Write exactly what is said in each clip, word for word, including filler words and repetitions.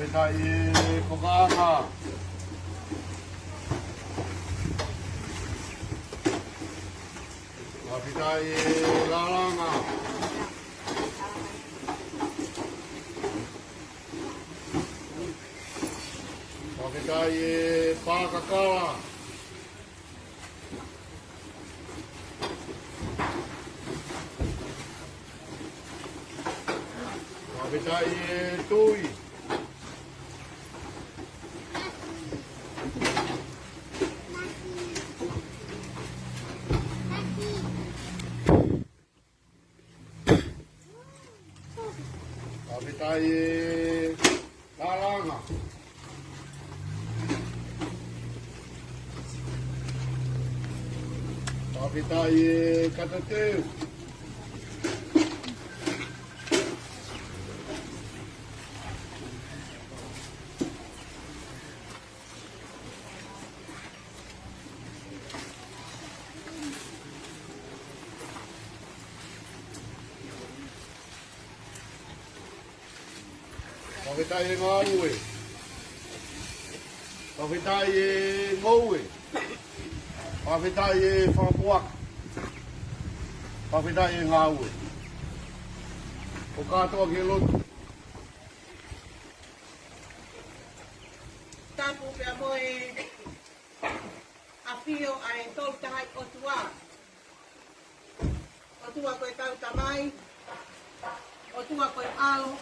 Fakafetaʻi e Puleʻanga. Fakafetaʻi e Lālanga. Fakafetaʻi e Pakakala. Fakafetaʻi e Tui. Fakafetaʻi e Lālanga. Fakafetaʻi e Katateu. Fakafetaʻi e Ngāue. Fakafetaʻi e Ngoue. Fakafetaʻi e Fakapuaka. Fakafetaʻi e Ngāue. ʻO kātoa ki he lotu. Tapu pea mo e ʻafio ʻa e Tolu Tahaʻi ʻOtua. ʻOtua ko e Tau Tamai, ʻOtua ko e ʻAlo,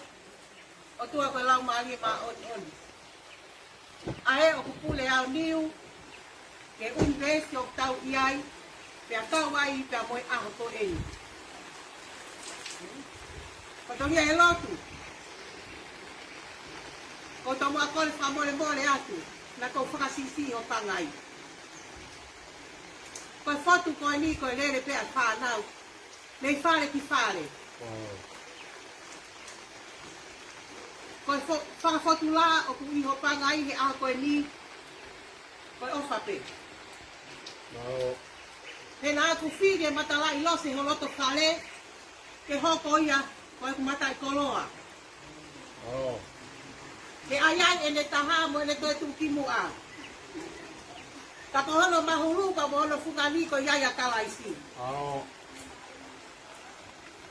ʻOtua ko e Laumālie Māʻoniʻoni. ʻA ē ʻoku pule aoniu ki he ʻunivēsi ʻoku tau ʻi ai, pea kau ai pea mo e ʻaho ko eni. Ko e tolia e lotu. Ko e tomuʻa kole fakamolemole atu, naʻa ku fakasiʻisiʻi hoʻo pangai. Ko e fotu ko eni ko e lele pē ʻa e fānau mei fale ki fale. Ko e fo-, fakafotulā ʻoku ʻi hoʻo pangai he ʻaho ko eni, ko e ʻofa pē. He naʻa ku fili e matalaʻi lose ho loto fale, ke hoko ia ko ʻeku mataʻikoloa. Ke ʻai ai ʻene taha mo ʻene toetuʻu ki muʻa. Ka ko hono mahulu pea mo hono fungani ko ia ʻia Kalaisi.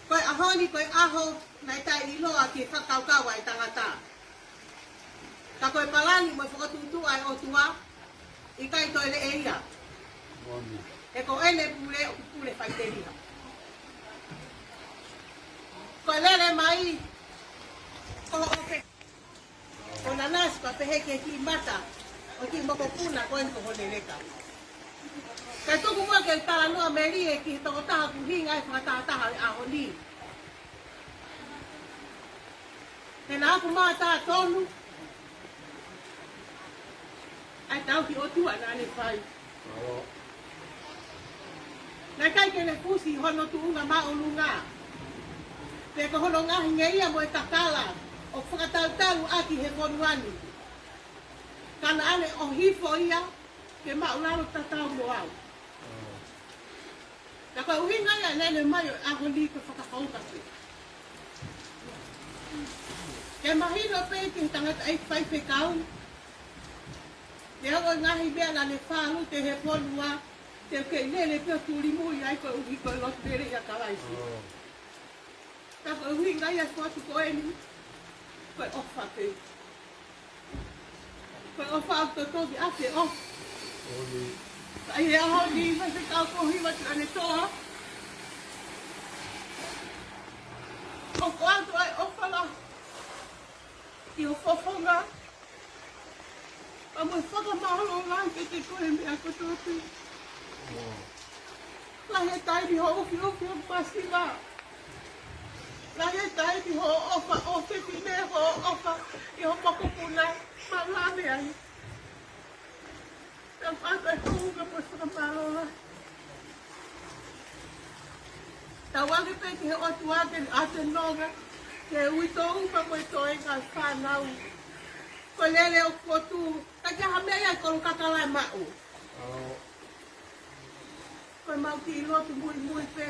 Ko e ʻaho ni ko e ʻaho naʻe taʻeʻiloa ki he fakakaukau ʻa e tangata. Ka ko e palani mo e fokotuʻutuʻu ʻa e ʻOtua, ʻikai toe leʻe ia. He ko ʻene pule ʻoku pule faʻiteliha. Ko e lele mai, ko hoʻo pe-, ko Nanasi pea pehē ki he kiʻi mata ʻo e kiʻi mokopuna ko eni ko Honeleka. Kae tuku muʻa ke u talanoa melie ki he tokotaha ʻoku ʻuhinga ai e fakatahataha ʻo e ʻaho ni. He naʻa ku mātā tonu ʻa e tauhi ʻOtua naʻa ne fai. Naʻe ʻikai ke ne fusi hono tuʻunga māʻolunga, pe ko hono ngaahi ngeia mo e kakala ʻoku fakatautau ʻaki he fonua ni. Ka naʻa ne ʻohifo ia ke māʻulalo tatau mo au. Ka ko e ʻuhinga ia ʻene lele mai ʻo e ʻaho ni ko e fakahounga pē. Ke mahino pē ki he tangataʻeiki faifekau, neongo e ngaahi meʻa naʻa ne fālute he fonua, te u kei lele pē ʻo tulimui ai koeʻuhi ko e lotu lelei ʻia Kalaisi. Ka ko e ʻuhinga ia e fotu ko eni, ko e ʻofa pē. Ko e ʻofa ʻoku totongi ʻaki e ʻofa. Ka ʻi he ʻaho ni, faifekau ko Hiva Tuʻiʻonetoa, ʻoku ʻoatu ai e ʻofa lahi ki ho fofonga, pea mo e fakamālō lahi kiate koe he meʻa kotoa pē. Lahi e taimi hoʻo ufiufi hoku masiva. Lahi e taimi hoʻo ʻofa ʻofefine, hoʻo ʻofa ʻi ho mokopuna, mālō e meʻa ia. Ka ʻoku ʻoatu e hounga mo e fakamālō lahi. Tauange pē ki he ʻOtua ke ʻoatu e nonga ki he uitou pea mo e toenga e fānau. Ko e lele ʻoku fotu, ka ʻikai ha meʻa ia ʻe kolo kakala e maʻu. Ko ʻemau kiʻi lotu muimui pē.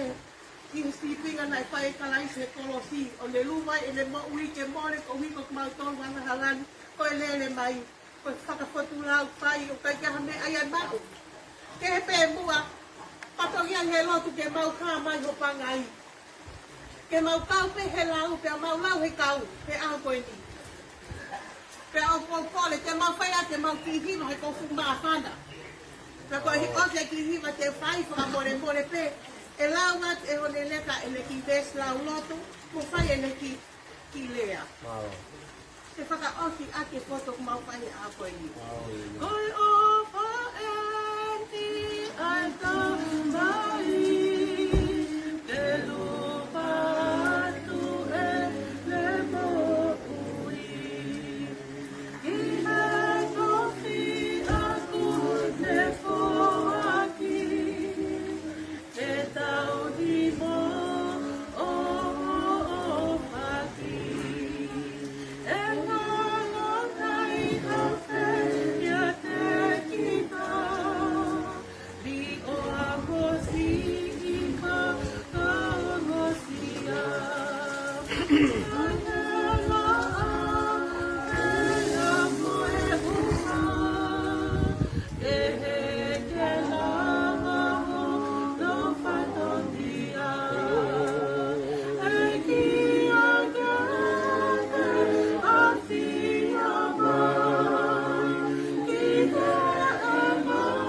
ʻi he sīpinga naʻe fai ʻe Kalaisi he kolosi, ʻo ne luma ʻene moʻui ke mole koeʻuhi ko kimautolu angahala ni, ko e lele mai, ko e fakafotu lau fai, ʻo ʻikai ke ʻi ai ha meʻa ia ʻe maʻu. Kehe pē muʻa, fatongia he lotu ke mau hā mai ho pangai. Ke mau kau pē he lau, pea mau lau he kau, he ʻaho ko eni. Pea ʻoku ou kole, te mau fai atu ʻemau kiʻi hiva he ʻoku fuʻu māfana. Pea ko e ʻosi e kiʻi hiva te fai fakamolemole pē, ʻe lau atu ʻe Hone Leka ʻene kiʻi veesi lau lotu, mo fai ʻene kiʻi, kiʻi lea. Mālō. Te fakaʻosi ʻaki e poto ʻoku mau fai he ʻaho ko eni. Mālō. Ko e ʻofa eni ʻa e Tamai, te lupa atu ʻene moʻui. ʻI he tofiʻa kuo ne foaki, ke tauhi mo ʻoʻofaki. ʻE ngalo kai ha fē ia te kita. Liʻoa mo siʻi ka ka ongosia. Anela a e a mo e uma. Ke he ke lava hono fatongia. ʻEiki ʻa ke ke ʻafio mai. Ki he ʻe mau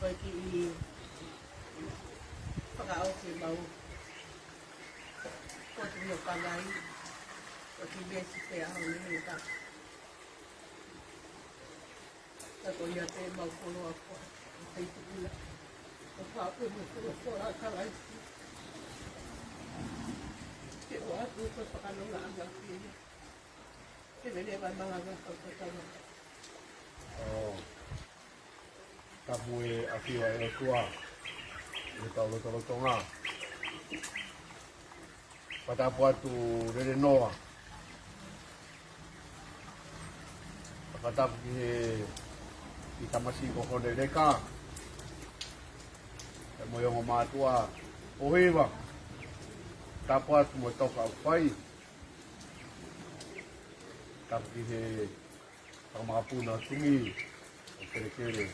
Ko e kiʻi fakaʻosi ʻemau potu ʻo pangai, ko e kiʻi veesi pē ʻa Hone Leka. Ka ko ia te mau koloa ko e feituʻu ia. Ko e pau pē mo e koloa ko Kalaisi. Ke ʻoatu ko e fakanonga ʻanga pē ia. Ke vele vai malanga kau tatanga. ʻO tapu e ʻafio ʻa e ʻOtua ʻi hotau lotolotonga. Fakatapu atu Lelenoa. Fakatapu ki he kiʻi tamasiʻi ko Hone Leka. Pea mo e ongo mātuʻa ʻo Hiva. Tapu atu mo Toka ʻo Fai. Tapu ki he fakamakapuna ʻo Tungi, ʻo Kelekele.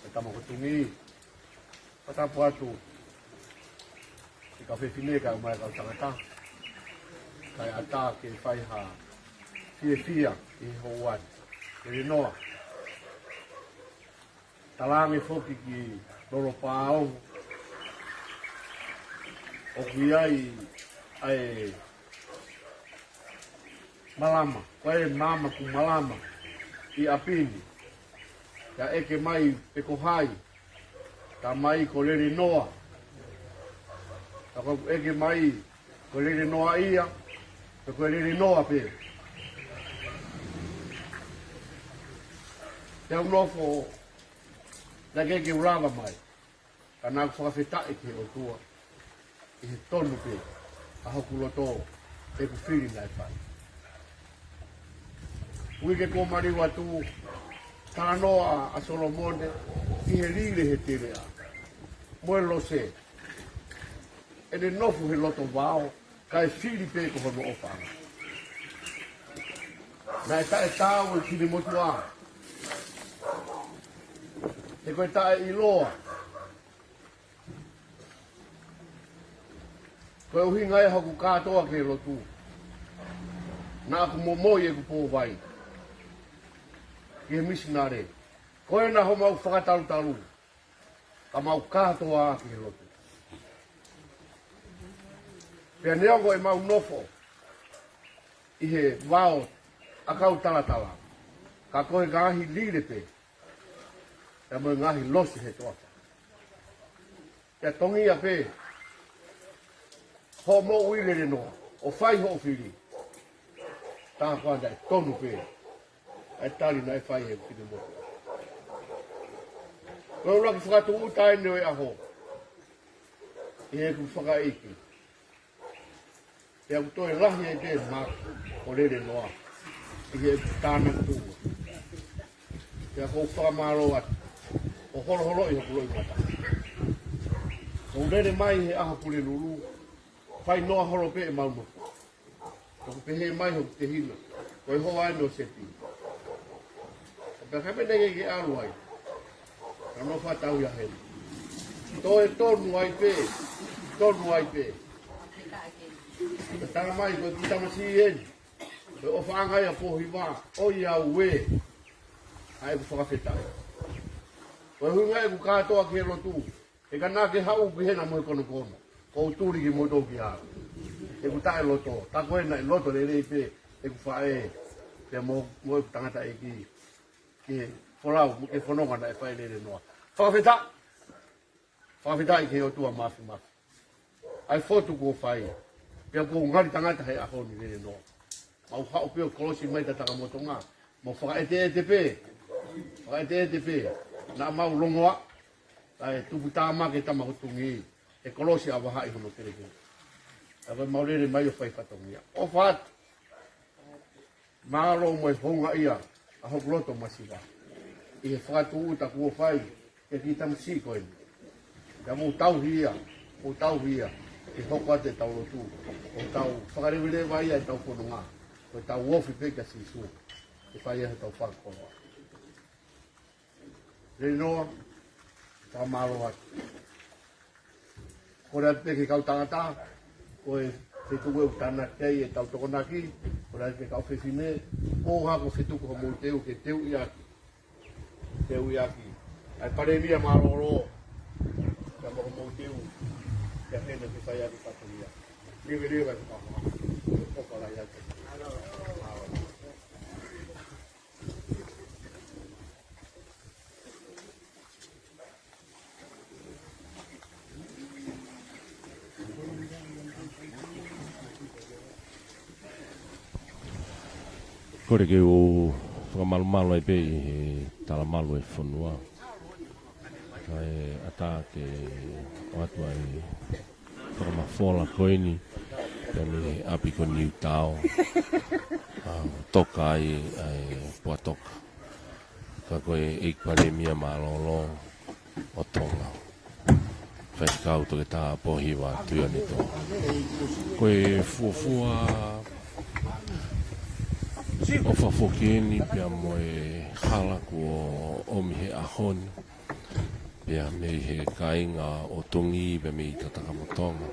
ʻE tama ko Tungi, fakatapu atu ki he kau fefine kae ʻumaʻā e kau tangata, kae ʻatā ke fai ha fiefia ʻi he houa ni. Lelenoa, talaange foki ki Lolo Pāongo, ʻoku ʻi ai ʻa e malama, ko e maama kuo malama ʻi ʻapi ni. Ka ʻeke mai pe ko hai, ka mai ko Lelenoa. Ka ko ʻeke mai ko Lelenoa ia, pe ko Lelenoa pē. Te u nofo, naʻe ʻikai ke u lava mai. Ka naʻa ku fakafetaʻi ki he ʻOtua, ʻi he tonu pē ʻa hoku loto ʻeku fili naʻe fai. Uike kuo maliu atu, talanoa ʻa Solomone ki he lile he teleʻa. mo e lose. ʻEne nofo he loto vao, kae fili pē ko hono ʻofaʻanga. Naʻe taʻetaau e kinemotuʻa. He ko e taʻeʻiloa. Ko e ʻuhinga ia hoku kātoa ki he lotu. Naʻa ku momoi ʻeku pōvai ki he misinale. Ko ena homau fakatalutalu. Ka mau kātoa ki he lotu. Pea neongo ʻemau nofo ʻi he vao ʻakau talatala, ka ko e ngaahi lile pē, pea mo e ngaahi lose he toafa. Pea tongia pē hoʻo moʻui Lelenoa, ʻo fai hoʻo fili. Tā koā naʻe tonu pē ʻa e tali naʻe fai he kinemotuʻa. Ko e ʻuluaki fakatūʻuta eni ʻo e ʻaho ʻi heʻeku fakaʻeiki. Pea ʻoku toe lahi ai pē māku ʻo Lelenoa ʻi heʻeku tānaki tuʻunga. Pea ʻoku ou fakamālō atu ʻo holoholoʻi hoku loʻimata. ʻOku ou lele mai he ʻaho Pulelulu, fai noa holo pē ʻemau nofo. Ka ʻoku pehē mai hoku tehina, ko e hoa eni ʻo Sepi. Pea ka mene ke ke ʻalu ai, ka nofo atu au ia heni. Toe tonu ai pē, tonu ai pē. Pea tala mai ko e kiʻi tamasiʻi eni, ko e ʻofaʻanga ia ʻo Pōhiva, ʻoiauē. ʻA ʻeku fakafetaʻi. Ko e ʻuhinga ʻeku kātoa ki he lotu. He ka naʻa ke haʻu ki hena mo e konokono, ʻoku ou tuli kimoutolu ki ai. ʻEku taʻeloto, tā ko ena ʻe loto lelei pē ʻeku faʻē, pea mo, mo ʻeku tangataʻeiki, ki he folau, mo e fononga naʻe fai ʻe Lelenoa. Fakafetaʻi, fakafetaʻi ki he ʻOtua Māfimafi. ʻA e fotu kuo fai, pea ʻoku ou ngali tangata he ʻaho ni Lelenoa. Mau haʻu pē ʻo kolosi mai Tatakamotonga, mau fakaʻeteʻete pē, fakaʻeteʻete pē, naʻa mau longoaʻa, kae tupu tāmaki e tama ko Tungi, he kolosi ʻa Vahaʻi hono kelekele. Ka ko e mau lele mai ʻo fai fatongia. ʻOfa atu, mālō mo e houngaʻia ʻa hoku loto masiva ʻi he fakatūʻuta kuo fai ʻe he kiʻi tamasiʻi ko eni. Pea mou tauhi ia, mou tauhi ia, ʻe hoko atu ʻetau lotu, ʻo tau fakaleveleva ia ʻetau fononga, ʻo tau ofi pē kia Sīsū, ʻe fai ia ʻetau fakakoloa. Lelenoa, fakamālō atu. Kole atu pē ki he kau tangata, ko e fetuku ʻoku tānaki ai ʻetau Tokonaki, kole atu ki he kau fefine, ʻo hangē ko e fetuku hoʻomou teu ke teuʻi ʻaki. Teuʻi ʻaki ʻa e Palēmia mālōlō, pea mo hoʻomou teu, pea hena ke fai ʻaki fatongia. Leveleva e fakahā, ʻofa lahi atu. Kole ke u fakamalumalu ai pē ʻi he talamalu e fonua. Kae ʻatā ke ʻoatu ai fakamafola ko eni, pea mei he ʻapi ko Niutao, ʻa, toka ai ʻa e Puatoka. Ka ko e ʻEiki Palēmia mālōlō ʻo Tonga, Faifekau Toketā Pōhiva Tuʻiʻonetoa. Ko e fuofua ʻofa foki eni pea mo e hala kuo ʻomi he ʻaho ni, pea mei he kāinga ʻo Tongi pea mei Tatakamotonga.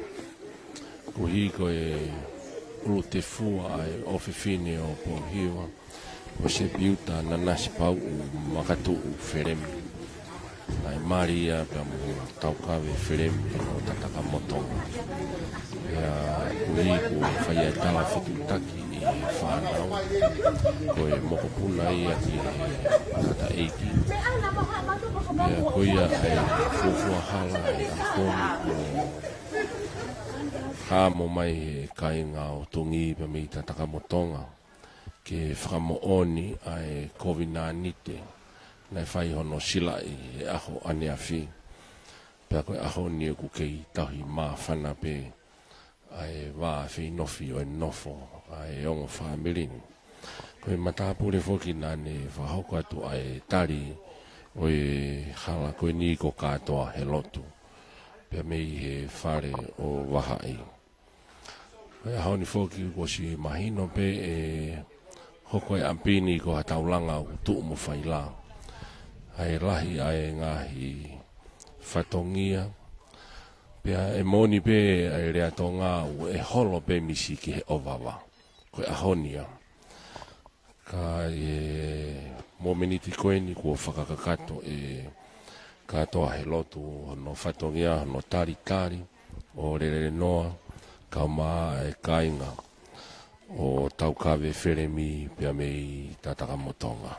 Koeʻuhi ko e ʻulutefua ʻa e ʻofefine ʻo Pōhiva, ko Sepiuta Nanasipauʻu Makatuʻu Felemi. Naʻe mali ia pea mo Taukave Felemi ʻo Tatakamotonga. Pea koeʻuhi kuo fai ʻa e talafetuʻutaki ʻi he fānau, ko e mokopuna ia ki he tangataʻeiki. Pea ko ia ʻa e fuofua hala ʻi he ʻaho ni kuo hāmani mai he kāinga ʻo Tongi pea mei Tatakamotonga ke fakamoʻoni ʻa e kovinānite naʻe fai hono silaʻi he ʻaho ʻaneafi. Pea ko e ʻaho ni ʻoku kei tauhi māfana pē ʻa e vā feinofi ʻo e nofo ʻa e ongo fāmili ni. Ko e matāpule foki naʻa ne fakahoko atu ʻa e tali ʻo e hala ko eni ko e kātoa he lotu. pea mei he fale ʻo Vahaʻi. Ko e ʻaho ni foki kuo ʻosi mahino pē ʻe hoko e ʻapi ni ko ha taulanga ʻoku tuʻu mo faila. ʻA e lahi ʻa e ngaahi fatongia, pea ʻe moʻoni pē ʻa e lea Tonga ʻoku ʻe holo pē misi ki he ʻovava. Ko e ʻaho ni ia. Ka ʻi he mōmeniti ko eni kuo fakakakato ʻe kātoa he lotu hono fatongia, hono talitali ʻo Lelenoa, kae ʻumaʻā e kāinga ʻo Taukave Felemi pea mei Tatakamotonga.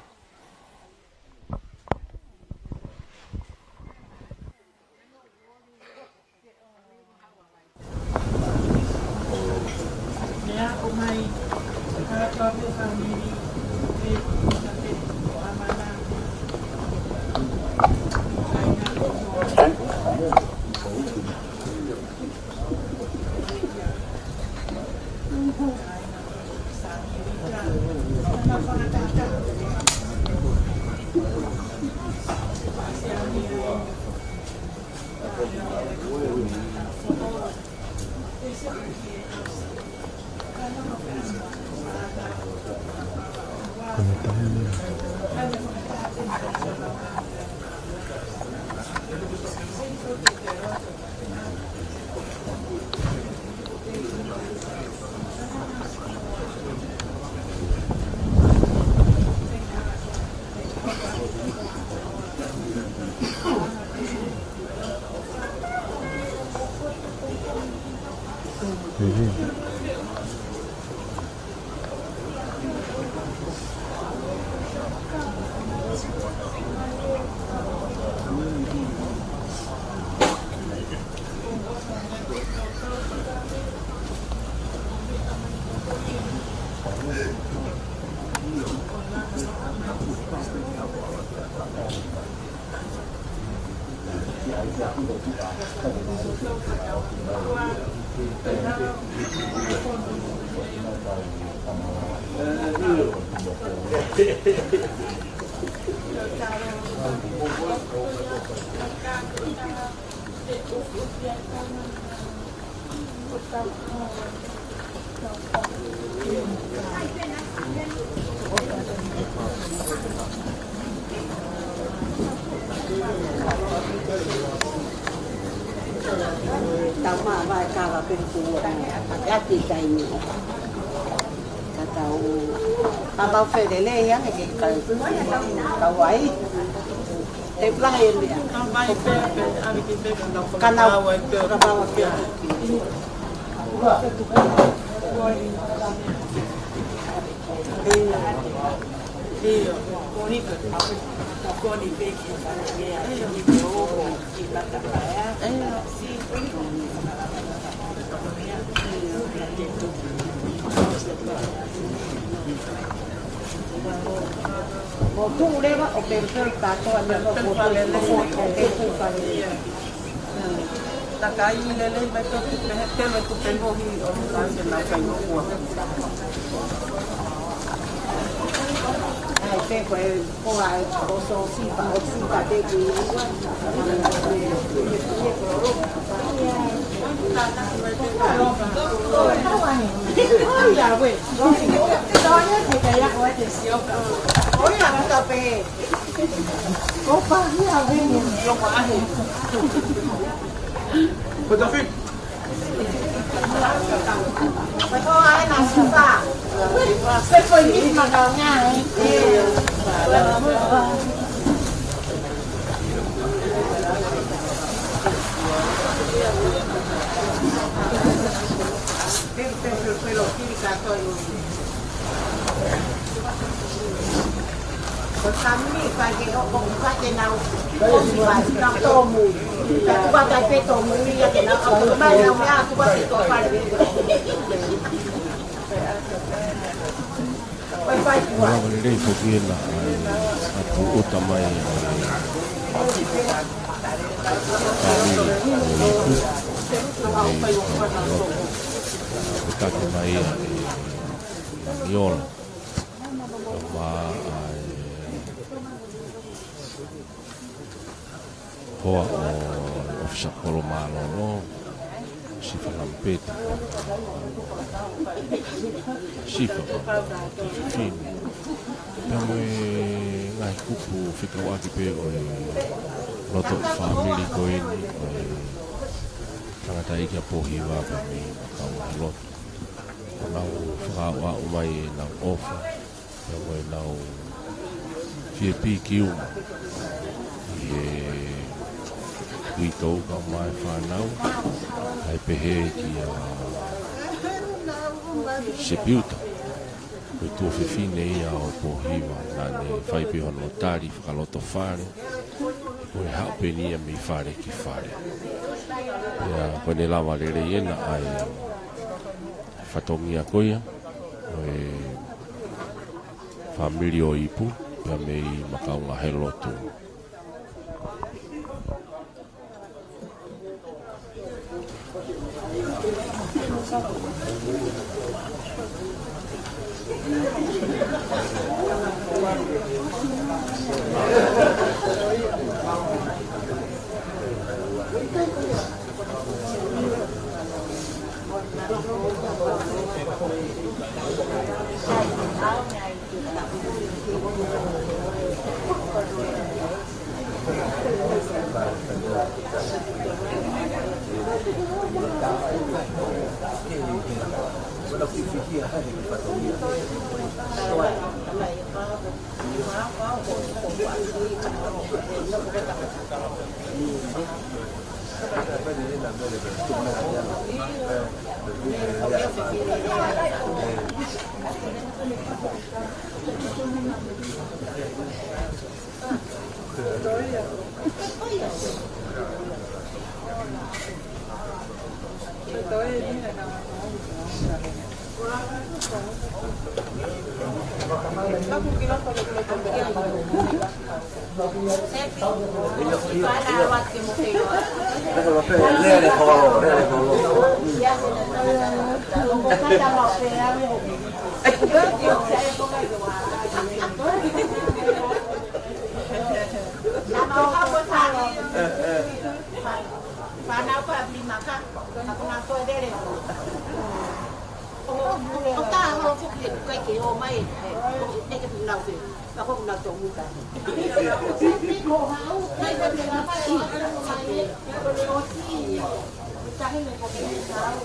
Tau maʻu mai kava pē kuo ʻosi ʻa e taimi. Ka tau, ka mau felelei ange ke kau, kau ai. Te pula e mea. Ka mai pē, pē, ʻave ki pē, ka nau ka nau fakakau ai pē. Ka mau pē. ʻIo. ʻIo. Mo tuʻu leva ʻo pelu pelu kātoa, mo tuʻu leva ʻo pelu pelu kātoa. Takai lelei mai toki pehē telu e kupe mohi ʻo takai ke nau kai mo kua. ʻAi, pē ko e Ko ai, ko so sipa, ʻo sipa te ki. Oia, we. Oia, ka pe. Ko pa, ia, we. Loko ahe. Ko ta fi. Ko Sami, fai ke ʻo, ʻo, fai ke nau, ʻo si fai, nau tōmui. Ka tuka tai pē tōmui, ia ke nau, ʻo, mai nau mea, tuka te tō fai. Fai, fai, tuka. Lava lelei foki ena, ʻa e, ʻa e ʻuta mai, ʻa e, fāmili, ʻo e ipu, ʻo e, ʻo e, ʻo e taki mai, ʻa e, Niola. Kae ʻumaʻā e hoa ʻo, ʻo Sākolo mālōlō, Sifa Lamipeti, Sifa Lamipeti, Fifine. Pea mo e ngaahi kupu fekauʻaki pē ʻo e loto ʻo e fāmili ko eni, ʻo e tangataʻeiki ʻa Pōhiva pea mei Makaungahelotu. Kuo nau fakaaʻu mai ʻenau ʻofa, pea mo ʻenau fiepiki uma ʻi he uitou kae ʻumaʻā e fānau, kae pehē kia Sepiuta. Ko e tuofefine ia ʻo Pōhiva, naʻa ne fai pē hono tali fakalotofale, ko e haʻu pē eni ia mei fale ki fale. Pea ko ʻene lava lelei ena ʻa e fatongia ko ia ʻo e fāmili ʻo Ipu, pea mei Makaungahelotu. Fānau pea mei maka, ka ko nā toe lele. ʻO, ʻo tā holo foki he kukai ke ō mai, ʻe, ʻe ke nau ke, ka ko nā tō muta. Ko hau, kai ko te lama e, ko le oti, tahe me ko te hau.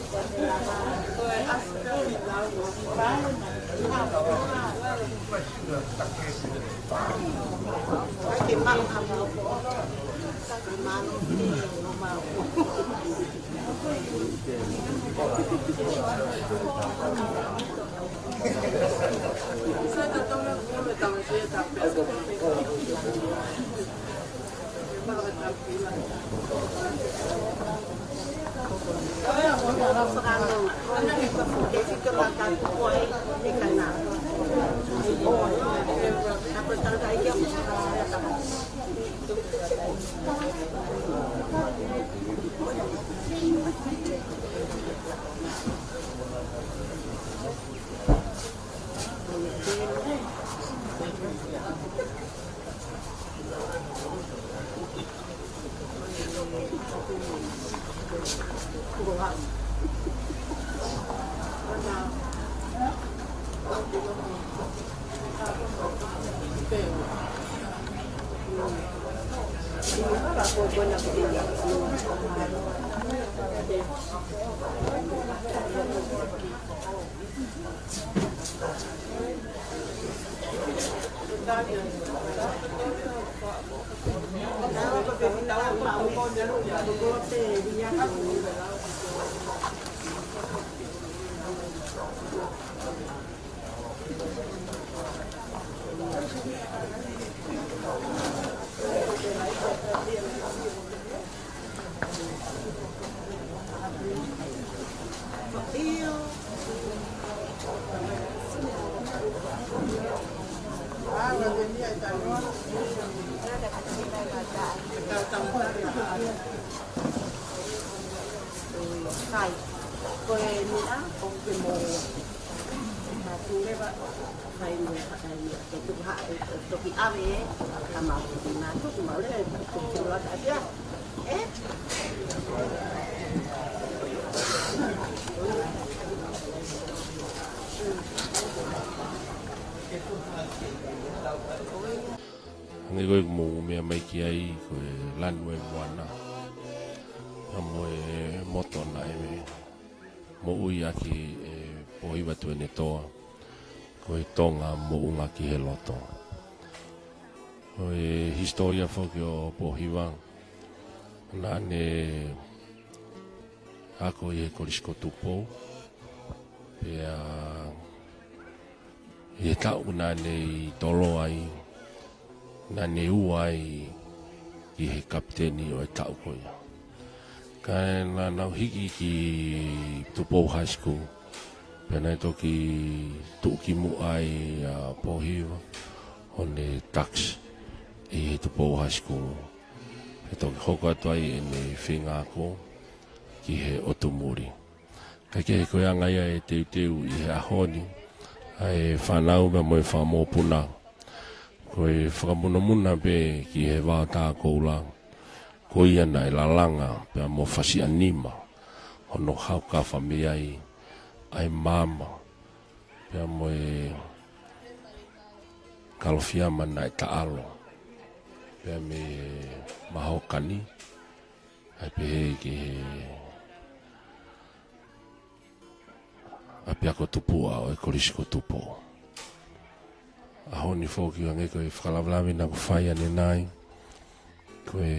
Kai, ko e meʻa, ʻoku ke mo, ka tū leva, kai mo, kai mo. Tuku ha, e, e, toki ʻave, e, ka ma, na tuku ma le, tuku la ka ia. E? Hangē ko e mou meʻa mai ki ai, ko e lanu e moana. Ka mo e moto naʻe moʻui ʻaki ʻe Pōhiva Tuʻiʻonetoa, ko e Tonga moʻunga ki he loto. Ko e hisitōlia foki ʻo Pōhiva, naʻa ne ako ʻi he Kolisi ko Tupou, pea ʻi he taʻu naʻa ne ʻi Toloa ai, naʻa ne ua ai ki he kapiteni ʻo e taʻu ko ia. Ka naʻa nau hiki ki Tupou High School, pea naʻe toki tuʻukimuʻa ai ʻa Pōhiva ʻo ne Dux ʻi he Tupou High School. Pea toki hoko atu ai ʻene feinga ako ki he ʻotu muli. Kae kehe ko e anga ia e teuteu ʻi he ʻaho ni ʻa e fānau pea mo e fanga mokopuna, ko e fakamunamuna pē ki he vaotā koula, ko ia naʻe lalanga pea mo fasiʻanima hono haukafa mei ai ʻa e maama pea mo e kalofiama naʻe taʻalo pea mei he mahokani, ʻa e pehē ki he ʻapiako tupuʻa ʻo e Kolisi ko Tupou. ʻAho ni foki hangē ko e fakalavelave naʻa ku fai ʻanenai, ko e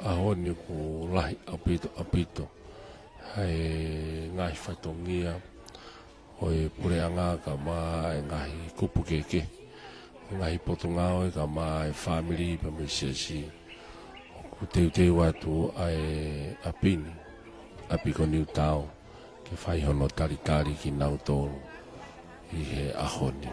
ʻaho ni ʻoku lahi ʻaupito, ʻaupito ʻa e ngaahi fatongia ʻo e puleʻanga kae ʻumaʻā e ngaahi kupu kehekehe, ngaahi potungāue kae ʻumaʻā e fāmili pea mo e siasi. ʻOku teuteu atu ʻa e ʻapi ni, ʻapi ko Niutao, ke fai hono talitali kinautolu ʻi he ʻaho ni.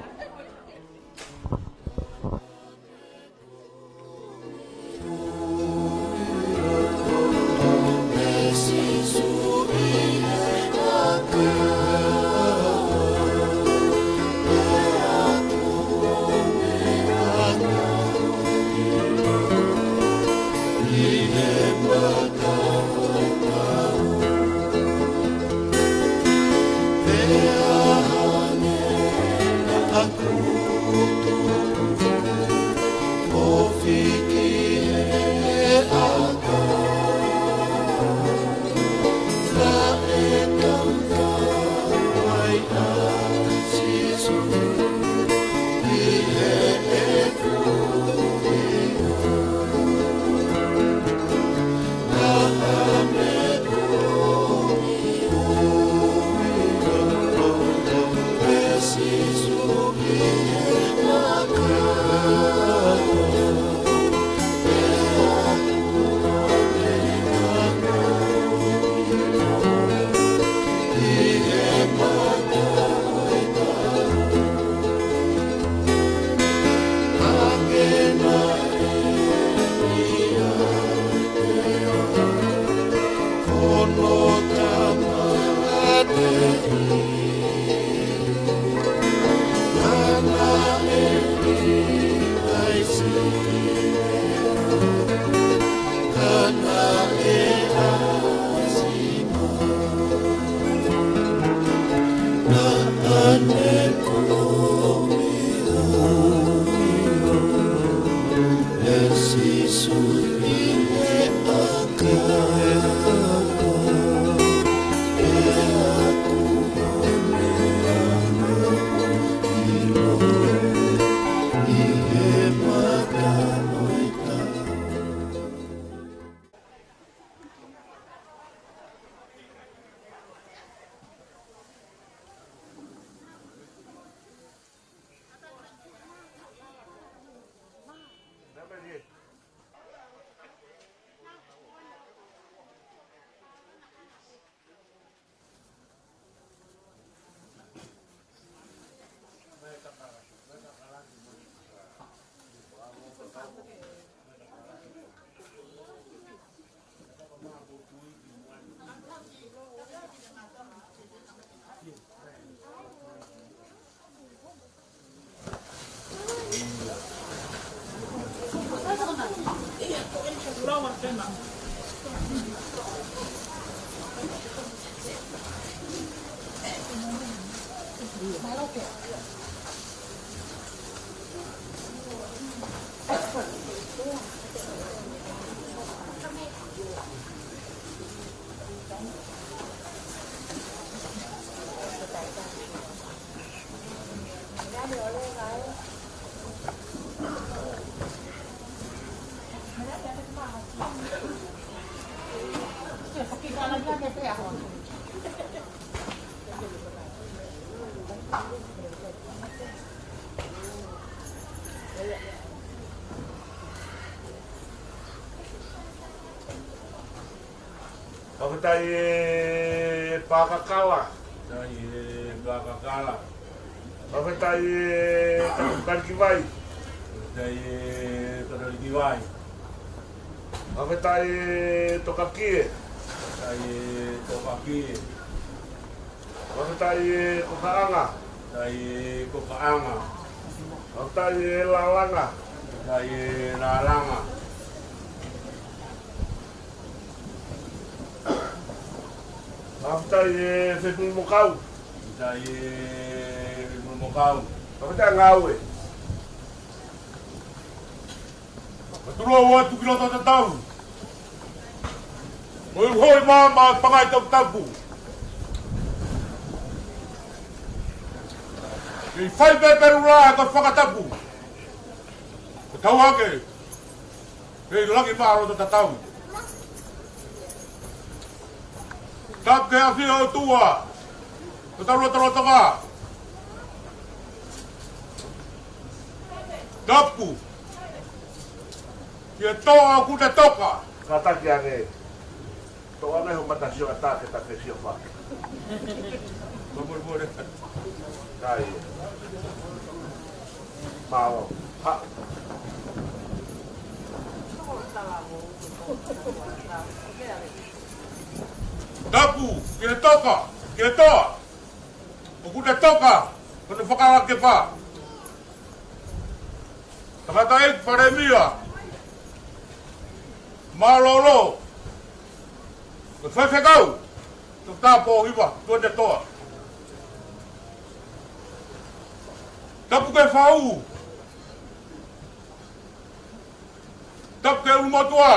Fakafetaʻi e Pakakala. Fakafetaʻi e Pakakala. Fakafetaʻi e Kalikivai. Fakafetaʻi e Kalikivai. Fakafetaʻi e Tokakie. Fakafetaʻi e Tokakie. Fakafetaʻi e Kokaʻanga. Fakafetaʻi e Kokaʻanga. Fakafetaʻi e Lalanga. Fakafetaʻi e Lalanga. Fakafetaʻi e Fepulumokau. Fakafetaʻi e Fepulumokau. Fakafetaʻi e Ngāue. Ka tulou atu ki loto tatau. Ko e uhoʻi mā mā pangai toputapu. Kei fai pē pelu lā ko e fakatapu. Ko tau ake. Kei langi mā loto tatau. Tapu ke ʻafio ʻOtua. Ko tau loto loto kā. Tapu. Ke toa ʻoku te toka. Kātaki ange. Toa ange ho mata sio ata ke ta ke sio fake. Mōmō mōmō. Kai. Mālō. Ha. Tapu, ke toka, ke toa. ʻOku te toka, ko e fakalakepa. Tangataʻeiki Palēmia, mālōlō, ko e faifekau, Toketā Pōhiva, tuʻa te toa. Tapu ke fau, tapu ke ʻulumotuʻa,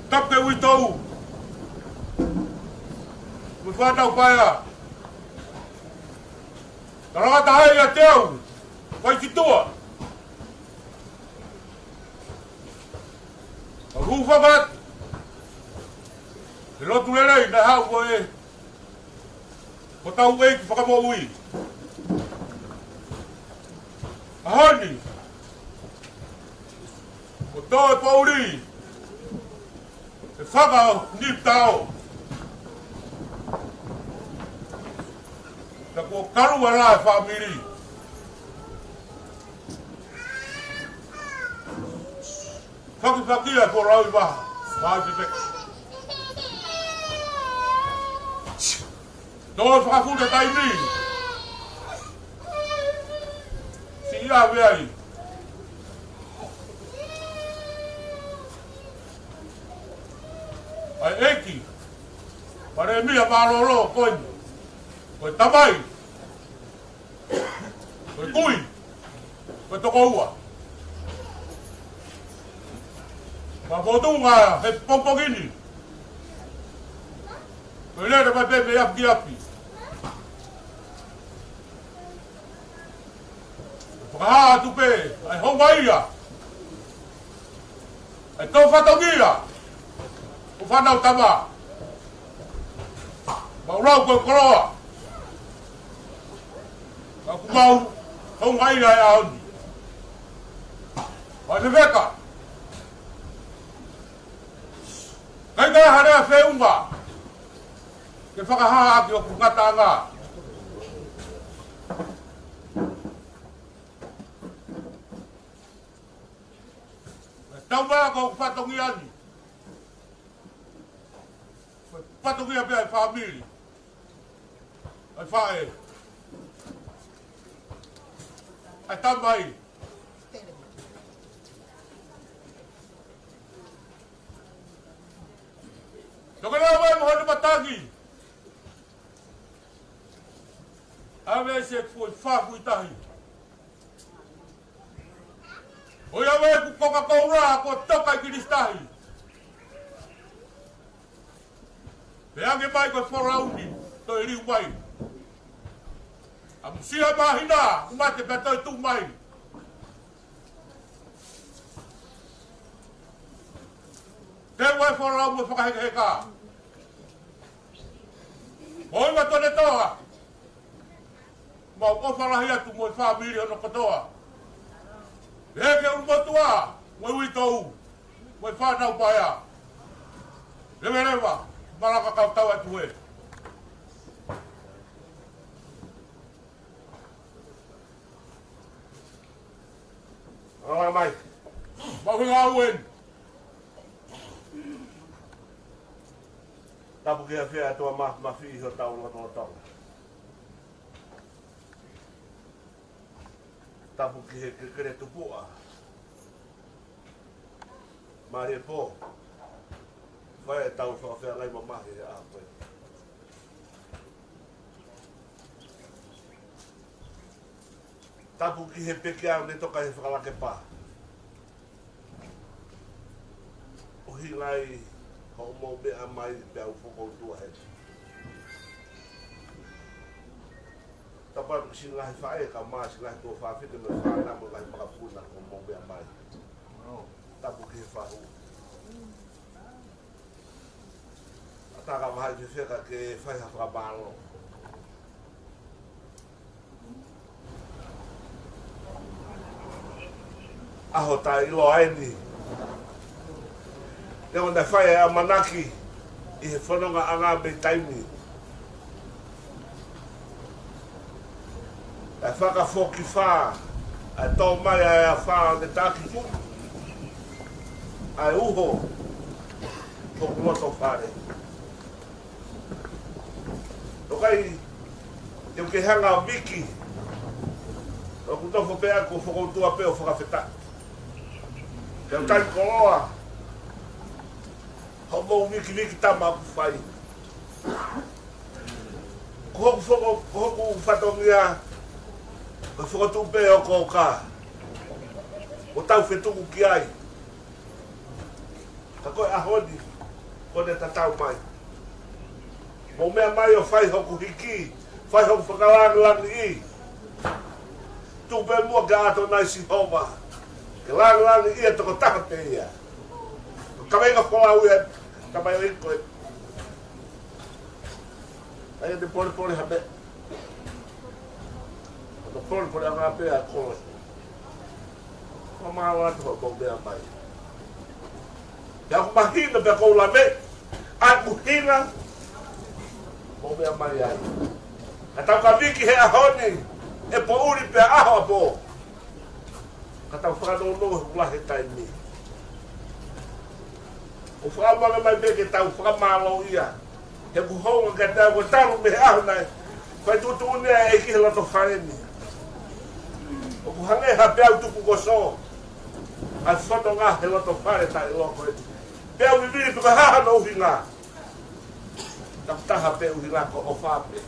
tapu ke uitou, mo e fānau paea. Talangata hai ʻiate au, fai ki tuʻa. Ka hūfanga atu, he lotu lelei naʻe haʻu ko e, ko tau ʻEiki Fakamoʻui. ʻAho ni, ko toe poʻuli, ʻe faka ni tao. Ka kuo kalua lā e fāmili. Fakifaki ʻa e kōlauivaha. Māi pepeka. Tō fakafute taimi. Siʻi ʻave ai. ʻA e ʻEiki Palēmia mālōlō ko eni. Ko e tamai. Ko e kui. Ko e tokoua. Ka fotunga he pongipongi ni. Ko e lele mai pē mei ʻapi ki ʻapi. Fakahā atu pē, ʻa e houngaʻia. ʻA e tō fatongia. ʻO fānau tama. Mau lau ko e koloa. Ka ʻoku mau, houngaʻia e ʻaho ni. Māi pepeka. Kai ka hare a feunga. Ke fakahā ʻaki hoku ngataʻanga. Tau mā ko e fatongia ni. Fatongia pē ʻa e fāmili. ʻA e faʻē. ʻA e tamai. Toki lava mai mo hono matangi. ʻAve ʻa e foʻi fafu ʻi tahi. ʻOiauē ʻeku Coca-Cola kuo toka ʻi Kilisitahi. Pea hangē mai ko e folauni, toe liu mai. ʻAmusia māhina, ʻoku mate pea toe tuʻu mai. Te ua e folau mo e fakahekeheka. Mo e Tonetoa. Mau ʻofa lahi atu mo e fāmili hono kotoa. Pehē ki he ʻulumotuʻa, mo e uitou, mo e fānau paea. Leveleva, malanga kau tau atu ē. Ala mai. Mau hinga au eni. Tapu ki he ʻafio ʻa e ʻOtua Māfimafi ʻi hotau lotolotonga. Tapu ki he kelekele tupuʻa. Mālie pō. Fai ʻetau fakafeangai mamahi he ʻaho ko eni. Tapu ki he pekia ne toka he fakalakepa. ʻUhinga ʻi hoʻomou meʻa mai pea u fokoutua heni. Tapu atu ki siʻi ngaahi faʻē kae ʻumaʻā siʻi ngaahi tuofāfine mo e fānau mo e ngaahi makapuna kuo mou meʻa mai. Tapu ki he fahu. ʻAtā ka vahaʻi fefeka ke fai ha fakamālō. ʻAho taʻeʻiloa eni. Neongo naʻe fai e ʻamanaki ʻi he fonongaʻanga mei taimi. ʻE fakafokifā, ʻe tō mai ʻa e afā ʻo ne taki fuʻu ʻa e uho ʻoku loto fale. ʻOku ʻikai te u ke hanga ʻo viki. ʻOku nofo pē ʻaku ʻo fokoutua pē ʻo fakafetaʻi. Te u taki koloa. Hoʻomou vikiviki tama ʻoku fai. Ko hoku foko-, ko hoku fatongia, ko e fokotuʻu pē ʻo e kōkā. ʻO tau fetuku ki ai. Ka ko e ʻaho ni, kuo ne tatau mai. Mou meʻa mai ʻo fai hoku hiki, fai hoku fakalangilangiʻi. Tuʻu pē muʻa kia ʻAtonai Sihova. Ke langilangiʻia tokotaha pē ia. Ka mei ka folau ia, ka mai ʻo iko e. ʻAi ʻete polepole ha meʻa. ʻO polepole ʻa ngā pē ʻa kolo. Fakamālō atu hoʻomou meʻa mai. Pea ʻoku mahino pea kou lave. ʻA ʻoku hinga. Mou meʻa mai ai. Ka tau ka viki he ʻaho ni. ʻE poʻuli pea ʻaho ʻapō. Ka tau fakanounou he ʻoku lahi e taimi. ʻOku fakaʻamu ange mai pē ke tau fakamālōʻia. He ʻoku hounga ke tau ko talu mei he ʻaho nai. Fai tuʻutuʻuni ʻa e ʻEiki he loto fale ni. ʻOku hangē ha peau tupu ko sō. ʻA e fotonga he loto fale taʻeʻiloa ko eni. Peau vivili pe ko e hā hono ʻuhinga. Tapu taha pē ʻuhinga ko e ʻofa pē.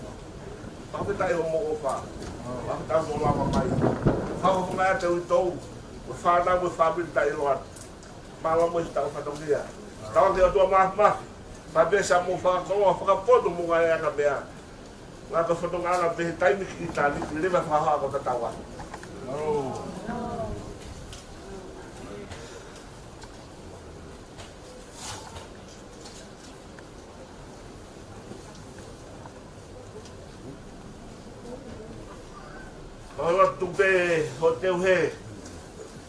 Fakafetaʻi hoʻomou ʻofa. Fakafetaʻi hoʻomou lava mai. Fakafofonga ʻa e uitou. Ko e fānau mo e fāmili taʻeʻiloa. Mālō mo e tau fatongia. Tau ange ʻOtua Māfimafi. Fai pē siʻomou fakakoloa, fakapotopotoi mo e ngaahi anga meʻa. Ngā ka fotonga anga pē he taimi ki tali, ki leva fakahoa ko tatau atu. Mālō atu pē hoʻo teu he.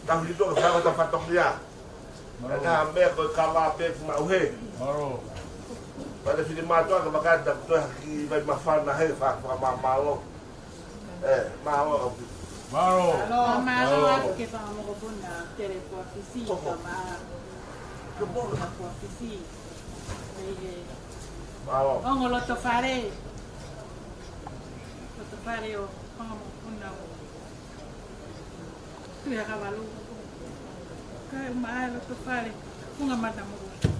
Tau hito ka fai ko e tau fatongia. Ka ngā meʻa ko e kava pē ʻoku maʻu he. Pea te fili mātuʻa ka makata ko e haki vai mafana he fa-, fakamāmālō. ʻE, mālō ʻaupito. Mālō. Mālō. Mālō atu ki he fanga mokopuna Tele Kuafisi, kae ʻumaʻā e mokopuna Kuafisi. Mei he Mālō. Ongo loto fale. Loto fale ʻo e fanga mokopuna ʻo Tuʻi Hakavalu. Kae ʻumaʻā e loto fale Funga Matamoʻui.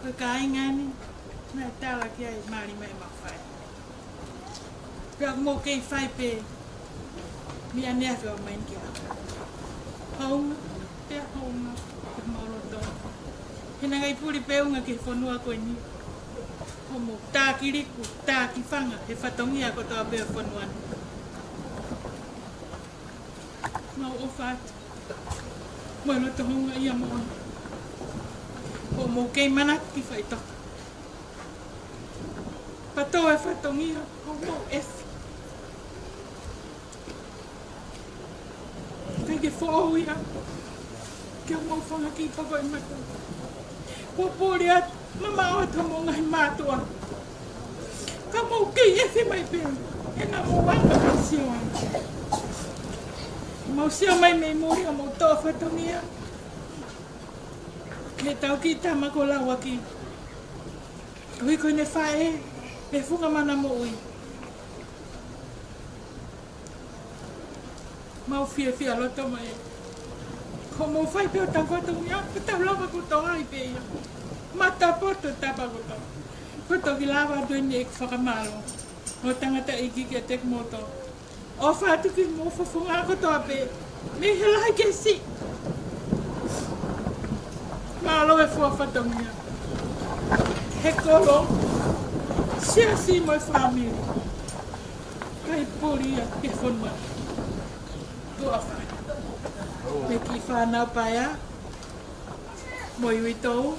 Ko e kāinga ni, naʻe tala ki ai mali mai ma fai. Pea ʻoku mou kei fai pē, mei ʻaneafi ʻo aʻu mai ki he ʻaho. Hounga, pea hounga, ke mau loto. He naʻe ngali puli pē ʻunga ki he fonua ko eni. Ko mou taki liku, taki fanga, he fatongia kotoa pē ʻo e fonua ni. Mau ʻofa atu. Mo e loto houngaʻia moʻoni. ʻOku mou kei manatu ki faʻitoka. Pea tō e fatongia, ʻoku mou ʻefi. Kae ke foʻou ia. Ke mau fanga ki papa i mata. Kuo puli atu, mamaʻo atu mo e ngaahi mātuʻa. Ka mau kei ʻefi mai pē, he naʻa mau anga ka sio ai. Mau sio mai mei muli ʻo mau tō fatongia. Ke tau ki tama ko Lauaki. Ko e hiko ʻene faʻē, he funga mana moʻui. Mau fiefia loto mai. Ko mou fai pē ʻo tau fatongia, ko tau lava kotoa ai pē ia. Mata poto tapa kotoa. Ko toki lava atu eni ʻeku fakamālō. Mo tangata ʻeiki kiate kimoutolu. ʻOfa atu ki mou fofonga kotoa pē. Mei he lahi ki he siʻi. Mālō e fua fatongia. He kolo. Siasi mo e fāmili. Kai puli ia ke fonua. Tuʻa fai. Pea ki fānau paea. Mo e uitou.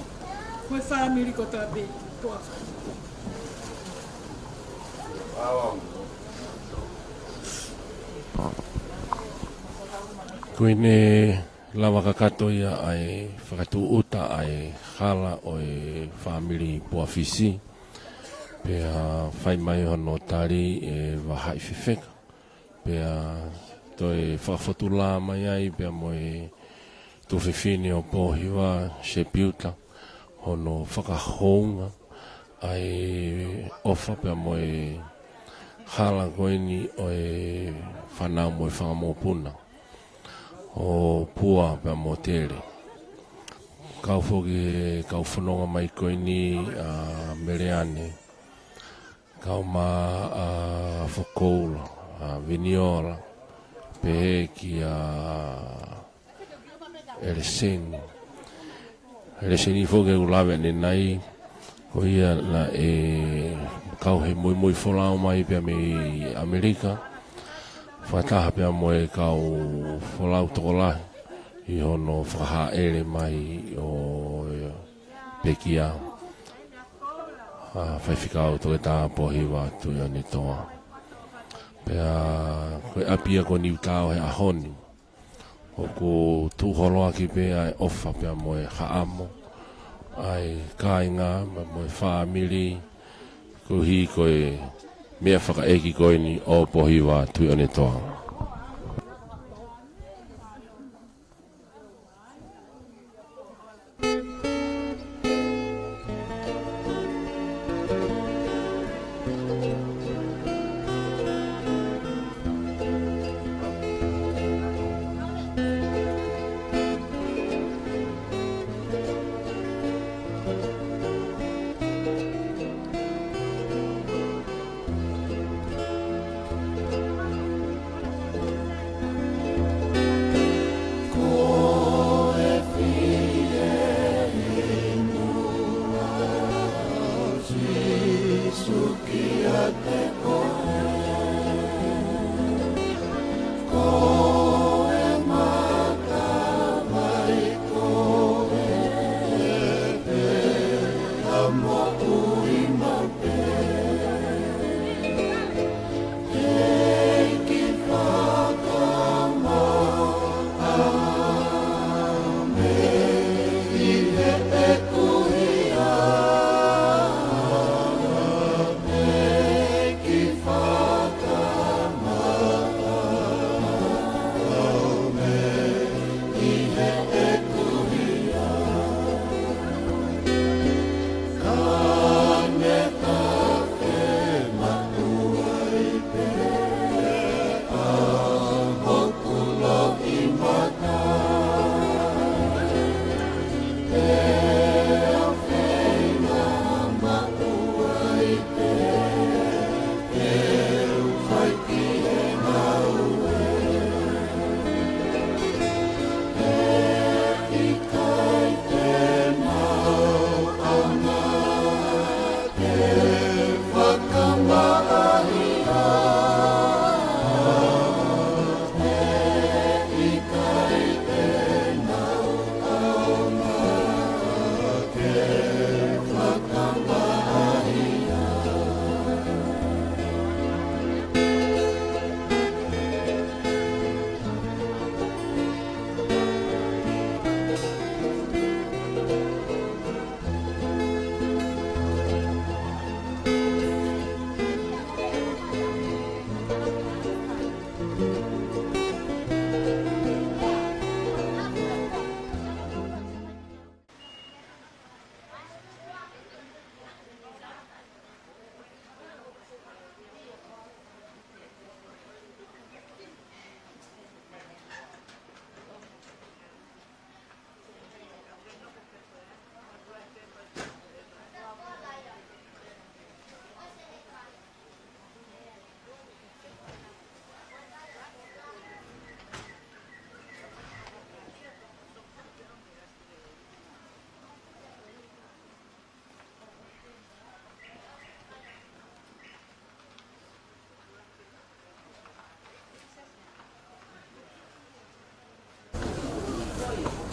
Mo e fāmili kotoa pē. Tuʻa fai. Ko ʻene lava kakato ia ʻa e fakatūʻuta ʻa e hala ʻo e fāmili Puafisi. Pea fai mai hono tali ʻe Vahaʻi Fefeka. Pea toe fakafotulā mai ai, pea mo e tuofefine ʻo Pōhiva, Sepiuta, hono fakahounga ʻa e ʻofa pea mo e hala ko eni ʻo e fānau mo e fanga mokopuna ʻo Pua pea mo Tele. Kau foki he kau fononga mai ko eni ʻa Meleane, kau mai ʻa Fokoula, ʻa Viniola, pehē kia ʻEleseni. ʻEleseni foki ʻoku lave ʻanenai, ko ia naʻe kau he muimui folau mai pea mei ʻAmelika. Fakataha pea mo e kau folau tokolahi ʻi hono fakahāʻele mai ʻo pekia ʻa Faifekau Toketā Pōhiva Tuʻiʻonetoa. Pea ko e ʻapi ia ko Niutao he ʻaho ni. ʻOku tuʻuholoaki pē ʻa e ʻofa pea mo e haʻamo ʻa e kāinga mo e fāmili, koeʻuhi ko e meʻa fakaʻeiki ko eni ʻo Pōhiva Tuʻiʻonetoa.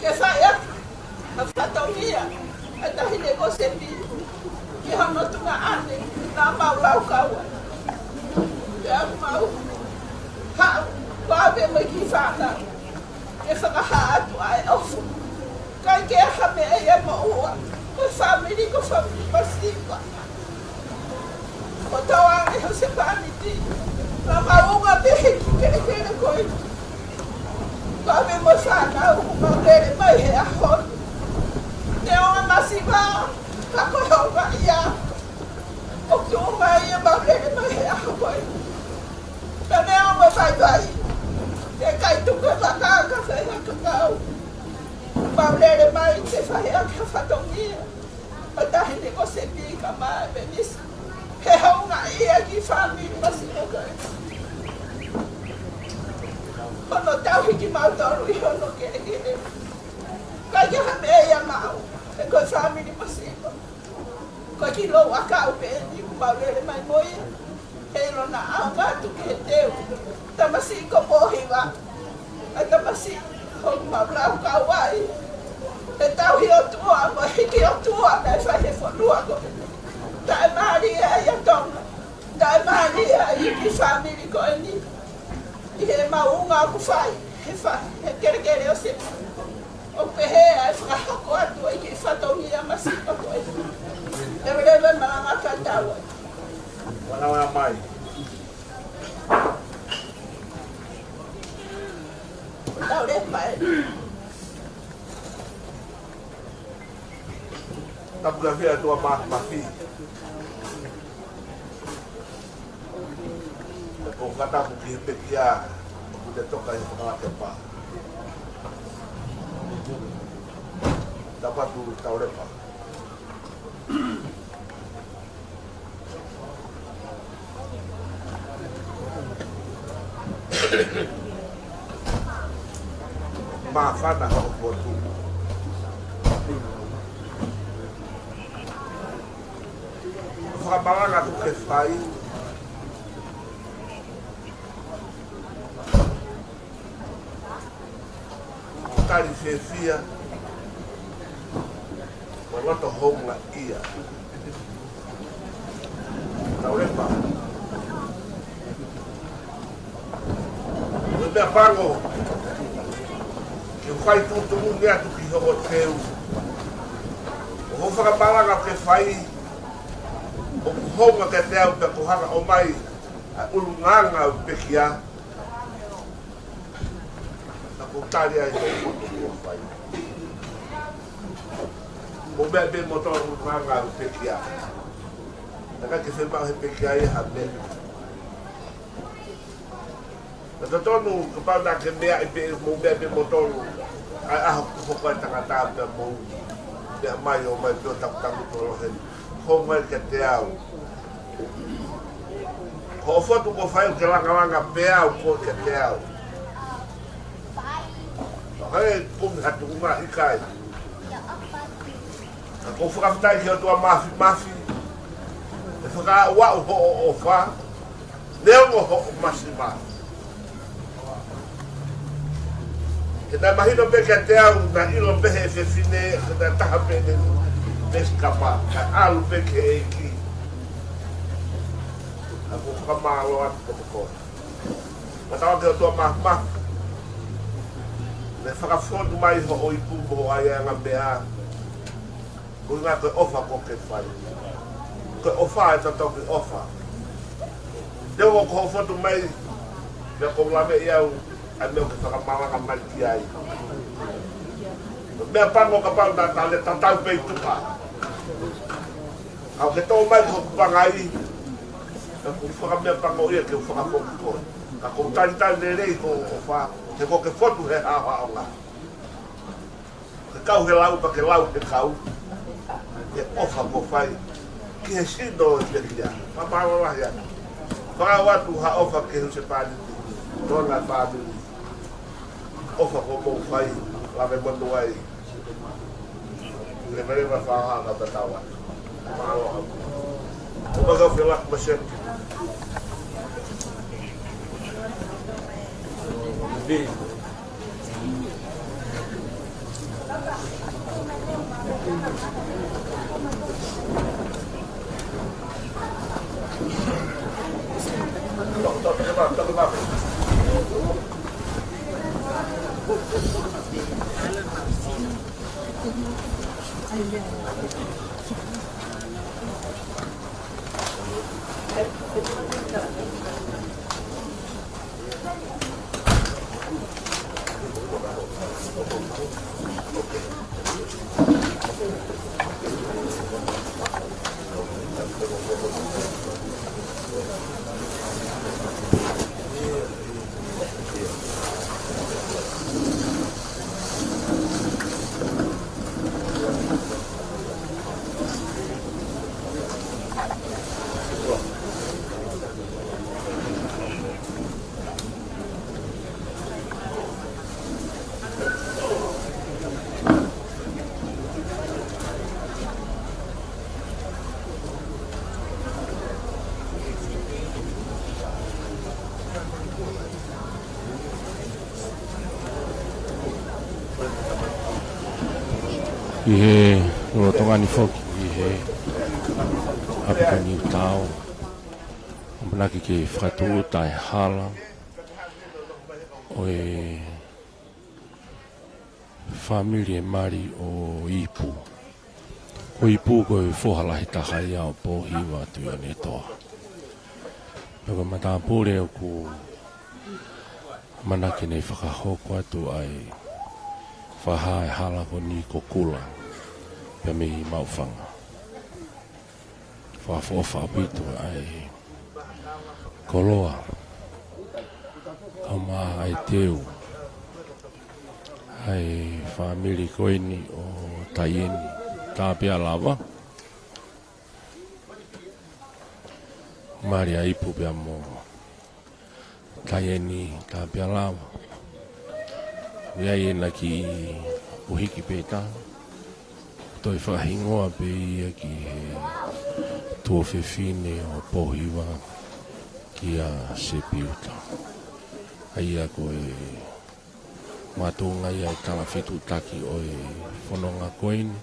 Ke fai atu ha fatongia ʻa e taʻahine ko Sepi ki hono tuongaʻane naʻa mau laukau ai. Pea mau haʻu, ʻave mo e kiʻi fānau ke fakahā atu ʻa e ʻofa. ʻIkai ke ʻi ai ha meʻa ia ʻe moʻua, ko e fāmili ko e fāmili masiva. Ko e tau ange husepāniti, naʻa mau unga pē he kiʻi kelekele ko ē. Pea ʻave mo e fānau, mau lele mai he ʻaho ni. Neongo masiva, ka ko e ʻofa ia ʻoku tuʻu mai ia, mau lele mai he ʻaho ko ē. Pea neongo e vaivai, ʻikai tuku e vaka ka fai ha kakau, mau lele mai ke fai ʻaki ha fatongia ʻa e taʻahine ko Sepi kae ʻumaʻā e Penisi. He houngaʻia e kiʻi fāmili masiva ko ē. Hono tauhi kimautolu ʻi hono kelekele. ʻIkai ke ʻi ai ha meʻa ia maʻu, he ko e fāmili masiva. Ko e kiʻi louʻakau pē eni ʻoku mau lele mai mo ia. He ʻilo naʻa ʻaonga atu ki he teu, tamasiʻi ko Pōhiva, ʻa e tamasiʻi ʻoku mau laukau ai. He tauhi ʻOtua mo e hiki ʻOtua naʻe fai he fonua ko ē. Taʻemālie ai ʻa Tonga, taʻemālie ai e kiʻi fāmili ko eni. ʻI heʻemau unga ʻoku fai he fa-, he kelekele ʻo Sepi. ʻO pehē ʻa e fakahoko atu ʻa e kiʻi fatongia masiva ko ē. Leveleva malanga ka tau ai. Malanga mai. Tau lepa ē. Tapu ki he ʻOtua Māfimafi. ʻOku ou fakatapu ki he pekia ʻoku ne toka ʻi he fakalakepa. Tapu atu, tau lepa. Māfana hoʻo potu. Fakamalanga kuo ke fai. Tali fiefia mo loto houngaʻia. Tau lepa. Ko e meʻapango ke u fai tuʻutuʻuni atu ki hoʻo teu. Ko hoʻo fakamalanga kuo ke fai, ʻoku hounga kiate au pea ko e hanga ʻo ʻomai ʻa e ʻulungaanga ʻo e pekia. Naʻa ku tali ai hoʻo fotu kuo fai. Mou meʻa pē moutolu ʻulungaanga ʻo e pekia. Naʻe ʻikai ke fiemaʻu he pekia ia ha meʻa. Naʻe totonu kapau naʻa ke meaʻi pē, mou meʻa pē moutolu ʻa e ʻaho kuo hoko ai e tangata pea mou meʻa mai ʻo ʻomai pē ʻo takutangutu ʻo lohe. Hounga ia kiate au. Ko hoʻo fotu kuo fai ʻoku ke langalanga pē au, ko kiate au. Ka ʻoku ʻikai ke kumi ha tuʻunga, ʻikai. Ka ʻoku ou fakafetaʻi ki he ʻOtua Māfimafi, ʻe fakaaʻu hoʻo ʻofa, neongo hoʻo masiva. He naʻe mahino pē kiate au, naʻe ʻilo pē he fefine, he naʻe taha pē ʻene veesi kapa, kae ʻalu pē ki he ʻEiki. Ka ʻoku ou fakamālō atu kiate koe. Fakatauange ki he ʻOtua Māfimafi, ne fakafonu mai hoʻo ipu mo hoʻo ʻaiʻanga meʻa. Ko e ʻuhinga ko e ʻofa kuo ke fai. Ko e ʻofa ʻe tautau ki he ʻofa. Neongo ko hoʻo fotu mai, pea ʻoku ou laveʻi au ʻa e meʻa ʻoku ke fakamalanga mai ki ai. Ko e meʻapango kapau naʻa ta le tatau pē ʻi tuʻa. Ka ʻoku ke tō mai ki hoku pangai, pea ʻoku fakameʻapangoʻia ke u fakafoki koe. Ka ʻoku ou talitali lelei hoʻo ʻofa, he kuo ke fotu he haohaonga. Ke kau he lau pea ke lau he kau. He ʻofa kuo fai ki he sino ʻo e pekia. Fakamālō lahi atu. Fakaaʻu atu ha ʻofa ki he husepāniti, Tona, fāmili. ʻOfa kuo mou fai, lave monū ai. Leveleva fakaʻaonga ka tatau atu. Mālō. ʻOfa ka fela maseti. ʻI he lolotonga ni foki, ʻi he ʻapi ko Niutao, ʻamanaki ke fakatūʻuta e hala ʻo e fāmili e mali ʻo Ipu. Ko Ipu ko e foha lahi taha ia ʻo Pōhiva Tuʻiʻonetoa. Pea ko e matāpule ʻoku ʻamanaki ke ne fakahoko atu ʻa e fakahā e hala ko eni ko Kula pea mei Maʻufanga. Fakaʻofoʻofa ʻaupito ʻa e koloa, kae ʻumaʻā ʻa e teu ʻa e fāmili ko eni ʻo Taieni Tāpealava. Mali ʻa Ipu pea mo Taieni Tāpealava. ʻI ai ʻena kiʻi ʻuhiki pē taha, toe fakahingoa pē ia ki he tuofefine ʻo Pōhiva, kia Sepiuta. ʻA ia ko e makatuʻunga ia e talafetuʻutaki ʻo e fononga ko eni,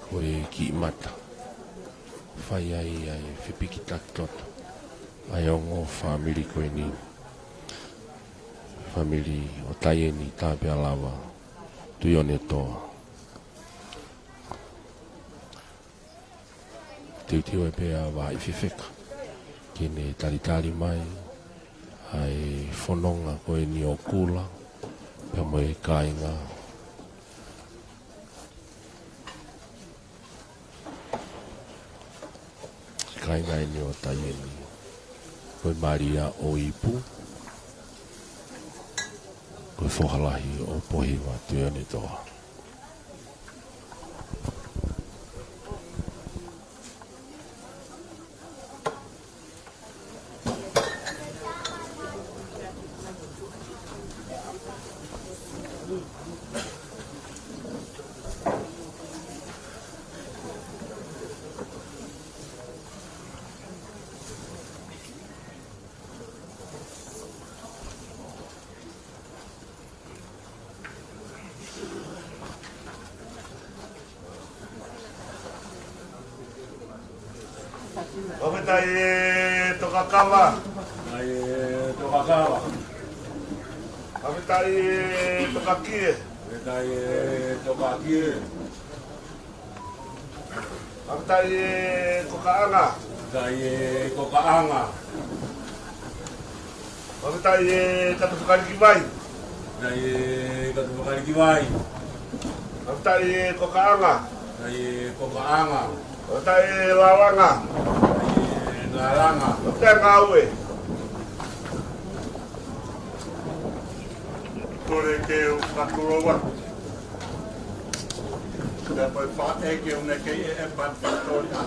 ko e kiʻi mata. Fai ai ʻa e fepikitaki toto ʻa e ongo fāmili ko eni. Fāmili ʻo Taieni Tāpealava Tuʻiʻonetoa. Teuteu ai pē ʻa Vaiʻi Fefeka ke ne talitali mai ʻa e fononga ko eni ʻo Kula pea mo e kāinga, kāinga eni ʻo Taieni. Ko e mali ia ʻo Ipu, ko e foha lahi ʻo Pōhiva Tuʻiʻonetoa. Fakafetaʻi e Tokakava. Fakafetaʻi e Tokakava. Fakafetaʻi e Tokakie. Fakafetaʻi e Tokakie. Fakafetaʻi e Kokaʻanga. Fakafetaʻi e Kokaʻanga. Fakafetaʻi e Katufakaliki Vai. Fakafetaʻi e Katufakaliki Vai. Fakafetaʻi e Kokaʻanga. Fakafetaʻi e Kokaʻanga. Fakafetaʻi e Laoanga. Fakafetaʻi e Laoanga. Fakafetaʻi e ngāue. Kole ke u fakatulou atu. Pea ko e faʻē ke u ne kei e e pati toli a.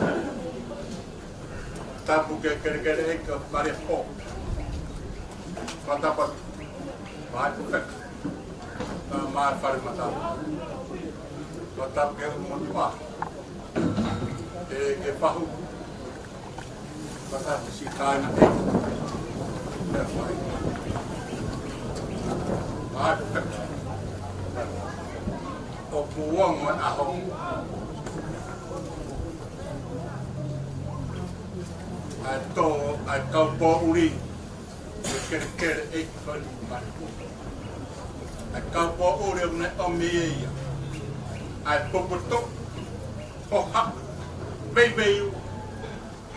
Tapu ke kelekele e ka mare ho. Fakatapu atu. Mai pufeka. Ka mai fale mata. Fakatapu ke u motuʻa. Ke, ke fahu. Fakatapu si kāinga e. Mai pufeka. ʻOku ongo ʻa e ʻaho. ʻA e tō, ʻa e kau poʻuli. Kelekele ʻeiki ko eni mai. ʻA e kau poʻuli ʻoku ne ʻomi ʻe ia ʻa e popoto, ʻoha, veiveiu,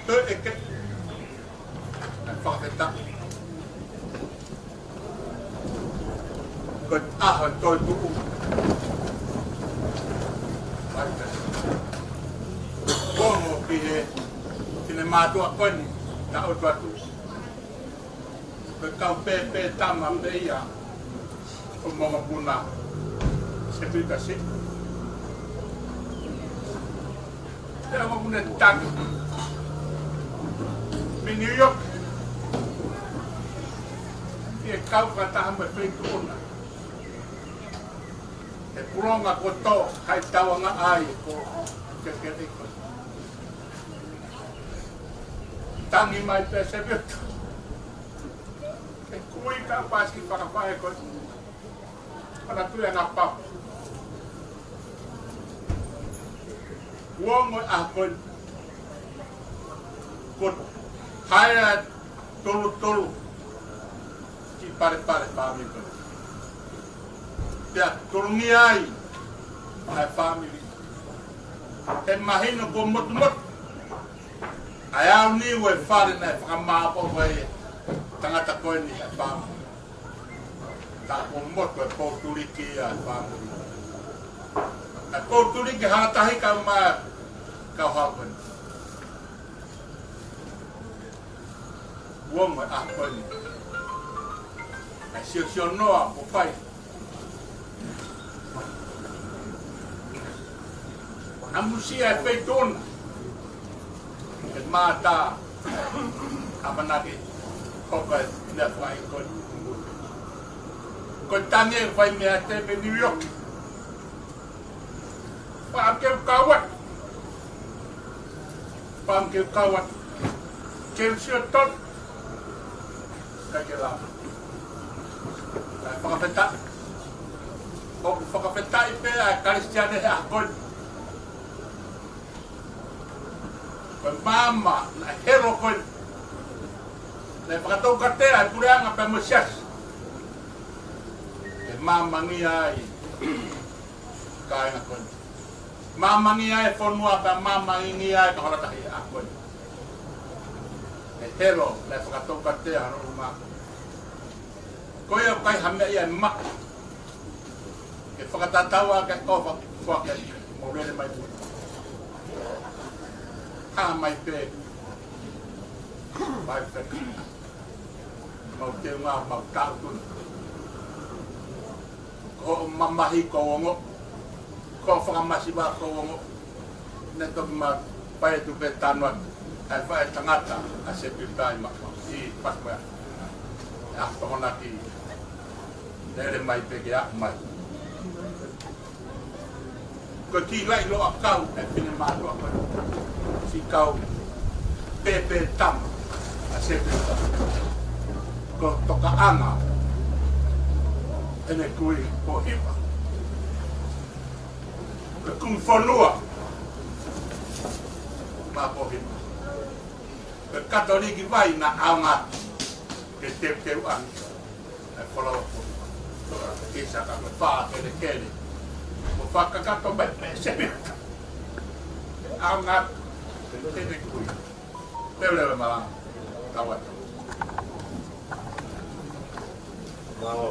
toe ʻeke, ʻa e fakafetaʻi. Ko e ʻaho e toetuʻu. Mai pē. Ongo ki he, ki he mātuʻa ko eni, naʻa ʻoku ʻoatu. Ko e kau pēpē tama pē ia ʻo Mongopuna, Sepita Sipi. Pea mo mune tangi mei New York, ʻi he kau fakataha mo e Feituʻuna. He pulonga ko tō, hai tauanga ai ko Kekeʻiko. Tangi mai pē Sepita. He kui ka pasi fakafai ko. Ana tui ana papa. Ongo ʻa ko. Ko haea tolotolo ki Palepale fāmili. Pea tolongi ai ʻa e fāmili. He mahino ko motumotu. ʻA e au ni ue fale naʻe fakamāpopo ai tangata ko eni ʻa e fāmili. Tā ko motu e poutuliki ʻa e fāmili. ʻA e poutuliki hatahi kau mai kau hau ko eni. Ongo ʻa ko eni. ʻA e siosio noa ko fai. ʻAmusia e Feituʻuna. Ke mātā ʻamanaki. Ko ka ne fai ko. Ko tangi e fai mea te me New York. Pam ke u kau atu. Pam ke u kau atu. Ke u sio tonu. Ka ke la. Ka fakafetaʻi. ʻOku fakafetaʻi pē ʻa e Kalisitiane he ʻaho ko eni. Ko e maama naʻe helo ko eni. Naʻe fakataukatea ʻa e puleʻanga pea mo e siasi. Ke maamangia ai. Kāinga ko eni. Maamangia e fonua pea maamangia e kaholatahi ʻa ko eni. ʻE helo, naʻe fakataukatea hono uma. Ko ia ʻoku ʻikai ha meʻa ia ʻe maʻu. Ke fakatatau ake ʻofa, ʻofa ke mo lele mai pē. Hā mai pē. Mai pē. Mau teunga, mau tautunu. Ko hoʻo mamahi ko ongo. Ko hoʻo fakamasiva ko ongo. Ne toki ma fai atu pē tanu atu. ʻA e fai tangata, ʻa Sepita ʻi Mafua. ʻI Pasipea. ʻA Tokonaki. Lele mai pē ke aʻu mai. Ko e kiʻi laʻi loa kau e finemātuʻa ko e siʻi kau pēpē tama ʻa Sepita. Ko e tokaʻanga ʻene kui Pōhiva. Ko e kumi fonua mā Pōhiva. Ko e Katoliki vai naʻa ʻaonga ke teuteu ange. ʻA e folofola. Ke saka ko e fā kelekele. Ko e fakakakato mai pē Sepita. ʻAonga. Ke te kui. Leuleu e malanga. Tau atu. Mālō.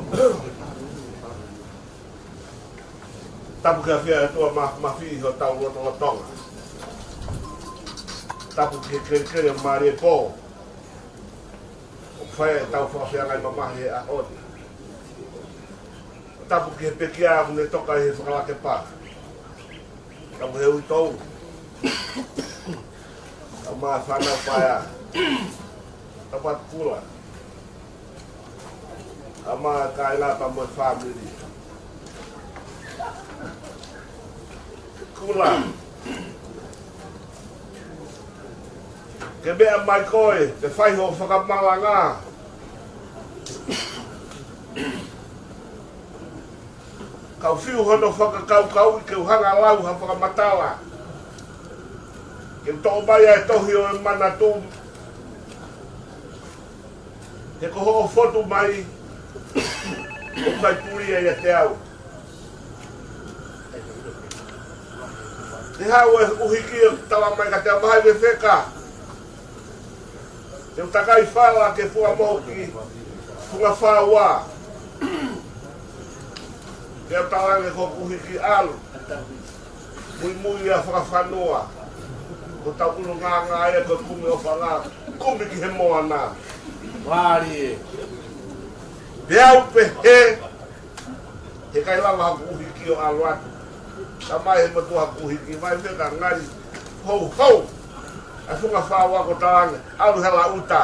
Tapu ki he ʻAfiona ʻOtua Māfimafi ʻi hotau lotolotonga. Tapu ki he kelekele mālie pō. ʻOku fai ʻetau fakafeangai mamahi he ʻaho ni. Tapu ki he pekia ʻoku ne toka ʻi he fakalakepa. Tapu he uitou. Tapu mo e fānau paea. Tapu atu Kula. Tapu mo e kāinga pea mo e fāmili. Kula. Ke meʻa mai koe, ke fai hoʻo fakamalanga. Kau fiu hono fakakaukauʻi ke u hanga ʻo lau ha fakamatala. Ke u toʻo mai ʻa e tohi ʻo e manatu. He ko hoʻo fotu mai, ʻoku ʻikai puli ia ʻiate au. Te u haʻu ʻo ʻuhiki ʻo tala mai kiate au, Mahae Fefeka. Te u takai fala ke fua mohu ki Funga Faua. Te u talaange ko ʻeku ʻuhiki ʻalu. Muimui ʻa Fakafanua. Ko hotau ʻulungaanga ia ko e kumi ʻofa, kumi ki he moana. Mālie. Te u pehē, he ʻikai lava haʻaku ʻuhiki ʻo ʻalu atu. Tala mai he motuʻa ʻoku ʻuhiki mai, Fefeka, ngali houhou ʻa Funga Faua ko e talaange, ʻalu he lauʻi uta.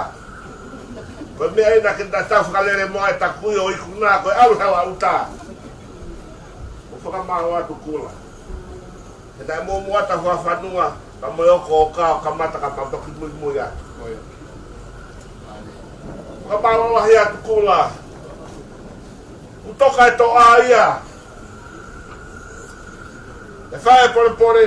Ko e meʻa ia naʻa ke tatau fakalele mo e takuio ikuna ko e ʻalu he lauʻi uta. ʻOku fakamālō atu Kula. He naʻe muʻomuʻa ʻa Fakafanua, ka mo e oko ʻo ka, ʻo kamata ka mapaki muimui atu. Fakamālō lahi atu Kula. Kuo toka e toʻa ia. ʻE fai e polepole.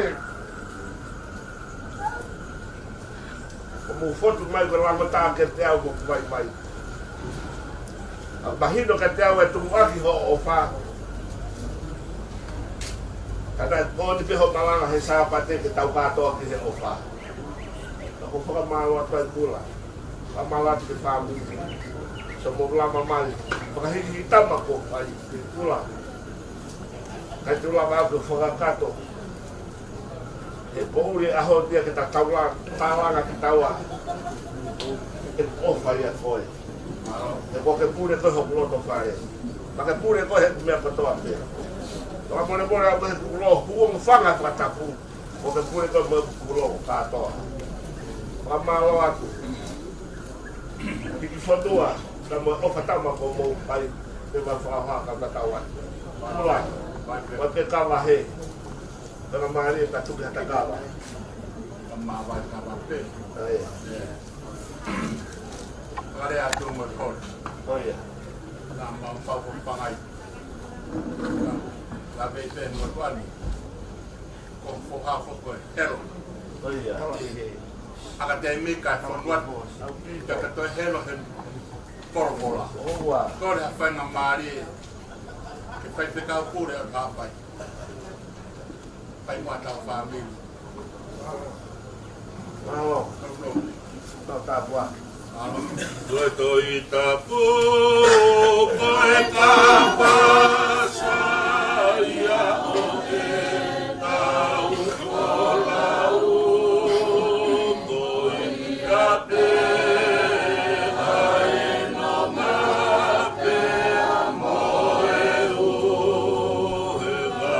ʻOku mou fotu mai ko e langotā kiate au mo ʻeku vaivai. ʻA mahino kiate au e tuʻuaki hoʻo ʻofa. Ka naʻe moʻoni pē hoʻo malanga he Sāpate ke tau kātoa ki he ʻofa. Ka ʻoku fakamālō atu ai Kula. Fakamālō atu ki he fāmili. So mo lama mai. Fakahikihiki tama ko fai. Kula. Kai tu lava atu fakakato. He poʻuli ʻaho tia ke ta taula, tālanga ke taua. Ke ʻofa ia koe. He ko ke pule koe hoku loto fale. Ma ke pule koe he meʻa kotoa pē. Ka mole mole au he kulo, huo mo fanga fakatapu. Ko ke pule koe mo kulo kātoa. Fakamālō atu. Hiki fotua, ka mo e ʻofa tama ko mou kai, te ma fakahā ka ta taua. Kula, ko te kava he. Tana mālie ka tuki hata kava. Ka mā vai kava pē. ʻAi. Kare atu mo e kore. ʻOia. Nā mau pau ko pangai. Ka vei pē mo e kuani. Ko foha ko ko e helo. ʻOia. ʻAka te mika fonuatu. Ka ka toe helo he poropola. ʻOua. Kore a fai ngā mālie. Ke fai pē kau kure a ka fai. Fai mo ʻetau fāmili. Mālō. Mālō. Mālō tāpua. Mālō. Ko e Tohi Tapu, ko e kapa sai ia ʻo ʻetau folau, ko ia pē ai nonga pea mo e ʻuhinga.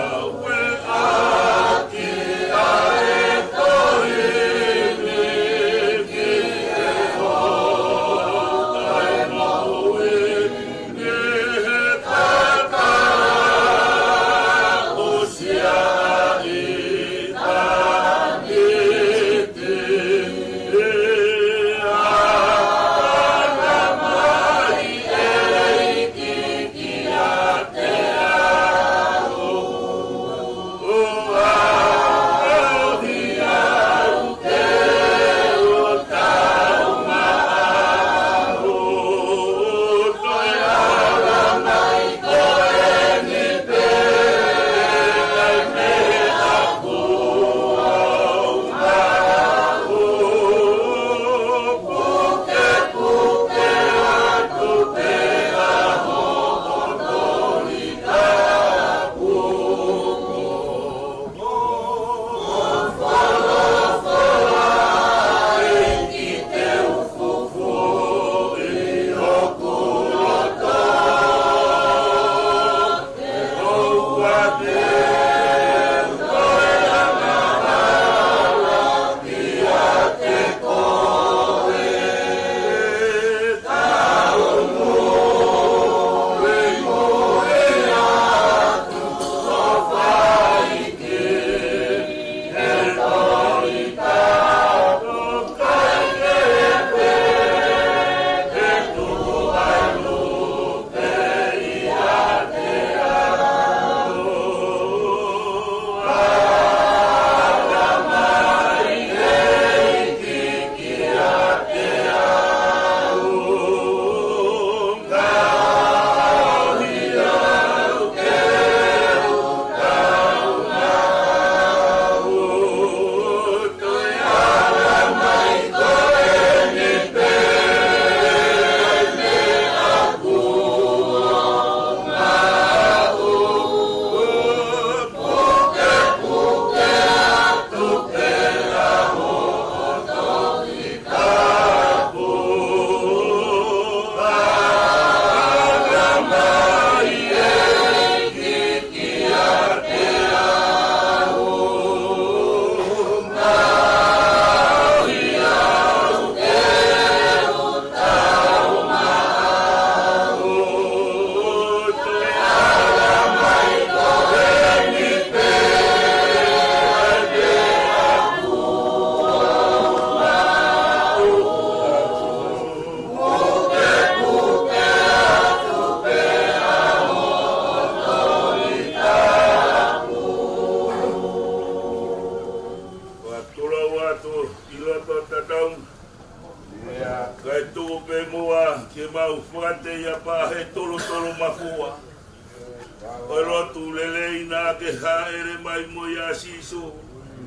Tuʻu lelei naʻa ke hāʻele mai mo ia Sīsū.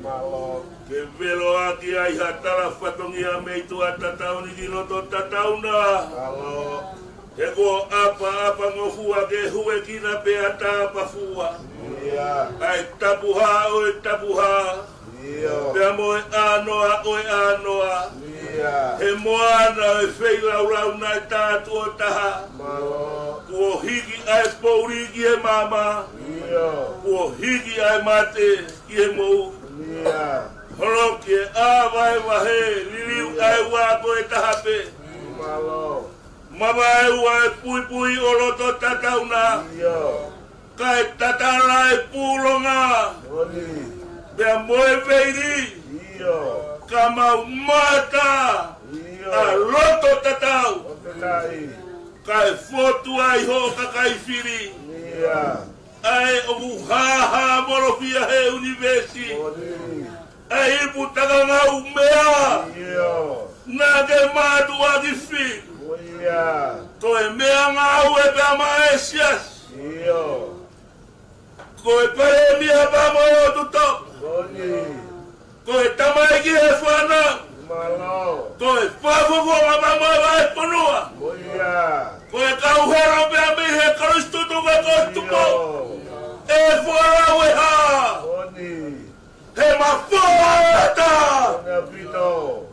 Mālō. Ke velo ʻaki ai ha tala fatongia mei tuʻa tatau ni ki loto tatau na. Mālō. He kuo ʻapaʻapangofua ke huekina pea tāpafua. ʻIo. ʻA e tapuhā ʻo e tapuhā. ʻIo. Pea mo e ʻānoa ʻo e ʻānoa. ʻIo. He moana ʻo e feilaulau naʻe tā tuʻo taha. Mālō. Kuo hiki ʻa e poʻuli ki he maama. ʻIo. Kuo hiki ʻa e mate ki he moʻui. ʻIo. Holoki e ʻā vahevahe, liliu ʻa e ua ko e taha pē. Mālō. Mavaeua e puipui ʻo loto tatau na. ʻIo. Kae tatala e pūlonga. Moʻoni. Pea mo e veili. ʻIo. Ka mau mata. ʻIo. ʻA loto tatau. ʻO te tai. Kae fotu ai hoʻo kakai fili. ʻIo. ʻA e ʻoku hāhāmolofia he ʻunivēsi. Moʻoni. ʻA e ipu takangau meʻa. ʻIo. Naʻa ke mātuʻaki fili. ʻIo. Ko e meʻangāue pea maʻa e siasi. ʻIo. Ko e palēmia pea mo e ʻOtu Toka. Moʻoni. Ko e tamaiki he fānau. Mālō. Ko e fakafofonga pea mo e vahefonua. ʻIo. Ko e kau hela pea mei he Kolisi Tutuku ko Tupou. ʻIo. ʻE folau e hā. Moʻoni. He mafoa ata. Moʻoni ʻaupito.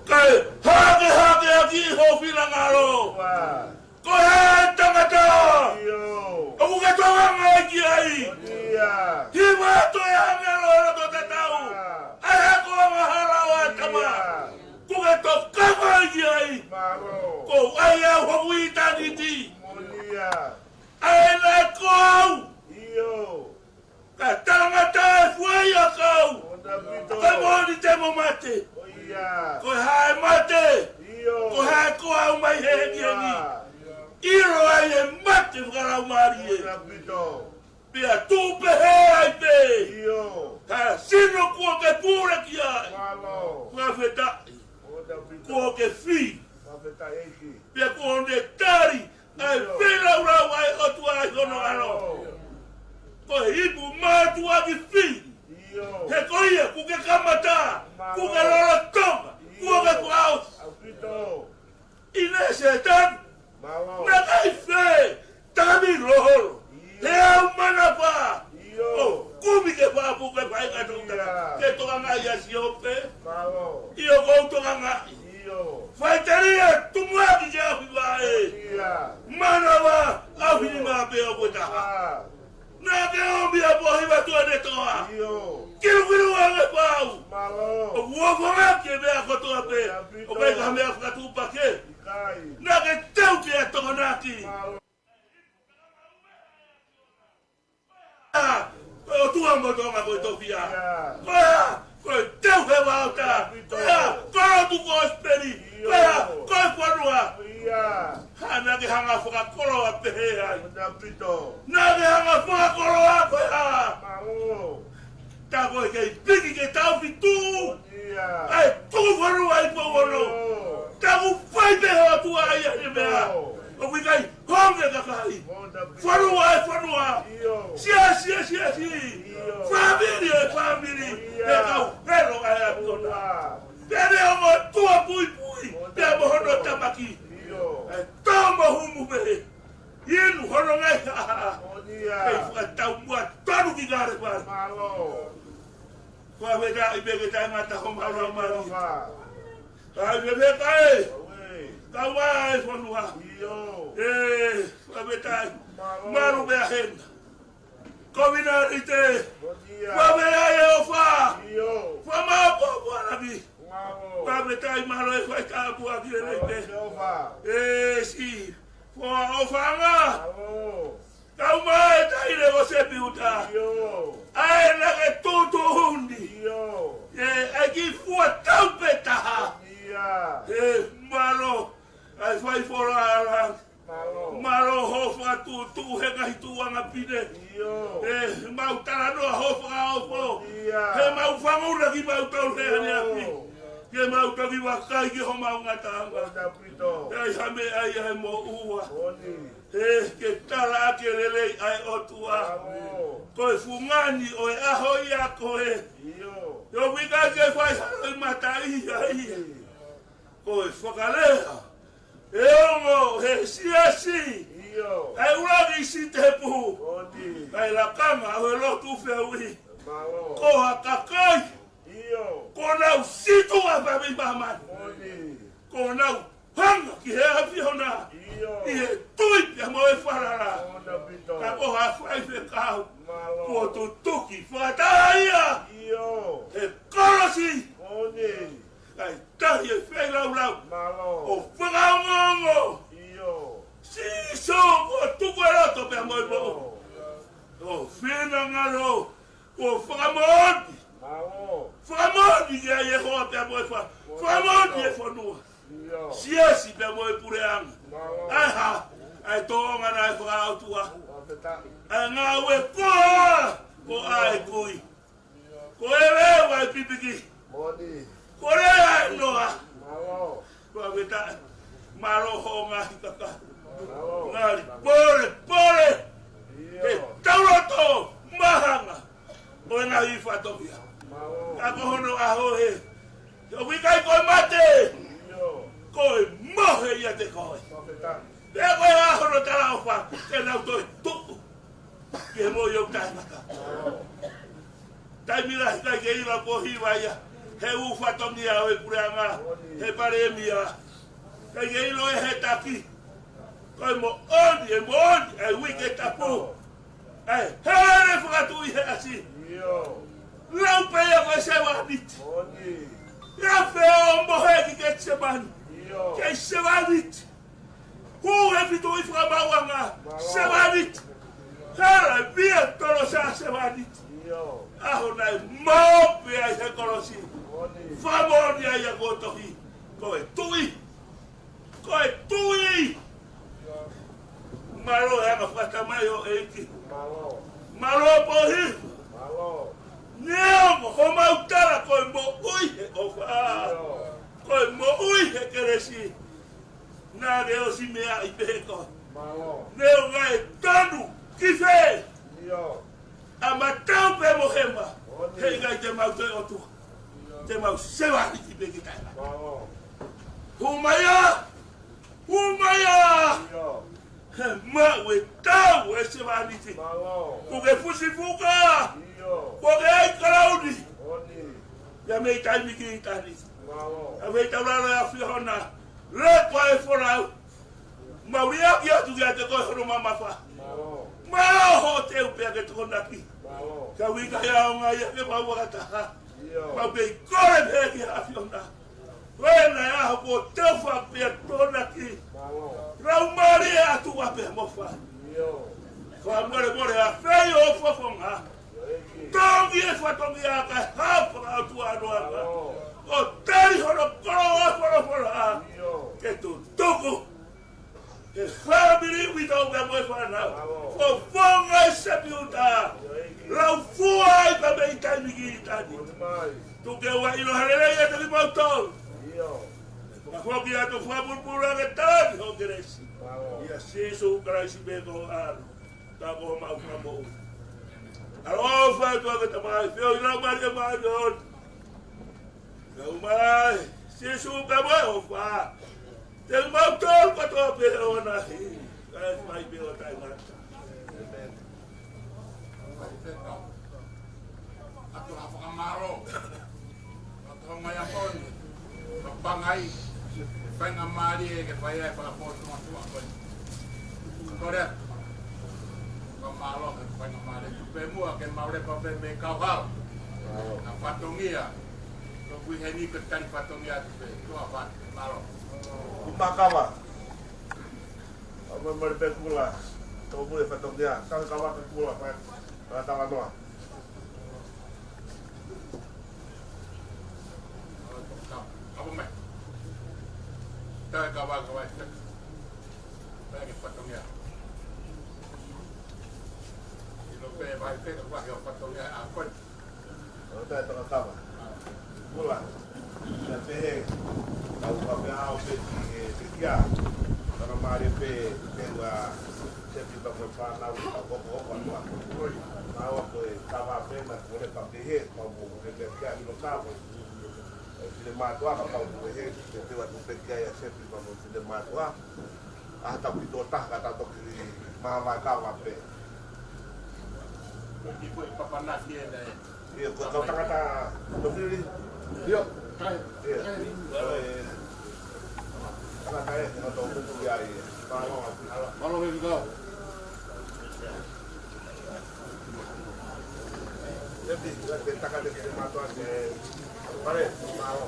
Kae hākehākeʻaki ho finangalo. Ua. Ko e tangata. ʻIo. ʻOku ke tokanga ki ai. ʻIo. Hiva atu e ʻāngelo he loto tatau. ʻA. ʻA e hako angahala ʻo Ātama. ʻIo. ʻOku ke tokanga ki ai. Mālō. Ko au ʻa hoku ʻitāniti. Moʻoni. ʻA ē naʻe ko au. ʻIo. Ka tangata e fuai ʻa kau. Moʻoni ʻaupito. Ko e moʻoni te mo mate. ʻIo. Ko e hā e mate. ʻIo. Ko e hā e ko au mai he hengihengi. ʻIo. ʻIlo ai e mate fakalaumālie. Moʻoni ʻaupito. Pea tuʻu pehē ai pē. ʻIo. Ka sino kuo ke pule ki ai. Mālō. Fakafetaʻi. Moʻoni ʻaupito. Kuo ke fili. Fakafetaʻi ʻEiki. Pea kuo ne tali ʻa e feilaulau ʻa e ʻOtua ʻi hono ʻAlo. Ko e ipu mātuʻaki fili. ʻIo. He ko ia ʻoku ke kamata, ʻoku ke lolotonga, ʻoku ke fakaʻosi. ʻAupito. ʻI he Sētane. Mālō. Naʻe ʻikai fē, takami loholo. ʻIo. He ʻau manava. ʻIo. ʻO kumi ke fakapuke fai ka tokanga. ʻIo. Ke tokanga ʻia Siope. Mālō. ʻIo, ʻoku ou tokanga. ʻIo. Faitalia tumuaki ke afi vae. ʻIo. Manava, afi ni mā pē ʻo koe taha. ʻA. Naʻa ke ʻomi ʻa Pohiva Tuʻanetoa. ʻIo. Kilukilu ange pau. Mālō. ʻOku ou fanga ke meʻa kotoa pē. ʻAupito. ʻOku ʻikai ka meʻa fakatupakē. ʻIkai. Naʻa ke teu ke ʻa Tokonaki. Mālō. ʻA, ko e ʻOtua mo Tonga ko e tofiʻa. ʻIo. Ko ia, ko e teu he vaota. ʻAupito. Ko ia, ko e lotu kosipeli. ʻIo. Ko ia, ko e fonua. ʻIo. Hā naʻa ke hanga fakakoloa pehē ai. Moʻoni ʻaupito. Naʻa ke hanga fakakoloa ko ia. Mālō. Tā ko e kei piki ke tau fitu. ʻIo. ʻAi, tuku fonua ʻi Pouono. ʻIo. Taku fai pē ʻe he ʻOtua ia he meʻa. ʻIo. ʻOku ʻikai honge kakai. Moʻoni ʻaupito. Fonua ʻe fonua. ʻIo. Siasi ʻe siasi. ʻIo. Fāmili ʻe fāmili. ʻIo. ʻE kau helo ʻa e ʻOtua. ʻIo. Pea ne ongo tuʻa puipui, pea mo hono tamaki. ʻIo. ʻE tau mo humu pē. Inu hono ngaahi haʻahaʻa. ʻIo. ʻE fakatau muʻa tonu ki Kalevalī. Mālō. Fakafetaʻi pē ke taʻengata ho malu ʻa mali. ʻIo. ʻAi pē pē kae. ʻOi. Kau ai fonua. ʻIo. ʻE, fakafetaʻi. Mālō. Malu pē ʻa hena. Kovinānite. ʻIo. Fua mea ʻe ʻofa. ʻIo. Fua maopoopo ʻa langi. Mālō. Fua mea tai mālō e fai tāpuaki lelei pē. Mālō ʻEiki. ʻEsi. Fua ʻofaʻanga. Mālō. Kau mai e taʻahine ko Sepiuta. ʻIo. ʻAi naʻa ke tuʻutuʻuni. ʻIo. ʻE, ʻai ki fua tau pē taha. ʻIo. ʻE, mālō. ʻAi fai fola ala. Mālō. Mālō hoʻo fakatuʻutuʻu he ngaahi tuʻuʻanga pine. ʻIo. ʻE, mau talanoa hoʻo fakaofo. ʻIo. He mau fanguna kimautolu he ʻaneafi. ʻIo. Ke mau toki vakai ki homau ngataʻanga. Ko ʻetau pito. ʻE ʻi ai ha meʻa ia ʻe moʻua. Moʻoni. He ke talaʻaki e lelei ʻa e ʻOtua. Mālō. Ko e fungani ʻo e ʻaho ia ko ē. ʻIo. ʻOku ʻikai ke fai ha loi mata ia ia. Moʻoni. Ko e fakalea ʻe ongo he siasi. ʻIo. ʻA e ʻuluaki sitepu. Moʻoni. ʻA e lakanga ʻo e lotu fehuʻi. Mālō. Ko ha kakai. ʻIo. Kuo nau situʻa pē mei māmani. Moʻoni. Kuo nau hanga ki he ʻAfiona. ʻIo. ʻI he tui pea mo e falala. Ko ʻetau pito. Ka ko ha faifekau. Mālō. Kuo tutuki fakataha ia. ʻIo. He kolosi. Moʻoni. Kae tali e feilaulau. Mālō. ʻO fakaongoongo. ʻIo. Sīsū kuo tuku e loto pea mo e moʻui. ʻIo. ʻO finangalo. Kuo fakamoʻoni. Mālō. Fakamoʻoni kia Sihova pea mo e fa-, fakamoʻoni e fonua. ʻIo. Siasi pea mo e puleʻanga. Mālō. ʻA e hā, ʻa e tōʻonga naʻe fakaʻotua. Fakafetaʻi. ʻA e ngāue koā, ko ʻa e kui. Ko e leva e pipiki. Moʻoni. Ko e leva e noa. Mālō. Fakafetaʻi. Mālō hoʻo ngaahi kakai. Mālō. Ngali pole, pole. ʻIo. He tauloto, mahanga. Ko e ngaahi fatongia. Mālō. Ka ko hono ʻaho he. ʻOku ʻikai ko e mate. ʻIo. Ko e mohe ʻiate koe. Fakafetaʻi. Pea ko e ʻaho hono talaʻofa, te nau toe tuʻu. Ke mo ʻio taʻengata. Taimi lahi ʻikai ke ʻilo ko e hiva ia. He ʻū fatongia ʻo e puleʻanga. He palēmia. ʻIkai ke ʻilo ʻe he taki. Ko e moʻoni, ʻe moʻoni, ʻa e uike tapu. ʻA e hele fakatuʻi he ʻasi. ʻIo. Lau pē ia ko e sevāniti. Moʻoni. Ia pē ʻo mohe ki Ketisemani. ʻIo. Kei sevāniti. Hū he fituʻi fakamaauʻanga, sevāniti. Hala via tolo sa sevāniti. ʻAho naʻe mao pē ai he kolosi. Fakamoʻoni ai ʻa e tohi. Ko e tuʻi. Ko e tuʻi. Mālō e anga fakatamai ʻo e ʻEiki. Mālō pohi. Neongo homau tala ko e moʻui he ʻofa. Ko e moʻui he kelesi. Naʻa ke ʻosi meaʻi pē ko. Mālō. Neongo e tanu ki fē. ʻIo. ʻA matau pē mo hema. Moʻoni. He ʻikai te mau toe ʻOtua. ʻIo. Te mau sevāniti pē ki taʻengata. Mālō. Hū mai ā. Hū mai ā. ʻIo. He maʻu e tau e sevāniti. Mālō. Kuo ke fusi fuka. ʻIo. Kuo ke ʻai kalauni. Moʻoni. Ia mei taimi ki ʻitāniti. Mālō. ʻA mei taulalo e ʻAfiona. Lea ko e folau. Mau liʻaki atu kiate koe hono mamafa. Mālō. Mālō hoʻo teu pea ke tokonaki. Mālō. Ka ʻoku ʻikai ʻaonga ia ke mau fakataha. ʻIo. Mau kei kole pē ki he ʻAfiona. Ko ena e ʻaho kuo teu fai pea tokonaki. Mālō. Laumālie ʻa e ʻOtua pea mo fai. ʻIo. Fakamolemole ʻa e feia ʻo e fofonga. Tongi e fatongia kae hapa ka ʻOtua noa. Mālō. ʻO tali hono koloa folofola. ʻIo. Ke tutuku. Ke fāmili uitou pea mo e fānau. Mālō. Fofonga ʻi Sepiuta. Lau fua ai pea mei taimi ki ʻitāniti. Tuku ke ʻoua ʻilo ha lelei ʻiate kimautolu. ʻIo. Ka foki atu fakapulupulu ange tali hoʻo kelesi. Mālō. ʻIa Sīsū Kalaisi pē ko ho ʻAlo. Ka ko homau Fakamoʻui. ʻAloʻofa atu ʻa e Tamai, feohi Laumālie Māʻoniʻoni. Kau mai, Sīsū pea mo e ʻofa. Te mau tolu kotoa pē ʻo nahi. Kae fai pē ʻo taʻengata. ʻĒmeni. ʻOatu ha fakamālō. Ka tau mai a poni. Ka pangai. Faingamālie ke fai ai fakapono atu a poni. Kole atu. Fakamālō ke faingamālie. Pea muʻa ke mau lepa pē mei kauhau. ʻA e fatongia. Ko kui heni ko e tali fatongia atu pē. Ko a fat. Mālō. Kumakava. ʻAmai mali pē kula. Tō mui e fatongia. Kau kava ke kula. Pea, pea talanoa. Kava mai. Tau e kava, kava e feka. Pea ke fatongia. ʻIlo pē vai feka, vai o fatongia a koe. ʻO tai toka kava. Kula. Pea pehē, kau ka pea au pē ki he pekia. Kana mālie pē, pē ua sepi pa ko fānau, ka ko ko ko ko. Māua ko e kava pē na ko le pa pehē, kau mo ke pekia ʻi lo ka ko. E file mātuʻa ka pau ko he, te te ua tu pekia ia sepi pa mo file mātuʻa. ʻA e tau pito taha ka tau toki maama e kava pē. Ko ki ko e papanaki e nei. Ia, ko e kau tangata tofili. Ia, kai. Ia, kai. Ko e tangata e, no tau kuku ia ia. Mālō, mālō. Mālō he kau. Ia, te, te, te, taka te, te, mātuʻa te, pare, mālō.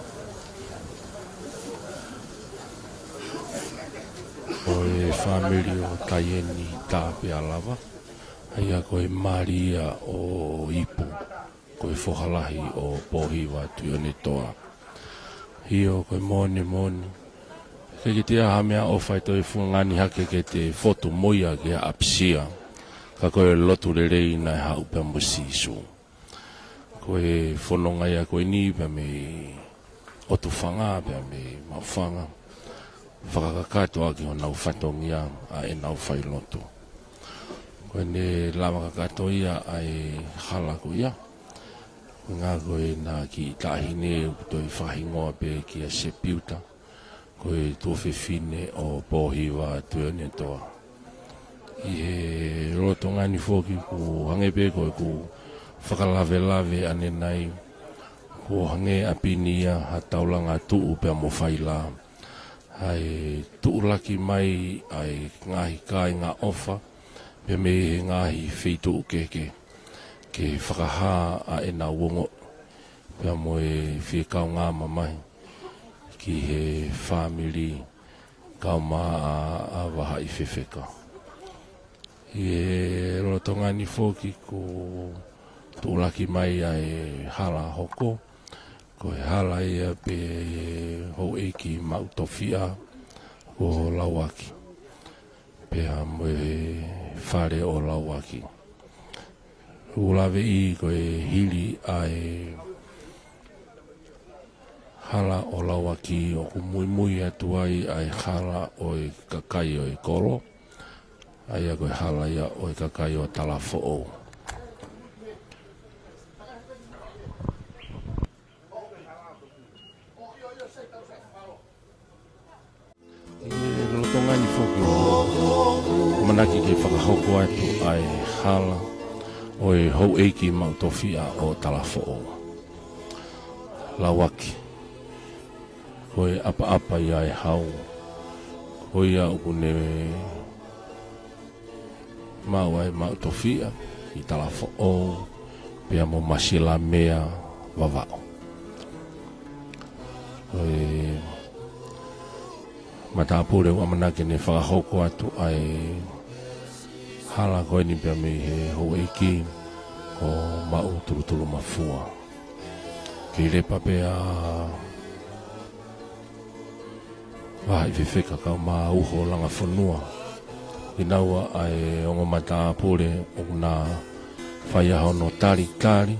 Ko e fāmili ʻo Taieni Tāpealava, ʻa ia ko e mali ia ʻo Ipu, ko e foha lahi ʻo Pōhiva Tuʻionetoa. ʻIo, ko e moʻoni moʻoni. Ke ke tia ha meʻaʻofa ʻe toe fungani hake ke te fotu mo ia ki ha ʻapisia. Ka ko e lotu lelei naʻe haʻu pea mo Sīsū. Ko e fononga ia ko eni pea mei ʻOtufanga pea mei Maʻufanga. Fakakakato ʻaki honau fatongia ʻa ʻenau failotu. Ko ʻene lava kakato ia ʻa e hala ko ia. Ngā ko ena kiʻi taʻahine ʻoku toe fakahingoa pē kia Sepiuta. Ko e tuofefine ʻo Pōhiva Tuʻionetoa. ʻI he lolotonga ni foki kuo hangē pē ko ʻeku fakalavelave ʻanenai, kuo hangē ʻaupito ia ha taulanga tuʻu pea mo faila. ʻA e tuʻulaki mai ʻa e ngaahi kāinga ʻofa, pea mei he ngaahi feituʻu kehekehe, ke fakahā ʻa ʻenau ongoʻi, pea mo e fie kaungā mamahi ki he fāmili kae ʻumaʻā ʻa Vahaʻi Fefeka. ʻI he lolotonga ni foki kuo tuʻulaki mai ʻa e hala hoko, ko e hala ia pē houʻeiki Maʻutofiʻa ko Lauaki. Pea mo e fale ʻo Lauaki. ʻOku ou laveʻi ko e hili ʻa e hala ʻo Lauaki ʻoku muimui atu ai ʻa e hala ʻo e kakai ʻo e kolo. ʻA ia ko e hala ia ʻo e kakai ʻo Talafoʻou. ʻI he lolotonga ni foki ʻoku ʻamanaki ke fakahoko atu ʻa e hala ʻo e houʻeiki Maʻutofiʻa ʻo Talafoʻou. Lauaki, ko e ʻapaʻapa ia ʻa e hau, ko ia ʻoku ne maʻu ai Maʻutofiʻa ʻi Talafoʻou, pea mo Masilamea Vavaʻu. Ko e matāpule ʻoku ʻamanaki ke ne fakahoko atu ʻa e hala ko eni pea mei he houʻeiki ko Maʻutulutulumafua. Kei lepa pē ʻa Vahaʻi Fefeka kae ʻumaʻā Uho Langafonua. Kinaua ʻa e ongo matāpule ʻoku na fai ʻa hono talitali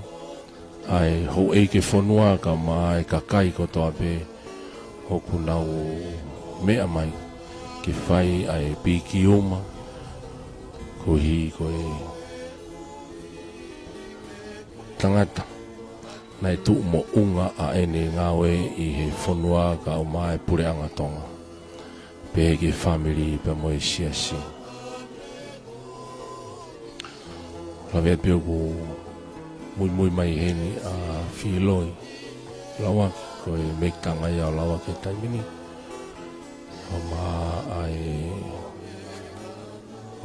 ʻa e houʻeiki e fonua kae ʻumaʻā e kakai kotoa pē ʻoku nau meʻa mai ke fai ʻa e piki uma koeʻuhi ko e tangata naʻe tuʻu moʻunga ʻa ʻene ngāue ʻi he fonua kae ʻumaʻā e puleʻanga Tonga. Pehē ki he fāmili pea mo e siasi. Lave pē ʻoku muimui mai heni ʻa Filoi Lauaki, ko e mekitanga ia ʻo Lauaki he taimi ni. ʻUmaʻā ʻa e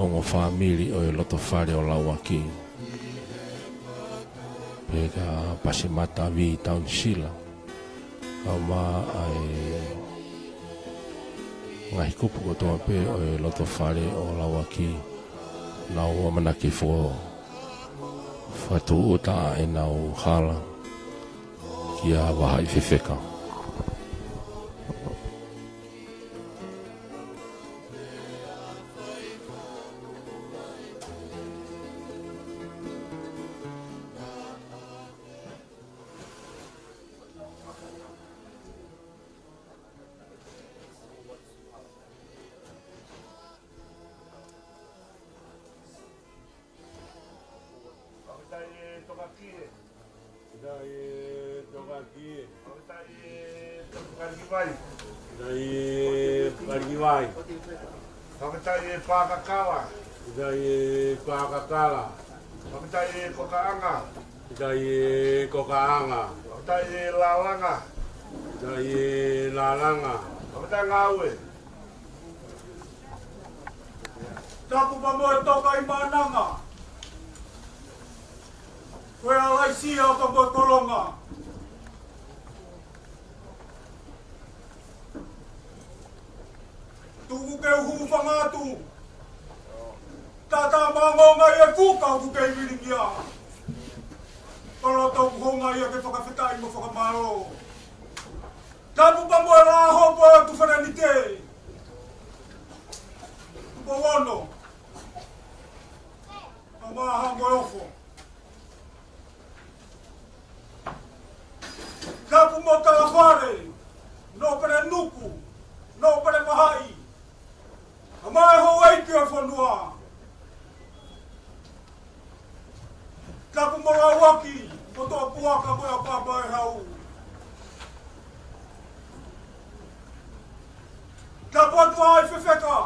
ongo fāmili ʻo e loto fale ʻo Lauaki. Pehē kia Pasimata Vī Taunisila. ʻUmaʻā ʻa e ngaahi kupu kotoa pē ʻo e loto fale ʻo Lauaki. Nau ʻamanaki fo-, fakatūʻuta ʻa ʻenau hala kia Vahaʻi Fefeka. Fakafetaʻi e Tokaki. Fakafetaʻi e Tokaki Vai. Fakafetaʻi e Tokaki Vai. Fakafetaʻi e Pakakala. Fakafetaʻi e Pakakala. Fakafetaʻi e Kokaʻanga. Fakafetaʻi e Kokaʻanga. Fakafetaʻi e Lalanga. Fakafetaʻi e Lalanga. Fakafetaʻi e Ngāue. Tapu pea mo e Tokaimaʻananga. Ko e Alaisia pea mo e Kolonga. Tuku ke u hūfanga atu. Tata mangonga e fuka ʻoku kei vilingia. Koloto ʻoku hounga ia ke fakafetaʻi mo fakamālō. Tapu pea mo e Lahopo ʻo Tufananite. Tupoʻono. Mamaha mo e Ofo. Tapu mo Talafale, Nōpele Nuku, Nōpele Mahaʻi, pea mo e houʻeiki ʻo e fonua. Tapu mo Lauaki, mo Toʻapuaka, mo e ʻApapa ʻe Hau. Tapu atu ai fefeka,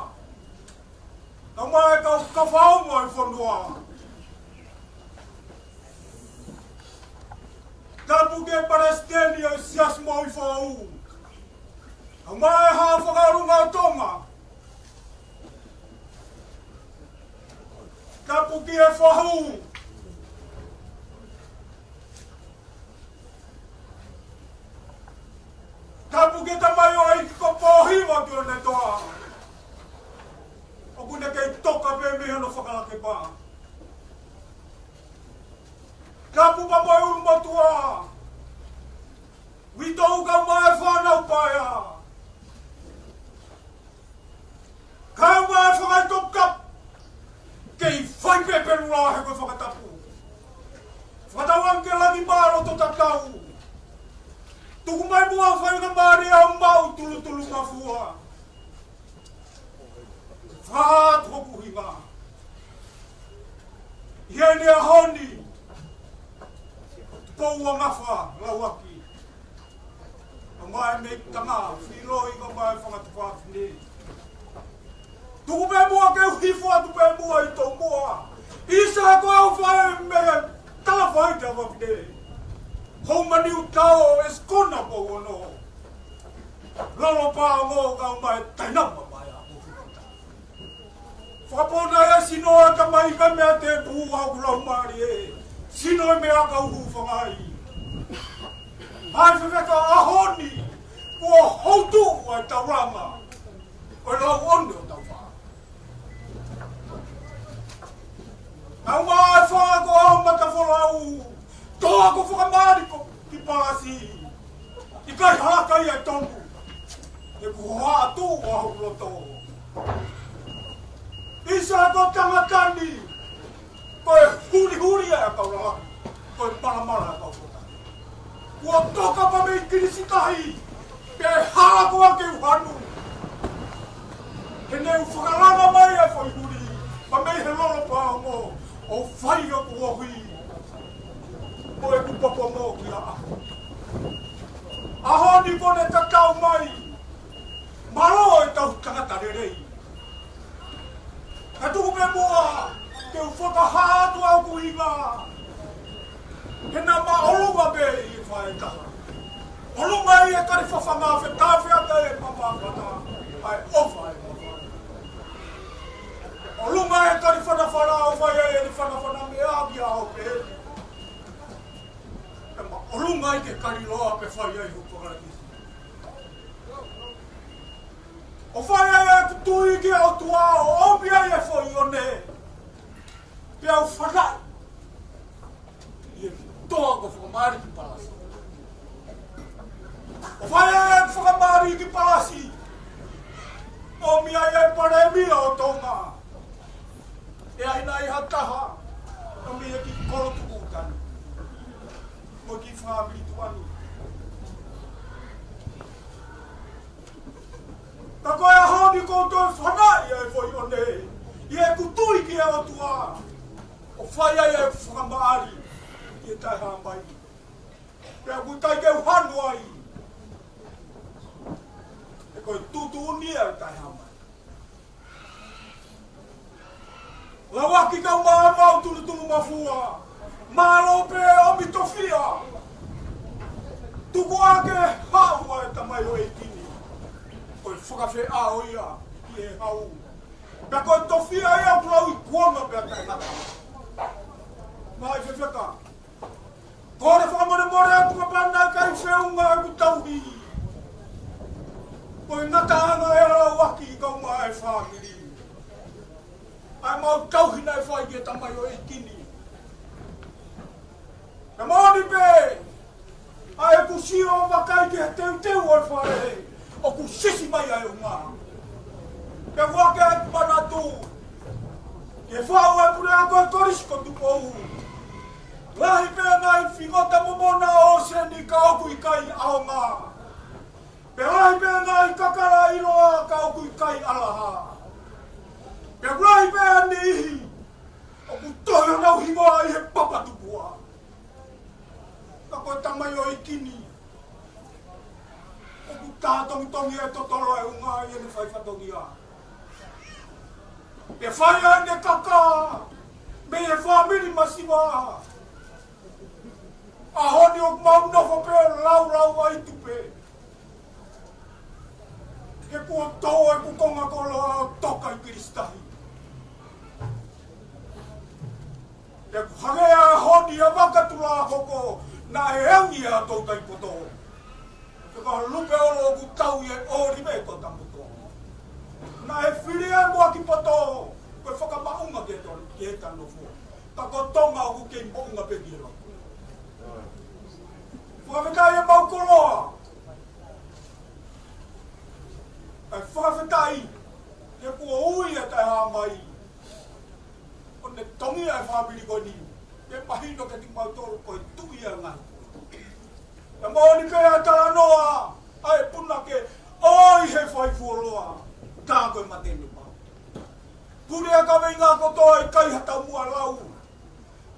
pea mo e kau kafaongo ʻo e fonua. Tapu ki he Palesiteni ʻo e Siasi Moʻui Foʻou, pea mo e Haʻa Fakaʻolunga ʻo Tonga. Tapu ki he Fahu. Tapu ki he tamaioʻeiki ko Pōhiva Tuʻiʻonetoa. ʻOku ne kei toka pē mei hono fakalakepa. Tapu pea mo e ʻulumotuʻa. Uitou kae ʻumaʻā e fānau paea. Kae ʻumaʻā e fanga Toputapu. Kei fai pē pelu lahi ko e fakatapu. Fakatauange ke langi māloto tatau. Tuku mai muʻa faingamālie ʻo maʻu tulutulu mafua. Fā atu hoku ʻuhinga. ʻI heʻene ʻaho ni, Tupou ʻa Ngafa Lauaki. ʻA mai mei Tanga, Filoi, ʻa mai fanga tuofāfine. Tuku pē muʻa ke u hifo atu pē muʻa ʻi Tomoa. ʻIsa ko au fai mei Talafaite ʻa Vavine. Hou mani u tao e sikona ko ono. Lolo pā mo kau mai tainama mai a mo fikuta. Fakapona e sino ʻa ka mai ka mea te pū au ku lau mari e. Sino e mea ka uhu fangai. Mai fefeka ʻaho ni, kuo houtu ʻa e taulanga. Ko e lau one ʻo tau fā. Nau mā e fā ko au mata folau. Toa ko fakamari ko ki palasi. ʻIkai halaka ia tonu. ʻE ku hoa atu ʻa hoku loto. ʻIsa ko tangata ni. Ko e hulihuli ʻa e kau lala. Ko e malamala ʻa e kau kota. Kuo toka pea mei Kilisitahi. Pea hala ko ake uhanu. He ne u fakalanga mai e foʻi huli. Pea mei he lolo pā mo. ʻO fai ʻoku ohi. Mo e kupa pea mo ki a. ʻAho ni ko ne tatau mai. Mālō e tau tangata lelei. Ka tuku pē muʻa, ke u fakahā atu ʻa hoku ʻuhinga. He naʻa ma ʻolunga pē ʻi he faʻahi taha. ʻOlunga ʻi he kali fafanga fetafe ata e mama fata, ʻa e ʻofa e mama. ʻOlunga ʻi he kali fanafana ʻo fai ai e fanafana meʻa ki a o pē. Naʻa ma ʻolunga ʻi he kali loa pē fai ai hoku fakalakisi. ʻO fai ai e kutui ki he ʻOtua ʻo ʻomi ai e foʻi one. Pea u fanaʻi. ʻI he toa ko fakamari ki palasi. ʻO fai ai e fakamari ki palasi. ʻOmi ai e palēmia ʻo Tonga. ʻE ai nai ha taha. ʻOmi e ki kolo tuku tani. Mo ki fāmili tuʻani. Ka ko e ʻaho ni ko toe fanaʻi ai foʻi one. ʻI he kutui ki he ʻOtua. ʻO fai ai e fakamaʻali. ʻI he taʻehāmai. Pea ʻoku ʻikai ke u hanu ai. He ko e tuʻutuʻuni ia ʻo e taʻehāmai. Lauaki kae ʻumaʻā e vau tulutulu mafua. Mālō pē ʻomi tofiʻa. Tuku ā ke haʻu ʻa e tamaioʻeiki ni. Ko e fakafeʻao ia ki he hau. Pea ko e tofiʻa ia ʻoku lau ʻi kuonga pea taʻengata. Mai fefeka. Kole fakamolemole atu kapau naʻe ʻikai feʻunga ʻeku tauhi. Ko e ngataʻanga ʻa e lauaki kae ʻumaʻā e fāmili. ʻA e mau tauhi naʻe fai ki he tamaioʻeiki ni. Pea moʻoni pē, ʻa ʻeku sio ʻo vakai ki he teuteu ʻo e fale, ʻoku sisi mai ʻa e ʻunga. Pea ʻoku ʻai ke ʻai ke manatu, ke faʻu e puleako ʻo e Kolisi ko Tupou. Lahi pē ngaahi fingota momona ʻo ʻōseni ka ʻoku ʻikai ʻaonga. Pea lahi pē ngaahi kakala ʻiloa ka ʻoku ʻikai ʻalaha. Pea lahi pē ʻa e niʻihi ʻoku tohi honau hingoa ʻi he papa tupua. Ka ko e tamaioʻeiki ni, ʻoku tā tongitongi e totolo e ʻunga ʻi heʻene fai fatongia. Pea fai ʻa ʻene kaka mei he fāmili masiva. ʻAho ni ʻoku mau nofo pē ʻo laulau ai tupe. He kuo tō ʻeku konga koloa ʻo toka ʻi Kilisitahi. He ʻoku hangē ʻa e ʻaho ni ʻa Vakatula hoko naʻe ʻeungi ʻa Toutai Poto. He ko e lupe ʻolo ʻoku tau ʻi he ʻoli me ko Tapoto. Naʻe fili ʻa e muʻaki poto, ko e fakamaʻunga ke tonu, ke ta nofo. Ka ko Tonga ʻoku kei moʻunga pē ki he loto. Fakafetaʻi e mau koloa. ʻAi fakafetaʻi, he kuo ui ʻa e taʻehāmai. ʻO ne tongi ʻa e fāmili ko eni. Ke mahino kiate kimautolu ko e tuʻi ʻa e ngaahi. Pea moʻoni pē ʻa e talanoa ʻa e punake ʻo ʻi he fai fuoloa. Tā ko e mate ne pau. Pule ʻa e kaveinga kotoa ʻikai ha taumuʻa lau.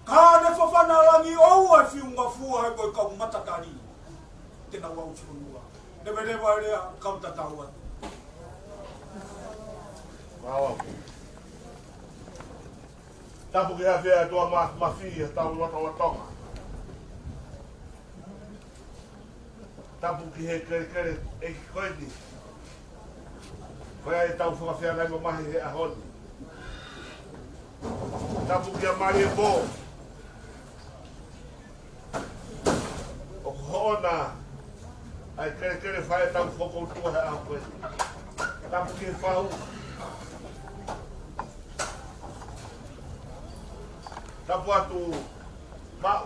Ka ne fafana langi ʻoua ʻe fiu ngofua he ko e kau matatali. Te nau ʻausifonua. Neveleva lea kau tatau atu. Mālō. Tapu ki he ʻafio ʻa e ʻOtua Mā-, Māfimafi ʻi hotau lotolotonga. Tapu ki he kelekele ʻeiki ko eni. Ko ia ʻetau fakafeangai mamahi he ʻaho ni. Tapu kia Malie Pō. ʻOku hoʻona ʻa e kelekele fai ʻetau fokoutua he ʻaho ko eni. Tapu ki he fau. Tapu atu Maʻu.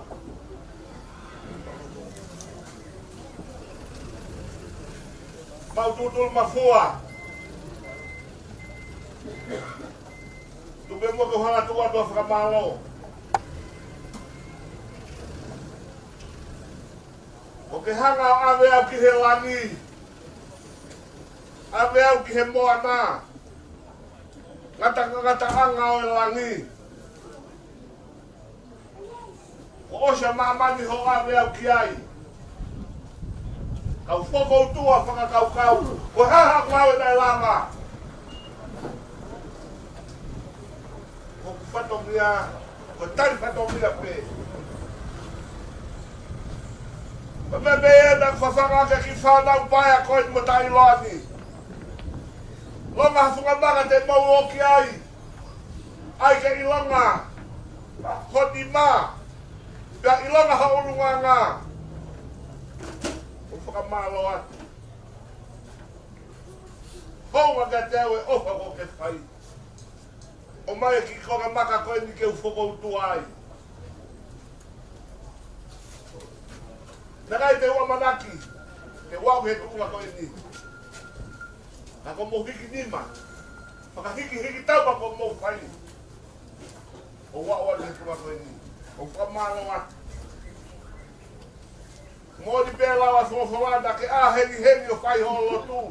Maʻu Tutulu Mafua. Tuku muʻa ke u hanga atu ʻo fakamālō. ʻOku ke hanga ʻo ʻave au ki he langi. ʻAve au ki he moana. Ngata, ngataʻanga ʻo e langi. Kuo ʻosi ʻa māmani hoʻo ʻave au ki ai. Kau fokoutua fakakaukau. Ko e hā haʻaku ʻave naʻe lava. Ko hoku fatongia, ko e tali fatongia pē. Ko e meʻa pē ʻena fafanga ke ki fānau paea ko eni mo taʻeʻiloa ni. Longa ha funga maka te mau ō ki ai. ʻAi ke ʻilonga ho nima, pea ʻilonga ho ʻulungaanga. ʻOku fakamālō atu. Hounga kiate au e ʻofa kuo ke fai. ʻOmai e kiʻi konga maka ko eni ke u fokoutua ai. Naʻe ʻikai te u ʻamanaki ke u aʻu ki he tuʻunga ko eni. Ka ko hoʻomou hiki nima, fakahikihiki tauʻa kuo mou fai, ʻo aʻu au ki he tuʻunga ko eni. ʻOku fakamālō atu. Moʻoni pē lau ʻa e folofola, naʻa ke ʻā hengihengi ʻo fai hoʻo lotu.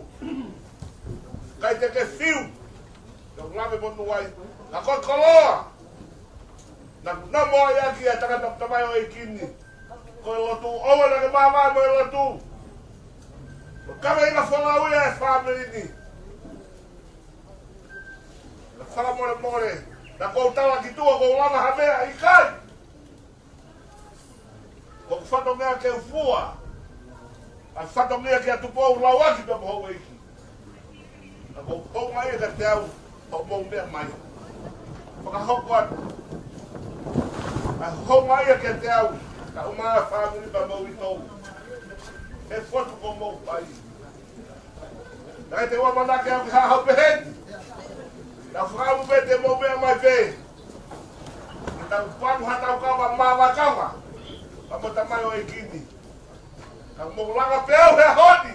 ʻIkai te ke fiu. Te u lave monū ai. Ka ko e koloa Naʻa ku namo ai ʻaki ʻa e tangata tamai ʻo e ʻEiki ni. Ko e lotu, ʻoua naʻa ke māvae mo e lotu. Ko e kaveinga folau ia ʻa e fāmili ni. Naʻa fakamolemole, naʻa ku tala ki tuʻa kuo u lava ha meʻa, ʻikai. Ko e fatongia ke u fua ʻa e fatongia kia Tupou Lauaki pea mo houʻeiki. Naʻa ku houngaʻia kiate au hoʻomou meʻa mai. Fakahoko atu ʻa e houngaʻia kiate au, kae ʻumaʻā e fāmili pea mo uitou. He fotu kuo mou fai. Naʻe ʻikai te u ʻamanaki au ke hao pehē ni. Naʻa ku fakaʻamu pē te mou meʻa mai pē. Ke tau panu ha tau kava, māvae kava. Pea mo e tamai ʻo e ʻEiki ni. Ka mou langa pē au he ʻaho ni.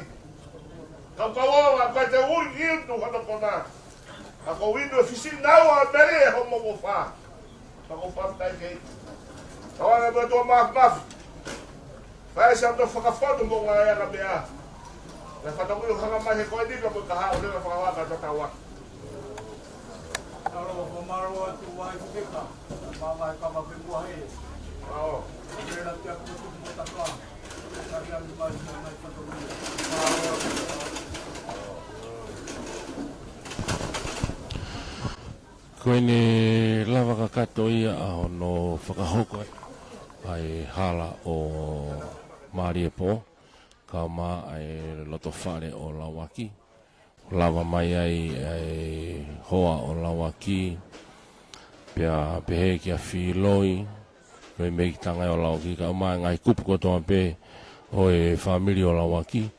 Ka u kau ola, ʻikai te u inu hono kona. Ka ko u inu e fisi naua mele ʻe hoʻomou ʻofa. Ka ko u fakafetaʻi ki he ʻEiki. Tauange mo e ʻOtua Māfimafi. Fai siʻa motu fakafonu mo ngaahi anga meʻa. Naʻe fatongia hanga mai he ko eni ka mo e kahaʻu leva fakavaka tatau atu. Alo, ko mālō atu vai keka. Māvae kava pē kuo hē. ʻAo. Lea kia kutu mo takoa. Kariangi mai mo ngaahi fatongia. Mālō atu. Ko ʻene lava kakato ia ʻa hono fakahoko ai ʻa e hala ʻo Maliepō, kae ʻumaʻā ʻa e lotofale ʻo Lauaki. Lava mai ai ʻa e hoa ʻo Lauaki, pea pehē kia Filoi, ko e meʻa ki he tangai ʻo Lauaki, kae ʻumaʻā e ngaahi kupu kotoa pē ʻo e fāmili ʻo Lauaki,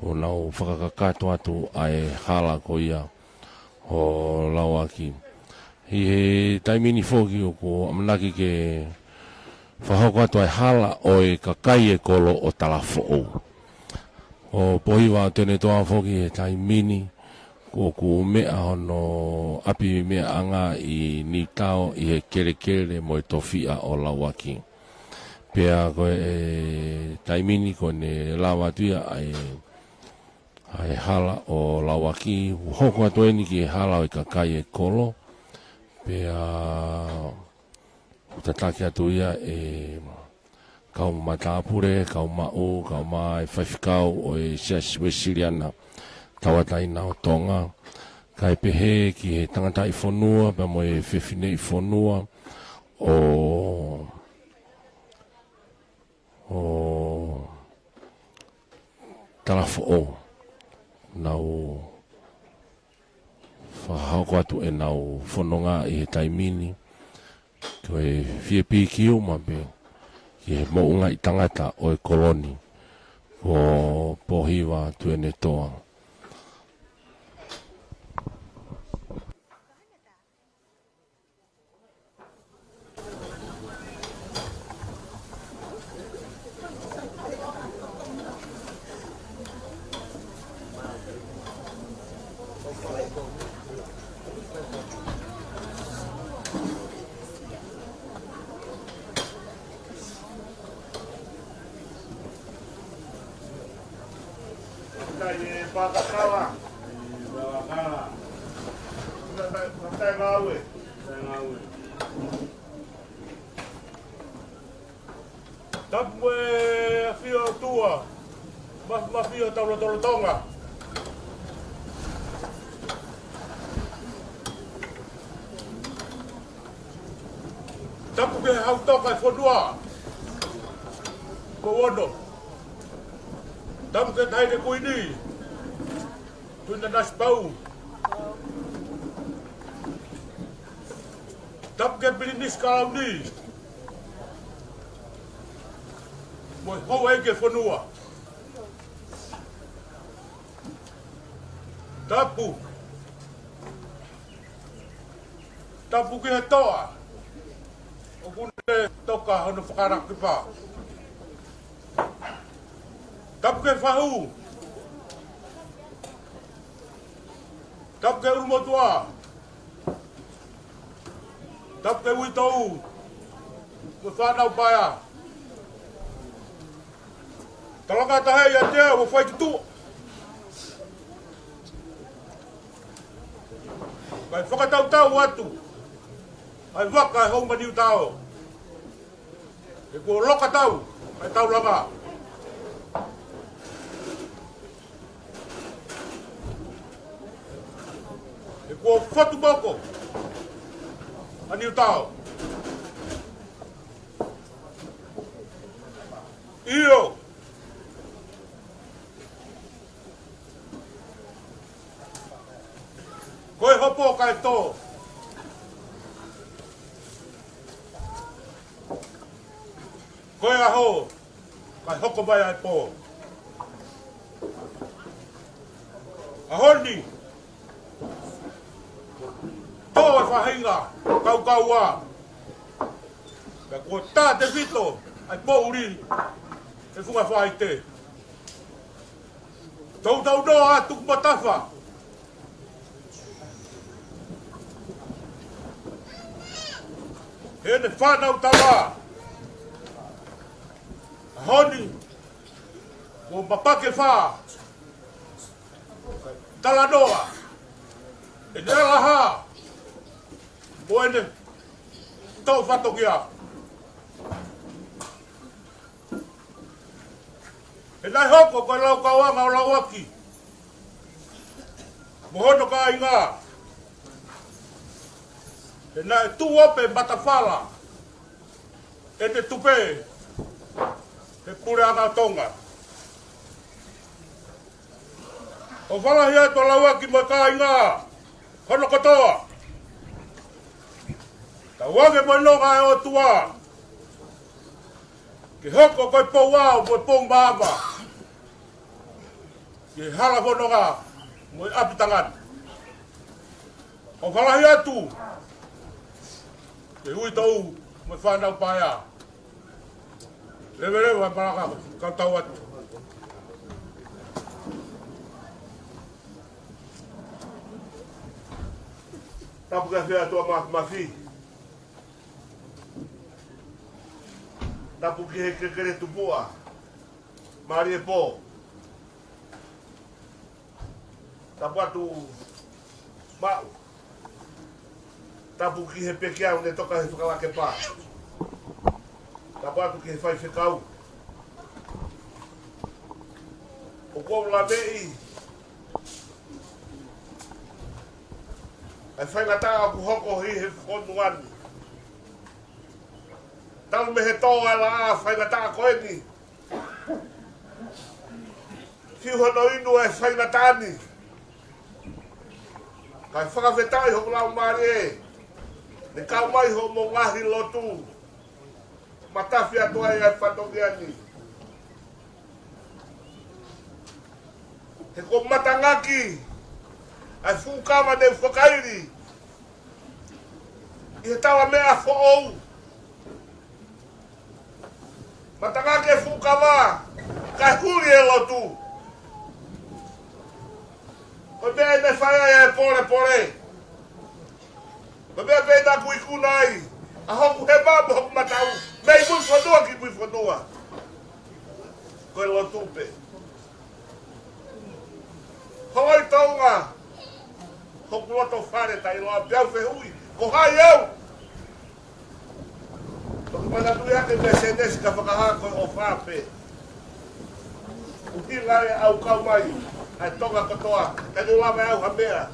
ʻo nau fakakakato atu ʻa e hala ko ia ʻo Lauaki. ʻI he taimi ni foki ʻoku ʻamanaki ke fakahoko atu ʻa e hala ʻo e kakai e kolo ʻo Talafoʻou. ʻO Pōhiva ʻo Tuʻiʻonetoa foki he taimi ni, ʻoku meʻa hono ʻapi meʻaʻanga ʻi Niutao ʻi he kelekele mo e tofiʻa ʻo Lauaki. Pea ko e taimi ni ko ʻene lava atu ia ʻa e, ʻa e hala ʻo Lauaki, ʻoku hoko atu eni ki he hala ʻo e kakai e kolo. Pea ʻoku tataki atu ia ʻe kau matāpule, kau maʻu, kau mai faifekau ʻo e Siasi Uēsiliana Tauʻatāina ʻo Tonga. Kae pehē ki he tangataʻi fonua, pea mo e fefineʻi fonua ʻo, ʻo Talafoʻou. Nau fakahoko atu ʻenau fononga ʻi he taimi ni, ko e fie pikiu maʻu pē ki he moʻungaʻi tangata ʻo e kolo ni, ko Pōhiva Tuʻiʻonetoa. Kai e pakakala. Pakakala. Kai, kai, kai ngāue. Kai ngāue. Tapu e ʻafio ʻOtua, ma, mafimafi ʻo tau lotolotonga. Tapu ki he Hau Toka e fonua. Ko ono. Tapu ki he Taʻahine Kuini. Tuʻinanasipauʻu. Tapu ki he Pilinisi Kalauni. Mo e houʻeiki e fonua. Tapu. Tapu ki he toʻa ʻoku ne toka hono fakalakalaka. Tapu ki he fahu. Tapu ki he ʻulumotuʻa. Tapu ki he uitou mo e fānau paea. Talangataheʻi ʻiate au ʻo fai ki tuʻa. Kae fakatautau atu ʻa e vaka ʻa e Houʻeiki Maniutao. He kuo loka tau ʻa e taulanga. He kuo fotu moko ʻa Niutao. ʻIo. Ko e hopo kae tō. Ko e ʻaho kae hoko mai ʻa e pō. ʻAho ni, tō e faʻahinga kaukaua. Pea kuo tā tefito ʻa e poʻuli ʻe Funga Faite. Toutou noa ʻa Tukumatafa. Heʻene fānau tama. ʻAho ni, kuo mapake fā. Talanoa ʻene ʻalaha mo ʻene toʻo fatongia. He naʻe hoko ko e laukauʻanga ʻo Lauaki mo hono kāinga. He naʻe tuʻu ope matafala ʻene tupe he puleʻanga ʻo Tonga. ʻOfa lahi atu ʻa Lauaki mo e kāinga hono kotoa. Tauange mo e nonga ʻa e ʻOtua ke hoko ko e pou ao mo e pou maama ki he hala fononga mo e ʻapi tangata. ʻOfa lahi atu ki he uitou mo e fānau paea. Leveleva e malanga, kau tau atu. Tapu ki he ʻOtua Māfimafi. Tapu ki he kekele tupuʻa. Mālie pō. Tapu atu Maʻu. Tapu ki he pekia ʻoku ne toka he fakalakepa. Tapu atu ki he faifekau. ʻOku ou laveʻi ʻa e faingataʻa ʻoku hoko ʻi he fonua ni. Talu mei he tō ʻa e laʻā faingataʻa ko eni. Fiu hono inu e faingataʻa ni. Kae fakafetaʻi hoku laumālie, ne kau mai hoʻomou ngaahi lotu. Matafi atu ai ʻa e fatongia ni. He kuo matangaki ʻa e fuʻu kava ne u fakaili ʻi he tala meʻa foʻou. Matangaki e fuʻu kava, kae huli e lotu. Ko e meʻa ʻe fai ai e polepole. Ko e meʻa pē naʻa ku ikuna ai ʻa hoku hema mo hoku mataʻu mei Muʻifonua ki Muʻifonua, ko e lotu pē. Hoi Tonga, hoku loto fale taʻeʻiloa, peau fehuʻi ko hai au. Toki manatuʻi ake mei Senesi ka fakahā ko e ʻofa pē. ʻUhinga ʻe au kau mai ʻa e Tonga kotoa, ka ne lava ʻe au ha meʻa.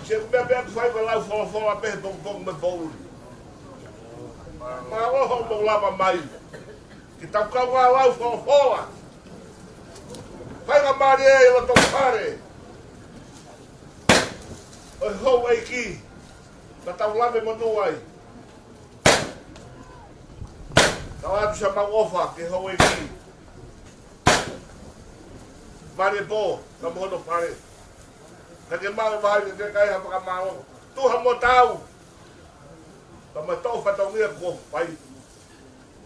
Se meʻa pē ʻoku fai ko e lau folofola pē he pongipongi mo e poʻuli. Mālō hoʻomou lava mai. Ke tau kaungā lau folofola. Faingamālie ʻi loto fale ʻo e houʻeiki, ka tau lave monū ai. Tau atu siʻa mau ʻofa ki he houʻeiki. Mālie pō, ka mo hono fale. Ka ke mau e vahaʻa ke kai ha fakamālō. Tuha mo tau. Ka mo e toʻo fatongia kuo fai.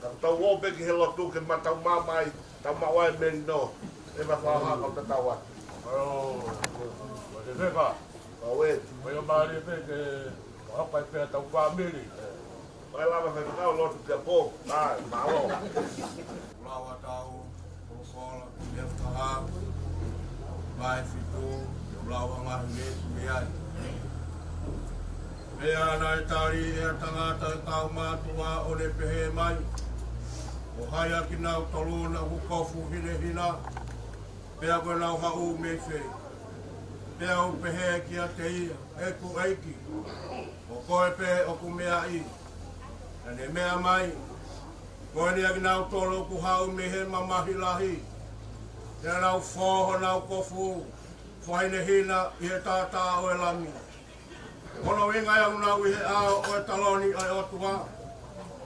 Ka tau ō pē ki he lotu ke ma tau maʻu mai, tau maʻu ai e melino. ʻE ma fakaha kau tatau atu. Mālō. Ko te feka. Kau e. Ko ia mālie pē ke hoko ai pē ʻa tau fāmili. Mai lava fai kau lotu kia pō. Mai, mālō. Lava tau, folofola, ia fakaha. Mai fitu, ia lava ngaahi meʻa, meʻa ai. Pea naʻe tali ʻe ha tangata ʻo e kau mātuʻa ʻo ne pehē mai, Ko hai ʻa kinautolu naʻa ku kofu hinehina, pea ko ʻenau haʻu mei fē? Pea u pehē kiate ia, ʻEku ʻEiki, ko koe pē ʻoku meaʻi. Naʻa ne meʻa mai, Ko eni ʻa kinautolu ʻoku haʻu mei he mamahi lahi, pea nau fō honau kofu fakahinehina ʻi he taʻataʻa ʻo e Lami. Ko hono ʻuhinga ia ʻoku nau ʻi he ʻao ʻo e taloni ʻo e ʻOtua,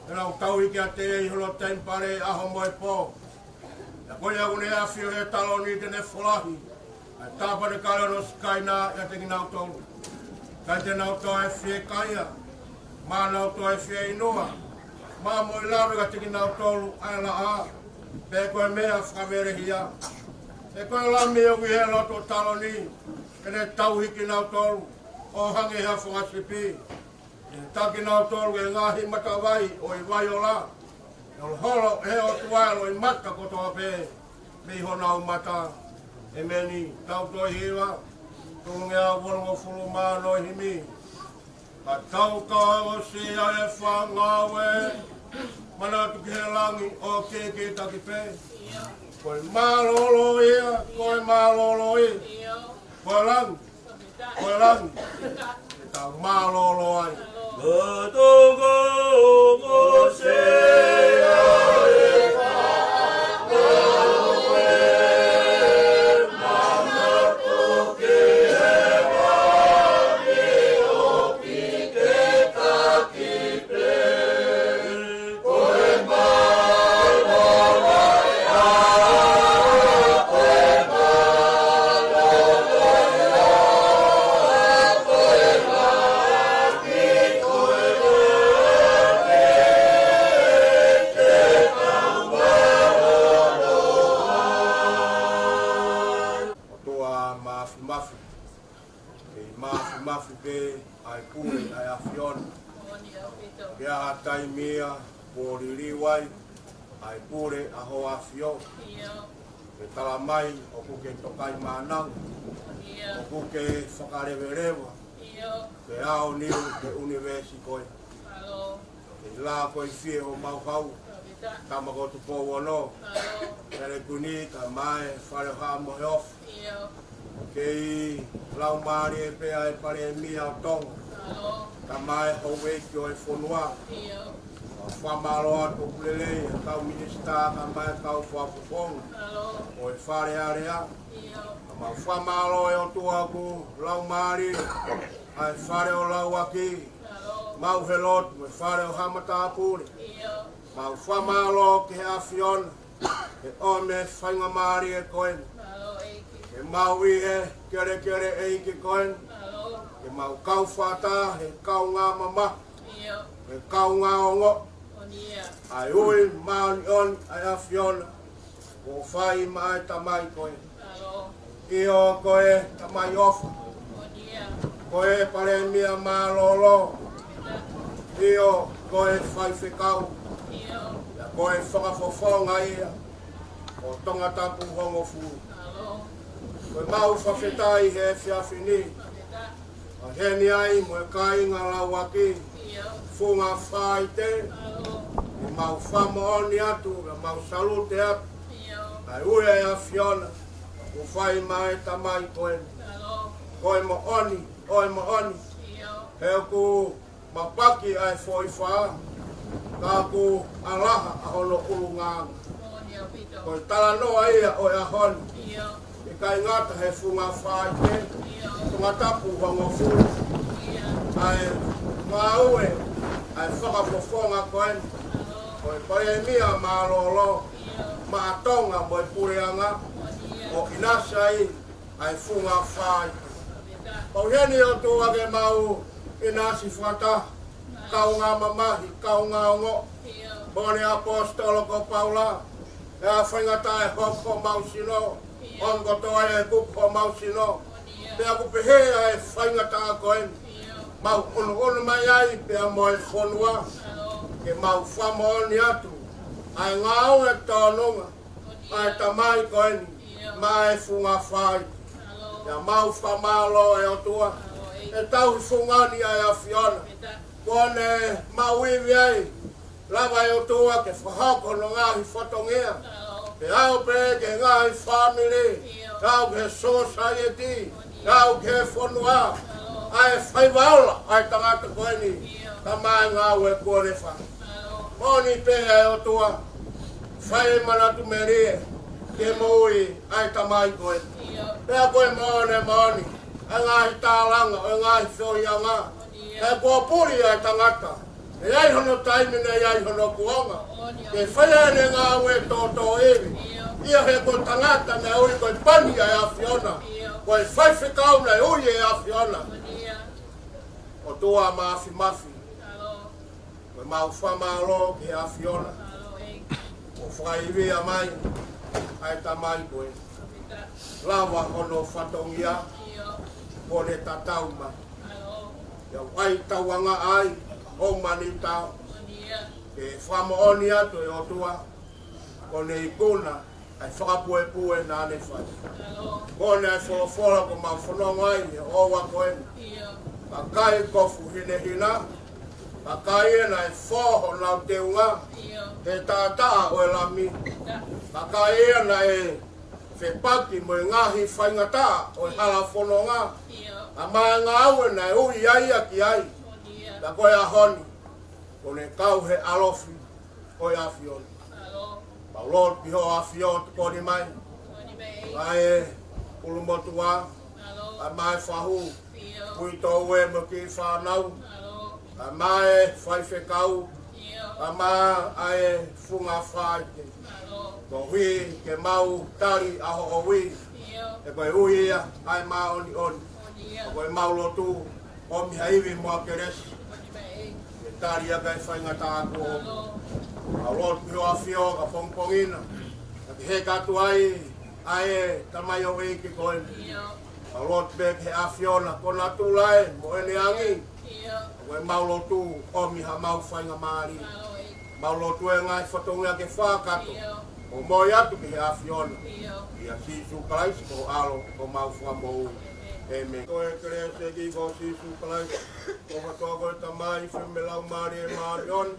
pea nau tauhi kiate ia ʻi hono temipale ʻaho mo e pō. Pea ko ia ʻoku ne ʻafio ʻi he taloni te ne folahi ʻa e tāpanekale ʻo hono Sikaina ʻiate kinautolu. ʻIkai te nau toe fiekaia, mo nau toe fieinua, mo e lave kiate kinautolu ʻa e laʻā, pe ko e meʻa fakavelehia. He ko e Lami ʻoku ʻi he loto taloni, te ne tauhi kinautolu ʻo hangē ha fangasipi. Te ne taki kinautolu ki he ngaahi matavai ʻo e vai ola. Holoholo ʻe he ʻOtua ʻa e loʻimata kotoa pē mei honau mata. ʻEmeni. Tau toe hiva, tuʻunga ʻe valungofulu mā ono, himi. Ka tau ka ʻosi ʻa e fānau ē, manatu ki he langi ʻo kikitaki pē. Ko e mālōlō ia, ko e mālōlō ia. Ko e langi, ko e langi, ke tau mālōlō ai. Ka tau ka ʻosi ʻa e fānau ē, manatu ki he langi ʻo kikitaki pē. ʻOtua Māfimafi, kei māfimafi pē ʻa e pule ʻa e ʻAfiona. Ko e hā e taimi ia kuo liliu ai ʻa e pule ʻa Hoʻo ʻAfio? Ke tala mai ʻoku ke tokaimaʻananga, ʻoku ke fakaleveleva ki he ʻaoniu ʻo e ʻunivēsi ko ē. Ke ʻi lā ko e fie ʻo Mauhau, Tama ko Tupou Ono, Pelekini, kae ʻumaʻā e Fale ʻo Haʻa Moheofo. Kei laumālie pē ʻa e Palēmia ʻo Tonga, kae ʻumaʻā e houʻeiki ʻo e fonua. Mau fakamālō atu ʻoku lelei e kau minisitā kae ʻumaʻā e kau fakafofonga ʻo e Fale Alea. Mau fakamālō ʻe ʻOtua ʻoku laumālie ʻa e Fale ʻo Lauaki, Mauhelotu, mo e Fale ʻo Haʻa Matāpule. Mau fakamālō ki he ʻAfiona he ʻomi e faingamālie ko eni ke mau ʻi he kelekele ʻeiki ko eni, ke mau kau fakataha he kaungā mamahi, he kaungā ongo, ʻa e ui māʻoniʻoni ʻa e ʻAfiona kuo fai maʻa e Tamai ko ē. ʻIo, ko e Tamai ʻofa. Ko e Palēmia mālōlō. ʻIo, ko e faifekau. Pea ko e fakafofonga ia ʻo Tongatapu hongofulu. Ko e mau fakafetaʻi he efiafi ni ʻo heni ai mo e kāinga Lauaki, Funga Faite, ʻoku mau fakamoʻoni atu, ʻoku mau salute atu ʻa e ui ʻa e ʻAfiona kuo fai maʻa e Tamai ko eni. Ko e moʻoni, ko e moʻoni, he ʻoku mapaki ʻa e foʻi fā, ka ʻoku ʻalaha ʻa hono ʻulungaanga. Ko e talanoa ia ʻo e ʻaho ni. ʻIkai ngata he Funga Faite, Tongatapu hongofulu, ʻa e ngāue ʻa e fakafofonga ko eni, ko e Palēmia mālōlō maʻa Tonga mo e puleʻanga, ʻo ʻinasi ai ʻa e Funga Faite. Mau ʻi heni ʻOtua ke mau ʻinasi fakataha, kaungā mamahi, kaungā ongo, mo e ʻAposetolo ko Paula, ʻa e faingataʻa ʻe hoko homau sino, ʻo kotoa e kupu homau sino. Pea ʻoku pehē ʻa e faingataʻa ko eni, mau ʻunuʻunu mai ai pea mo e fonua, ke mau fakamoʻoni atu ʻa e ngāue tōnunga ʻa e Tamai ko eni maʻa e Funga Faite. Pea mau fakamālō ʻe ʻOtua, ʻE tauhi fungani ʻa e ʻAfiona. Kuo ne maʻu ivi ai. Lava ʻe ʻOtua ke fakahoko hono ngaahi fatongia. Ke aʻu pē ki he ngaahi fāmili. Ke aʻu ki he sōsaieti. Ke aʻu ki he fonua. ʻA e faiva ola ʻa e tangata ko eni. Ka mai ngāue kuo ne fai. Moʻoni pē ʻa e ʻOtua. Fai manatu melie. Ke moʻui ʻa e tamai ko eni. Pea ko e moʻoni, moʻoni. ʻA e ngaahi tālanga, ʻo e ngaahi feohiʻanga. ʻE kuo puli ʻa e tangata. ʻE ʻi ai hono taimi, ʻe ʻi ai hono kuonga. Ke fai ʻene ngāue tōtōivi. ʻIo, he ko e tangata naʻe ui ko e pani ʻa e ʻAfiona. Ko e faifekau naʻe ui ʻe he ʻAfiona. ʻOtua Māfimafi. Ko e mau fakamālō ki he ʻAfiona. Kuo fakaivia mai ʻa e tamai ko ē. Lava hono fatongia. Kuo ne tatau mai. ʻIo, ʻa e tauange ai ʻo Manitao. Ke fakamoʻoni atu ʻe ʻOtua. Kuo ne ikuna ʻa e fakapuepue naʻa ne fai. Ko ʻene folofola kuo mau fononga ai he ʻaho ko eni. Kakai kofu hinehina. Kakai ē naʻe fō honau teunga he taʻataʻa ʻo e Lami. Kakai ē naʻe fepaki mo e ngaahi faingataʻa ʻo e hala fononga. Ka mai ngāue naʻe ui ai ia ki ai. Ka ko e ʻaho ni, kuo ne kau he ʻalofi ʻo e ʻAfiona. Mau lotu ki hoʻo ʻAfio, tokoni mai. Mai e ʻulumotuʻa, mai e fahu, uitou ē mo e kiʻi fānau, mai e faifekau, mai e funga faite. Koeʻuhi ke mau tali ʻa hoʻo ui, he ko e ui ia ʻa e māʻoniʻoni. Ko e mau lotu, ʻomi ha ivi mo ha kelesi. Ke tali ʻaki e faingataʻa kuo hoko. Mau lotu ki hoʻo ʻAfio ka pongipongi na. Ka ke heka atu ai ʻa e tamaioʻeiki ko eni. Mau lotu pē ki he ʻAfiona, ko natula ē mo ʻene angi. Ko e mau lotu, ʻomi ha mau faingamālie. Mau lotu e ngaahi fatongia ke fakakakato. ʻO moʻui atu ki he ʻAfiona. ʻIa Sīsū Kalaisi ko ho ʻAlo, ko homau Fakamoʻui. ʻĒmeni. Ko e kelesi ʻa e ʻEiki ko Sīsū Kalaisi, ko e ʻofa ʻa e Tamai, feohi mo e Laumālie Māʻoniʻoni,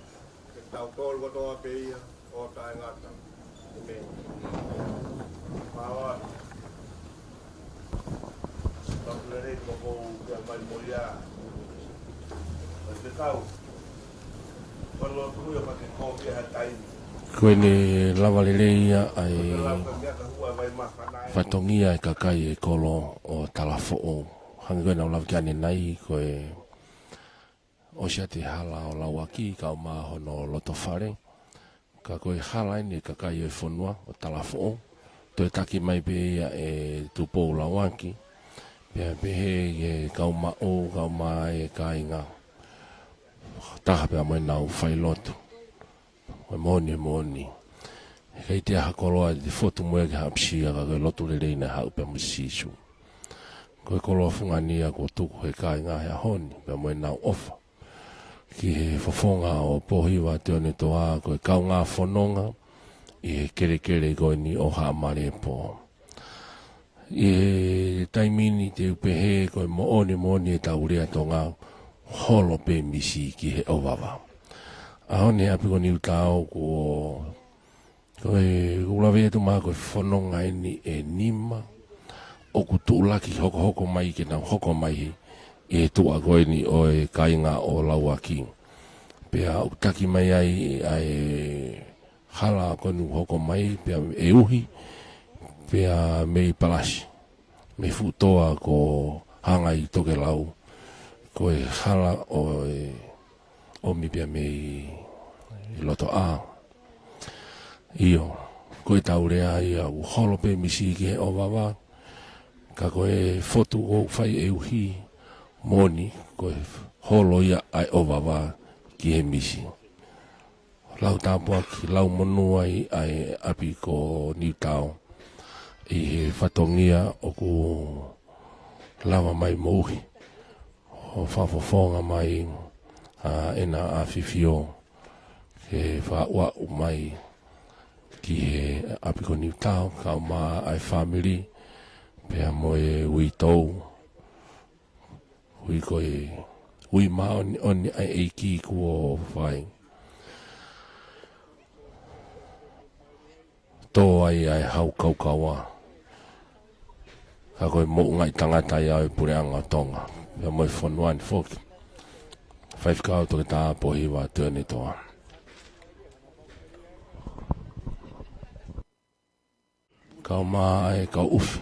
ke tau tolu kotoa pē ia ʻo taʻengata. ʻĒmeni. Mālō. Tau lelei ko ko kia mai mo ia. Mai te tau. Ko ʻene lava lelei ia ʻa e fatongia ʻa e kakai ʻo e kolo ʻo Talafoʻou. Hangē ko ʻenau lave ki ai ʻanenai, ko e ʻosi ʻa e hala ʻo Lauaki, kau mai hono loto fale. Ka ko e hala eni ʻa e kakai ʻo e fonua ʻo Talafoʻou. Toe taki mai pē ia ʻe Tupou Lauaki. Pea pehē ki he kau maʻu, kau mai e kāinga. Taha pea mo ʻenau failotu. Ko e moʻoni, moʻoni. Heʻikai toe ʻi ai ha koloa te fotu mo ia ki ha ʻapisia ka ko e lotu lelei naʻe haʻu pea mo Sīsū. Ko e koloa fungani ia kuo tuku ʻe he kāinga he ʻaho ni, pea mo ʻenau ʻofa. Ki he fofonga ʻo Pōhiva Teunetoa ko e kaungā fononga ʻi he kelekele ko eni ʻo Haʻamalepo. ʻI he taimi ni te u pehē ko e moʻoni moʻoni ʻetau lea Tonga, holo pē misi ki he ʻovava. ʻAho ni ʻapi ko Niutao kuo, ko e ʻoku lave atu mai ko e fononga eni ʻe nima, ʻoku tuʻulaki hokohoko mai ke nau hoko mai ʻi he tuʻa ko eni ʻo e kāinga ʻo Lauaki. Pea ʻoku taki mai ai ʻa e hala ko eni ʻoku hoko mai, pea ʻe uhi, pea mei Palasi, mei Fuʻutoa ko Hangai Tokelau, ko e hala ʻo e ʻomi pea mei Lotoʻā. ʻIo, ko ʻetau lea ia ʻoku holo pē misi ki he ʻovava, ka ko e fotu ʻoku fai ʻe uhi, moʻoni, ko e holo ia ʻa e ʻovava ki he misi. Lau tāpuaki, lau monū ai ʻa e ʻapi ko Niutao ʻi he fatongia ʻoku lava mai moʻui ʻo fakafofonga mai ʻa ʻEna ʻAfifio ke fakauaʻu mai ki he ʻapi ko Niutao, kau mai ʻa e fāmili, pea mo e uitou, Hui ko e hui māʻoniʻoni ʻa e ʻEiki kuo fai. Tō ai ʻa e hau kaukaua. Ka ko e moʻungaʻi tangata ia ʻo e puleʻanga ʻo Tonga. Pea mo e fonua ni foki. Faifekau Toketā Pōhiva Tuʻiʻonetoa. Kau mā ʻa e kau ʻufi.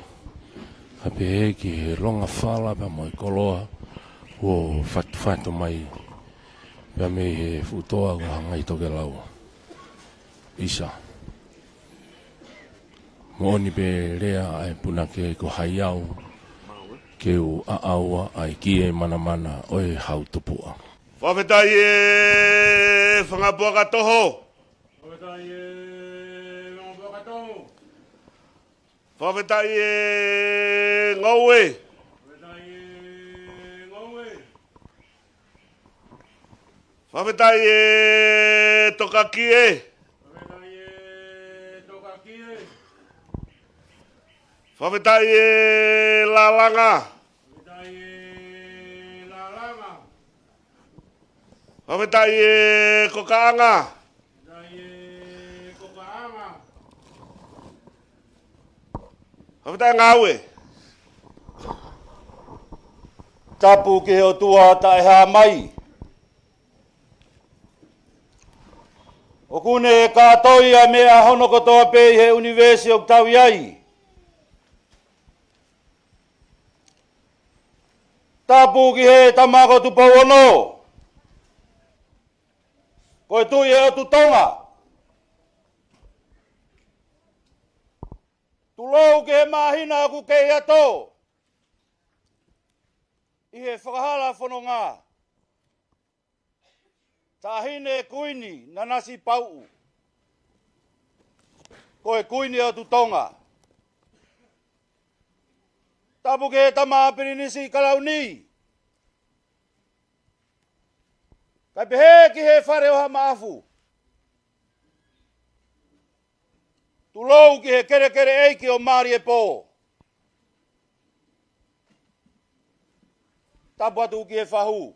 Ka pehē ki he longa fala pea mo e koloa kuo fatufatu mai. Pea mei he fuʻu toa ko Hangaitokelau. ʻIsa. Moʻoni pē lea ʻa e punake ko hai au ke u ʻaʻau ʻa e kie manamana ʻo e hau tupuʻa. Fakafetaʻi e fanga puaka toho. Fakafetaʻi e fanga puaka toho. Fakafetaʻi e ngoue. Fakafetaʻi e ngoue. Fakafetaʻi e tokakie. Fakafetaʻi e tokakie. Fakafetaʻi e lalanga. Fakafetaʻi e lalanga. Fakafetaʻi e kokaʻanga. Fakafetaʻi e kokaʻanga. Fakafetaʻi e ngāue. Tapu ki he ʻOtua taʻehāmai. ʻOku ne kātoi ʻa e meʻa hono kotoa pē ʻi he ʻunivēsi ʻoku tau ʻi ai. Tapu ki he Tama ko Tupou Ono. Ko e Tuʻi ʻo e ʻOtu Tonga. Tulou ki he māhina ʻoku kei ato. ʻI he fakahala fononga. Taʻahine Kuini Nanasipauʻu. Ko e Kuini ʻo e ʻOtu Tonga. Tapu ki he Tama Pilinisi Kalauni. Kae pehē ki he Fale ʻo Haʻamaʻafu. Tulou ki he kelekele ʻeiki ʻo Maliepō. Tapu atu ki he fahu.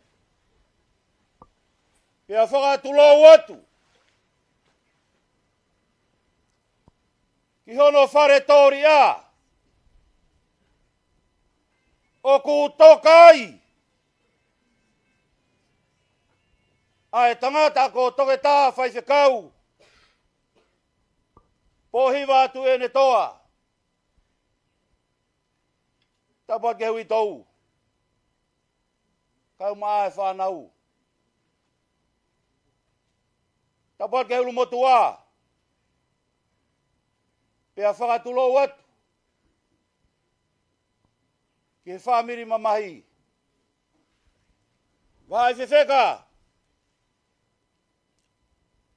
Pea fakatulou atu ki hono fale tōliʻa ʻoku toka ai ʻa e tangata ko Toketā Faifekau Pōhiva Tuʻiʻonetoa. Tapu atu ki he uitou. Kau maʻa e fānau. Tapu atu ki he ʻulumotuʻa. Pea fakatulou atu ki he fāmili mamahi. Vaʻa ʻi fefeka.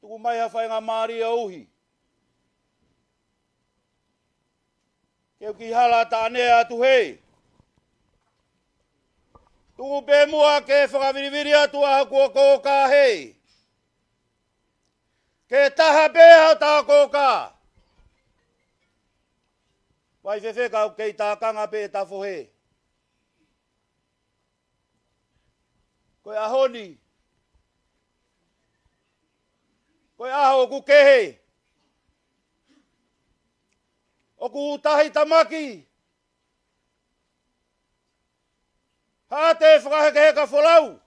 Tuku mai ha faingamālie ʻo uhi. Ke u ki hala taʻane atu hē. Tuku pē muʻa ke fakavilivili atu ʻa hoku kōkā hē. Ke taha pē ʻa hotau kōkā. Vaʻa ʻi fefeka ʻoku kei tākanga pē e tafo hē. Ko e ʻaho ni. Ko e ʻaho ʻoku kehe. ʻOku tahi tamaki. Haʻate fakahekeheka folau.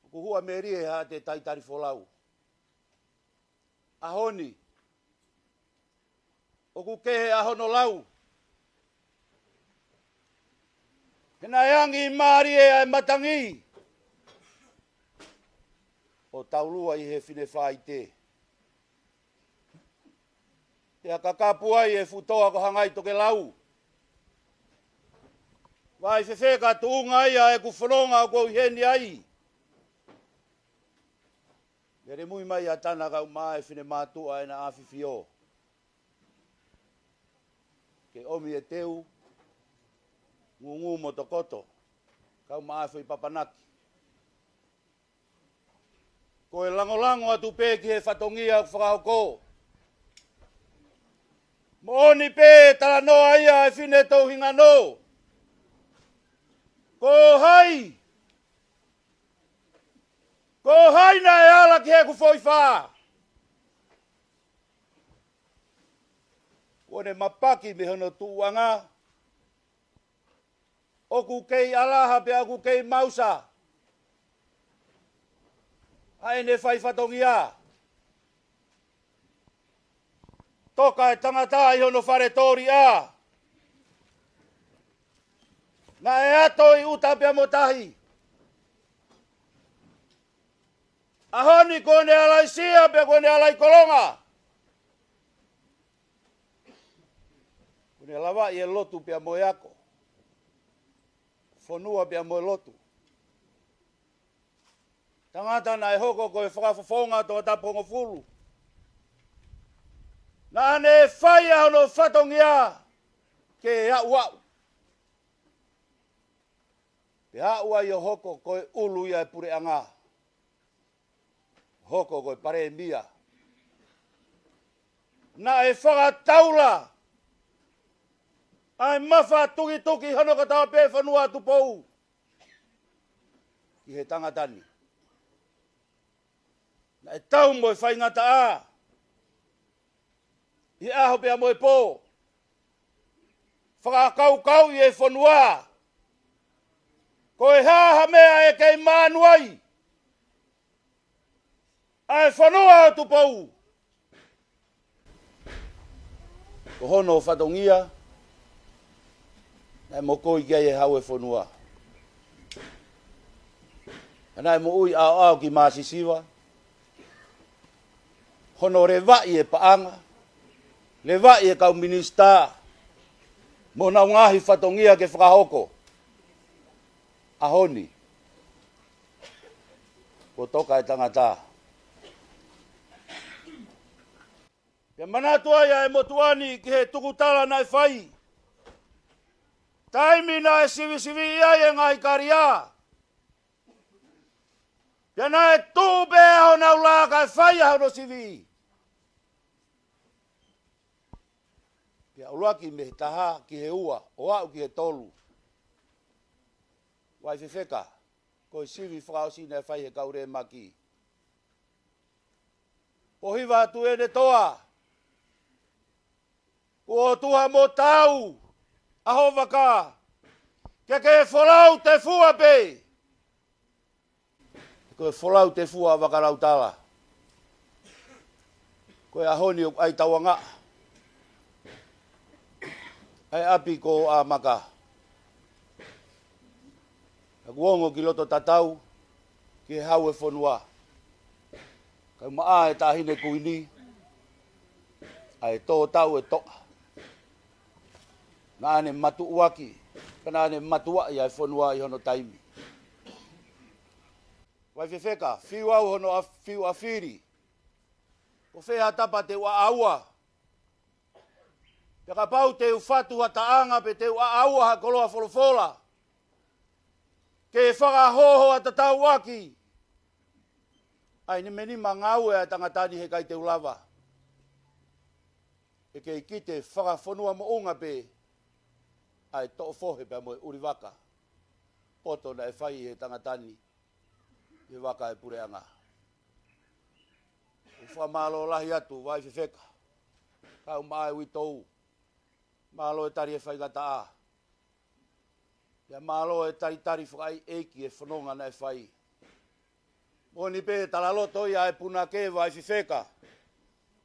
ʻOku hua melie haʻate taitali folau. ʻAho ni. ʻOku kehe ʻa hono lau. He naʻe angi mālie ʻa e matangi. ʻO taulua ʻi he fine faite. Pea kakapu ai e fuʻu toa ko Hangaitokelau. Vaʻa ʻi fefeka tuʻunga ia ʻeku fononga ʻoku ou ʻi heni ai. Lele mui mai ʻa Tana kau maʻa e fine mātuʻa ʻena ʻAfifio. Ke ʻomi e teu, ngūngū mo tokoto, kau maʻa e foʻi papanaki. Ko e langolango atu pē ki he fatongia ʻoku fakahoko. Moʻoni pē talanoa ia e fine touhingano. Ko hai? Ko hai naʻe ala ki heʻeku foʻi fā? Kuo ne mapaki mei hono tuʻuʻanga. ʻOku kei ʻalaha pea ʻoku kei mausa ʻa ʻene fai fatongia. Toka e tangata ʻi hono fale tōliʻa. Naʻe ato ʻi ʻuta pea mo tahi. ʻAho ni kuo ne ala ʻi Sia pea kuo ne ala ʻi Kolonga. Kuo ne lavaʻi e lotu pea mo e ako. Fonua pea mo e lotu. Tangata naʻe hoko ko e fakafofonga Tongatapu hongofulu. Naʻa ne fai ʻa hono fatongia ke aʻu aʻu. Pea aʻu ai ʻo hoko ko e ʻulu ia e puleʻanga. Hoko ko e palēmia. Naʻe fakataula ʻa e mafatukituki hono kotoa pē fonua Tupou ki he tangata ni. Naʻe tau mo e faingataʻa ʻi he ʻaho pea mo e pō. Fakakaukauʻi e fonua. Ko e hā ha meʻa ʻe kei maanu ai ʻa e fonua ʻo Tupou? Ko hono fatongia naʻe mokoi ki ai e hau e fonua. Ka naʻe moʻui ʻaoʻao ki Māsisiva. Hono levaʻi e paʻanga, levaʻi e kau minisitā mo honau ngaahi fatongia ke fakahoko. ʻAho ni kuo toka e tangata. Pea manatu ai ʻa e motuʻa ni ki he tukutala naʻe fai. Taimi naʻe sivisiviʻi ai e ngaahi kalia, pea naʻe tuʻu pē honau lā kae fai ʻa hono sivi. Pea ʻuluaki mei he taha ki he ua, ʻo aʻu ki he tolu. Vaifefeka, ko e sivi fakaʻosi naʻe fai he kau lēmaki. Pohiva atu ʻene toa. Kuo tuha mo tau ʻa ho vaka. Ke ke folau te fua pē. Ko e folau te fua vakalautala. Ko e ʻaho ni ʻoku ʻai tauangaʻa ʻa e ʻapi ko ʻAmaka. Ka kuo ongo ki loto tatau ki he hau e fonua. Kau maʻa e taʻahine kuini ʻa e tō tau e toʻa. Naʻa ne matuʻuaki, ka naʻa ne matuʻuaʻi ʻa e fonua ʻi hono taimi. Vaifefeka, fiu au hono ʻa fiu ʻa fili. Ko fē ha tapa te u ʻaʻaua? Pea kapau te u fatu ha taʻanga pe te u ʻaʻaua ha koloa folofola ke fakahōhō ʻa tatau ʻaki ʻa e nimanima ngāue ʻa e tangata ni, heʻikai te u lava. ʻE kei kite fakafonua moʻunga pē ʻa e toʻo fohe pea mo e ʻuli vaka poto naʻe fai ʻe he tangata ni ʻi he vaka e puleʻanga. ʻOku fakamālō lahi atu Vaifefeka, kau maʻa e uitou. Mālō e tali e faingataʻa. Pea mālō e talitali fakaʻeiʻeiki e fononga naʻe fai. Moʻoni pē talaloto ia e punake Vaifefeka.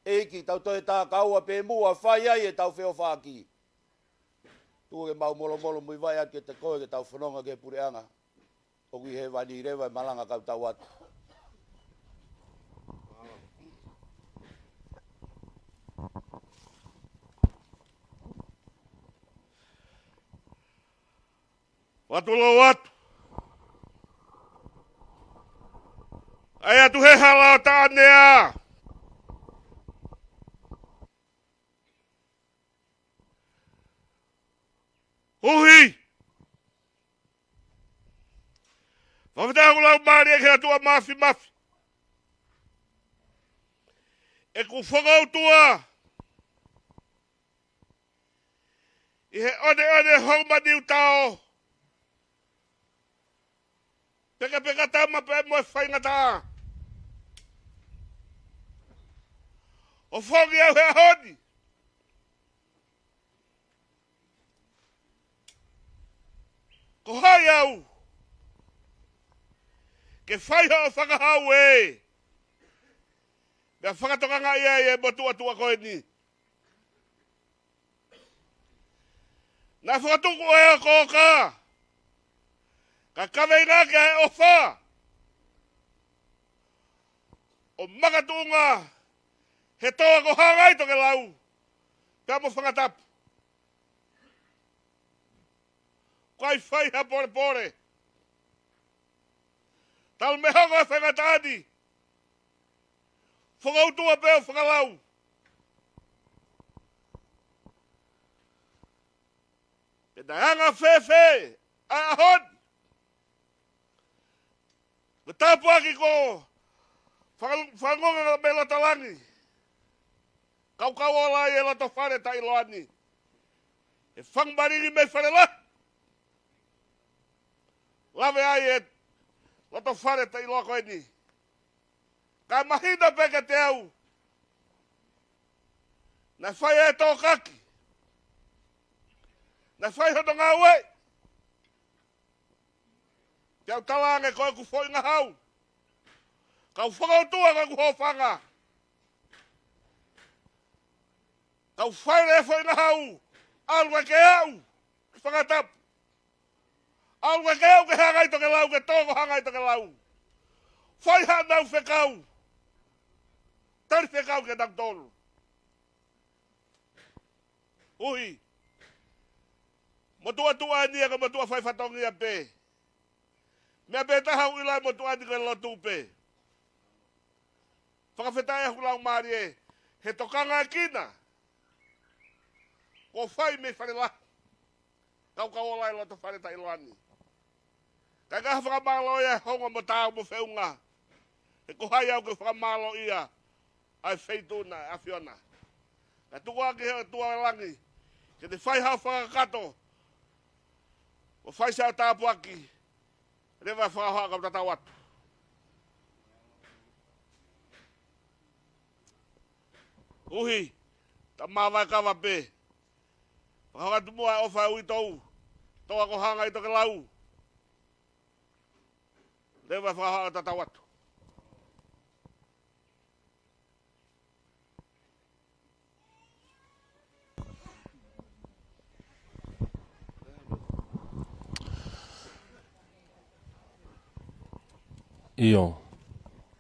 ʻEiki, tau toe tākaua pē muʻa fai ai e tau feʻofaʻaki. Tuku ke mau molomolo muivaʻe atu kiate koe ke tau fononga ki he puleʻanga. ʻOku ʻi hēvani leva e malanga kau tau atu. Vatu lou atu. ʻAi atu he hala ʻo Taʻanea. Huhi. Fakafetaʻi ʻoku lau mālie ki he ʻOtua Māfimafi. ʻEku fakaʻotua. ʻI he ʻoneʻone hou ma niu tao. Pekapeka tama pē mo e faingataʻa. ʻOfongi au he ʻaho ni. Ko hai au ke fai hoʻo fakahau ē, pea fakatokangaʻi ai e motuʻa tuʻa ko eni? Naʻe fakatuku ʻe he kōkā, ka kaveinga ki he ʻofa ʻo makatuʻunga he toa ko Hangai Tokelau pea mo Fangatapu. Ko ai fai ha polepole? Talu mei he hoko e faingataʻa ni, fokoutua pē ʻo fakalau. Pe naʻe anga fēfē ʻa e ʻaho ni? Ko e tāpuaki ko e fanga-, fanongonga mei loto langi. Kaukau ola ai e loto fale taʻiloa ni. E fangu malingi mei fale lahi. Lave ai e loto fale taʻiloa ko eni. Ka mahino pē kiate au, naʻe fai e tokaki, naʻe fai hono ngāue. Te u talaange ko ʻeku foʻi ngahau, kau fakautua ko ʻeku hōfanga. Kau fai e foʻi ngahau, ʻalu ke aʻu ki Fangatapu. ʻAlu ke aʻu ki Hangai Tokelau, ki he toa ko Hangai Tokelau. Fai haʻanau fekau. Tali fekau ke tau tolu. ʻUhi, motuʻa tuʻa ni ia ko e motuʻa fai fatongia pē. Meʻa pē taha ʻoku ʻilo ai e motuʻa ni ko e lotu pē. Fakafetaʻi ʻa e ʻulau mālie he tokangaʻi kina. Ko e fai mei fale lahi, kaukau ola e loto fale taʻiloa ni. Ka ʻikai ha fakamālō ia he hongo mo taau mo feʻunga, he ko hai au ke fakamālōʻia ʻa e feituʻu na ʻa e ʻAfiona? Ka tuku ā ki he ʻOtua ʻo langi ke ne fai haʻo fakakakato, ʻo fai siʻa tāpuaki, leva fakahohaʻa kau tatau atu. ʻUhi, ta māvae kava pē. Fakahoko atu muʻa e ʻofa ʻa e uitou, toa ko Hangai Tokelau. Leva fakahohaʻa tatau atu. ʻIo,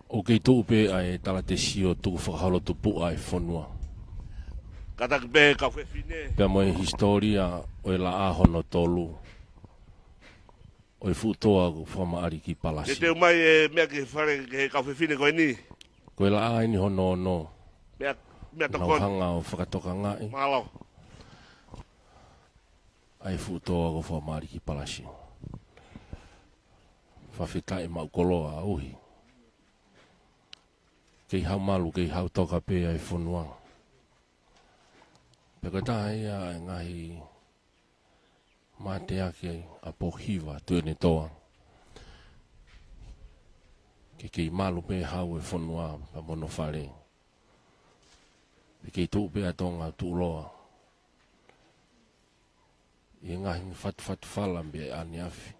ʻoku kei tuʻu pē ʻa e talatesio tukufakaholo tupuʻa ʻa e fonua. Kātaki pē kau fefine. Pea mo e hisitōlia ʻo e laʻā hono tolu ʻo e fuʻu toa ko Fakamaʻali ki Palasi. Te teu mai e meʻa ki he fale, ki he kau fefine ko eni. Ko e laʻā eni hono ono. Meʻa, meʻa tokoni. Nau hanga ʻo fakatokangaʻi. Mālō. ʻA e fuʻu toa ko Fakamaʻali ki Palasi. Fakafetaʻi maʻu koloa ʻuhi. Kei hau malu, kei hau toka pē ʻa e fonua. Pea ko e taha ia e ngaahi mateaki ʻa Pōhiva Tuʻiʻonetoa. Ke kei malu pē hau e fonua pea mo hono fale. Pea kei tuʻu pē ʻa Tonga tuʻuloa ʻi he ngaahi fatufatu fala mei ʻaneafi.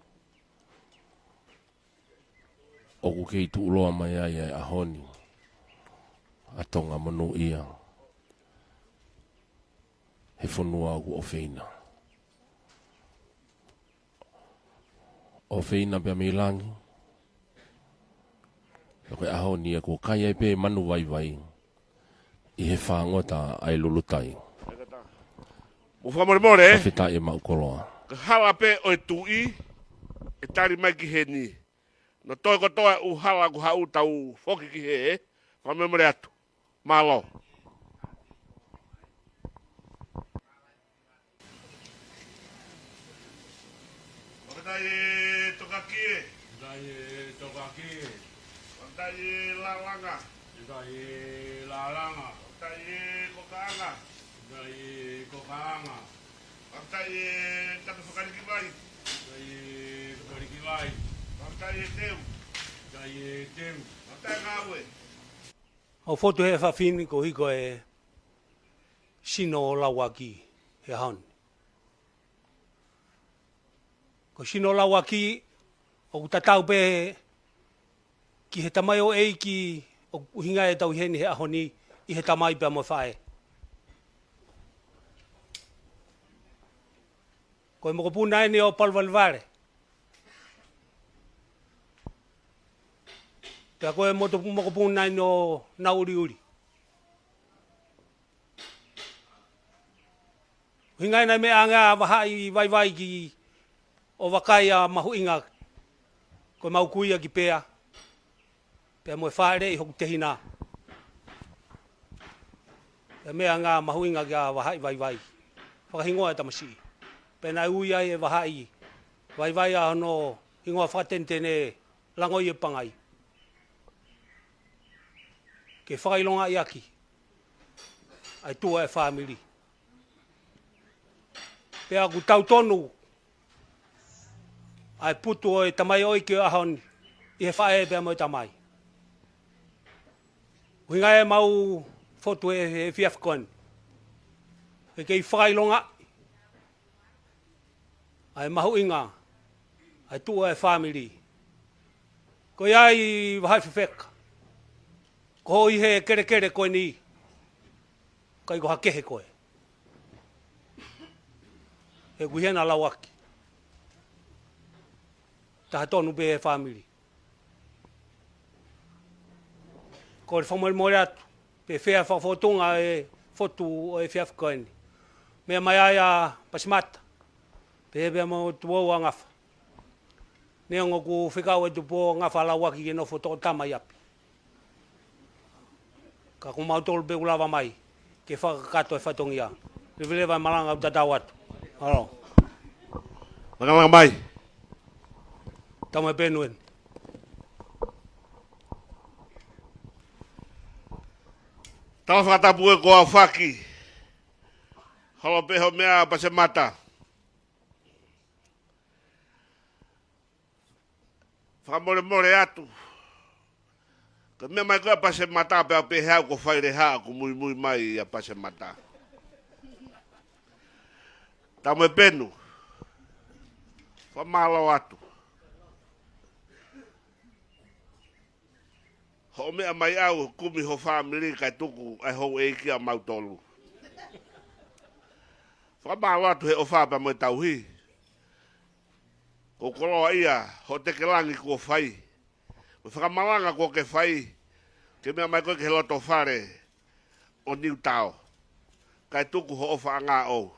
ʻOku kei tuʻuloa mai ai ʻa e ʻaho ni ʻa Tonga monūʻia, he fonua ʻoku ʻofeina. ʻOfeina pea mei langi. Pea ko e ʻaho ni ia kuo kai ai pē manu vaivai ʻi he fāngota ʻa e lulutai. Mo fakamolemole, ē? Fakafetaʻi maʻu koloa. Ka hala pē ʻo e tuʻi ʻe tali mai ki heni. Naʻe toe kotoa ʻū hala kuo haʻu, tau foki ki hē, ē? Fakamolemole atu. Mālō. Fakafetaʻi e tokaki ē. Fakafetaʻi e tokaki ē. Fakafetaʻi e lālanga. Fakafetaʻi e lālanga. Fakafetaʻi e kokaʻanga. Fakafetaʻi e kokaʻanga. Fakafetaʻi e tapu fakaliki vai. Fakafetaʻi e fakaliki vai. Kai e teu. Kai e teu. Matai ngāue. ʻOku fotu he efiafi ni ko e hiko e sino ʻo Lauaki he ʻaho ni. Ko e sino ʻo Lauaki ʻoku tatau pē ki he tamaioʻeiki ʻoku ʻuhinga ʻetau ʻi heni he ʻaho ni, ʻi he tamai pea mo e faʻē. Ko e mokopuna eni ʻo Paluvalevale. Pea ko e moto-, mokopuna eni ʻo Nauʻuliʻuli. ʻUhinga ena e meʻa ange ʻa Vahaʻi Vaivai ki ʻo vakai ʻa mahuʻinga ko e mau kuia ki Pea. Pea mo e fāʻeleʻi hoku tehina. Pea meʻa ange ʻa mahuʻinga kia Vahaʻi Vaivai. Fakahingoa e tamasiʻi. Pea naʻe ui ai ʻe Vahaʻi Vaivai ʻa hono hingoa fakatenetene Langoiepangai. Ke fakaʻilongaʻi ʻaki ʻa e tuʻa e fāmili. Pea ʻoku tautonu ʻa e putu ʻo e tamaioʻeiki ʻo e ʻaho ni ʻi he faʻē pea mo e tamai. ʻUhinga e mau fotu he, he efiafi ko eni. He kei fakaʻilongaʻi ʻa e mahuʻinga ʻa e tuʻa e fāmili. Ko ia ai Vahaʻi Fefeka. Ko hoʻo ʻi he kelekele ko eni. ʻIkai ko ha kehe koe. He ʻoku ʻi hena Lauaki. Taha tonu pē he fāmili. Kole fakamolemole atu. Pea fai fakafōtunga e fotu ʻo e efiafi ko eni. Meʻa mai ai ʻa Pasemata. Pea pea mo Tupoʻou ʻa Ngafa. Neongo ʻoku fekau ʻe Tupoʻou ʻa Ngafa Lauaki ke nofo toko tama ʻi ʻapi. Ka ko mautolu pē ʻoku lava mai ke fakakakato e fatongia. Leveleva e malanga ʻoku tatau atu. Mālō. Langa langa mai. Tau mai pē nueni. Tau fakatapu e ko a faki. Holo pē ho meʻa Pasemata. Fakamolemole atu. Ko e meʻa mai ko ē ʻa Pasemata pea pehē au ko Faileha ʻoku muimui mai ʻa Pasemata. Tau mai pē nu. Fakamālō atu. Hoʻo meʻa mai ʻau kumi ho fāmili kae tuku ʻa e houʻeiki ʻa mautolu. Fakamālō atu he ʻofa pea mo e tauhi. Ko e koloa ia, hoʻo tekelangi kuo fai. Mo e fakamalanga kuo ke fai, ke meʻa mai koe ki he loto fale ʻo Niutao. Kae tuku hoʻo ʻofaʻanga ʻou.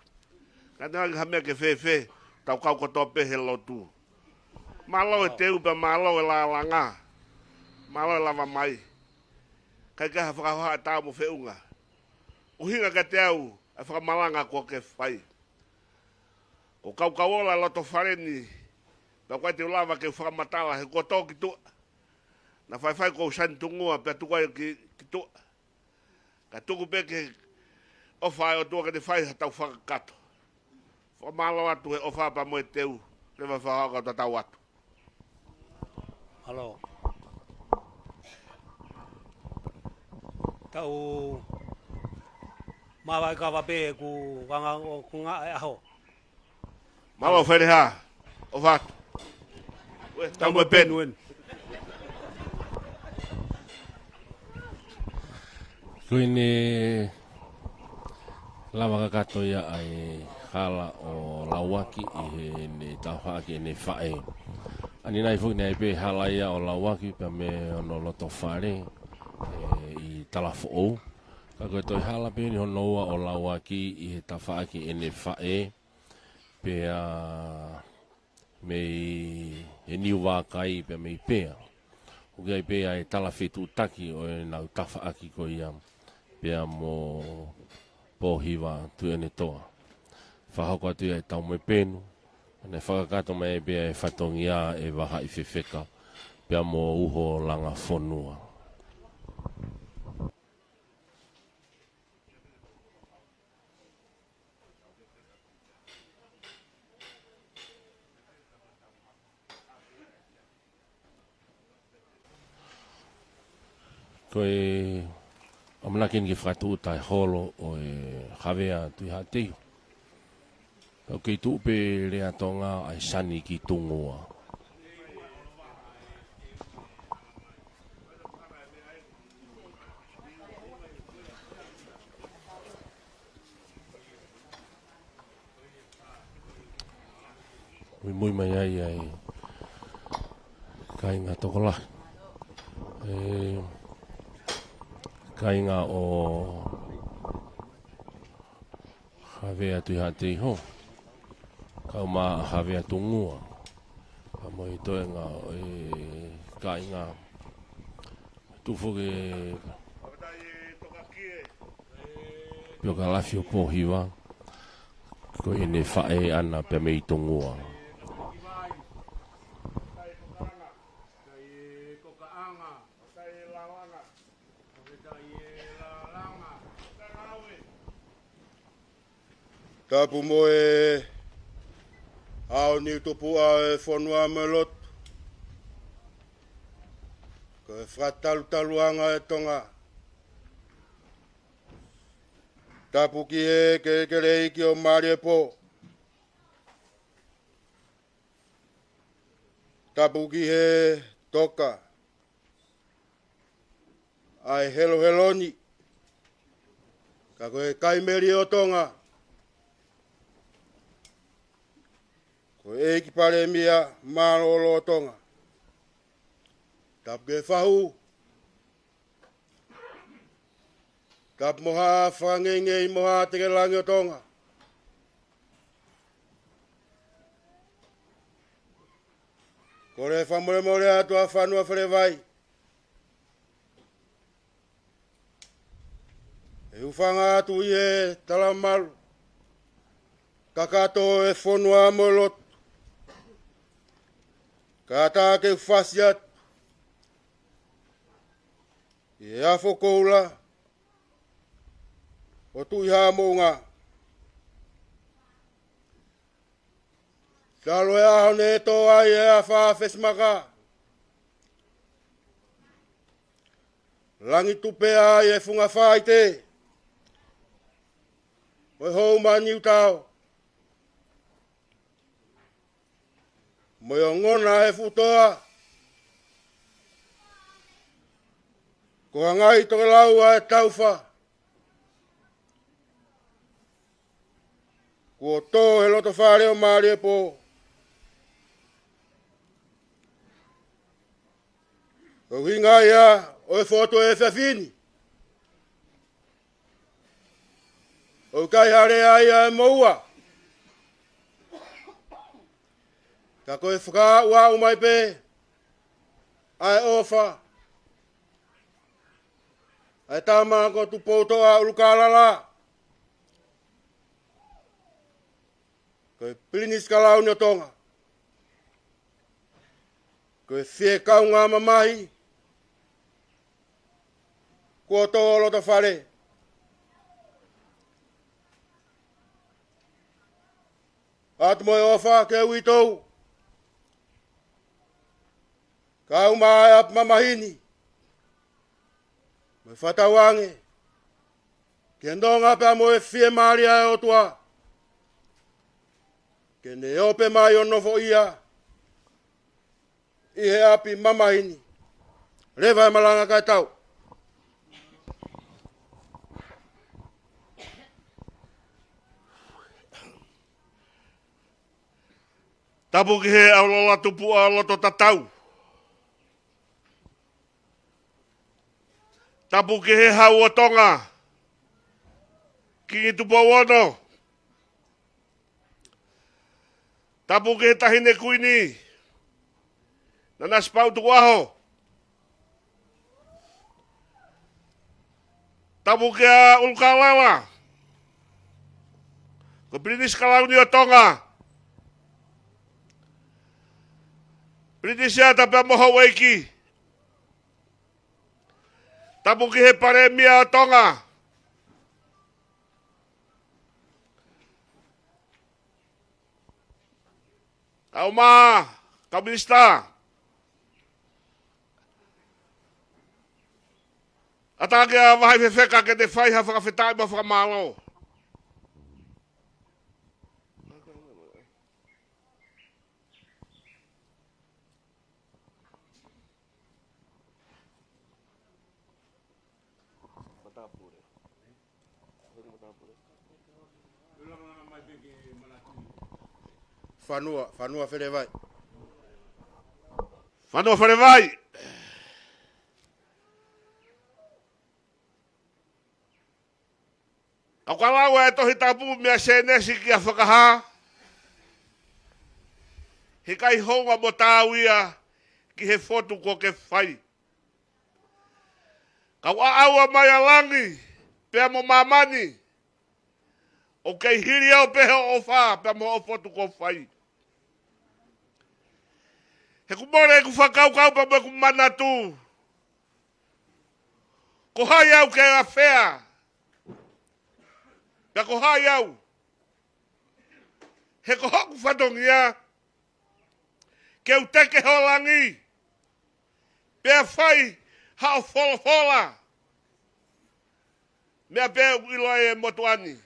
Ka neongo ha meʻa ke fēfē, tau kau kotoa pē he lotu. Mālō e teu pea mālō e lālanga. Mālō e lava mai. ʻIkai ke ha fakahoha ʻa e tau mo feʻunga. ʻUhinga kiate au, ʻa e fakamalanga kuo ke fai. Ko e kaukau ola loto fale ni, pea ʻoku ʻikai te u lava ke u fakamatala he kuo tō ki tuʻa. Naʻa faifai ko Sanitungua pea tuku ai ki, ki tuʻa. Ka tuku pē ke ʻofa e ʻOtua ke ne fai ha tau fakakato. Fakamālō atu he ʻofa pea mo e teu, leva fakahoha kau tatau atu. Mālō. Tau mavae kava pē ku kanga o kunga e aho. Mālō Faileha. ʻOfa atu. Ue, tau mo e penu eni. Ko ʻene lava kakato ia ʻa e hala ʻo Lauaki ʻi heʻene tafaʻaki ʻene faʻē. ʻAnenai foki naʻe pē hala ia ʻo Lauaki pea mo hono loto fale, ē, ʻi Talafoʻou. Ka ko e toe hala pē eni hono ua ʻo Lauaki ʻi he tafaʻaki ʻene faʻē. Pea mei he niu vākai pea mei Pea. ʻOku ʻi ai pē ʻa e talafetuʻutaki ʻo ʻenau tafaʻaki ko ia pea mo Pōhiva Tuʻiʻonetoa. Fakahoko atu ia e tau mo e penu, naʻe fakakakato mai pē ʻa e fatongia ʻe Vahaʻi Fefeka pea mo Uho Langafonua. Ko e ʻamanaki eni ke fakatūʻuta e holo ʻo e Havea Tuʻihaʻateiho. Ka ʻoku kei tuʻu pē lea Tonga ʻa e sani ki tungua. Muimui mai ai ʻa e kāinga tokolahi. ʻE, kāinga ʻo Havea Tuʻihaʻateiho. Kau mai ʻa Havea Tungua. Ka mo e toenga ʻo e kāinga Tufoke Piokalafi ʻo Pōhiva. Ko ʻene faʻē ʻana pea mei Tungua. Tapu mo e ʻaho ni tupuʻa ʻo e fonua mo e lotu. Ko e fakatalutaluʻanga ʻo e Tonga. Tapu ki he kelekele ʻeiki ʻo Māliepō. Tapu ki he toka ʻa e helohelo ni. Ka ko e kaimeli ʻo Tonga. Ko e ʻEiki Palēmia mālōlō ʻo Tonga. Tapu ki he fahu. Tapu mo Haʻa Fakangeingei mo Haʻa Tekelangi ʻo Tonga. Kole fakamolemole atu ʻa Fanua Felevai. ʻE hūfanga atu ʻi he talamalu kakato ʻo e fonua mo e lotu. Kae ʻatā ke u fasi atu ʻi he afo koula ʻo Tuʻi Haʻa Moʻunga. Talu e ʻaho ne tō ai e afā fesimaka. Langi tupe ai e funga faite ʻo e houma Niutao. Mo e ongona ʻa e fuʻu toa. Ko e ngaahi tokelau ʻa e taufa. Kuo tō he loto fale ʻo Māliepō. Ko e ʻuhinga ia ʻo e fotu ʻo e efiafi ni. ʻOku ʻikai ha lea ia ʻe moua. Ka ko e fakaaʻuaʻu mai pē ʻa e ʻofa ʻa e tama ko Tupoutoʻa ʻUlukalala. Ko e Pilinisi Kalauni ʻo Tonga. Ko e fiekaunga mamahi kuo tō loto fale. ʻAtu mo e ʻofa ke uitou. Kau mai ʻa e ʻapi mamahi ni. Mo e fakatauange ke nonga pea mo e fiemālie ʻa e ʻOtua. Ke ne ope mai ʻo nofoʻia ʻi he ʻapi mamahi ni. Leva e malanga kae tau. Tapu ki he ʻAulola Tupuʻa loto tatau. Tapu ki he Hau ʻo Tonga, Kingi Tupou Ono. Tapu ki he Taʻahine Kuini, Nanasipauʻu Tukuʻaho. Tapu kia ʻUlukalala, ko e Pilinisi Kalauni ʻo Tonga. Pilinisi ʻa e tapu mo houʻeiki. Tapu ki he Palēmia ʻo Tonga. Kau mai, kau minisitā. ʻAtā kia Vahaʻi Fefeka ke ne fai ha fakafetaʻi mo e fakamālō. Fanua, Fanua Felevai. Fanua Felevai. Ka ʻoku lau ʻa e Tohi Tapu mei Sēnesi kia Fakahā, he ʻikai hounga mo taau ia ki he fotu kuo ke fai. Ka ʻoku ʻaʻau mai ʻa langi pea mo māmani, ʻoku kei hili au pē hoʻo ʻofa pea mo hoʻo fotu kuo fai. He ʻoku mole ʻeku fakakaukau pea mo ʻeku manatu, ko hai au ke afea, pea ko hai au. He ko hoku fatongia ke u teke ho langi pea fai haʻo folofola, meʻa pē ʻoku ʻilo ai e motuʻa ni.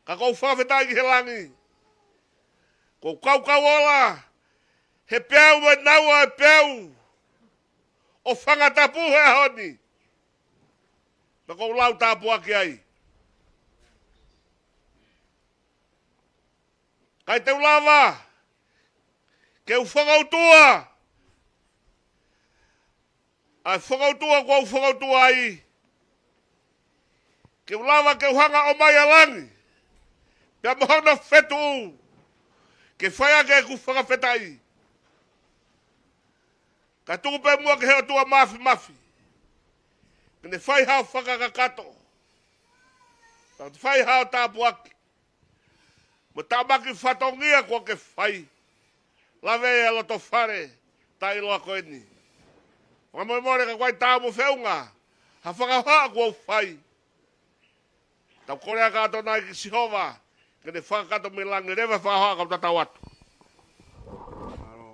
Ka ʻoku ou fakafetaʻi ki he langi, ʻoku ou kaukau ola he peau ʻe naua e peau ʻo Fanga Tapu he ʻaho ni. Pea ʻoku ou lau tāpuaki ai. ʻIkai te u lava ke u fakautua ʻa e fakautua kuo u fakautua ai, ke u lava ke u hanga ʻo ʻomai ʻa langi pea mo hono fetuʻu ke fai ʻaki ʻeku fakafetaʻi. Ka tuku pē muʻa ki he ʻOtua Māfimafi ke ne fai haʻo fakakakato, pea fai haʻo tāpuaki mo tāmaki fatongia kuo ke fai. Lave ʻa e loto fale taʻeʻiloa ko eni. Fakamolemole ka ʻoku ʻi ai taau mo feʻunga ha fakahohaʻa kuo u fai. Tau kole ʻa e kātoanga ki Sihova ke ne fakakakato mei langi. Leva fakahohaʻa kau tatau atu. Mālō.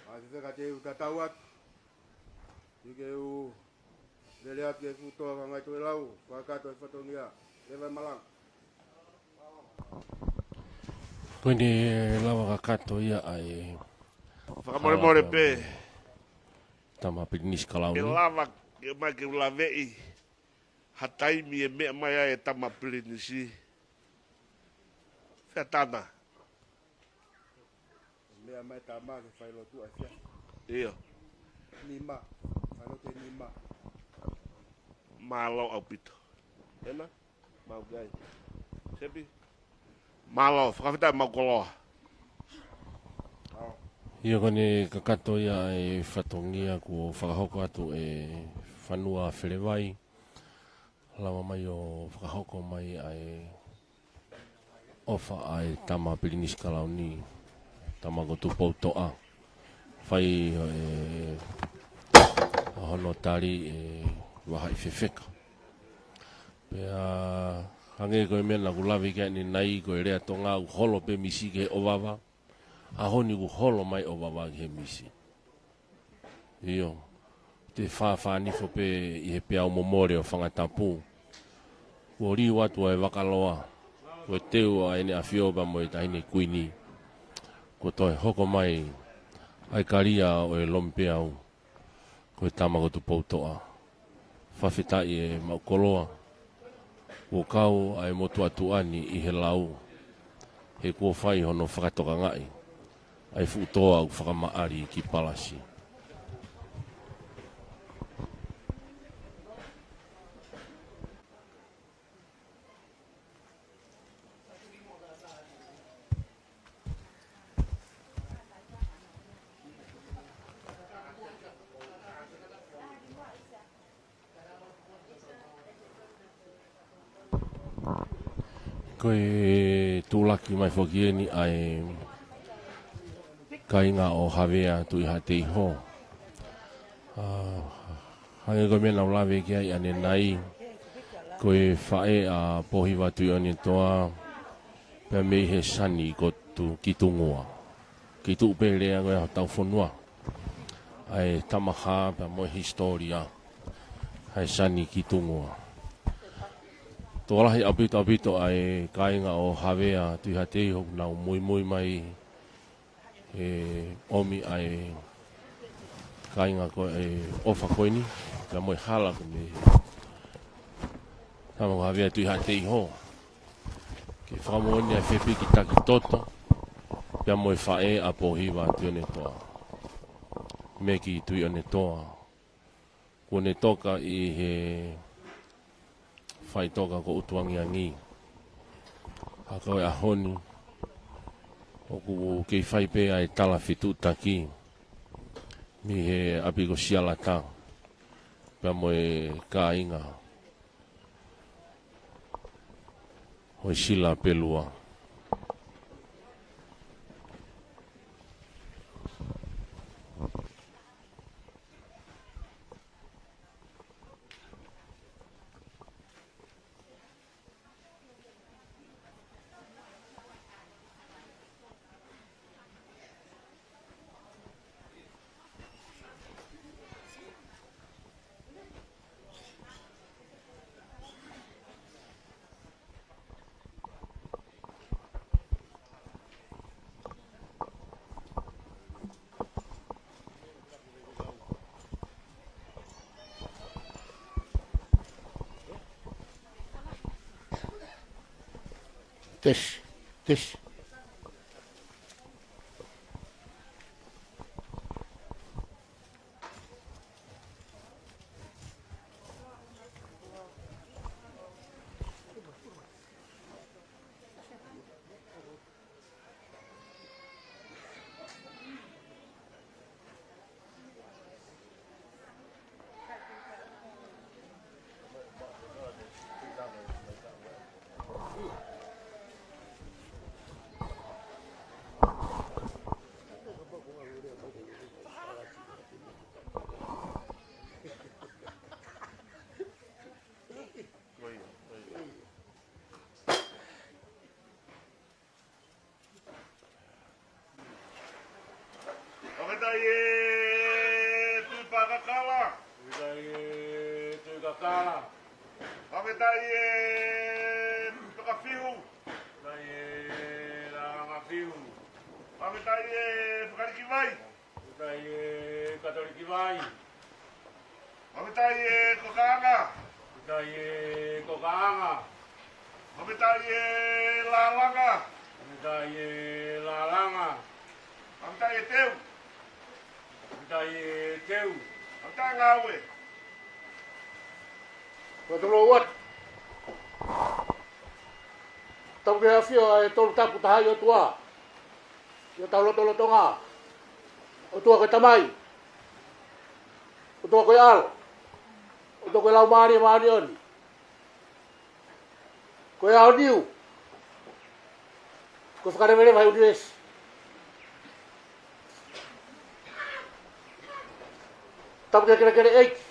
ʻAi, Fefeka, te u tatau atu. Ke u lele atu ke futoa ka ngai toe lau, fakakakato e fatongia. Leva malanga. Ko eni lava kakato ia ʻa e fakamolemole pē. Tama Pilinisi Kalauni. ʻE lava ke mai ke u laveʻi ha taimi ʻe meʻa mai ai e Tama Pilinisi. Fea tana. Meʻa mai tama ke fai lotu ʻa e fea. ʻIo. Nima. Fai lotu ʻe nima. Mālō ʻaupito. Ena? Mau gai. Sepi? Mālō, fakafetaʻi mau koloa. ʻIo, ko eni kakato ia e fatongia kuo fakahoko atu ʻe Fanua Felevai. Lava mai ʻo fakahoko mai ʻa e ʻofa ʻa e Tama Pilinisi Kalauni, Tama ko Tupoutoʻa. Fai ʻe hono tali ʻe Vahaʻi Fefeka. Pea hangē ko e meʻa naʻá ku lave ki ai ʻanenai, ko e lea Tonga ʻoku holo pē misi ki he ʻovava. ʻAho ni ʻoku holo mai ʻovava ki he misi. ʻIo, te fāfānifo pē ʻi he peau momole ʻo Fanga Tapu. Kuo liu atu ʻa e vakaloa, kuo teu ʻa ʻEne ʻAfio pea mo e Taʻahine Kuini. Kuo toe hoko mai ʻa e kalia ʻo e lomipeau, ko e Tama ko Tupoutoʻa. Fakafetaʻi e maʻu koloa, kuo kau ʻa e motuʻa tuʻa ni ʻi he lau, he kuo fai hono fakatokangaʻi ʻa e fuʻu toa ʻoku fakamaʻali ki Palasi. Ko e tuʻulaki mai foki eni ʻa e kāinga ʻo Havea Tuʻihaʻateiho. ʻA, hangē ko e meʻa naʻá ku lave ki ai ʻanenai, ko e faʻē ʻa Pōhiva Tuʻionetoa, pea mei he Sani ko Tu-, ki Tungua. ʻi tuʻu pē lea ko ē ʻa hotau fonua. ʻA e tamahā pea mo e hisitōlia. ʻA e sani ki tungua. Tokolahi ʻaupito ʻaupito ʻa e kāinga ʻo Havea Tuʻihaʻateiho ʻoku nau muimui mai he ʻomi ʻa e kāinga ko e ʻofa ko eni, pea mo e hala ko eni. Tama ko Havea Tuʻihaʻateiho. Ke fakamoʻoni ʻa e fepiki taki toto, pea mo e faʻē ʻa Pōhiva Tuʻiʻonetoa. Meki Tuʻiʻonetoa. Kuo ne toka ʻi he faʻitoka ko ʻUtuangiangi. Ka ko e ʻaho ni, ʻoku kei fai pē ʻa e tala fetuʻutaki. Mei he ʻapi ko Sialata. Pea mo e kāinga. Hoi Sila Pelua. Test, test. Fakafetaʻi e Tuʻi Pakakala. Fakafetaʻi e Tuʻi Kakala. Fakafetaʻi e Tuʻi Pakafihu. Fakafetaʻi e Langa Fihu. Fakafetaʻi e Fakaliki Vai. Fakafetaʻi e Katoliki Vai. Fakafetaʻi e Kokaʻanga. Fakafetaʻi e Kokaʻanga. Fakafetaʻi e Lalanga. Fakafetaʻi e Lalanga. Fakafetaʻi e Teu. Fakafetaʻi e Teu. Fakafetaʻi e Ngāue. Fakatulou atu. Tapu ki he ʻafio ʻa e Tolu Tapu Tahaʻi ʻOtua. ʻI hotau lotolotonga. ʻOtua ko e Tamai. ʻOtua ko e ʻAlo. ʻOtua ko e Laumālie Māʻoniʻoni. Ko e aoniu. Ko e fakaleveleva ʻa e ʻunivēsi. Tapu ki he kelekele ʻeiki.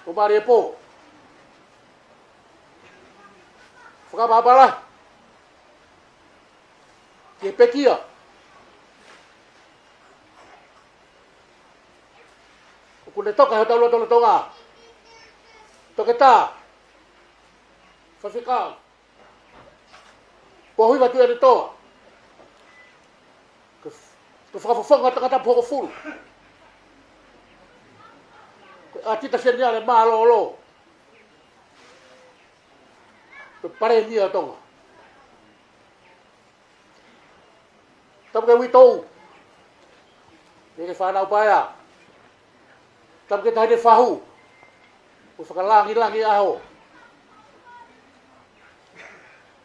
ʻO Mālie Pō. Fakaʻapaʻapa lahi. Ki he pekia. ʻOku ne toka he hotau lotolotonga. Toketā. Faifekau. Pōhiva Tuʻiʻonetoa. Ko e, ko e fakafofonga tangata Pō Hokofulu. Ko e ʻAtita Seniale mālōlō. Ko e Palēmia ʻo Tonga. Tapu ki he uitou. Ki he fānau paea. Tapu ki he taʻahine fahu. Kuo fakalangilangi ʻaho.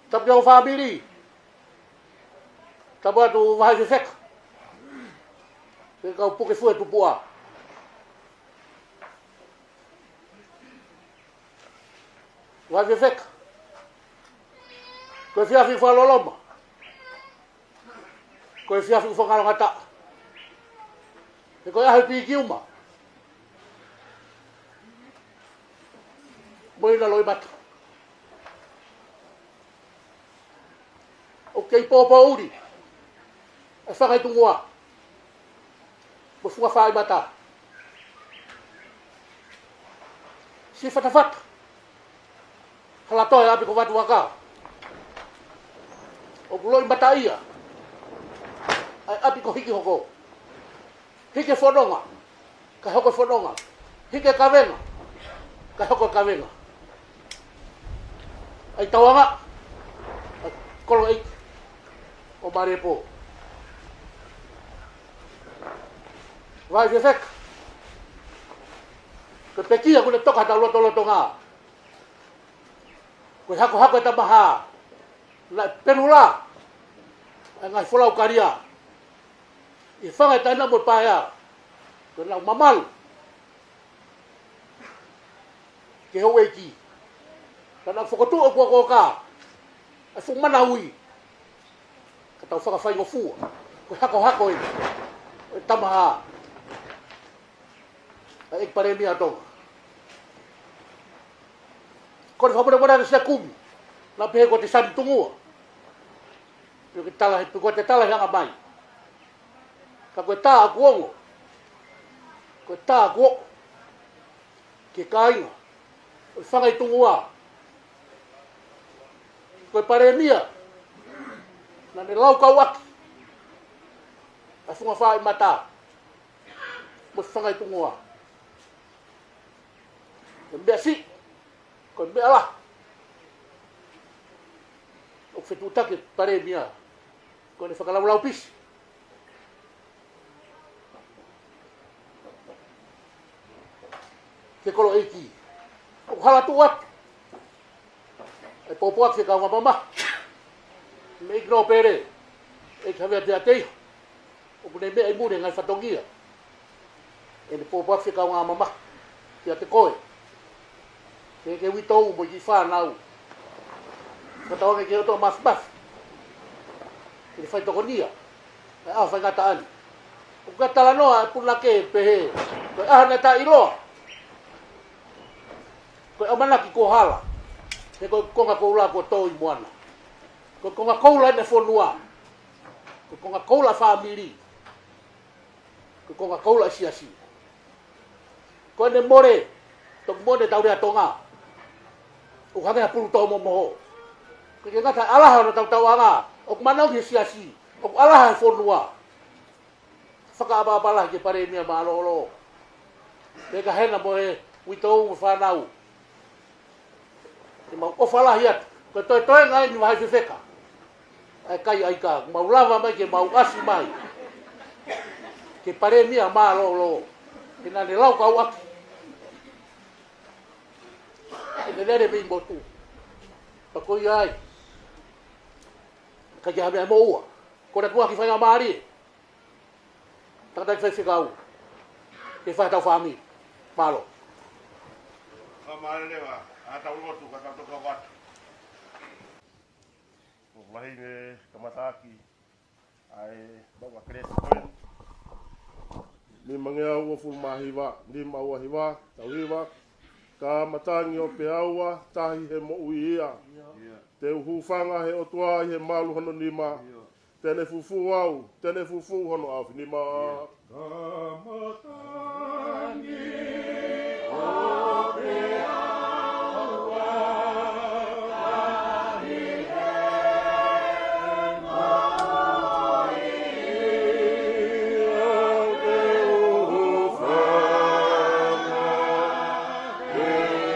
Tapu ki hoʻo fāmili. Tapu atu Vahaʻi Fefeka. Ki he kau puke fue tupuʻa. Vahaʻi Fefeka. Ko e efiafi ʻoku fakaloloma. Ko e efiafi ʻoku fakangalongataʻa. He ko e ʻaho ʻe piki uma. Mo ʻena loʻimata. ʻOku kei pōpōʻuli. ʻa e fanga ʻi Tunguā mo Funga Fāʻimata. Siʻi fatafata, Halatoa ʻa e ʻapi ko Vatuaka, ʻoku loʻimataʻia ʻa e ʻapi ko Hikihoko. Hiki e fononga, kae hoko e fononga. Hiki e kavenga, kae hoko e kavenga. ʻA e tauanga ʻa e kolo ʻeiki ʻo Māliepo. Vahaʻi fefeka, ko e pekia ʻoku ne toka hotau lotolotonga, ko e hakohako e Tamahā. Naʻe pelula ʻa e ngaahi folau kalia ʻi he fanga ʻe taʻenau mo e paea, ko ʻenau mamalu ki he houʻeiki. Ka naʻe fokotuʻu ʻe Kuakokā ʻa e fuʻu mana ui, ka tau fakafaingofua. Ko e hakohako eni ʻo e Tamahā, ʻa e ʻEiki Palēmia ʻo Tonga. Ko e fakamolemole ʻa e Siasi Kumi, naʻa pehē ko e Siasi Tungua. Pe ko e tala, pe ko e tala he anga mai. Ka ko e tā ʻoku ongo, ko e tā ʻoku ʻoʻo ki he kāinga ʻo e fanga ʻi Tunguā, ko e Palēmia naʻa ne laukau ʻaki ʻa Funga Fāʻimata mo e fanga ʻi Tunguā. Ko e meʻa siʻi, ko e meʻa lahi ʻoku fetuʻutaki e Palēmia, ko ʻene fakalaulaupisi ki he kolo ʻeiki. ʻOku hala tuʻu atu e pōpoaki fekau ngā mama mei he ʻEiki Nōpele, ʻEiki Havea Teatea, ʻoku ne meʻa ʻi muli he ngaahi fatongia ʻene pōpoaki fekau ngā mama kiate koe, ke ke uitou mo e kiʻi fānau. Fakatauange ke ʻOtua Māfimafi ke ne faitokonia ʻa e ʻaho faingataʻa ni. ʻOku ka talanoa e punake pehē, ko e ʻaho naʻe taʻeʻiloa, ko e ʻamanaki kuo hala, he ko e konga koula kuo tō ʻi moana. Ko e konga koula ʻene fonua, ko e konga koula fāmili, ko e konga koula e siasi. Ko ʻene mole, toki mole tau lea Tonga, ʻoku hangē ha pulu tō momoho. ʻIkai ke ngata ʻalaha ʻo e tautauʻanga, ʻoku manao ki he siasi, ʻoku ʻalaha e fonua. Fakaʻapaʻapa lahi ki he Palēmia mālōlō. Pea ka hena mo e uitou mo e fānau, ke mau ʻofa lahi atu. Ko e toetoenga eni Vahaʻi fefeka, ʻa e kai ʻaika, mau lava mai ke mau ʻasi mai ki he Palēmia mālōlō, he naʻa ne laukau ʻaki ʻene lele mei motu. Pea ko ia ai, ʻikai ke ʻi ai ha meʻa moʻua. Ko e lea kuo ʻaki faingamālie, tangataʻeiki faifekau, ke fai hotau fāmili. Mālō. Ka mālō leva, ʻa tau lotu, ka tau toka vatu. ʻOku lahi e kamataʻaki ʻa e maʻu ʻa Kelesi ko eni. Nimangeau uofulu mā hiva, nima ua hiva, tau hiva. Ka matangi ʻo Peaua, tahi he moʻui ia. Te u hūfanga he ʻOtua ʻi he malu hono nima. Te ne fufū au, te ne fufū hono ʻaofinima. Ka matangi ʻo Peaua, tahi he moʻui ia, te u hūfanga he ʻOtua ʻi he malu hono nima.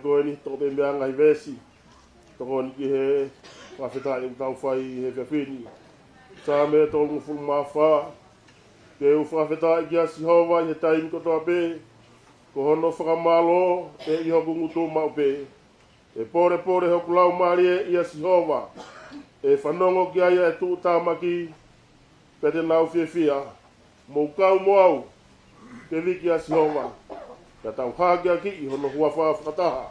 Ko eni toʻo pē mei he ngaahi veesi. Tokoni ki he fakafetaʻi ʻoku tau fai he efiafi ni. Saame tolungofulu mā fā. Ke u fakafetaʻi kia Sihova ʻi he taimi kotoa pē. Ko hono fakamālō ʻe ʻi hoku ngutu maʻu pē. ʻE pōlepole hoku laumālie ʻia Sihova. ʻE fanongo ki ai ʻa e tuʻutāmaki, pea te nau fiefia. Mou kau mo au ke viki ʻa Sihova, pea tau hakeakiʻi hono huafa fakataha.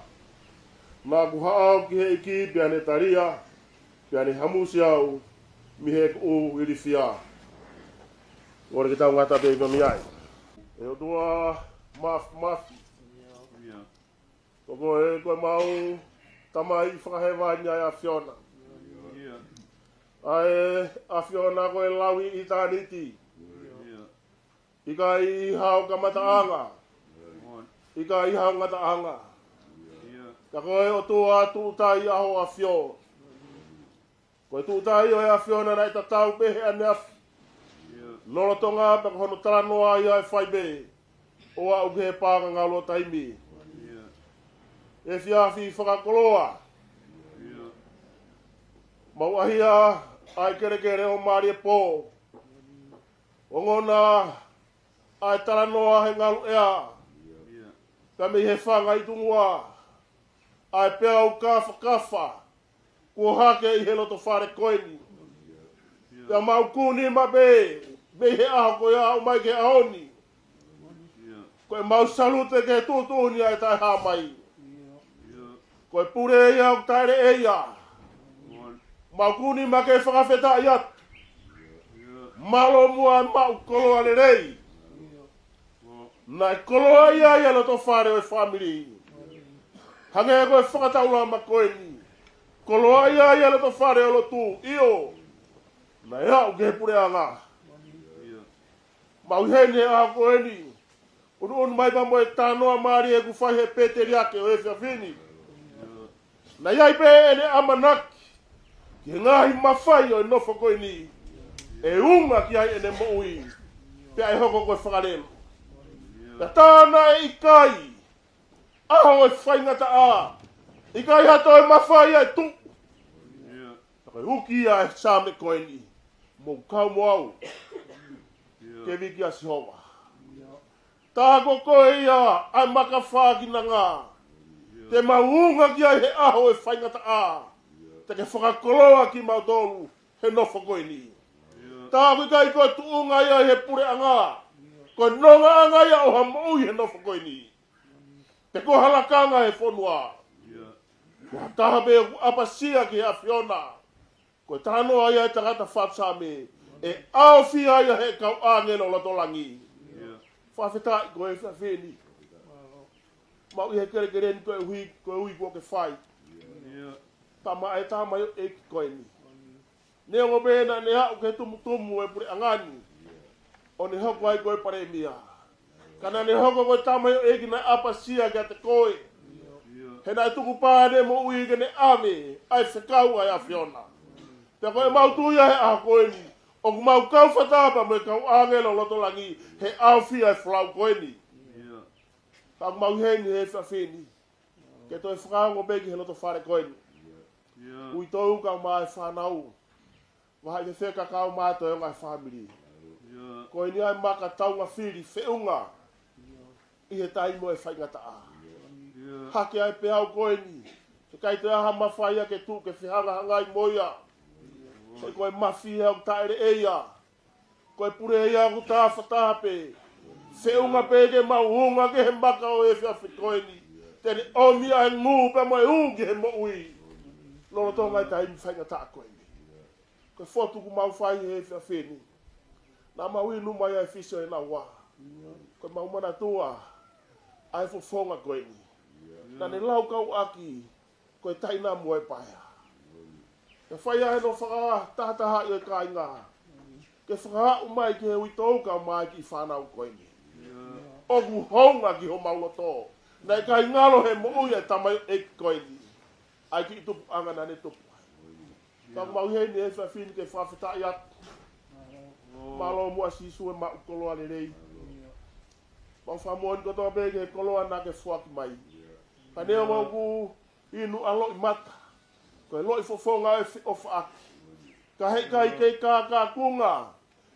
Naʻa ku haʻu ki he ʻEiki pea ne talia, pea ne hamusi au mei heʻeku ilifia. Kole ke tau ngata pē ʻi ai. ʻE ʻOtua Māfimafi, ko koe ko ʻemau Tamai Fakahēvani ʻa e ʻAfiona. ʻA e ʻAfiona ko e lau ʻi ʻitāniti. ʻIkai ʻi hao kamataʻanga, ʻikai ʻi hao ngataʻanga. Ka ko e ʻOtua tuʻutai ʻa ho ʻAfio. Ko e tuʻutai ʻo e ʻAfiona naʻe tatau pē he ʻaneafi, lolotonga pē ko hono talanoa ia ʻe fai pē ʻo aʻu ki he paʻanga ngalo taimi. Efiafi fakakoloa. Mau ʻahiʻahi ʻa e kelekele ʻo mālie pō. Ongona ʻa e talanoa he ngalu ʻea, ka mei he fanga ʻi tungua, ʻa e peau kāfakafa kuo hake ʻi he loto fale ko eni. Pea mau kuni maʻu pē mei he ʻaho ko ia ʻo aʻu mai ki he ʻaho ni. Ko ʻemau salute ki he tuʻutuʻuni ʻa e taʻehāmai. Ko e pule ia ʻoku taʻeleʻeia. Mau kuni maʻu ke fakafetaʻi atu. Mālō muʻa maʻu koloa lelei. Naʻe koloaʻia ʻa e loto fale ʻo e fāmili. Hangē ko e fakataulama ko eni. Koloaʻia ʻa e loto fale ʻo lotu. ʻIo. Naʻe aʻu ki he puleʻanga. Mau ʻi heni he ʻaho ko eni. ʻUnuʻunu mai pea mo e talanoa mālie ʻoku fai he pēteliake ʻo e efiafi ni. Naʻe ʻi ai pē ʻene ʻamanaki ki he ngaahi mafai ʻo e nofo ko eni, ʻe unga ki ai ʻene moʻui, pea ʻe hoko ko e fakalelo. Ka tā naʻe ʻikai ʻaho ʻo e faingataʻa, ʻikai ha toe mafai ʻa e tuʻu. Ka ko e uki ia ʻa e Saame ko eni, mou kau mo au ke viki ʻa Sihova. Tā ko koe ia ʻa e maka fākinanga te mau unga ki ai he ʻaho ʻo e faingataʻa. Te ke fakakoloa kimautolu he nofo ko eni. Tā ko e ʻikai ko e tuʻunga ia he puleʻanga, ko e nongaʻanga ia ʻo ha moʻui he nofo ko eni. Pe ko ha lakanga he fonua. Ko ha taha pē ʻoku ʻapasia ki he ʻAfiona. Ko e talanoa ia ʻa e tangata fatu Saame, ʻe ʻaofia ia he kau ʻāngelo loto langi. Fakafetaʻi ko e efiafi ni. Mau ʻi he kelekele ni koeʻuhi, koeʻuhi kuo ke fai. Tama e tamaioʻeiki ko eni. Neongo pē naʻa ne aʻu ki he tumutumu ʻo e puleʻanga ni, ʻo ne hoko ai ko e palēmia. Ka naʻa ne hoko ko e tamaioʻeiki naʻe ʻapasia kiate koe. He naʻe tukupā ʻene moʻui ke ne ʻave ʻa e fekau ʻa e ʻAfiona. Pea ko ʻemau tui ia he ʻaho ko eni, ʻoku mau kau fakataha pea mo e kau ʻāngelo loto langi he ʻaofia ʻa e folau ko eni. Ka ʻoku mau ʻi heni he efiafi ni ke toe fakaongo pē ki he loto fale ko eni. Uitou kae ʻumaʻā e fānau. Vahaʻi fefeka kae ʻumaʻā e toenga e fāmili. Ko eni ʻa e maka taunga fili feʻunga ʻi he taimi ʻo e faingataʻa. Hake ʻa e peau ko eni, he ʻikai toe ʻi ai ha mafai ia ke tuʻu ke fehangahangai mo ia. He ko e mafai ia ʻoku taʻeleʻeia. Ko e pule ia ʻoku tāfataha pē. Feʻunga pē ke mau unga ki he maka ʻo e efiafi ko eni. Te ne ʻomi ʻa e ngū pea mo e ū ki he moʻui lolotonga e taimi faingataʻa ko eni. Ko e fotu ʻoku mau fai he efiafi ni, naʻa mau inu mai ʻa e fisi ʻo e naua. Ko ʻemau manatua ʻa e fofonga ko eni. Naʻa ne laukau ʻaki ko e taʻinamu ʻo e paea. Ke fai ai hono fakatahatahaʻi ʻo e kāinga ke fakaaʻu mai ki he uitou kae ʻumaʻā e kiʻi fānau ko eni. ʻOku hounga ki homau loto. Naʻe ʻikai ngalo he moʻui ʻa e tamaioʻeiki ko eni ʻa e kiʻi tupuʻanga naʻa ne tupu ai. Ka ʻoku mau ʻi heni he efiafi ni ke fakafetaʻi atu. Mālō muʻa Sīsū e maʻu koloa lelei. Mau fakamoʻoni kotoa pē ki he koloa naʻa ke foaki mai. Ka neongo ʻoku inu ʻa loʻimata, ko e loʻifofonga ʻe feʻofaʻaki. Ka heʻikai ke kākākunga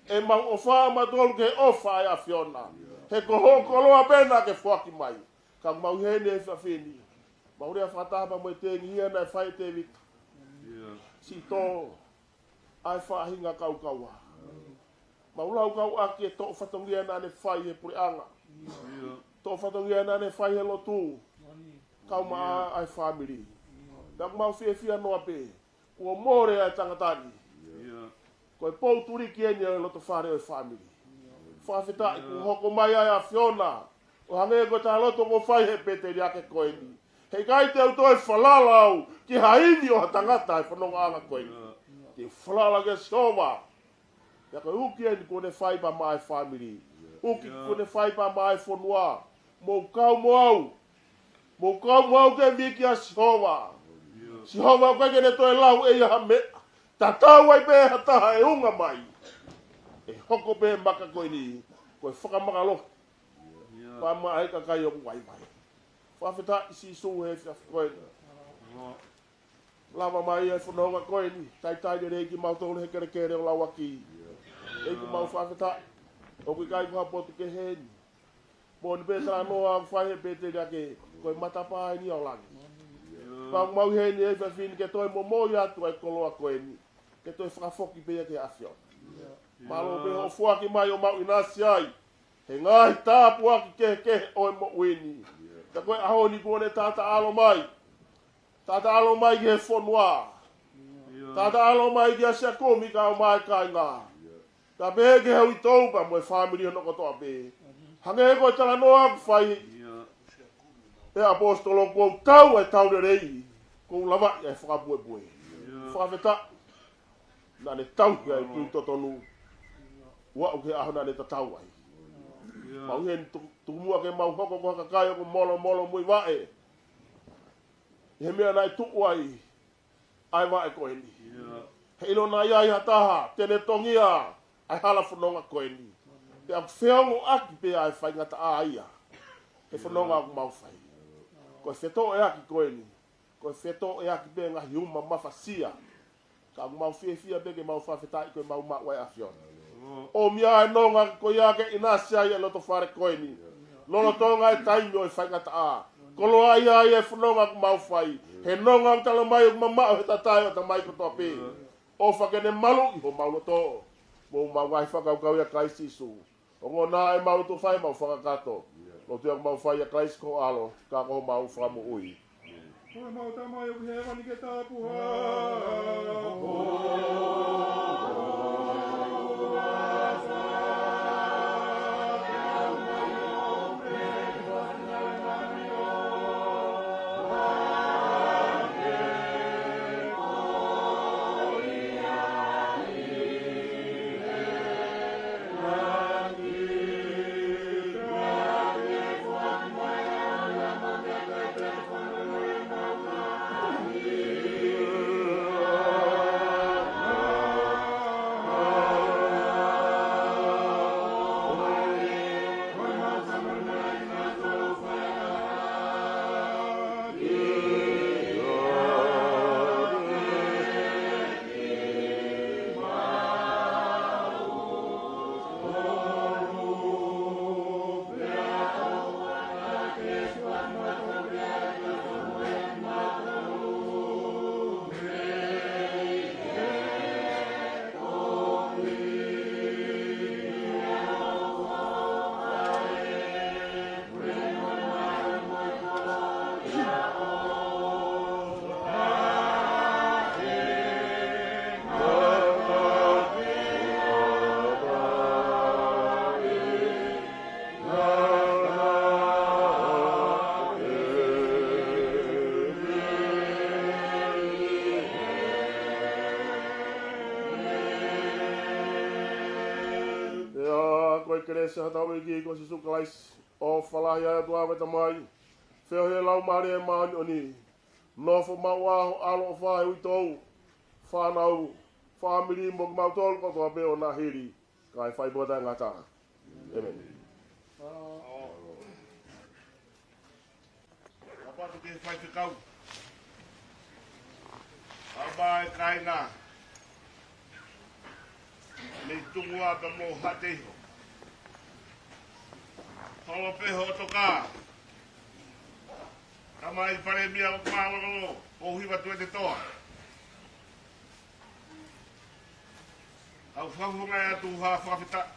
ʻemau ʻofa ʻamautolu ki he ʻofa ʻa e ʻAfiona. He ko hoʻo koloa pē naʻa ke foaki mai. Ka mau ʻi heni he efiafi ni, mau lea fakataha pea mo e tengi ia naʻe fai ʻe Tēvita. Siʻi tō ʻa e faʻahinga kaukaua. Mau lau kau ʻaki e toʻo fatongia naʻa ne fai he puleʻanga. Toʻo fatongia naʻa ne fai he lotu. Kau maʻa ʻa e fāmili. Naʻa mau fiefia noa pē kuo mole ʻa e tangata ni. Ko e pou tuliki eni ʻo e loto fale ʻo e fāmili. Fakafetaʻi kuo hoko mai ʻa e ʻAfiona ʻo hangē ko e tala loto kuo fai he pēteliake ko eni. Heʻikai te u toe falala au ki ha ivi ʻo ha tangata he fonongaʻanga ko eni. Te u falala kia Sihova. Pea ko e uki eni kuo ne fai pea maʻa e fāmili. Uki kuo ne fai pea maʻa e fonua. Mou kau mo au. Mou kau mo au ke viki ʻa Sihova. Sihova ʻoku ʻikai ke ne toe lau ʻe ia ha meʻa. Tatau ai pē ha taha ʻe unga mai, ʻe hoko pē maka ko eni ko e fakamālohi pea maʻa e kakai ʻoku vaivai. Fakafetaʻi Sīsū he efiafi ko eni. Lava mai e fononga ko eni, taitai lelei kimautolu he kelekele ʻo Lauaki. ʻEiki, mau fakafetaʻi ʻoku ʻikai ko ha potu kehe eni. Moʻoni pē talanoa ʻoku fai he pēteliake, ko e matapā eni ʻo langi. Pea ʻoku mau ʻi heni he efiafi ni ke toe momoi atu ʻa e koloa ko eni, ke toe fakafoki pē ia ki he ʻAfiona. Mālō pē hoʻo foaki mai ʻo mau ʻinasi ai he ngaahi tāpuaki kehekehe ʻo e moʻui ni. Ka ko e ʻaho ni kuo ne taʻataʻalo mai. Taʻataʻalo mai ki he fonua. Taʻataʻalo mai kia Siakumi kae ʻumaʻā e kāinga. Ka pehē ki he uitou pea mo e fāmili hono kotoa pē. Hangē ko e talanoa ʻoku fai ʻe he ʻaposetolo, kuo u tau ʻa e tau lelei, kuo u lavaʻi ʻa e fakapuepue. Fakafetaʻi naʻa ne tauhi ʻa e tui totonu ʻo aʻu ki he ʻaho naʻa ne tatau ai. Mau ʻi heni tu-, tuku muʻa ke mau hoko ko ha kakai ʻoku molomolo muivaʻe ʻi he meʻa naʻe tuʻu ai ʻa e vaʻe ko eni. He ʻiloa naʻe ʻi ai ha taha te ne tongia ʻa e hala fononga ko eni. Pea ʻoku feongoʻaki pē ʻa e faingataʻa ia he fononga ʻoku mau fai. Ko e fetoʻeaki ko eni, ko e fetoʻeaki pē ngaahi uma mafasia. Ka ʻoku mau fiefia pē ke mau fakafetaʻi ko e mau maʻu ʻa e ʻAfiona. ʻOmi ʻa e nonga ko ia ke ʻinasi ai e loto fale ko eni lolotonga e taimi ʻo e faingataʻa. Koloaʻia ai e fononga ʻoku mau fai he nonga ʻoku tala mai ʻoku mamaʻo he tatae ʻo e tamai kotoa pē. ʻOfa ke ne maluʻi homau loto mo homau ngaahi fakakaukau ʻia Kalaisi Sīsū. Ongona ʻemau tuʻu fai mau fakakakato. Lotu ia ʻoku mau fai ʻia Kalaisi ko ho ʻAlo, ka ko homau Fakamoʻui. Ko homau Tamai ʻoku ʻi hēvani, ke tāpuhā Pea ko e kelesi ʻa hotau ʻEiki ko Sīsū Kalaisi, ʻofa lahi ʻa e ʻOtua ko e Tamai, feohi ʻa e Laumālie Māʻoniʻoni, nofo maʻu ʻa ho ʻAlo ʻofa ʻi he uitou, fānau, fāmili mo kimautolu kotoa pē ʻo nā hili, kae fai pē ʻo taʻengata. ʻĒmeni. Atu ki he faifekau. Kae ʻumaʻā e kāinga mei Tungua pea mo Haʻateiho. Holo pē hoʻo tokā. Tamai Palēmia ʻo mālōlō, Pouhiva Tuʻiʻonetoa. Kau fakafofonga atu ha fakafetaʻi.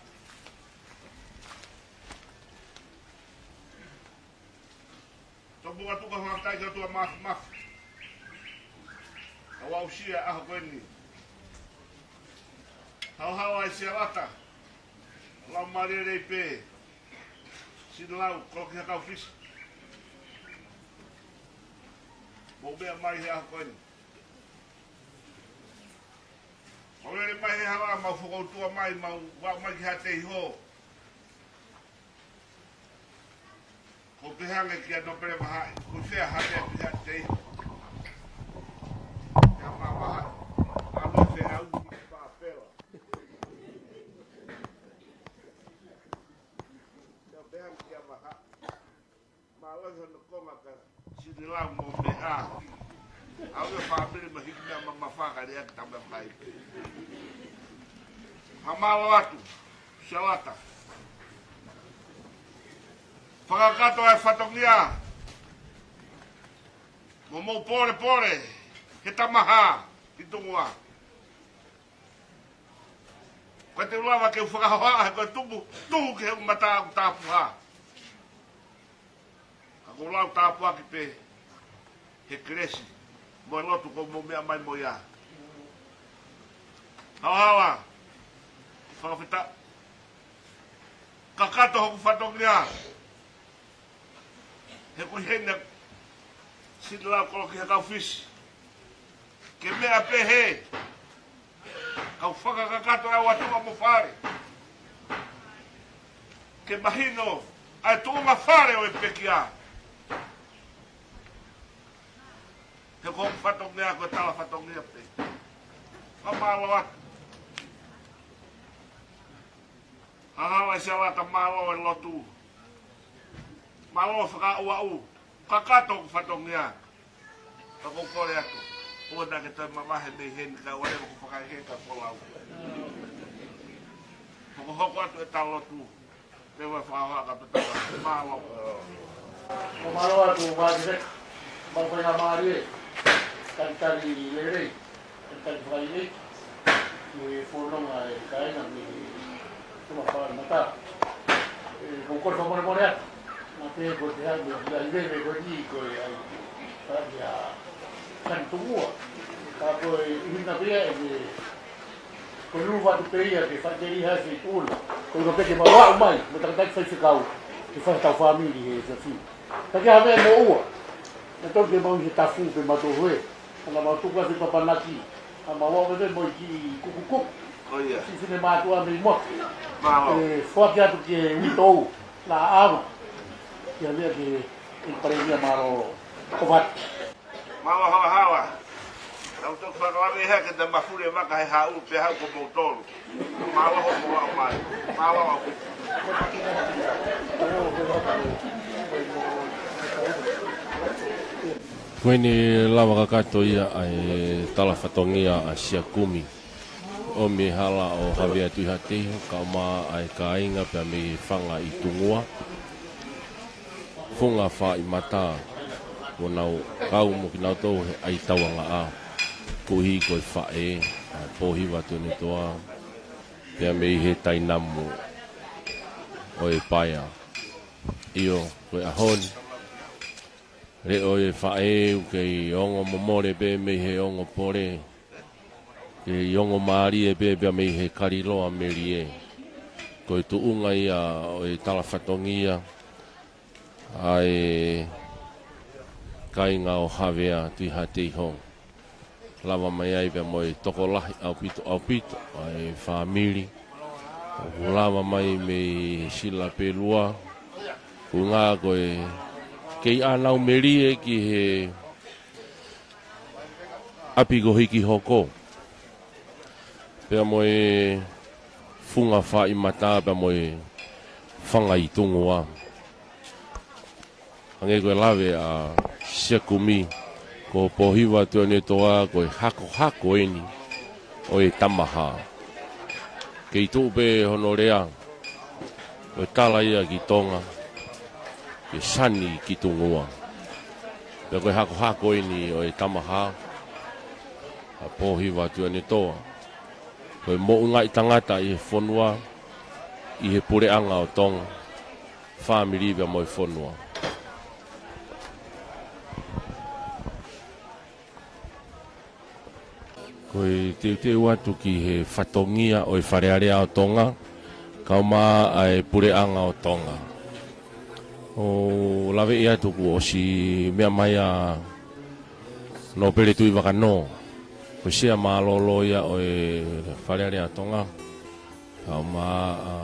Tomuʻa tuku ha fakafetaʻi ki he ʻOtua Māfimafi. Kau aʻusia ʻa e ʻaho ko eni. Haohaoa e Sialata. Laumālie lelei pē. Sinilau, Koloki Hakau Fisi. Mou meʻa mai he ʻaho ko eni. Mau lele mai he hala, mau fokoutua mai, mau aʻu mai ki Haʻateiho. Ko e pehē ange kia Nōpele Vahaʻi, ko e fē ha meʻa ki Haʻateiho? Kia Mā Vahaʻi, ʻa e fē au ki Papela. Kia pehē ange kia Vahaʻi. Mālō hono konga ka Sinilau mo meʻa. ʻAu ia fāmili ma hiki meʻa mamafa ka lea ki tama fai. Fakamālō atu, Sialata. Fakakakato e fatongia. Mo mou polepole, he tamahā, ʻi Tungua. Ko e te u lava ke u fakahohaʻa, he ko e tupu, tuhu ki he ʻū mata ʻoku tāpuhā. Ka ʻoku ou lau tāpuaki pē, he kelesi, mo e lotu ʻoku mou meʻa mai mo ia. Haohaoa, fakafetaʻi. Kakato hoku fatongia. He ko e hena Sinilau Koloki Hakau Fisi. Ke meʻa pehē. Kau fakakakato ʻa e ʻOtua mo fale. Ke mahino ʻa e tuʻunga fale ʻo e pekia. He ko e fatongia ko e tala fatongia pē. Fakamālō atu. Haohaoa e Sialata, mālō e lotu. Mālō fakaʻuaʻu. Kakato hoku fatongia. Ka ʻoku ou kole atu. ʻOua naʻa ke toe mavahe mei heni ka ʻoua leva ʻoku fakaike ka ko lau. Hokohoko atu e tala lotu. Te ua fakahoa ka peta. Mālō. Ko mālō atu Vāteveka. Mau fai ha mālie. Talitali lelei. Talitali fakaʻeiʻeiki. Ki he fononga e kāinga mei he Funga Faʻi Mata. ʻE, ko e kole fakamolemole atu. Naʻa pē ko e te hau mei he veve ko eni ko e ʻai. Faʻi a kani Tungua. Ka ko e ʻuhinga pē ia ʻe Ko e lulu atu pē ia ke faʻiteliha e feituʻu na. Ko e ʻuhinga pē ke mau aʻu mai, mo e tangataʻeiki faifekau, ke fai ʻetau fāmili he efiafi ni. Ka ke ha meʻa mo ua. Naʻe tonu ke mau ʻi he tafu pē mautolu ē. Ka naʻa mau tuku atu e papanaki. Ka mau aʻu pē mo e kiʻi kukukuku. ʻO ia. Siʻi finemātuʻa mei Motu. Mālō. ʻE foaki atu ki he uitou. Laʻā ʻama. Ki ha meʻa ke ʻi Palēmia mālōlō. Ko Vatu. Mālō Haohaoa. Tau toki fakalave hake te mafuli e vaka he haʻu pea haʻu ko moutolu. Mālō hoʻomou aʻu mai. Mālō ʻaupito. Ko eni lava kakato ia ʻa e tala fatongia ʻa Siakumi. ʻOmi e hala ʻo Havea Tuʻihaʻateiho, kae ʻumaʻā e kāinga pea mei he fanga ʻi Tungua. Funga Faʻi Mata, kuo nau kau mo kinautolu he ʻai tauangaʻa. Koeʻuhi ko e faʻē, ʻa Pouhiva Tuʻiʻonetoa, pea mei he tainamu ʻo e paea. ʻIo, ko e ʻaho ni. Leʻo e faʻē ʻoku kei ongo momole pē mei he ongo pole. Kei ongo mālie pē pea mei he kaliloa melie. Ko e tuʻunga ia ʻo e tala fatongia ʻa e kāinga ʻo Havea Tuʻihaʻateiho. Lava mai ai pea mo e tokolahi ʻaupito ʻaupito ʻa e fāmili. ʻOku lava mai mei Sila Pelua. Kuo ngā ko e kei ʻanau melie ki he ʻapi ko Hikihoko. Pea mo e Funga Faʻi Mata, pea mo e fanga ʻi Tungua. Hangē ko e lave ʻa Siakumi, ko Pōhiva Tuʻiʻonetoa ko e hakohako eni ʻo e Tamahā. Kei tuʻu pē hono lea, ko e tala ia ki Tonga, ke sani ki tungua. Pea ko e hakohako eni ʻo e Tamahā, ʻa Pōhiva Tuʻiʻonetoa. Ko e moʻungaʻi tangata ʻi he fonua, ʻi he puleʻanga ʻo Tonga, fāmili pea mo e fonua. Ko e teuteu atu ki he fatongia ʻo e Fale Alea ʻo Tonga, kae ʻumaʻā e puleʻanga ʻo Tonga. ʻO laveʻi atu kuo ʻosi meʻa mai ʻa Nōpele Tuʻivakanō, ko e Sea Mālōlō ia ʻo e Fale Alea ʻo Tonga, kae ʻumaʻā ʻa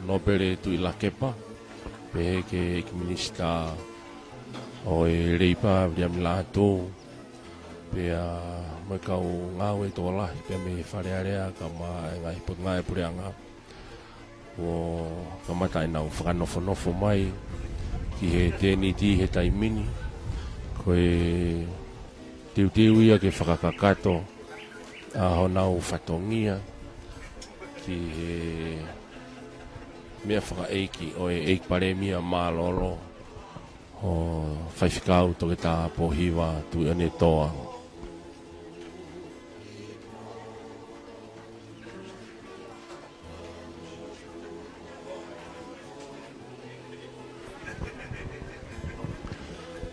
Nōpele Tuʻilakepa, pehē ki he ʻEiki Minisitā ʻo e Leipa, Viliami Lātū, pea mo e kau ngāue tokolahi pea mei he Fale Alea, kae ʻumaʻā e ngaahi potungāue puleʻanga. Kuo kamata ʻenau fakanofonofo mai ki he tēniti he taimi ni. Ko e teuteu ia ke fakakakato ʻa honau fatongia ki he meʻa fakaʻeiki ʻo e ʻEiki Palēmia Mālōlō, ʻa Faifekau Toketā Pōhiva Tuʻiʻonetoa.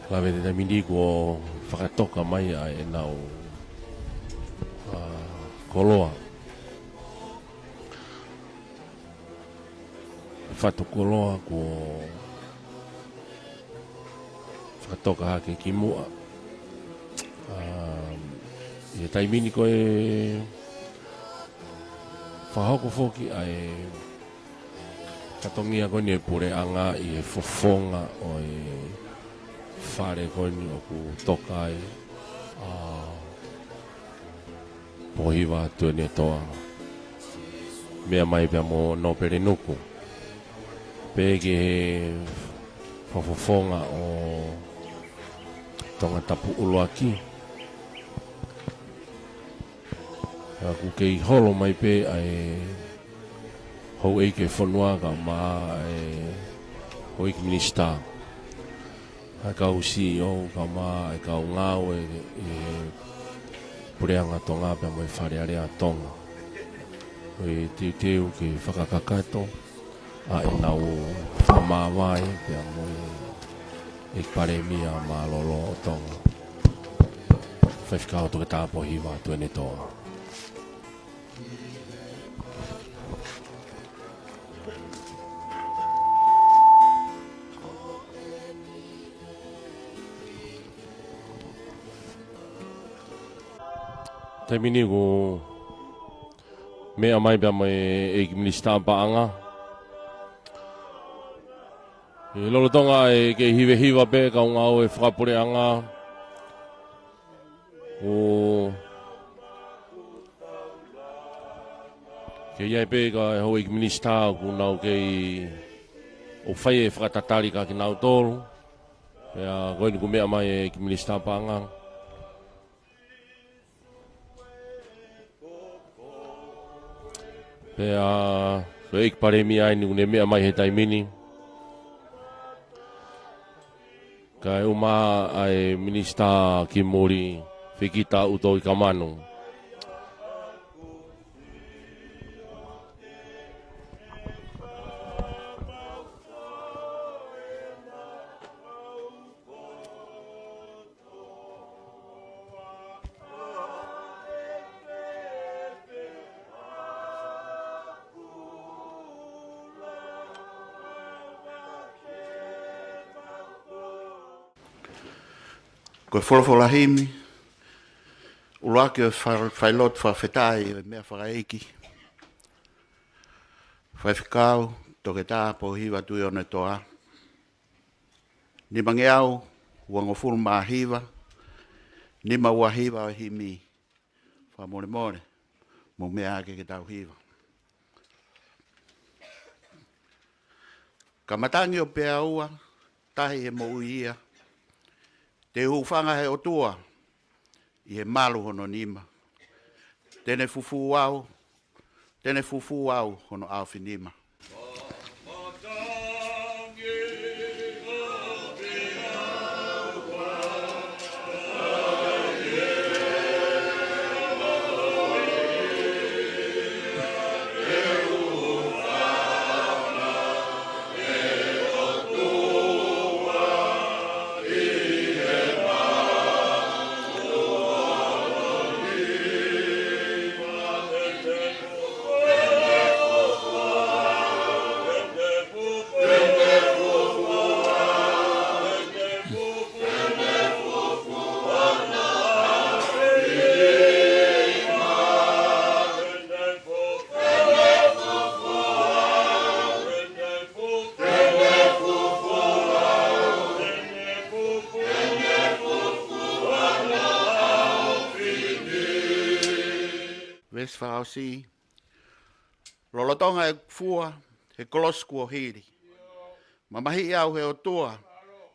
Lave he taimi ni kuo fakatoka mai ʻa ʻenau, ʻa, koloa. Fatu koloa kuo fakatoka hake ki muʻa. ʻA, ʻi he taimi ni ko e fakahoko foki ʻa e fatongia ko eni ʻo e puleʻanga ʻi he fofonga ʻo e fale ko eni ʻoku toka ai ʻa Pōhiva Tuʻiʻonetoa, meʻa mai pea mo Nōpele Nuku. Pea ki he fakafofonga ʻo Tongatapu ʻUluaki. Pea ʻoku kei holo mai pē ʻa e houʻeiki ʻo e fonua kae ʻumaʻā e houʻeiki minisitā, ʻa e kau C E O kae ʻumaʻā e kau ngāue ʻi he puleʻanga Tonga pea mo e Fale Alea Tonga. Ko e teuteu ke fakakakato ʻa ʻenau fakamāvae pea mo e ʻEiki Palēmia Mālōlō ʻo Tonga, Faifekau Toketā Pōhiva Tuʻiʻonetoa. Taimi ni kuo meʻa mai pea mo e ʻEiki Minisitā Paʻanga. ʻI he lolotonga ʻa e kei hivehiva pē kau ngāue fakapuleʻanga, ʻoku kei ʻi ai pē ʻa e houʻeiki minisitā ʻoku nau kei ʻo fai e fakatatali kia kinautolu. Pea ko eni kuo meʻa mai e ʻEiki Minisitā Paʻanga. Pea ko e ʻEiki Palēmia eni kuo ne meʻa mai he taimi ni. Kae ʻumaʻā e Minisitā ki Muli, Fekita ʻUtoikamanu. Ko e folofola himi, ʻuluaki ʻo e fa-, failotu fakafetaʻi ʻo e meʻa fakaʻeiki. Faifekau Toketā Pōhiva Tuʻiʻonetoa. Nimangeau uangofulu mā hiva, nima ua hiva ʻo e himi. Fakamolemole, mou meʻa hake ke tau hiva. Ka matangi ʻo Peaua, tahi he moʻui ia. Te u hūfanga he ʻOtua ʻi he malu hono nima. Te ne fufū au, te ne fufū au hono ʻaofinima. Veesi fakaʻosi. Lolotonga ʻeku fua he kolosi kuo hili, mamahiʻi au he ʻOtua,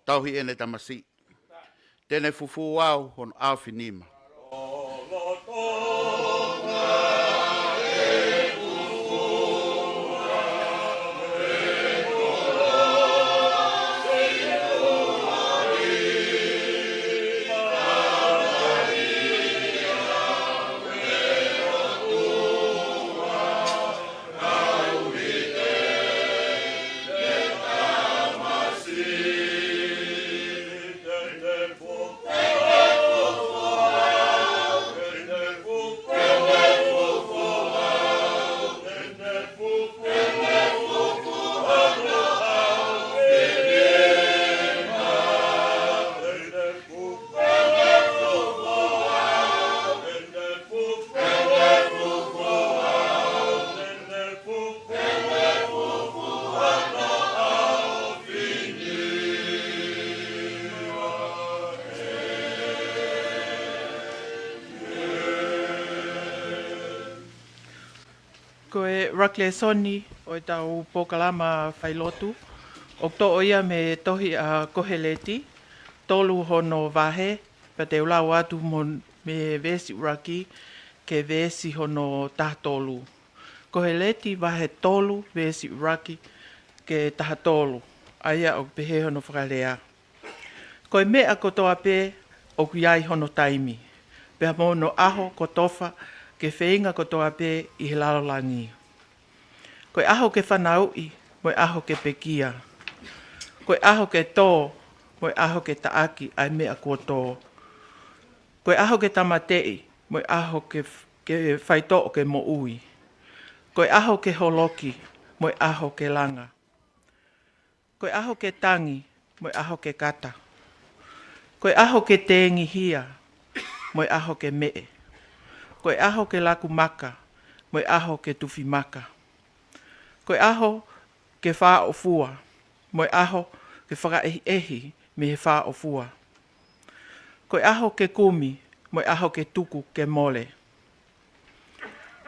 tauhi ʻene tamasiʻi. Te ne fufū au hono ʻaofinima. Ko e ʻuluaki lēsoni ʻo ʻetau polokalama failotu, ʻoku toʻo ia mei he tohi ʻa Koheleti, tolu hono vahe, pea te u lau atu mo, mei he veesi ʻuluaki ki he veesi hono taha tolu. Koheleti vahe tolu veesi ʻuluaki ki he taha tolu, ʻa ia ʻoku pehē hono fakalea. Ko e meʻa kotoa pē ʻoku ʻi ai hono taimi, pea mo hono ʻaho kotofa ki he feinga kotoa pē ʻi he lalo langi. Ko e ʻaho ke fanauʻi, mo e ʻaho ke pekia. Ko e ʻaho ke tō, mo e ʻaho ke taʻaki ʻa e meʻa kuo tō. Ko e ʻaho ke tāmateʻi, mo e ʻaho ke, ke faitoʻo ke moʻui. Ko e ʻaho ke holoki, mo e ʻaho ke langa. Ko e ʻaho ke tangi, mo e ʻaho ke kata. Ko e ʻaho ke tengihia, mo e ʻaho ke meʻe. Ko e ʻaho ke laku maka, mo e ʻaho ke tufi maka. Ko e ʻaho ke fāʻofua, mo e ʻaho ke fakaʻehiʻehi mei he fāʻofua. Ko e ʻaho ke kumi, mo e ʻaho ke tuku ke mole.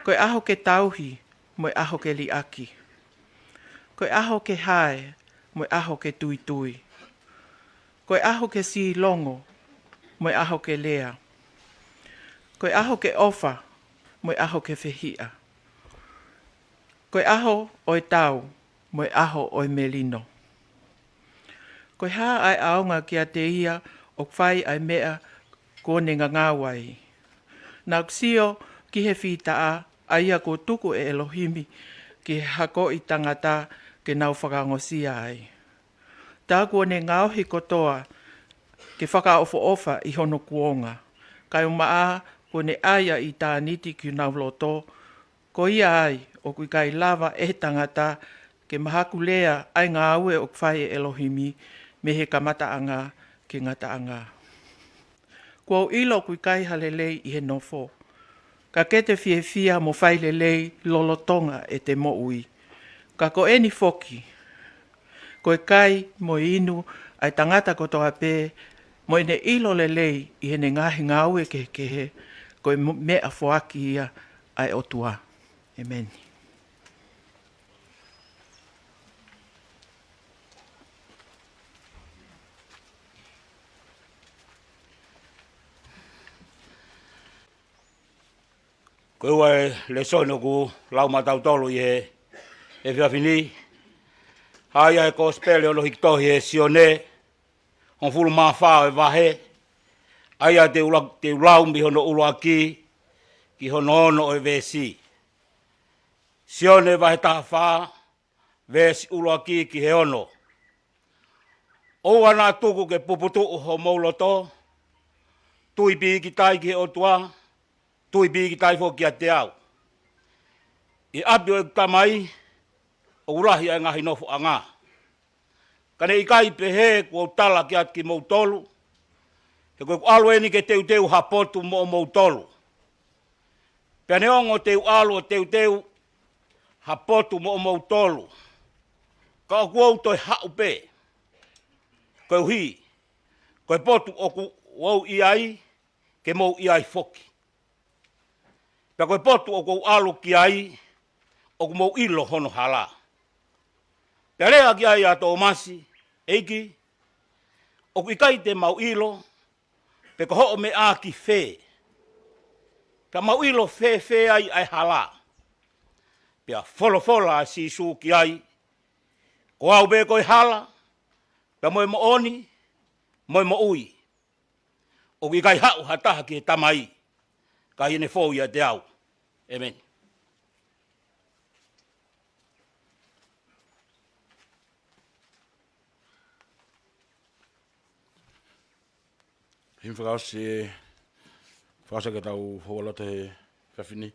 Ko e ʻaho ke tauhi, mo e ʻaho ke liʻaki. Ko e ʻaho ke hae, mo e ʻaho ke tuitui. Ko e ʻaho ke sīlongo, mo e ʻaho ke lea. Ko e ʻaho ke ʻofa, mo e ʻaho ke fehiʻa. Ko e ʻaho ʻo e tau, mo e ʻaho ʻo e melino. Ko e hā ʻa e ʻaonga kiate ia ʻoku fai ʻa e meʻa kuo ne ngangau ai? Naʻa ku sio ki he fītaʻa, ʻa ia kuo tuku ʻe ʻElohimi ki he hakoʻi tangata ke nau fakaongosia ai. Tā kuo ne ngaohi kotoa ke fakaʻofoʻofa ʻi hono kuonga. Kae ʻumaʻā kuo ne ʻai ʻa ʻitāniti ki honau loto, ko ia ai ʻoku ʻikai lava ʻe he tangata ke mahakulea ʻa e ngāue ʻoku fai ʻe ʻElohimi mei he kamataʻanga ki he ngataʻanga. Kuo u ʻilo ʻoku ʻikai ha lelei ʻi he nofo, ka ke te fiefia mo fai lelei lolotonga ʻete moʻui. Ka ko eni foki, ko e kai mo e inu ʻa e tangata kotoa pē, mo ʻene ʻilo lelei ʻi heʻene ngaahi ngāue kehekehe, ko e mo-, meʻafoaki ia ʻa e ʻOtua. ʻEmeni. Ko e ua e lēsoni ʻoku lau maʻatautolu ʻi he efiafi ni, ʻa ia ʻa e Kosipeli hono hiki tohi ʻe Sione, hongofulu mā fā ʻo e vahe, ʻa ia te u la-, te u lau mei hono ʻuluaki ki hono ono ʻo e veesi. Sione vahe taha fā, veesi ʻuluaki ki he ono. ʻOua naʻa tuku ke puputuʻu homou loto, tui pīkitai ki he ʻOtua, tui pīkitai foki kiate au. ʻI he ʻapi ʻo ʻeku Tamai, ʻoku lahi ʻa e ngaahi nofoʻanga. Ka ne ʻikai pehē kuo u tala kiate kimoutolu, he ko ʻeku ʻalu eni ke teuteu ha potu moʻomoutolu. Pea neongo te u ʻalu ʻo teuteu ha potu moʻomoutolu, ka ʻoku ou toe haʻu pē, koeʻuhi ko e potu ʻoku ou ʻi ai, ke mou ʻi ai foki. Pea ko e potu ʻoku ou ʻalu ki ai, ʻoku mou ʻilo hono hala. Pea lea ki ai ʻa Tōmasi, ʻEiki, ʻoku ʻikai te mau ʻilo pe ko hoʻo meʻa ki fē, ka mau ʻilo fēfē ai ʻa e hala. Pea folofola ʻa Sīsū ki ai, Ko au pē ko e hala, pea mo e moʻoni, mo e moʻui. ʻOku ʻikai haʻu ha taha ki he Tamai, ka ʻi heʻene fou ʻiate au. ʻĒmeni. Himi fakaʻosi, fakaʻosi ke tau houaloto he efiafi ni.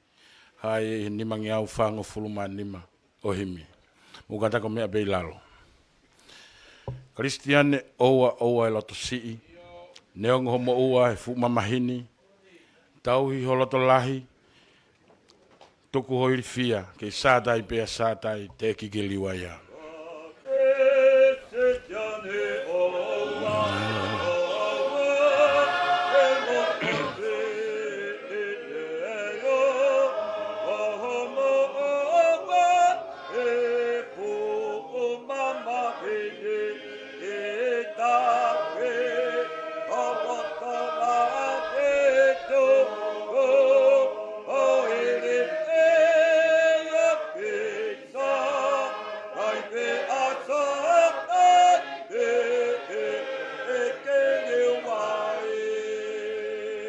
ʻA e nimangeau fāngofulu mā nima ʻo e himi. Mou kātaki ʻo meʻa pē ʻi lalo. Kalisitiane, ʻoua, ʻoua ʻe loto siʻi. Neongo hoʻo moʻua he fuʻu mamahi ni, tauhi ho loto lahi, tuku ho ilifia, kei Sātai pea Sātai, teʻeki ke liua ia.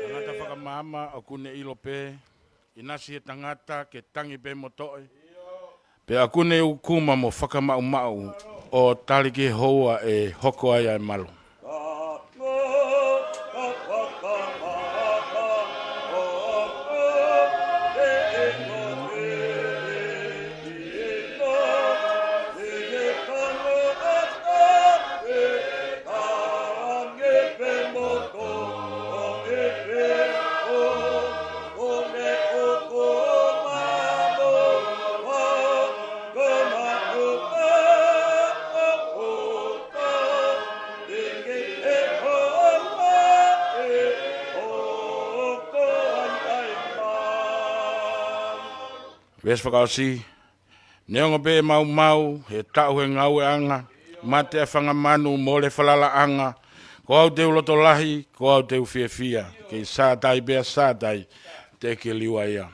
Tangata fakamaama ʻoku ne ʻilo pē, ʻinasi he tangata ke tangi pē mo toe. Pea ʻoku ne ʻukuma mo fakamaʻumaʻu ʻo tali ki he houa ʻe hoko ai ʻa e malu. Veesi fakaʻosi, neongo pē ʻe maumau, he taʻu he ngāueʻanga, mate ʻa e fanga manu, mole falalaʻanga, ko au te u loto lahi, ko au te u fiefia, kei Sātai pea Sātai, teʻeki ke liua ia.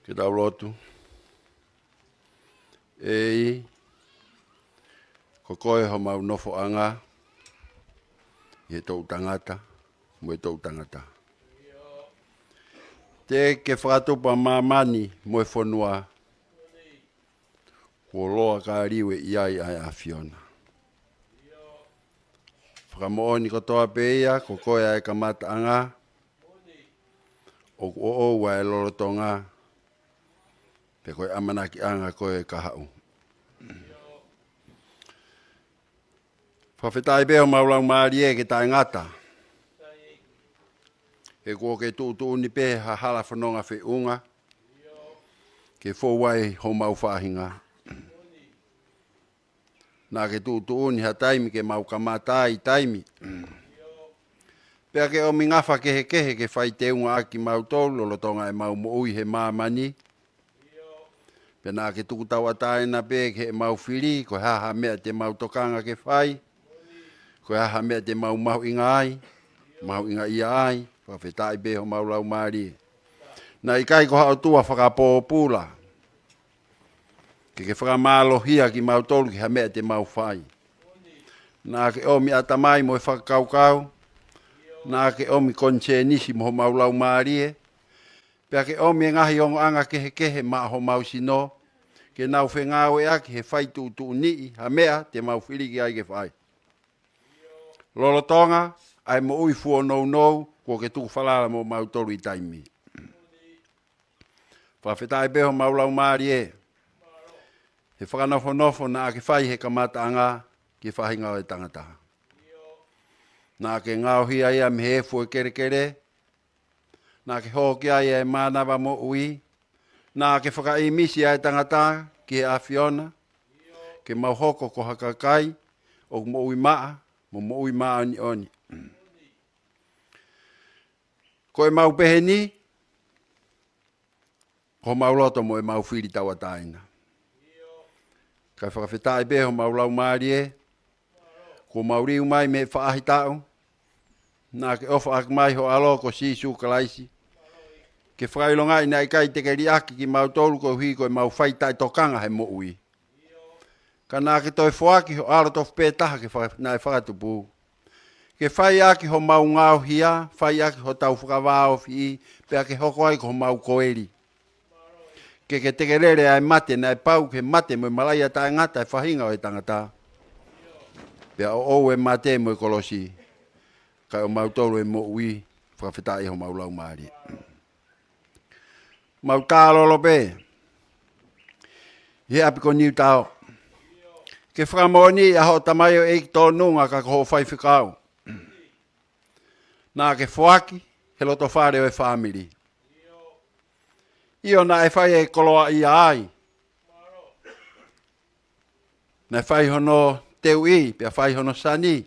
Ke tau lotu. ʻEiki, ko koe homau nofoʻanga ʻi he toʻutangata mo e toʻutangata. Teʻeki ke fakatupu ʻa māmani mo e fonua, kuo loa ka liu ʻi ai ʻa e ʻAfiona. Fakamoʻoni kotoa pē ia, ko koe ʻa e kamataʻanga, ʻoku ʻoʻou ʻa e lolotonga, He ko e ʻamanakiʻanga ko e kahaʻu. Fakafetaʻi pē homau laumālie ke taʻengata. He kuo ke tuʻutuʻuni pē ha hala fononga feʻunga ke fou ai homau faʻahinga. Naʻa ke tuʻutuʻuni ha taimi ke mau kamata ai taimi. Pea ke ʻomi ngafa kehekehe ke fai teunga ʻaki kimautolu lolotonga ʻemau moʻui he māmani. Pea naʻa ke tuku tauʻatāina pē ki heʻemau fili, ko e hā ha meʻa te mau tokanga ke fai, ko e hā ha meʻa te mau mahuʻinga ai, mahuʻingaʻia ai, fakafetaʻi pē homau laumālie. Naʻe ʻikai ko ha ʻOtua fakapōpula, ke ke fakamālohia kimautolu ki ha meʻa te mau fai. Naʻa ke ʻomi ʻatamai mo e fakakaukau, naʻa ke ʻomi konisēnisi mo homau laumālie, pea ke ʻomi e ngaahi ongoʻanga kehekehe maʻa homau sino, ke nau fengāueʻaki he fai tuʻutuʻuniʻi ha meʻa te mau fili ki ai ke fai. Lolotonga ʻa e moʻui fuonounou kuo ke tuku falala mo mautolu ʻi taimi. Fakafetaʻi pē homau laumālie. He fakanofonofo naʻa ke fai he kamataʻanga ki he faʻahinga ʻo e tangata. Naʻa ke ngaohi ai ʻa e mei he efu ʻo e kelekele. Naʻa ke hōkia ai ʻa e mānava moʻui. Naʻa ke fakaʻīmisi ʻa e tangata ki he ʻAfiona. Ke mau hoko ko ha kakai ʻoku moʻui maʻa, mo moʻui māʻoniʻoni. Ko ʻemau pehē ni, ko homau loto mo ʻemau fili tauʻatāina. Kae fakafetaʻi pē homau laumālie, kuo mau liu mai mei he faʻahitaʻu, naʻa ke ʻofa ʻaki mai ho ʻAlo ko Sīsū Kalaisi, ke fakaʻilongaʻi naʻe ʻikai te ke liʻaki kimautolu koeʻuhi ko ʻemau fai taʻetokanga he moʻui. Ka naʻa ke toe foaki ho ʻAlo tofu pē taha ke fa-, naʻe fakatupu. Ke fai ʻaki homau ngaohia, fai ʻaki hotau fakavāofi, pea ke hoko ai ko homau koeli. Ke ke tekelele ʻa e mate naʻe pau ke mate mo e malaʻia taʻengata ʻa e faʻahinga ʻo e tangata. Pea ʻoʻou e mate mo e kolosi. Kae ʻomautolu e moʻui, fakafetaʻi homau laumālie. Mau tālolo pē ʻi he ʻapi ko Niutao. Ke fakamoʻoni ʻa hoʻo tamaioʻeiki tōnunga ka ko hoʻo faifekau. Naʻa ke foaki he loto fale ʻo e fāmili. ʻIo naʻe fai e koloaʻia ai. Naʻe fai hono teuʻi, pea fai hono sani.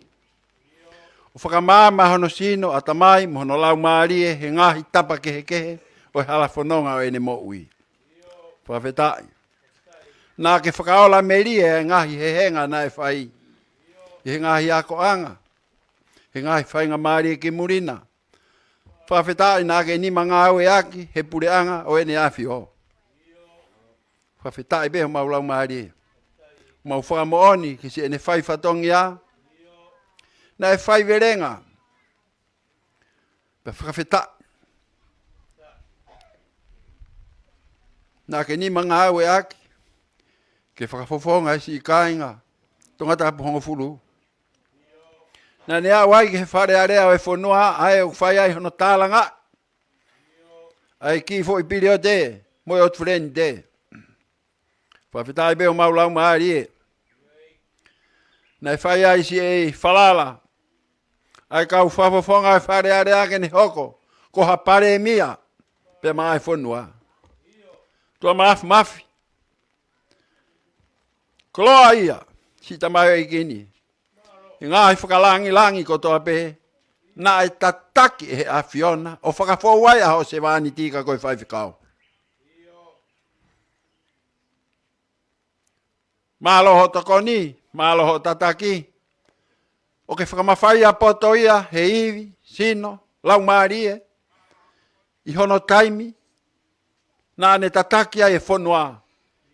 ʻO fakamaama hono sino, ʻatamai, mo hono laumālie, he ngaahi tapa kehekehe, ʻo e hala fononga ʻo ʻene moʻui. Fakafetaʻi. Naʻa ke fakaola melie ʻa e ngaahi hehenga naʻe fai. ʻI he ngaahi akoʻanga. He ngaahi faingamālie ki muli na. Fakafetaʻi naʻa ke nima ngāueʻaki, he puleʻanga ʻo ʻEne ʻAfio. Fakafetaʻi pē homau laumālie. Mau fakamoʻoni ke siʻene fai fatongia. Naʻe faivelenga. Pea fakafetaʻi. Naʻa ke nima ngāueʻaki. Ke fakafofonga e siʻi kāinga. Tongatapu hongofulu. Naʻa ne aʻu ai ki he fale alea ʻo e fonua, ʻa ē ʻoku fai ai hono tālanga. ʻA e kiʻi foʻi piliote, mo e ʻotu feleni te. Fakafetaʻi pē homau laumālie. Naʻe fai ai siʻi falala. ʻA e kau fakafofonga ʻo e fale alea ke ne hoko. Ko ha palēmia. Pea maʻa e fonua. ʻOtua Mafimafi. Koloaʻia. Siʻi tamaioʻeiki ni. ʻI he ngaahi fakalangilangi kotoa pē. Naʻe tataki ʻe he ʻAfiona. ʻO fakafou ai ʻa hoʻo sevāniti ka ko e faifekau. Mālō hoʻo tokoni, mālō hoʻo tataki. ʻO ke fakamafai ʻa e poto ia, he ivi, sino, laumālie, ʻi hono taimi, naʻa ne tataki ai e fonua,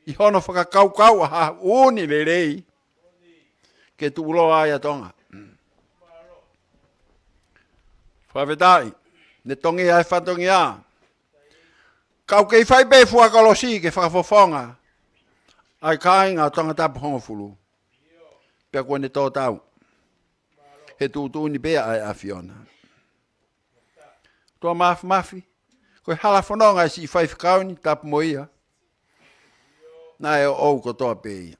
ʻi hono fakakaukau ʻa ha ʻuuni lelei, ke tuʻuloa ai ʻa Tonga. Fakafetaʻi, ne tongi ai fatongia, Kau kei fai pē fua kolosi ke fakafofonga ʻa e kāinga ʻo Tongatapu hongofulu. Pea kuo ne tō tau. He tuʻutuʻuni pē ʻa e ʻAfiona. ʻOtua Mafimafi, ko e hala fononga e siʻi faifekau ni, tapu mo ia. naʻe ʻoʻou kotoa pē ia.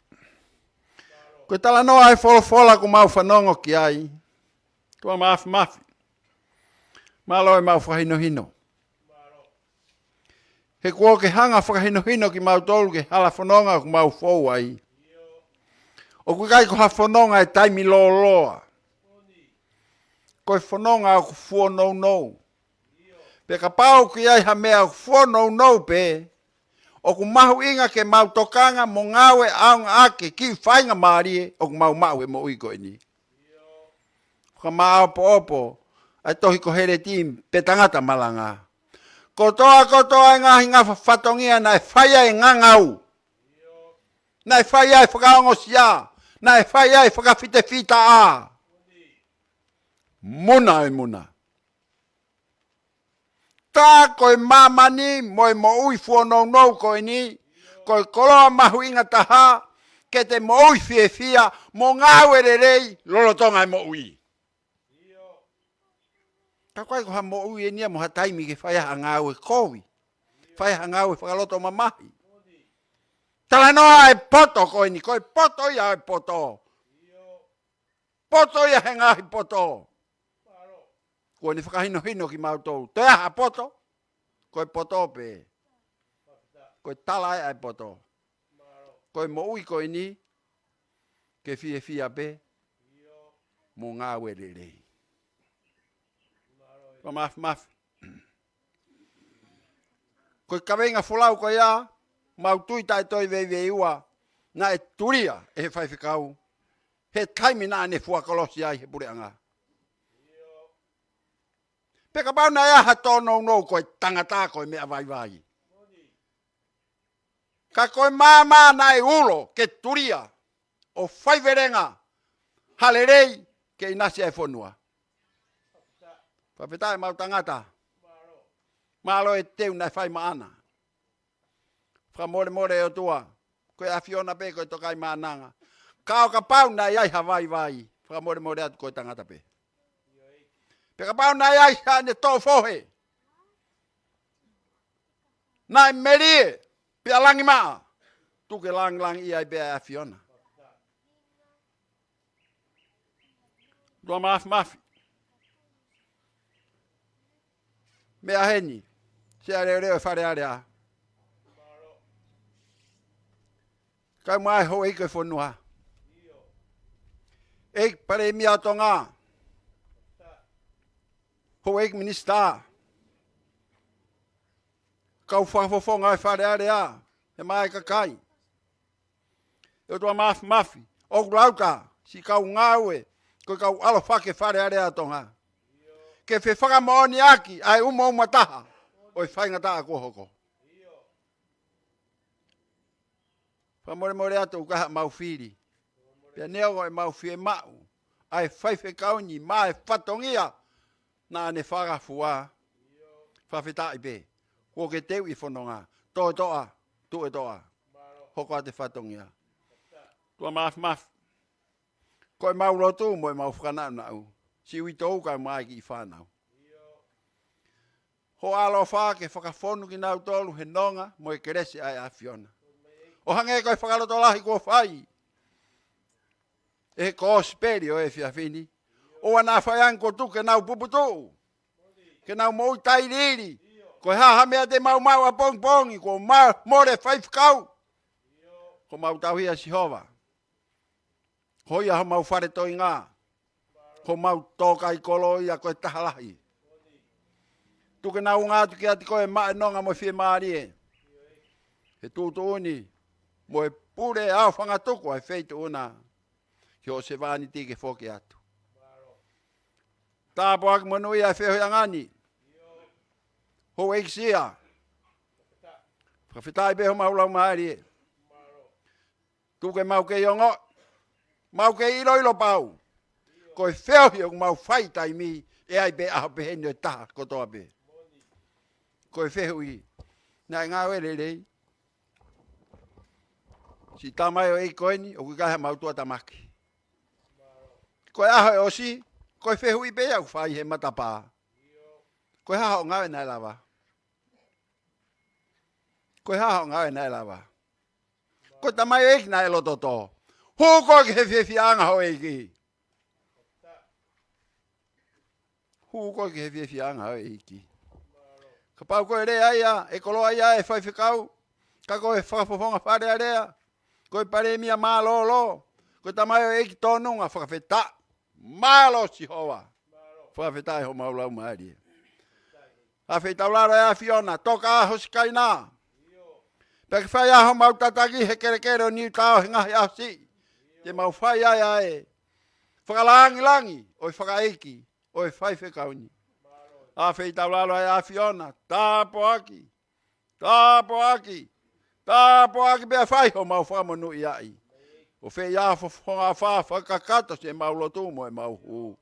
Ko e talanoa ʻa e folofola ʻoku mau fanongo ki ai, ʻOtua Mafimafi, mālō e mau fakahinohino. He kuo ke hanga fakahinohino kimautolu ki he hala fononga ʻoku mau fou ai. ʻOku ʻikai ko ha fononga ʻi he taimi lōloa. Ko e fononga ʻoku fuonounou. Pea kapau ʻoku ʻi ai ha meʻa ʻoku fuonounou pē, ʻoku mahuʻinga ke mau tokanga mo ngāue ʻaonga ʻaki e kiʻi faingamālie ʻoku mau maʻu he moʻui ko eni. Fakamāʻopoʻopo ʻa e tohi Koheleti pe tangata malanga. Kotoa kotoa e ngaahi ngafa fatongia naʻe fai ai e ngangau, naʻe fai ai e fakaongosia, naʻe fai ai e fakafitefitaʻa. Muna e muna. Tā ko e māmani mo e moʻui fuonounou ko eni, ko e koloa mahuʻinga taha ke te moʻui fiefia mo ngāue lelei lolotonga e moʻui. Ka ʻoku ʻikai ko ha moʻui eni ia mo ha taimi ke fai ai ha ngāue kovi, fai ai ha ngāue fakaloto mamahi. Talanoa e poto ko eni, ko e poto ia e poto. Poto ia he ngaahi poto. Kuo ne fakahinohino kimautolu. Toe ʻi ai ha poto, ko e poto pē. Ko e tala ʻa e poto. Ko e moʻui ko eni, ke fiefia pē mo ngāue lelei. ʻOtua Mafimafi, ko e kaveinga folau ko ia, mau tui taʻe toe veiveiua, naʻe tulia ʻe he faifekau he taimi naʻa ne fua kolosi ai he puleʻanga. Pea kapau naʻe ʻi ai ha tōnounou, ko e tangata ko e meʻa vaivai. Ka ko e māmā naʻe ulo ke tulia ʻo faivelenga ha lelei ke ʻinasi ai e fonua. Fakafetaʻi mau tangata. Mālō e teu naʻe fai maʻana. Fakamolemole ʻe ʻOtua, ko e ʻAfiona pē ko e Tokaimaʻananga. Ka ʻo kapau naʻe ʻi ai ha vaivai, fakamolemole atu ko e tangata pē. Pea kapau naʻe ʻi ai haʻane toʻo fohe, naʻe melie pea langimaʻa, tuku ke langilangiʻia ai pē ʻa e ʻAfiona. ʻOtua Mafimafi. Meʻa heni, Sea Leoleo e Fale Alea, kae ʻumaʻā e houʻeiki e fonua, ʻEiki Palēmia ʻo Tonga, houʻeiki minisitā, kau fakafofonga e Fale Alea, e maʻa e kakai. ʻE ʻOtua Mafimafi, ʻoku lauta siʻi kau ngāue, ko e kau ʻalofaki e Fale Alea ʻo Tonga, ke fefakamoʻoniʻaki ʻa e umauma taha ʻo e faingataʻa kuo hoko. Fakamolemole atu ʻoku ʻikai haʻamau fili, pea neongo ʻemau fiemaʻu ʻa e faifekau ni maʻa e fatongia naʻa ne fakafua. Fakafetaʻi pē kuo ke teuʻi e fononga. Toe toʻa, tuʻu e toʻa, hoko atu e fatongia. ʻOtua Mafimafi, ko ʻemau lotu mo ʻemau fakanaʻunaʻu, siʻi uitou kae ʻumaʻā e kiʻi fānau, ho ʻaloʻofa ke fakafonu kinautolu he nonga mo e kelesi ʻa e ʻAfiona, ʻo hangē ko e fakalotolahi kuo fai ʻe he kosipeli ʻo e efiafi ni. ʻOua naʻa fai ange kuo tuku ke nau puputuʻu, ke nau moʻui tailiili. Ko e hā ha meʻa te mau maʻu ʻapongipongi, kuo ma-, mole faifekau, kuo mau tauhi ʻa Sihova. Ko ia homau fale toenga, ko homau tōkaikolo ia ko e taha lahi. Tuku ke nau ʻunga atu kiate koe maʻa e nonga mo e fiemālie, he tuʻutuʻuni mo e pule ʻo fangatuku ʻa e feituʻu na ki hoʻo sevāniti ke foki atu. Tāpuaki monūʻia e feohiʻanga ni, houʻeiki Sea. Fakafetaʻi pē homau laumālie. Tuku ke mau kei ongoʻi, mau kei ʻiloʻilo pau, ko e feohi ʻoku mau fai taimi, ʻe ʻi ai pē ʻaho pehē ni ʻo e taha kotoa pē. Ko e fehuʻi, naʻe ngāue lelei siʻi tamaioʻeiki ko eni, ʻoku ʻikai haʻamau tuʻutāmaki? Ko e ʻaho ʻe ʻosi, ko e fehuʻi pē ia ʻoku fai he matapā, ko e hā hoʻo ngāue naʻe lava? Ko e hā hoʻo ngāue naʻe lava? Ko e tamaioʻeiki naʻe loto tō. Hū koe ki he fiefiaʻanga ʻo e ʻEiki. Hū koe ki he fiefiaʻanga ʻo e ʻEiki. Kapau ko e lea ia, ʻe koloa ia ʻe faifekau, ka ko e fakafofonga Fale Alea, ko e palēmia mālōlō, ko e tamaioʻeiki tōnunga, fakafetaʻi. Mālō Sihova. Fakafetaʻi homau laumālie. ʻAfeitaulalo ʻe ʻAfiona, toka ho sikaina. Pea ke fai ʻa homau tataki he kelekele ʻo Niutao he ngaahi ʻaho siʻi. Te mau fai ai ʻa e fakalāngilangi ʻo e fakaʻeiki ʻo e faifekau ni. ʻAfeitaulalo ʻe ʻAfiona, tāpuaki, tāpuaki, tāpuaki pea fai homau fakamonūʻiaʻi. ʻO fai ʻa e fofonga ʻofa fakakakato siʻemau lotu mo ʻemau hū.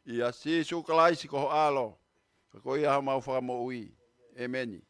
ʻIa Sīsū Kalaisi ko ho ʻAlo, ka ko ia homau Fakamoʻui. ʻEmeni.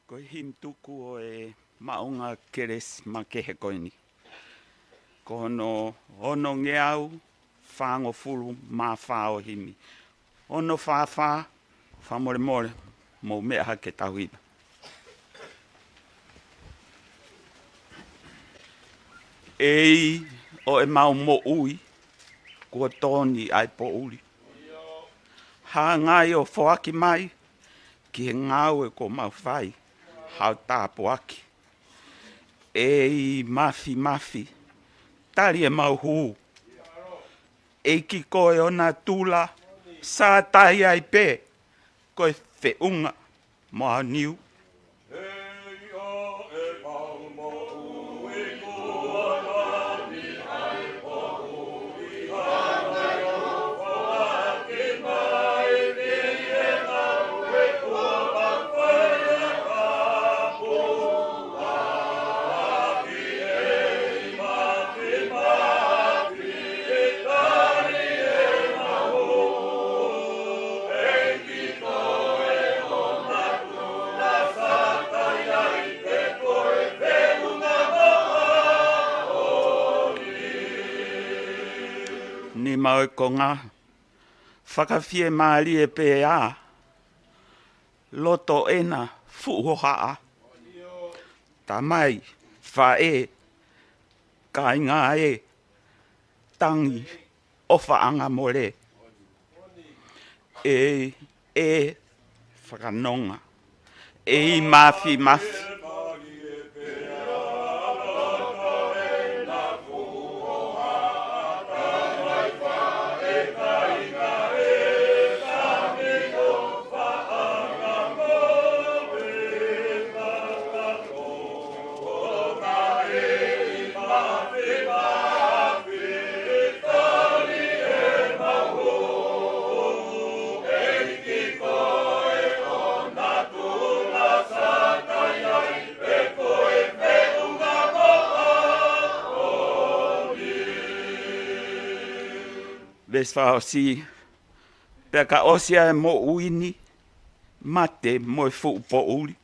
Ko e himi tuku ʻo e maʻunga kelesi makehe ko eni, ko hono onongeau fāngofulu mā fā ʻo e himi. Ono fā fā, fakamolemole, mou meʻa hake tauhi. ʻEiki ʻo ʻemau moʻui, kuo tō ni ʻa e poʻuli. Hāngai ʻo foaki mai ki he ngāue kuo mau fai, hao tāpuaki. ʻEiki Māfimafi, tali ʻemau hū. ʻEiki ko e ʻo natula, sātai ai pē, ko e feʻunga mo ʻaoniu. Nima ʻo e konga, fakafiemālie pē ʻa e loto ʻena fuʻu hohaʻa. Tamai, faʻē, kāinga ē, tangi, ʻofaʻanga mole. ʻEiki, fakanonga. ʻEiki Māfimafi. Veesi fakaʻosi, pea ka ʻosi ʻa e moʻui ni, mate mo e fuʻu poʻuli.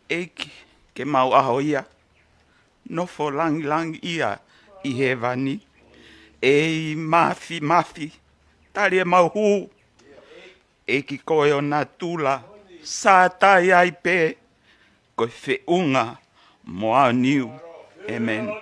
ʻEiki, ke mau ʻaho ia, nofo langilangiʻia ʻi hēvani. ʻEiki Mafimafi, tali ʻemau hū. ʻEiki, ko e ʻo natula, sātai ai pē, ko e feʻunga mo aoniu. ʻĒmeni.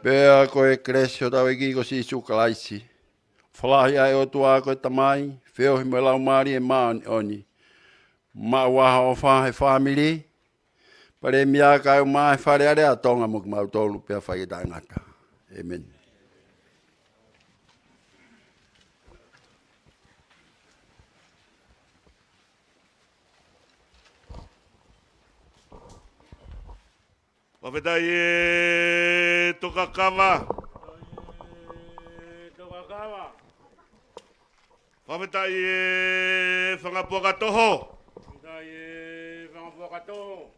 Pea ko e kelesi ʻa hotau ʻEiki ko Sīsū Kalaisi, fālahi ʻa e ʻOtua ko e Tamai, feohi mo e Laumālie Māʻoniʻoni, maʻu ʻa e ʻofa ʻa e fāmili, Palēmia kae ʻumaʻā e Fale Alea ʻo Tonga mo kimautolu pea fai ʻi he taʻengata. ʻĒmeni. Fakafetaʻi e Tokakava. Fakafetaʻi e Fanga Puaka Toho. Fakafetaʻi e Fanga Puaka Toho.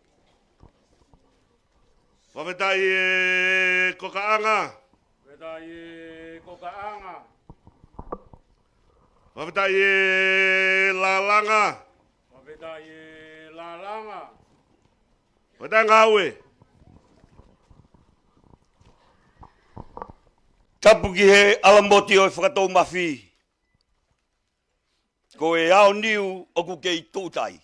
Fakafetaʻi e Kokaʻanga. Fakafetaʻi e Kokaʻanga. Fakafetaʻi e Lalanga. Fakafetaʻi e Lalanga. Fakafetaʻi e ngāue. Tapu ki he ʻalamoti ʻo e Fakatoumafi. Ko e aoniu ʻoku kei tuʻuta ai.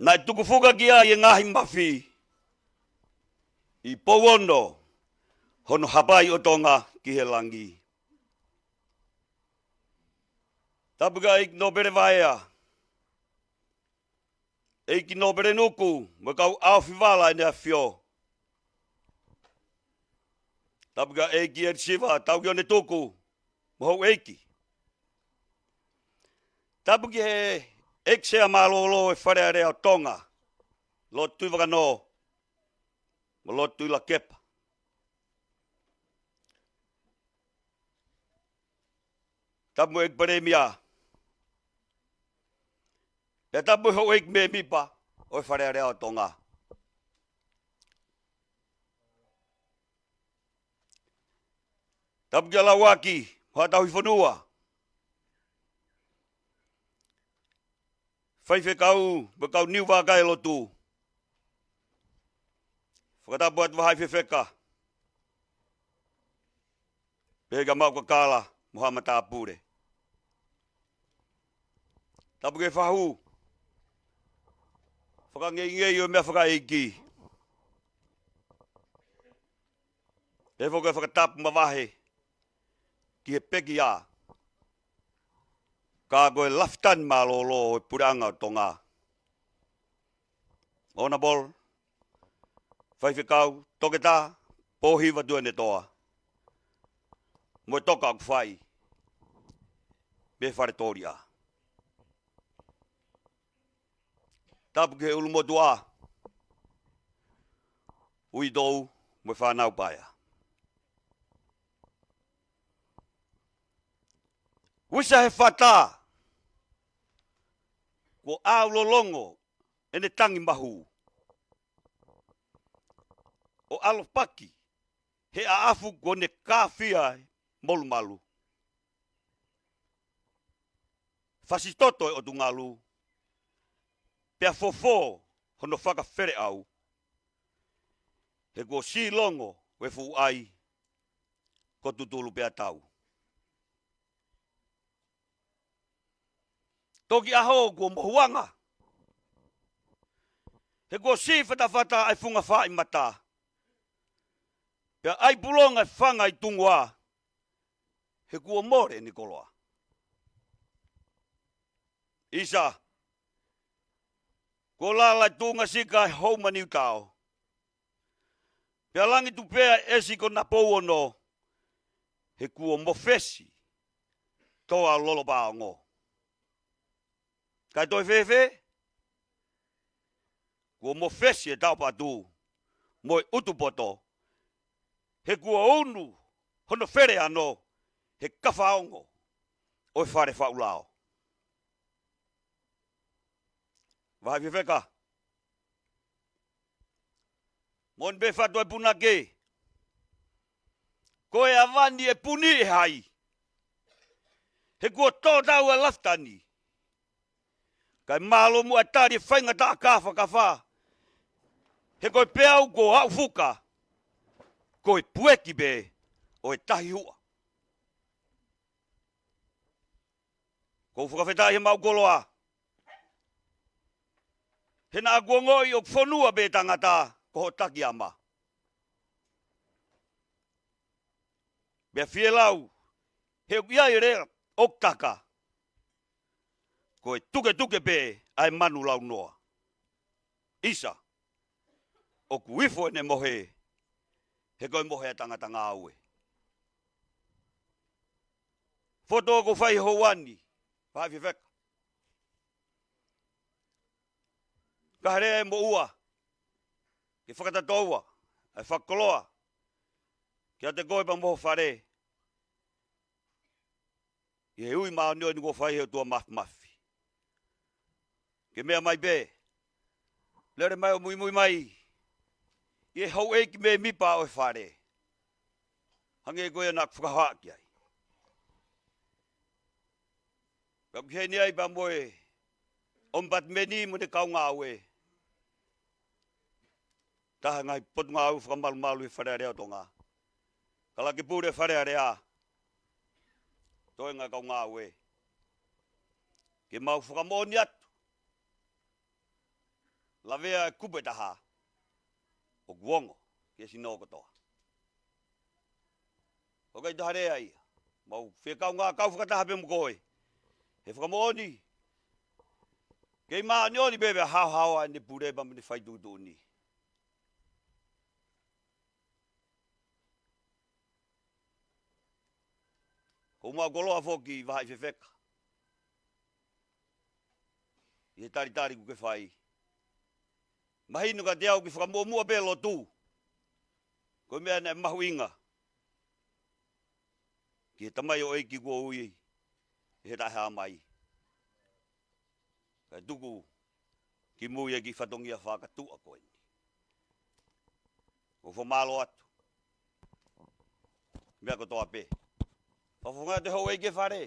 Naʻe tukufuka ki ai e ngaahi mafi ʻi Pouono, hono hapai ʻo Tonga ki he langi. Tapu ki he ʻEiki Nōpele Vaea, ʻEiki Nōpele Nuku, mo e kau ʻaofivala ʻEne ʻAfio. Tapu ki he ʻEiki ʻEli Siva, Taukeione Tuku, mo houʻeiki. Tapu ki he ʻEiki Sea Mālōlō ʻo e Fale Alea ʻo Tonga, Lord Tuʻivakanō, mo Lord Tuʻilakepa. Tapu mo e ʻEiki Palēmia. Pea tapu mo e houʻeiki mēmipa ʻo e Fale Alea ʻo Tonga. Tapu ki he Lauaki, mo haʻa tauhi fonua. Faifekau, mo e kau niu vakai lotu. Fakatapu atu vahaʻa fefeka. Pehē ki he maʻu kakala, mo haʻa matāpule. Tapu ki he fahu. Fakangeingei ʻo e meʻa fakaʻeiki. Pehē foki ki he fakatapu mavahe ki he pekia, ka ko e Lafitani Mālōlō ʻo e Puleʻanga ʻo Tonga. Honourable Faifekau Toketā Pōhiva Tuʻiʻonetoa, mo e toka ʻoku fai mei he Fale Tōliʻa. Tapu ki he ʻulumotuʻa, uitou mo e fānau paea. Uisa he fata, kuo ʻaulolongo ʻene tangi mahu, ʻo ʻalopaki he ʻaʻafu kuo ne kāfia molumalu. Fasi toto e ʻotu ngalu, pea fofō hono fakafeleʻau, he kuo sīlongo ʻa e fuʻu ʻai, ko Tutulu pea tau. Toki ʻaho kuo mohuʻanga, he kuo sī fatafata ʻa e funga faʻi mata, pea ʻai pulonga e fanga ʻi Tungua, he kuo mole ʻene koloa. ʻIsa, kuo lala e tuʻunga sika ʻo e hou ma Niutao, pea langi tupu pē ʻa e ʻesi ko Napou ono, he kuo mofesi toa ʻo Lolopaongo. Kae toe fēfē? Kuo mofesi e Taupotu mo e ʻUtupoto, he kuo unu hono fele ano he kafaongo ʻo e Fale Faʻu Lao. Vahaʻi fefeka, moʻoni pē fatu e punake, ko e ʻavani ʻe puni ʻe hai? He kuo tō tau ʻa e lafitani, kae mālō muʻa e tali e faingataʻa kāfakafa, he ko e peau kuo aʻu fuka, ko e pueki pē ʻo e tahi huʻa. ʻOku ou fakafetaʻi he maʻu koloa, he naʻa ku ongoʻi ʻoku fonua pē tangata ko hoʻo takiama. Pea fie lau, he ʻoku ʻi ai e lea ʻoku taka, ko e tuketuke pē ʻa e manu launoa. ʻIsa, ʻoku ifo ʻene mohe, he ko e mohe ʻa e tangata ngāue. Foto ʻoku fai houa ni, Vahaʻi fefeka, ka hale e moʻua ke fakatatoua ʻa e fakakoloa kiate koe pea mo ho fale, ʻi he ui māʻoniʻoni kuo fai he ʻOtua Mafimafi. Ke meʻa mai pē, lele mai ʻo muimui mai ʻi he houʻeiki mēmipa ʻo e Fale, hangē ko ia naʻa ku fakahā ki ai. Pea ʻoku ʻi heni ai pea mo e ʻOmipatimeni mo ʻene kau ngāue, taha e ngaahi potungāue fakamalumalu ʻi he Fale Alea ʻo Tonga, Kalake Pule Fale Alea, toenga e kau ngāue, ke mau fakamoʻoni atu, lavea e kupu ʻe taha, ʻoku ongo ki he sino kotoa. ʻOku ʻikai toe ha lea ia. Mau fie kaungā kau fakataha pē mo koe he fakamoʻoni, kei māʻoniʻoni pē pea haohaoa ʻene pule pea mo ʻene fai tuʻutuʻuni. ʻOku ou maʻu koloa foki, Vahaʻi fefeka, ʻi he talitali kuo ke fai. Mahino kiate au ke fakamuʻomuʻa pē lotu, ko e meʻa naʻe mahuʻinga ki he tamaioʻeiki kuo ui ʻe he Taʻehāmai, kae tuku kimui e kiʻi fatongia fakatuʻa ko eni. ʻOku ou fakamālō atu, meʻa kotoa pē. Fakafofonga atu e houʻeiki e Fale,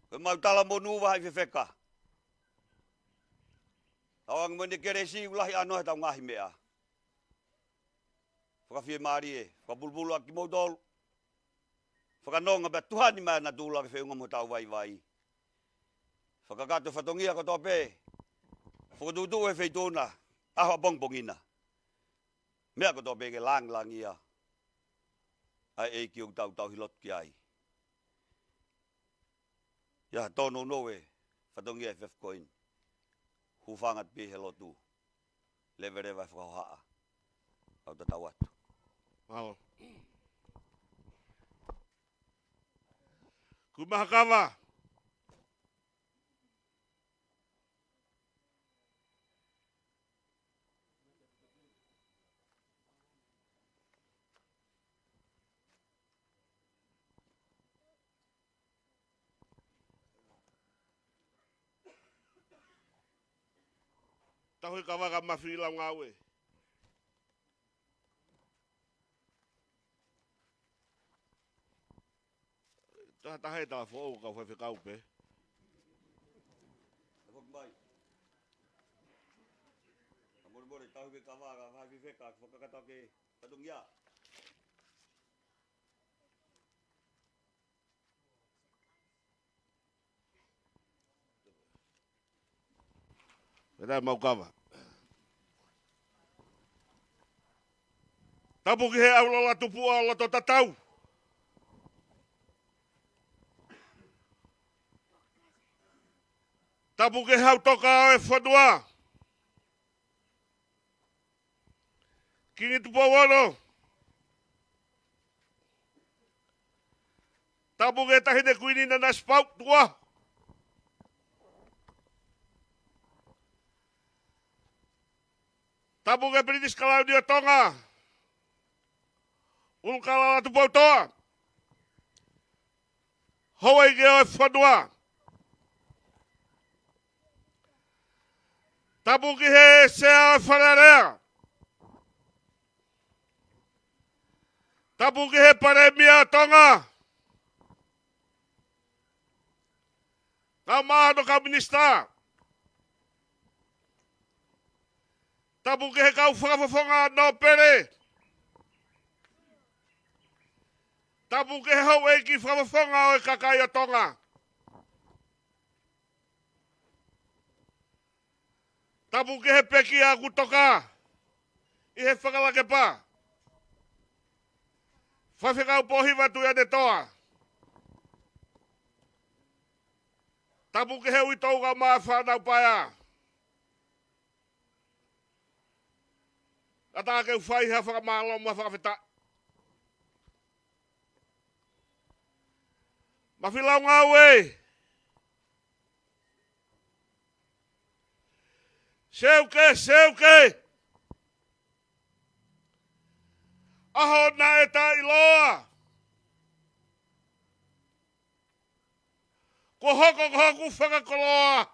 ko e mau talamonū, Vahaʻi fefeka, ʻo hangē mo ʻene kelesi, ʻoku lahi ʻano heʻetau ngaahi meʻa. Fakafiemālie, fakapulupulu ʻa kimoutolu. Fakanonga pea tuʻu heni mai ʻa natula ke feʻunga mo hotau vaivai. Fakakakato e fatongia kotoa pē, fokotuʻutuʻu he feituʻu na, ʻaho ʻapongipongi na. Meʻa kotoa pē ke langilangiʻia ʻa e ʻEiki ʻoku tau tauhi lotu ki ai. ʻI ha tōnounou e fatongia he efiafi ko eni. Hūfanga atu pē he lotu. Leveleva e fakahohaʻa. Kau tatau atu. Mālō. Kuo maha kava. Tauhi kava ka mafi lau ngāue. Taha taha e tala foʻou kau faifekau pē. Ka foki mai. Ka molemole, tauhi pē kava ka faifekau, fakakakato ke fatongia. Pea mau kava. Tapu ki he ʻAulola Tupua loto tatau. Tapu ki he Hau Toka ʻo e fonua, Kingi Tupou Ono. Tapu ki he Taʻahine Kuini Nanasipauʻu Tuʻa. Tapu ki he Pilinisi Kalauni ʻo Tonga, ʻUlukalala Tupoutoʻa, houʻeiki ʻo e fonua. Tapu ki he Sea ʻo e Fale Alea. Tapu ki he Palēmia ʻo Tonga, kau māhano, kau minisitā. Tapu ki he kau fakafofonga nōpele. Tapu ki he houʻeiki fakafofonga ʻo e kakai ʻo Tonga. Tapu ki he pekia ʻoku toka ʻi he fakalakepa, Faifekau Pōhiva Tuianetoa. Tapu ki he uitou kae ʻumaʻā e fānau paea. Kātaki ke u fai ha fakamālō mo ha fakafetaʻi. Mafilaungāue, seuke, seuke. ʻAho naʻe taʻeʻiloa, kuo hoko ko hoku fakakoloa.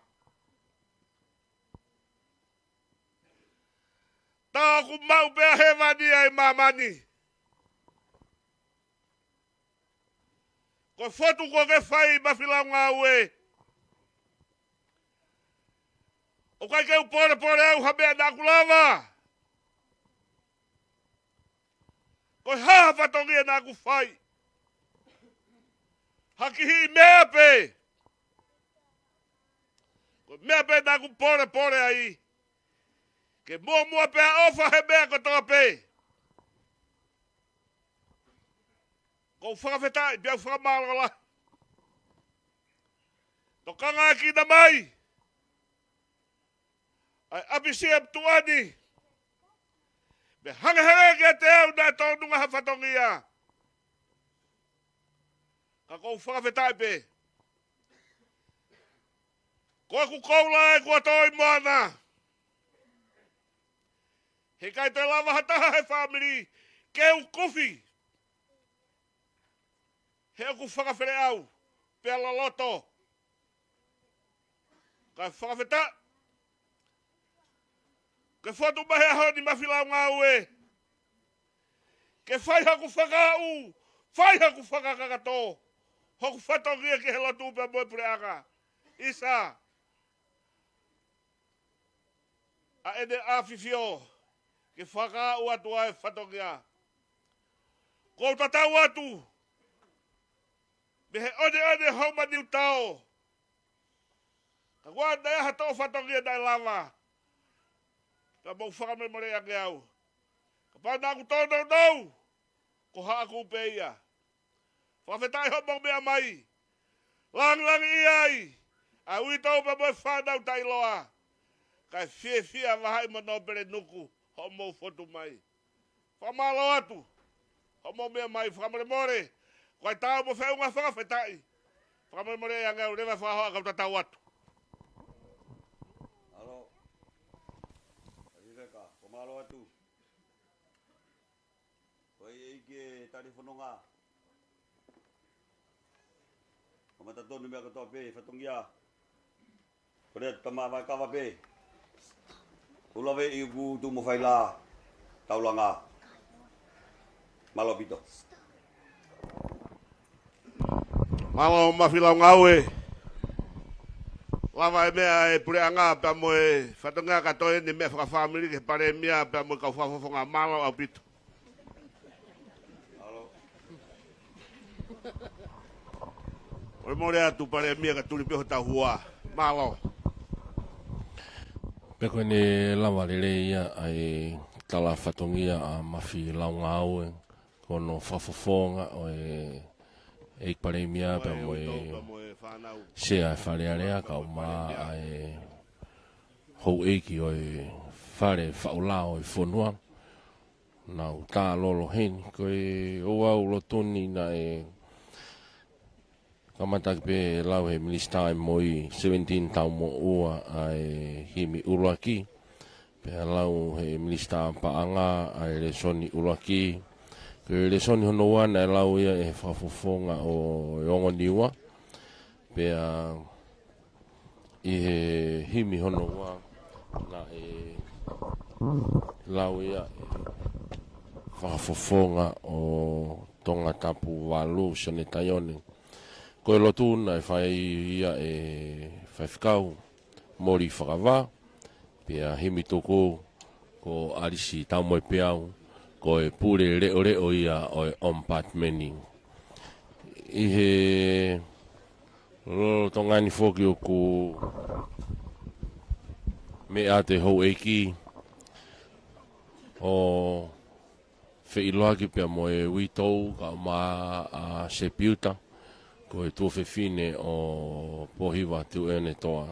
Tā ʻoku maʻu pē ʻa hēvani ʻi māmani. Ko e fotu kuo ke fai, Mafilaungāue, ʻoku ʻikai ke u polepole au ha meʻa naʻa ku lava. Ko e hā ha fatongia naʻa ku fai? Ha kihiʻi meʻa pē. Ko e meʻa pē naʻa ku polepole ai, ke muʻomuʻa pē ʻa e ʻofa he meʻa kotoa pē. ʻOku ou fakafetaʻi pea u fakamālō lahi. Tokanga kina mai ʻa e ʻapisia tuʻa ni, pea hangē hangē kiate au naʻe tōnunga ha fatongia. Ka ʻoku ou fakafetaʻi pē. Ko ʻeku koula ē kuo tō ʻi moana. He ʻikai toe lava ha taha he fāmili ke u kufi, he ʻoku fakafeleʻau pea loloto. Kae fakafetaʻi ke fotu mai he ʻaho ni, Mafilaungāue, ke fai haku fakaaʻu, fai haku fakakakato, hoku fatongia ki he lotu pea mo e puleʻanga. ʻIsa, ʻa ʻEne ʻAfifio ke fakaaʻu atu ʻa e fatongia. ʻOku ou tatau atu mei he ʻoneʻone ʻo Niutao, ka ʻoku ʻi ai ha toʻo fatongia naʻe lava, ka mou fakamolemoleʻi ange au. Kapau naʻa ku tōnounou, ko haʻaku pē ia. Fakafetaʻi hoʻomou meʻa mai. Langilangiʻia ai ʻa e uitou pea mo e fānau taʻeʻiloa, kae fiefia Vahaʻi mo Nōpele Nuku hoʻomou fotu mai. Fakamālō atu hoʻomou meʻa mai, fakamolemole. Ko e tau mo feʻunga fakafetaʻi. Fakamolemoleʻi ange au, leva e fakahoa, kau tatau atu. Alo. Ai veka, fakamālō atu. Ko e ʻEiki e tali fononga. Kamata tonu meʻa kotoa pē, fatongia. Ko e lea tama vai kava pē. ʻOku lave ʻi ʻoku tuʻu mo fai la taulanga. Mālō ʻaupito. Mālō Mafilaungāue. Lava e meʻa e puleʻanga pea mo e fatongia ka toe ʻi ai e meʻa fakafāmili ki he Palēmia pea mo e kau fakafofonga. Mālō ʻaupito. Molemole atu Palēmia ka tuli pē hotau hua. Mālō. Pea ko ʻene lava lelei ia ʻa e tala fatongia ʻa Mafilaungāue, ko hono fakafofonga ʻo e ʻEiki Palēmia pea mo e Sea e Fale Alea, kae ʻumaʻā e houʻeiki ʻo e Fale Faʻu Lao ʻo e fonua, naʻa nau tā lolo heni. Ko e ʻoku ou loto ni naʻe kamata pē lau he Minisitā ʻo e MOI, seventeen taumuʻa ʻa e himi ʻuluaki, pea lau he Minisitā Paʻanga ʻa e lēsoni ʻuluaki. Ko e lēsoni hono ua naʻe lau ia ʻe he fakafofonga ʻo e ongo Niua, pea ʻi he himi hono ua naʻe lau ia ʻe he fakafofonga ʻo Tongatapu valu, Sione Taione. Ko e lotu naʻe fai ia ʻe he faifekau Moli Fakavā, pea himi tuku ko ʻAlisi Taumoepeau, ko e pule leʻoleʻo ia ʻo e ʻOmipatimeni. ʻI he lolotonga ni foki ʻoku meʻa atu e houʻeiki ʻo feʻiloaki pea mo e uitou kae ʻumaʻā ʻa Sepiuta, ko e tuofefine ʻo Pōhiva Tuʻiʻonetoa.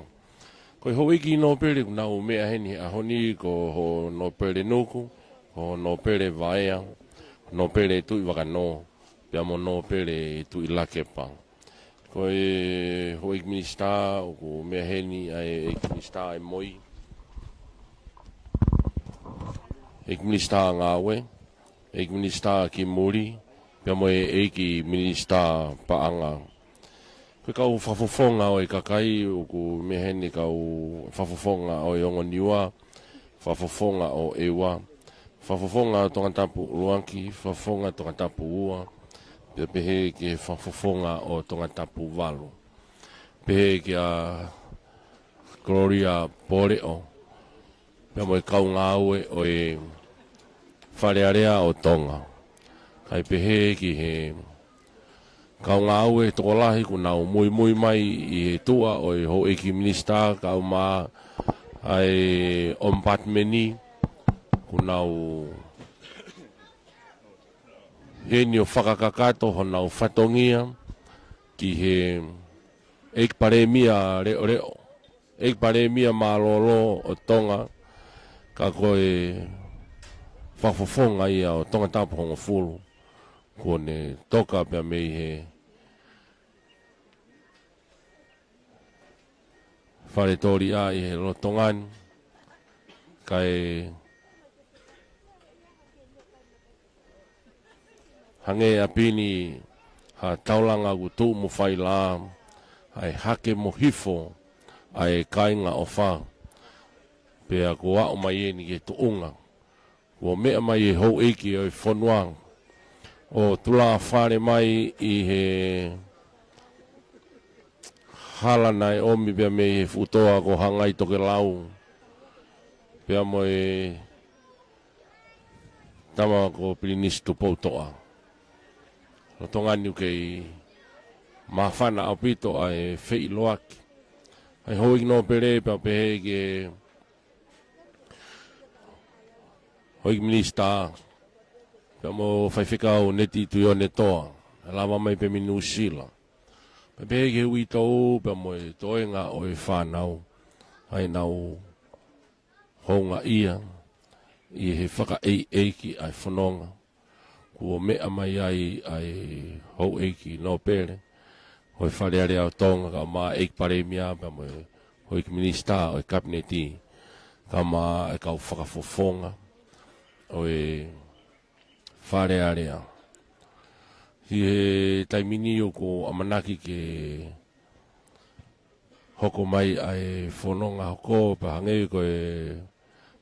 Ko e houʻeiki nōpele ʻoku nau meʻa heni he ʻaho ni ko hoʻo nōpele Nuku, ko hoʻo nōpele Vaea, nōpele Tuʻi Vakanō, pea mo nōpele Tuʻi Lakepa. Ko e houʻeiki minisitā ʻoku meʻa heni ʻa e ʻEiki Minisitā ʻo e MOI, ʻEiki Minisitā Ngāue, ʻEiki Minisitā ki Muli, pea mo e ʻEiki Minisitā Paʻanga. Ko e kau fakafofonga ʻo e kakai ʻoku meʻa heni, kau fakafofonga ʻo e ongo Niua, fakafofonga ʻo ʻEua, fakafofonga ʻo Tongatapu ʻuluaki, fakafofonga Tongatapu ua, pea pehē ki he fakafofonga ʻo Tongatapu valu. Pehē kia Gloria Poleʻo, pea mo e kau ngāue ʻo e Fale Alea ʻo Tonga. Kae pehē ki he kau ngāue tokolahi kuo nau muimui mai ʻi he tuʻa ʻo e houʻeiki minisitā kae ʻumaʻā e ʻOmipatimeni, kuo nau heni ʻo fakakakato honau fatongia ki he ʻEiki Palēmia leʻoleʻo, ʻEiki Palēmia mālōlō ʻo Tonga, ka ko e fakafofonga ia ʻo Tongatapu hongofulu, kuo ne toka pea mei he Fale Tōliʻa ʻi he lolotonga ni, kae hangē ʻaupito ha taulanga ʻoku tuʻu mo fai lā, ʻa e hake mo hifo ʻa e kāinga ʻofa, pea kuo aʻu mai eni ki he tuʻunga kuo meʻa mai e houʻeiki ʻo e fonua ʻo tulafale mai ʻi he hala naʻe ʻomi pea mei he fuʻu toa ko Hangai Tokelau, pea mo e tama ko Pilinisi Tupoutoʻa. Lolotonga ni ʻoku kei māfana ʻaupito ʻa e feʻiloaki ʻa e houʻeiki nōpele, pea pehē ki he houʻeiki minisitā, pea mo Faifekau Neti Tuʻiʻonetoa, ʻe lava mai pē mei Nuʻusila. Pea pehē ki he uitou, pea mo e toenga ʻo e fānau, ʻa ʻenau houngaʻia ʻi he fakaʻeiʻeiki ʻa e fononga kuo meʻa mai ai ʻa e houʻeiki nōpele ʻo e Fale Alea ʻo Tonga, kae ʻumaʻā ʻEiki Palēmia pea mo e houʻeiki minisitā ʻo e Kapineti, kae ʻumaʻā e kau fakafofonga ʻo e Fale Alea. ʻI he taimi ni ʻoku ʻamanaki ke hoko mai ʻa e fononga hoko, pea hangē ko e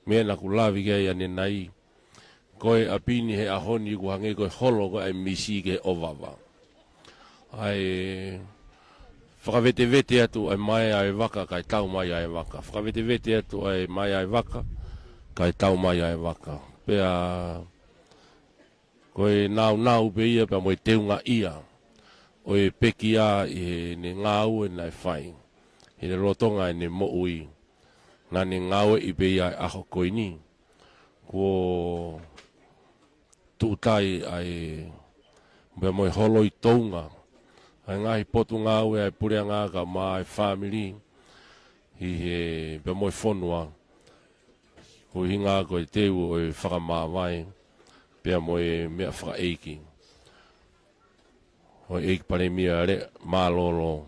meʻa naʻa ku lave ki ai ʻanenai, ko e ʻapi ni he ʻaho ni ʻoku hangē ko e holo ko ē ʻa e misi ki he ʻovava. ʻA e fakavetevete atu ʻa e mae ʻa e vaka kae tau mai ʻa e vaka. Fakavetevete atu ʻa e mae ʻa e vaka kae tau mai ʻa e vaka. Pea ko e nāunau pē ia pea mo e teungaʻia ʻo e pekia ʻi heʻene ngāue naʻe fai, ʻi he lolotonga ʻene moʻui. Naʻa ne ngāueʻi pē ia ʻa e ʻaho ko eni. Kuo tuʻutai ʻa e, pea mo e holoi tounga ʻa e ngaahi potungāue ʻa e puleʻanga kae ʻumaʻā e fāmili ʻi he pea mo e fonua. Ko e ʻuhinga ko e teu ʻo e fakamāvae pea mo e meʻa fakaʻeiki ʻo e ʻEiki Palēmia Leʻo Mālōlō,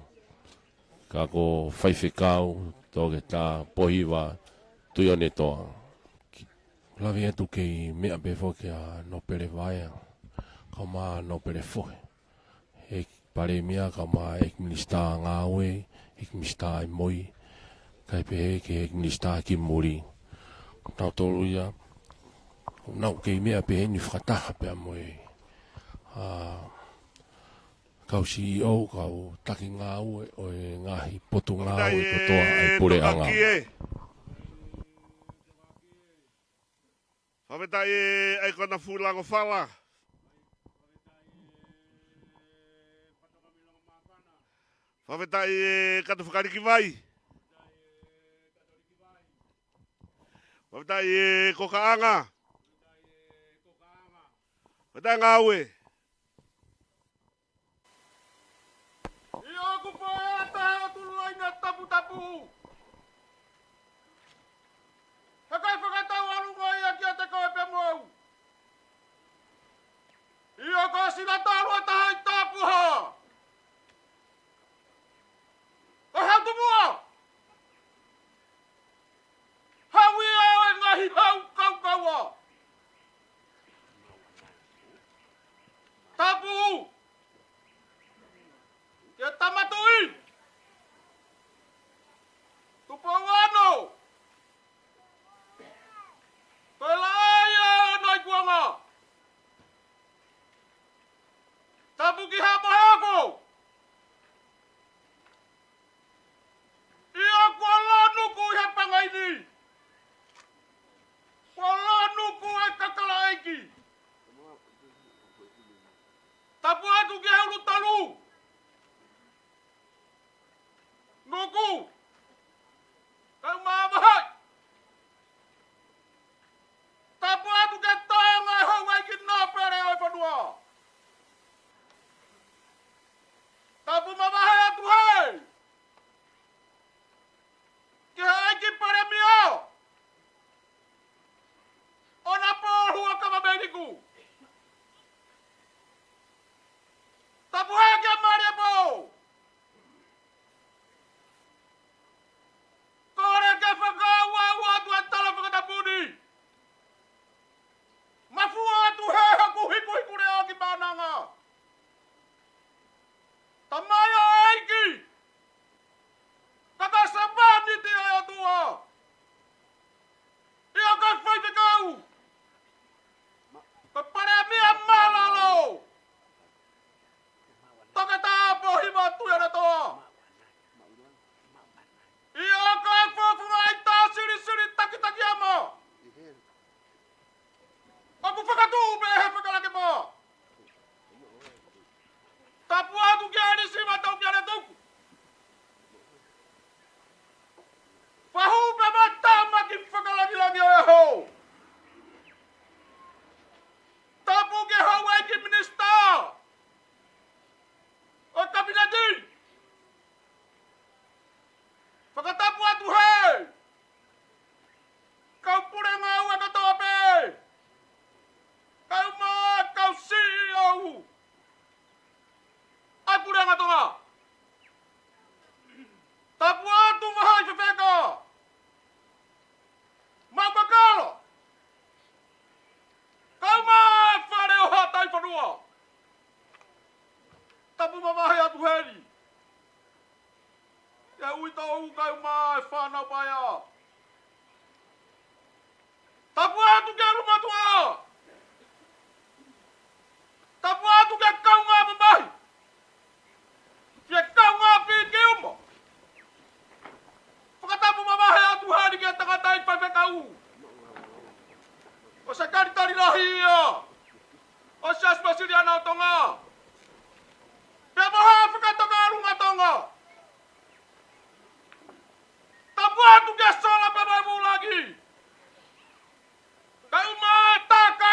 ka ko Faifekau Toketā Pōhiva Tuʻiʻonetoa. Lave atu kei meʻa pē foki ʻa Nōpele Vaea kae ʻumaʻā Nōpele Fohe. ʻEiki Palēmia kae ʻumaʻā ʻEiki Minisitā Ngāue, ʻEiki Minisitā ʻi Mui, kae pehē ki he ʻEiki Minisitā ki Muli. Nautolu ia, naʻa kei meʻa pē heni fakataha pea mo e, ʻa, kau C E O, kau taki ngāue ʻo e ngaahi potungāue kotoa ʻa e puleʻanga. Fakafetaʻi ʻEiki Konafuli Langofala. Fakafetaʻi ʻEiki Katu Fakaliki Vai. Fakafetaʻi ʻEiki Kokaʻanga. Fakafetaʻi Ngāue. ʻI ʻoku pō ʻe ʻata ʻo tulu ai na taputapu. He ʻikai fakatau ʻalunga ia kiate koe pea mo au. ʻI ʻoku sila talu ʻa taha ʻi tapuha. ʻO hatu mua. Hau ia ʻo e ngaahi hau kaukaua. Tapu. Ke tamatuʻi. Tupou ano. Pela ia ʻo nai kuanga. Tapu ki ha mahaku. ʻI ʻoku ʻa lanu ku ʻi he pangai ni. Kuo lanu ku e kakalaʻeiki. Tapu atu ki he ʻulu talu. Nuku. Kau mavahe. Tapu atu ke taonga e houʻeiki nōpele ʻo e fonua. Tapu mavahe atu hē. Ki he ʻEiki Palēmia. ʻOna pō hua kama meliku. Tapu hē ki he mali e pō. Kole ke fakaʻuaʻua atu e tala fakatapu ni. Mafua atu hē hoku hikuhiku leʻo ki Maʻananga. Tamaioʻeiki. Kaka Savani te ʻOtua. ʻI ʻoku faifekau. Ko e Palēmia mālōlō. Toketā Pōhiva Tuʻiʻonetoa. ʻI ʻoku fuofua ʻi tā silisili takitakiama. ʻOku fakatuʻu pē he fakalakepa. Tapu atu ki he ʻEiki Siva Taupiale Tuku. Fahu pē mo e Tamai Fakalāngilangi ʻo e ʻaho. Tapu ki he houʻeiki minisitā ʻo e Kapineti. Fakatapu atu hē. Kau pule ngāue kotoa pē. Kau mā, kau C E O. ʻA e puleʻanga Tonga. Tapu atu Vahaʻi Fefeka. Mau kakalo. Kau mā fale ʻo Haʻataifonua. Tapu mavahe atu heni. Ke uitou kau mā e fānau paea. Tapu atu ki he ʻulumotuʻa. Tapu atu ki he kaungā mamahi. Ki he kaungā pīkiuma. Fakatapu mavahe atu heni ki he tangataʻeiki faifekau. Ko e sekelitali lahi ia ʻo e Siasi Uēsiliana ʻo Tonga. Pea mo e Fakatokāteline Tonga. Tapu atu ki he sola pea mo e vūlangi. Kau mā e taka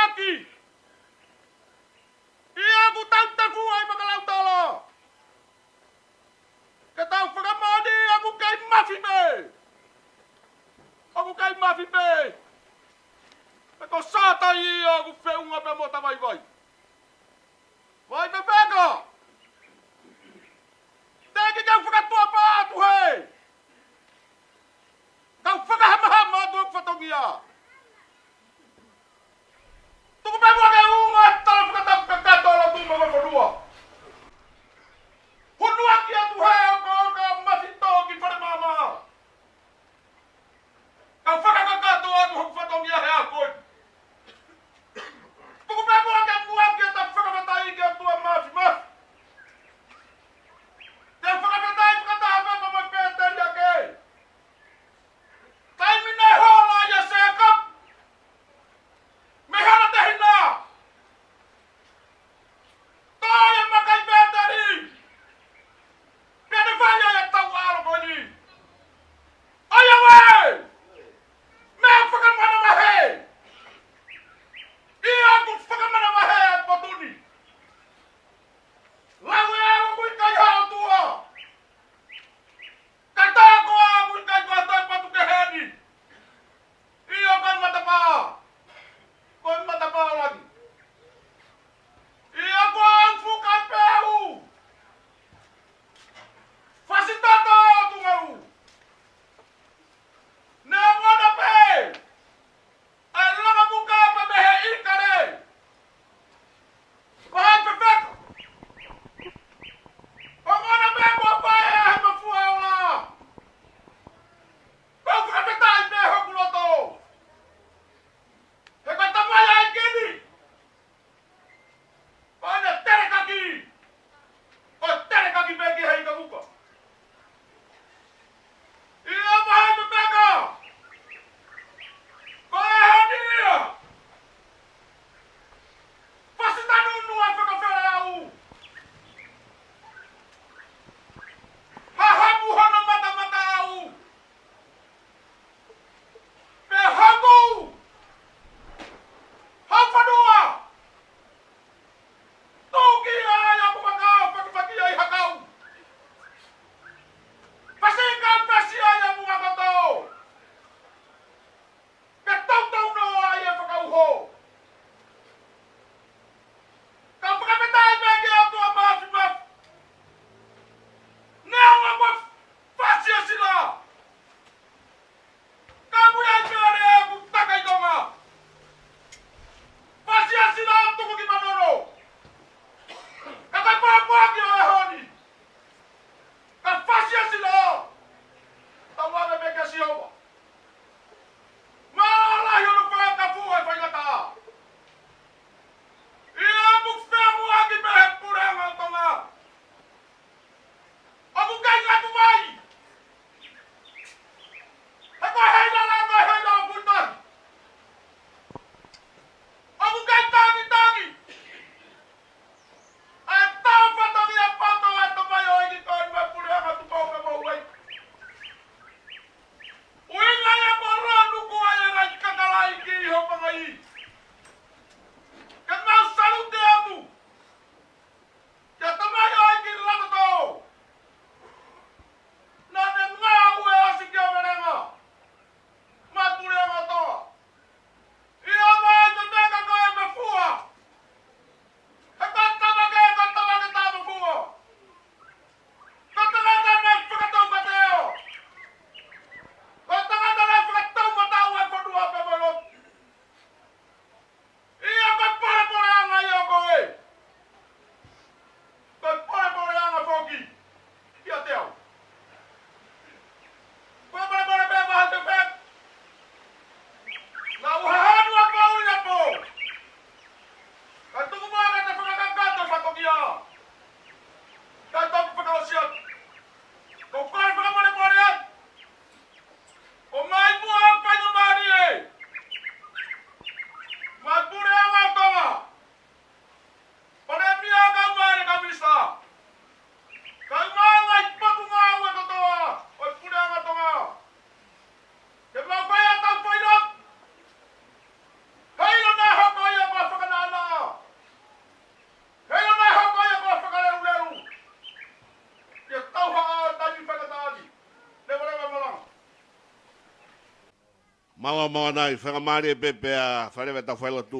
Mālō Mavanai, faingamālie pē pea fai leva ʻetau failotu.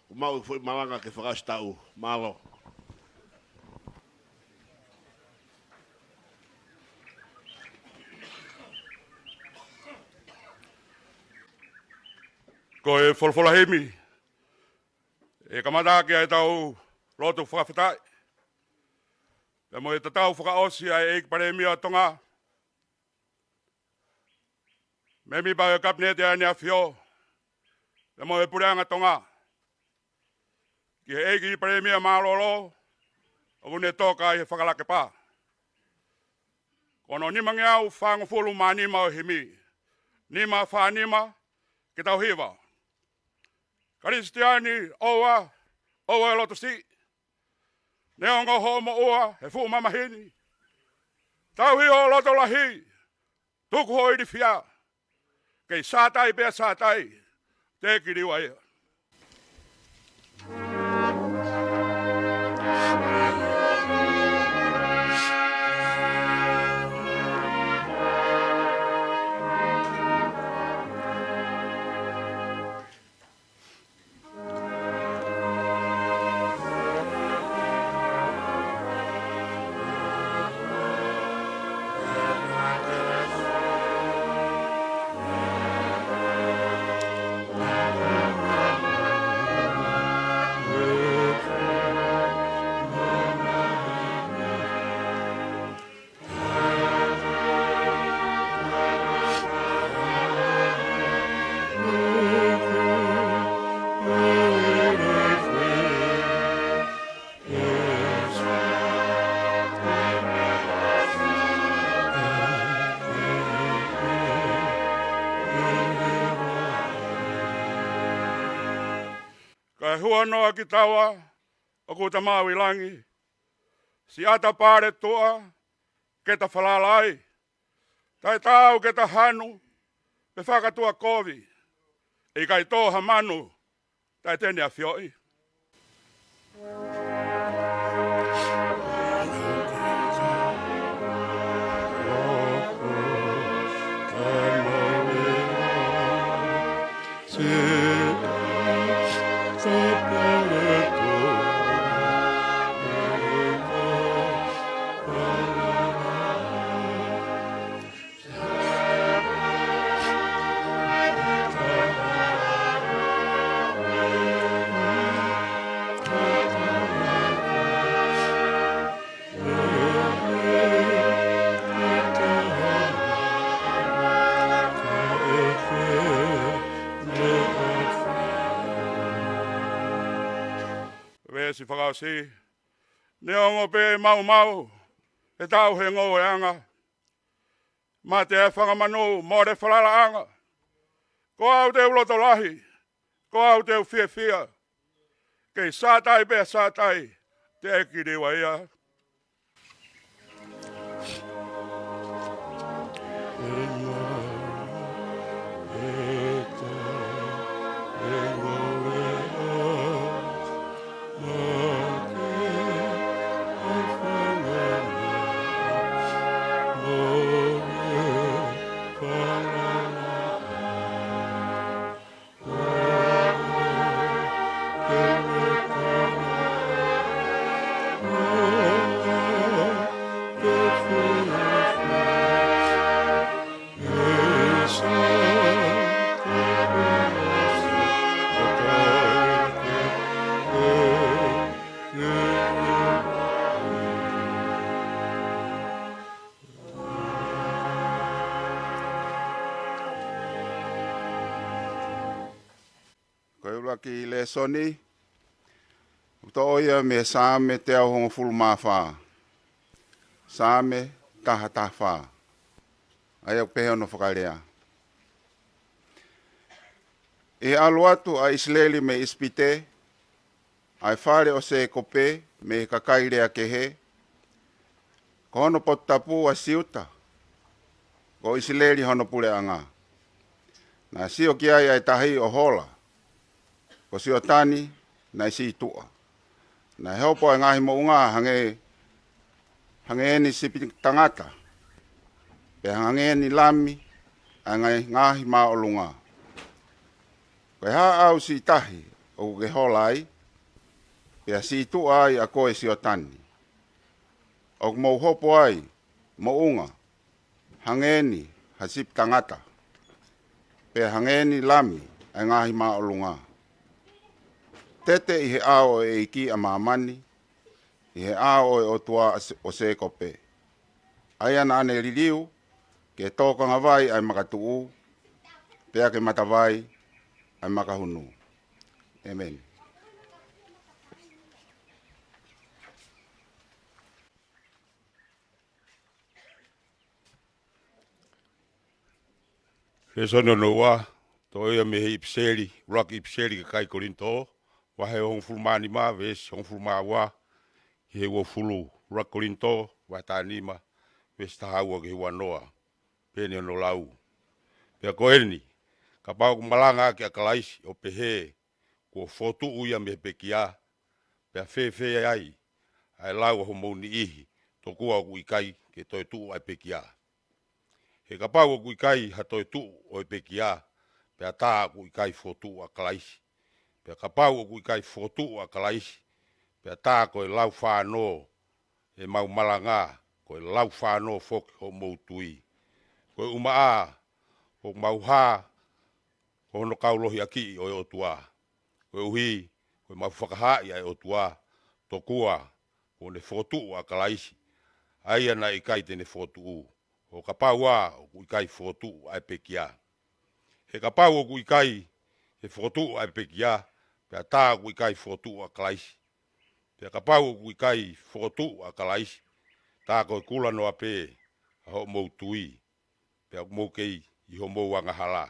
ʻOku mau foʻi malanga ke fakaʻosi taʻu. Mālō. Ko e folofola himi ʻe kamata ʻaki ʻetau lotu fakafetaʻi pea mo e tatau fakaʻosi ʻa e ʻEiki Palēmia ʻo Tonga, mēmipa ʻo e Kapineti ʻa ʻEne ʻAfio pea mo e Puleʻanga Tonga, ki he ʻEiki Palēmia mālōlō ʻoku ne toka ʻi he fakalakepa. Ko hono nimangeau fāngofulu mā nima ʻo e himi, nima fā nima, ke tau hiva. Kalisitiane, ʻoua, ʻoua ʻe loto siʻi. Neongo hoʻo moʻua he fuʻu mamahi ni, tauhi hoʻo loto lahi, tuku hoʻo ilifia. Kei Sātai pea Sātai, teʻeki liua ia. Kae huanoa kitaua ʻoku ta maʻu ʻi langi, siʻata pale tuʻa ke ta falala ai, taʻe taau ke ta hanu pe fakatuʻakovi, ʻe ʻikai tō ha manu taʻe te ne ʻafioʻi. Veesi fakaʻosi. Neongo pē ʻe maumau ʻetau ngoueʻanga, mate ʻa e fanga manu, mole falalaʻanga, ko au te u loto lahi, ko au te u fiefia. Kei Sātai pea Sātai, teʻeki liua ia. Ko e ʻuluaki lēsoni, ʻoku toʻo ia mei he Saame teau hongofulu mā fā. Saame taha taha fā. ʻA ia ʻoku pehē hono fakalea. ʻI he ʻalu atu ʻa ʻIsileli mei ʻIsipite, ʻa e fale ʻo Sēkope mei he kakai lea kehe, ko hono potu tapu ʻa Siuta, ko ʻIsileli hono puleʻanga. Naʻe sio ki ai ʻa e tahi ʻo hola, ko Siotani naʻe sītuʻa. Naʻe hopo ʻa e ngaahi moʻunga hangē, hangē ʻeni sipi tangata, pea hangē ʻeni lami ʻa e ngaahi, ngaahi māʻolunga. Ko e hā ʻa e siʻi tahi ʻoku ke hola ai, pea siʻi tuʻa ai ʻa koe Siotani? ʻOku mou hopo ai, moʻunga, hangē ni ha sipi tangata, pea hangē ni lami ʻa e ngaahi māʻolunga. Tete ʻi he ʻao ʻo e ʻEiki ʻa māmani, ʻi he ʻao ʻo e ʻOtua ʻo Sēkope, ʻa ia naʻa ne liliu ke tōkanga vai ʻa e makatuʻu, pea ke matavai ʻa e makahunu. ʻĒmeni. Lēsoni hono ua, toʻo ia mei he ʻipiseli, ʻuluaki ʻipiseli ki he kakai Kolinitō, vahe hongofulu mā nima, veesi hongofulu mā ua, ki he uofulu. ʻUluaki Kolinitō, vahe taha nima, veesi taha ua ki he ua noa. Pehē ni hono lau: Pea ko eni, kapau ʻoku malanga ʻaki ʻa Kalaisi ʻo pehē kuo fokotuʻu ia mei he pekia, pea fēfē ai ʻa e lau ʻa homou niʻihi, tokua ʻoku ʻikai ke toe tuʻu ʻa e pekia? He kapau ʻoku ʻikai ha toe tuʻu ʻo e pekia, pea tā ʻoku ʻikai fokotuʻu ʻa Kalaisi. Pea kapau ʻoku ʻikai fokotuʻu ʻa Kalaisi, pea tā ko e lau fānō ʻemau malanga, ko e lau fānō foki hoʻomou tui. Ko e ʻumaʻā, ko ʻemau hā, ko hono kau lohiakiʻi ʻo e ʻOtua. Koeʻuhi, ko ʻemau fakahaaʻi ʻa e ʻOtua, tokua kuo ne fokotuʻu ʻa Kalaisi, ʻa ia naʻe ʻikai te ne fokotuʻu, ʻo kapau ā ʻoku ʻikai fokotuʻu ʻa e pekia. He kapau ʻoku ʻikai ke fokotuʻu ʻa e pekia, pea tā ʻoku ʻikai fokotuʻu ʻa Kalaisi. Pea kapau ʻoku ʻikai fokotuʻu ʻa Kalaisi, tā ko e kula noa pē ʻa hoʻomou tui, pea ʻoku mou kei ʻi homou angahala.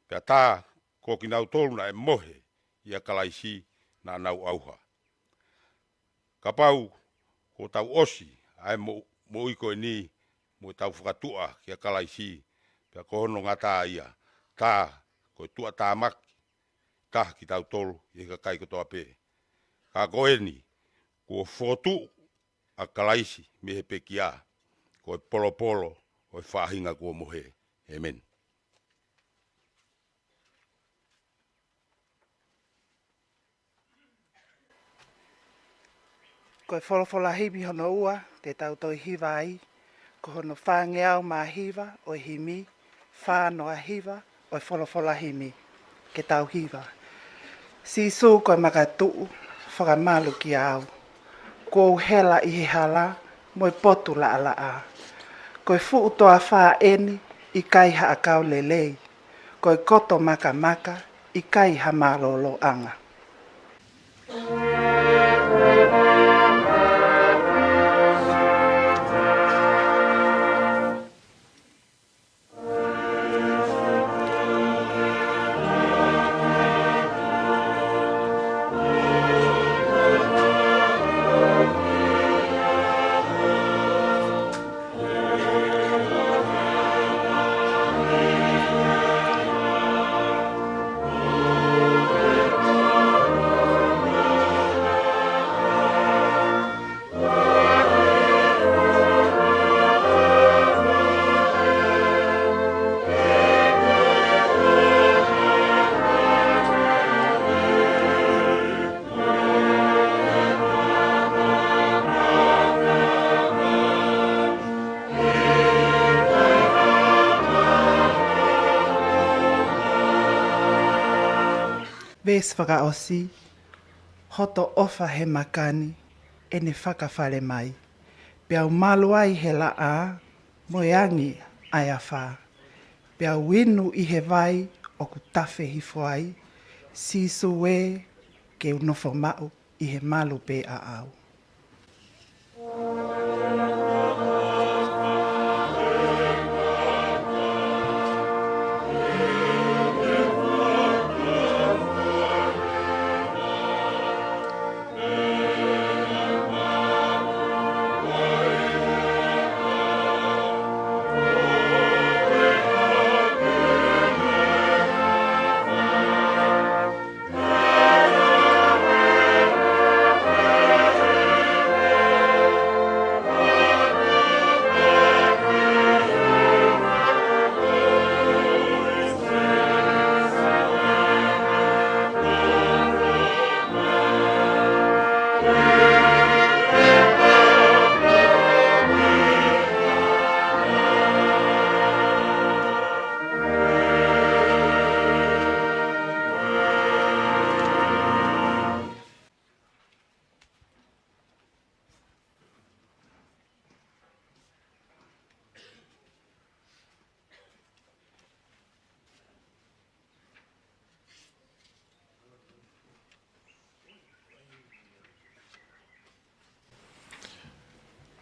Pea tā ko kinautolu naʻe mohe ʻia Kalaisi naʻa nau ʻauha. Kapau kuo tau ʻosi ʻa e mo-, moʻui ko eni mo ʻetau fakatuʻa kia Kalaisi, pea ko hono ngata ia, tā ko e tuʻatāmaki taha kitautolu ʻi he kakai kotoa pē. Ka ko eni, kuo fokotuʻu ʻa Kalaisi mei he pekia, ko e polopolo ʻo e faʻahinga kuo mohe. ʻĒmeni. Ko e folofola himi hono ua te tau toe hiva ai, ko hono fāngeau mā hiva ʻo e himi, fā noa hiva ʻo e folofola himi. Ke tau hiva. Sīsū ko e makatuʻu, fakamalu kiate au. Kuo u hela ʻi he hala mo e potu laʻalaʻā. Ko e fuʻu toafa eni, ʻikai ha ʻakau lelei. Ko e koto makamaka, ʻikai ha mālōlōʻanga. Veesi fakaʻosi, hoto ʻofa he makani, ʻene fakafale mai. Pea u malu ai he laʻā, mo e angi ʻa e afā. Pea u inu ʻi he vai ʻoku tafe hifo ai, Sīsū ē, ke u nofo maʻu ʻi he malu pē ʻaʻau.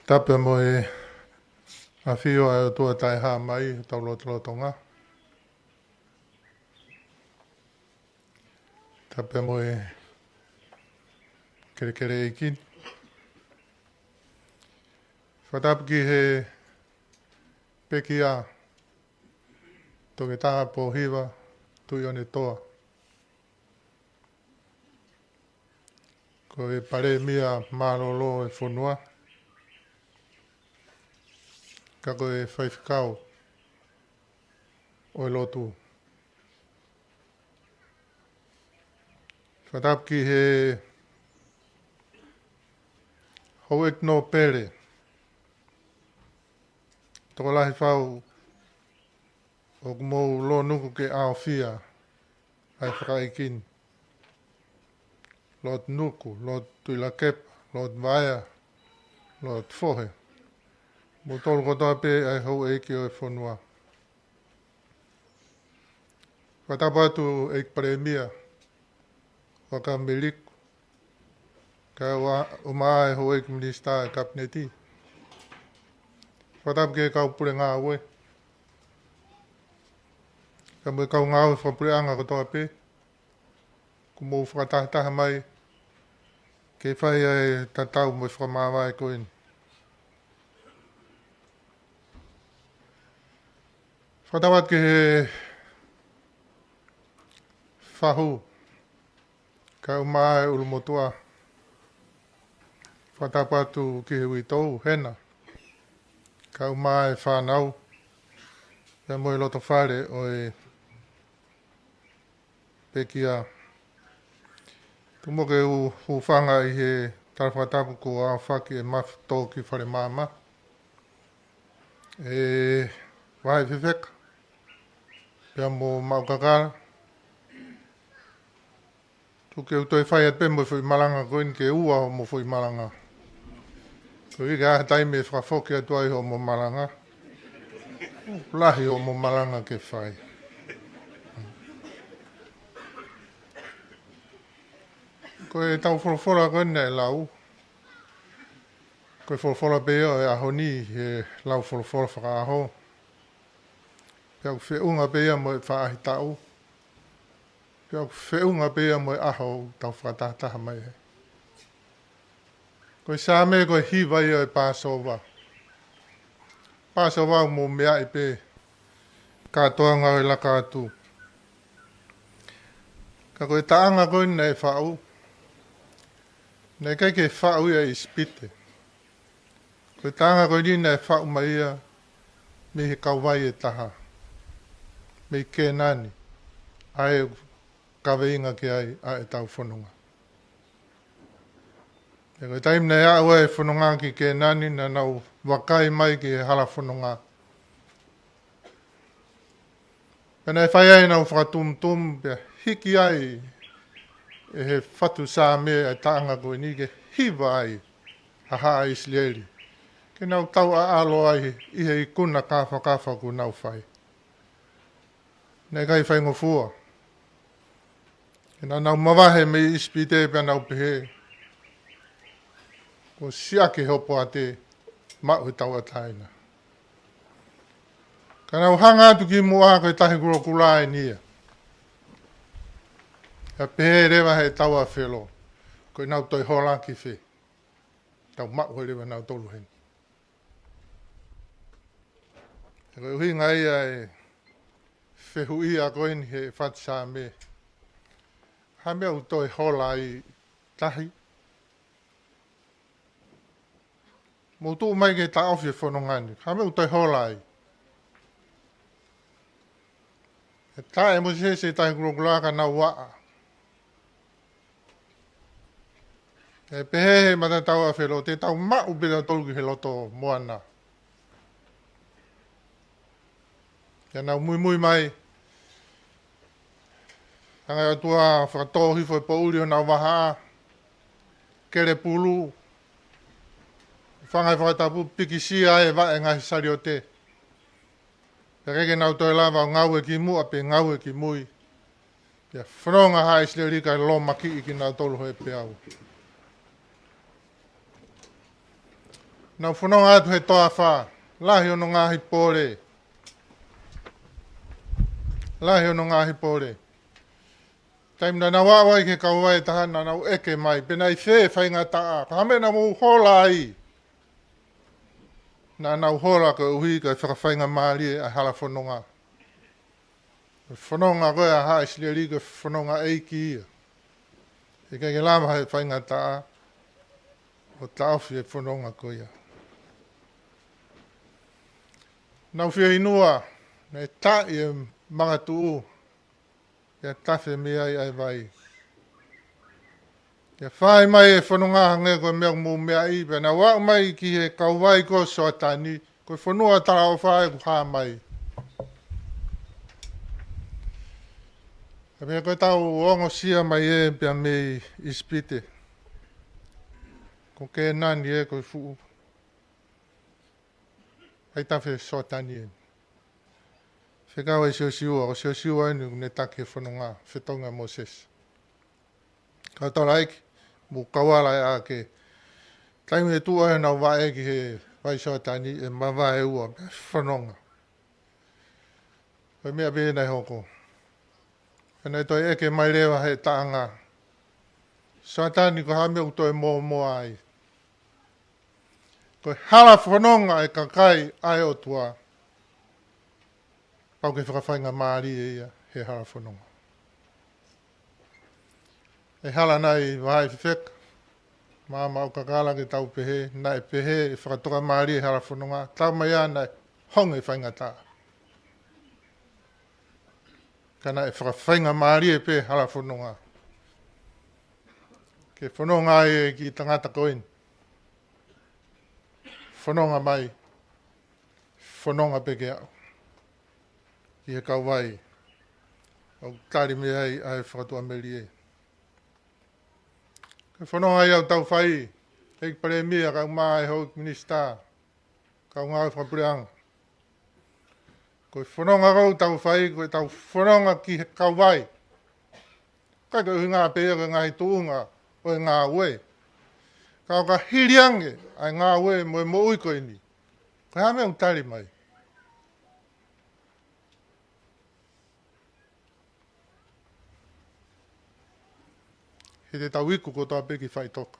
Tapu mo e ʻafio ʻa e ʻOtua Taʻehāmai ʻi hotau lotolotonga. Tapu mo e kelekele ʻeiki ni. Fakatapu ki he pekia, Toketā Pōhiva Tuʻiʻonetoa. Ko e Palēmia mālōlō ʻo e fonua, ka ko e faifekau ʻo e lotu. Fakatapu ki he houʻeiki nōpele, tokolahi fau ʻoku mou lōnuku ke ʻaofia ʻa e fakaʻeiki ni. Lord Nuku, Lord Tuʻilakepa, Lord Vaea, Lord Fohe. Moutolu kotoa pē ʻa e houʻeiki ʻo e fonua. Fakatapu atu ʻEiki Palēmia, Vakameliku, kae ʻumaʻā e houʻeiki minisitā ʻo e Kapineti. Fakatapu ki he kau pule ngāue, kae ʻumaʻā e kau ngāue fakapuleʻanga kotoa pē, kuo mou fakatahataha mai ke fai ʻa e tatau mo e fakamāvae ko eni. Fakatapu atu ki he fahu, kae ʻumaʻā e ʻulumotuʻa. Fakatapu atu ki he uitou, Hena, kae ʻumaʻā e fānau, pea mo e lotofale ʻo e pekia. Tuku muʻa ke u hūfanga ʻi he tala fakatapu kuo aofaki ʻe Mafi Toki Falemaama, ʻe Vahaʻi Fefeka, pea mo Maʻu Kakala. Tuku ke u toe fai atu pē mo e foʻi malanga ko eni ke ua hoʻomo foʻi malanga. Koeʻuhi ka ʻi ai ha taimi ʻe fakafoki atu ai hoʻomo malanga, lahi hoʻomo malanga ke fai. Ko ʻetau folofola ko eni naʻe lau, ko e folofola pē ia ʻo e ʻaho ni, he lau folofola fakaʻaho. Pea ʻoku feʻunga pē ia mo e faʻahitaʻu. Pea ʻoku feʻunga pē ia mo e ʻaho ʻoku tau fakatahataha mai ai. Ko e Saame ko e hiva ia ʻo e Pāsova. Pāsova ʻoku mou meaʻi pē kātoanga ʻo e laka atu. Ka ko e taʻanga ko eni naʻe faʻu, naʻe ʻikai ke faʻu ia ʻi ʻIsipite. Ko e taʻanga ko eni naʻe faʻu mai ia mei he kauvai ʻe taha, mei Kēnani, ʻa ē ʻoku kaveinga ki ai ʻa ʻetau fononga. Pea ko e taimi naʻe aʻu ai e fononga ki Kēnani, naʻa nau vakai mai ki he hala fononga. Pea naʻe fai ai ʻenau fakatumutumu, pea hiki ai ʻe he fatu Saame ʻa e taʻanga ko eni ke hiva ai ʻa haʻa ʻIsileli, ke nau tauʻaʻalo ai ʻi he ikuna kāfakafa kuo nau fai. Naʻe ʻikai faingofua. He naʻa nau mavahe mei ʻIsipite pea nau pehē, kuo siʻaki hopo ate, maʻu he tauʻatāina. Ka nau hanga atu ki muʻa ko e Tahi Kulokula eni ia. Pea pehē leva he tau ʻa Felo, ko ʻenau toe hola ki fē? Tau maʻu hē leva nautolu heni. He ko e ʻuhinga ia e fehuʻia ko eni he fatu Saame. Ha meʻa ʻoku toe hola ai tahi? Mou tuʻu mai ke taʻofi e fononga ni. Ha meʻa ʻoku toe hola ai? ʻE taʻe mo se se Tahi Kulokula ka nau aʻa. ʻE pehē he matatau ʻa Felo, te tau maʻu pē tautolu ki he loto moana. Pea nau muimui mai, hanga ʻe he ʻOtua ʻo fakatō hifo e poʻuli honau vahaʻa, kele pulu, fanga he fakatapu, pikisia e vaʻe ngaahi saliote. Pea ʻikai ke nau toe lava ʻo ngāue ki muʻa pe ngāue ki mui. Pea fononga haʻa ʻIsileli kae lōmakiʻi kinautolu ʻe he peau. Nau fononga atu he toafa, lahi hono ngaahi pole. Lahi hono ngaahi pole. Taimi naʻa nau aʻu ai ki he kauvai ʻe taha naʻa nau ʻeke mai, pe naʻe ʻi fē faingataʻa, ko e hā e meʻa naʻa mou hola ai. Naʻa nau hola koeʻuhi ko e fakafaingamālie ʻa e hala fononga. Ko e fononga ko ē ʻa haʻa ʻIsileli ko e fononga ʻeiki ia. ʻIkai ke lava ʻe he faingataʻa ʻo taʻofi e fononga ko ia. Nau fieinua, naʻe taʻi e makatuʻu, ʻo tafe mei ai ʻa e vai. ʻO fai mai e fononga hangē ko e meʻa ʻoku mou meaʻi, pea nau aʻu mai ki he kauvai ko Soatani, ko e fonua talaʻofa ʻoku hā mai. Ka pea ko ʻetau ongosia mai ē pea mei ʻIsipite. Ko Kēnani ē ko e fuʻu vaitafe Soatani ē. Fekau ʻe Siosiua, ko Siosiua eni ʻoku ne taki e fononga, fetongi ʻa Mōsese. Kau taulaʻeiki, mou kau ala ē ʻa e taimi ʻe tuʻu ai ʻenau vaʻe ki he vai Soatani ʻe mavae ua, pea fononga. Ko e meʻa pē naʻe hoko. Pea naʻe toe ʻeke mai leva ʻe he taʻanga. Soatani ko e hā e meʻa ʻoku toe mōmoa ai. Ko e hala fononga ʻa e kakai ʻa e ʻOtua. Pau ke fakafaingamālie ia he hala fononga. ʻE hala naʻe ʻi Vahaʻi Fefeka. Māmā ʻoku kakala ke tau pehē, naʻe pehē ʻe fakatokamālie e hala fononga, tau mai ā naʻe honge faingataʻa. Ka naʻe fakafaingamālie pē hala fononga. Ke fononga ai e kiʻi tangata ko eni. Fononga mai. Fononga pē ke aʻu ki he kauvai ʻoku tali mei ai ʻa e fakatuʻamelie. Ko e fononga ia ʻoku tau fai, ʻEiki Palēmia, kae ʻumaʻā e houʻeiki minisitā, kau ngāue fakapuleʻanga. Ko e fononga ʻoku tau fai, ko ʻetau fononga ki he kauvai. ʻIkai ko e ʻuhinga pē ia ko e ngaahi tuʻunga ʻo e ngāue. Ka ʻo ka hili ange ʻa e ngāue mo e moʻui ko eni, ko e hā e meʻa ʻoku tali mai. He te tau iku kotoa pē ki faʻitoka.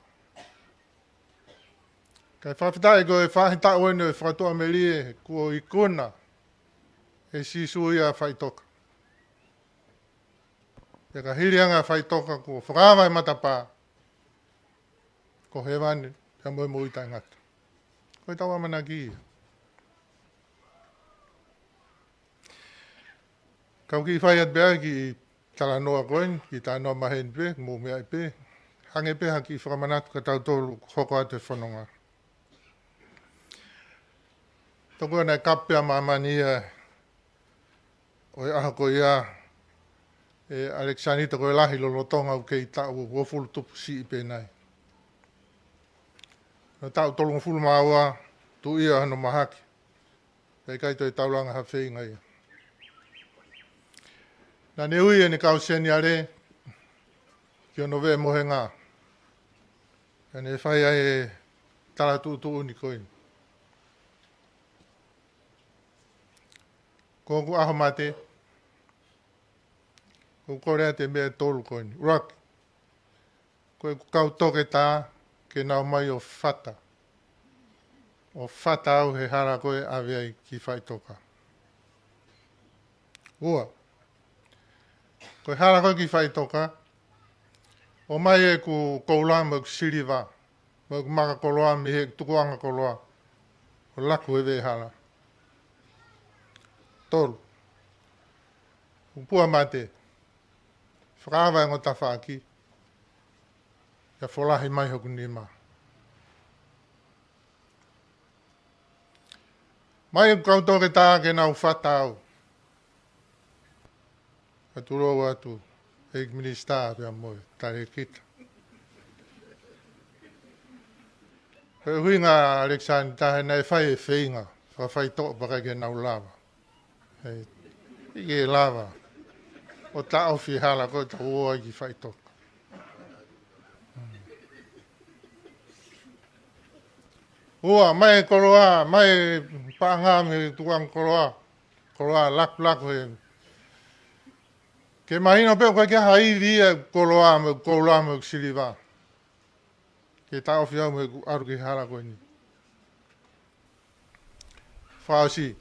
Kae fakafetaʻi ko e faʻahitaʻu eni ʻo e fakatuʻamelie kuo ikuna ʻe Sīsū ia faʻitoka. Pea ka hili ange ʻa faʻitoka kuo fakaava e matapā, ko hēvani pea mo e moʻui taʻengata. Ko ʻetau ʻamanaki ia. Kau kiʻi fai atu pē ʻa e kiʻi talanoa ko eni, kiʻi talanoa maheni pē, mou meaʻi pē. Hangē pē ha kiʻi fakamanatu kia tautolu ʻoku hoko atu e fononga. Tokua naʻe kapu pē ʻa māmani ia ʻo e ʻaho ko ia ʻe ʻAlekisanita ko e Lahi lolotonga ʻoku kei taʻu uofulu tupu siʻi pē nai. Naʻe taʻu tolungofulu mā ua, tuʻu ia hono mahaki. Pea ʻikai toe taulanga ha feinga ia. Naʻa ne ui ʻene kau seniale ki hono veʻe mohenga. Pea ne fai ai e tala tuʻutuʻuni ko eni. Ko hoku ʻaho mate, ʻoku ou kole atu e meʻa ʻe tolu ko eni. ʻUluaki, ko ʻeku kau toketā ke nau ō mai ʻo fata. ʻO fata au he hala ko ē ʻave ai ki faʻitoka. Ua, ko e hala ko ē ki faʻitoka, ʻomai ʻeku koula mo ʻeku siliva, mo ʻeku maka koloa mei he tukuʻanga koloa, ʻo laku he veʻe hala. Tolu, ʻeku pua mate, fakaava e ongo tafaʻaki, ʻo folahi mai hoku nima. ʻOmai ʻeku kau toketā ke nau fata au. Ka tulou atu, ʻEiki Minisitā pea mo e talēkita. Ko e ʻuhinga ʻAlekisanita he naʻe fai e feinga, fakafaitoʻo pea ʻikai ke nau lava. He ʻikai ke lava ʻo taʻofi e hala ko ē ʻoku tau ō ai ki faʻitoka. Ua, mai koloa, mai paʻanga mei tuʻa koloa. Koloa lakulaku he. Ke mahino pē ʻoku ʻikai ke ʻi ai ha ivi ia koloa mo e koula mo e siliva. Ke taʻofi au mei heʻeku ʻalu ki he hala ko eni. Fakaʻosi.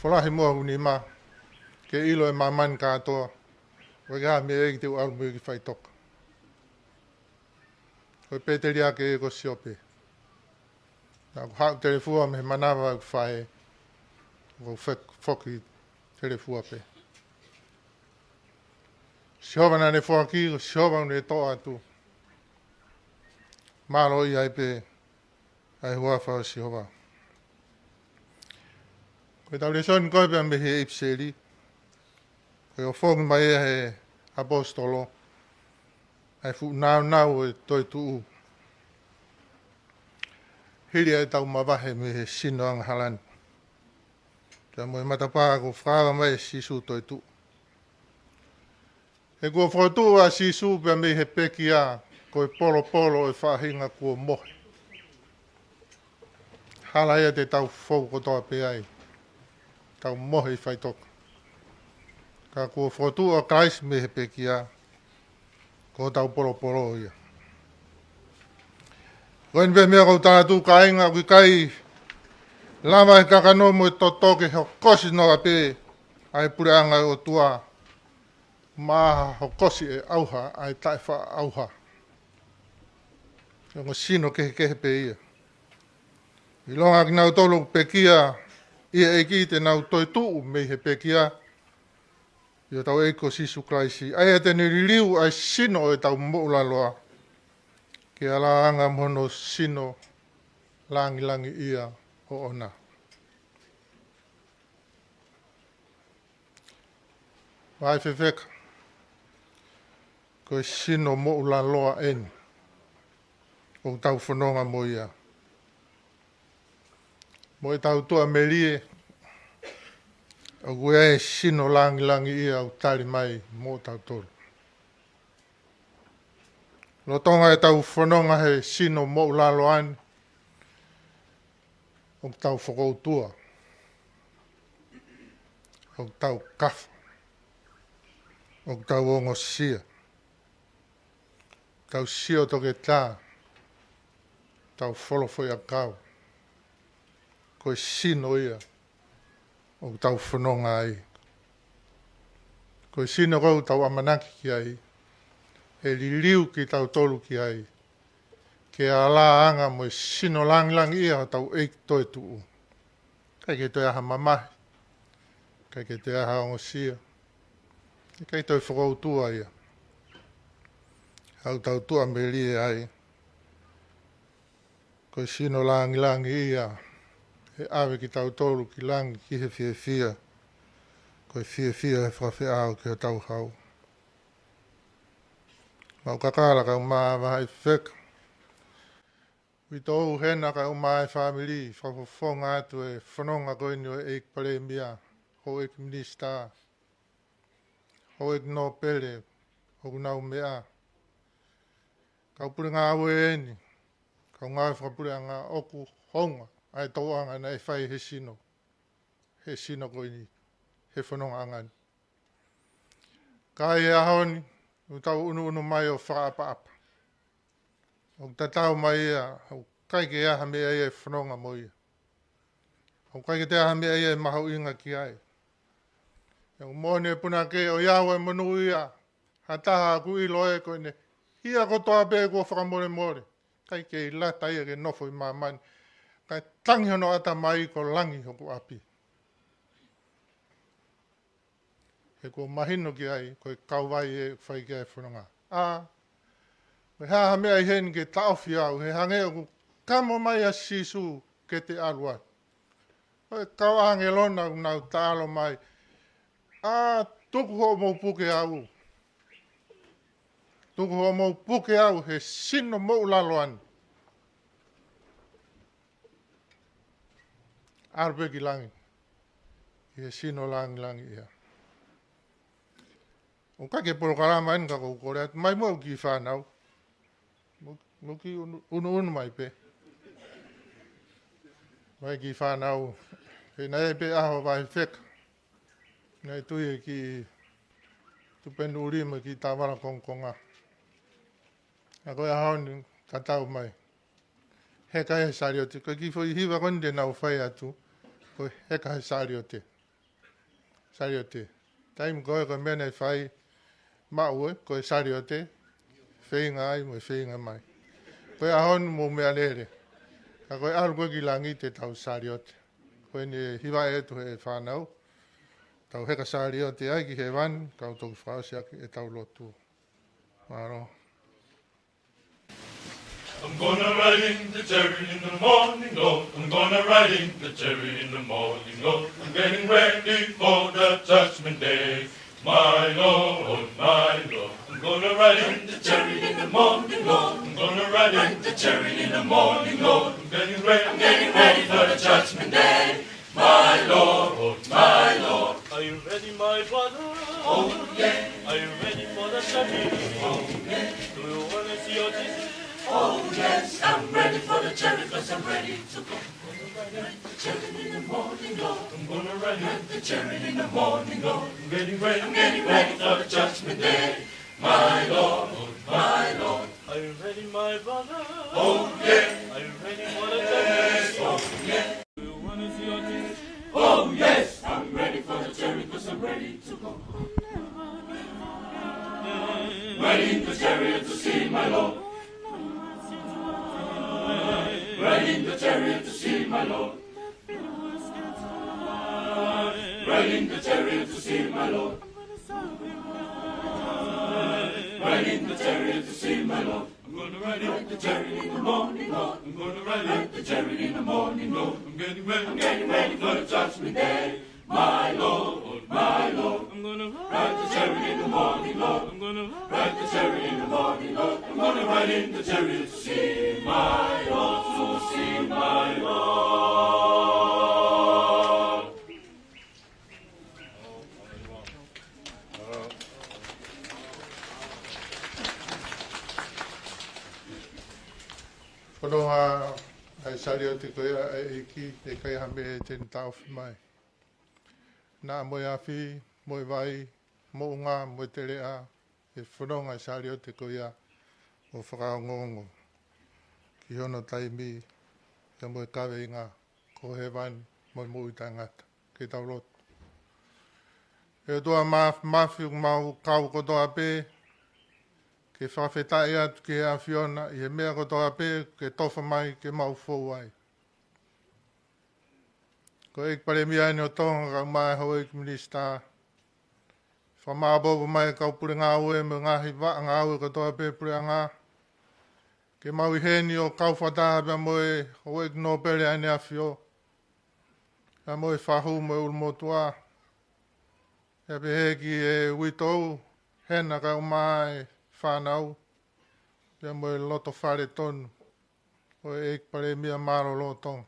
Folahi muʻa hoku nima. Ke ʻilo ʻe māmani kātoa. ʻOku ʻikai ha meʻa ia te u ʻalu mo ia ki faʻitoka. Ko e pēteliake ko Siope. Naʻa ku haʻu telefua mei he manava ʻeku faʻē. Ko fek-, foki telefua pē. Sihova naʻa ne foaki, ko Sihova naʻa ne toʻo atu. Mālō ia ai pē ʻa e huafa ʻo Sihova. Ko ʻetau lēsoni ko ē pea mei he ʻIpiseli. Ko e ʻofongi mai ʻe he ʻaposetolo ʻa e fuʻu nāunau ʻo e toetuʻu. Hili ʻetau mavahe mei he sino angahala ni. Pea mo e matapā kuo fakaava mai ʻe Sīsū toetuʻu. He kuo fokotuʻu ʻa Sīsū pea mei he pekia, ko e polopolo ʻo e faʻahinga kuo mohe. Hala ia te tau fou kotoa pē ai. Tau mohe ʻi faʻitoka. Ka kuo fokotuʻu ʻa Kalaisi mei he pekia, ko hotau polopolo ia. Ko eni pē meʻa ʻoku ou tala atu kāinga, ʻoku ʻikai lava ʻe he kakano mo e toto ke hokosi noa pē ʻa e puleʻanga ʻo e ʻOtua. Mahalo hokosi ʻe ʻauha ʻa e taʻefaʻaʻauha. Ko e ongo sino kehekehe pē ia. ʻIlonga kinautolu ʻoku pekia ʻi he ʻEiki te nau toetuʻu mei he pekia ʻi hotau ʻEiki ko Sīsū Kalaisi. ʻA ia te ne liliu ʻa e sino ʻo ʻetau moʻulaloa. Ke ala anga mo hono sino langilangiʻia ʻoʻona. Vakai fefeka, ko e sino moʻulaloa eni ʻoku tau fononga mo ia. Mo ʻetau tuʻamelie, ʻoku ʻi ai e sino langilangiʻia ʻoku tali mai moʻotautolu. Lolotonga ʻetau fononga he sino moʻulaloa ni, ʻoku tau fokoutua, ʻoku tau kafo, ʻoku tau ongosia, tau sio toketā, tau folofoʻi ʻakau. Ko e sino ia ʻoku tau fononga ai. Ko e sino ʻoku tau ʻamanaki ki ai, ʻe liliu kitautolu ki ai, ke ala anga mo e sino langilangiʻia ʻo hotau ʻEiki toetuʻu. ʻIkai ke toe ʻi ai ha mamahi, ʻikai ke toe ʻi ai ha ongosia, ʻikai toe fokoutua ia. ʻOku tau tuʻamelie ai. Ko e sino langilangiʻia, ʻe ʻave kitautolu ki langi ki he fiefia. Ko e fiefia he fakafeʻao ki hotau hau. Mau kakala kau mā vakai fefeka. Uitou hena kau mā e fāmili, fakafofonga atu e fononga ko eni ʻo e ʻEiki Palēmia, houʻeiki minisitā, houʻeiki nōpele, ʻoku nau meʻa. Kau pule ngāue eni, kau ngāue fakapuleʻanga ʻoku hounga ʻa e tōʻonga naʻe fai he sino, he sino ko eni, he fonongaʻanga ni. Ka ʻi he ʻaho ni, ʻoku tau ʻunuʻunu mai ʻo fakaʻapaʻapa. ʻOku tatau mai ia, ʻoku ʻikai ke ʻi ai ha meʻa ia ʻe fononga mo ia. ʻOku ʻikai ke toe ʻi ai ha meʻa ia ʻe mahuʻinga ki ai. ʻOku moʻoni e punake ʻoiauē monūʻia, ha taha ʻoku ʻilo ē ko ʻene hia kotoa pē kuo fakamolemole. ʻIkai ke ʻi ai ha taha ia ke nofo ʻi māmani. Kae tangi hono ʻatamai ko langi hoku ʻapi. He kuo mahino ki ai, ko e kauvai ʻe fai ki ai e fononga. ʻA, ko e hā ha meʻa ʻi heni ke taʻofi au, he hangē ʻoku kamo mai ʻa Sīsū ke te ʻalu atu. Ko e kau ʻāngelo na ʻoku nau taʻalo mai. ʻA, tuku hoʻomou puke au. Tuku hoʻomou puke au he sino moʻulaloa ni. ʻAlu pē ki langi. Ki he sino langilangiʻia. ʻOku ʻikai ke polokalama eni ka ʻoku ou kole atu. Mai muʻa ʻeku kiʻi fānau. Mo, mo kiʻi unu, unuunu mai pē. Mai ki fānau, he naʻe pē ʻaho vahe feka. Naʻe tui e kiʻi tupenu ʻuli mo e kiʻi tāvala kongokonga. ʻA ko e ʻaho ni ka tau mai. Heka he saliote, ko e kiʻi foʻi hiva ko eni te nau fai atu, ko e heka he saliote. Saliote. Taimi ko ē ko e meʻa naʻe fai maʻu ē, ko e saliote, feinga ai mo e feinga mai. Ko e ʻaho ni mou meʻalele. Ka ko e ʻalu ko ē ki langi te tau saliote. Ko eni e hiva ʻe ʻatu he fānau. Tau heka saliote ai ki hēvani, kau toki fakaʻosi ʻaki ʻetau lotu. Mālō. I'm gonna ride in the chariot in the morning, Lord. I'm gonna ride in the chariot in the morning, Lord. I'm getting ready for the judgment day. My Lord, my Lord. I'm gonna ride in the chariot in the morning, Lord. I'm gonna ride in the chariot in the morning, Lord. I'm getting ready, I'm getting ready for the judgment day. My Lord, my Lord. Are you ready, my brother? Oh, yeah. Are you ready for the journey? Oh, yeah. Do you wanna see your Jesus? Oh, yes, I'm ready for the journey 'cause I'm ready to go. I'm gonna ride the chariot in the morning, Lord. I'm gonna ride the chariot in the morning, Lord. I'm getting ready, I'm getting ready for the judgment day. My Lord, my Lord. Are you ready, my brother? Oh, yeah. Are you ready for the journey? Oh, yeah. Do you wanna see your Jesus? Oh, yes, I'm ready for the journey 'cause I'm ready to go. Riding the chariot to see my Lord. Riding the chariot to see my Lord. Riding the chariot to see my Lord. Riding the chariot to see my Lord. I'm gonna ride it, the chariot in the morning, Lord. I'm gonna ride it, the chariot in the morning, Lord. I'm getting ready, I'm getting ready for the judgment day. My Lord, my Lord. I'm gonna ride the chariot in the morning, Lord. I'm gonna ride the chariot in the morning, Lord. I'm gonna ride in the chariot to see my Lord, to see my Lord. Ko hono ʻai saliote ko ia ʻa e ʻEiki, ʻe ʻikai ha meʻa te ne taʻofi mai. Naʻa mo e afi, mo e vai, moʻunga, mo e teleʻa, ʻe fononga e saliote ko ia ʻo fakaongoongo ki hono taimi, pea mo e kaveinga, ko hēvani mo e moʻui taʻengata. Ke tau lotu. ʻE ʻOtua Māfimafi, ʻoku mau kau kotoa pē ke fakafetaʻi atu ki he ʻAfiona ʻi he meʻa kotoa pē ke tofa mai ke mau fou ai. Ko e ʻEiki Palēmia ʻeni ʻo Tonga, kae ʻumaʻā e houʻeiki minisitā. Fakamāʻopoʻopo mai e kau pule ngāue mo e ngaahi vaʻa ngāue kotoa pē puleʻanga. Ke mau ʻi heni ʻo kau fakataha pea mo e houʻeiki nōpele ʻa ʻEne ʻAfio. Pea mo e fahu mo e ʻulumotuʻa. Pea pehē ki he uitou, Hena kae ʻumaʻā e fānau. Pea mo e loto fale tonu ʻo e ʻEiki Palēmia mālōlō ʻo Tonga.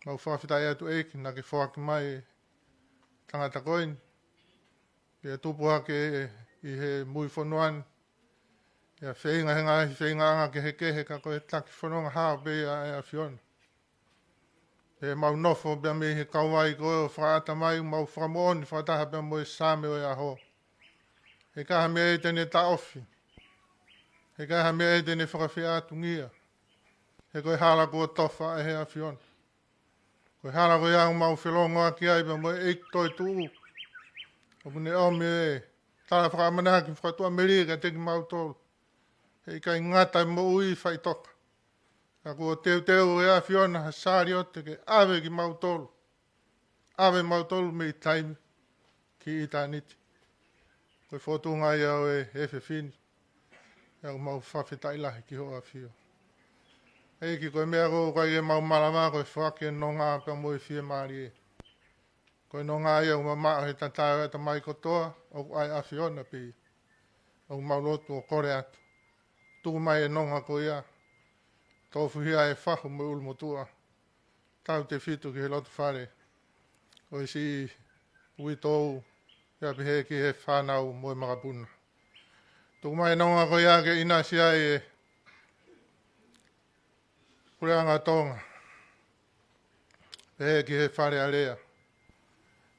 Mau fakafetaʻi atu ʻEiki naʻa ke foaki mai e tangata ko eni. Pea tupu hake ʻi he mui fonua ni. Pea feinga he ngaahi feingaʻanga kehekehe ka ko e taki fononga hao pē ia ʻa e ʻAfiona. Pea mau nofo pea mei he kauvai ko ē ʻo fakaʻata mai, mau fakamoʻoni fakataha pea mo e Saame ʻo e ʻaho. He ʻikai ha meʻa ia te ne taʻofi. He ʻikai ha meʻa ia te ne fakafeʻātungia. He ko e hala kuo tofa ʻe he ʻAfiona. Ko e hala ko ia ʻoku mau felōngoaki ai pea mo e ʻEiki toetuʻu. ʻOku ne ʻomi e tala fakaʻamanaki fakatuʻamelie kiate kimautolu. He ʻikai ngata e moʻui faʻitoka. Ka kuo teuteu ʻe he ʻAfiona ha saliote ke ʻave kimautolu. ʻAve mautolu mei taimi ki ʻitāniti. Ko e fōtunga ia ʻo e efiafi ni. Pea ʻoku mau fakafetaʻi lahi ki hoʻo ʻAfio. ʻEiki, ko e meʻa ko ē ʻoku ʻikai ke mau malava, ko e foaki e nonga pea mo e fiemālie. Ko e nonga ia ʻoku mamaʻo he tatae ʻo e ʻatamai kotoa, ʻoku ʻa e ʻAfiona pē ia. ʻOku mau lotu ʻo kole atu. Tuku mai e nonga ko ia. Tofuhia e fahu mo e ʻulumotuʻa. Tautefito ki he loto fale ʻo e siʻi uitou, pea pehē ki he fānau mo e makapuna. Tuku mai e nonga ko ia ke ʻinasi ai e puleʻanga Tonga. pehē ki he Fale Alea.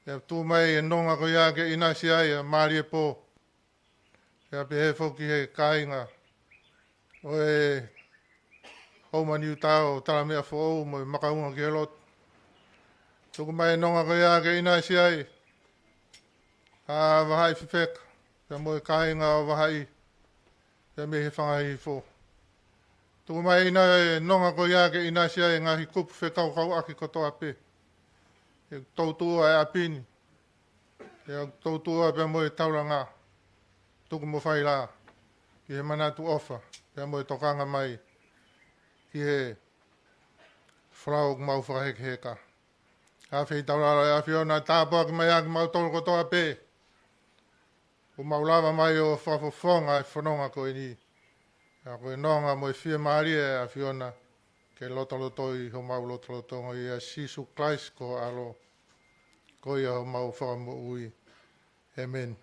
Pea tuku mai e nonga ko ia ke ʻinasi ai ʻa Maliepō. Pea pehē foki ki he kāinga ʻo e Houma Niutao, Talameʻa Foʻou mo e Makaunga ki he Lotu. Tuku mai e nonga ko ia ke ʻinasi ai ʻa Vahaʻi Fefeka, pea mo e kāinga ʻo Vahaʻi, pea mei he Fanga Hihifo. Tuku mai ʻa e nonga ko ia ke ʻinasi ai e ngaahi kupu fekaukauʻaki kotoa pē. ʻE toutuʻua e ʻapi ni, ʻe toutuʻua pea mo e taulanga, tuku mo fai lā ki he manatu ʻofa, pea mo e tokanga mai ki he folau ʻoku mau fakahekeheka. ʻAfio ʻi taulalo ʻa e ʻAfiona, tāpuaki mai ʻa kimautolu kotoa pē ʻoku mau lava mai ʻo fakafofonga e fononga ko eni. ʻA ko e nonga mo e fiemālie ʻa e ʻAfiona ke lotolotoi homau lotolotonga, ʻia Sīsū Kalaisi ko ho ʻAlo, ko ia homau Fakamoʻui. ʻĒmeni.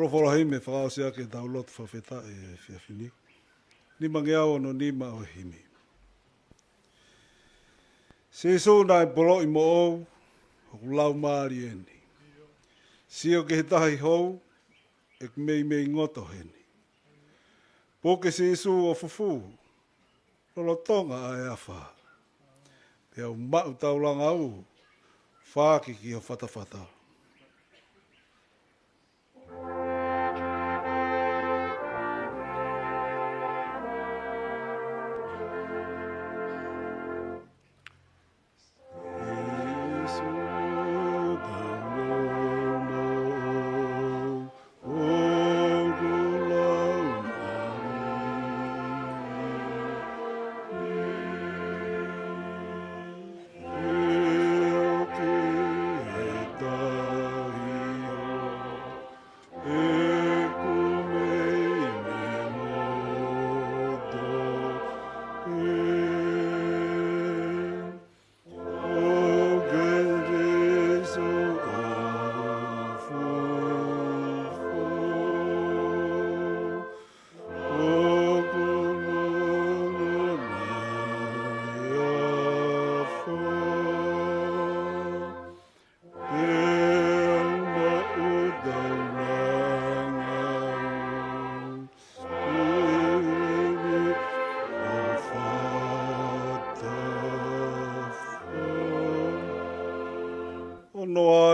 Folofola himi fakaʻosi ʻaki ʻetau lotu fakafetaʻi he efiafi ni. Nimangeau ono nima ʻo e himi. Sīsū, naʻe poloʻi moʻou, hoku laumālie eni. Sio ki he tahi hou, ʻeku meimei ngoto heni. Puke Sīsū ʻo fufū, lolotonga ʻa e afā. Pea u maʻu taulanga ʻo fāki ki ho fatafata.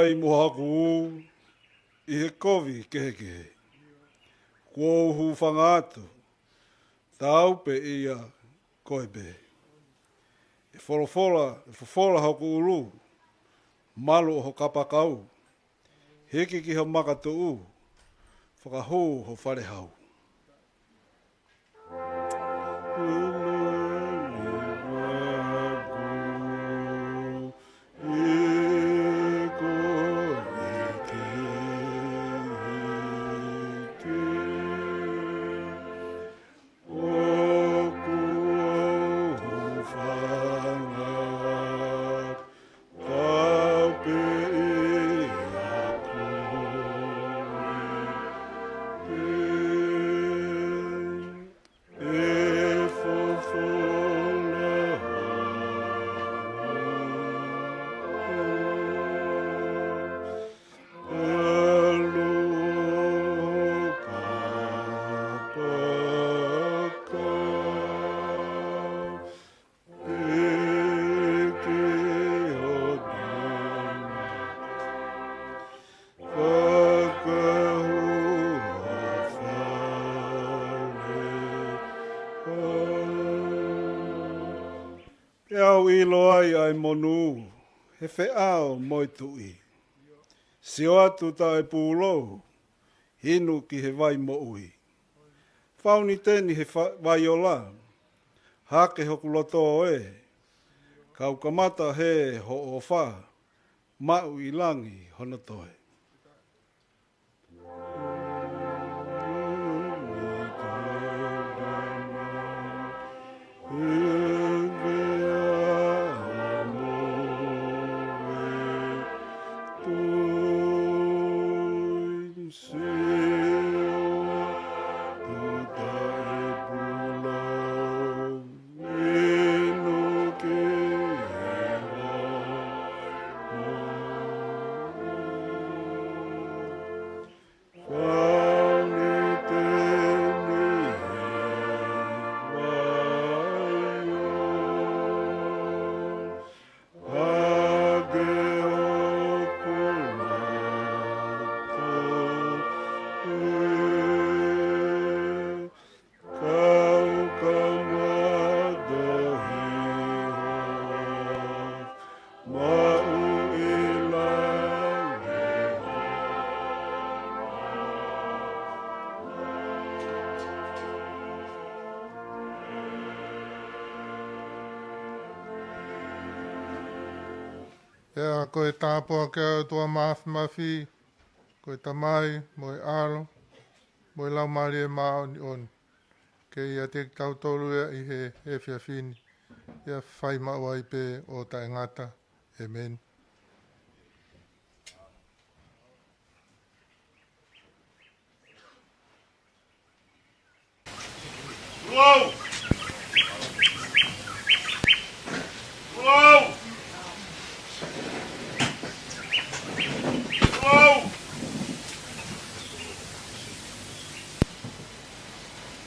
ʻi mo haku ʻū ʻi he kovi kehekehe. Kuo u hūfanga atu, tau pē ia koe pē. ʻE folofola, ʻe fofola hoku ʻulu, malu ʻo ho kapakau, hiki ki ho makatuʻu, fakahū ho fale hau. Pea u ʻilo ai ʻa e monū, he feʻao mo e tuʻi. Sio atu taʻe pūlou, inu ki he vai moʻui. Fauniteni he fa-, vai ola, hake hoku loto ē, kau kamata hē hoʻo ʻofa, maʻu ʻi langi hono toe. Pea ko e tāpuaki ʻa e ʻOtua Māfimafi, ko e Tamai, mo e ʻAlo, mo e Laumālie Māʻoniʻoni, ke ʻiate kitautolu ia ʻi he efiafi ni, pea fai maʻu ai pē ʻo taʻengata. ʻĒmeni. Kulau! Kulau! Kulau!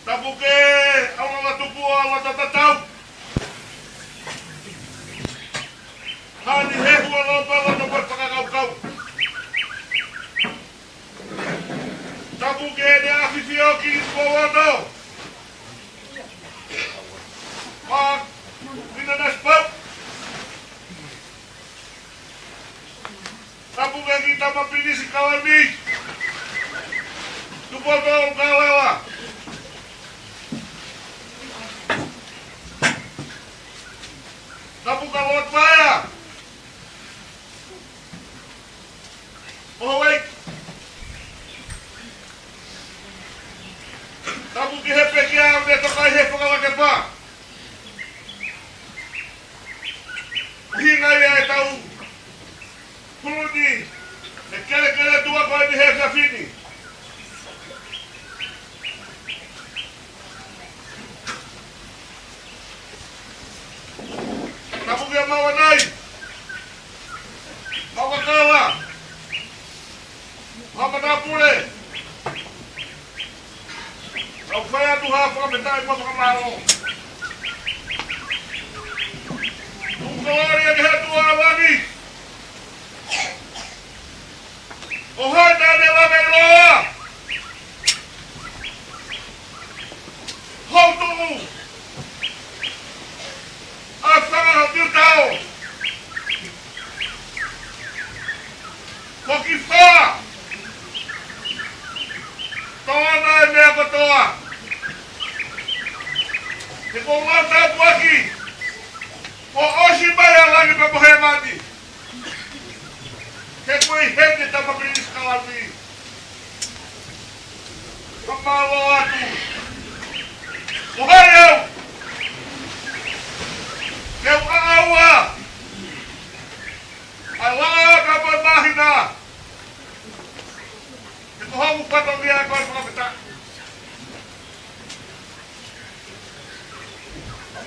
Tapu ke ʻaulava tupu ʻa ʻaulava tatau. Hani he hua lopa loto pue fakakaukau. Tapu ke ne afifioki kuo ono. Ma, ina na spau. Tapu ke ki tama pilisi kalami. Tupoto kalewa. Tapu ka Lord Fire. Mo Hawaii. Tapu ki he pekia me toka he fakalake pa. Hinga ia e tau. Pulu ni. E kelekele tua ko e ni he fiafini. Tapu kia Maua nai. Maua kawa. Maua matapule. Kau fai atu ha fakametaʻi mo fakamālō. Tuku kalori ake he tua ʻa langi. ʻO hana ne lave loa. Houtu. ʻA fanga piutao. Ko ki fā. Tōna e meʻa kotoa. He ko lau tāpuaki. Kuo ʻosi mai ʻa langi pea mo hēvani. He ko e heni tama Pilinisi Kalauni. Ka mālō atu. ʻO hai au. Ke u ʻaʻaua. ʻA e laʻā ka mo e māhina. He ko hoku fatongia ko e fakafetaʻi.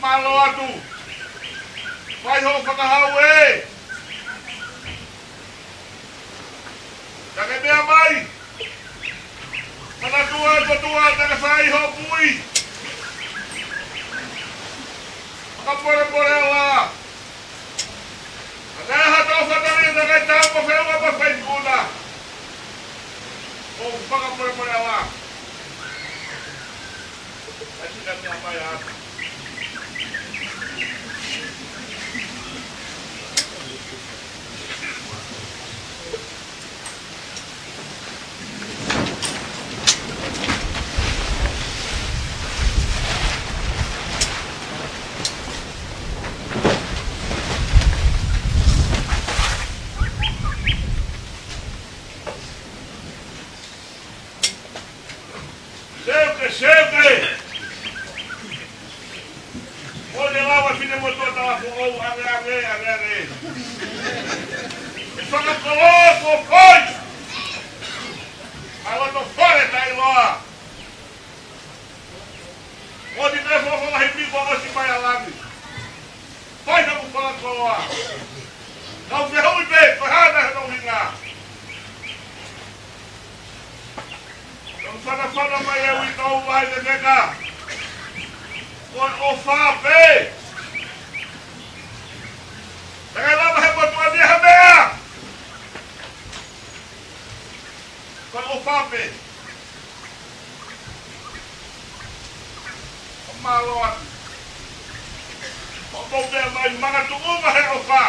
Mālō atu. Fai hoʻo fakahau ē. Naʻa ke meʻa mai. Manatua e motuʻa naʻa ke fai hoʻo kui. Fakamolemole ā. Naʻa ke ʻi ai ha tau fatongia naʻa ke tau mo feʻunga mo fai puna. ʻO fakamolemole ā. Seuke, seuke. ʻO ne lava fine mo tō tala foʻou ange, ange, ange, ange. ʻE fakakoloa ko koi. ʻA loto fale tai loa. ʻO ni te fo fo lahi mi ko ʻosi mai ʻa langi. Fai na mu fakakoloa. Nau fehuʻi pē, ko e hā nai hono ʻuhinga. Nau fanafana mai e uitou vai leveka. Ko e ʻofa pē. Naʻa ke lava he motuʻa ni ha meʻa. Ko e ʻofa pē. Mālō atu. ʻO mou meʻa mai makatuʻunga he ʻofa.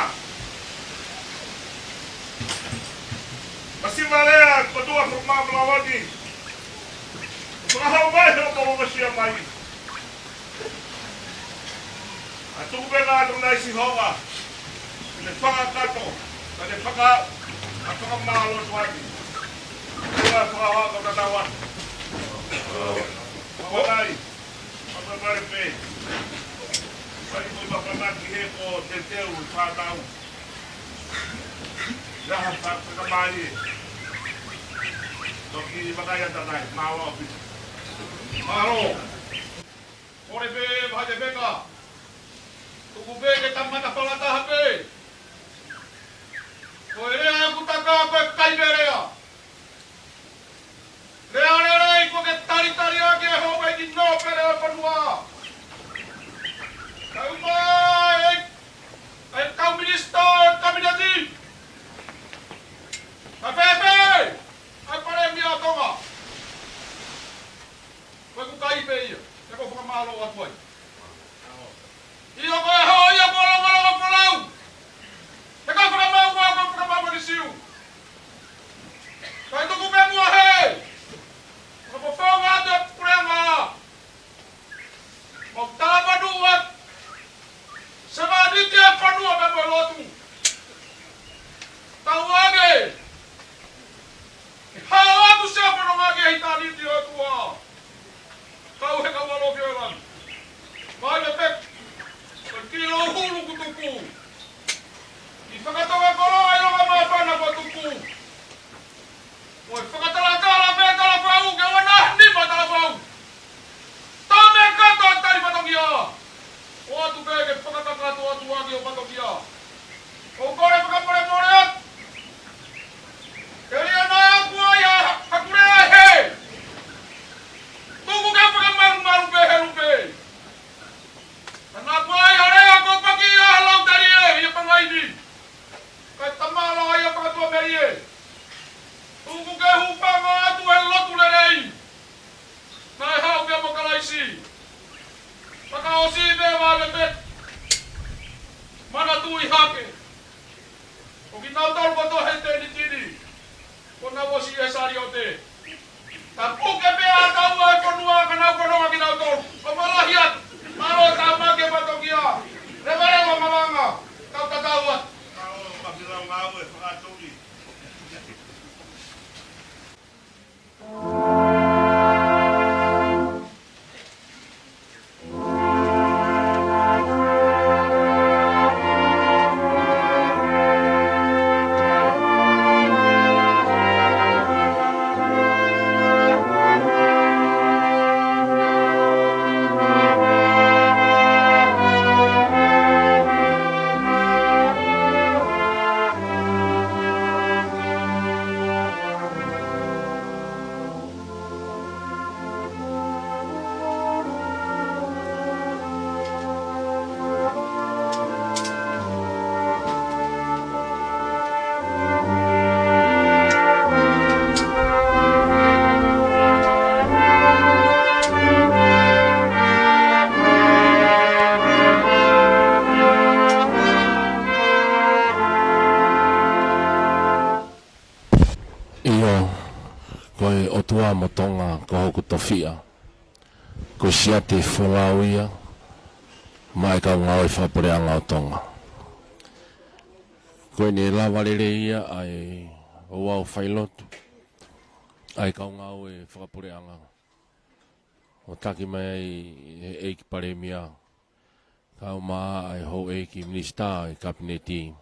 Masiva lea, ko tua ko Mama Lawani. Fakahau mai he ʻofa sia mai. ʻA tuku pē ka atu nai si hoa. Ne fakakato. Ka ne faka, a fakamālō atu atu. Kua fakahau ka tatau atu. Mawanai. Mawanai pē. Pali mo i makamaki he ko te teu i whānau. Ia ha fa, fakamai. Toki makai ata nai. Mālō pita. Mālō. Kole pē, vahe te peka. Tuku pē ke tamata falataha pē. Ko e lea ʻoku taka ko e kai pē lea. Lea lelei ko ke talitali ake e houʻeiki nōpele ʻo e fonua. Kae ʻumaʻā e, e kau minisitā ʻo e kapineti. Kae pehē, ʻa e palēmia ʻo Tonga. Ko ʻeku kai pē ia, he ʻoku ou fakamālō atu ai. ʻIo ko e hā ia ko e longolongo folau. He ko e fakamau ko e fakamau ʻa Siu. Kae tuku pē muʻa he. Ko e fofonga atu e puleʻanga. Mau tala panu atu. Sevāniti e fonua pea mo e lotu. Tau ange. ʻE hao atu sia fononga ki he ʻitāniti ʻo e ʻOtua. Kau he kau ʻalofi ʻo e langi. Mai me pek. Ko e kilo hulu kuo tuku. ʻI Fakatonga koloa ʻi Longa Māfana kuo tuku. Ko e fakatalatala pē talafau ke ua nima talafau. Tau me kato tali fatongia. ʻOatu pē ke fakakakato atu ake ʻo fatongia. ʻOku ou kole fakamolemole atu. Ke liana aku ai ʻa Hakulea he. Tuku ke fakamalumalu pē he lupe. Ka naʻa ku ai ʻa Lea ko paki ʻa Lautali ē, ʻi he pangai ni. Kae tamala ai ʻa Fakatuʻamelie. Ka ʻosi pē vale pē. Manatuʻi hake. Ko kinautolu kotoa he tenitini. Ko nau ʻosi e saliote. Ka puke pē ʻa taua e fonua ka nau kononga kinautolu. Ko malahi atu. Mālō e tama ke patokia. Leveleva malanga. Tau tatau atu. Mālō, ka pila ngāue fakatuli. ʻIo, ko e ʻOtua mo Tonga ko hoku tofiʻa. Ko Siate Folau ia, maʻa e kau ngāue fakapuleʻanga ʻo Tonga. Ko ʻene lava lelei ia ʻa e ouau failotu ʻa e kau ngāue fakapuleʻanga. ʻO taki mai ai ʻe he ʻEiki Palēmia, kae ʻumaʻā ʻa e houʻeiki minisitā ʻo e Kapineti.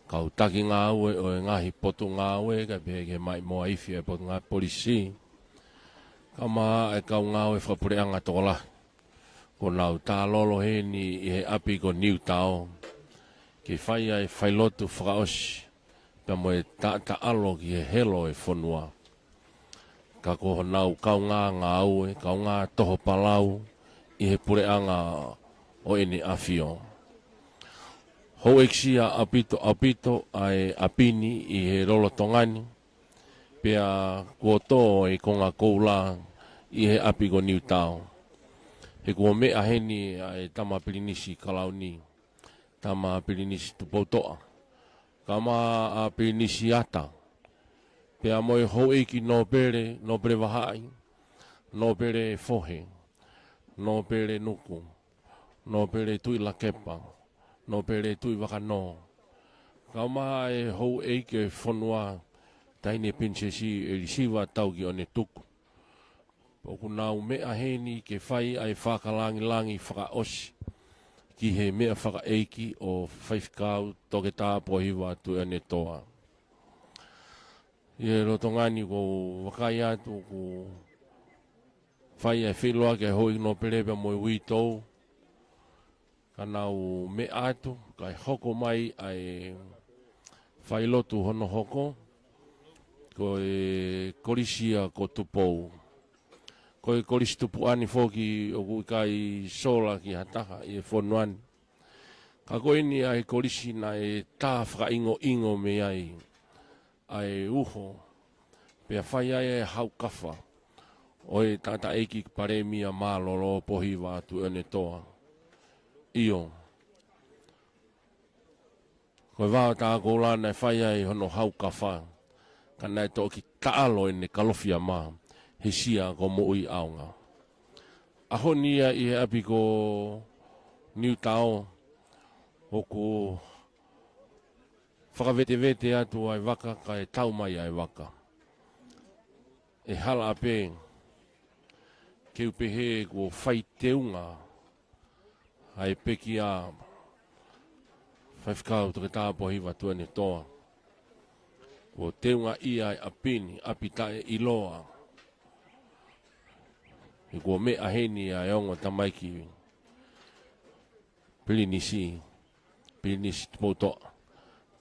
Kau taki ngāue ʻo e ngaahi potungāue, kae pehē ki he maʻimoa ifi ʻa e Potungāue Polisi. Kae ʻumaʻā ʻa e kau ngāue fakapuleʻanga tokolahi. Kuo nau tālolo heni ʻi he ʻapi ko Niutao. Ke fai ʻa e failotu fakaʻosi. Pea mo e taʻataʻalo ki he helo ʻo e fonua. Ka ko honau kaungā ngāue, kaungā toho palau ʻi he puleʻanga ʻo ʻEne ʻAfio. Houʻeiki sia ʻaupito, ʻaupito ʻa e ʻapi ni ʻi he lolotonga ni, pea kuo tō e konga koula ʻi he ʻapi ko Niutao. He kuo meʻa heni ʻa e tama Pilinisi Kalauni, tama Pilinisi Tupoutoʻa, kae ʻumaʻā ʻa Pilinisi Ata, pea mo e houʻeiki nōpele, nōpele vahaʻi, nōpele fohe, nōpele nuku, nōpele Tuʻilakepa, nōpele Tuʻivakanō, kae ʻumaʻā e houʻeiki ʻo e fonua, Taʻahine Pilinisesi ʻElisiva Taukiʻonetuku. ʻOku nau meʻa heni ke fai ʻa e fakalāngilangi fakaʻosi ki he meʻa fakaʻeiki ʻo Faifekau Toketā Pōhiva Tuʻiʻonetoa. ʻI he lolotonga ni ʻoku ou vakai atu ʻoku fai ʻa e feʻiloaki ʻa e houʻeiki nōpele pea mo e uitou, ka nau meʻa atu, kae hoko mai ʻa e failotu hono hoko, ko e kolisi ia ko Tupou. Ko e kolisi tupuʻa ni foki ʻoku ʻikai sola ki ha taha ʻi he fonua ni. Ka ko eni ʻa e kolisi naʻe tā fakaʻingoʻingo mei ai ʻa e uho, pea fai ai e haukafa ʻo e taʻataʻeiki Palēmia mālōlō Pōhiva Tuʻiʻonetoa. ʻIo. Ko e vao tā koula naʻe fai ai hono haukafa, ka naʻe toki taʻalo ʻene kalofiama he sia ko Moʻui ʻAonga. ʻAho ni ia ʻi he ʻapi ko Niutao, ʻoku fakavetevete atu ʻa e vaka, kae tau mai ʻa e vaka. ʻE hala pē ke u pehē kuo fai teunga ʻa e pekia Faifekau Toketā Pōhiva Tuʻiʻonetoa. Kuo teunga ia ʻa e ʻapi ni, ʻapi taʻeʻiloa. He kuo meʻa heni ʻa e ongo tamaiki Pilinisi, Pilinisi Tupoutoʻa,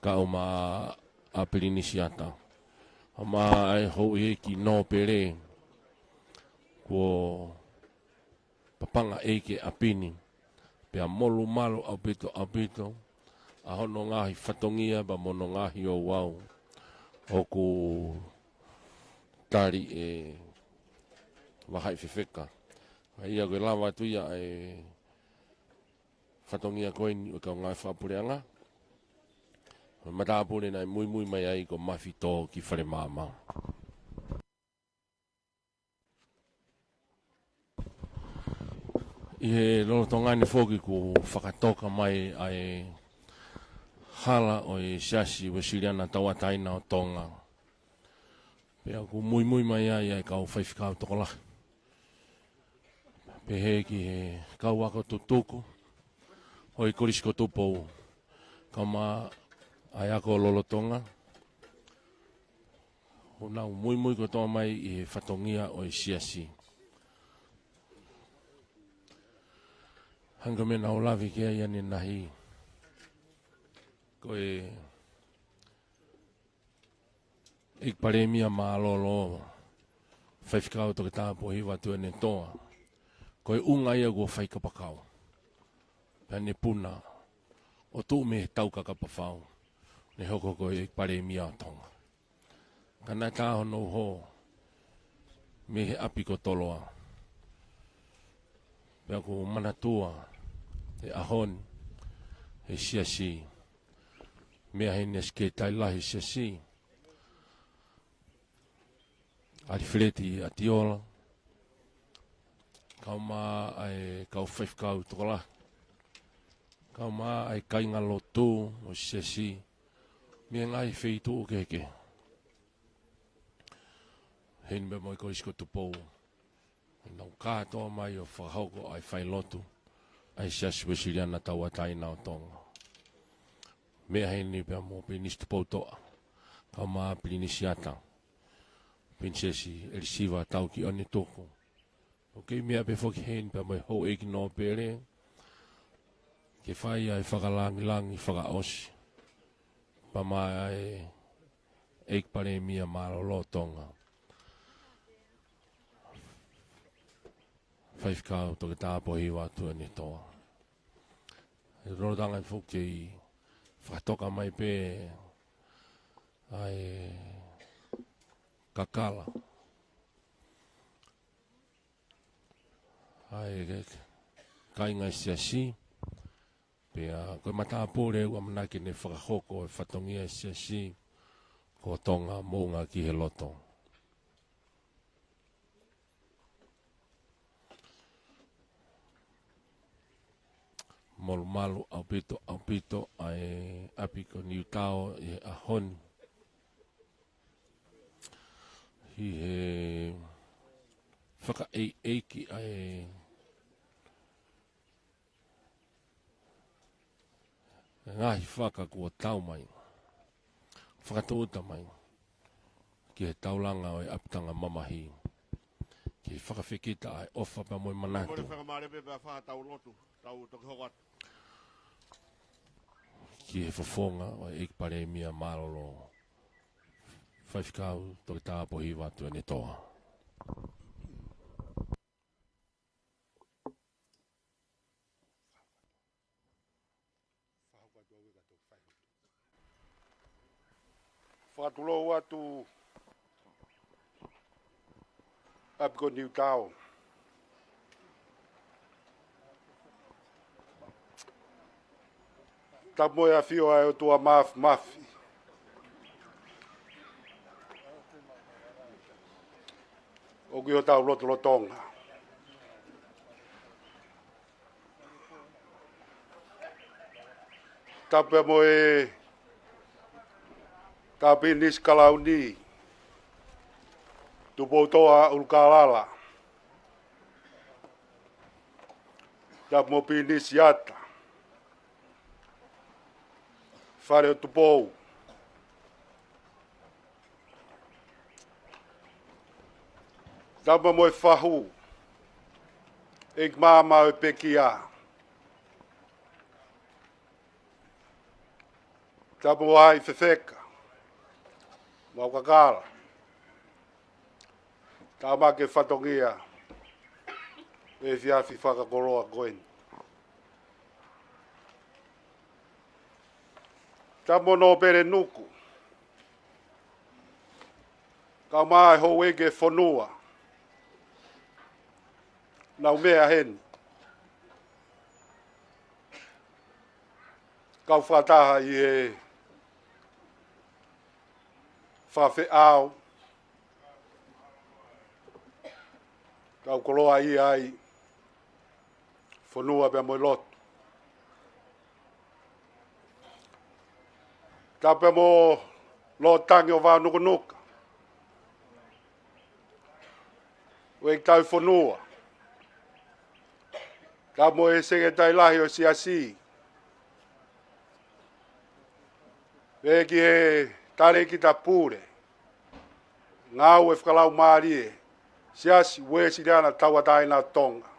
kae ʻumaʻā ʻa Pilinisi Ata. ʻUmaʻā ʻa e houʻeiki nōpele, kuo papanga ʻeiki e ʻapi ni, pea molumalu ʻaupito, ʻaupito, ʻa hono ngaahi fatongia pea mo hono ngaahi ouau ʻoku tali ʻe Vahaʻi Fefeka. ʻA ia ko e lava atu ia ʻa e fatongia ko eni ʻo e kau ngāue fakapuleʻanga. Matāpule naʻe muimui mai ai ko Mafi Tō ki Falemaama. ʻI he lolotonga ni foki kuo fakatoka mai ʻa e hala ʻo e Siasi Uēsiliana Tauʻatāina ʻo Tonga. Pea kuo muimui mai ai ʻa e kau faifekau tokolahi. Pehē ki he kau ako tutuku, ʻo e Kolisi ko Tupou. Kae ʻumaʻā ʻa e ako lolotonga. ʻO nau muimui kotoa mai ʻi he fatongia ʻo e Siasi. Hangē ko e meʻa naʻa ku lave ki ai ʻanenai. Ko e ʻEiki Palēmia mālōlō, Faifekau Toketā Pōhiva Tuʻiʻonetoa. Ko e ʻuhinga ia kuo fai kapakau. Pea ne puna ʻo tuʻu mei he tau kakapa fau. Ne hoko ko e ʻEiki Palēmia ʻo Tonga. Ka naʻe tā hono uho mei he ʻapi ko Toloa. Pea ʻoku ou manatua he ʻaho ni he Siasi. Meʻa heni ʻa e Sekelitali Lahi Siasi, ʻAlifeleti ʻAtiola, kae ʻumaʻā ʻa e kau faifekau tokolahi, kae ʻumaʻā ʻa e kāingalotu ʻo e Siasi, mei he ngaahi feituʻu kehekehe. Heni pea mo e Kolisi ko Tupou. Nau kātoa mai ʻo fakahoko ʻa e failotu ʻa e Siasi Uēsiliana Tauʻatāina ʻo Tonga. Meʻa heni pea mo Pilinisi Tupoutoʻa, kae ʻumaʻā Pilinisi Ata, Pilinisesi ʻElisiva Taukiʻonituku. ʻOku kei meʻa pē foki heni pea mo e Houʻeiki Nōpele, ke fai ʻa e fakalāngilangi fakaʻosi. Pea mo e ʻEiki Palēmia mālōlō ʻo Tonga, Faifekau Toketā Pōhiva Tuʻiʻonetoa. ʻI he lolotonga ni foki kei fakatoka mai pē ʻa e kakala ʻa e kāinga Siasi, pea ko e matāpule ʻoku ʻamanaki ke ne fakahoko e fatongia Siasi ko Tonga Moʻunga ki he Loto. Molumalu ʻaupito, ʻaupito ʻa e ʻapi ko Niutao ʻi he ʻaho ni. ʻI he fakaʻeiʻeiki ʻa e ngaahi faka kuo tau mai, fakatūʻuta mai ki he taulanga ʻo e ʻapitanga mamahi, ke fakafekita ʻa e ʻofa pea mo e manatu. Kole fakamālō pē pea fā tau lotu, tau toki hoko atu. Ki he fofonga ʻo e ʻEiki Palēmia mālōlō, Faifekau Toketā Pōhiva Tuʻiʻonetoa. Fakatulou atu ʻapi ko Niutao. Tapu mo e ʻafio ʻa e ʻOtua Māfimafi ʻoku ʻi hotau lotolotonga. Tapu mo e Pilinisi Kalauni, Tupoutoʻa ʻUlukalala. Tapu mo Pilinisi Ata, Fale ʻo Tupou. Tapu mo e fahu, ʻEiki Maama ʻo e Pekia. Tapu mo e Haʻi Fefeka, mo e Kakala. Tapu mo e fatongia ʻo e efiafi fakakoloa ko eni. Tapu mo Nōpele Nuku, kae ʻumaʻā e houʻeiki e fonua, nau meʻa heni. Kau fakataha ʻi he fakafeʻao, kau koloaʻia ai fonua pea mo e lotu. Tapu pea mo Lolotangi ʻo Vānukunuka, ʻo e kau fonua, tapu mo e Sekelitali Lahi ʻo e Siasi, pea ki he Talēkita Pule Ngāue Fakalaumālie Siasi Uēsiliana Tauʻatāina ʻo Tonga.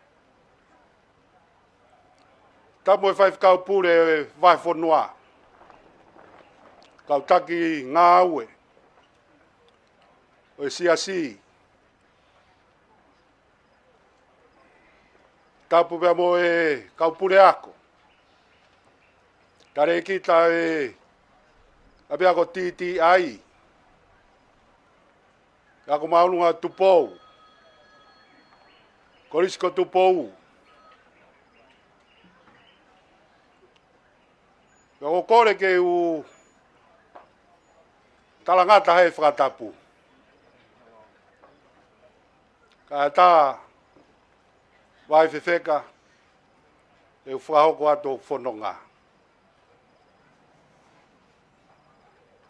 Tapu mo e faifekau pule ʻo e vahefonua, kau taki ngāue ʻo e Siasi. Tapu pea mo e kau puleako, Talēkita ʻo e ʻApiako T T I, Ako Māʻolunga Tupou, Kolisi ko Tupou. Pea ʻoku ou kole ke u talangata he fakatapu. Kae ʻatā, Vaifefeka, ʻe u fakahoko atu hoku fononga.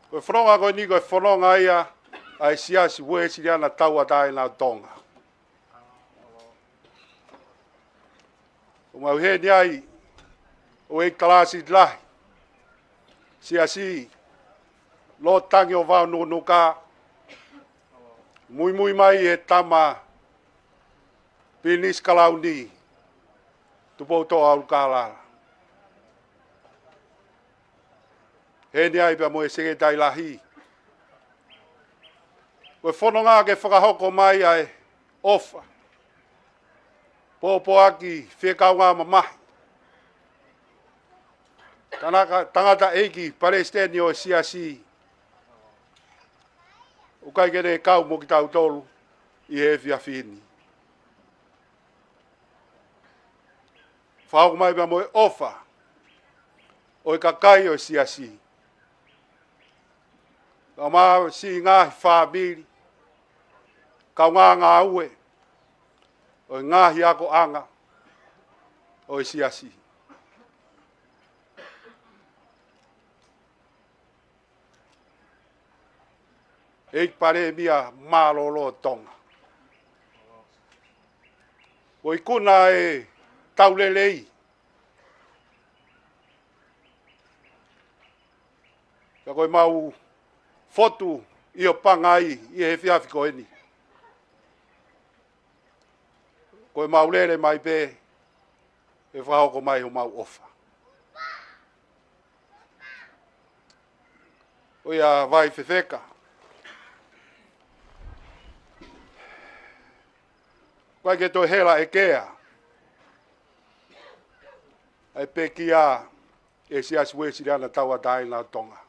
Ko e fononga ko eni ko e fononga ia ʻa e Siasi Uēsiliana Tauʻatāina ʻo Tonga. ʻOku mau ʻi heni ai, ʻo e kalasi lahi, Siasi Lolotangi ʻo Vānukunuka, muimui mai he tama Pilinisi Kalauni, Tupoutoʻa ʻUlukalala. Heni ai pea mo e Sekelitali Lahi. Ko e fononga ke fakahoko mai ʻa e ʻofa, pōpoaki, fekaungāmamahi. Tanaka, tangataʻeiki Palesiteni ʻo e Siasi, ʻoku ʻikai ke ne kau mo kitautolu ʻi he efiafi ni. Fakahoko mai pea mo e ʻofa ʻo e kakai ʻo e Siasi, kae ʻumaʻā siʻi ngaahi fāmili, kaungāngāue ʻo e ngaahi akoʻanga ʻo e Siasi. ʻEiki Palēmia mālōlō ʻo Tonga, ʻoku ikuna ʻetau lelei, ka ko ʻemau fotu ʻi ʻo pangai ʻi he efiafi ko eni, ko ʻemau lele mai pē ʻe fakahoko mai homau ʻofa. ʻOiauē Vaifefeka, ʻoku ʻikai ke toe hela ʻe Kea ʻa e pekia ʻa e Siasi Uēsiliana Tauʻatāina ʻo Tonga.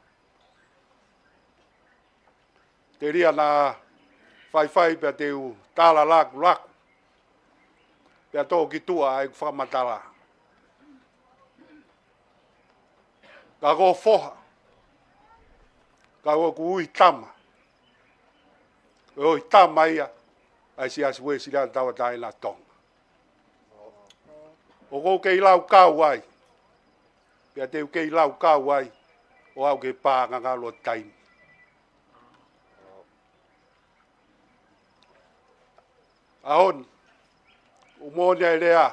Telia naʻa faifai pea te u tala lakulaku, pea toʻo ki tuʻa ʻeku fakamatala. Ka ko e foha, ka ko ʻeku ui tama, ko e ui tama ia ʻa e Siasi Uēsiliana Tauʻatāina ʻo Tonga. ʻOku ou kei laukau ai, pea te u kei laukau ai ʻo aʻu ki he pānganga ʻo e taimi. ʻAho ni, ʻoku moʻoni ʻa e lea,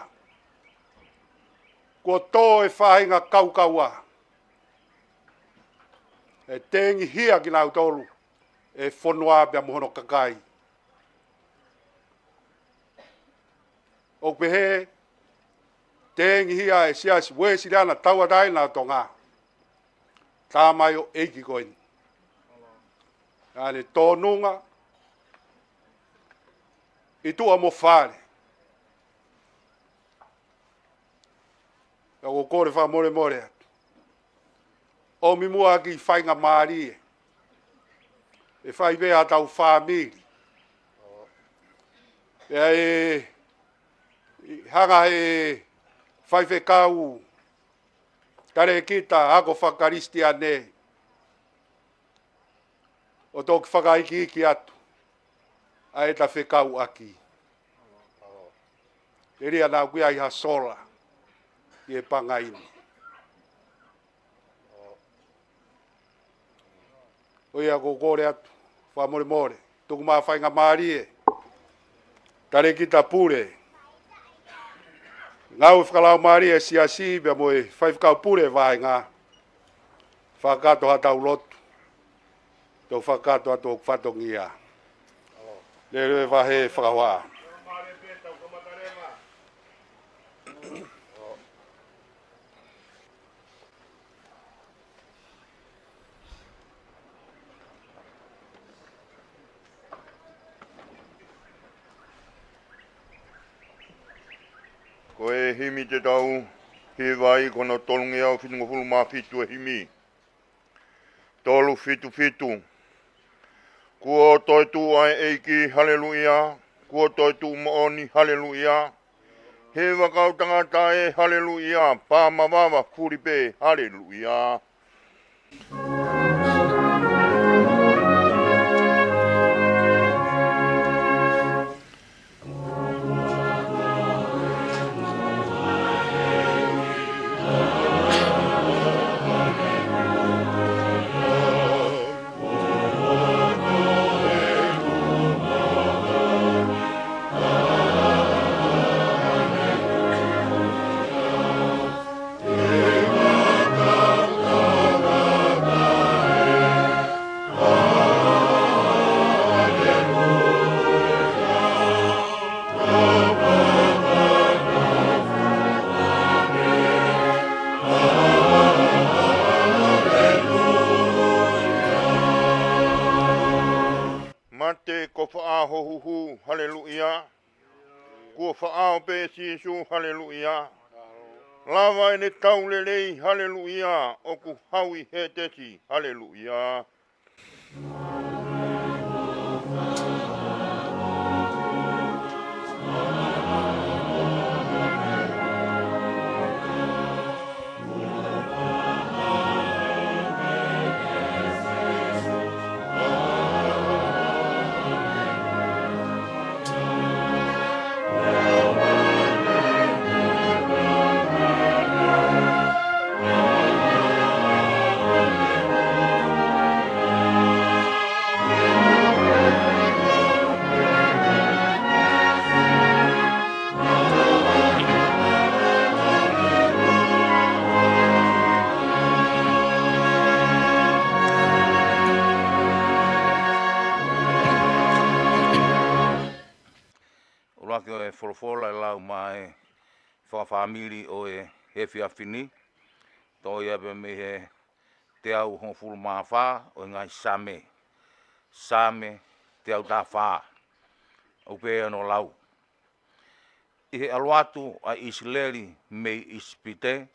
kuo tō e faʻahinga kaukaua, ʻe tengihia kinautolu ʻe he fonua pea mo hono kakai. ʻOku pehē, tengihia ʻe he Siasi Uēsiliana Tauʻatāina ʻo Tonga, tamaioʻeiki ko eni, ʻa ʻene tōnunga ʻi tuʻa mo fale. Pea ʻoku ou kole fakamolemole atu, ʻomi muʻa ha kiʻi faingamālie ʻe fai pē ʻa hotau fāmili. Pea ʻe hanga ʻe he faifekau Talēkita ako fakakalisitiane, ʻo toki fakaikiiki atu ʻa ʻeta fekauʻaki. Telia naʻa ʻoku ʻi ai ha sola ʻi he pangai ni. Ko ia ʻoku ou kole atu fakamolemole, tuku mai faingamālie, Talēkita Pule Ngāue Fakalaumālie Siasi pea mo e Faifekau Pule Vāhenga, fakakakato haʻatau lotu, tau fakakakato atu hoku fatongia. Lele vahe fakahoa. Ko e himi te tau hiva ai ko hono tolungeau fitungofulu mā fitu e himi. Tolu fitu fitu. Kuo toetuʻu ʻa e ʻEiki, haleluʻia. Kuo toetuʻu moʻoni, haleluʻia. Hiva kau tangata ē, haleluʻia. Pā mavava fuli pē, haleluʻia. Mate, kuo faʻa ho huhu, haleluʻia. Kuo faʻao pē Sīsū, haleluʻia. Lava ʻene tau lelei, haleluʻia, ʻoku hau ʻi Hētesi, haleluʻia. ʻUluaki ʻo e folofola ʻe lau mai fakafāmili ʻo e efiafi ni, toʻo ia pē mei he teau hongofulu mā fā ʻo e ngaahi Saame. Saame teau taha fā. ʻOku pehē hono lau: ʻI he ʻalu atu ʻa ʻIsileli mei ʻIsipite,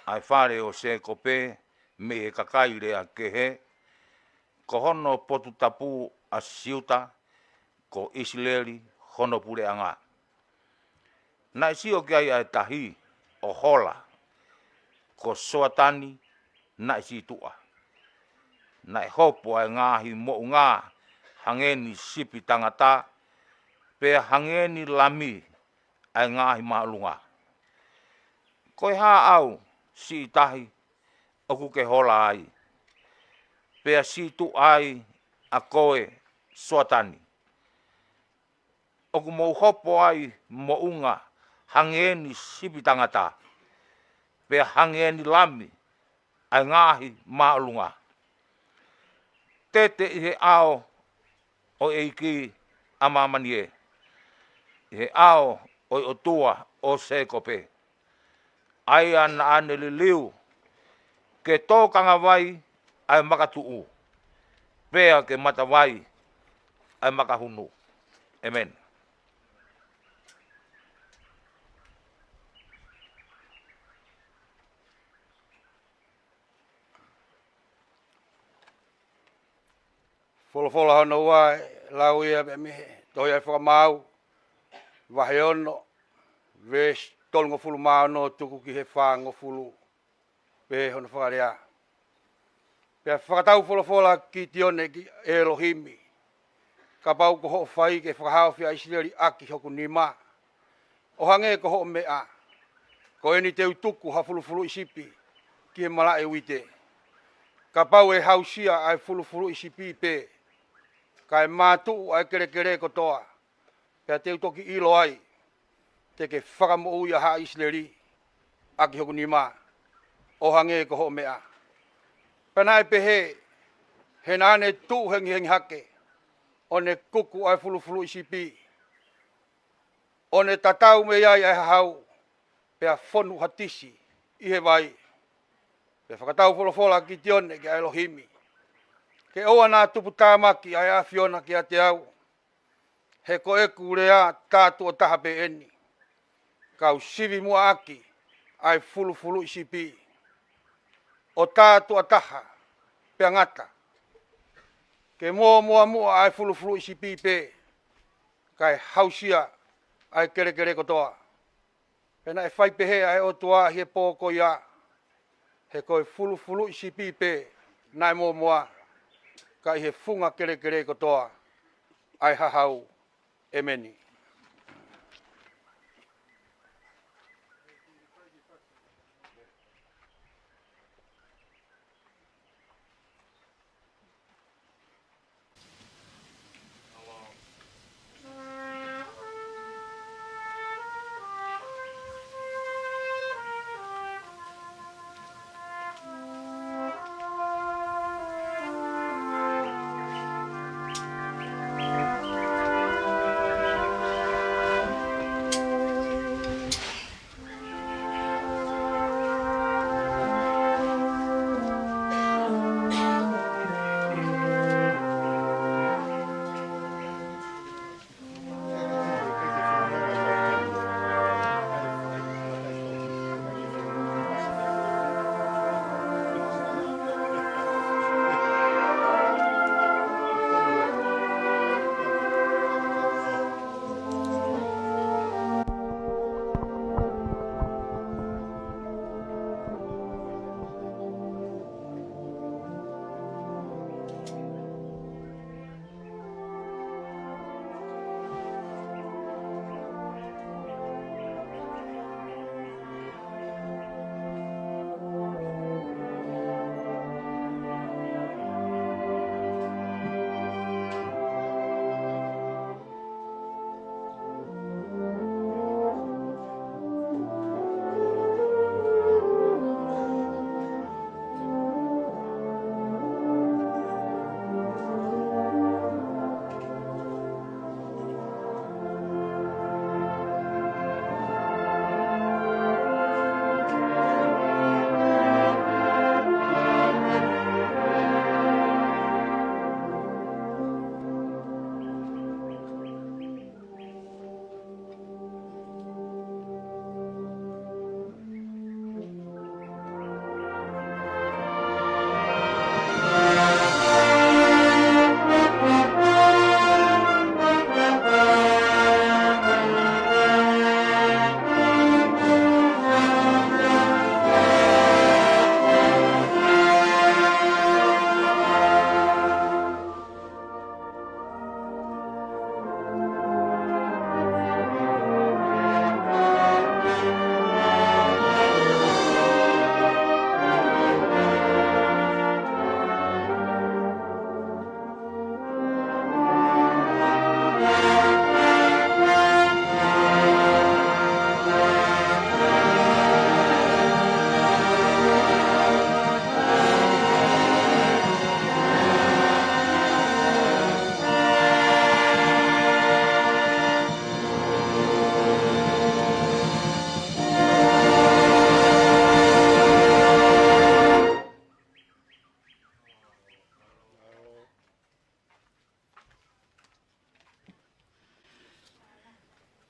ʻa e fale ʻo Sēkope mei he kakai lea kehe, ko hono potu tapu ʻa Siuta, ko ʻIsileli hono puleʻanga. Naʻe sio ki ai ʻa e tahi ʻo hola, ko Soatani naʻe sītuʻa. Naʻe hopo ʻa e ngaahi moʻunga hangē ni sipi tangata, pea hangē ni lami ʻa e ngaahi māʻolunga. Ko e hā ʻau, siʻi tahi, ʻoku ke hola ai, pea sītuʻa ai ʻa koe, Soatani? ʻOku mou hopo ai moʻunga hangē ni sipi tangata, pea hangē ni lami ʻa e ngaahi māʻolunga. Tete ʻi he ʻao ʻo e ʻEiki ʻa māmani ē, ʻi he ʻao ʻo e ʻOtua ʻo Sēkope, ʻa ia naʻa ne liliu ke tōkanga vai ʻa e makatuʻu, pea ke matavai ʻa e makahunu. ʻĒmeni. Folofola hono ua, lau ia pē mei he tohi ʻa e Fakamaau, vahe ono, veesi tolungofulu mā ono tuku ki he fāngofulu pehē hono fakalea. Pea fakatau folofola ʻa Kitione ki ʻElohimi, Kapau ko hoʻo fai ke fakahaofi ʻa ʻIsileli ʻaki hoku nima, ʻo hangē ko hoʻo meʻa, ko eni te u tuku ha fulufuluʻi sipi ki he malaʻe uite. Kapau ʻe hausia ʻa e fulufuluʻi sipi pē, kae mātuʻu ʻa e kelekele kotoa, pea te u toki ʻilo ai te ke fakamoʻui ʻa haʻa ʻIsileli ʻaki hoku nima, ʻo hangē ko hoʻo meʻa. Pea naʻe pehē, he naʻa ne tuʻu hengihengi hake, ʻo ne kuku ʻa e fulufuluʻi sipi, ʻo ne tatau mei ai ʻa e hahau, pea fonu ha tisi ʻi he vai. Pea fakatau folofola ʻa Kitione kia ʻElohimi, Ke ʻoua naʻa tuputāmaki ʻa e ʻAfiona kiate au, he ko ʻeku lea tātuʻo taha pē eni, kau sivi muʻa ʻaki ʻa e fulufuluʻi sipi, ʻo tātuʻo taha pea ngata. Ke mōmoa muʻa ʻa e fulufuluʻi sipi pē, kae hausia ʻa e kelekele kotoa. Pea naʻe fai pehē ʻa e ʻOtua ʻi he pō ko ia, he ko e fulufuluʻi sipi pē naʻe mōmoa, ka ʻi he funga kelekele kotoa ʻa e hahau. ʻEmeni.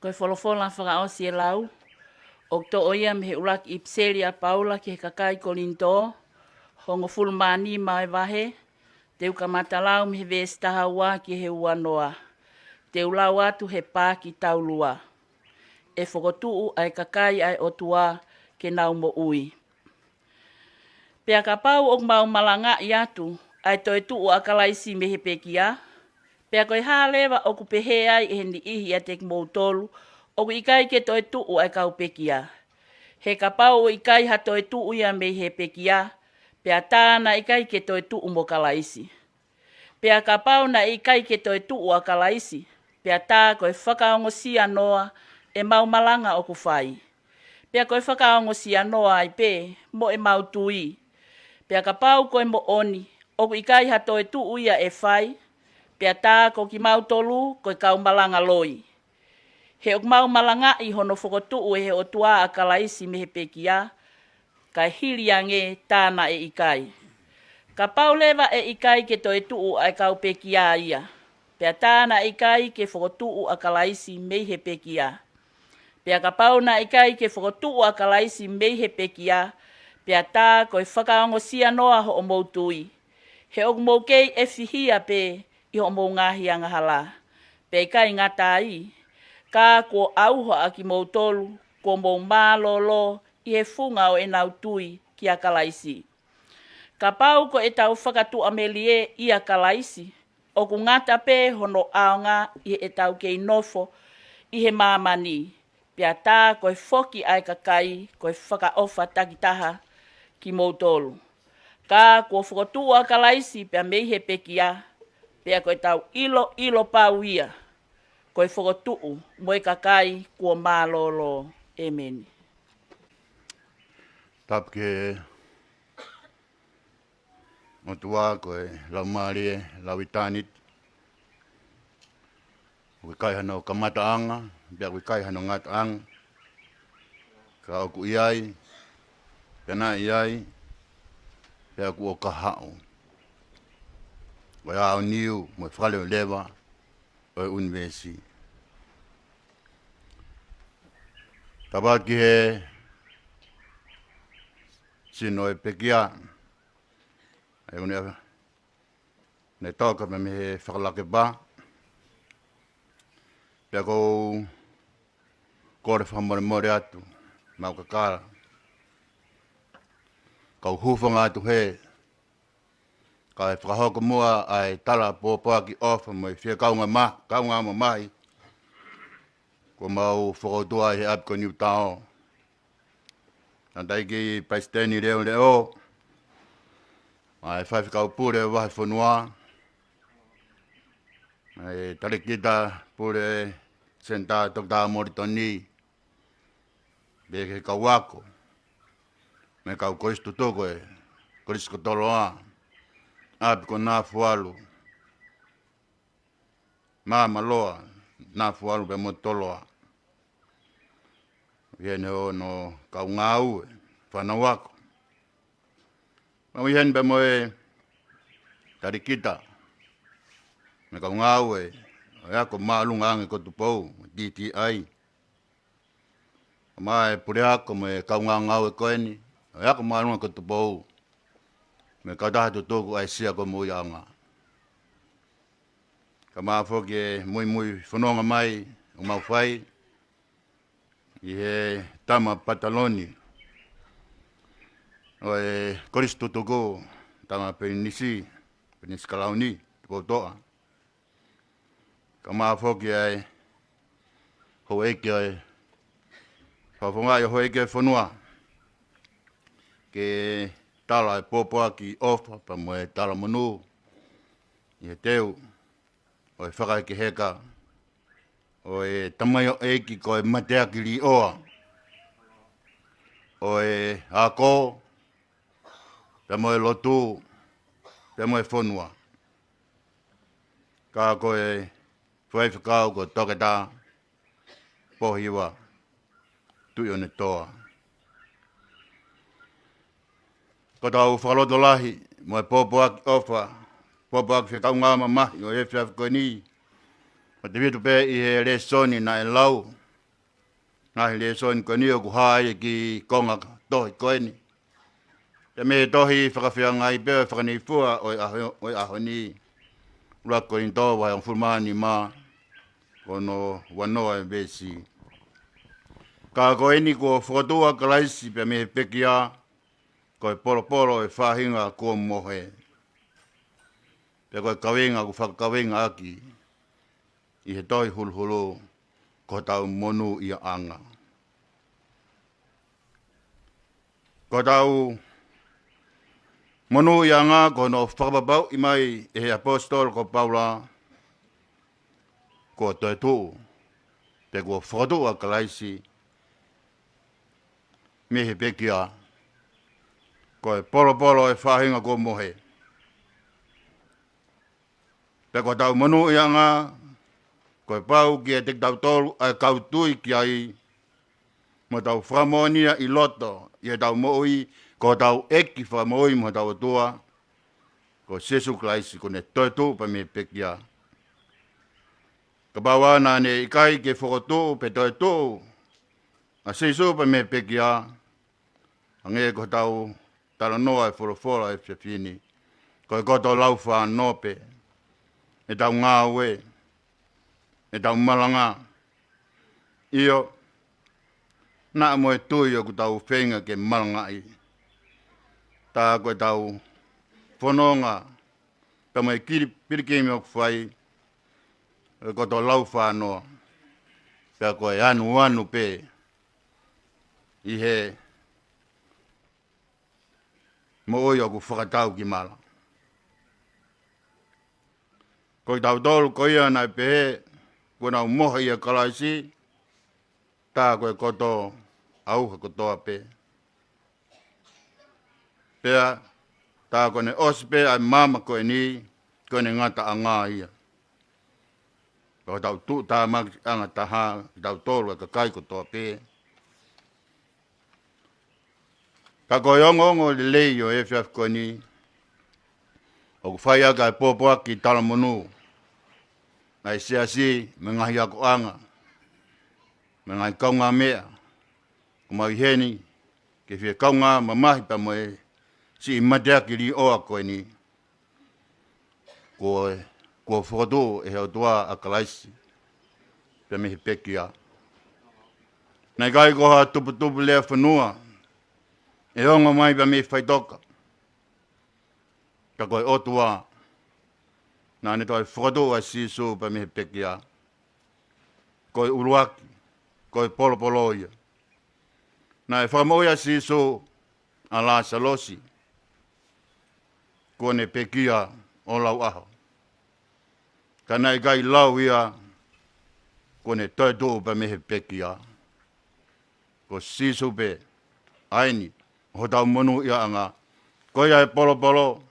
Ko e folofola fakaʻosi ʻe lau, ʻoku toʻo ia mei he ʻuluaki ʻipiseli ʻa Paula ki he kakai Kolinitō, hongofulu mā nima ʻo e vahe, te u kamata lau mei he veesi taha ua ki he ua noa. Te u lau atu he paaki taulua. ʻE fokotuʻu ʻa e kakai ʻa e ʻOtua ke nau moʻui. Pea kapau ʻoku mau malangaʻi atu ʻa e toetuʻu ʻa Kalaisi mei he pekia, pea ko e hā leva ʻoku pehē ai ʻe he niʻihi ʻiate kimoutolu ʻoku ʻikai ke toetuʻu ʻa e kau pekia? He kapau ʻoku ʻikai ha toetuʻu ia mei he pekia, pea tā naʻe ʻikai ke toetuʻu mo Kalaisi. Pea kapau naʻe ʻikai ke toetuʻu ʻa Kalaisi, pea tā ko e fakaongosia noa ʻemau malanga ʻoku fai, pea ko e fakaongosia noa ai pē mo ʻemau tui. Pea kapau ko e moʻoni ʻoku ʻikai ha toetuʻu ia ʻe fai, pea tā ko kimautolu ko e kau malanga loi. He ʻoku mau malangaʻi hono fokotuʻu ʻe he ʻOtua ʻa Kalaisi mei he pekia, kae hili ange tā naʻe ʻikai. Kapau leva ʻe ʻikai ke toetuʻu ʻa e kau pekia ia, pea tā naʻe ʻikai ke fokotuʻu ʻa Kalaisi mei he pekia. Pea kapau naʻe ʻikai ke fokotuʻu ʻa Kalaisi mei he pekia, pea tā ko e fakaongosia noa hoʻomou tui. He ʻoku mou kei ʻefihia pē ʻi hoʻomou ngaahi angahala. Pea ʻikai ngata ai, ka kuo ʻauha ʻa kimoutolu, kuo mou mālōlō ʻi he funga ʻo ʻenau tui kia Kalaisi. Kapau ko ʻetau fakatuʻamelie ʻia Kalaisi, ʻoku ngata pē hono ʻaonga ʻi heʻetau kei nofo ʻi he māmani, pea tā ko e foki ʻa e kakai ko e fakaʻofa takitaha kimoutolu. Ka kuo fokotuʻu ʻa Kalaisi pea mei he pekia, pea ko ʻetau ʻiloʻilo pau ia, ko e fokotuʻu mo e kakai kuo mālōlō. ʻEmeni. Tapu ki he ʻOtua ko e Laumālie Lauitāniti. ʻOku ʻikai hano kamataʻanga, pea ʻoku ʻikai hano ngataʻanga. Ka ʻoku ʻi ai, pea naʻe ʻi ai, pea ʻoku ʻo ka haʻu. Ko e aoniu mo e fakaleveleva ʻo e ʻunivēsi. Tapu atu ki he sino ʻo e pekia. ʻA ia ʻoku ne, ne toka mei he fakalakepa. Pea ʻoku ou kole fakamolemole atu, mau kakala. Kau hūfanga atu he, kae fakahoko muʻa ʻa e tala pōpoaki ʻofa mo e fie kaungā ma-, kaungā mamahi kuo mau fokotuʻu ʻi he ʻapi ko Niutao. Tangataʻeiki Palesiteni Leoleo, mo e faifekau pule vahefonua, mo e talēkita pule senitā Toketā Molitoni, pea ki he kau ako, mo e kau kolisi tutuku ʻo e Kolisi ko Toloa, ʻapi ko Nafualu, Māmaloa, Nafualu pea mo Toloa. ʻI heʻene ʻo hono kau ngāue, fānau ako. Mau ʻi heni pea mo e talēkita, mo e kau ngāue ʻo e ako māʻolunga ange ko Tupou, D T I. Mo e puleako mo e kau ngāue ko eni ʻo e ako māʻolunga ko Tupou, mo e kautaha tutuku ʻa e Sia ko Moʻuiʻanga. Kae ʻumaʻā foki e muimui fononga mai ʻoku mau fai ʻi he tama pataloni ʻo e kolisi tutuku, tama pilinisi, Pilinisi Kalauni Tupoutoʻa. Kae ʻumaʻā foki ʻa e houʻeiki ʻo e, fakafofongaʻi ʻo e houʻeiki ʻo e fonua ke tala e pōpoaki ʻofa pea mo e talamonū ʻi he teu ʻo e fakahekeheka ʻo e tamaioʻeiki ko e mateaki līʻoa ʻo e ako, pea mo e lotu, pea mo e fonua. Ka ko e faifekau ko Toketā Pohiva Tuʻionetoa. Ko ʻetau fakalotolahi mo e pōpoaki ʻofa, pōpoaki fie kaungā mamahi ʻo e efiafi ko eni, ʻoku tefito pē ʻi he lēsoni naʻe lau. Ngaahi lēsoni ko eni ʻoku hā ia ki he konga tohi ko eni. Pea mei he tohi fakafeangai pē ʻo e fakaneifua ʻo e ʻaho, ʻo e ʻaho ni. ʻUluaki Kolinitō vahe hongofulu mā nima, ko hono uanoa e veesi. Ka ko eni kuo fokotuʻu ʻa Kalaisi pea mei he pekia, ko e polopolo ʻo e faʻahinga kuo mohe. Pea ko e kaveinga ʻoku fakakaveingaʻaki ʻi he tohi huluhulu, ko hotau monūʻiaʻanga. Ko hotau monūʻiaʻanga, ko hono fakapapauʻi mai ʻe he ʻaposetolo ko Paula, kuo toetuʻu, pe kuo fokotuʻu ʻa Kalaisi mei he pekia, ko e polopolo ʻo e faʻahinga kuo mohe. Pea ko hotau monūʻiaʻanga, ko e pau kiate kitautolu ʻa e kau tui ki ai, mo tau fakamoʻoni ʻi loto, ʻi heʻetau moʻui, ko hotau ʻEiki Fakamoʻui mo hotau ʻOtua, ko Sīsū Kalaisi, kuo ne toetuʻu pē mei he pekia. Kapau naʻa ne ʻikai ke fokotuʻu pe toetuʻu ʻa Sīsū pē mei he pekia, hangē ko hotau talanoa ʻi he folofola ʻo e efiafi ni, ko e koto laufānō pē ʻetau ngāue, ʻetau malanga. ʻIo, naʻa mo e tui ʻoku tau feinga ke malangaʻi, tā ko ʻetau fononga, tā mo e kili pilikimi ʻoku fai, ʻe koto laufānō, pea ko e anuanu pē ʻi he moʻui ʻoku fakatau ki mala. Ko kitautolu ko ia naʻe pehē kuo nau mohe ʻia Kalaisi, tā ko e koto ʻauha kotoa pē. Pea tā ko ʻene ʻosi pē ʻa e maama ko eni, ko ʻene ngataʻanga ia. Ko hotau tuʻutāmakiʻanga taha kitautolu ʻa e kakai kotoa pē. Ka ko e ongoongo lelei ʻo e efiafi ko eni, ʻoku fai ʻaki ʻa e pōpoaki talamonū ʻa e siasi mo e ngaahi akoʻanga, mo e ngaahi kaungāmeʻa, ʻoku mau ʻi heni ke fie kaungā mamahi pea mo e siʻi mateaki līʻoa ko eni, kuo, kuo fokotuʻu ʻe he ʻOtua ʻa Kalaisi pē mei he pekia. Naʻe ʻikai ko ha tuputupu lea fonua ʻe ongo mai pē mei he faʻitoka. Ka ko e ʻOtua naʻa ne toe fokotuʻu ʻa Sīsū pē mei he pekia. Ko e ʻuluaki, ko e polopolo ia. Naʻe fakamoʻui ʻa Sīsū ʻa Lāsalosi, kuo ne pekia ʻo lau ʻaho. Ka naʻe ʻikai lau ia kuo ne toetuʻu pē mei he pekia. Ko Sīsū pē ʻa eni, hotau monūʻiaʻanga. Ko ia e polopolo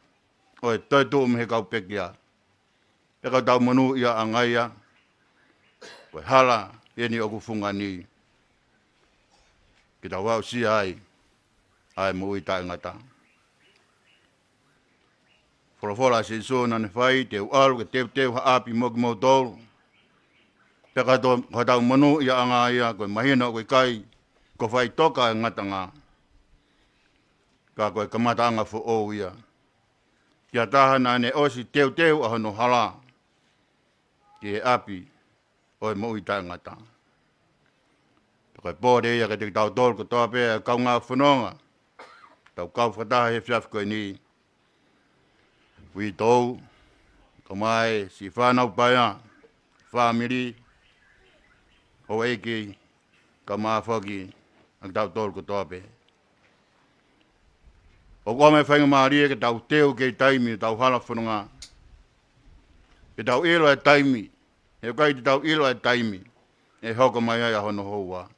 ʻo e toetuʻu mei he kau pekia. Pea ko hotau monūʻiaʻanga ia, ko e hala eni ʻoku fungani ke tau aʻusia ai ʻa e moʻui taʻengata. Folofola ʻa Sīsū naʻa ne fai, te u ʻalu ke teuteu ha ʻapi mo kimoutolu. Pea ko hotau, ko hotau monūʻiaʻanga ia, ko e mahino ʻoku ʻikai ko faʻitoka e ngataʻanga, ka ko e kamataʻanga foʻou ia. Ki ha taha naʻa ne ʻosi teuteu ʻa hono hala ki he ʻapi ʻo e moʻui taʻengata. Pea ko e pole ia kiate kitautolu kotoa pē ʻa e kaungā fononga, tau kau fakataha he efiafi ko eni. Uitou, kaeʻumaʻā siʻi fānau paea, fāmili, houʻeiki, kaeʻumaʻā foki ʻa kitautolu kotoa pē. ʻOku ʻomai faingamālie ke tau teu ki he taimi ʻo ʻetau hala fononga. Ke tau ʻilo e taimi, he ʻoku ʻikai te tau ʻilo e taimi ʻe hoko mai ai ʻa hono houa.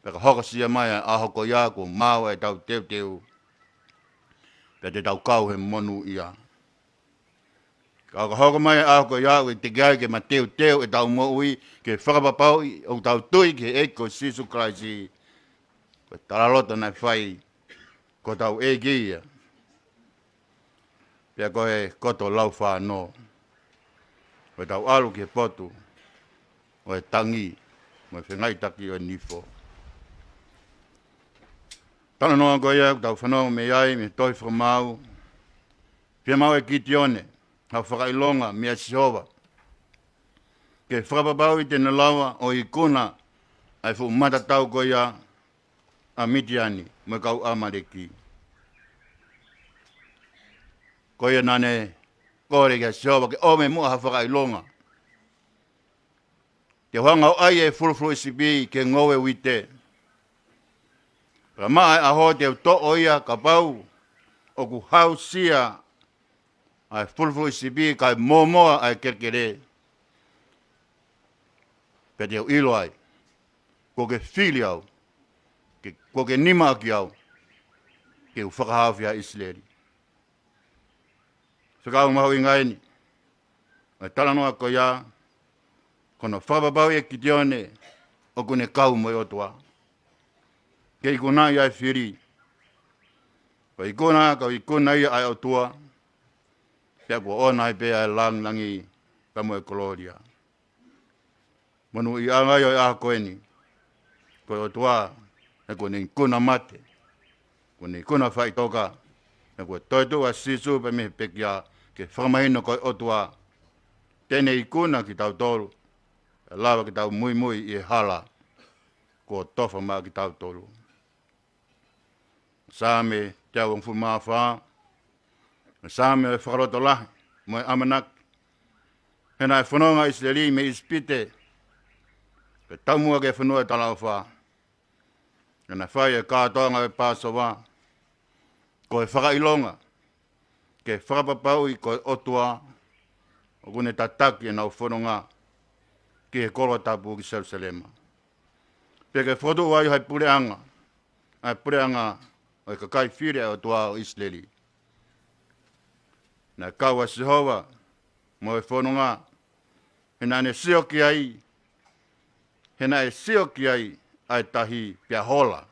Pea ka hokosia mai ʻa e ʻaho ko ia kuo maau ʻetau teuteu, pea te tau kau he monūʻia. Ka ka hoko mai ʻa e ʻaho ko ia ʻoku teʻeki ai ke mateuteu ʻetau moʻui, ke fakapapauʻi ʻoku tau tui ki he ʻEiki ko Sīsū Kalaisi. Ko e talaloto naʻe fai, ko hotau ʻEiki ia. Pea ko e koto laufānō, ko ʻetau ʻalu ki he potu ʻo e tangi mo e fengaiʻitaki ʻo e nifo. Talanoa ko ia ʻoku tau fanongo mei ai, mei he tohi Fakamaau, fiemaʻu ʻe Kitione ha fakaʻilonga meia Sihova, ke fakapapauʻi te ne lava ʻo ikuna ʻa e fuʻu matatau ko ia ʻa Mitiani mo e kau ʻAmaleki. Ko ia naʻa ne kole kia Sihova ke ʻomi muʻa ha fakaʻilonga. Te u hanga ʻo ʻai e fulufuluʻi sipi ke ngoue uite. Pea maʻa e ʻaho te u toʻo ia kapau ʻoku hausia ʻa e fulufuluʻi sipi kae mōmoa ʻa e kelekele. Pea te u ʻilo ai, kuo ke fili au, ke, kuo ke nima ʻaki au, ke u fakahaofi ʻa ʻIsileli. Fekau mahuʻinga eni ʻa e talanoa ko ia, ko hono fakapapauʻi ʻe Kitione ʻoku ne kau mo e ʻOtua. Ke ikunaʻi ʻa e fili. Ko e ikuna, ko e ikuna ia ʻa e ʻOtua. Pea kuo ʻoʻona ai pē ʻa e langilangi pea mo e kolōlia. Monūʻiaʻanga ia ʻo e ʻaho ko eni. Ko e ʻOtua, he kuo ne ikuna mate. Kuo ne ikuna faʻitoka. He kuo toetuʻu ʻa Sīsū pē mei he pekia ke fakamahino ko e ʻOtua. Te ne ikuna kitautolu. ʻE lava ke tau muimui ʻi he hala kuo tofa maʻa kitautolu. Saame teau hongofulu mā fā. Saame ʻo e fakalotolahi mo e ʻamanaki. He naʻe fononga ʻa ʻIsileli mei ʻIsipite, ke taumuʻa ki he fonua ʻo e talaʻofa. He naʻe fai e kātoanga ʻo e Pāsova. Ko e fakaʻilonga ke fakapapauʻi ko e ʻOtua ʻoku ne tataki ʻenau fononga ki he kolo tapu ki Selūsalema. Pea ke fokotuʻu ai ʻa e puleʻanga, ʻa e puleʻanga ʻo e kakai fili ʻa e ʻOtua ʻo ʻIsileli. Naʻe kau ʻa Sihova mo e fononga, he naʻa ne sio ki ai, he naʻe sio ki ai ʻa e tahi pea hola.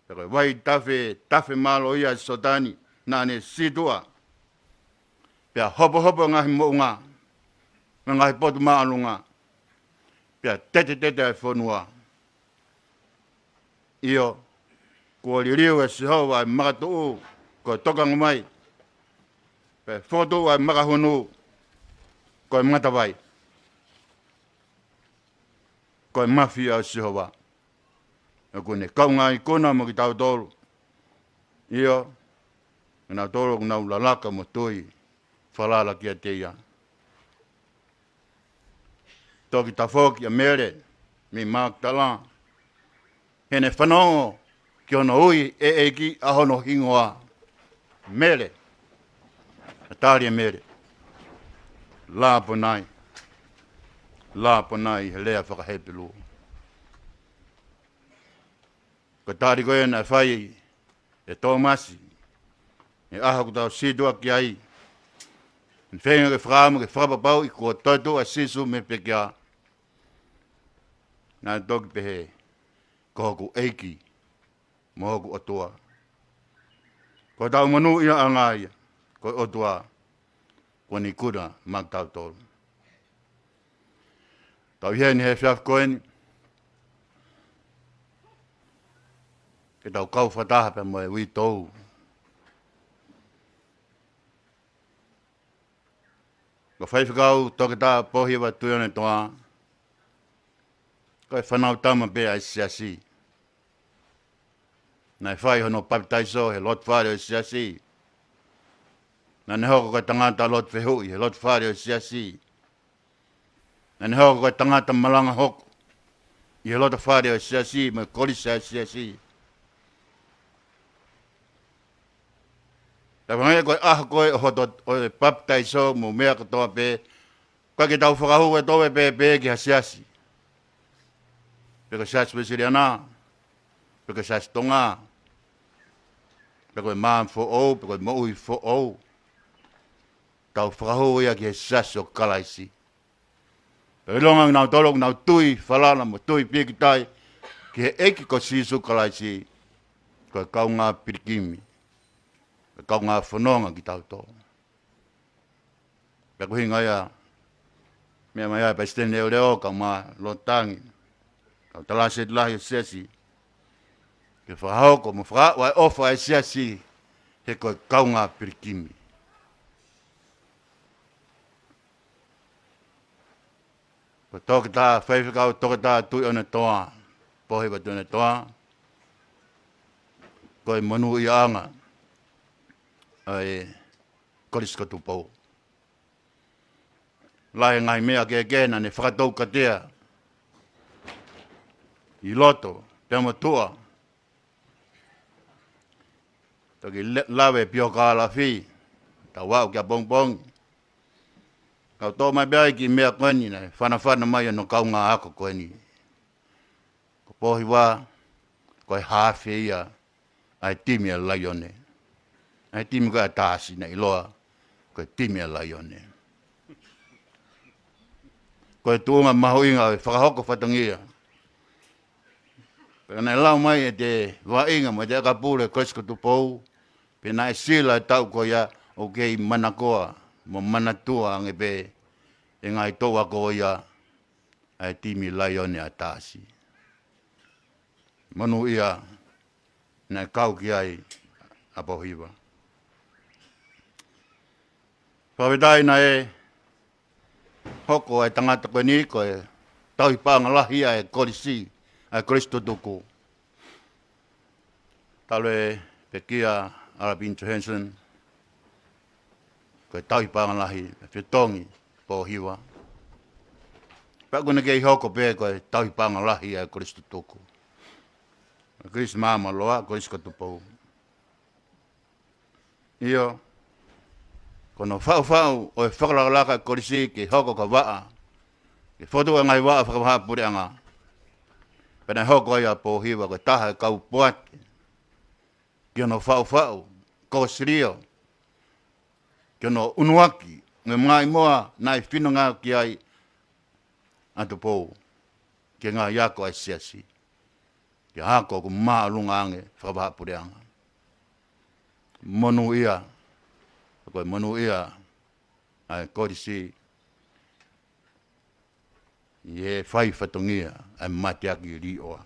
Pea ko e vaitafe, tafe mālohi ʻa Soatani, naʻa ne sītuʻa. Pea hopohopo ngaahi moʻunga, mo e ngaahi potu māʻolunga. Pea tetetete ʻa e fonua. ʻIo, kuo liliu ʻe Sihova ʻa e makatuʻu ko e tokangaʻi mai. Pea fokotuʻu ʻa e makahunu ko e matavai. Ko e mafia ʻo Sihova. ʻOku ne kaungā ikuna mo kitautolu. ʻIo, kinautolu ʻoku nau lalaka mo tui falala kiate ia. Toki tafoki ʻa Mele mei Makitala, he ne fanongo ki hono ui ʻe he ʻEiki ʻa hono hingoa. Mele. Naʻe tali ʻe Mele, Lāponai. Lāponai he lea fakaHepelū. Ko e tali ko ē naʻe fai ʻe Tōmasi he ʻaho ʻoku tau sītuʻa ki ai. Naʻe feinga ke fakaʻamu ke fakapapauʻi kuo toetuʻu ʻa Sīsū mei he pekia. Naʻe toki pehē, ko hoku ʻEiki mo hoku ʻOtua. Ko hotau monūʻiaʻanga ia, ko e ʻOtua kuo ne ikuna maʻa kitautolu. Tau ʻi heni he efiafi ko eni, ke tau kau fakataha pea mo e uitou. Ko Faifekau Toketā Pōhiva Tuʻiʻonetoa, ko e fānau tama pē ʻa e siasi. Naʻe fai hono papitaiso he loto fale ʻo e siasi. Naʻa ne hoko ko e tangata loto fehuʻi he loto fale ʻo e siasi. Naʻa ne hoko ko e tangata malanga hoko ʻi he loto fale ʻo e siasi mo e kolisi ʻa e siasi. Pea hangē ko e ʻaho ko ē ʻo hoto, ʻo e papitaiso mo e meʻa kotoa pē, ʻikai ke tau fakahū ʻe tau pēpē ki ha siasi. Pe ko e Siasi Uēsiliana, pe ko e Siasi Tonga, pe ko e Maama Foʻou, pe ko e Moʻui Foʻou. Tau fakahū ia ki he Siasi ʻo Kalaisi. Pea ʻilonga kinautolu ʻoku nau tui falala mo tui pīkitai ki he ʻEiki ko Sīsū Kalaisi, ko e kaungā pilikimi, ko e kaungā fononga kitautolu. Pea ko e ʻuhinga ia, meʻa mai ai ʻa e Palesiteni Leoleo, kae ʻumaʻā Lord Tangi, kau Talāseti Lahi ʻo e siasi, ke fakahoko mo fakaʻofa ʻa e ʻofa ʻa e siasi, he ko e kaungā pilikimi. Ko Toketā, Faifekau Toketā Tuʻiʻonetoa, Pōhiva Tuʻiʻonetoa, ko e monūʻiaʻanga ʻa e Kolisi ko Tupou. Lahi e ngaahi meʻa kehekehe naʻa ne fakatoukatea ʻi loto pea mo tuʻa. Toki le-, lave pio ka lafi, tau aʻu ki ʻapongipongi. Kau toʻo mai pē ai e kiʻi meʻa ko eni naʻe fanafana mai hono kaungā ako ko eni. Ko Pōhiva, ko e haafe ia ʻa e timi ʻa Laione. ʻA e timi ko ē ʻa Tasi naʻe ʻiloa ko e timi ʻa Laione. Ko e tuʻunga mahuʻinga ʻo e fakahoko fatongia. Pea naʻe lau mai ʻete vaʻinga mo ʻete ʻakapulu Kolisi ko Tupou, pea naʻe sila e taʻu ko ia ʻoku kei manakoa mo manatua ange pē ʻe he ngaahi toʻu ako ia ʻa e timi Laione ʻa Tasi. Monūʻia naʻe kau ki ai ʻa Pōhiva. Fakafetaʻi naʻe hoko e tangata ko eni ko e tauhi paʻanga lahi ʻa e kolisi, ʻa e kolisi tutuku. Talu e pekia ʻa Alapini Johansson, ko e tauhi paʻanga lahi, fetongi Pōhiva. Pea ʻoku ne kei hoko pē ko e tauhi paʻanga lahi ʻa e kolisi tutuku. Kolisi Māmāloa, Kolisi ko Tupou. ʻIo, ko hono faʻufaʻu ʻo e fakalakalaka e kolisi ke hoko ko ha vaʻa, ke fokotuʻu e ngaahi vaʻa fakavahaʻapuleʻanga. Pea naʻe hoko ai ʻa Pōhiva ko e taha e kau poate ki hono faʻufaʻu, ko Silio, ki hono ʻunuaki, ngaahi maʻimoa naʻe finangalo ki ai ʻa Tupou, ki he ngaahi ako ʻa e siasi, ki he ako ʻoku māʻolunga ange fakavahaʻapuleʻanga. Monūʻia, ko e monūʻia ʻa e kolisi ʻi he fai fatongia ʻa e mateaki līʻoa.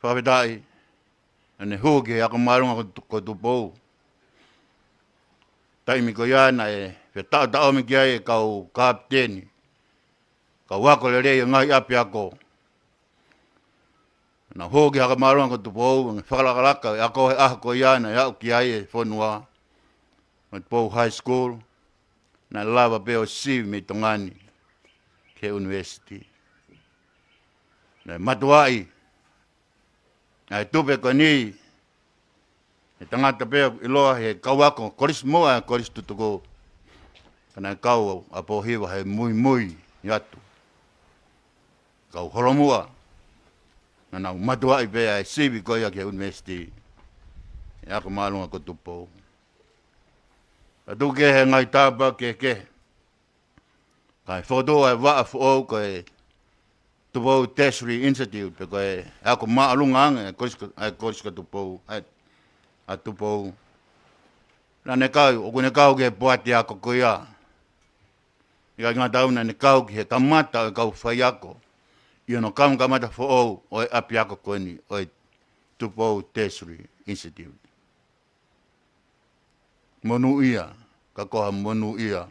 Fakafetaʻi, naʻa ne hū ki he ako māʻolunga ko, ko Tupou. Taimi ko ia naʻe fetaʻotaʻomi ki ai e kau kapiteni, kau ako lelei ʻo e ngaahi ʻapiako. Naʻa ne hū ki he ako māʻolunga ko Tupou, ʻo ne fakalakalaka e ako he ʻaho ko ia naʻe aʻu ki ai e fonua, ʻa Tupou High School, naʻe lava pē ʻo sivi mei Tonga ni ki he university. Naʻe matuaʻi ʻa e tupe ko eni, he tangata pē ʻiloa he kau ako, kolisi moʻa, kolisi tutuku. Ka naʻe kau ʻa Pōhiva he muimui atu. Kau holomuʻa, naʻa nau matuaʻi pē ʻa e sivi ko ia ki he university, he ako māʻolunga ko Tupou. Ka tuku kehe e ngaahi tāpuaki kehekehe, kae fokotuʻu ʻa e vaʻa foʻou ko e Tupou Tertiary Institute, pe ko e ako māʻolunga ange, ʻa e kolisi ko, ʻa e kolisi ko Tupou, ʻa e, ʻa Tupou. Naʻa ne kau, ʻoku ne kau ki he poate ako ko ia. ʻIkai ngata ai, naʻa ne kau ki he kamata ʻo e kau faiako ʻi hono kamakamata foʻou ʻo e ʻapiako ko eni, ʻo e Tupou Tertiary Institute. Monūʻia, ka ko ha monūʻia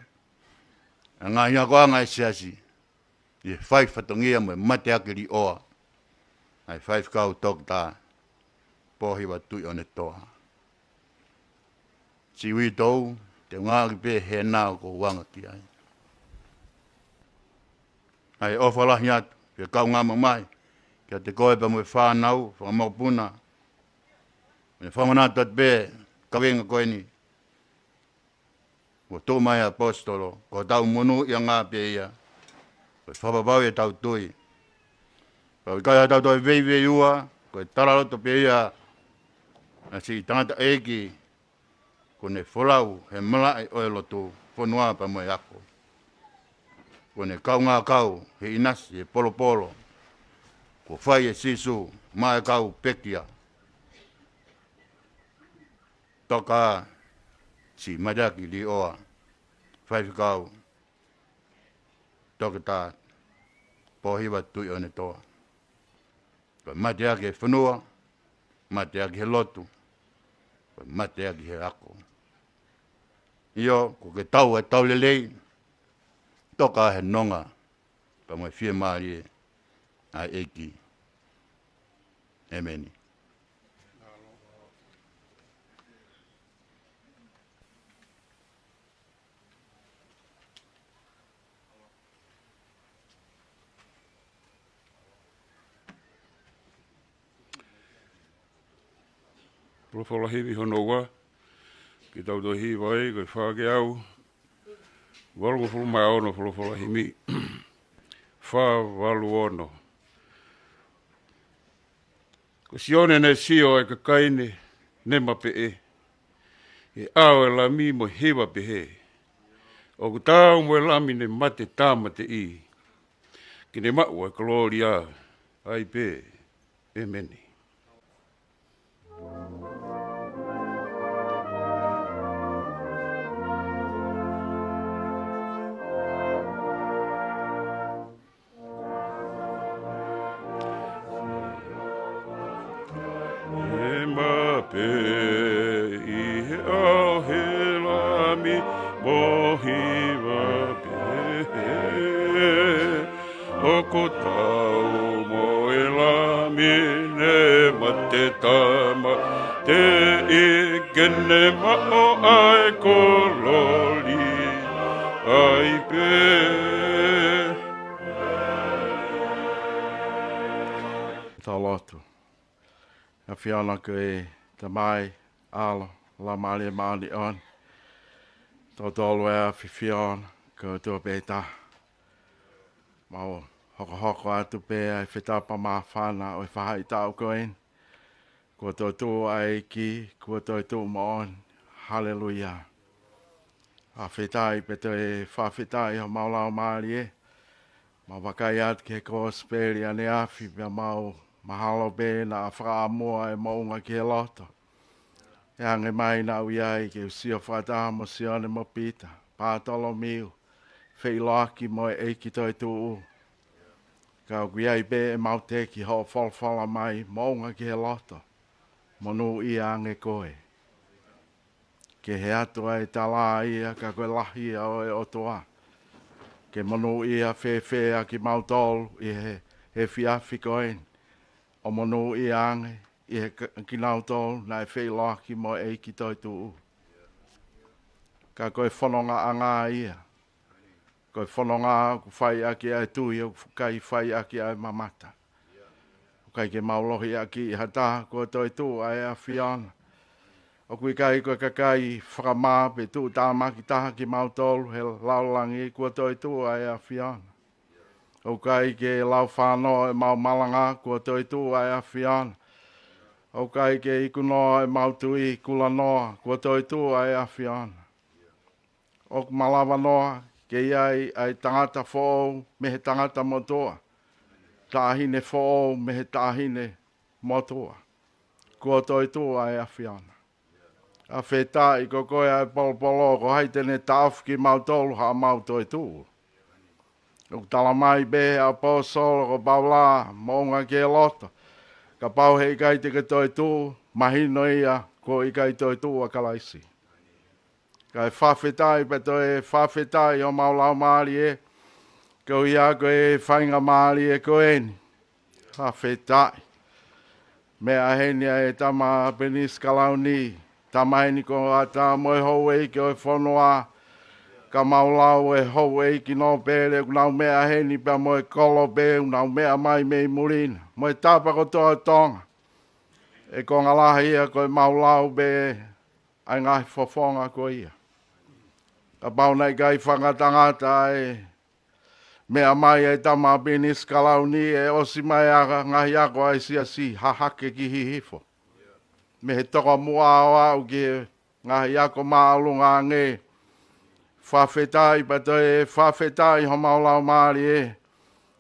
ʻa e ngaahi akoʻanga ʻa e siasi ʻi he fai fatongia mo e mateaki līʻoa ʻa e faifekau Toketā Pōhiva Tuʻiʻonetoa. Siʻi uitou, te u ngāueʻaki pē he nau ko uanga ki ai. ʻA e ʻofa lahi atu, pea kaungā mamahi kiate koe pea mo e fānau, fakamokopuna. ʻOku ou fakamanatu atu pē, kaveinga ko eni kuo tuʻu mai ʻe he ʻaposetolo, ko hotau monūʻiaʻanga pē ia, ko e fakapapauʻi ʻetau tui. Pea ʻoku ʻikai haʻatau toe veiveiua, ko e talaloto pē ia ʻa e siʻi tangataʻeiki kuo ne folau he malaʻe ʻo e lotu, fonua pea mo e ako. Kuo ne kaungā kau he ʻinasi, he polopolo kuo fai ʻe Sīsū maʻa e kau pekia. Toka, siʻi mateaki līʻoa, faifekau Toketā Pōhiva Tuʻiʻonetoa. Ko e mateaki he fonua, mateaki he lotu, ko e mateaki he ako. ʻIo, kuo ke tau e tau lelei, toka he nonga pea mo e fiemālie ʻa e ʻEiki. ʻEmeni. Folofola himi hono ua, ke tau toe hiva ai, ko e fā ke au, valungofulu mā ono, folofola himi, fā valu ono. Ko Sione naʻe sio ʻa e kakai ne, ne mapeʻe, ʻi he ʻao ʻo e Lami mo e hiva pehē, ʻoku taau mo e Lami ne mate tāmateʻi, ke ne maʻu ʻa e kolōlia ʻa e ʻAi pē. ʻĒmeni. ʻE mapeʻe ʻi he ʻao ʻo e Lami mo e hiva pehē, ʻoku taau mo e Lami ne mate tāmateʻi, ke ne maʻu ʻa e kolōlia ʻa e ʻAi pē. Tau lotu. ʻAfio ko e Tamai, ʻAlo, Laumālie Māʻoniʻoni. Totonu ʻa e ʻAfio ko e ʻOtua pē taha. Mau hokohoko atu pē ʻa e fetapa māfana ʻo e faʻahitaʻu ko eni. Kuo toetuʻu ʻa e ʻEiki, kuo toetuʻu moʻoni. Haleluia. Fakafetaʻi pea toe fakafetaʻi homau laumālie. Mau vakai atu ki he kosipeli ʻaneafi pea mau mahalo pē naʻa fakaʻamua e moʻunga ki he loto. ʻE hangē mai naʻa ku ʻi ai ke u sio fakataha mo Sione mo Pita, Pātolomiu, feʻiloaki mo e ʻEiki toetuʻu. Ka ʻoku ʻi ai pē ʻemau teki hoʻo folofola mai, moʻunga ki he loto, monūʻia ange koe. Ke he atu ʻa e tala ia ka ko e lahi ia ʻo e ʻOtua. Ke monūʻia fēfē ʻa kimautolu ʻi he, he efiafi ko eni. ʻO monūʻia ange ʻi he k-, kinautolu naʻe feʻiloaki mo e ʻEiki toetuʻu. Ka ko e fonongaʻanga ia. Ko e fononga ʻoku fai ʻaki ʻa e tui, ʻoku ʻikai fai ʻaki ʻa e mamata. ʻOku ʻikai ke mau lohiakiʻi ha taha, kuo toetuʻu ʻa e ʻAfiona. ʻOku ʻikai ko e kakai fakamā pe tuʻutāmaki taha kimautolu he lalolagi, kuo toetuʻu ʻa e ʻAfiona. ʻOku ʻikai ke lau fānō ʻemau malanga, kuo toetuʻu ʻa e ʻAfiona. ʻOku ʻikai ke iku noa ʻemau tui, kula noa, kuo toetuʻu ʻa e ʻAfiona. ʻOku malava noa ke ʻi ai ʻa e tangata foʻou mei he tangata motuʻa, taʻahine foʻou mei he taʻahine motuʻa. Kuo toetuʻu ʻa e ʻAfiona. Fakafetaʻi ko koe ʻa e polopolo, ko hai te ne taʻofi kimautolu haʻamau toetuʻu. ʻOku tala mai pē ʻe he ʻaposetolo ko Paula, moʻunga ki he loto. Kapau heʻikai te ke toetuʻu, mahino ia kuo ʻikai toetuʻu ʻa Kalaisi. Kae fakafetaʻi pea toe fakafetaʻi homau laumālie, koeʻuhi ko e faingamālie ko eni. Fakafetaʻi. Meʻa heni ʻa e tama Penisi Kalauni, tama heni ko ʻAta mo e houʻeiki ʻo e fonua, ka mau lau e houʻeiki nōpele, ʻoku nau meʻa heni pea mo e kolo pē, ʻoku nau meʻa mai mei muli na, mo e tapa kotoa ʻo Tonga. ʻE konga lahi ia ko e mau lau pē ʻa e ngaahi fofonga ko ia. Kapau naʻe ʻikai fakangatangata ʻa e meʻa mai ʻa e tama Penisi Kalauni, ʻe ʻosi mai ʻa e ngaahi ako ʻa e siasi hahake ki Hihifo. Mei he tokomuʻa ʻo aʻu ki he ngaahi ako māʻolunga ange. Fakafetaʻi pea toe fakafetaʻi homau laumālie.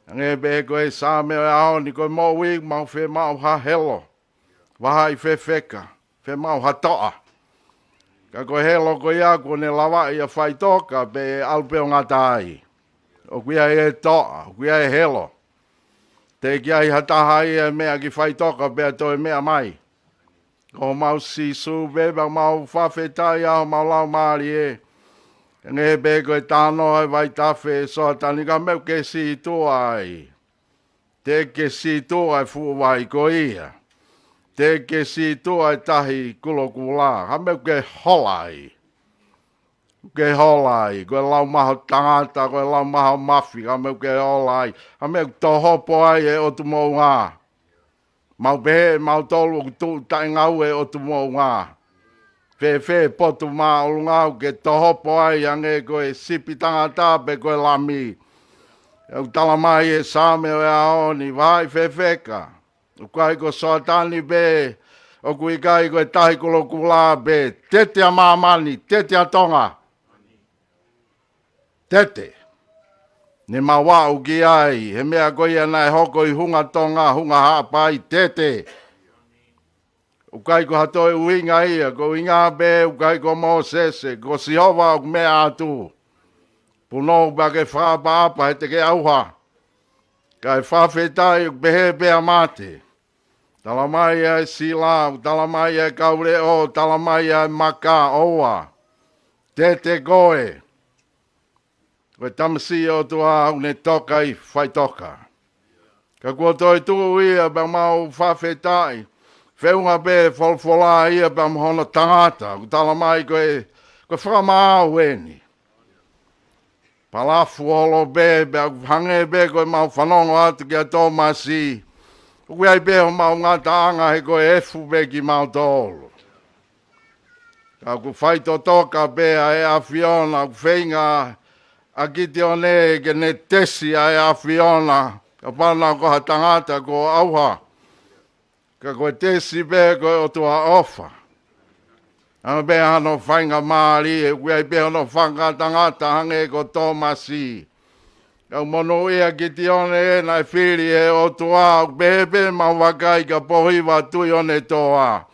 Hangē pē ko e Saame ʻo e ʻaho ni, ko e moʻui mau fiemaʻu ha helo. Vahaʻi fefeka, fiemaʻu ha toʻa. Ka ko e helo ko ia kuo ne lavaʻi ʻa faʻitoka pea ʻalu pē ʻo ngata ai. ʻOku ʻi ai e toʻa, ʻoku ʻi ai e helo. Teʻeki ai ha taha ia ʻe meʻa ki faʻitoka pea toe meʻa mai. Ko homau Sīsū pē, pea mau fakafetaʻi ʻa homau laumālie. Hangē pē ko e talanoa ʻa e vaitafe ʻo Soatani, ka meʻa ʻoku ke sītuʻa ai. Teʻeki ke sītuʻa e fuʻu vai ko ia. Teʻeki ke sītuʻa e tahi kulokula. Ka meʻa ʻoku ke hola ai. Ke hola ai. Ko e lau maha ʻo tangata, ko e lau maha ʻo mafi. Ka meʻa ʻoku ke hola ai. Ka meʻa ʻoku tohopo ai e ʻotu moʻunga. Mau pehē ʻe mautolu ʻoku tuʻu taʻengaue ʻOtu Moʻunga. Fēfē potu māʻolunga ʻoku ke tohopo ai hangē ko e sipi tangata pe ko e lami. ʻOku tala mai ʻe he Saame ʻo e ʻaho ni, vahaʻi fefeka. ʻOku ʻikai ko Soatani pē, ʻoku ʻikai ko e Tahi Kulokula pē, tete ʻa māmani, tete ʻa Tonga. Tete. Ne mau aʻu ki ai, he meʻa ko ia naʻe hoko ʻi Hunga Tonga, Hunga Haʻapai, tete. ʻOku ʻikai ko ha toe ʻuhinga ia, ko e ʻuhinga pē, ʻoku ʻikai ko Mōsese, ko Sihova ʻoku meʻa atu. Punou pea ke fakaʻapaʻapa he te ke ʻauha. Kae fakafetaʻi ʻoku pehē pē ʻa Mate. Tala mai ʻa e sila, tala mai ʻa e kau leʻo, tala mai ʻa e maka, ʻoua. Tete koe. Ko e tamasiʻi ʻo e ʻOtua ʻoku ne toka ʻi faʻitoka. Ka kuo toe tuʻu ia pea mau fakafetaʻi. Feʻunga pē folofola ia pea mo hono tangata. ʻOku tala mai ko e, ko e fakamaau eni. Palafu holo pē, pea ʻoku hangē pē ko e mau fanongo atu kia Tōmasi. ʻOku ʻi ai pē homau ngataʻanga he ko e efu pē kimautolu. Ka ʻoku faitotoka pē ʻa e ʻAfiona, ʻoku feinga ʻa Kitione ke ne tesi ʻa e ʻAfiona. Kapau naʻa ko ha tangata kuo ʻauha. Ka ko e tesi pē ko e ʻOtua ʻofa. Hangē pē hano faingamālie, ʻoku ʻi ai pē hono fakangatangata hangē ko Tōmasi. Ka ʻoku monūʻia Kitione naʻe fili ʻe he ʻOtua, ʻoku pehē pē mau vakai kia Pōhiva Tuʻiʻonetoa.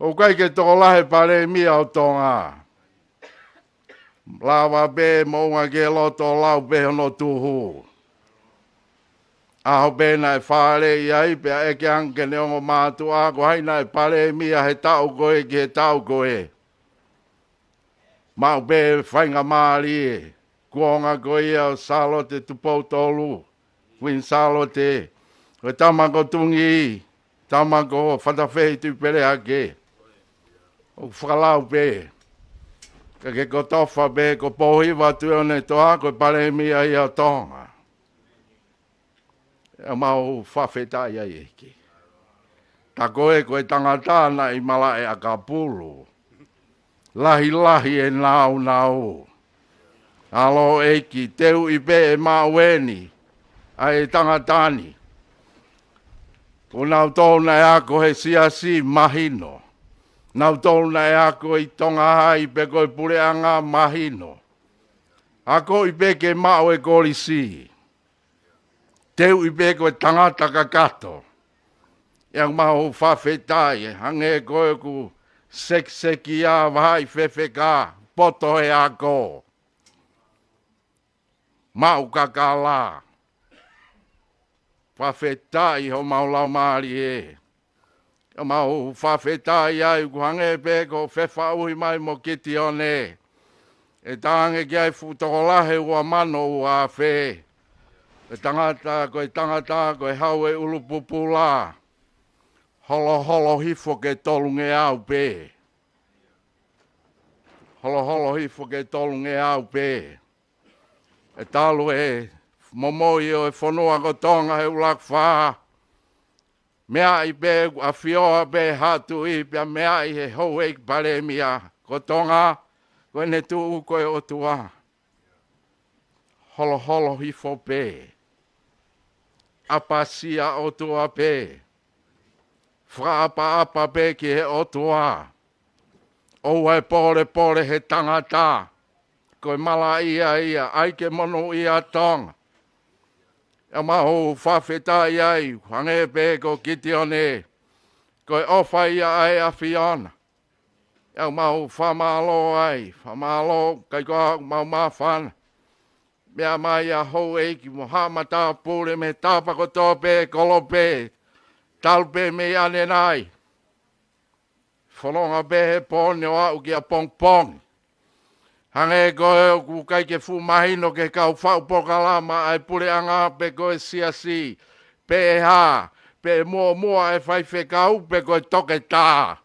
ʻOku ʻikai ke tokolahi e palēmia ʻo Tonga. Lava pē Moʻunga ki he loto ʻo lau pē hono tuhu. ʻAho pē naʻe fāʻeleʻi ai pea ʻeke ange ki heʻene ongo mātuʻa ko hai naʻe palēmia he taʻu ko ē ki he taʻu ko ē. Maʻu pē faingamālie, kuonga ko ia ʻo Sālote Tupou Tolu, Kuini Sālote, ko e tama ko Tungi, tama ko Fatafehi Tuʻipelehake. ʻOku fakalau pē, ka ke kotofa pē ko Pōhiva Tuʻiʻonetoa, ko e palēmia ia ʻo Tonga. ʻOku mau fakafetaʻi ai ʻEiki. Tā ko ē ko e tangata naʻe ʻi malaʻe ʻakapulu. Lahilahi e nāunau. ʻAlo ʻEiki, teuʻi pē ʻe maʻu eni ʻa e tangata ni. Ko nautolu naʻe ako he siasi mahino. Nautolu naʻe ako ʻi Tonga Hai pe ko e puleʻanga mahino. Akoʻi pē ke maʻu e kolisi. Teuʻi pē ko e tangata kakato. ʻOku mau fakafetaʻi, hangē ko ʻeku sekiseki ʻa vahaʻi fefeka, poto he ako. Maʻu kakala. Fakafetaʻi homau laumālie. ʻOku mau fakafetaʻi ai ʻoku hangē pē ko e fefaʻuhi mai mo Kitione. ʻE tangi ki ai fuʻu tokolahi ua mano ua afe. E tangata, ko e tangata, ko e hau e ʻulupupula. Holoholo hifo ke tolungeau pē. Holoholo hifo ke tolungeau pē. ʻE talu e momoi ʻo e fonua ko Tonga he ʻUluaki Fā. Meaʻi pē ʻoku ʻafioʻi pē Haʻa Tuʻi pea meaʻi he houʻeiki palēmia ko Tonga, ko ʻene tuʻu ko e ʻOtua. Holoholo hifo pē. ʻApasia ʻOtua pē. Fakaʻapaʻapa pē ki he ʻOtua. ʻOua ʻe polepole he tangata. Ko e malaʻia ia, ʻai ke monūʻia Tonga. ʻOku mau fakafetaʻi ai, hangē pē ko Kitione. Ko e ʻofa ia ʻa e ʻAfiona. ʻOku mau fakamālō ai, fakamālō, ʻikai ko au, mau māfana. Meʻa mai ʻa houʻeiki mo haʻa matāpule mei he tapa kotoa pē, kolope, talu pē mei ʻanenai. Fononga pē he pō ni ʻo aʻu ki ʻapongipongi. Hangē ko ē ʻoku ʻikai ke fuʻu mahino ki he kau faʻu polokalama ʻa e puleʻanga pe ko e siasi, pe ʻe hā, pe ʻe muʻomuʻa e faifekau, pe ko e toketā.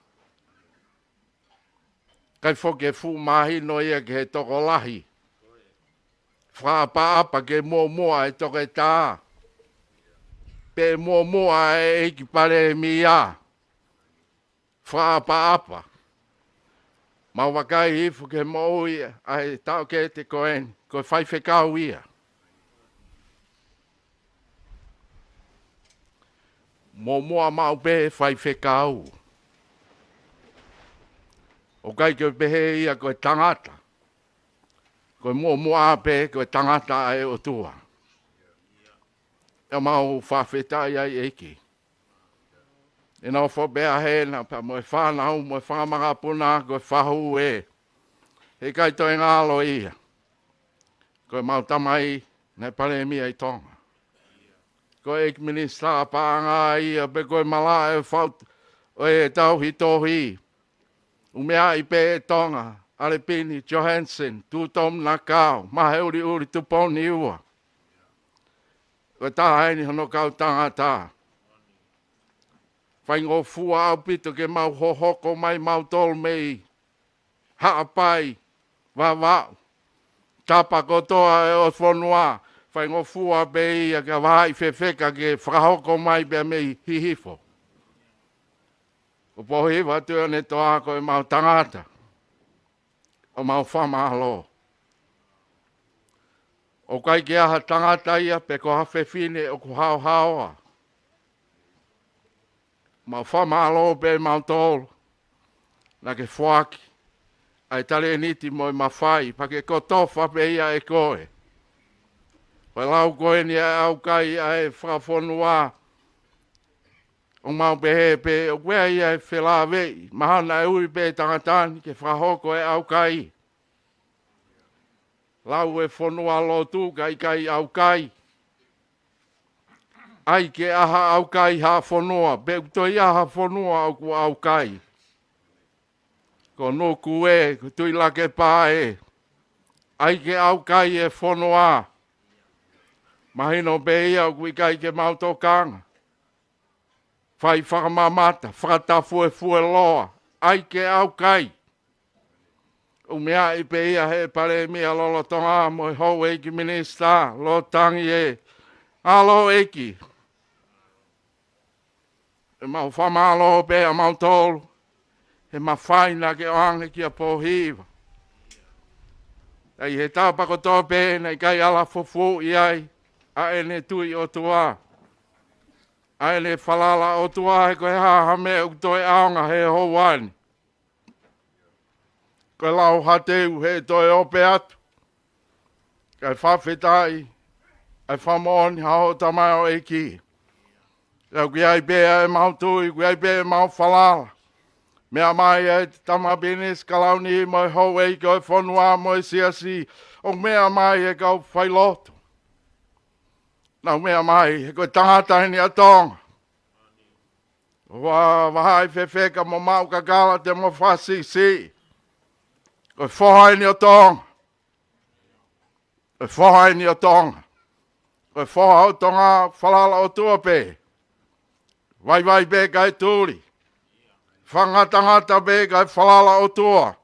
ʻIkai foki ke fuʻu mahino ia ki he tokolahi. Fakaʻapaʻapa ke muʻomuʻa e toketā. pe muʻomuʻa ʻa e ʻEiki Palēmia. Fakaʻapaʻapa. Mau vakai hifo ki he moʻui ʻa e taʻokete ko eni, ko e faifekau ia. Muʻomuʻa maʻu pē faifekau. ʻOku ʻikai ke pehē ia ko e tangata. Ko e muʻomuʻa pē ko e tangata ʻa e ʻOtua. ʻOku mau fakafetaʻi ai ʻEiki. ʻI he nofo pē ʻa hena pea mo e fānau mo e fanga makapuna ko e fahu ē. He ʻikai toe ngalo ia. Ko e mau tamai naʻe Palēmia ʻi Tonga. Ko e ʻEiki Minisitā Paʻanga ia pea ko e malaʻe fau ʻo e tauhitohi. ʻUmeaʻi pē ʻe Tonga, ʻAlepini Johansen, Tutomu Nakao, Maheʻuliʻuli Tupou Niua. Ko e taha eni hono kau tangata. Faingofua ʻaupito ke mau hohoko mai mautolu mei Haʻapai, Vavaʻu, tapa kotoa ʻo e fonua, faingofua pē ia ke vahaʻi fefeka ke fakahoko mai pea mei Hihifo. ʻO pōhiva atu ʻa e toa ko e mau tangata. ʻOku mau fakamālō. ʻOku ʻikai ke ʻi ai ha tangata ia pe ko ha fefine ʻoku haohaoa. Mau fakamālō pē mautolu. Naʻa ke foaki ʻa e talēniti mo e mafai, pea ke kotofa pē ia ʻe koe. Ko e lau ko eni ʻa e ʻaukai ʻa e fakafonua, ʻoku mau pehē pē, ʻoku ʻi ai ʻa e felāveʻi, mahalo naʻe ui pē tangata ni ke fakahoko e ʻaukai. Lau e fonua lotu ka ʻikai ʻaukai. ʻAi ke ʻi ai ha ʻaukai ha fonua, pe ʻoku toe ʻi ai ha fonua ʻoku ʻaukai. Ko Nuku ē, ko Tuʻilakepa ē. ʻAi ke ʻaukai e fonua. Mahino pē ia ʻoku ʻikai ke mau tokanga. Fai fakamamata, fakatafuefueloa, ʻai ke ʻaukai. ʻUmeaʻi pē ia he Palēmia lolotonga mo e houʻeiki minisitā, lolotonga ē. ʻAlo ʻEiki. ʻOku mau fakamālō pē ʻa mautolu. He mafai naʻa ke ʻoange kia Pōhiva. ʻAi he tapa kotoa pē naʻe ʻikai ala fufū ʻi ai. ʻA ʻene tui ʻOtua. ʻA ʻene falala ʻOtua he ko e hā ha meʻa ʻoku toe ʻaonga he houa ni. Ko e lau hateu he toe ope atu. Kae fakafetaʻi, ʻa e fakamoʻoni ha hoʻo tamaioʻeiki. ʻOku ʻi ai pē ʻa e mau tui, ʻoku ʻi ai pē ʻa e mau falala. Meʻa mai ʻa e tama pilinisi kalauni mo e houʻeiki ʻo e fonua mo e siasi. ʻOku meʻa mai ʻa e kau failotu. Nau meʻa mai, he ko e tangata eni ʻa Tonga. ʻOua vahaʻi fefeka mo maʻu kakala te mo fakasiʻisiʻi. Ko e foha eni ʻo Tonga. Ko e foha eni ʻo Tonga. Ko e foha ʻo Tonga, falala ʻOtua pē. Vaivai pē kae tuli. Fakangatangata pē kae falala ʻOtua.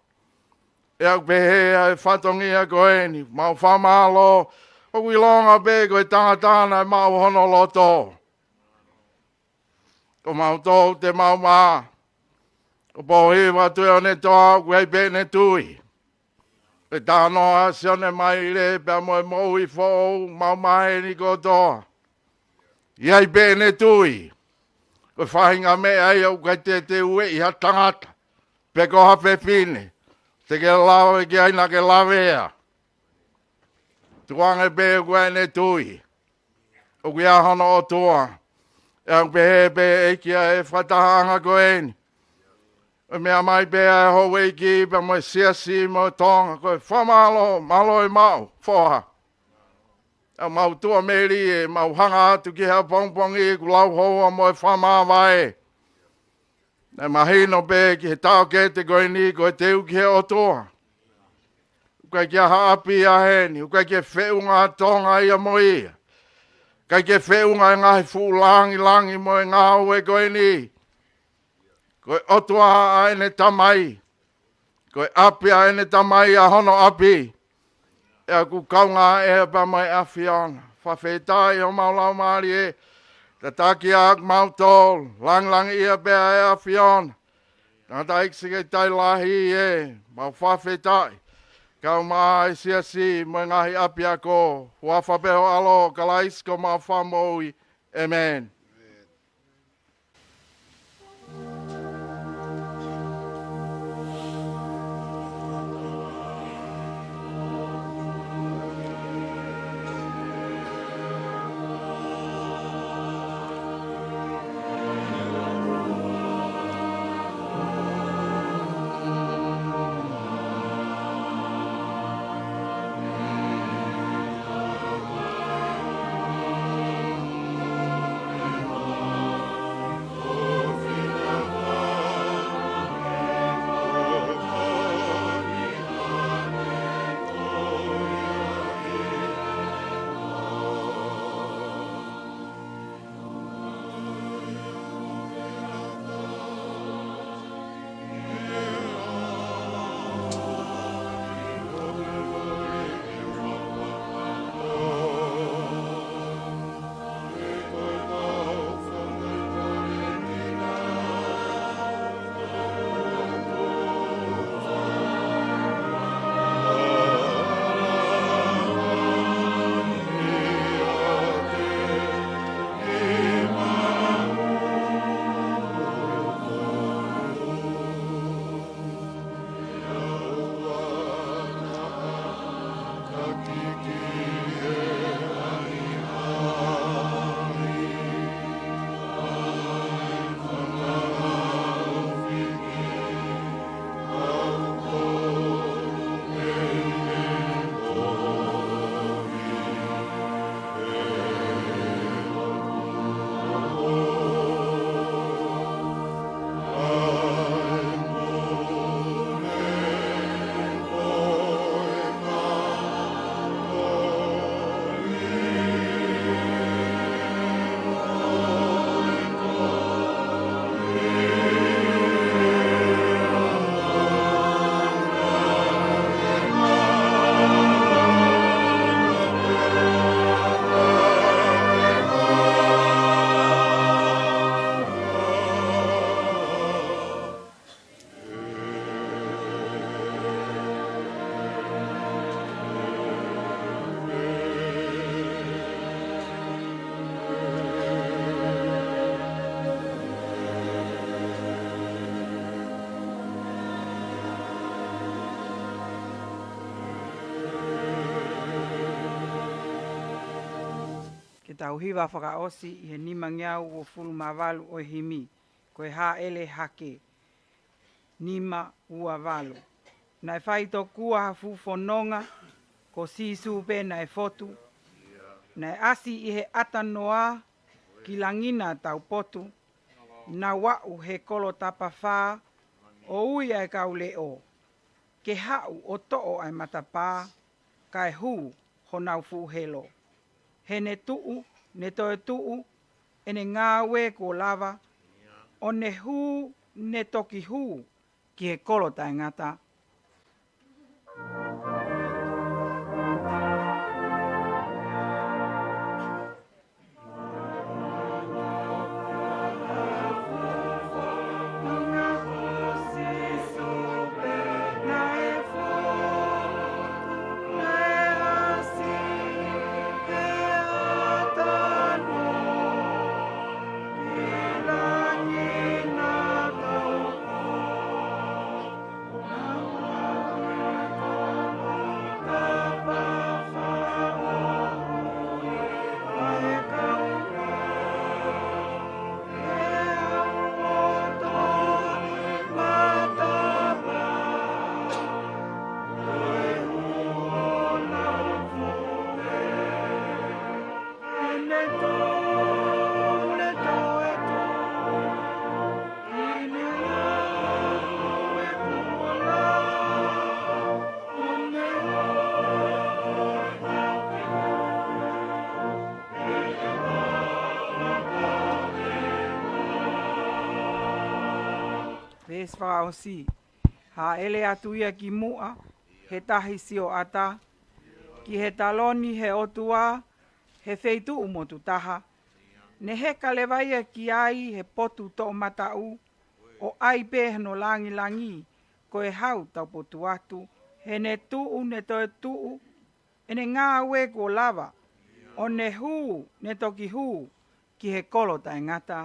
ʻOku pehē ʻa e fatongia ko eni, mau fakamālō, ʻoku ʻilonga pē ko e tangata naʻe maʻu hono loto. Ko mautolu te mau mā. ʻOku pōhiva atu ʻa ʻene toa, ʻoku ʻi ai pē ʻene tui. ʻE tānoa ʻa Sione Maile pea mo e moʻui foʻou, mau mā eni kotoa. ʻI ai pē ʻene tui. Ko e faʻahinga meʻa ia ʻoku ʻikai te te ueʻi ha tangata. Pe ko ha fefine. Te ke lave ki ai naʻa ke lavea. Tukuange pē ʻoku ʻi ai ʻene tui. ʻOku ʻi ai hono ʻOtua. ʻOku pehē pē ʻEiki ʻa e fakatahaʻanga ko eni. ʻE meʻa mai pē ʻa e houʻeiki pea mo e siasi mo Tonga. Ko e fakamālō, mālō e maʻu, foha. ʻOku mau tuʻa melie, mau hanga atu ki he ʻapongipongi, ʻoku lau houa mo e fakamāvae. Naʻe mahino pē ki he taʻokete ko eni, ko e teu ki he ʻOtua. ʻOku ʻikai ke ʻi ai ha ʻapi ʻa heni, ʻoku ʻikai ke feʻunga ʻa Tonga ia mo ia. ʻIkai ke feʻunga e ngaahi fuʻu langilangi mo e ngāue ko eni. Ko e ʻOtua ʻa ʻene Tamai. Ko e ʻapi ʻa ʻene Tamai ʻa hono ʻapi. ʻOku kaungā ʻea pea mo e ʻAfiona. Fakafetaʻi ʻo mau laumālie. Tataki ʻa kimautolu, langilangiʻia pē ʻa e ʻAfiona. Tangataʻeiki Sekelitali Lahi ē, mau fakafetaʻi. Kau mai ʻa e siasi mo e ngaahi ʻapiako, huafa pē ho ʻAlo ko Kalaisi ko homau Fakamoʻui. ʻĒmeni. Ke tau hiva fakaʻosi ʻi he nimangeau uofulu mā valu ʻo e himi, ko e Hāʻele Hake. Nima ua valu. Naʻe fai tokua ha fuʻu fononga, ko Sīsū pē naʻe fotu. Naʻe ʻasi ʻi he ʻata noa ki langi na taupotu. Nau aʻu he kolo tapafā, ʻo ui ʻa e kau leʻo ke haʻu ʻo toʻo ʻa e matapā, kae hū honau fuʻu helo. He ne tuʻu, ne toe tuʻu ʻene ngāue kuo lava, ʻo ne hū, ne toki hū ki he kolo taʻengata. Veesi fakaʻosi. Hāʻele atu ia ki muʻa, he tahi sioʻata, ki he taloni he ʻOtua, he feituʻu motu taha, Ne heka leva ia ki ai he potu toʻomataʻu, ʻo ʻai pē hono langilangi, ko e hau taupotu atu, he ne tuʻu, ne toe tuʻu, ʻene ngāue kuo lava, ʻo ne hū, ne toki hū, ki he kolo taʻengata.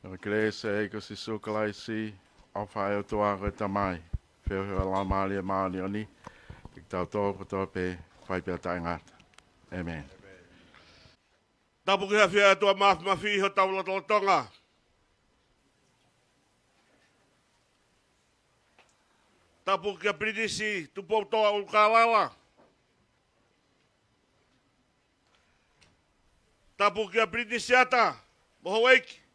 Ko e kelesi ʻa e ʻEiki ko Sīsū Kalaisi, ʻofa ʻa e ʻOtua ko e Tamai, feohi ʻa e Laumālie Māʻoniʻoni, ʻiate kitautolu kotoa pē, fai pē ʻo taʻengata. ʻĒmeni. Tapu ki he ʻafio ʻa e ʻOtua Māfimafi ʻi hotau lotolotonga. Tapu kia Pilinisi Tupoutoʻa ʻUlukālala. Tapu kia Pilinisi Ata mo houʻeiki.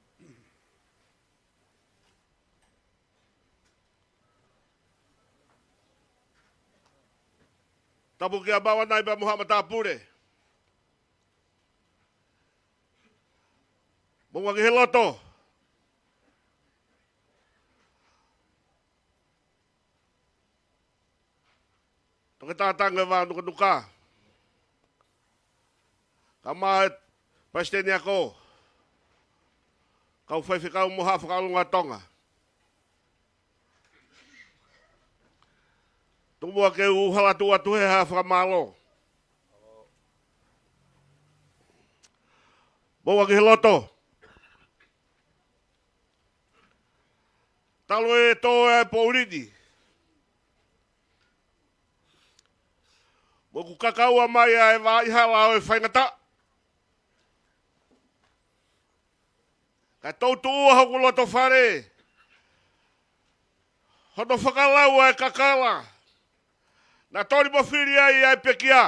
Tapu kia Mavanai pea mo haʻa matāpule. Mou ʻoange he loto. Toketā Tangi ʻo e Vā Nukanuka. Kaeʻumaʻā e Palesiteni Ako. Kau faifekau mo haʻa fakaʻulungaanga Tonga. Tuku muʻa ke u hala atu atu he haʻa fakamālō. Mou ʻoange he loto. Talu e tō ʻa e poʻuli ni. Mo ʻeku kakaua mai ʻa e vaʻa hala ʻo e faingataʻa. Kae toutuʻua hoku loto fale. Hono fakalau ʻa e kakala. Naʻa toli mo fili ai ʻa e pekia.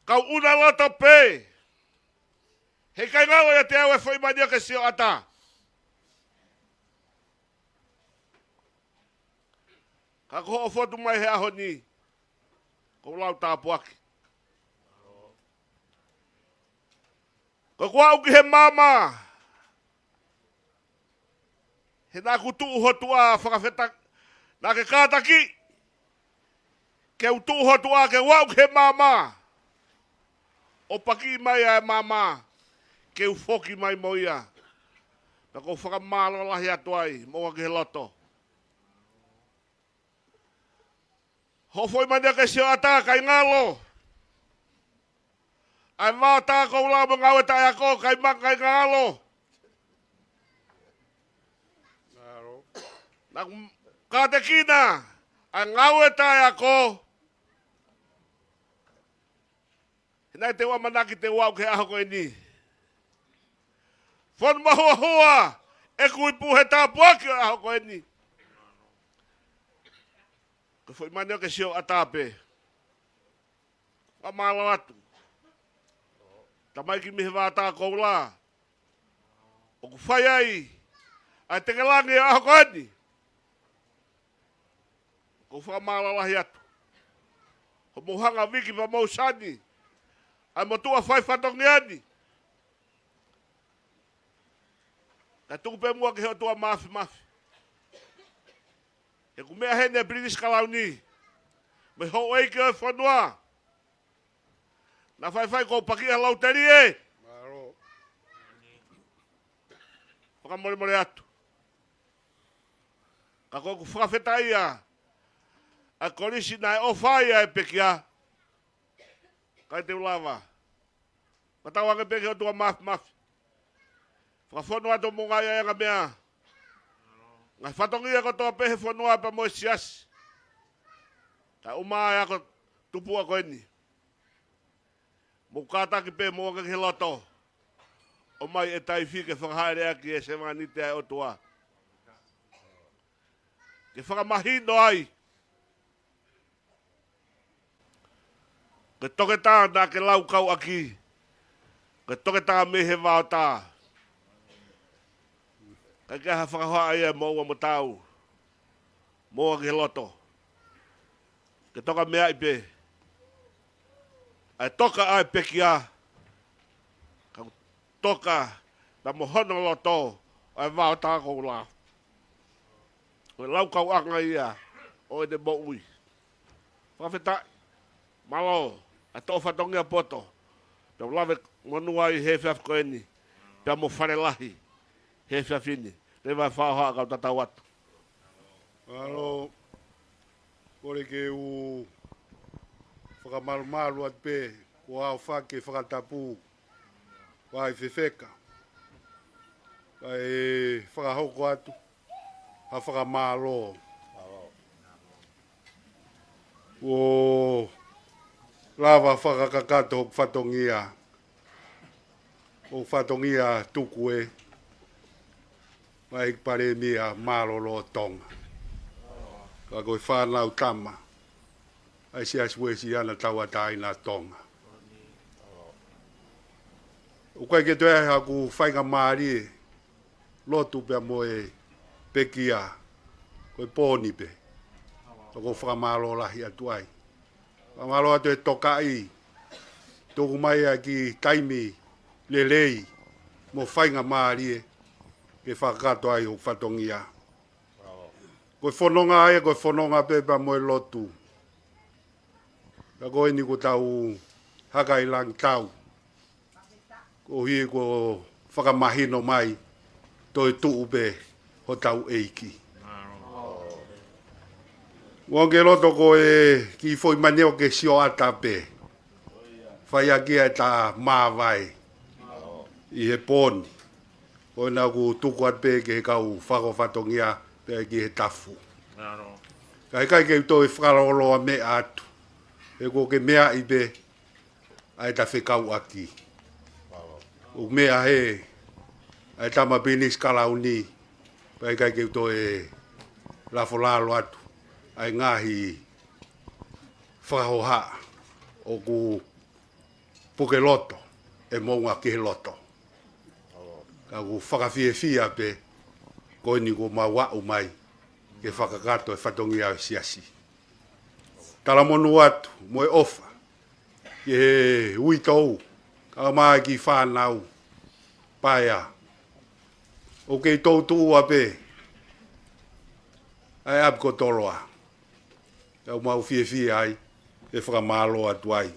Kau ʻuna loto pē. Heʻikai ngalo ʻiate au e foʻi mani ʻo ke sioʻata. Ka ko hoʻo fotu mai he ʻaho ni. Ko e lau tāpuaki. Ko ʻeku aʻu ki he maama. He naʻa ku tuʻu hotuʻa fakafeta-, naʻa ke kātaki. Ke u tuʻu hotuʻa ke u aʻu ki he maama. ʻO paki mai ʻa e maama. Ke u foki mai mo ia. Pea ʻoku ou fakamālō lahi atu ai, mou ʻoange he loto. Hoʻo foʻi mani ʻo ke sioʻata, ʻikai ngalo. ʻA e vaʻa tā koula mo e ngāue taʻeako, ʻikai maka, ʻikai ngalo. Naʻa ku kātekina ʻa e ngāue taʻeako. He naʻe te u ʻamanaki te u aʻu ki he ʻaho ko eni. Fonu mahuahua ʻeku ipu he tāpuaki ʻo e ʻaho ko eni. Ko e foʻi mani ʻo ke sioʻata pē. Fakamālō atu. Tamaiki mei he vaʻa tā koula. ʻOku fai ai ʻa e tekelangi ʻo e ʻaho ko eni. ʻOku ou fakamālō lahi atu. Hoʻomou hanga viki pea mou sani. ʻA e motuʻa fai fatongia ni. Kae tuku pē muʻa ki he ʻOtua Māfimafi. He ʻoku meʻa heni ʻa Pilinisi Kalauni. Mei he houʻeiki ʻo e fonua. Naʻa faifai ko paki ʻa Lautelie. Mālō. Fakamolemole atu. Ka ko ʻeku fakafetaʻi ia, ʻa e kolisi naʻe ʻofa ai ʻa e pekia. Kae teu lava. Ka tau ange pē ki he ʻOtua Māfimafi. Fakafonu atu mo ngaahi ʻa e ngaahi meʻa, ngaahi fatongia kotoa pē he fonua pea mo e siasi. Taʻu mai ʻa e ako tupuʻa ko eni. Mou kātaki pē mou ange ki he loto. ʻOmai e taifi ke fakahāʻeleʻaki e sevāniti ʻa e ʻOtua. Ke fakamahino ai. Ke toketā naʻa ke laukau ʻaki. Ke toketā mei he vaotā. Kae ke ha fakahoa ai ʻa e moʻua mo tau. Mou ange ki he loto. Ke toka meaʻi pē. ʻA e toka ʻa e pekia. Ka toka, pea mo hono loto, ʻa e vaotā koula. Ko e laukauʻanga ia ʻo ʻene moʻui. Fakafetaʻi, mālō, ʻa e toʻo fatongia poto. Pea u lave monū ai he efiafi ko eni. Pea mo Falelahi he efiafi ni. Leva e fakahoa kau tatau atu. Mālō, kole ke u fakamalumalu atu pē, ko au fake fakatapu, ʻa e fefeka. Kae fakahoko atu, ha fakamālō. ʻO lava fakakakato hoku fatongia. ʻO fatongia tuku e, ʻa e ʻEiki Palēmia mālōlō ʻo Tonga. Ka ko e fānau tama, ʻa e Siasi Uēsiliana Tauʻatāina ʻo Tonga. ʻOku ʻikai ke toe ʻi ai haku faingamālie, lotu pea mo e pekia, ko e pō ni pē. ʻOku ou fakamālō lahi atu ai. Fakamālō atu e tokaʻi, tuku mai ʻa e kiʻi taimi lelei, mo faingamālie, ke fakakakato ai hoku fatongia. Ko e fononga ai, ko e fononga pē pea mo e lotu. Ka ko eni kuo tau haka ʻi langi tau. Koeʻuhi ko e fakamahino mai, toe tuʻu pē hotau ʻEiki. Ua ke loto ko e kiʻi foʻi mani ʻo ke sio ata pē. Fai ʻaki ʻa e tā māvae ʻi he pō ni. Ko ena ʻoku tuku atu pē ki he kau fakafatongia pea ki he tafu. Ka ʻikai ke u toe fakalōloa meʻa atu. He ko ke meaʻi pē, ʻa e ta fekauʻaki. ʻO meʻa he, ʻa e tama Pilinisi Kalauni, pea ʻikai ke u toe lafo lalo atu, ʻa e ngaahi fakahohaʻa, ʻoku puke loto, ʻe moʻunga ki he loto. Ka ʻoku fakafiefia pē, ko eni kuo mau aʻu mai, ke fakakakato e fatongia ʻo e siasi. Talamonū atu, mo e ʻofa, ki he uitou, ka mai ki fānau, paea. ʻOku kei toutuʻua pē, ʻa e ʻapi ko Toloa. Ka ʻoku mau fiefia ai, ʻe fakamālō atu ai.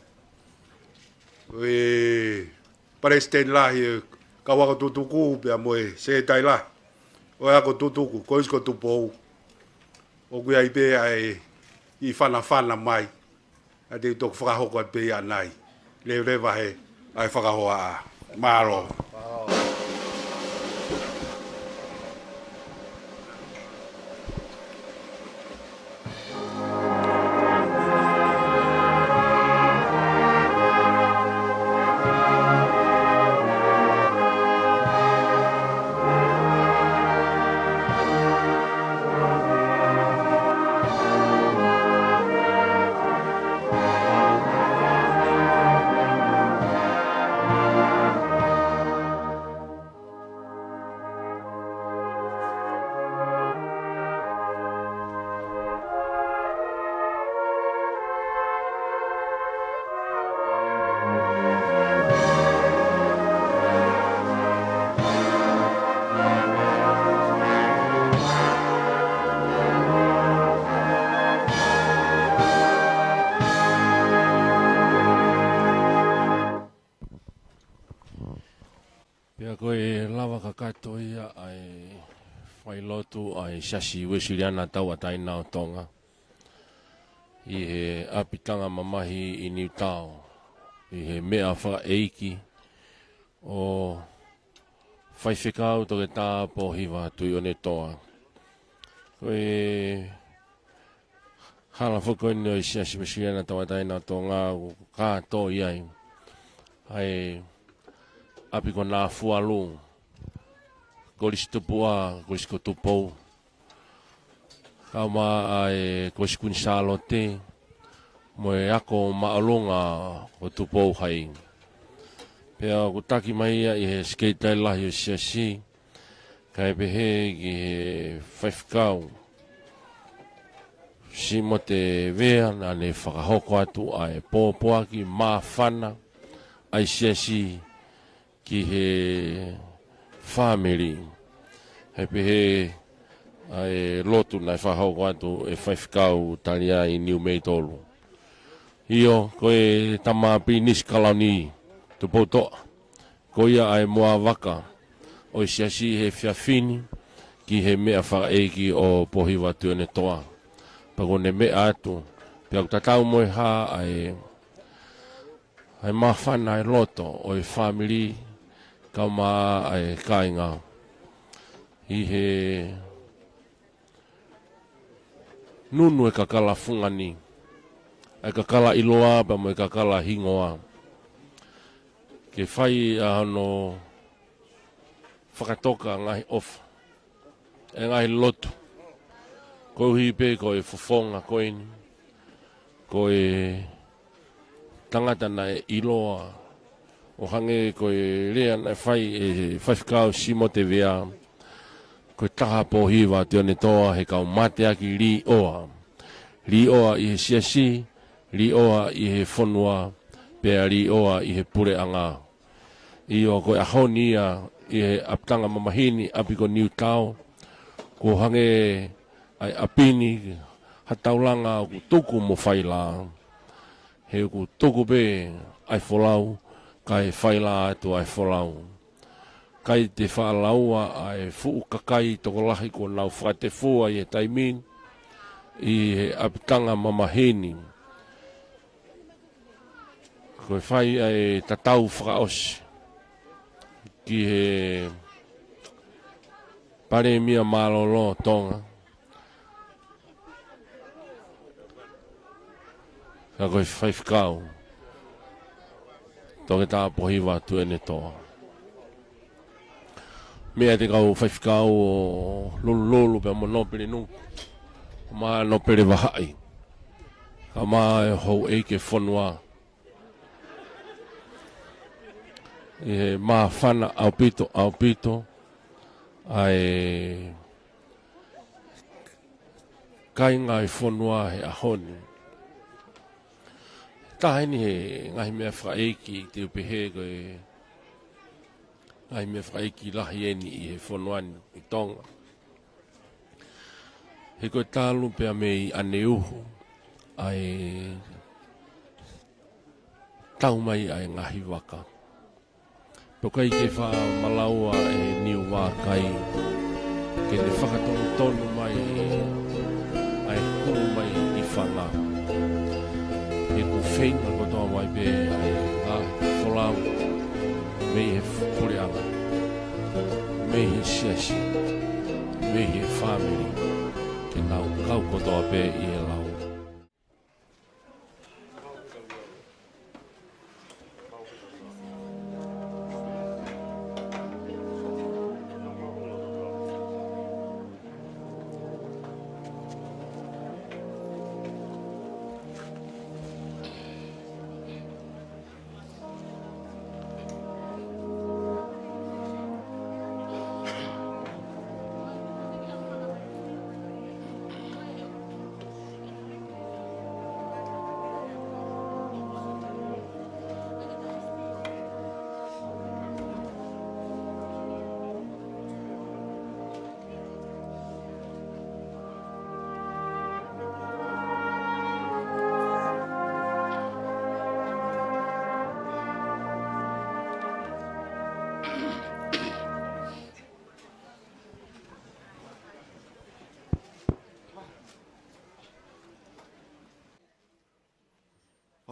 ʻE Palesiteni Lahi, ʻe kau ako tutuku, pea mo e Setai Lahi. ʻO e ako tutuku, ko isi ko Tupou. ʻOku ʻi ai pē ʻa e kiʻi fanafana mai. ʻA te u toki fakahoko atu pē ia ʻanai. Leveleva he ʻa e fakahohaʻa. Mālō. Failotu ʻa e Siasi Uēsiliana Tauʻatāina ʻo Tonga ʻi he ʻapitanga mamahi ʻi Niutao, ʻi he meʻa fakaʻeiki ʻo Faifekau Toketā Pōhiva Tuʻionetoa. Ko e hala foki ko eni ʻo e Siasi Uēsiliana Tauʻatāina ʻo Tonga, ʻoku kātoi ai ʻa e ʻapi ko Nafualu, Kolisi Tupuʻa, Kolisi ko Tupou, kae ʻumaʻā ʻa e Kolisi Kuini Sālote, mo e ako māʻolunga ko Tupou Hai. Pea ʻoku taki mai ia ʻe he Sekelitali Lahi ʻo e Siasi, kae pehē ki he Faifekau Simote Vea, naʻa ne fakahoko atu ʻa e pōpoaki māfana ʻa e Siasi ki he fāmili. Kae pehē ʻa e lotu naʻe fakahoko atu ʻe Faifekau Taliai Niumeitolu. ʻIo, ko e tama Pilinisi Kalauni Tupoutoʻa, ko ia ʻa e moa vaka ʻo e Siasi he efiafi ni ki he meʻa fakaʻeiki ʻo Pōhiva Tuʻionetoa. Pea kuo ne meʻa atu, pea ʻoku tatau mo e hā ʻa e, ʻa e māfana ʻa e loto ʻo e fāmili kae ʻumaʻā ʻa e kāinga ʻi he nunu e kakala fungani, ʻa e kakala ʻiloa pea mo e kakala hingoa, ke fai ʻa hono fakatoka ngaahi ʻofa, ʻa e ngaahi lotu, koeʻuhi pē ko e fofonga ko eni, ko e tangata naʻe ʻiloa, ʻo hangē ko e lea naʻe fai ʻe Faifekau Simote Vea, ko e taha Pōhiva Tuʻionetoa he kau mateaki līʻoa. Līʻoa ʻi he Siasi, līʻoa ʻi he fonua, pea līʻoa ʻi he puleʻanga. ʻIo, ko e ʻaho ni ia ʻi he ʻapitanga mamahi ni, ʻapi ko Niutao, kuo hangē ʻa e ʻapi ni ha taulanga ʻoku tuku mo faila. He ʻoku tuku pē ʻa e folau, kae faila atu ʻa e folau. ʻIkai te faʻa laua ʻa e fuʻu kakai tokolahi kuo nau fakatefua ʻi he taimi ni ʻi he ʻapitanga mamahi ni. Ko e fai ʻa e tatau fakaʻosi ki he Palēmia Mālōlō ʻo Tonga, ka ko e Faifekau Toketā Pōhiva Tuʻionetoa. Meʻa ʻa e kau faifekau ʻo Lulululu pea mo Nōpele Nuku, mo Nōpele Vahaʻi, kae ʻumaʻā e houʻeiki e fonua, ʻi he māfana ʻaupito, ʻaupito ʻa e kāinga e fonua he ʻaho ni. Taha eni he ngaahi meʻa fakaʻeiki, te u pehē ko e ngaahi meʻa fakaʻeiki lahi eni ʻi he fonua ni ʻi Tonga. He ko e talu pea mei ʻaneuhu ʻa e tau mai ʻa e ngaahi vaka. Pea ʻoku ʻikai ke faʻa malaua ʻe he niu vākai ke ne fakatonutonu mai ʻa e hulu mai ʻi fanga. He ʻoku feinga kotoa mai pē ʻa e ngaahi folau mei he puleʻanga, mei he siasi, mei he fāmili, ke nau kau kotoa pē ʻi he lau.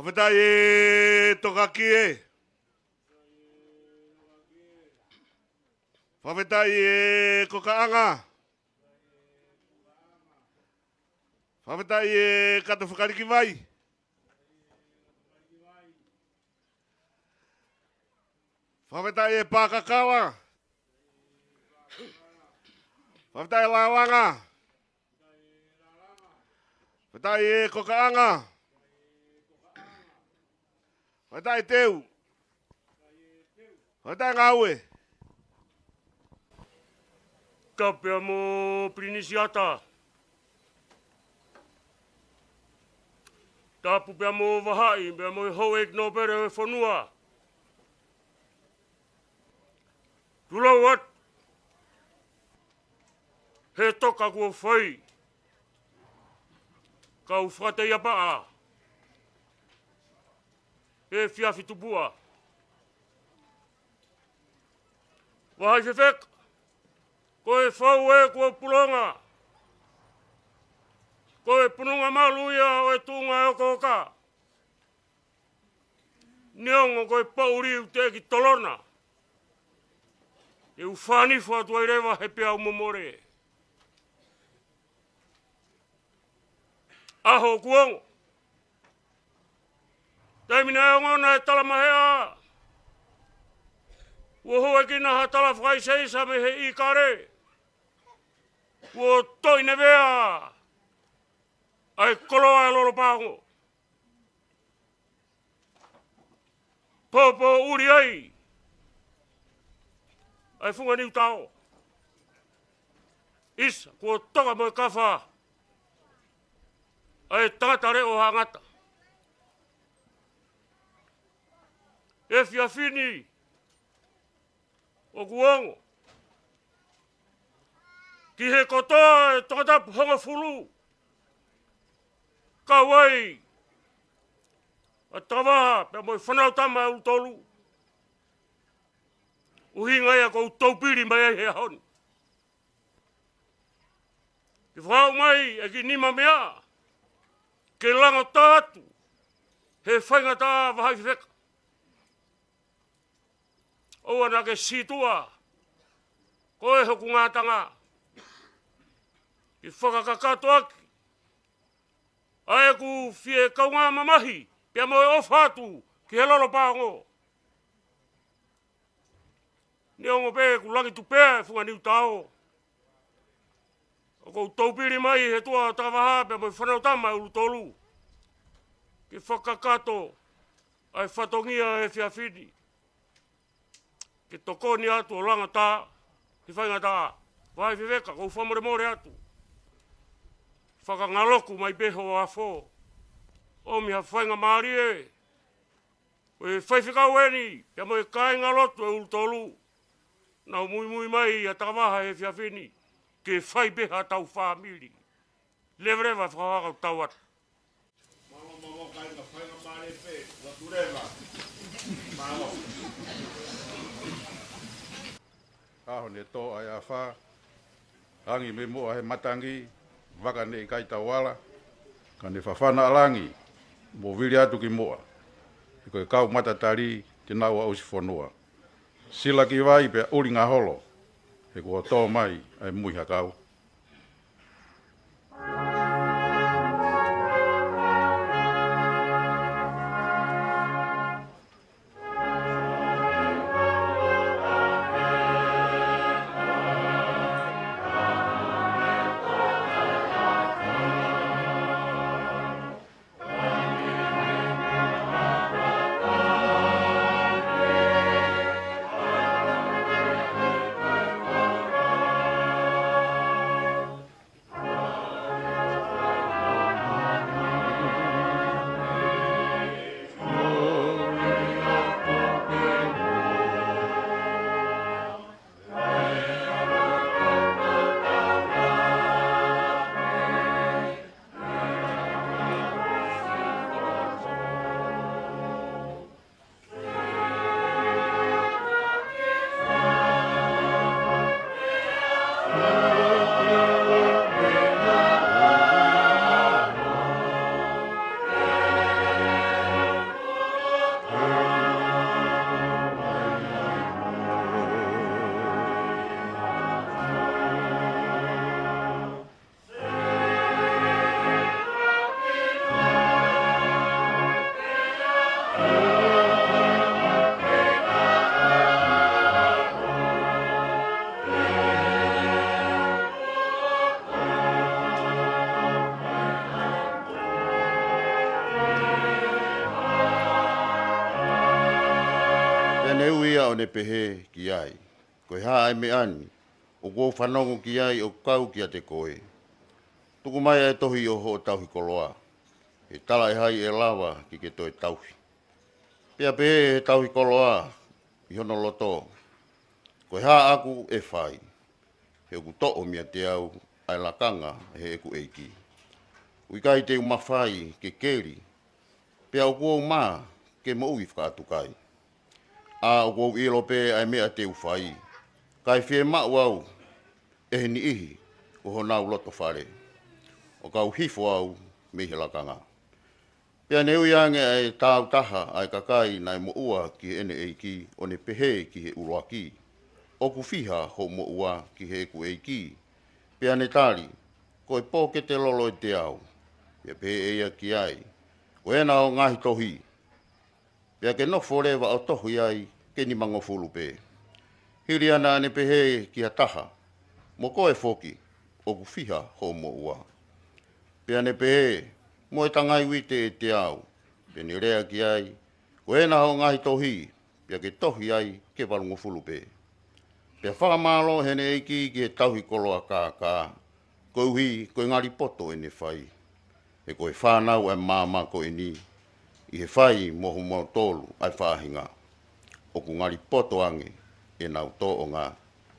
Fakafetaʻi e Tokakie. Fakafetaʻi e Kokaʻanga. Fakafetaʻi e Kato Fakaliki Vai. Fakafetaʻi e Pakakala. Fakafetaʻi e Lalanga. Fakafetaʻi e Kokaʻanga. Fakafetaʻi e Teu. Fakafetaʻi e Ngāue. Tapu pea mo Pilinisi Ata. Tapu pea mo Vahaʻi, pea mo e houʻeiki nōpele ʻo e fonua. Tulou atu he toka kuo fai. Kau fakateiapaʻa he efiafi tupuʻa. Vahaʻi fefeka, ko e fau ē kuo pulonga. Ko e pununga malu ia ʻo e tuʻunga ʻo e okooka. Neongo ko e poʻuli ʻoku teʻeki tolona, te u fānifo atu ai leva he peau momole. ʻAho ʻoku ongo. Taimi naʻe ongona e talamaheʻa, kuo houʻeikina ha tala fakaiseisa mei he ʻIkale. Kuo toʻi nevea ʻa e koloa ʻa e Lolo Paongo. Poupou ʻuli ai ʻa e Funga Niutao. ʻIsa, kuo toka mo e kafa ʻa e tangata leʻo ʻo Haʻangata. Efiafi ni ʻoku ongo ki he kotoa e Tongatapu hongofulu, kau ai ʻa Takavaha pea mo e Fānautama ʻe Ulutolu. ʻUhinga ia ʻoku ou toupili mai ai he ʻaho ni ke fakahā mai e kiʻi nima meʻa ke langotā atu he faingataʻa, Vahaʻi fefeka. ʻOua naʻa ke sītuʻa koe hoku ngataʻanga ke fakakakato ʻaki ʻa ʻeku fie kaungā mamahi pea mo e ʻofa atu ki he Lolo Paongo. Neongo pē ʻoku langi tupu pē e Funga Niutao, ʻoku ou toupili mai he tuʻa ʻo Takavaha pea mo e Fānautama ʻe Ulutolu ke fakakakato ʻa e fatongia he efiafi ni, ke tokoni atu ʻo langotā he faingataʻa. Vahaʻi fefeka, ʻoku ou fakamolemole atu, fakangaloku mai pē hoʻo afo, ʻomi ha faingamālie ʻo e faifekau eni pea mo e kāingalotu ʻe Ulutolu, naʻa nau muimui mai ʻa Takavaha he efiafi ni ke fai pē haʻatau fāmili. Leveleva e fakahoko atu. Mālō, mālō, kāinga, faingamālie pē, lotu leva. Mālō. ʻAho ne tō ai ʻa e afā, tangi mei muʻa he matangi, vaka ne ʻikai tau ala, ka ne fafana ʻa langi mo vili atu ki muʻa. He ko e kau matatali te nau aʻusi fonua. Sila ki vai pea ʻuli ngaholo, he kuo tō mai ʻa e muihakau. ʻo ne pehē ki ai, Ko e hā ʻa e meʻa ni ʻoku ou fanongo ki ai ʻoku kau kiate koe? Tuku mai ʻa e tohi ʻo hoʻo tauhi koloa, he talaʻehai ʻe lava ke ke toe tauhi. Pea pehē ʻe he tauhi koloa ʻi hono loto, Ko e hā ʻaku ʻe fai? He ʻoku toʻo meiate au ʻa e lakanga ʻe heʻeku ʻEiki. ʻOku ʻikai te u mafai ke keli, pea ʻoku ou mā ke moʻui fakaʻatukai. ʻA, ʻoku ou ʻilo pē ʻa e meʻa te u fai, kae fiemaʻu au ʻe he niʻihi ʻo honau loto fale, ʻo kau hifo au mei he lakanga. Pea ne ui ange ʻa e taautaha ʻa e kakai naʻe moʻua ki heʻene ʻeiki, ʻo ne pehē ki he ʻuluaki, ʻOku fiha hoʻo moʻua ki heʻeku ʻeiki? Pea ne tali, Ko e pōkete lolo ʻiate au. Pea pehē ʻe ia ki ai, Ko ena hoʻo ngaahi tohi, pea ke nofo leva ʻo tohi ai ke nimangofulu pē. Hili ia naʻa ne pehē ki ha taha, Mo koe foki, ʻoku fiha hoʻo moʻua? Pea ne pehē, Mo e tangai uite ʻiate au. Pea ne lea ki ai, Ko ena hoʻo ngaahi tohi, pea ke tohi ai ke valungofulu pē. Pea fakamālō heʻene ʻeiki ki he tauhi koloa kākā, koeʻuhi ko e ngali poto ʻene fai. He ko e fānau ʻa e maama ko eni, ʻi he fai mo hoʻomoutolu ʻa e faʻahinga, ʻoku ngali poto ange ʻenau tōʻonga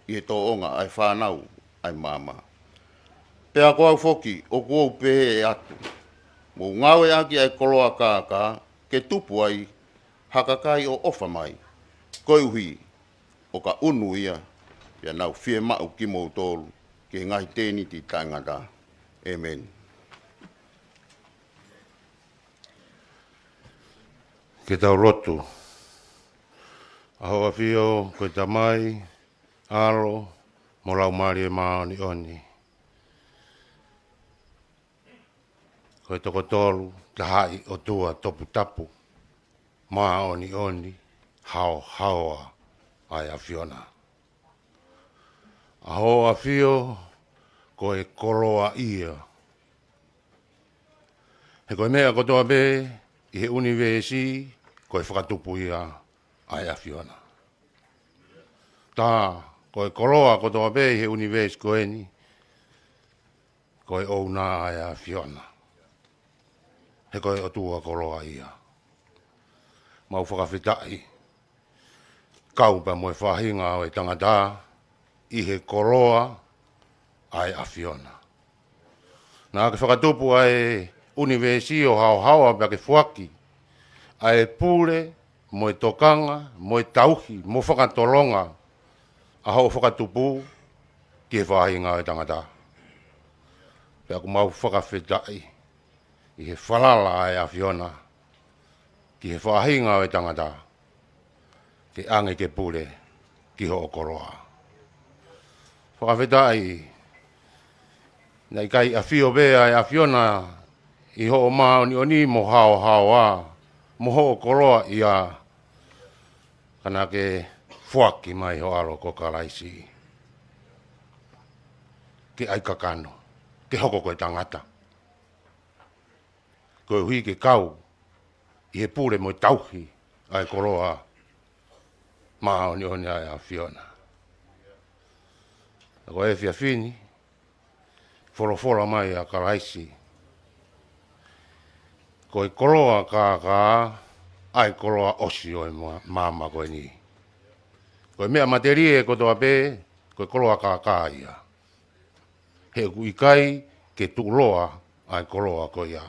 ʻi he tōʻonga ʻa e fānau ʻa e maama. Pea ko au foki ʻoku ou pehē atu, mou ngāueʻaki ʻa e koloa kākā ke tupu ai ha kakai ʻoku ʻofa mai, koeʻuhi ʻo ka ʻunu ia, pea nau fiemaʻu kimoutolu ki he ngaahi tēniti taʻengata. ʻĒmeni. Ke tau lotu. ʻAho ʻafio, ko e Tamai, ʻAlo, mo Laumālie Māʻoniʻoni. Ko e toko tolu tahaʻi ʻOtua toputapu, māʻoniʻoni, haohaoa ʻa e ʻAfiona. ʻAho ʻafio, ko e koloaʻia. He ko e meʻa kotoa pē ʻi he ʻunivēsi, ko e fakatupu ia ʻa e ʻAfiona. Tā, ko e koloa kotoa pē ʻi he ʻunivēsi ko eni, ko e ʻouna ʻa e ʻAfiona. He ko e ʻOtua koloaʻia. Mau fakafetaʻi. Kau pea mo e faʻahinga ʻo e tangata ʻi he koloa ʻa e ʻAfiona. Naʻa ke fakatupu ʻa e ʻunivēsi ʻo haohaoa pea ke foaki ʻa e pule, mo e tokanga, mo e tauhi, mo fakatolonga ʻa hoʻo fakatupu ki he faʻahinga ʻo e tangata. Pea ʻoku mau fakafetaʻi ʻi he falala ʻa e ʻAfiona ki he faʻahinga ʻo e tangata, ke ʻange ke pule ki hoʻo koloa. Fakafetaʻi, naʻe ʻikai ʻafio pē ʻa e ʻAfiona ʻi hoʻo māʻoniʻoni mo haohaoa, mo hoʻo koloaʻia, ka naʻa ke foaki mai ho ʻAlo ko Kalaisi ke ʻai kakano, ke hoko ko e tangata, koeʻuhi ke kau ʻi he pule mo e tauhi ʻa e koloa māʻoniʻoni ʻa e ʻAfiona. Ko e efiafi ni, folofola mai ʻa Kalaisi, ko e koloa kākā ʻa e koloa ʻosi ʻo e ma-, maama ko eni. Ko e meʻa matelie kotoa pē, ko e koloa kākā ia. He ʻoku ʻikai ke tuʻuloa ʻa e koloa ko ia.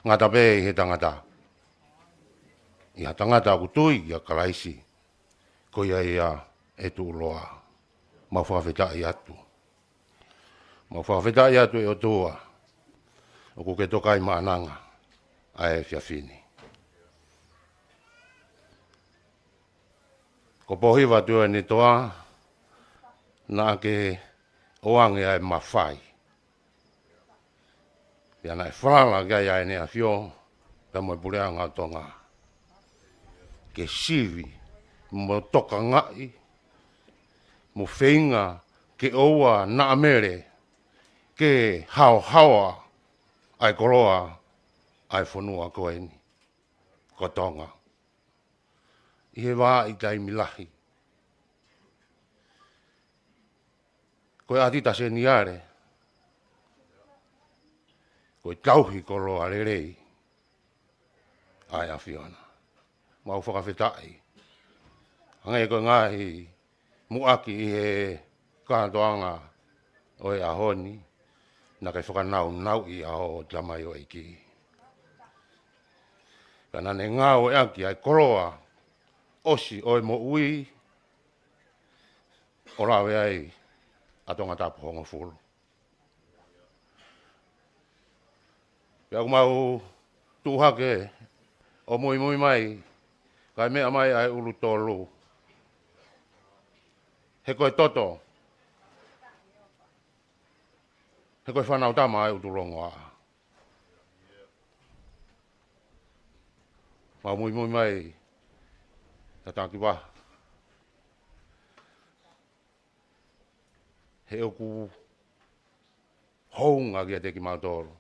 Ngata pē ʻi he tangata. ʻI ha tangata ʻoku tui ʻia Kalaisi, ko ia ia ʻe tuʻuloa. Mau fakafetaʻi atu. Mau fakafetaʻi atu ʻe ʻOtua, ʻoku ke tokai maʻananga ʻa e efiafi ni. Ko Pōhiva Tuʻiʻonetoa, naʻa ke ʻoange ʻa e mafai. Pea naʻe falala ki ai ʻa ʻEne ʻAfio, pea mo e Puleʻanga ʻo Tonga, ke sivi, mo tokangaʻi, mo feinga ke ʻoua naʻa mele, ke haohaoa ʻa e koloa ʻa e fonua ko eni ko Tonga. ʻI he vahaʻa taimi lahi, Ko e ʻatita seniale, ko e tauhi koloa lelei ʻa e ʻAfiona. Mau fakafetaʻi. Hangē ko e ngaahi muʻaki ʻi he kātoanga ʻo e ʻaho ni, naʻa ke fakanaunauʻi ʻa hoʻo tamaioʻeiki. Ka naʻa ne ngāueʻaki ʻa e koloa ʻosi ʻo e moʻui, ʻo lave ai ʻa Tongatapu hongofulu. Pea ʻoku mau tuʻu hake ʻo muimui mai, kae meʻa mai ʻa e ʻulu tolu. He ko e toto, he ko e fānau tama ʻa e ʻUtulongoaʻa. Mau muimui mai, tataki vā. He ʻoku hounga kiate kimautolu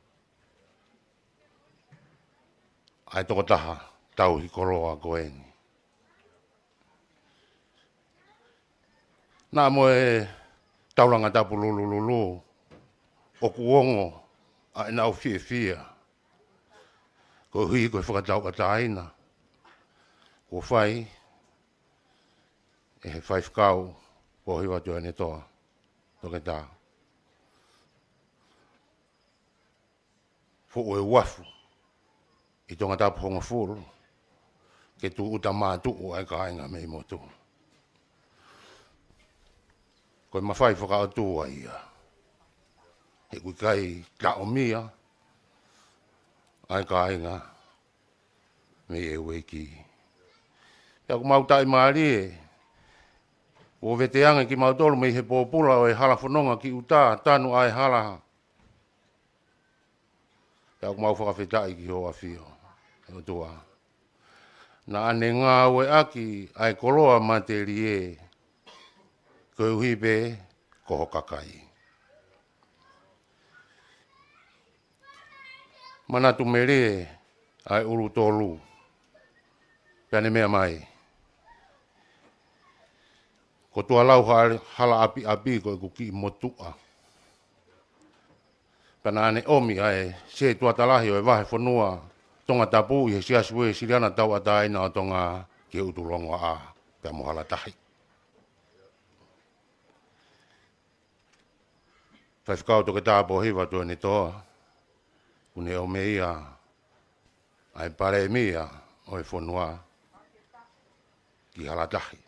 ʻa e tokotaha tauhi koloa ko eni. Naʻa mo e taulanga tapu lulululu, ʻoku ongo ʻa ʻenau fiefia. Koeʻuhi ko e fakatauʻatāina kuo fai ʻe he faifekau Pōhiva Tuʻiʻonetoa Toketā. Fuʻu e uafu ʻi Tongatapu hongofulu, ke tūʻuta mātuʻu ʻa e kāinga mei motu. Ko e mafai fakaʻotua ia. He ʻoku ʻikai taʻomia ʻa e kāinga mei he ueiki. Pea ʻoku mau taʻimālie, ʻo veteange kimautolu mei he pōpula ʻo e hala fononga ki ʻuta, tanu ʻa e hala. Pea ʻoku mau fakafetaʻi ki hoʻo ʻAfio, ʻe ʻOtua. Naʻa ne ngāueʻaki ʻa e koloa matelie, koeʻuhi pē ko ho kakai. Manatu melie ʻa e ʻulu tolu. Pea ne meʻa mai, ko Tualau ha-, Halaʻapiʻapi ko ʻeku kiʻi motuʻa. Pea naʻa ne ʻomi ʻa e setuata lahi ʻo e vahefonua Tongatapu ʻi he Siasi Uēsiliana Tauʻatāina ʻo Tonga ki he ʻUtulongoaʻa pea mo Halatahi. Faifekau Toketā Pōhiva Tuʻiʻonetoa, kuo ne ʻomai ʻa e palēmia ʻo e fonua ki Halatahi.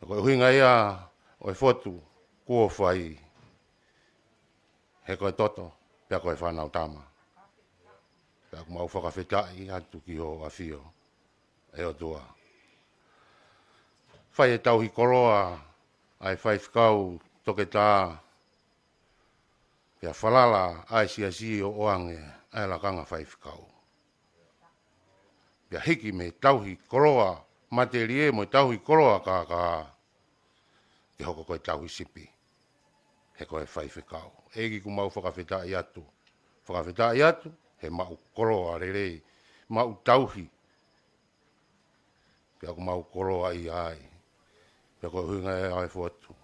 Ko e ʻuhinga ia ʻo e fotu kuo fai, he ko e toto, pea ko e fānau tama. Pea ʻoku mau fakafetaʻi atu ki hoʻo ʻAfio, ʻe ʻOtua. Fai e tauhi koloa ʻa e faifekau Toketā, pea falala ʻa e siasi ʻo ʻoange ʻa e lakanga faifekau. Pea hiki mei he tauhi koloa matelie mo e tauhi koloa kākā, ke hoko ko e tauhi sipi, he ko e faifekau. ʻEiki, ʻoku mau fakafetaʻi atu. Fakafetaʻi atu he maʻu koloa lelei, maʻu tauhi. Pea ʻoku mau koloaʻia ai. Pea ko e ʻuhinga ia ʻo e fotu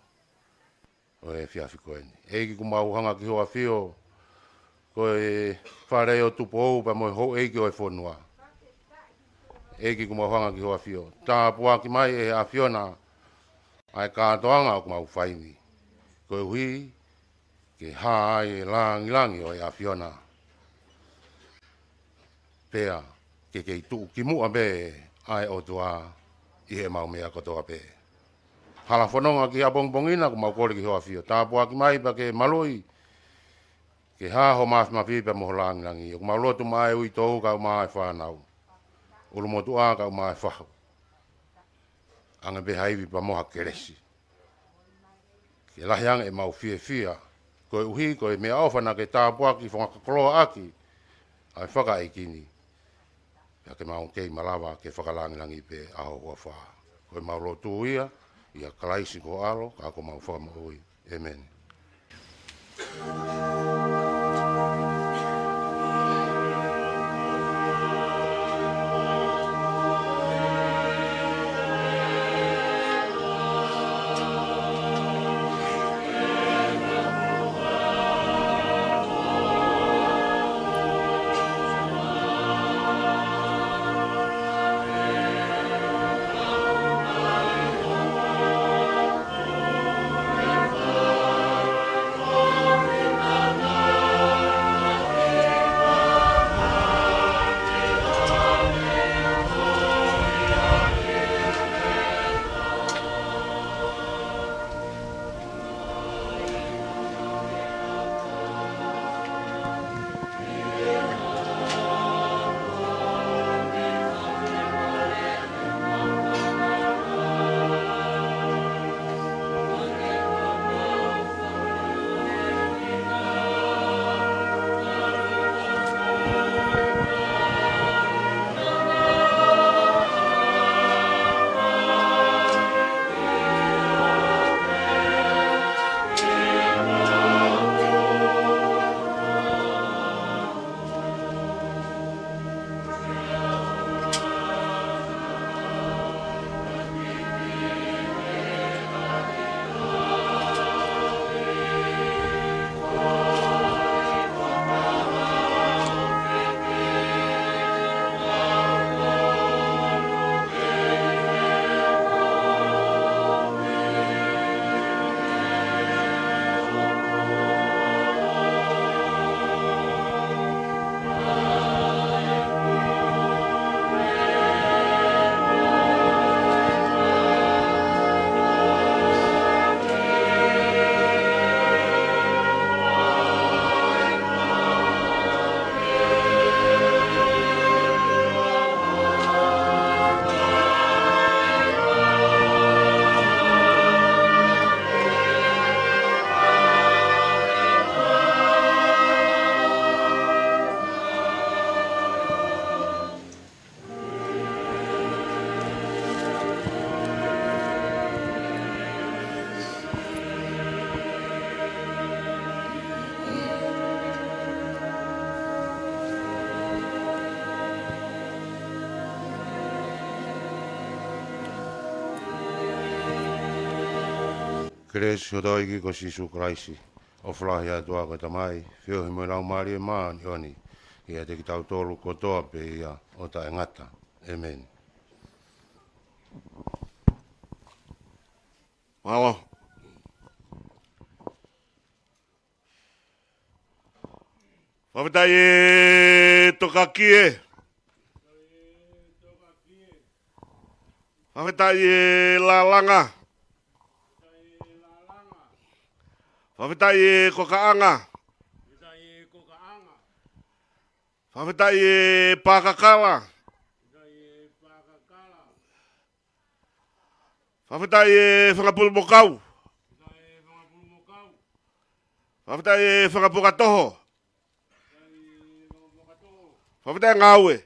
ʻo e efiafi ko eni. ʻEiki, ʻoku mau hanga ki hoʻo ʻAfio, ko e fale ʻo Tupou pea mo e houʻeiki ʻo e fonua. ʻEiki, ʻoku mau hanga ki hoʻo ʻAfio, tāpuaki mai ʻe he ʻAfiona ʻa e kātoanga ʻoku mau fai ni, koeʻuhi ke hā ai e langilangi ʻo e ʻAfiona. Pea ke kei tuʻu ki muʻa pē ʻa e ʻOtua ʻi heʻemau meʻa kotoa pē. Hala fononga ki he ʻapongipongi na, ʻoku mau kole ki hoʻo ʻAfio, tāpuaki mai pea ke maluʻi, ke hā ho māfimafi pea mo ho langilangi. ʻOku mau lotu maʻa e uitou kae ʻumaʻā e fānau, ʻulumotuʻa kae ʻumaʻā e fahu, ʻoange pē ha ivi pea mo ha kelesi. Ke lahi ange ʻemau fiefia, koeʻuhi ko e meʻaʻofa naʻa ke tāpuaki fakakoloaʻaki ʻa e fakaʻeiki ni, pea ke mau kei malava ke fakalangilangiʻi pē ʻa ho huafa. Ko ʻemau lotu ia ʻia Kalaisi ko ho ʻAlo, ka ko homau Fakamoʻui. ʻĒmeni. Kelesi ʻa hotau ʻEiki ko Sīsū Kalaisi, ʻofa lahi ʻa e ʻOtua ko e Tamai, feohi mo e Laumālie Māʻoniʻoni, ʻiate kitautolu kotoa pē ia ʻo taʻengata. ʻEmeni. Mālō. Fakafetaʻi e Tokakie. Fakafetaʻi e Lalanga. Fakafetaʻi e Kokaʻanga. Fakafetaʻi e Pakakala. Fakafetaʻi e Fanga Pulu Mokau. Fakafetaʻi e Fanga Puka Toho. Fakafetaʻi e Ngāue.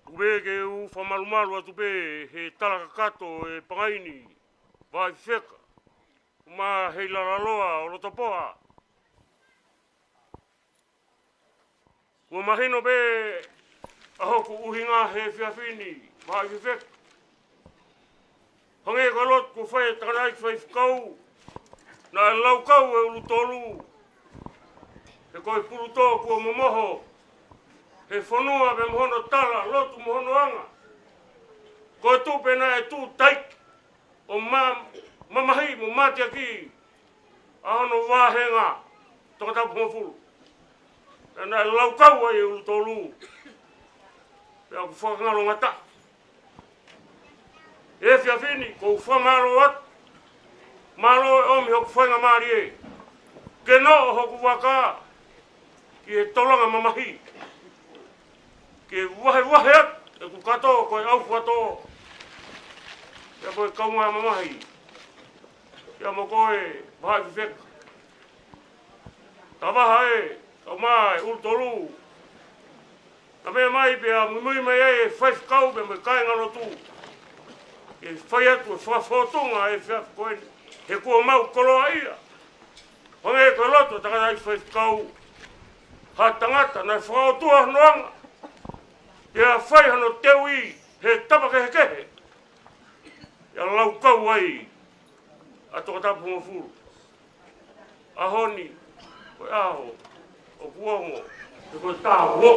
Tuku pē ke u fakamalumalu atu pē he tala kakato e pangai ni, Vaifeka, ʻumaʻā Heilalaloa ʻo Lotopoa. Kuo mahino pē ʻa hoku ʻuhinga he efiafi ni, Vaifeka. Hangē ko e lotu kuo fai ʻe he tangataʻeiki faifekau, naʻe laukau e ʻulu tolu, he ko e pulutō kuo momoho he fonua pea mo hono tala lotu mo hono anga. Ko e tupe naʻe tuʻu taiki ʻo ma-, mamahi mo mateaki ʻa hono vāhenga Tongatapu hongofulu. Naʻe laukau ai e ʻulu tolu. Pea ʻoku fakangalongata. He efiafi ni, ʻoku ou fakamālō atu. Mālō e ʻomi hoku faingamālie ke noʻo hoku vaka ki he tolonga mamahi, ke vahevahe atu ʻeku kato ko e ʻaufuatō, pea mo e kaungā mamahi, pea mo koe Vaifeka. Tavaha ē, kau mai e ʻulu tolu. Naʻe meʻa mai pea muimui mai ai e faifekau pea mo e kāingalotu ke fai atu e fakafōtunga he efiafi ko eni, he kuo mau koloaʻia. Hangē ko e lotu ʻa e tangataʻeiki faifekau, ha tangata naʻe fakaʻotua hono anga, pea fai hano teui he tapa kehekehe, pea laukau ai ʻa Tongatapu hongofulu. ʻAho ni, ko e ʻaho ʻoku ongo, he ko e taha uo.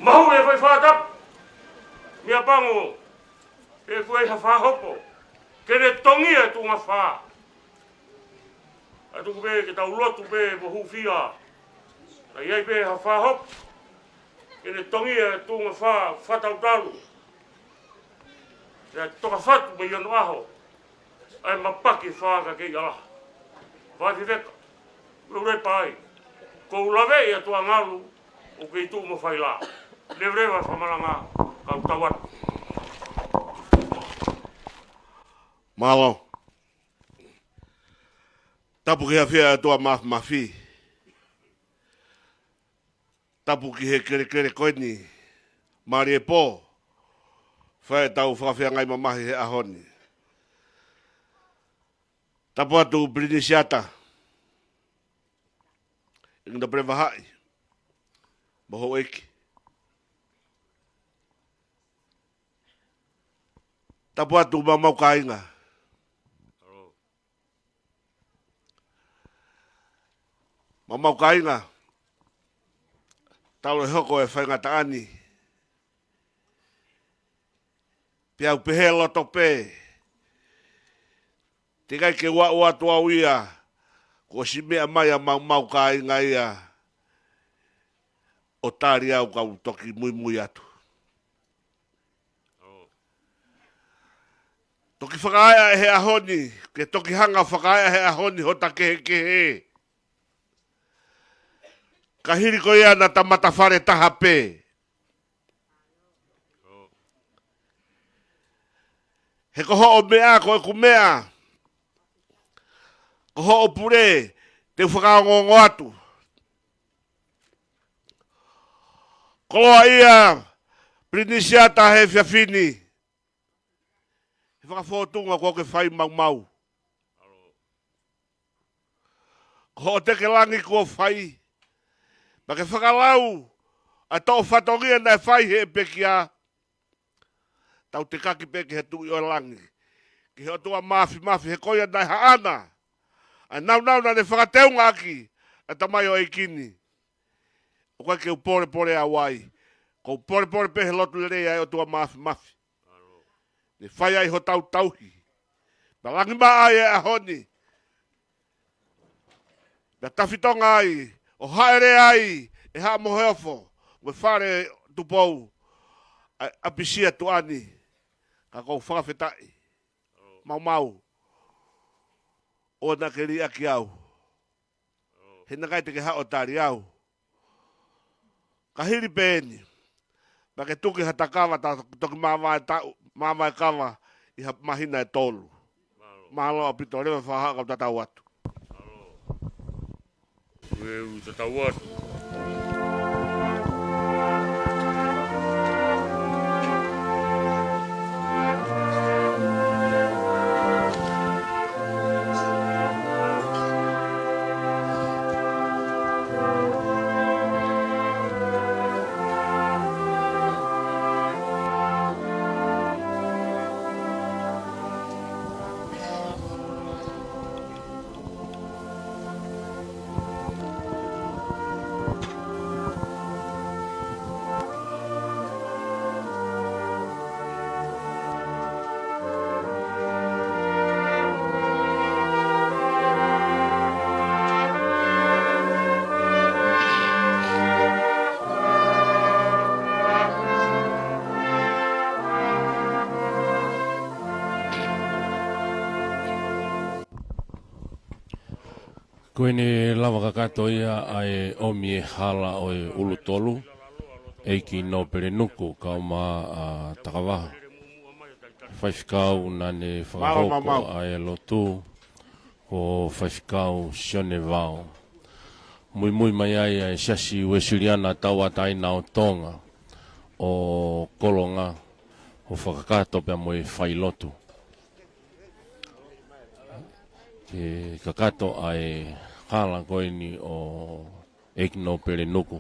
Mahuʻi e fai fakatapu, meʻapango, he ʻoku ʻi ai ha fakahopo ke ne tongia e tuʻunga fā. ʻA tuku pē ke tau lotu pē mo hūfia. Naʻe ʻi ai pē ha fakahopo ke ne tongia e tuʻunga fā, fakatautalu. Pea toka fatu mei hono ʻaho ʻa e mapaki fā ka kei ʻalaha. Vaifeka, ʻoku ou lepa ai, ʻoku ou laveʻi ʻa Tuangalu, ʻoku kei tuʻu mo fai lā. Leveleva e fakamalanga, kau tau atu. Mālō. Tapu ki he ʻafio ʻa e ʻOtua Mafimafi. Tapu ki he kelekele ko eni, mālie pō, fai ʻetau fakafeangai mamahi he ʻaho ni. Tapu atu Pilinisiata, ʻInginopele Vahaʻi, mo houʻeiki. Tapu atu maumau kāinga. Maumau kāinga, talu e hoko e faingataʻa ni, pea u pehē loto pē, teʻeki ai ke u aʻu atu au ia, kuo ʻosi meʻa mai ʻa maumau kāinga ia ʻo tali au kau toki muimui atu. Toki fakaeʻa ʻe he ʻaho ni, ke toki hanga fakaeʻa ʻe he ʻaho ni hota kehekehe. Ka hili ko ia naʻa ta matafale taha pē. He ko hoʻo meʻa, ko ʻeku meʻa. Ko hoʻo pule, te u fakaongoongo atu. Koloaʻia, Pilinisiata he efiafi ni. He fakafōtunga kuo ke fai maumau. Ko hoʻo teke langi kuo fai. Pea ke fakalau ʻa e toʻo fatongia naʻe fai he pekia. Tau tekaki pē ki he Tuʻi ʻo e langi, ki he ʻOtua Māfimafi, he ko ia naʻe haʻana ʻa e nāunau naʻa ne fakateungaʻaki ʻa e tamaioʻeiki ni. ʻOku ʻikai ke u polepole au ai, ko u polepole pē he lotu lelei ʻa e ʻOtua Māfimafi. Ne fai ai hotau tauhi. Pea langi mā ʻa e ʻaho ni. Pea tafitonga ai, ʻo haʻele ai ʻe Haʻa Moheofo mo e Fale Tupou ʻa, ʻa Pisia Tuʻani. Ka ʻoku ou fakafetaʻi maumau ʻoua naʻa ke liʻaki au. He naʻe ʻikai te ke haʻu ʻo tali au. Ka hili pē eni, pea ke tuki ha takava ta toki māvae taʻu, māvae kava ʻi ha māhina ʻe tolu. Mālō ʻaupito, leva fakahā kau tatau atu. Ue u tatau atu. Ko ʻene lava kakato ia ʻa e ʻomi e hala ʻo e ʻulu tolu, ʻEiki Nōpele Nuku, kau mai ʻa Takavaha. Faifekau naʻa ne fakahoko ʻa e lotu, ko Faifekau Sione Vao. Muimui mai ai ʻa e Siasi Uesiliana Tauʻatāina ʻo Tonga ʻo Kolonga, ʻo fakakakato pea mo e failotu. Ke kakato ʻa e hala ko eni ʻo ʻEiki Nōpele Nuku,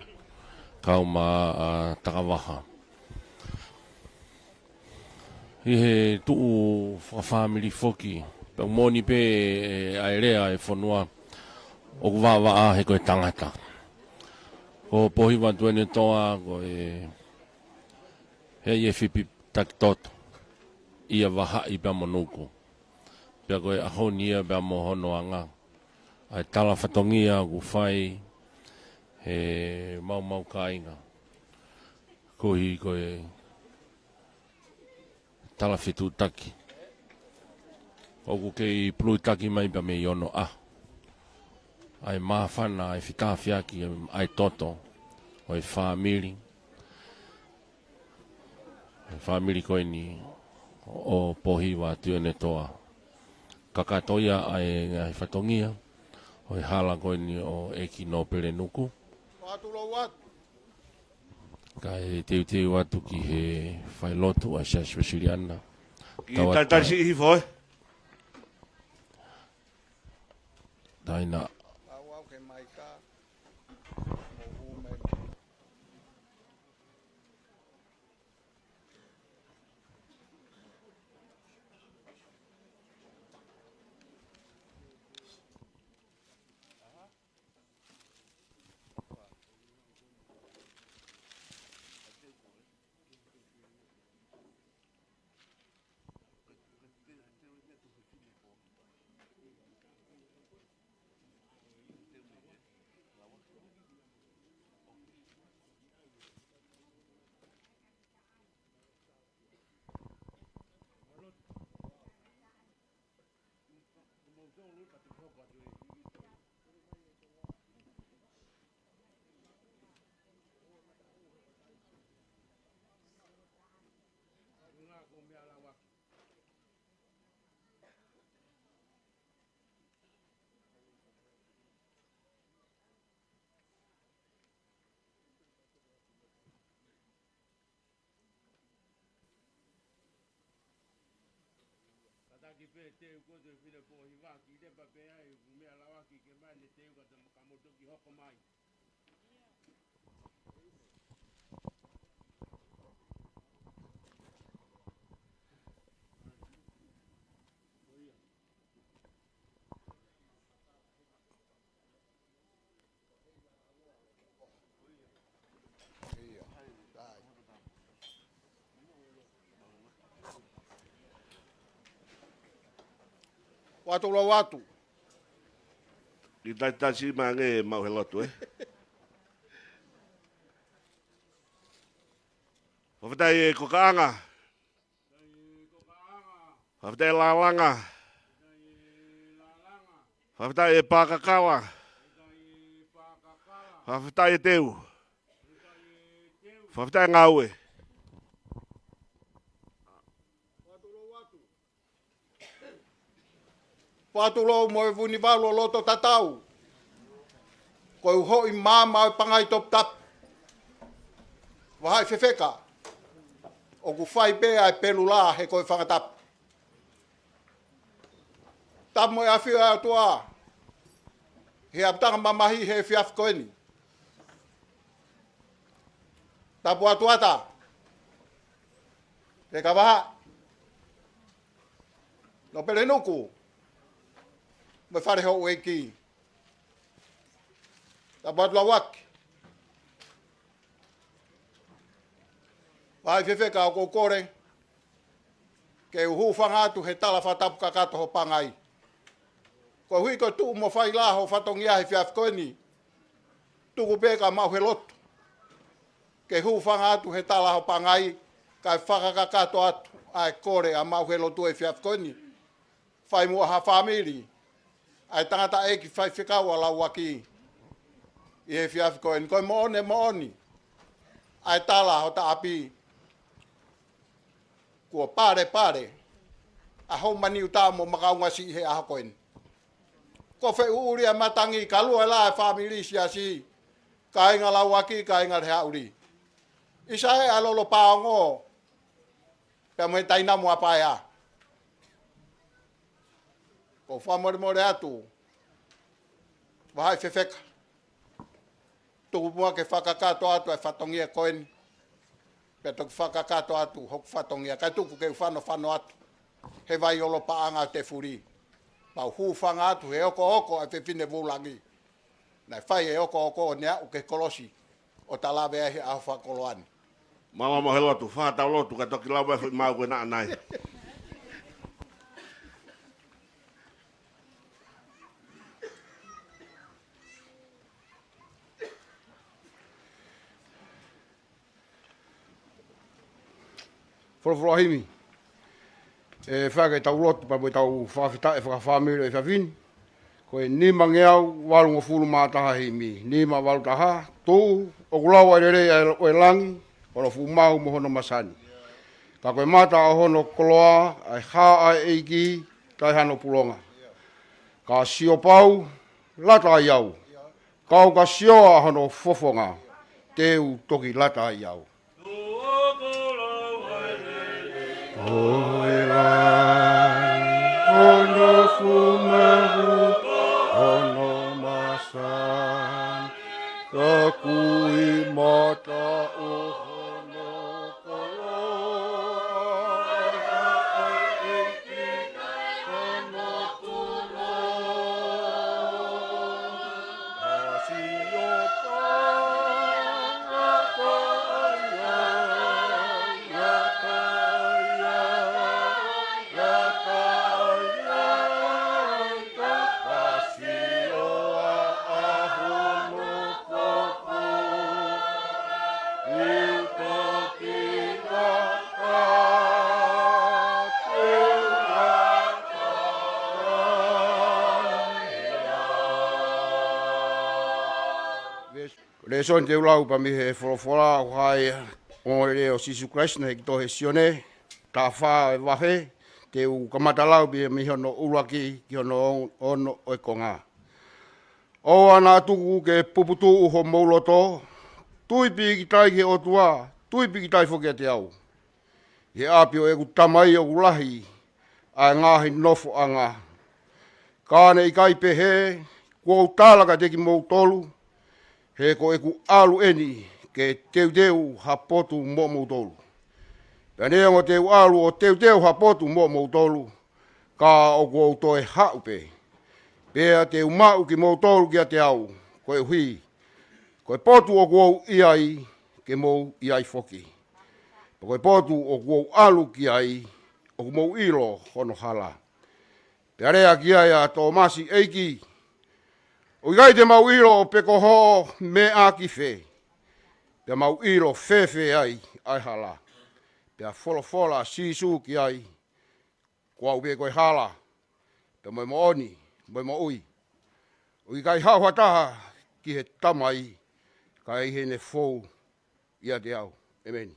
kau mai ʻa Takavaha. ʻI he tuʻu fakafāmili foki, pea moʻoni pē ʻa e lea ʻa e fonua, ʻoku vāvāʻa he ko e tangata. Ko Pōhiva Tuʻiʻonetoa, ko e, he ʻi he fipi taki toto, ʻia Vahaʻi pea mo Nuku. Pea ko e ʻaho ni ia pea mo hono anga, ʻa e tala fatongia ʻoku fai he maumau kāinga. Koeʻuhi ko e tala fetuʻutaki ʻoku kei pulutaki mai pea mei onoʻaho. ʻA e māfana, ʻa e fetafeaki, ʻa e toto ʻo e fāmili. Fāmili ko eni ʻo Pōhiva Tuʻiʻonetoa. Kakato ia ʻa e ngaahi fatongia ʻo e hala ko eni ʻo ʻEiki Nōpele Nuku. Kae teuteu atu ki he failotu ʻa e Siasi Uesiliana. Tau atu. Talitali siʻi hifo, ē? Taina. Kātaki pē teu koto e fine Pōhiva ki te pape ai, ʻoku meʻa lawaki ke mai ne teu ka tam-, ka mo toki hoko mai. Ua tolu atu. Ki tai tasi mange mau he lotu, ē. Fakafetaʻi e kokaʻanga. Fakafetaʻi e lālanga. Fakafetaʻi e pakakala. Fakafetaʻi e teu. Fakafetaʻi e ngāue. Fakatulou mo e Vunivalu ʻo loto tatau. Ko e uhoʻi maama ʻo e pangai toputapu. Vahaʻi fefeka. ʻOku fai pē ʻa e pelula he ko e fanga tapu. Tapu mo e ʻafio ʻa e ʻOtua. He aputanga mamahi he efiafi ko eni. Tapu atu ata. He kavaha. Nōpele Nuku. Mo e fale houʻeiki. Tapu atu Lauaki. Vahaʻi fefeka ʻoku ou kole. Ke u hūfanga atu he tala fakatapu kakato ho pangai. Koeʻuhi ko e tuʻu mo fai lā ho fatongia he efiafi ko eni. Tuku pē ka mau he lotu. Ke hūfanga atu he tala ho pangai, kae fakakakato atu ʻa e kole ʻa mau he lotu he efiafi ko eni. Fai muʻa ha fāmili, ʻa e tangataʻeiki faifekau ʻa Lauaki ʻi he efiafi ko eni. Ko e moʻoni, moʻoni. ʻA e tala hota ʻapi. Kuo palepale ʻa Houʻeiki Niutao mo Makaungasiʻi he ʻaho ko eni. Ko e feʻuʻuli ʻa e matangi ka lue lā e fāmili siasi, kāinga Lauaki, kāinga Lehaʻuli. ʻIsa ē ʻa Lolopaongo, pea mo e taina mo ʻApaea. Ko e fakamolemole atu, vahaʻi fefeka. Tuku muʻa ke fakakakato atu ʻa e fatongia ko eni. Pea toki fakakakato atu hoku fatongia. Kae tuku ke u fanofano atu he vai ʻo Lolopaongo ʻa Tefuli. Mau hūfanga atu he okooko ʻa e fefine Vulangi. Naʻe fai e okooko ʻo ne aʻu ki he kolosi ʻo ta lave ai he ʻaho fakakoloa ni. Mālō mo e lotu, fakatau lotu, ka toki lava e foʻi mau ko ena ʻanai. Folofola himi. ʻE fai ke tau lotu pea mo e tau fakafetaʻi fakafāmili ʻo e efiafi ni. Ko e nimangeau valungofulu mā taha himi, nima valu taha, tuʻu, ʻoku lau ʻa e lelei ʻa e, ʻo e langi, hono fuʻu mau mo hono masani. Ka ko e mata ʻo hono koloa, ʻa e hā ʻa e ʻEiki, kae hano pulonga. Ka sio pau, lata ai au. Kau ka sio ʻa hono fofonga, te u toki lata ai au. ʻO e langi, hono fuʻu mau, hono masani, ka kui mata ʻo hono koloa, ʻa e ʻEiki, hono pulonga. Lēsoni te u lau pea mei he folofola ʻoku hā he ongoongolelei ʻo Sīsū Kalaisi naʻe hiki tohi ʻe Sione, taha fā e vahe, te u kamata lau pē mei hono ʻuluaki ki hono ono ʻo e konga. ʻOua naʻa tuku ke puputuʻu homou loto, tui pīkitai ki he ʻOtua, tui pīkitai foki kiate au. ʻI he ʻapi ʻo ʻeku Tamai ʻoku lahi ʻa e ngaahi nofoʻanga. Ka ne ʻikai pehē, kuo u tala kiate kimoutolu, he ko ʻeku ʻalu eni ke teuteu ha potu moʻomoutolu. Pea neongo te u ʻalu ʻo teuteu ha potu moʻomoutolu, ka ʻoku ou toe haʻu pē. Pea te u maʻu kimoutolu kiate au, koeʻuhi ko e potu ʻoku ou ʻi ai, ke mou ʻi ai foki. Pea ko e potu ʻoku ou ʻalu ki ai, ʻoku mou ʻilo hono hala. Pea lea ki ai ʻa Tōmasi, ʻEiki, ʻoku ʻikai te mau ʻilo pe ko hoʻo meʻa ki fē, pea mau ʻilo fēfē ai ʻa e hala. Pea folofola ʻa Sīsū ki ai, Ko au pē ko e hala, pea mo e moʻoni, mo e moʻui. ʻOku ʻikai haʻu ha taha ki he Tamai, ka ʻi heʻene fou ʻiate au. ʻEmeni.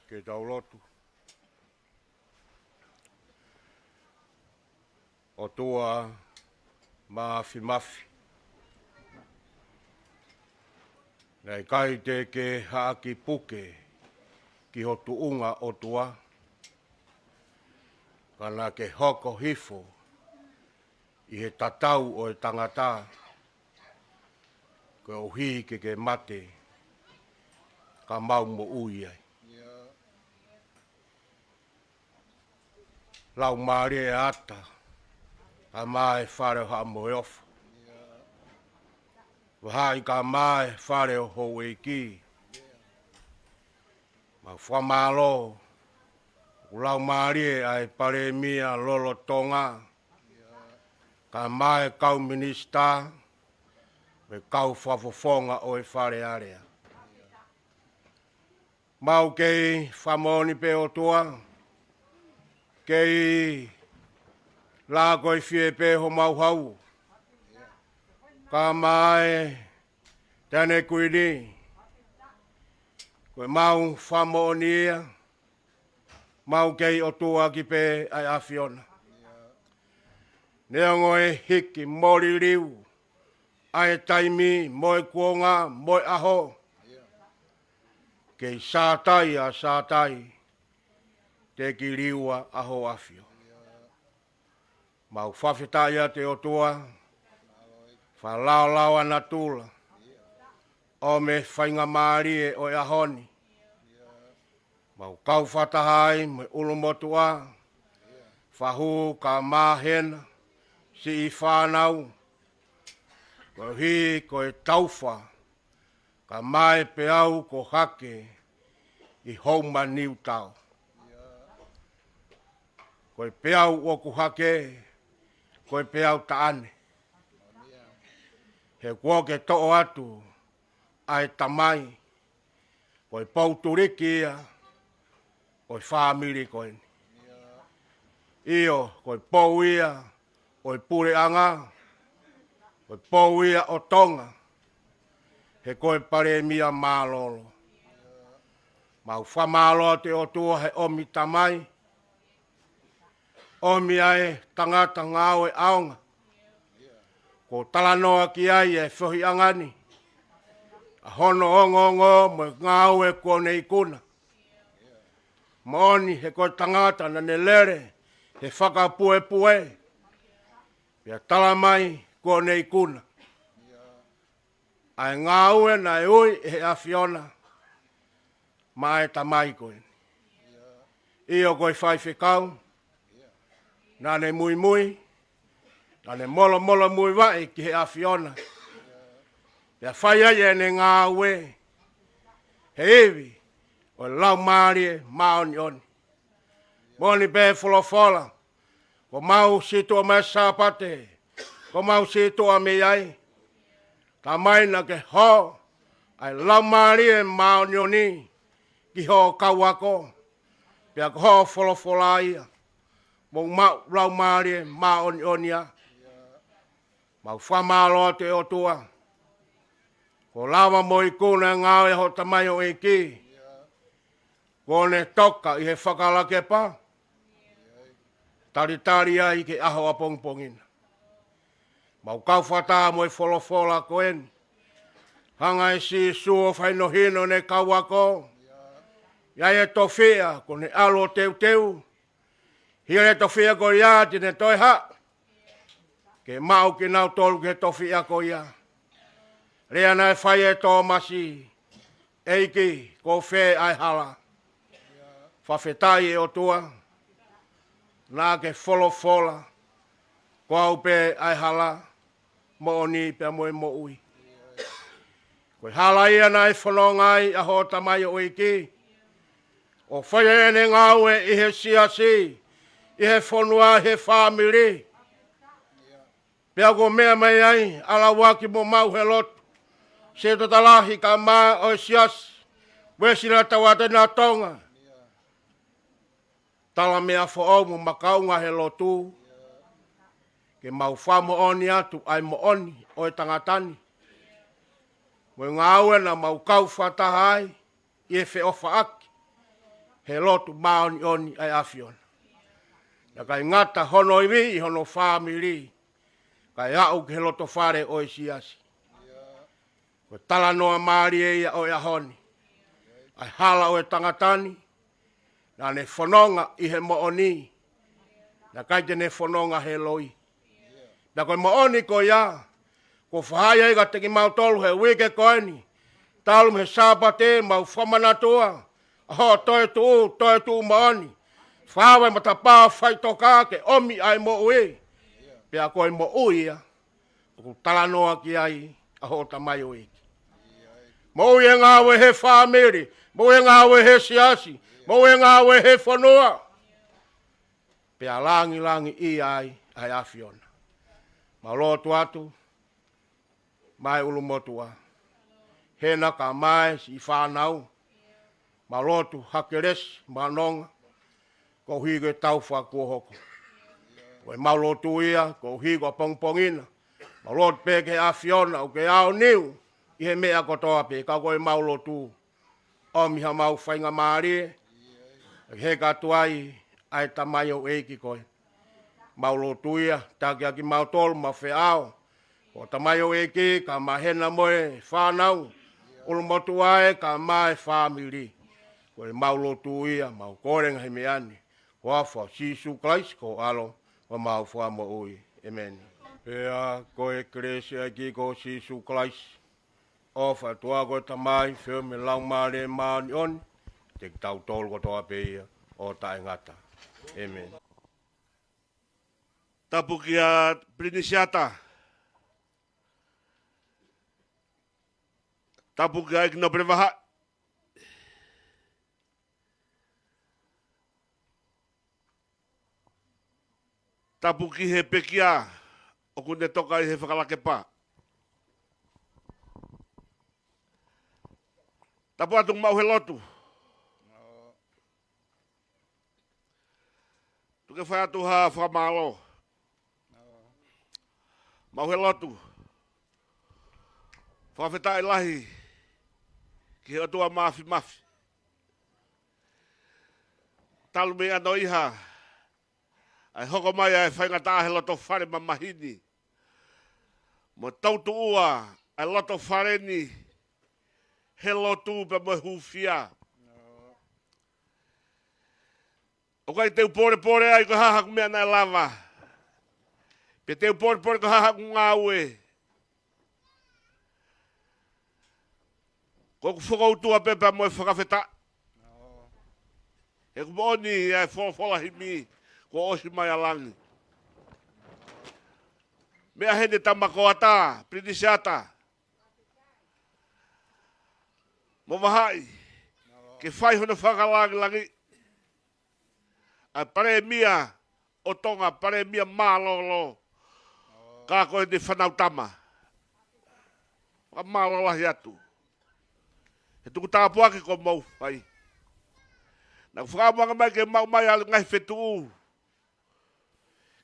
Ke tau lotu. ʻOtua Māfimafi, naʻe ʻikai te ke haʻaki puke ki ho tuʻunga ʻOtua, ka naʻa ke hoko hifo ʻi he tatau ʻo e tangata, koeʻuhi ke ke mate, ka mau moʻui ai. Laumālie ʻe ata, ka mā e fale ʻo Haʻa Moheofo. Vahaʻi ka mā e fale ʻo Houʻeiki. Mau fakamālō, ʻoku laumālie ʻa e Palēmia lolotonga, ka mā e kau minisitā, mo e kau fakafofonga ʻo e Fale Alea. Mau kei fakamoʻoni pē ʻOtua, kei lako ʻi fē pē homau hau. Ka mā e Taʻahine Kuini, ko e mau fakamoʻoni ia, mau kei ʻOtua ʻaki pē ʻa e ʻAfiona. Neongo e hiki mo liliu ʻa e taimi mo e kuonga mo e ʻaho, kei sātai ʻa sātai, te ke liliu ʻa ho ʻAfio. Mau fakafetaʻi ʻa e ʻOtua, fakalaolao ʻa natula, ʻo mo e faingamālie ʻo e ʻaho ni. Mau kau fakataha ai mo e ʻulumotuʻa, fahu ka māhena, siʻi fānau, koeʻuhi ko e taufa, ka mā e peau ko Hake ʻi Houma Niutao. Ko e peau ʻoku hake, ko e peau taʻane. He kuo ke toʻo atu ʻa e tamai, ko e pou tuliki ia ʻo e fāmili ko eni. ʻIo, ko e pou ia ʻo e puleʻanga, ko e pou ia ʻo Tonga, he ko e Palēmia mālōlō. Mau fakamālō atu ʻOtua he ʻomi tamai, ʻomi ʻa e tangata ngāue ʻaonga. Kuo talanoa ki ai e fohiʻanga ni, ʻa hono ongoongo mo e ngāue kuo ne ikuna. Moʻoni he ko e tangata naʻa ne lele he fakapuepue, pea tala mai kuo ne ikuna ʻa e ngāue naʻe ui ʻe he ʻAfiona maʻa e tamai ko eni. ʻIo, ko e faifekau, naʻa ne muimui, naʻa ne molomolo muivaʻe ki he ʻAfiona, pea fai ai ʻene ngāue he ivi ʻo e Laumālie Māʻoniʻoni. Moʻoni pē folofola, ko mau sītuʻa mai Sāpate, ko mau sītuʻa mei ai. Tamai, naʻa ke hō ʻa e Laumālie Māʻoniʻoni ki hoʻo kau ako, pea ko hoʻo folofola ia, mou maʻu Laumālie Māʻoniʻoni ia. Mau fakamālō atu ʻOtua, kuo lava mo ikuna e ngāue ʻa hoʻo tamaioʻeiki, kuo ne toka ʻi he fakalakepa, talitali ai ki he ʻaho ʻapongipongi na. Mau kau fakataha mo e folofola ko eni, hanga ʻe Sīsū ʻo fakahinohino ʻene kau ako, ʻi ai e tofiʻa kuo ne ʻalu ʻo teuteu, hili e tofiʻa ko ia te ne toe haʻu ke maʻu kinautolu ki he tofiʻa ko ia. Lea naʻe fai ʻe Tōmasi, ʻEiki, ko fē ʻa e hala? Fakafetaʻi ʻe ʻOtua, naʻa ke folofola, ko au pē ʻa e hala, moʻoni pea mo e moʻui. Ko e hala ia naʻe fononga ai ʻa hoʻo tamaioʻeiki ʻo fai ʻene ngāue ʻi he siasi, ʻi he fonua, he fāmili. Pea ko e meʻa mai ai ʻa Lauaki mo Maʻu he lotu, Setuata Lahi kae ʻumaʻā e siasi Uēsiliana Tauʻatāina ʻo Tonga. Tala meʻa foʻou mo makaunga he lotu, ke mau fakamoʻoni atu ʻa e moʻoni ʻo e tangata ni mo e ngāue naʻa mau kau fakataha ai ʻi he feʻofaʻaki he lotu māʻoniʻoni ʻa e ʻAfiona. Naʻe ʻikai ngata hono ivi ʻi hono fāmili, kae aʻu ki he loto fale ʻo e siasi. Ko e talanoa mālie ia ʻo e ʻaho ni, ʻa e hala ʻo e tangata ni, naʻa ne fononga ʻi he moʻoni, naʻe ʻikai te ne fononga he loi. Pea ko e moʻoni ko ia kuo fakahā ai kiate kimautolu he uike ko eni, talu mei he Sāpate, mau fakamanatua ʻa hoʻo toetuʻu, toetuʻu moʻoni, fakaava e matapā faʻitoka ke ʻomi ʻa e moʻui. Pea ko e moʻui ia ʻoku talanoa ki ai ʻa hoʻo tamaioʻeiki. Moʻui e ngāue he fāmili, moʻui e ngāue he siasi, moʻui e ngāue he fonua. Pea langilangiʻia ai ʻa e ʻAfiona. Mau lotu atu, mai ʻulumotuʻa, Hena kae ʻumaʻā e siʻi fānau, mau lotu ha kelesi mo ha nonga, koeʻuhi ko e tau fakakuo hoko. Ko e mau lotu ia, koeʻuhi ko e pongipongi na, mau lotu pē ki he ʻAfiona ʻoku ke aoniu ʻi he meʻa kotoa pē, ka ko e mau lotu, ʻomi ha mau faingamālie, ke heka atu ai ʻa e tamaioʻeiki ko ē. Mau lotu ia, taki ʻaki kimautolu, mau feʻao, ko e tamaioʻeiki, kae ʻumaʻā Hena mo e fānau, ʻulumotuʻa ē, kae ʻumaʻā e fāmili. Ko e mau lotu ia, mau kole ngaahi meʻa ni, huafa ʻo Sīsū Kalaisi ko ho ʻAlo, ko homau Fakamoʻui. ʻĒmeni. Pea ko e kelesi ʻa e ʻEiki ko Sīsū Kalaisi, ʻofa ʻa e ʻOtua ko e Tamai, feohi mo e Laumālie Māʻoniʻoni, ʻiate kitautolu kotoa pē ia ʻo taʻengata. ʻĒmeni. Tapu kia Pilinisiata. Tapu kia ʻEiki Nōpele Vahaʻi. Tapu ki he pekia ʻoku ne toka ʻi he fakalakepa. Tapu atu Maʻu he lotu. Tuku ke fai atu ha fakamālō. Maʻu he lotu. Fakafetaʻi lahi ki he ʻOtua Māfimafi. Talu mei ʻanoiha, ʻa e hoko mai ʻa e faingataʻa he loto fale mamahi ni, mo tautuʻua ʻa e loto fale ni he lotu pea mo e hūfia. ʻOku ʻikai te u pōlepole ai ko e hā haʻaku meʻa naʻe lava, pe te u pōlepole ko e hā haʻaku ngāue. Ko ʻeku fokoutua pē pea mo e fakafetaʻi. He ʻoku moʻoni ʻa e folofola himi kuo ʻosi mai ʻa langi. Meʻa heni Tamakoata, Pilinisiata mo Vahaʻi, ke fai hono fakalangilangi ʻa e Palēmia ʻo Tonga, Palēmia mālōlō, ka ko eni Fānautama. Fakamālō lahi atu he tuku tāpuaki kuo mou fai. Naʻa ku fakaʻamu ange mai ke maʻu mai ʻa e ngaahi fetuʻu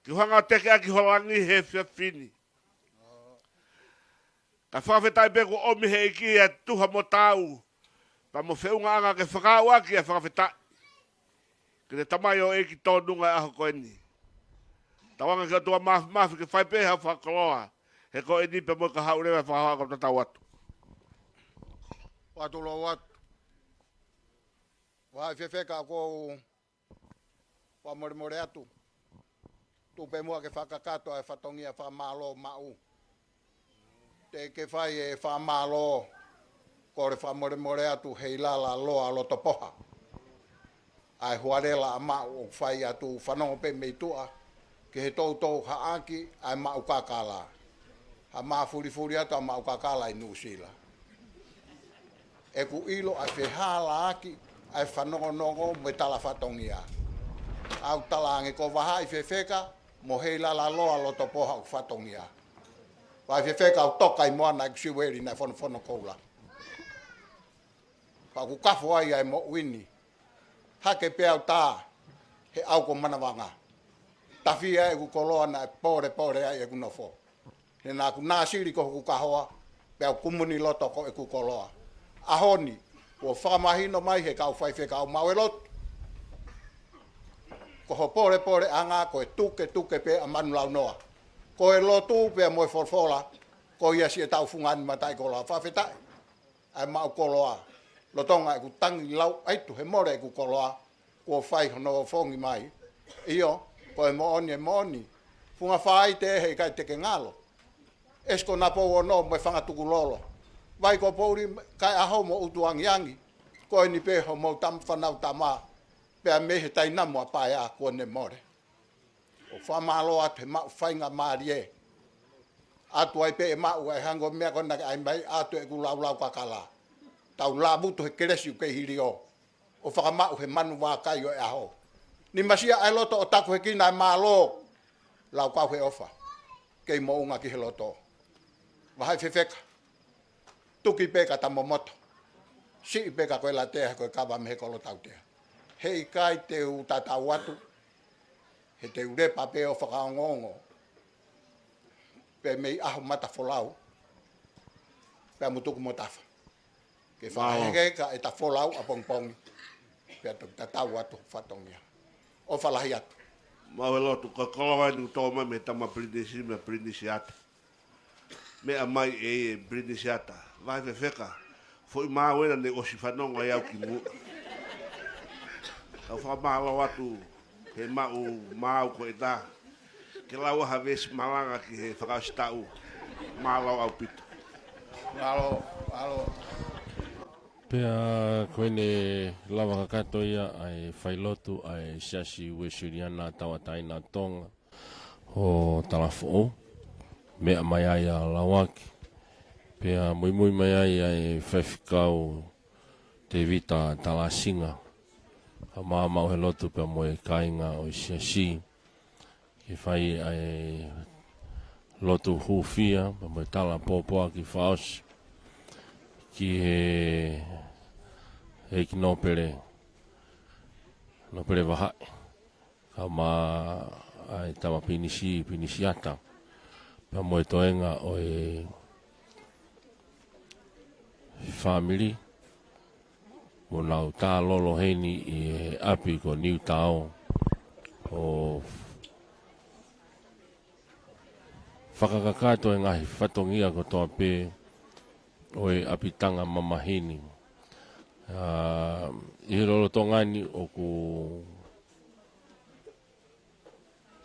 ke u hanga ʻo teke ʻaki ho langi he efiafi ni. Ka fakafetaʻi pē kuo ʻomi he ʻEiki ʻa e tuha mo taau, pea mo e feʻungaʻanga ke fakaaʻu ʻaki ʻa e fakafetaʻi ki he tamaioʻeiki tōnunga ʻo e ʻaho ko eni. Tauange ki he ʻOtua Māfimafi ke fai pē ha fakakoloa he ko eni pea mo e kahaʻu leva ʻa e fakahā ko e tatau atu. ʻOatu lou atu. Vahaʻi fefeka, ʻoku ou fakamolemole atu. Tuku pē muʻa ke fakakakato ʻa e fatongia fakamālō maʻu. Teʻeki ke fai e fakamālō, kole fakamolemole atu he ʻilala loa loto poha. ʻA e hualela ʻa maʻu ʻoku fai atu, fanongo pē mei tuʻa ki he toutou haʻaki ʻa e maʻu kakala. Ha mafulifuli atu ʻa e maʻu kakala ʻi Nuʻusila. ʻeku ʻilo ʻa e fehālaaki ʻa e fanongonongo mo e tala fatongia. ʻOku ou talaange ko Vahaʻi Fefeka mo Heilala Loa Lotopō haʻaku fatongia. Vahaʻi Fefeka ʻoku toka ʻi moana ʻeku siueli naʻe fonofono koula. Pea ʻoku kafo ai ʻa e moʻui ni. Hake pē ʻa e tā, he ʻaho ko Manavanga. Tafi ai ʻeku koloa naʻe pōlepole ai ʻeku nofo. He naʻa ku nāsili ko hoku kahoa, pea ʻoku kumuni loto ko ʻeku koloa. ʻAho ni, kuo fakamahino mai he kau faifekau maʻu e lotu. Ko ho pōlepoleʻanga ko e tuketuke pē ʻa Manu Launoa. Ko e lotu pea mo e folofola, ko ia siʻetau fungani mataʻikoloa. Fakafetaʻi ʻa e maʻu koloa. Lolotonga ʻeku tangi lauʻaitu he mole ʻeku koloa, kuo fai hono ofongi mai. ʻIo, ko e moʻoni e moʻoni. Funga Faite he ʻikai te ke ngalo. ʻEsi ko Napou Ono mo e Fanga Tukulolo. Vai ko Pouli Kaeʻaho mo ʻUtuangiangi. Ko eni pē homou tam-, fānau tama. Pea mei he tainamo ʻa Paea kuo ne mole. ʻOku fakamālō atu he maʻu faingamālie. ʻOatu ai pē ʻe maʻu ʻa e hangē ko e meʻa ko ena ke ʻai mai ʻoatu ʻeku laulau kakala. Tau lāvutu he kelesi ʻoku kei hili ʻo. ʻO fakamaʻu he manu vākai ʻo e ʻaho. Ni masia ʻa e loto ʻo taku he kina ʻa e mālō. Laukau he ʻofa. Kei moʻunga ki he loto. Vahaʻi Fefeka. Tuki pē ka ta momoto. Siʻi pē ka ko e latea he ko e kava mei he kolo tautea. He ʻikai te u tatau atu. He te u lepa pē ʻo fakaongoongo. Pea mei ʻaho mata folau. Pea mo tuku mo tafa. Ke fakaheke ka e ta folau ʻapongipongi. Pea toki tatau atu fatongia. ʻOfa lahi atu. Maʻu e lotu, ko e koloa eni ʻoku tō mai mei he tama Pilinisi mo e Pilinisiata. Meʻa mai ʻe ia Pilinisiata. Vahaʻi Fefeka. Foʻi maau ena ne ʻosi fanongo ai au ki muʻa. Kau fakamālō atu he maʻu maau ko ena. Ke lau ha veesi malanga ki he fakaʻosi taʻu. Mālō ʻaupito. Mālō, mālō. Pea ko eni lava kakato ia ʻa e failotu ʻa e Siasi Uēsiliana Tauʻatāina ʻo Tonga ʻo Talafoʻou. Meʻa mai ai ʻa Lauaki. Pea muimui mai ai ʻa e faifekau Tēvita Talasinga. Kae ʻumaʻā maʻu he lotu pea mo e kāinga ʻo e siasi. Ke fai ʻa e lotu hūfia, pea mo e tala pōpoaki fakaʻosi. Ki he, he ʻEiki Nōpele, Nōpele Vahaʻi. Kae ʻumaʻā ʻa e tama Pilinisi, Pilinisiata. Pea mo e toenga ʻo e fāmili. Mo nau tā lolo heni ʻi he ʻapi ko Niutao. ʻO fakakakato e ngaahi fatongia kotoa pē ʻo e ʻapitanga mamahi ni. ʻA, ʻi he lolotonga ni ʻoku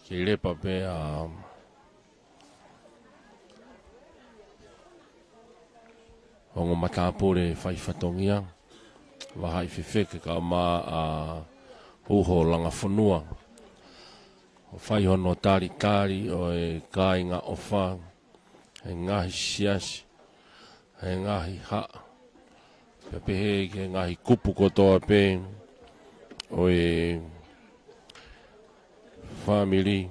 kei lepa pē ʻa ongo matāpule fai fatongia, Vahaʻi Fefeka kae ʻumaʻā ʻa Uho Langafonua. ʻO fai hono talitali ʻo e kāinga ʻofa, he ngaahi siasi, he ngaahi haʻa. Pea pehē ki he ngaahi kupu kotoa pē ʻo e fāmili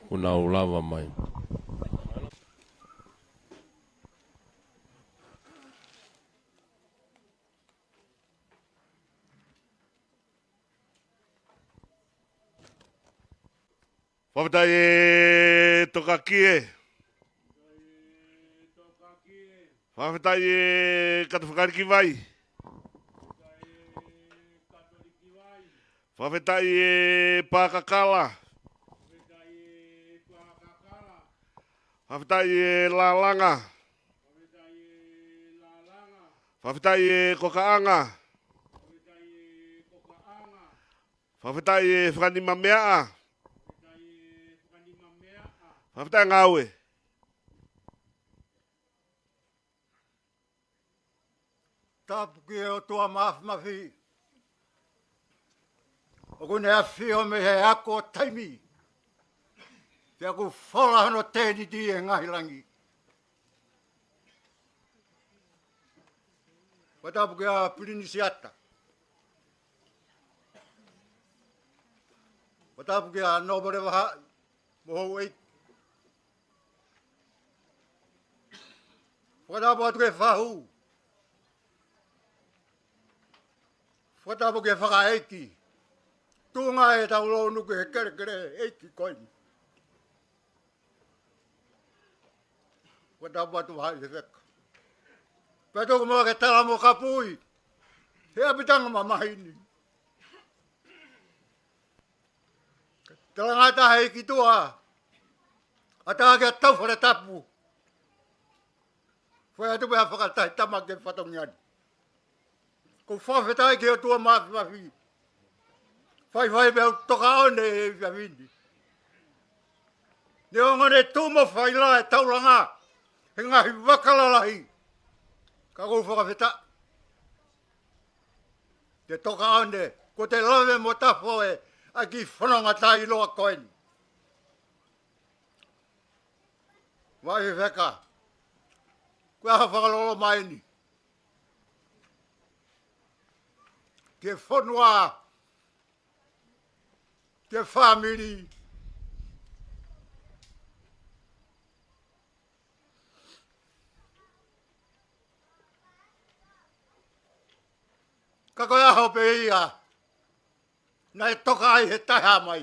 ʻoku nau lava mai. Fakafetaʻi e Tokakie. Fakafetaʻi e Katolikiwai. Fakafetaʻi e Pakakala. Fakafetaʻi e Lalanga. Fakafetaʻi e Kokaʻanga. Fakafetaʻi e Fakanimameaʻa. Fakafetaʻi e Ngāue. Tapu ki he ʻOtua Mafimafi. ʻOku ne ʻafio mei he ako taimi. Pea ʻoku fola hono tēniti ʻi he ngaahi langi. Fakatapu kia Pilinisiata. Fakatapu kia Nōpele Vahaʻi mo houʻeiki. Fakatapu atu ki he fahu. Fakatapu ki he fakaʻeiki. Tuʻunga ʻetau lonu ki he kelekele ʻeiki ko eni. Fakatapu atu Vahaʻi Fefeka. Pea tuku muʻa ke tala mo kapui he ʻapitanga mamahi ni. Talangata he ʻEiki Tuʻa, ʻatā kia Taufaletapu. Fai atu pē ʻa e fakatahi tama ke fatongia ni. ʻOku ou fakafetaʻi ki he ʻOtua Mafimafi. Faifai pē ʻoku toka ʻo ne e fiafini. Neongo ne tuʻu mo fai la e taulanga he ngaahi vaka lalahi. Ka ʻoku ou fakafetaʻi. Te toka ʻo ne, ko te lave mo tafo e, ʻa e kiʻi fononga taʻeʻiloa ko eni. Vahaʻi Fefeka. Ko e ʻaho fakaloloma eni. Ki he fonua, ki he fāmili. Ka ko e ʻaho pē ia naʻe toka ai he taʻehāmai.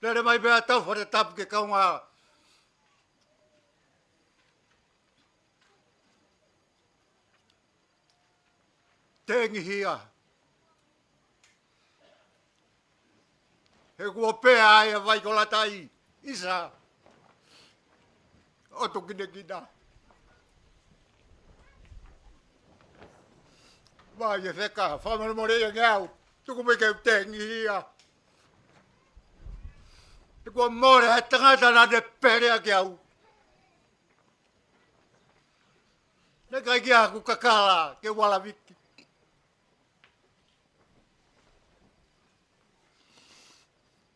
Lele mai pē ʻa Taufaletapu ke kaungā tengihia. He kuo pehē ʻe Vaikolataʻi ʻIsa ʻo tukinekina. Vahaʻi Fefeka, fakamolemole ange au. Tuku mai ke u tengihia. He kuo mole ʻa e tangata naʻa ne pehē ʻaki au. Naʻe ʻikai ke ʻi ai haku kakala ke u ʻalaviki.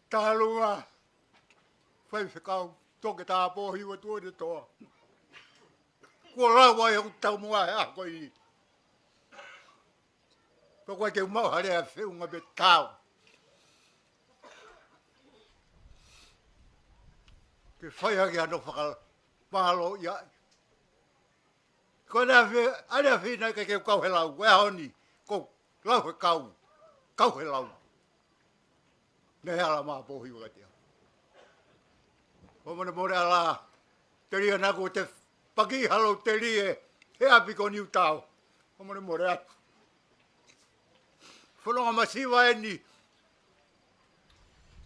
Tālunga, Faifekau, Toketā Pōhiva Tuʻitonga. Kuo lau ai hoku taumuʻa he ʻaho ko eni. Pea ʻoku ʻikai ke u maʻu ha lea feʻunga pe tau ke fai hake hano fakamālō ia. Ko e ʻaneafi, ʻaneafi naʻe ʻikai ke u kau he lau, ko e ʻaho ni, ʻoku ou lau he kau, kau he lau. Naʻe hala mai Pōhiva kiate au. Fakamolemole ʻa Telia naʻa ku te paki halo Telia he ʻapi ko Niutao. Fakamolemole atu. Fononga masiva eni.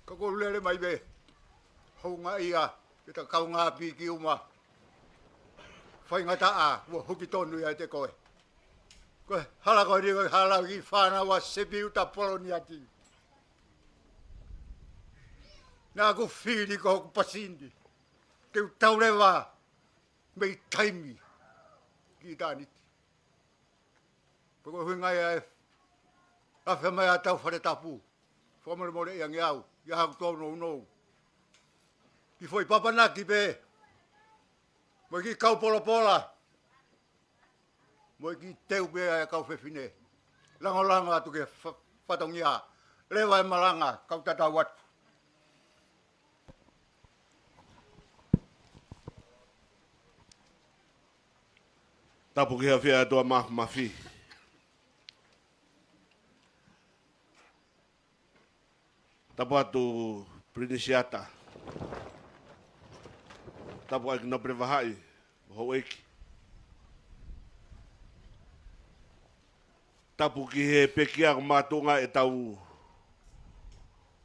Ka ʻoku ou lele mai pē. Houngaʻia, ke ta kaungā piki uma. Faingataʻa, ua huki tonu ia ʻiate koe. Ko e hala ko eni, ko e hala ki fānau ʻa Sepiuta Poloniati. Naʻa ku fili ko hoku pasini. Ke u tau leva mei taimi ki ʻitāniti. Pea ko e ʻuhinga ia e afe mai ʻa Taufaletapu. Fakamolemoleʻi ange au, ʻi haku tōnounou. Ki foʻi papanaki pē, mo e kiʻi kau polopola, mo e kiʻi teu pē ʻa e kau fefine. Langolango atu ki he fa-, fatongia, leva e malanga, kau tatau atu. Tapu ki he ʻAfio ʻa e ʻOtua Mafimafi. Tapu atu Pilinisiata. Tapu ʻEiki Nōpele Vahaʻi, houʻeiki. Tapu ki he pekia ʻoku makatuʻunga ʻetau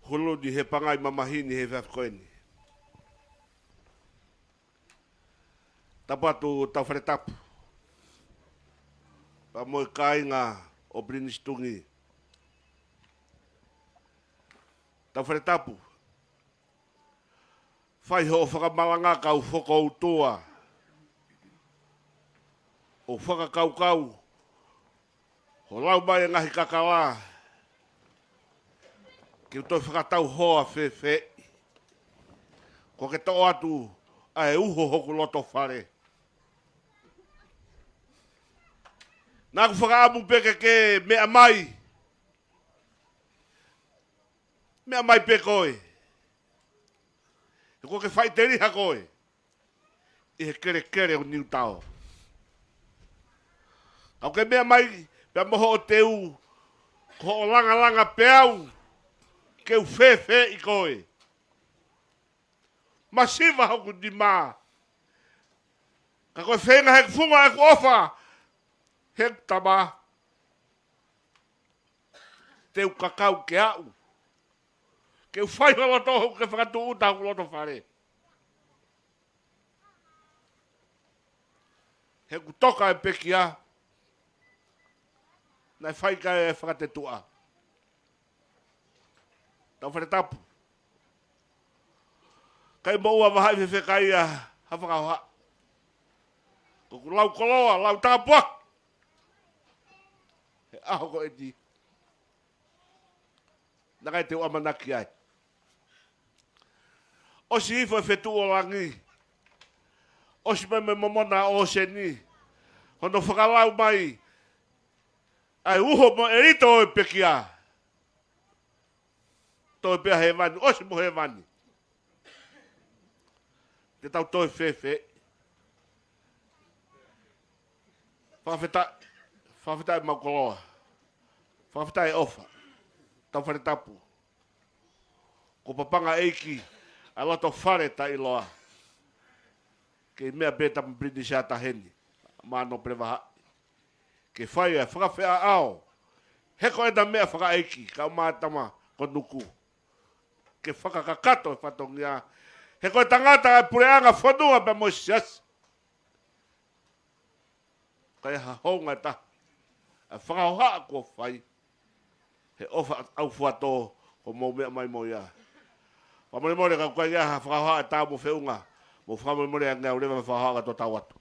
hulu ni he pangai mamahi ni he efiafi ko eni. Tapu atu Taufaletapu. Pea mo e kāinga ʻo Pilinisi Tuʻi. Taufaletapu. Fai hoʻo fakamalanga kau fokoutua. ʻO fakakaukau. Hoʻo lau mai e ngaahi kakala. Ke u toe fakatau hoa fēfē. Kuo ke toʻo atu ʻa e uho hoku loto fale. Naʻa ku fakaʻamu pē ke ke meʻa mai. Meʻa mai pē koe. He kuo ke faʻiteliha koe ʻi he kelekele ʻo Niutao. Ka ʻoku ke meʻa mai pea mo hoʻo teu, ko hoʻo langalanga pē au ke u fēfēʻi koe. Masiva hoku nima. Ka ko e feinga he funga ʻeku ʻofa, he tama. Te u kakau ke aʻu. Ke u fai ho loto hoku ke fakatūʻuta hoku loto fale. He kuo toka e pekia. Naʻe fai kai e fakatetuʻa. Tau fale tapu. Kai mo ua vahaʻi fefeka ia ha fakahoha. Ko ku lau koloa, lau tāpuaki. He ʻaho ko eni. Naʻe ʻikai te u ʻamanaki ai. ʻOsi ifo e fetuʻu ʻo langi. ʻOsi mai mo e momona ʻo ʻōseni. Hono fakalau mai ʻa e uho mo e ʻelito ʻo e pekia. Toe pea hēvani, ʻosi mo hēvani. Te tau toe fēfē. Fakafetaʻi, fakafetaʻi mau koloa. Fakafetaʻi ʻofa. Tau fale tapu. Ko Papanga ʻEiki, ʻa e loto fale taʻiloa. Kei meʻa pē tama Pilinisi ʻa Taheni, Māno Pelevahaʻi. Ke fai e fakafeʻao. He ko ʻena meʻa fakaʻeiki, kau mā tama ko Nuku. Ke fakakakato e fatongia. He ko e tangata e puleʻanga fonua pea mo e siasi. Ka ʻi ha hounga ʻe taha. ʻA e fakahohaʻa kuo fai. He ʻofa ʻaufuatō, ko mou meʻa mai mo ia. Fakamolemole ka ʻoku ʻikai ha fakahohaʻa ʻe taau mo feʻunga. Mou fakamolemole ange au leva fakahohaʻa ka tō tau atu.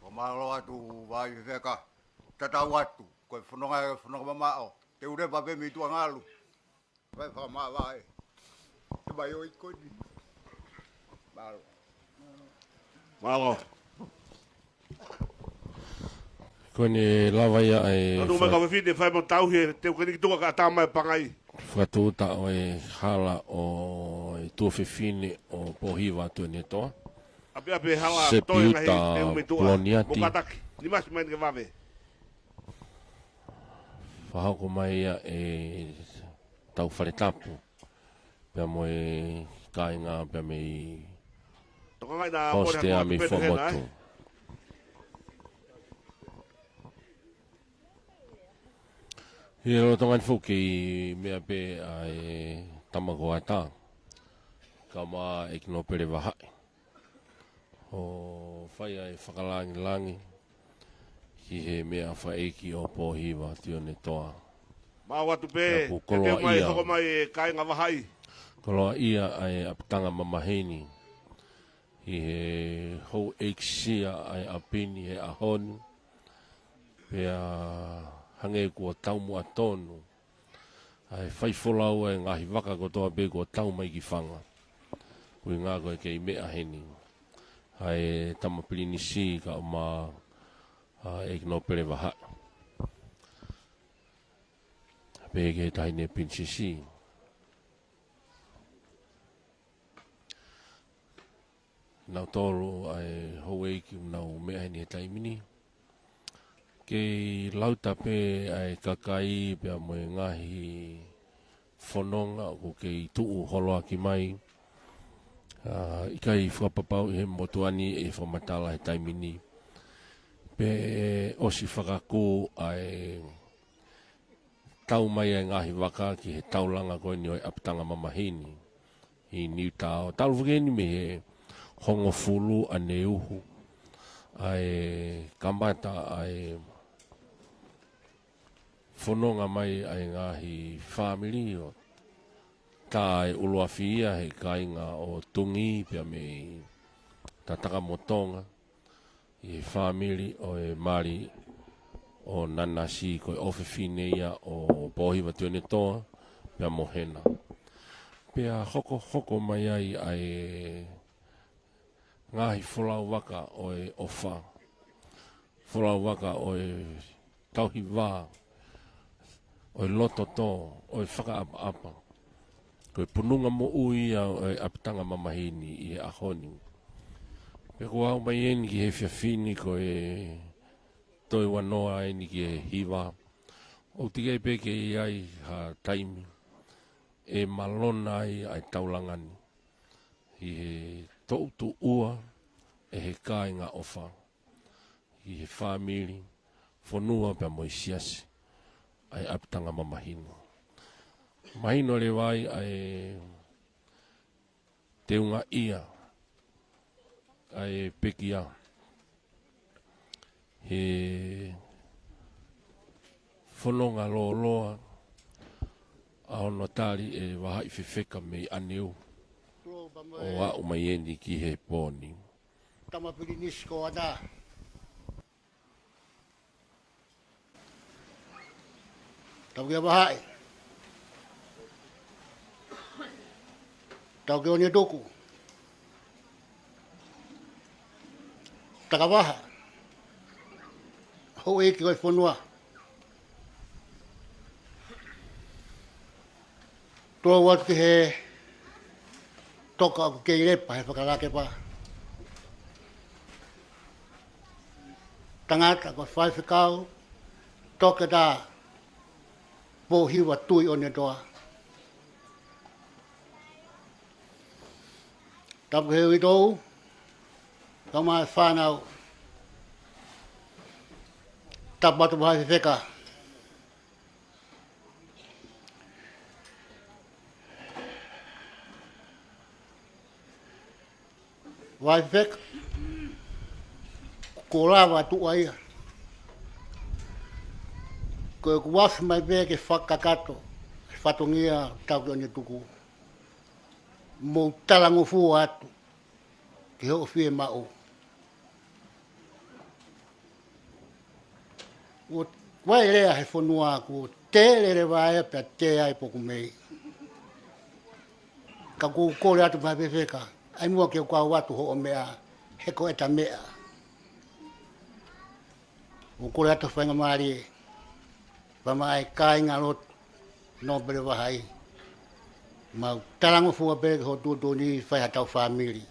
Ko mālō atu vai fefeka. Tatau atu. Ko e fononga, fononga mamaʻo. Te u leva pē mei tuʻa ngalu. Vai fakamāvae. Te vai ʻo ikoni. Mālō. Mālō. Ko ʻene lava ia e Anu mai fa- ka fefine fai mo tauhi e te u keni ki tuka ka tā mai pangai. Fakatūʻuta ʻo e hala ʻo e tuofefine ʻo Pōhiva Tuʻiʻonetoa. Ape ape hala Sepiuta toe ngahi te u me tuʻa. Poloniati. Mo kātaki. Ni masi mai ni ke vave. Fakahoko mai ia e tau fale tapu. Pea mo e kāinga, pea mei Toka ngai na hosite a mi Fuamotu. He lolotonga ni foki meʻa pē ʻa e tama ko Ata. Kau mā ʻEiki Nōpele Vahaʻi. ʻO fai ai fakalangilangi ki he meʻa fakaʻeiki ʻo Pōhiva Tuʻiʻonetoa. Mau atu pē, ʻoku koloaʻia. Hoko mai e kāinga Vahaʻi. Koloaʻia ʻa e ʻapitanga mamaheni. ʻI he houʻeikisia ʻa e ʻapi ni he ʻaho ni. Pea hangē kuo taumuʻa tonu. ʻA e faifolau ʻa e ngaahi vaka kotoa pē kuo tau mai ki fanga. Kuinga ko e kei meʻa heni. ʻA e tama Pilinisi kau mā ʻa ʻEiki Nōpele Vahaʻi. Pehē ki he taʻahine Pilinisesi. Nau tolu ʻa e houʻeiki ʻoku nau meʻa heni he taimi ni. Kei lauta pē ʻa e kakai pea mo e ngaahi fononga ʻoku kei tuʻu holoaki mai. ʻA, ʻikai fakapapauʻi he motuʻa ni ʻe fakamatala he taimi ni. Pe ʻosi fakakū ʻa e tau mai ʻa e ngaahi vaka ki he taulanga ko eni ʻo e ʻapitanga mamaheni. ʻI Niutao. Talu foki eni mei he hongofulu ʻaneuhu. ʻA e kamata ʻa e fononga mai ʻa e ngaahi fāmili ʻo tā e ʻuluafi ia he kāinga ʻo Tungi pea mei Tatakamotonga. ʻI he fāmili ʻo e mali ʻo Nanasi ko e ʻofefine ia ʻo Pōhiva Tuʻiʻonetoa pea mo Hena. Pea hokohoko mai ai ʻa e ngaahi folau vaka ʻo e ʻofa, folau vaka ʻo e tauhi vā, ʻo e loto tō, ʻo e fakaʻapaʻapa. Ko e pununga moʻui ia ʻo e ʻapitanga mamahi ni ʻi he ʻaho ni. Pea kuo aʻu mai eni ki he efiafi ni, ko e toe ua noa eni ki he hiva. ʻOku teʻeki ai pē ke ʻi ai ha taimi ʻe malona ai ʻa e taulanga ni ʻi he toʻutuʻua ʻe he kāinga ʻofa, ʻi he fāmili, fonua pea mo e siasi ʻa e ʻapitanga mamahi ni. Mahino leva ai ʻa e teungaʻia ʻa e pekia he fononga lōloa ʻa hono tali ʻe Vahaʻi Fefeka mei ʻAneu ʻo aʻu mai eni ki he pō ni. Tama Pilinisi ko Ana. Tau kia Vahaʻi. Tau kia Onetuku. Takavaha. Houʻeiki ʻo e fonua. Tō atu ki he toka ʻoku kei lepa he fakalakepa. Tangata ko e faifekau, Toketā Pōhiva Tuʻionotoa. Tapu he uitou, kae ʻumaʻā e fānau. Tapu atu Vahaʻi Fefeka. Vahaʻi Fefeka, kuo lava atu ʻa ia. Ko e kuo afe mai pē ke fakakakato e fatongia ʻo Tauki Onetuku. Mou talangofua atu ki hoʻo fiemaʻu. ʻOku ʻi ai e lea he fonua, kuo tele leva ia pea tē ai poku mei. Ka ʻoku ou kole atu Vahaʻi Fefeka, ʻai muʻa ke u kau atu hoʻo meʻa, he ko ʻeta meʻa. ʻOku ou kole atu faingamālie, pea mo e kāingalotu, Nōpele Vahaʻi. Mau talangofua pē ki hoʻo tuʻutuʻuni fai haʻatau fāmili.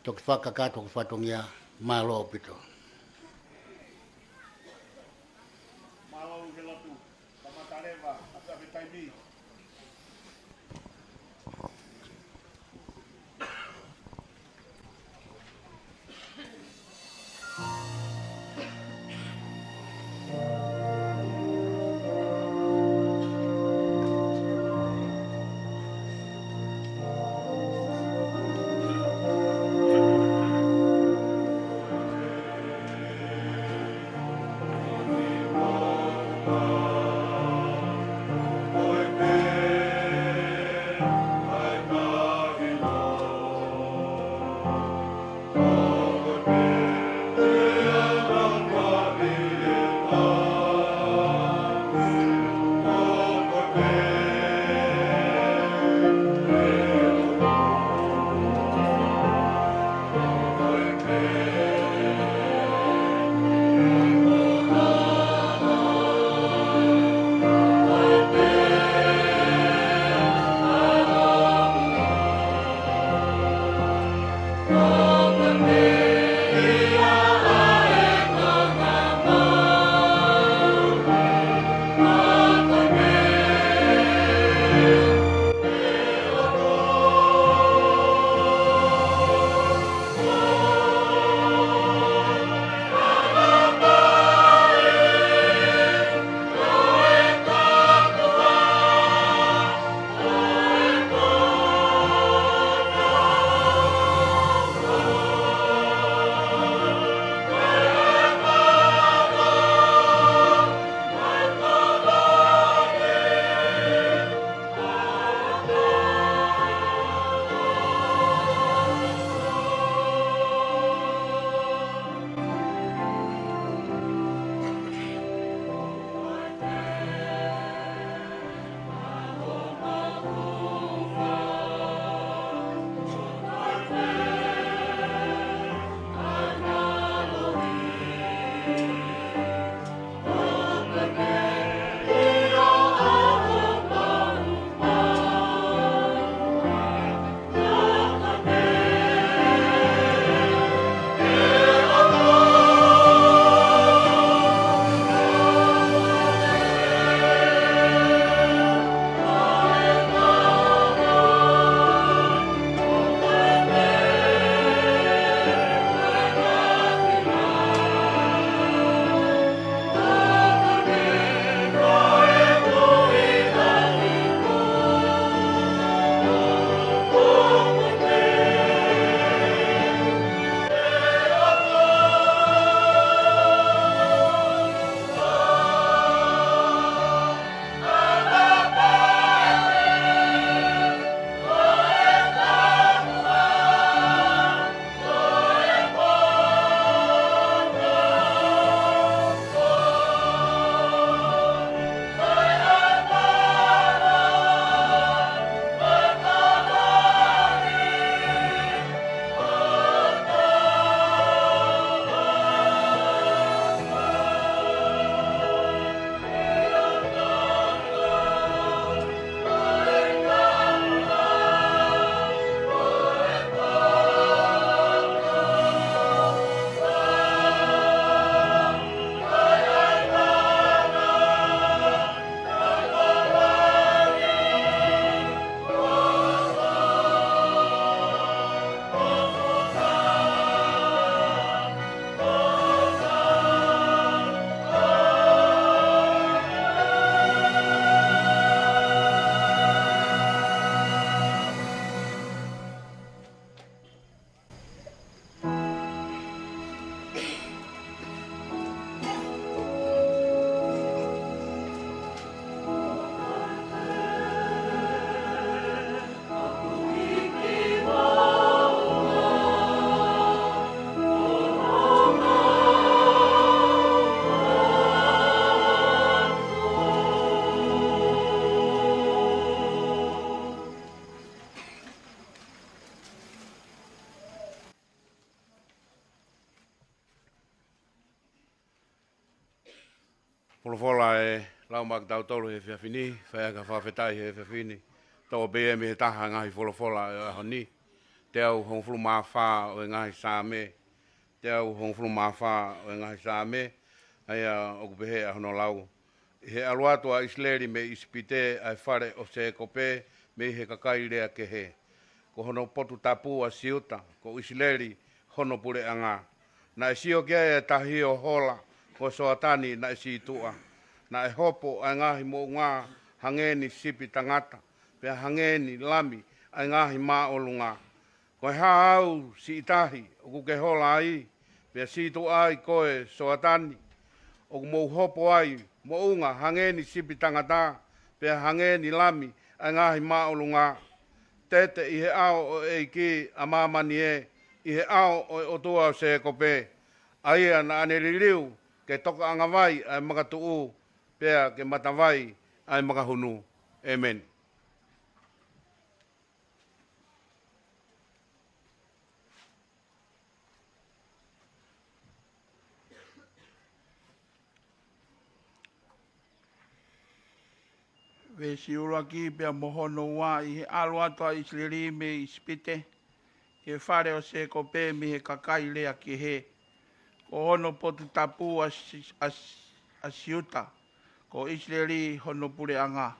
Toki fakakakato hoku fatongia, mālō ʻaupito. Mālō he lotu, kamata leva, ʻapi ʻapi taimi. Folofola ʻe lau maʻa kitautolu he efiafi ni, fai ʻaki ha fakafetaʻi he efiafi ni. Toʻo pē ia mei he taha e ngaahi folofola ʻo e ʻaho ni. Teau hongofulu mā fā ʻo e ngaahi Saame. Teau hongofulu mā fā ʻo e ngaahi Saame, ʻa ia ʻoku pehē ʻa hono lau. ʻI he ʻalu atu ʻa ʻIsileli mei ʻIsipite, ʻa e fale ʻo Sēkope mei he kakai lea kehe. Ko hono potu tapu ʻa Siuta, ko ʻIsileli hono puleʻanga. Naʻe sio ki ai ʻa e Tahi ʻo Hola, ko Soatani naʻe sītuʻa. Naʻe hopo ʻa e ngaahi moʻunga hangē ni sipi tangata, pea hangē ni lami ʻa e ngaahi māʻolunga. Ko e hā au, siʻi tahi, ʻoku ke hola ai, pea sītuʻa ai koe, Soatani? ʻOku mou hopo ai, moʻunga hangē ni sipi tangata, pea hangē ni lami ʻa e ngaahi māʻolunga. Tete ʻi he ʻao ʻo e ʻEiki ʻa māmani ē, ʻi he ʻao ʻo e ʻOtua ʻo Sēkope, ʻa ia naʻa ne liliu ke tokaʻanga vai ʻa e makatuʻu, pea ke matavai ʻa e makahunu. ʻĒmeni. Veesi ʻuluaki pea mo hono ua. ʻI he ʻalu atu ʻa ʻIsileli mei ʻIsipite, ki he fale ʻo Sēkope mei he kakai lea kehe. Ko hono potu tapu ʻa Si-, ʻa Si-, ʻa Siuta, ko ʻIsileli hono puleʻanga.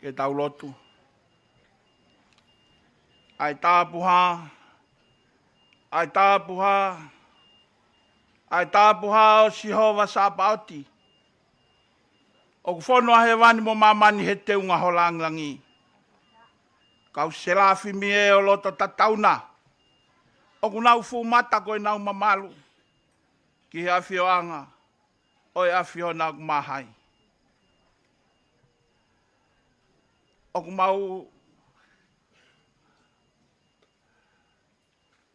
Ke tau lotu. ʻA e tāpuhā, ʻa e tāpuhā, ʻa e tāpuhā ʻo Sihova Sāpaoti, ʻoku fonu ʻa hēvani mo māmani he teunga ho langilangi. Kau selafimi ē ʻo loto tatauna, ʻoku nau fuʻu mata ko ʻenau mamalu ki he ʻafioʻanga ʻo e ʻAfiona ʻoku mā hai. ʻOku mau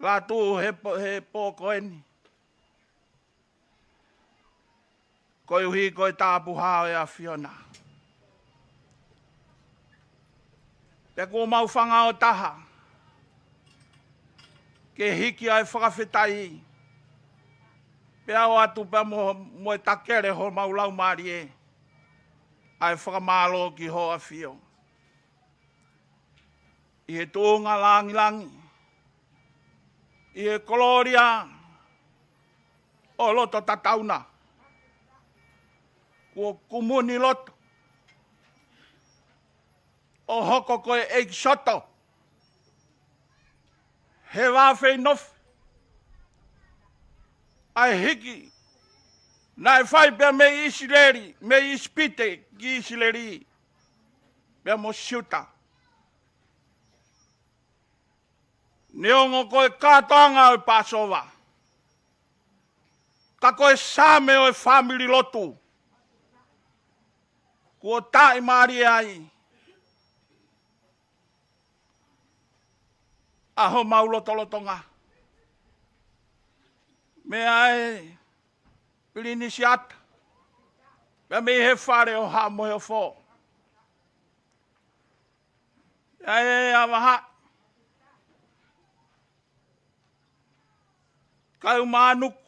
lātū he pō, he pō ko eni, koeʻuhi ko e tāpuhā ʻo e ʻAfiona. Pea kuo mau fanga ʻo taha ke hiki ʻa e fakafetaʻi, pea ʻoatu pea mo, mo e takele homau laumālie ʻa e fakamālō ki ho ʻAfio. ʻI he tuʻunga langilangi, ʻi he kolōlia ʻo loto tatauna, kuo kumuni loto ʻo hoko ko e ʻEkisoto he vā feinofo ʻa e hiki naʻe fai pea mei ʻIsileli, mei ʻIsipite ki ʻIsileli, pea mo Siuta. Neongo ko e kātoanga ʻo e Pāsova, ka ko e Saame ʻo e fāmili lotu kuo taʻimālie ai ʻa homau lotolotonga. Meʻa ē Pilinisiata, pea mei he fale ʻo Haʻa Moheofo. Meʻa ē ʻAvahaʻi, Kaumānuku,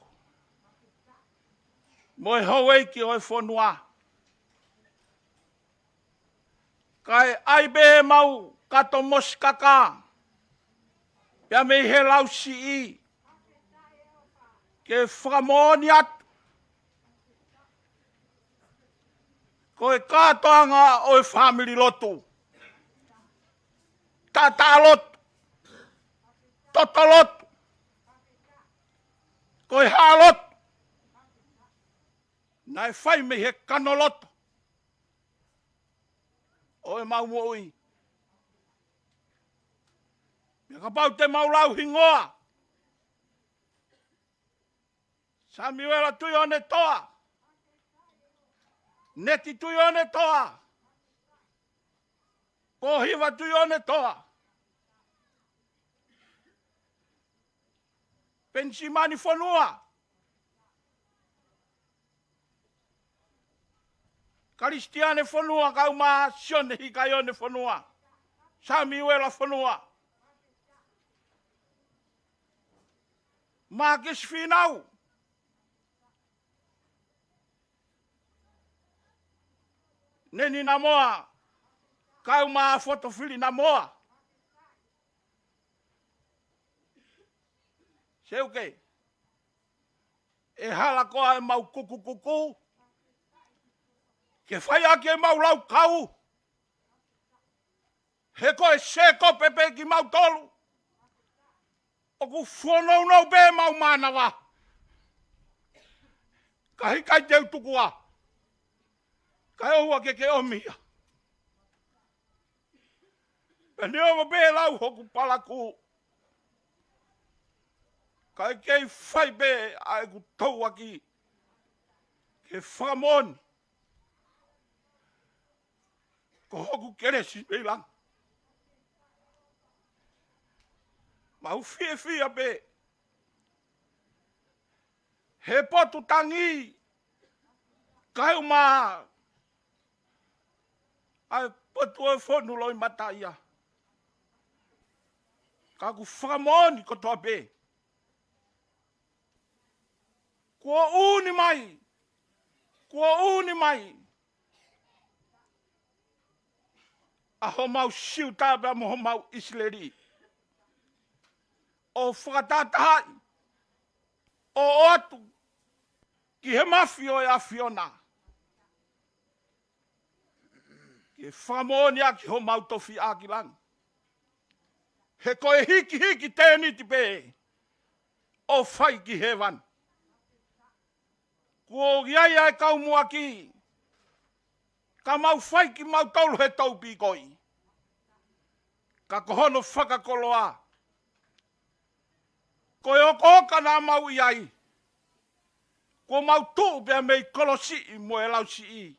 mo e houʻeiki ʻo e fonua. Kae ʻai pē ʻemau kato mosikaka pea mei he lausiʻi ke fakamoʻoni atu ko e kātoanga ʻo e fāmili lotu, taʻataʻa lotu, toto lotu, ko e haʻa lotu naʻe fai mei he kano loto ʻo ʻemau moʻui. Pea kapau te mau lau hingoa, Samiuela Tuʻiʻonetoa, Neti Tuʻiʻonetoa, Pōhiva Tuʻiʻonetoa, Penisimani Fonua, Kalisitiane Fonua, kau mai Sione Hikaione Fonua, Samiuela Fonua, Mākisi Fīnau, Neni Namoa, kae ʻumaʻā Fotofili Namoa. Seuke, ʻe hala koā ʻemau kukukuku ke fai ʻaki ʻemau laukau? He ko e sēkope pē kimautolu. ʻOku fuonounou pē ʻemau mānava. Ka he ʻikai te u tuku ā, kae ʻoua ke ke ʻomi ia. Pea neongo pē lau hoku palakū, kae kei fai pē ʻa ʻeku touʻaki ke fakamoʻoni ko hoku kelesi mei langi. Mau fiefia pē he potu tangi, kae ʻumaʻā ʻa e potu ʻo e fonu loʻimata ia. Ka ʻoku fakamoʻoni kotoa pē, kuo ʻuni mai, kuo ʻuni mai ʻa homau Siuta pea mo homau ʻIsileli, ʻo fakatahatahaʻi, ʻo ʻoatu ki he mafi ʻo e ʻAfiona, ke fakamoʻoni ʻaki homau tofiʻa ki langi. He ko e hikihiki tēniti pē ʻo fai ki hēvani. Kuo ʻi ai ʻa e kau muʻaki, ka mau fai kimautolu he toupīkoi. Ka ko hono fakakoloa, ko e okoʻoka naʻa mau ʻi ai, kuo mau tuʻu pea mei kolosiʻi mo e lausiʻi,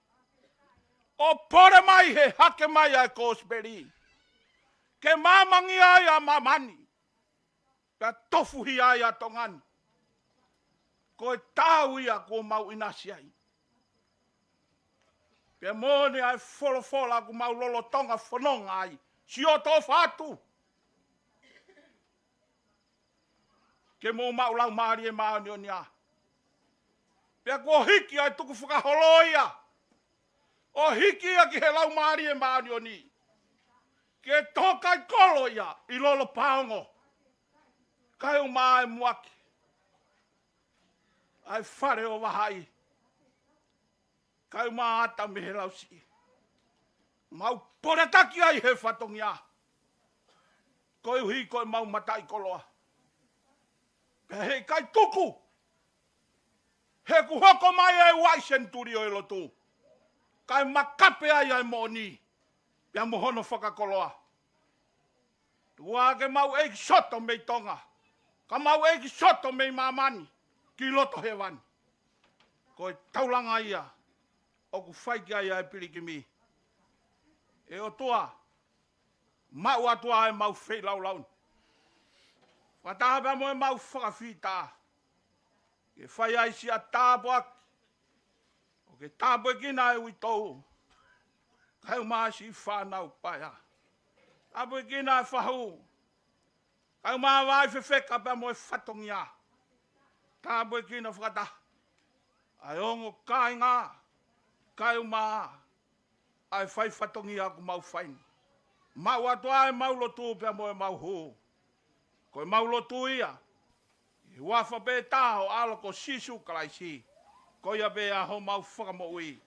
ʻo pole mai he hake mai ʻa e kosipeli, ke māmangia ai ʻa māmani, pea tofuhia ai ʻa Tonga ni. Ko e taau ia kuo mau ʻinasi ai. Pea moʻoni ʻa e folofola ʻoku mau lolotonga fononga ai, sio toʻofa atu ke mou maʻu Laumālie Māʻoniʻoni ā. Pea kuo hiki ʻa e tukufakaholo ia, ʻo hiki ia ki he Laumālie Māʻoniʻoni, ke toka ʻi kolo ia ʻi lolo paongo, kae ʻumaʻā e muʻaki ʻa e fale ʻo Vahaʻi, kae ʻumaʻā ʻa ʻAta mei he lausiʻi. Mau poletaki ai he fatongia, koeʻuhi ko ʻemau mataʻikoloa. Pea he ʻikai tuku, he kuo hoko mai ʻa e uaʻi senituli ʻo e lotu, kae makape ai ʻa e moʻoni pea mo hono fakakoloa. Tuku ā ke mau ʻekisoto mei Tonga, ka mau ʻekisoto mei māmani ki loto hēvani. Ko e taulanga ia ʻoku fai ki ai ʻa e pilikimi. ʻE ʻOtua, maʻu atu ā ʻemau feilaulau ni, fakataha pea mo ʻemau fakafita, ke fai ai siʻa tāpuaki, ʻo ke tāpuekina ʻa e uitou, kae ʻumaʻā siʻi fānau paea. Tāpuekina ʻa e fahu, kae ʻumaʻā ʻa e vaʻe fefeka pea mo e fatongia. Tāpuekina fakataha ʻa e ongo kāinga, kae ʻumaʻā ʻa e fai fatongia ʻoku mau fai ni. Maʻu atu ā ʻemau lotu pea mo ʻemau hū. Ko ʻemau lotu ia ʻi he huafa pē taha ʻo ho ʻAlo ko Sīsū Kalaisi, ko ia pē ʻa homau Fakamoʻui.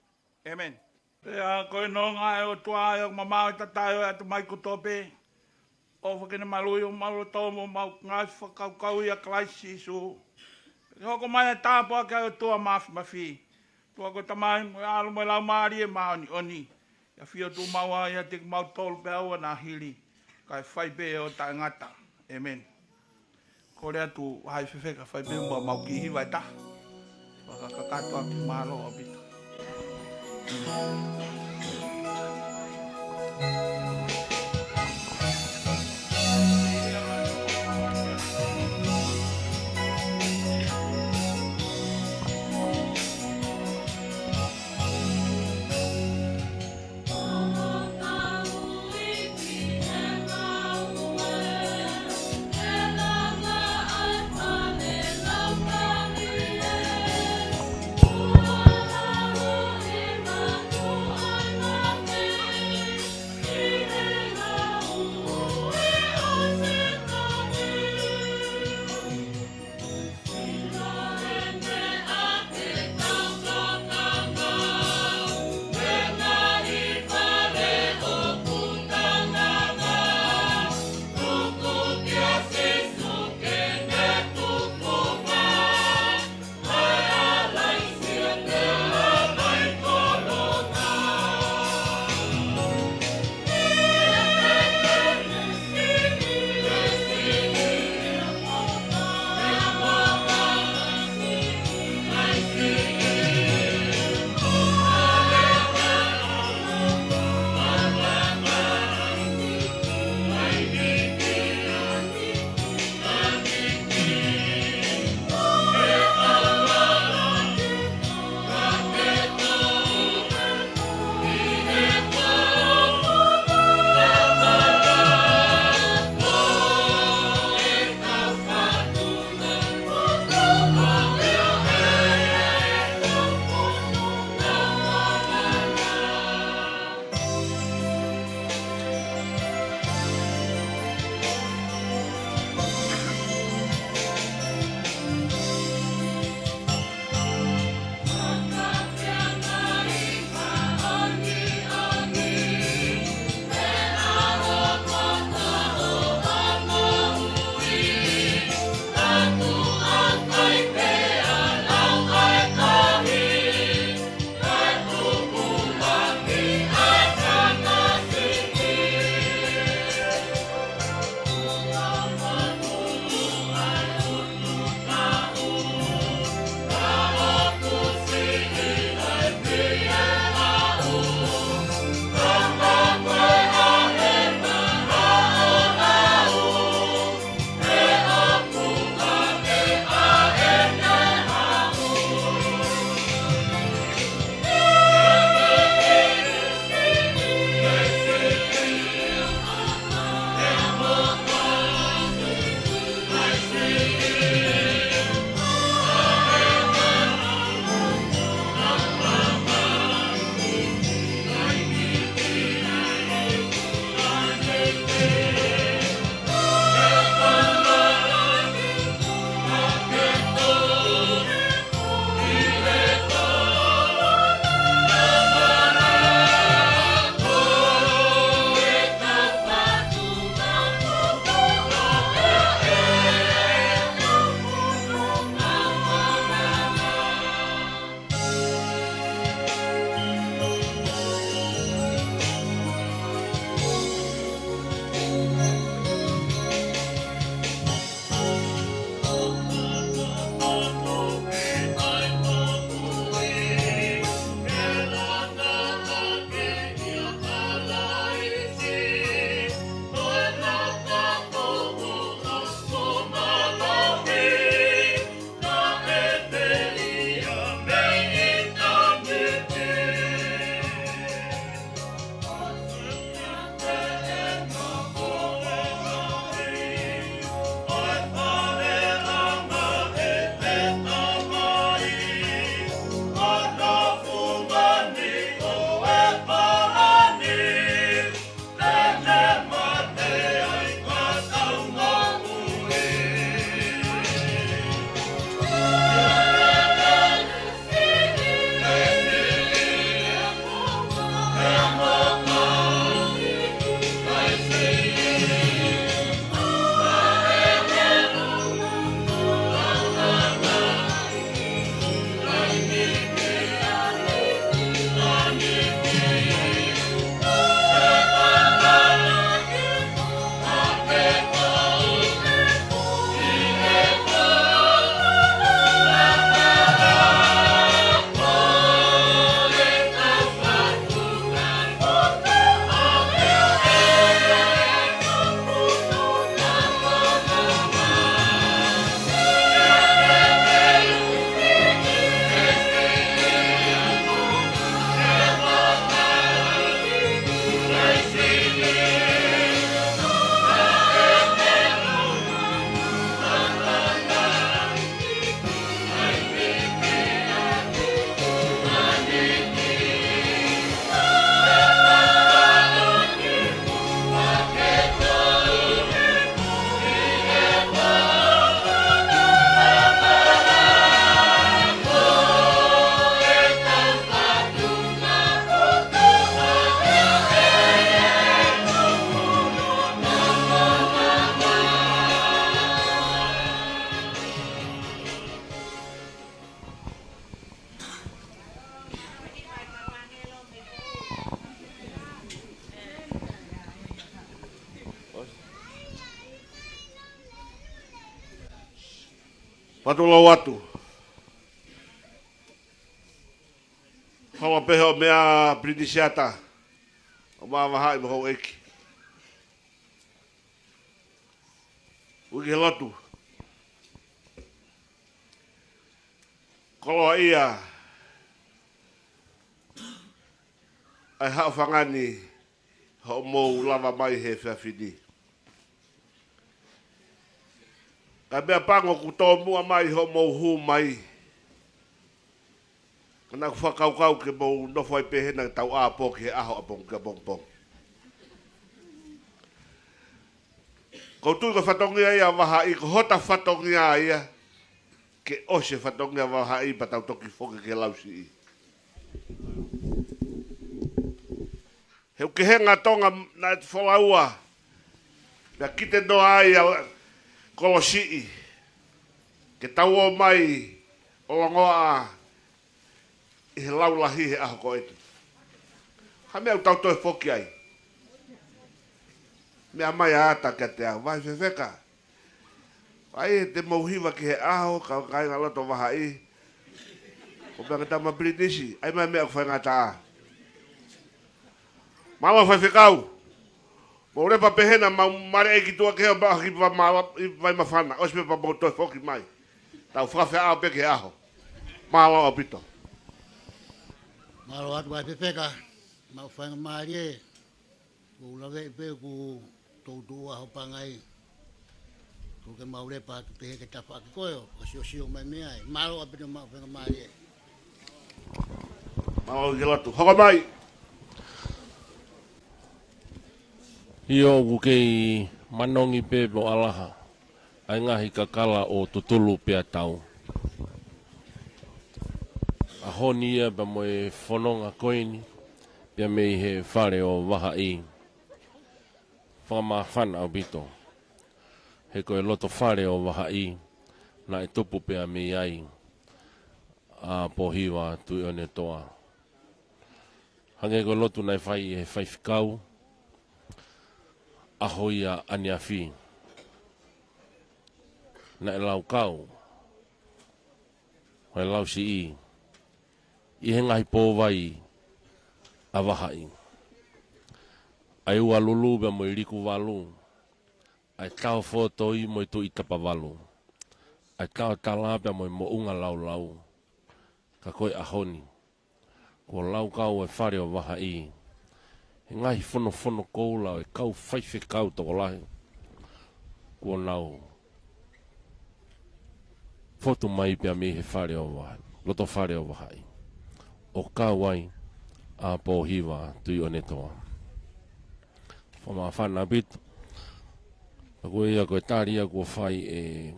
ʻĒmeni. Pea ko e nonga ʻa e ʻOtua ʻoku mamaʻo ʻi he tatae ʻo e ʻatamai kotoa pē, ʻofa ke ne maluʻi homau loto mo homau ngaahi fakakaukau ʻia Kalaisi Sīsū. Ke hoko mai ʻa e tāpuaki ʻa e ʻOtua Māfimafi, ʻOtua ko e Tamai mo e ʻAlo mo e Laumālie Māʻoniʻoni, ʻe ʻafio tuʻumaʻu ʻiate kimautolu pea ʻoua naʻa hili, kae fai pē ʻo taʻengata. ʻĒmeni. Kole atu ʻa e vaʻe fefeka, fai pē muʻa ʻemau kiʻi hiva ʻe taha. Fakakakato ʻaki, mālō ʻaupito. Vatu lau atu. Holo pē hoʻo meʻa Pilinisiata. ʻO mavahaʻi mo houʻeiki. Ui ki he lotu. Koloaʻia ʻa e haʻofanga ni hoʻomou lava mai he efiafi ni. Ka meʻapango kuo tōmuʻa mai hoʻomou hū mai. Ka naʻá ku fakakaukau ke mou nofo ai pē hena ke tau ʻā pō ki he ʻaho ʻapongipongi. Ko u tui ko e fatongia ia ʻa Vahaʻi, ko hota fatongia ia ke ʻosi e fatongia ʻa Vahaʻi pea tau toki foki ki he Lausiʻi. He ʻoku kehe ʻa Tonga naʻe folaua, naʻe kite noa ai ʻa Kolosiʻi, ke tau ō mai ʻo longoaʻa ʻi he laulahi he ʻaho ko eni. Ha meʻa ʻoku tau toe foki ai. Meʻa mai ʻa ʻAta kiate au, Vahaʻi fefeka. ʻAi, te mou hiva ki he ʻaho, kau kāingalotu Vahaʻi. Ko pea ka tama Pilinisi, ʻai mai meʻa ʻoku faingataʻa. Mālō faifekau. Mou lepa pē hena, mau maleʻi ki tuʻa ke ʻo pea ki Vaimāfana. ʻOsi pē pea mou toe foki mai. Tau fakafeʻao pē ki he ʻaho. Mālō ʻaupito. Mālō atu Vahaʻi fefeka. Mau faingamālie. Ko u laveʻi pē ʻoku toutou ʻaho pangai. Ko ke mau lepa atu pē he ke tafaʻaki koe ʻo ka siosio mai mei ai. Mālō ʻaupito mau faingamālie. Mālō ki lotu. Hoko mai. ʻIo, ʻoku kei manongi pē mo ʻalaha ʻa e ngaahi kakala ʻo tutulu pea tau. ʻAho ni ia pea mo e fononga ko eni, pea mei he fale ʻo Vahaʻi. Fakamāfana ʻaupito. He ko e loto fale ʻo Vahaʻi, naʻe tupu pea mei ai ʻa Pōhiva Tuʻiʻonetoa. Hangē ko e lotu naʻe fai ʻe he faifekau, ʻaho ia ʻaneafi. Naʻe laukau ʻa e Lausiʻi ʻi he ngaahi pōvai ʻa Vahaʻi. ʻA e Ualulu pea mo e Likuvalu. ʻA e Taofotoi mo e Tuʻitapavalu. ʻA e Taotala pea mo e Moʻunga Laulau. Ka ko e ʻaho ni, kuo laukau e fale ʻo Vahaʻi he ngaahi fonofono koula ʻo e kau faifekau tokolahi. Kuo nau fotu mai pea mei he fale ʻo Vahaʻi, loto fale ʻo Vahaʻi. ʻO kau ai ʻa Pōhiva Tuʻiʻonetoa. Fakamāfana ʻaupito. Ka ko ia ko e tali ia kuo fai ʻe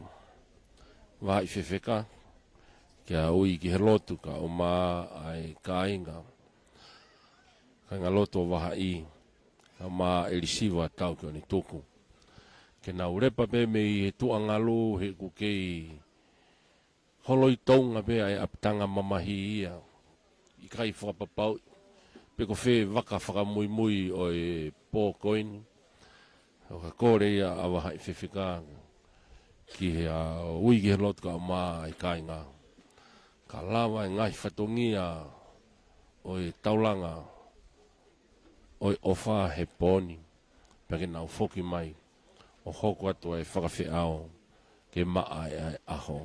Vahaʻi fefeka, ke ui ki he lotu kae ʻumaʻā ʻa e kāinga. Kāingalotu ʻo Vahaʻi, kae ʻumaʻā ʻElisiva Taukeonituku. Ke nau lepa pē mei he tuʻa ngalu he ʻoku kei holoi tounga pē ʻa e ʻapitanga mamahi ia. ʻIkai fakapapauʻi pe ko fē vaka fakamuimui ʻo e pō ko eni. ʻO ka kole ia ʻa Vahaʻi fefeka ki he ʻa ui ki he lotu kae ʻumaʻā e kāinga. Ka lava e ngaahi fatongia ʻo e taulanga ʻo e ʻofa he pō ni, pea ke nau foki mai ʻo hoko atu ʻa e fakafeʻao ke maʻa ʻa e ʻaho.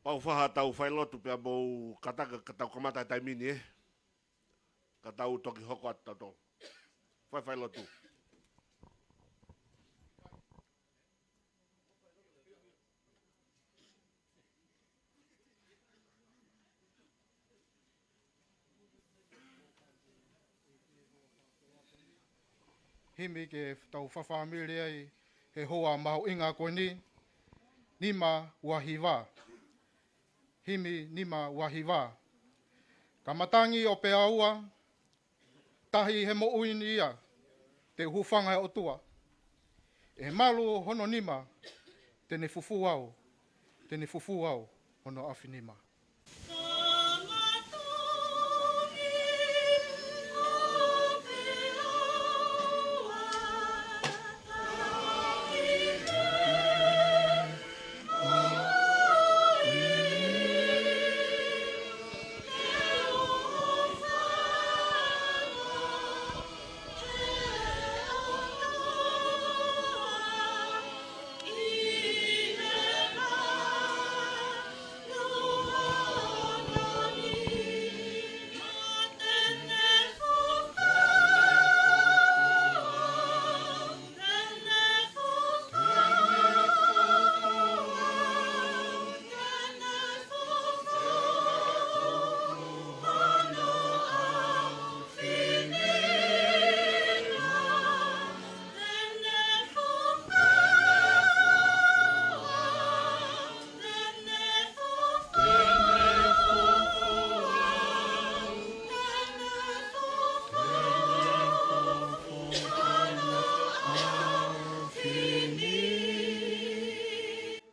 Pau faha tau failotu pea mou kataka ka tau kamata he taimi ni, ē. Ka tau toki hoko atu tautolu. Fai failotu. Himi ke tau fafāmili ai he hoa mahuʻinga ko eni, nima ua hiva. Himi nima ua hiva. Ka matangi ʻo peaua, tahi he moʻui ni ia, te u hūfanga he ʻOtua. ʻI he malu hono nima, te ne fufū au, te ne fufū au hono ʻaofinima.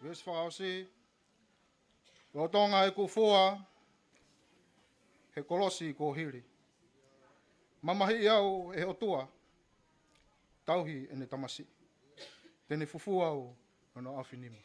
Veesi fakaʻosi. Lolotonga ʻeku fua he kolosi kuo hili, mamahiʻi au ʻe he ʻOtua, tauhi ʻene tamasiʻi, te ne fufū au hono ʻaofinima.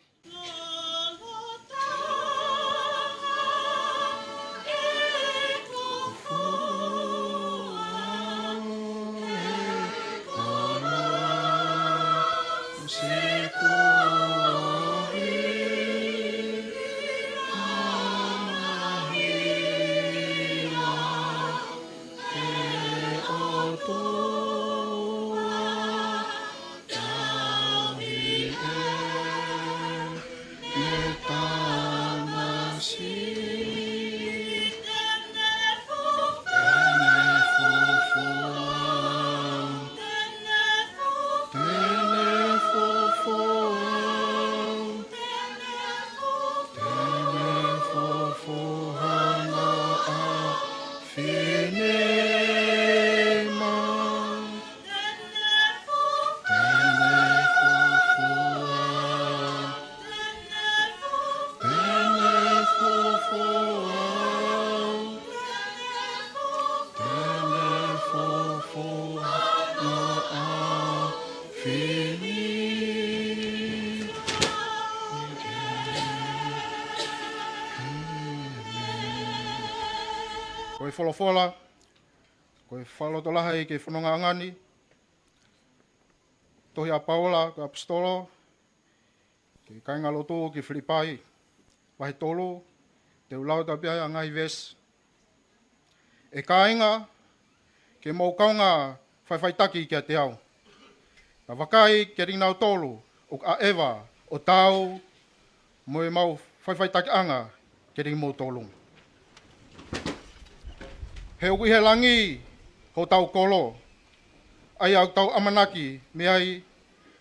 Ko e folofola, ko e fakalotolahi ki he fonongaʻanga ni, tohi ʻa Paula ko e ʻaposetolo ki he kāingalotu ki Filipai, vahe tolu, te u lau atu pē ʻa e ngaahi veesi. ʻE kāinga, ke mou kaungā faʻifaʻitaki kiate au. Ka vakai kiate kinautolu ʻoku ʻaʻeva ʻo taau mo ʻemau faʻifaʻitakiʻanga kiate kimoutolu. He ʻoku ʻi he langi hotau kolo, ʻa ia ʻoku tau ʻamanaki mei ai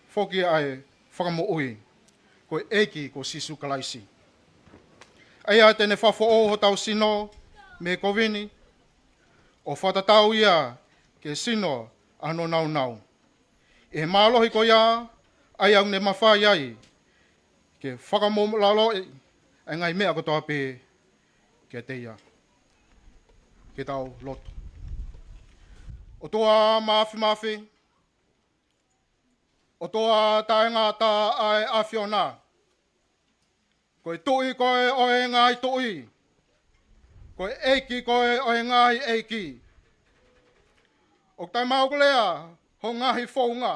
foki ʻa e Fakamoʻui, ko e ʻEiki ko Sīsū Kalaisi. ʻA ia te ne fakafoʻou hotau sino mei he kovi ni, ʻo fakatatau ia ki he sino ʻa hono nāunau. ʻI he mālohi ko ia, ʻa ia ʻoku ne mafai ai ke fakamāʻulaloʻi ʻa e ngaahi meʻa kotoa pē kiate ia. Ke tau lotu. ʻOtua Māfimafi, ʻOtua taʻengata ʻa e ʻAfiona, ko e Tuʻi koe ʻo e ngaahi tuʻi, ko e ʻEiki koe ʻo e ngaahi ʻeiki. ʻOku taʻemaʻukulea hoʻo ngaahi founga.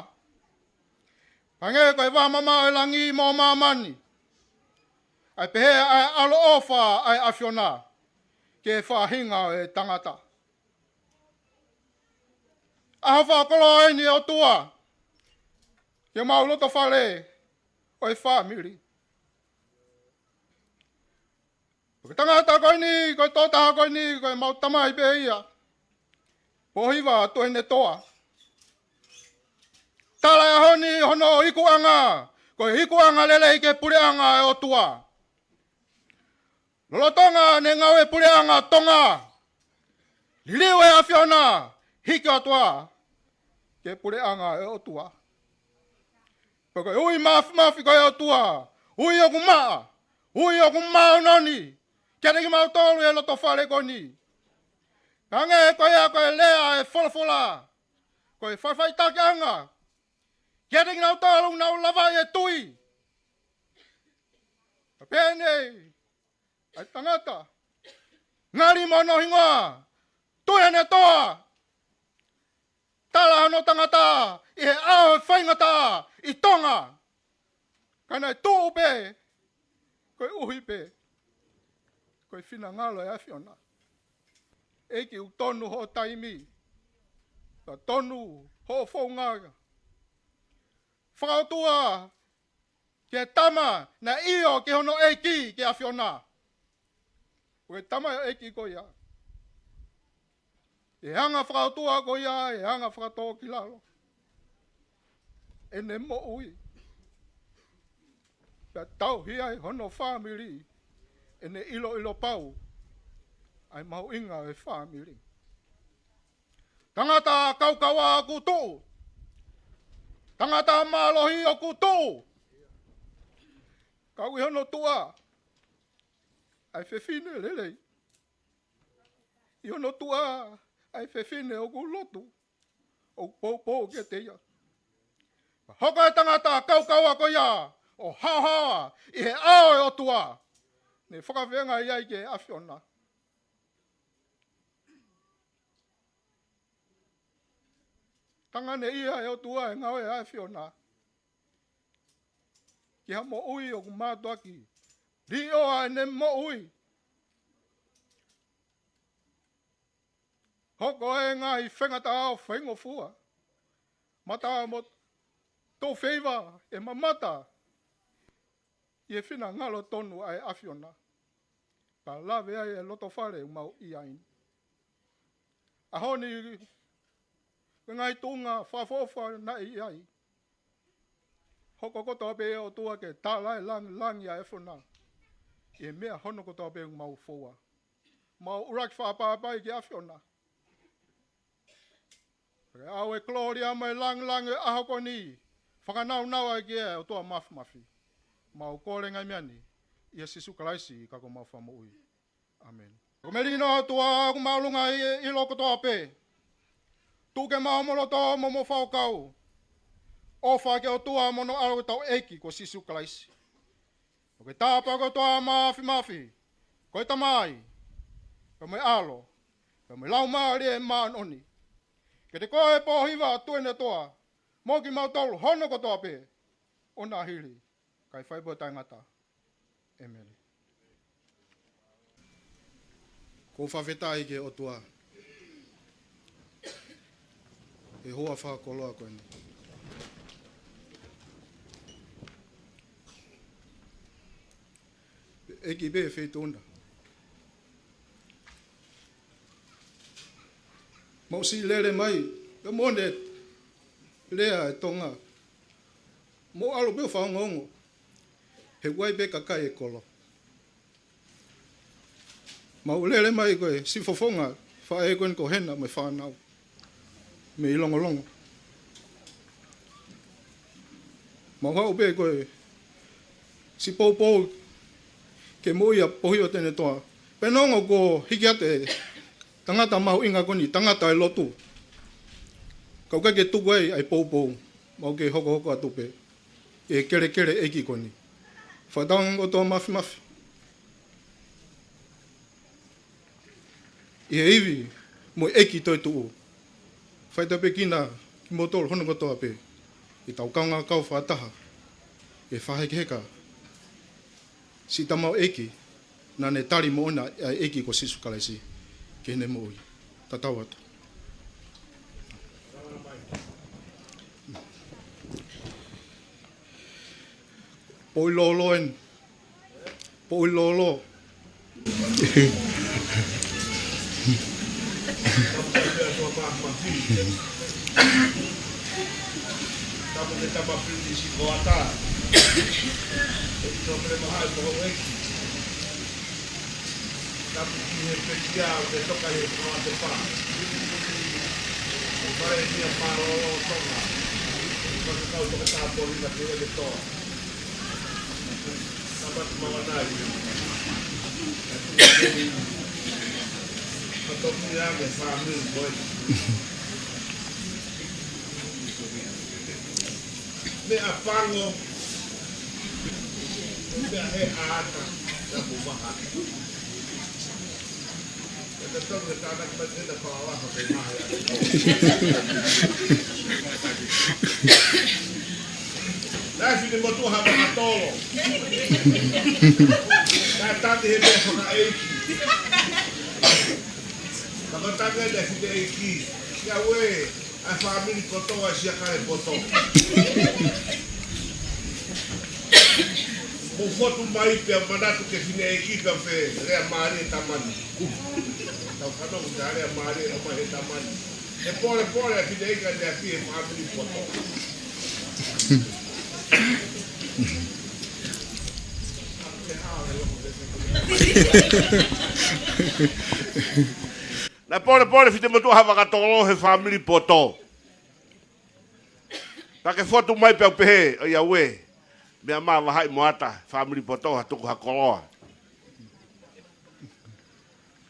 Hangē ko e vā mamaʻo ʻo e langi mo māmani, ʻa e pehē ʻa e ʻaloʻofa ʻa e ʻAfiona ki he faʻahinga ʻo e tangata. ʻAho fakakoloa eni ʻOtua, ki homau lotofale ʻo e fāmili. Ko e tangata ko eni, ko e tokotaha ko eni, ko ʻemau tamai pē ia, Pōhiva Tuʻiʻonetoa. Tala ʻe he ʻaho ni hono ikuʻanga, ko e ikuʻanga lelei ki he puleʻanga ʻo e ʻOtua. Lolotonga ʻene ngāue puleʻanga Tonga, liliu ʻe he ʻAfiona, hiki atu ā ki he puleʻanga ʻo e ʻOtua. Pea ko e ui māfimafi ko e ʻOtua, ui ʻoku maʻa, ui ʻoku māʻoniʻoni, kiate kimautolu ʻi he lotofale ko eni. Hangē ko ia ko e lea ʻa e folofola, ko e faʻifaʻitakiʻanga kiate kinautolu ʻoku nau lavaʻi e tui. Pea pehē ni, ʻa e tangata, ngali mo hono hingoa, Tuʻi ʻEne Toa. Tala hono tangata ʻi he ʻao ʻo e faingataʻa ʻi Tonga. Ka naʻe tuʻu pē, koeʻuhi pē ko e finangalo ʻo e ʻAfiona. ʻEiki, ʻoku tonu hoʻo taimi, ka tonu hoʻo founga. Fakaʻotua ki he tama naʻe ʻio ki hono ʻeiki, ki he ʻAfiona. Ko e tamaioʻeiki ko ia, ʻe anga fakaʻotua ko ia, ʻe anga fakatōkilalo ʻene moʻui. Pea tauhi ai hono fāmili, ʻene ʻiloʻilo pau ʻa e mahuʻinga ʻo e fāmili. Tangata kaukaua ʻoku tuʻu. Tangata mālohi ʻoku tuʻu. Ka ʻoku ʻi hono tuʻa ʻa e fefine lelei. ʻI hono tuʻa ʻa e fefine ʻoku lotu, ʻoku poupou kiate ia. Hoko e tangata kaukaua ko ia ʻo haohaoa ʻi he ʻao ʻo e ʻOtua, ne fakafeangai ai ki he ʻAfiona. Tanganeʻia ʻe he ʻOtua e ngāue ʻa e ʻAfiona ki ha moʻui ʻoku mātuʻaki liʻoa ʻene moʻui. Hoko e ngaahi faingataʻa ʻo faingofua, mata mo tō feiva ʻe mamata ʻi he finangalo tonu ʻa e ʻAfiona. Ka lave ai e lotofale ʻoku mau ʻi ai ni. ʻAho ni, ko e ngaahi tuʻunga fakaʻofoʻofa naʻe ʻi ai. Hoko kotoa pē ʻe ʻOtua ke tala e langilangi ʻa e ʻAfiona ʻi he meʻa hono kotoa pē ʻoku mau foua. Mau ʻuluaki fakapāpā ki he ʻAfiona. Ke ʻave e kolōlia mo e langilangi ʻo e ʻaho ko eni, fakanaunau ai ki he ʻOtua Māfimafi. Mau kole e ngaahi meʻa ni ʻia Sīsū Kalaisi ka ko homau Fakamoʻui. ʻĀmeni. Ko e melino ʻa e ʻOtua ʻoku māʻolunga ʻi he ʻilo kotoa pē. Tuku ke mau mo loto mo mo fakakaukau ʻofa ki he ʻOtua mo hono ʻAlo ko hotau ʻEiki ko Sīsū Kalaisi. ʻO ke tāpuaki ʻOtua Māfimafi, ko e Tamai, pea mo e ʻAlo, pea mo e Laumālie Māʻoniʻoni. Ke te koe pōhiva Tuʻi ʻEne Toa, mo kimautolu hono kotoa pē, ʻo na hili, kae fai pē ʻo taʻengata. ʻĒmeni. ʻOku ou fakafetaʻi ki he ʻOtua he houa fakakoloa ko eni. ʻEiki pē feituʻu na. Mau ʻosi lele mai, pea mo ʻene lea e Tonga. Mau ʻalu pē ʻo fanongo. He ʻoku ʻi ai pē kakai e kolo. Mau lele mai ko e siʻi fofonga faʻē ko eni ko Hena mo e fānau mei Longolongo. Mau haʻu pē ko e siʻi poupou ke moʻui ʻa Pohio Tenetoa. Pea neongo kuo hiki atu e tangata mahuʻinga ko eni, tangata e lotu, ka ʻoku ʻikai ke tuku ai ʻa e poupou. Mau kei hokohoko atu pē ʻi he kelekele ʻeiki ko eni. Fakatauange ʻOtua Māfimafi, ʻi he ivi mo e ʻEiki toetuʻu, faitāpuekina kimoutolu hono kotoa pē, ʻi heʻetau kaungā kau fakataha ʻi he fakahekeheka siʻi tamaioʻeiki naʻa ne tali moʻona ʻa e ʻEiki ko Sīsū Kalaisi ki heʻene moʻui. Tatau atu. Poʻi lōlō eni. Poʻi lōlō. Tama Pilinisi Koata. ʻE tō pele maha e poho eki. Tapu ki he pekia ʻo te toka he poho te pa. ʻO fare ni a pālolo Tonga. ʻO fare kau toka tāpori na te ʻene toa. Tama tu mawanai. Ka toki ake fāmili ko ē. Meʻapango, meʻa he ʻata, na mo maha. E te tau ke tānaki mai te na palawa ha pe maha. Na e Finemotuʻa ha Vakatolo. Na e tani he meʻa fakaʻeiki. Na ka tani he meʻa fakaʻeiki. Ia ue. ʻA e fāmili poto ʻa Siakale poto. Mou fotu mai pea manatu ke fineʻeiki pea fē, lea mālie tamani. Tau fanongo ki he lea mālie ʻo mai he tamani. He polepole ʻa e fineʻeiki ʻa e lea pē he fāmili poto. Na polepole Finemotuʻa ha Vakatolo he fāmili poto. Ka ke fotu mai pea u pehē, ʻo ia ue, meʻa mā vahaʻi mo ʻata, fāmili poto ha tuku ha koloa.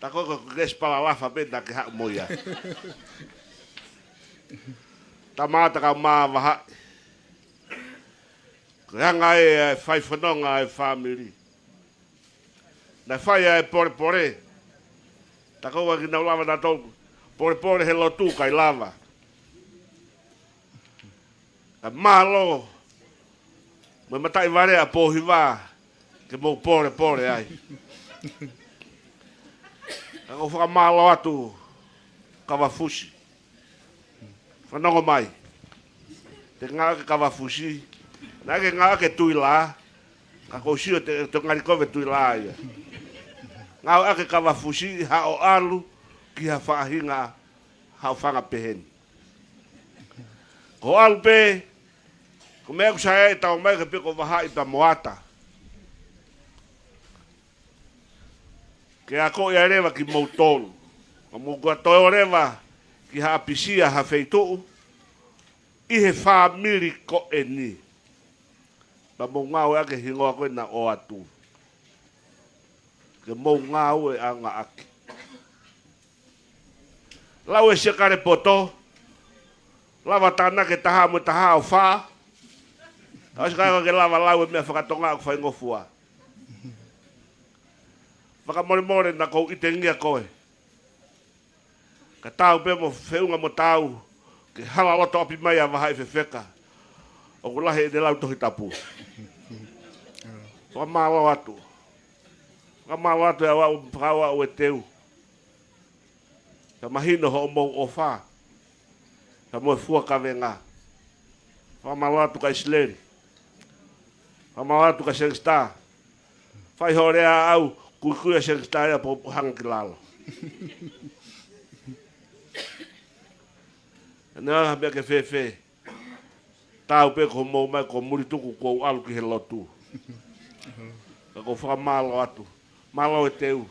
Ta ko ko Grace Palalafa pē na ke haʻu mo ia. Tama ʻata ka mā vahaʻi. Ko e anga e, e fai fononga e fāmili. Na fai ʻa e polepole. Ta ko ua ki nau lava na tau polepole he lotu kai lava. Ka mālō. Mo e mataʻi vale ʻa Pōhiva. Ke mou polepole ai. Ka ko fakamālō atu. Kavafusi. Fanongo mai. Te ngāue ke Kavafusi. Na ke ngāue ke Tuila. Ka ko sio te, te ngali kove Tuila ia. Ngāue ke Kavafusi, haʻo ʻalu, ki ha faʻahinga, haʻo fanga peheni. Ko ʻalu pē, ko meʻa ku sae tau mai ke pe ko vahaʻi pea mo ʻata. Ke ako ia leva ki mou tolu. Ka mou kua toe leva ki ha ʻapisia ha feituʻu. ʻI he fāmili ko eni. Pea mou ngāue ake hingoa ko ena ʻo atu. Ke mou ngāue anga ake. Lau e Siakale poto. Lava tānaki taha mo taha ʻo fā. Ka ʻosi ka ke lava lau e meʻa fakatonga ʻoku faingofua. Fakamolemole na kou ʻitengia koe. Ka tau pē mo feʻunga mo tau, ke hala loto ʻapi mai ʻa vahaʻi fefeka. ʻOku lahi ʻene lau Tohi Tapu. Fakamālō atu. Fakamālō atu e au au, fakau au e teu. Ka mahino hoʻomou ʻofa. Ka mo e fua kavenga. Fakamālō atu ka ʻIsileli. Fakamālō atu ka Sengita. Fai hoʻo lea au, kuikui ʻa Sengita ia po hanga ki lalo. Naʻa ha meʻa ke fēfē. Tau pē ko mou mai ko muli tuku ko u ʻalu ki he lotu. Ka ko fakamālō atu. Mālō e teu.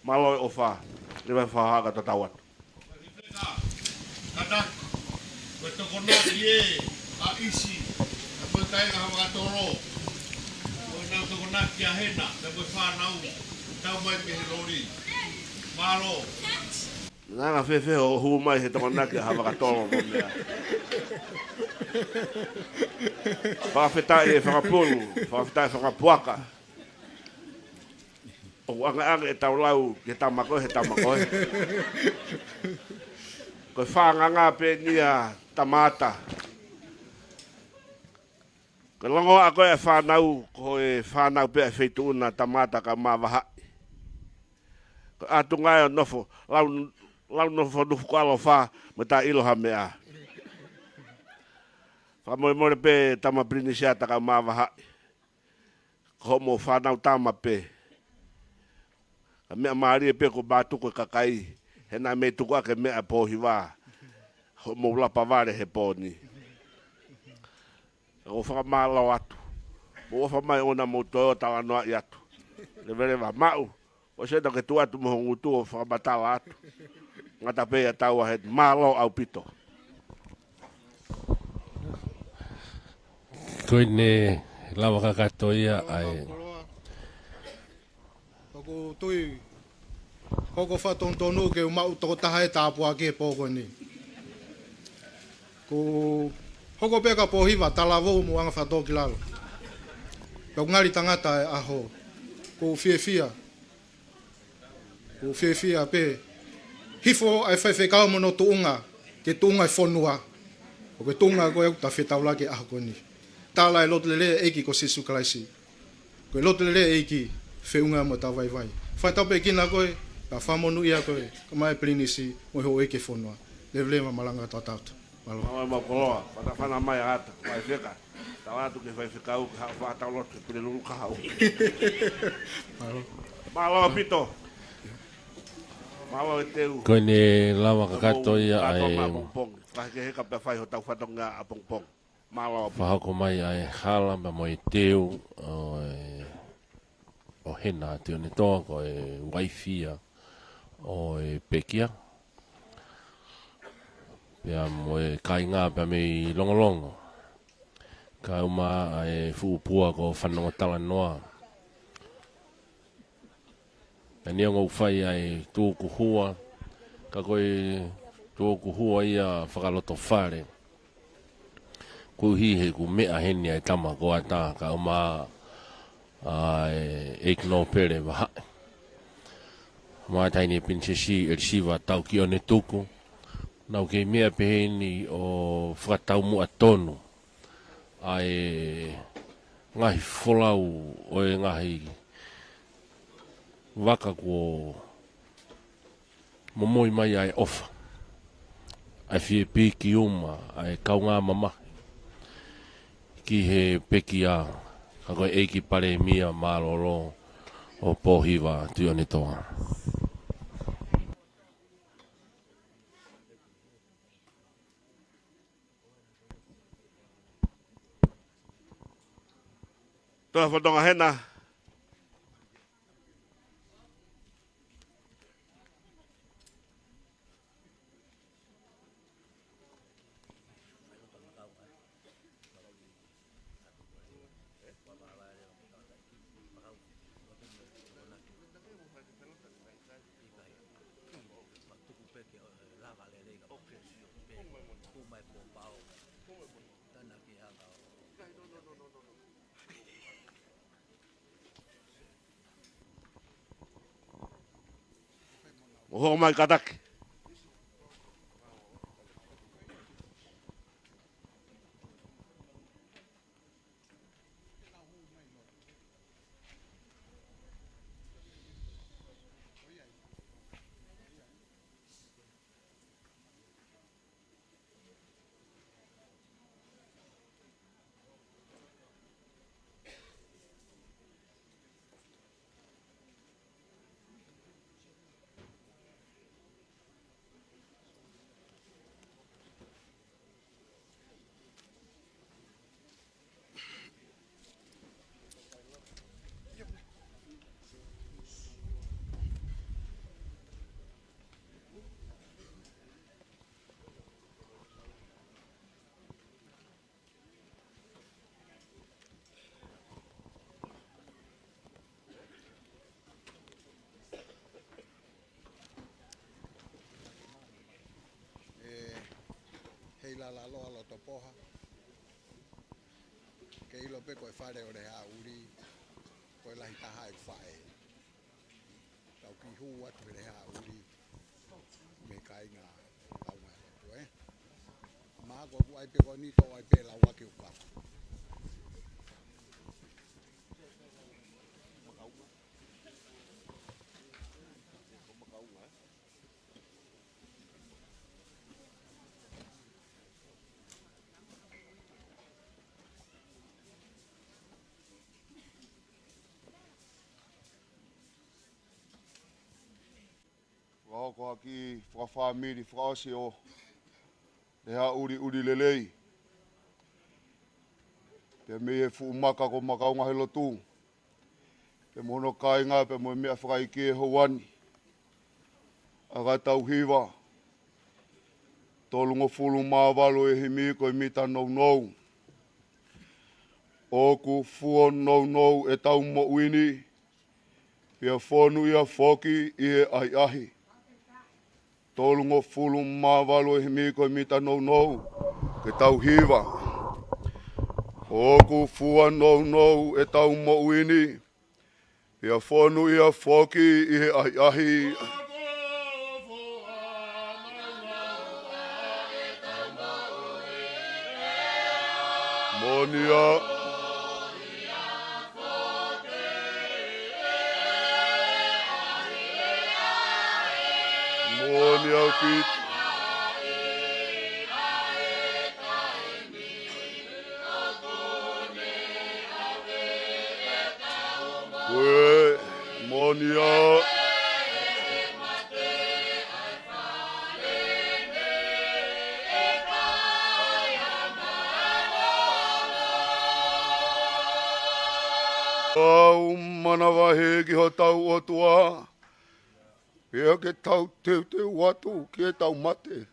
Mālō e ʻofa. Leva e faha ka tatau atu. Kanaka, ko e tokonaki ē ʻa ʻIsi, ʻa ko e kāinga ha Vakatolo. Ko e nau tokonaki ʻa Hena, ʻa ko e fānau, tau mai mei he loli. Mālō. Naʻa ngā fēfē hoʻo hū mai he tokonaki ʻa ha Vakatolo mo meʻa. Fakafetaʻi e fakapulu, fakafetaʻi fakapuaka. ʻOku angaʻanga e tau lau ke tama ko ē, he tama ko ē. Ko e fānganga pē eni ʻa Tama ʻAta. Ko e longoaʻa ko ē ʻa e fānau, ko e fānau pē ʻa e feituʻu na Tama ʻAta ka mavahaʻi. Ko e ʻatunga ē ʻo nofo, lau, lau nofo nufu ko ʻalofa, mo tā ʻilo ha meʻa. Fakamolemole pē Tama Pilinisi ʻAta ka mavahaʻi. Ko hoʻomou fānau tama pē. Ka meʻa mālie pē ko mātuku e kakai. He naʻe mei tuku ake meʻa Pōhiva. Hoʻomou lapa vale he pō ni. ʻOku fakamālō atu. Mou ʻofa mai ʻoua naʻa mou toe ō ʻo talanoaʻi atu. Leveleva maʻu. ʻOsi ʻetau ke tuʻu atu mo ho ngutu ʻo fakamatala atu. Ngata pē ia tau a heti. Mālō ʻaupito. Ko ʻene lava kakato ia ʻa e. ʻOku ou tui, hoko fakatonutonu ke u maʻu tokotaha e tāpuaki he pō ko eni. Ko e hoko pē ka pō hiva, talavou mo anga fakatōkilalo. Pea ʻoku ngali tangata e ʻaho. ʻOku ou fiefia. ʻOku ou fiefia pē. Hifo ʻa e faifekau mo hono tuʻunga, ke tuʻunga e fonua. ʻO ke tuʻunga ko e ʻoku ta fetaulaki he ʻaho ko eni. Tala e lotu lelei e ʻEiki ko Sīsū Kalaisi. Ko e lotu lelei e ʻEiki, feʻunga mo ʻetau vaivai. Fakatau pē kina koe, ka fakamonūʻia koe, ka mai Pilinisi, mo e houʻeiki e fonua. Leveleva malanga tatau atu. Mālō. Mālō e mau koloa, fatafana mai ata, mai feka. Tau atu ke faifekau, ke haʻu fakatau lotu, Pulelulu Kahaʻu. Mālō. Mālō ʻaupito. Mālō e teu. Ko ʻene lava kakato ia ʻa e. Mālō ʻaupito. Kae kehe ka pea fai hotau fatongia ʻapongipongi. Mālō ʻaupito. Fakahoko mai ʻa e hala pea mo e teu ʻo e, ʻo Hena Tuʻionetoa ko e uaifi ia ʻo e pekia. Pea mo e kāinga pea mei Longolongo. Kae ʻumaʻā e fuʻu pua ko Fanongo Talanoa. Pea neongo ʻoku fai ʻa e tukuhua, ka ko e tukuhua ia fakalotofale. Koeʻuhi he ʻoku meʻa heni ʻa e tama ko Ata kae ʻumaʻā ʻa e ʻEiki Nōpele Vahaʻi. Mo e Taʻahine Pilinisesi ʻElisiva Taukiʻonetuku. Naʻa ku kei meʻa pehē ni ʻo fakataumuʻa tonu ʻa e ngaahi folau ʻo e ngaahi vaka kuo momoi mai ʻa e ʻofa, ʻa e fie piki uma ʻa e kaungā mamahi ki he pekia, ka ko e ʻEiki Palēmia mālōlō ʻo Pōhiva Tuʻionetoa. Toa Fatonga Hena. ʻO hoko mai kātaki. ʻE, Heilala Loa Lotopoha. Ke ʻilo pē ko e fale ʻo Lehaʻuli, ko e lahi taha e faʻē. Tau kiʻi hū atu he Lehaʻuli mei he kāinga launga atu, ē. Mā ko ʻoku ʻai pē ko eni tau ʻai pē lau ake uka. Fakahoko ha kiʻi fakafāmili fakaʻosi ʻo Lehaʻuli ʻuli lelei. pea mei he fuʻu maka ko Makaunga he Lotu, pea mo hono kāinga, pea mo e meʻa fakaʻeiki he houa ni. ʻA ka tau hiva, tolungofulu mā valu e himi ko e mita nounou. ʻOku fua nounou ʻetau moʻui ni, pea fonu ia foki ʻi he ʻahiʻahi. Tolungofulu mā valu e himi ko e mita nounou, ke tau hiva. ʻOku fua nounou ʻetau moʻui ni, pea fonu ia foki ʻi he ʻahiʻahi. Moʻoni ia. Moʻoni ʻaupito. Ko e moʻoni ia. Tau manavahē ki hotau ʻOtua, pea ke tau teuteu atu ki heʻetau mate.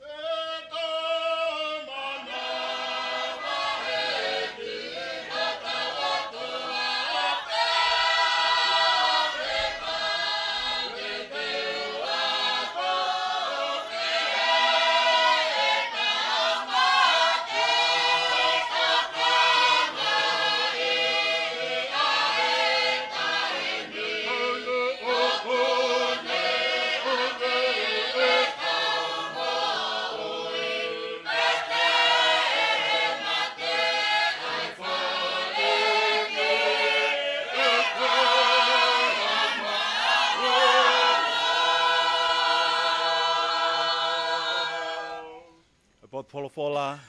E potu folofola,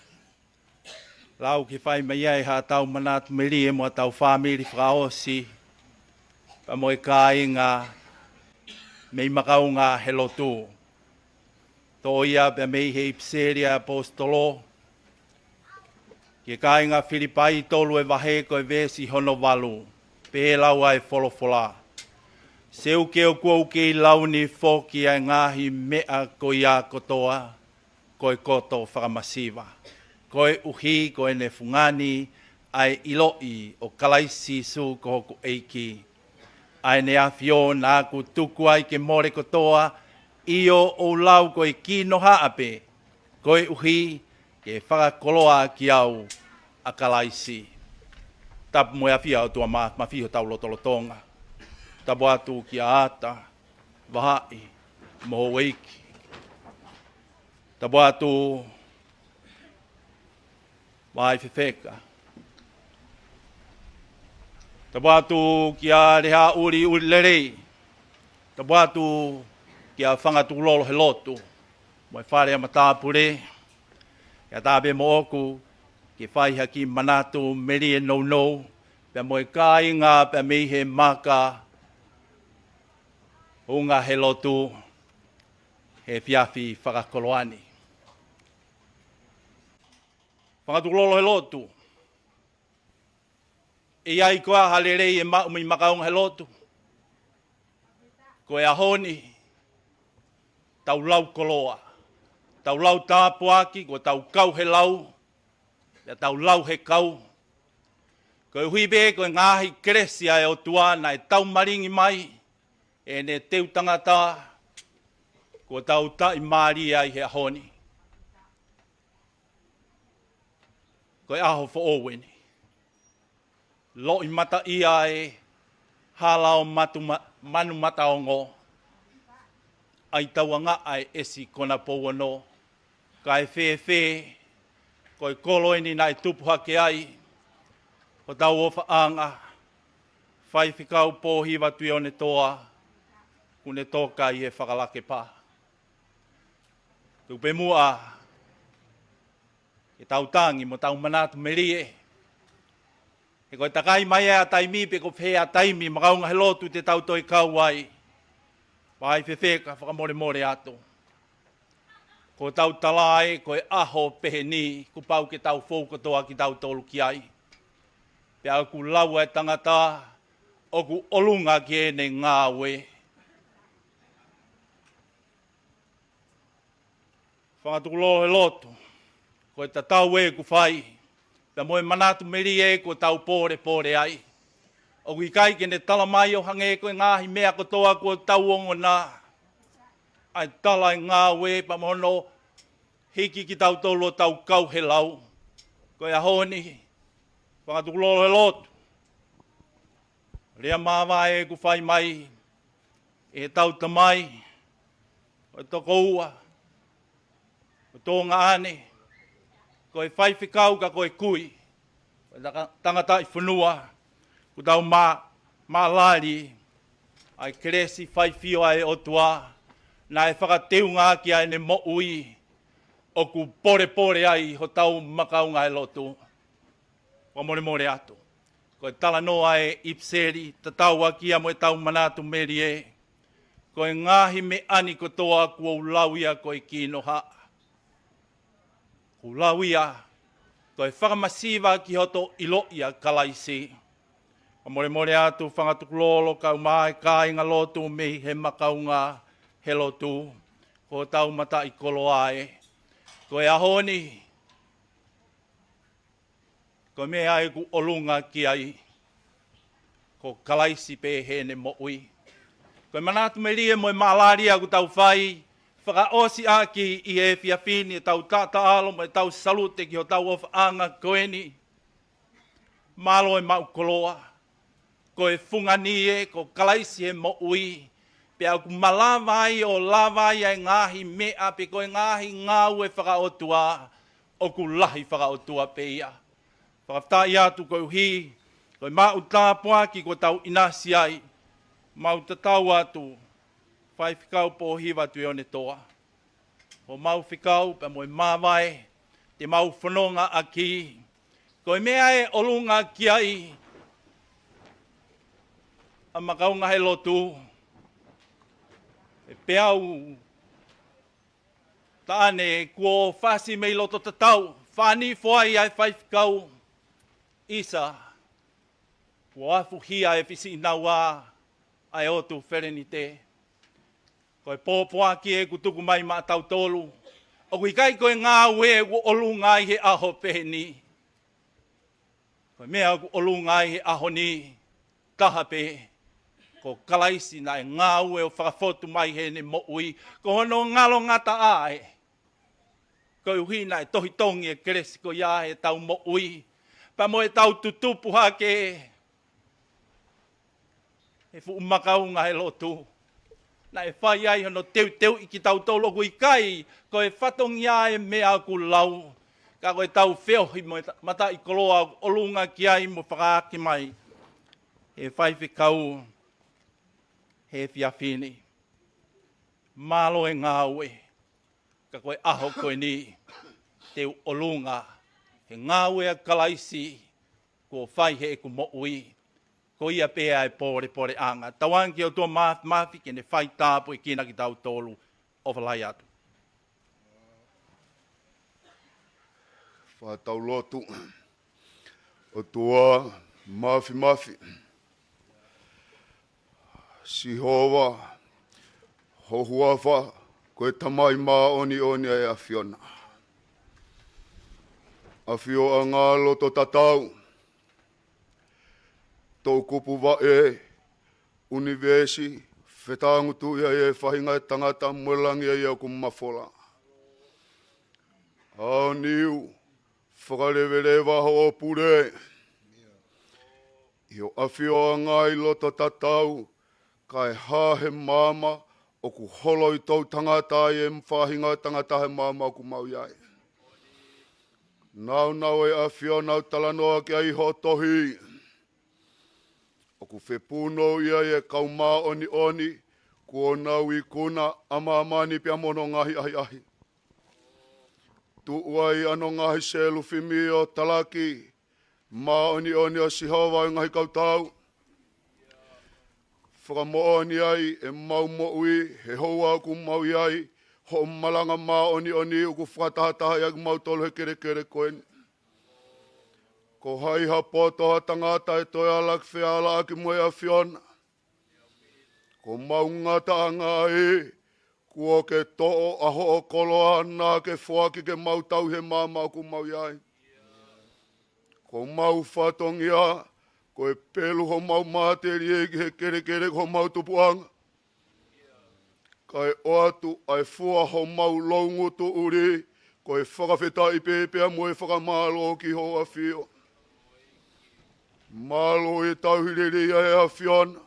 lau ke fai mai ai haʻatau manatu melie mo ʻetau fāmili fakaʻosi, pea mo e kāinga mei Makaunga he Lotu. Toʻo ia pea mei he ʻipiseli ʻa e ʻaposetolo ki he kāinga Filipai tolu e vahe ko e veesi hono valu. Pehē lau ʻa e folofola: Seuke ʻoku ou kei lau ni foki ʻa e ngaahi meʻa ko ia kotoa, ko e koto fakamasiva, koeʻuhi ko ʻene fungani ʻa e ʻiloʻi ʻo Kalaisi Sīsū ko hoku ʻEiki. ʻA ʻene ʻAfio naʻa ku tuku ai ke mole kotoa, ʻio ʻoku ou lau ko e kinohaʻa pē, koeʻuhi ke fakakoloa ʻaki au ʻa Kalaisi. Tapu mo e ʻafio ʻa e ʻOtua Māfimafi ʻi hotau lotolotonga. Tapu atu kia Ata, Vahaʻi, mo houʻeiki. Tapu atu Vahaʻi Fefeka. Tapu atu kia Lehaʻuli ʻUlilelei. Tapu atu kia Fanga Tukulolo he Lotu mo e fale ʻa matāpule. Kae ʻatā pē moʻoku ke fai ha kiʻi manatu melie nounou pea mo e kāinga pea mei he maka Unga he Lotu he efiafi fakakoloa ni. Fanga Tukulolo he Lotu, ʻe ʻi ai koā ha lelei ʻe maʻu mei Makaunga he Lotu? Ko e ʻaho ni, tau lau koloa, tau lau tāpuaki, ko ʻetau kau he lau, pea tau lau he kau. Koeʻuhi pē ko e ngaahi kelesi ʻa e ʻOtua naʻe taumalingi mai ʻene teu tangata, kuo tau taʻimālie ai he ʻaho ni. Ko e ʻaho foʻou eni. Loʻimataʻia e hala ʻo matu ma-, Manu Mataongo, ʻa e tauanga ʻa e ʻesi konapou ono, kae fēfē, ko e kolo eni naʻe tupu hake ai hotau ʻofaʻanga, Faifekau Pōhiva Tuʻionetoa, kuo ne toka ʻi he fakalakepa. Tuku pē muʻa ke tau tangi mo tau manatu melie. He ko e takai mai ʻa e taimi pe ko fē ʻa e taimi Makaunga he Lotu te tau toe kau ai. Vahaʻi Fefeka, fakamolemole atu. Ko ʻetau tala ē, ko e ʻaho pehē ni, kuo pau ke tau fou kotoa kitautolu ki ai. Pea ʻoku lau ʻa e tangata ʻoku ʻolunga ki heʻene ngāue. Fangatukulolo he lotu, ko e tatau ē ʻoku fai, pea mo e manatu melie ē kuo tau pōlepole ai. ʻOku ʻikai ke ne tala mai ʻo hangē ko e ngaahi meʻa kotoa kuo tau ongona, ʻa e tala ʻa e ngāue pea mo hono hiki kitautolu ʻo tau kau he lau. Ko e ʻaho ni, fangatukulolo he lotu, lea māvae ē ʻoku fai mai ʻe heʻetau tamai, ko e tokoua, ko e tuongaʻane, ko e faifekau ka ko e kui, ko e tanga-, tangataʻi fonua, ʻoku tau mā-, mālali ʻa e kelesi faifio ʻa e ʻOtua naʻe fakateunga ʻaki ʻa ʻene moʻui, ʻoku pōlepole ai hotau makaunga he lotu. Fakamolemole atu, ko e talanoa ʻa e ʻipiseli, tatau ʻaki ia mo ʻetau manatu melie, ko e ngaahi meʻa ni kotoa kuo u lau ia ko e kinohaʻa. Kuo u lau ia ko e fakamasiva ki hoto ʻiloʻi ʻa Kalaisi. Fakamolemole atu, fangatukulolo kae ʻumaʻā e kāingalotu mei he makaunga he lotu, ko hotau mataʻikoloa ē. Ko e ʻaho ni, ko e meʻa ē ʻoku ʻolunga ki ai, ko Kalaisi pē heʻene moʻui. Ko e manatu melie mo e mālali ē ʻoku tau fai, fakaʻosi ʻaki ʻi he efiafi ni ʻetau taʻataʻalo mo ʻetau salute ki hotau ʻofaʻanga ko eni. Mālō e maʻu koloa. Ko e fungani ē, ko Kalaisi he moʻui. Pea ʻoku malava ai ʻo lava ai ʻa e ngaahi meʻa pe ko e ngaahi ngāue fakaʻotua, ʻoku lahi fakaʻotua pē ia. Fakafetaʻi atu koeʻuhi ko e maʻu tāpuaki kuo tau ʻinasi ai. Mau tatau atu, Faifekau Pōhiva Tuʻionetoa, ʻo mau fekau pea mo e māvae te mau fononga ʻaki, ko e meʻa ē ʻolunga ki ai ʻa makaunga he lotu, ʻe peau taʻane kuo fasi mei loto tatau, fānifo ai ʻa e Faifekau ʻIsa, kuo afuhia ʻe Fisiʻinaua ʻa e ʻOtu Felenite. Ko e pōpoaki ē ʻoku tuku mai maʻatautolu, ʻoku ʻikai ko e ngāue ē ʻoku ʻolunga ai he ʻaho pehē ni. Ko e meʻa ʻoku ʻolunga ai he ʻaho ni, taha pē, ko Kalaisi naʻe ngāue ʻo fakafotu mai heʻene moʻui, ko hono ngalongataʻa ē. Koeʻuhi naʻe tohitongi e kelesi ko ia heʻetau moʻui, pea mo ʻetau tutupu hake he fuʻu makaunga he lotu. Naʻe fai ai hono teuteuʻi kitautolu ʻoku ʻikai ko e fatongia e meʻa ʻoku lau, ka ko ʻetau feohi mo e mataʻikoloa ʻoku ʻolunga ki ai mo fakaake mai ʻe he Faifekau he efiafi ni. Mālō e ngāue, ka ko e ʻaho ko eni te u ʻolunga he ngāue ʻa Kalaisi kuo fai heʻeku moʻui. Ko ia pē ʻa e pōlepoleʻanga. Tauange ki he ʻOtua Māfimafi ke ne fai tāpuekina kitautolu. ʻOfa lahi atu. Fai ʻetau lotu. ʻOtua Māfimafi, Sihova, ho huafa ko e Tamai māʻoniʻoni ʻa e ʻAfiona. ʻAfioʻanga loto tatau, toʻukupu vaʻe, ʻunivēsi, fetāngutuʻi ʻa e faʻahinga ʻo e tangata mo e langi ʻa ia ʻoku mafola. ʻAoniu, fakaleveleva hoʻo pule ʻi ho ʻafioʻanga ʻi loto tatau, kae hā he maama ʻoku holo ʻi toʻutangata ai e faʻahinga ʻo e tangata he maama ʻoku mau ʻi ai. Naunau e ʻAfiona ʻo talanoa ki ai ho tohi. ʻOku fepunou ʻi ai e kau māʻoniʻoni kuo nau ikuna ʻa māmani pea mo hono ngaahi ʻahiʻahi. Tuʻu ai ʻa hono ngaahi selufimi ʻo talaki, māʻoniʻoni ʻa Sihova ʻo e ngaahi kautau. Fakamoʻoni ai ʻemau moʻui he houa ʻoku mau ʻi ai, hoʻo malanga māʻoniʻoni ʻoku fakatahatahaʻi ʻaki kimautolu he kelekele ko eni. Ko hai ha poto ha tangata ʻe toe ala ki fealaʻaki mo e ʻAfiona? Ko homau ngataʻanga ai, kuo ke toʻo ʻa hoʻo koloa naʻa ke foaki ke mau tauhi he maama ʻoku mau ʻi ai. Ko homau fatongia, ko e pelu homau matelie ki he kelekele ko homau tupuʻanga. Kae ʻoatu ʻa e fua homau loungutu ʻuli, ko e fakafetaʻi pē pea mo e fakamālō ki ho ʻAfio. Mālō e tauhi lelei ʻa e ʻAfiona.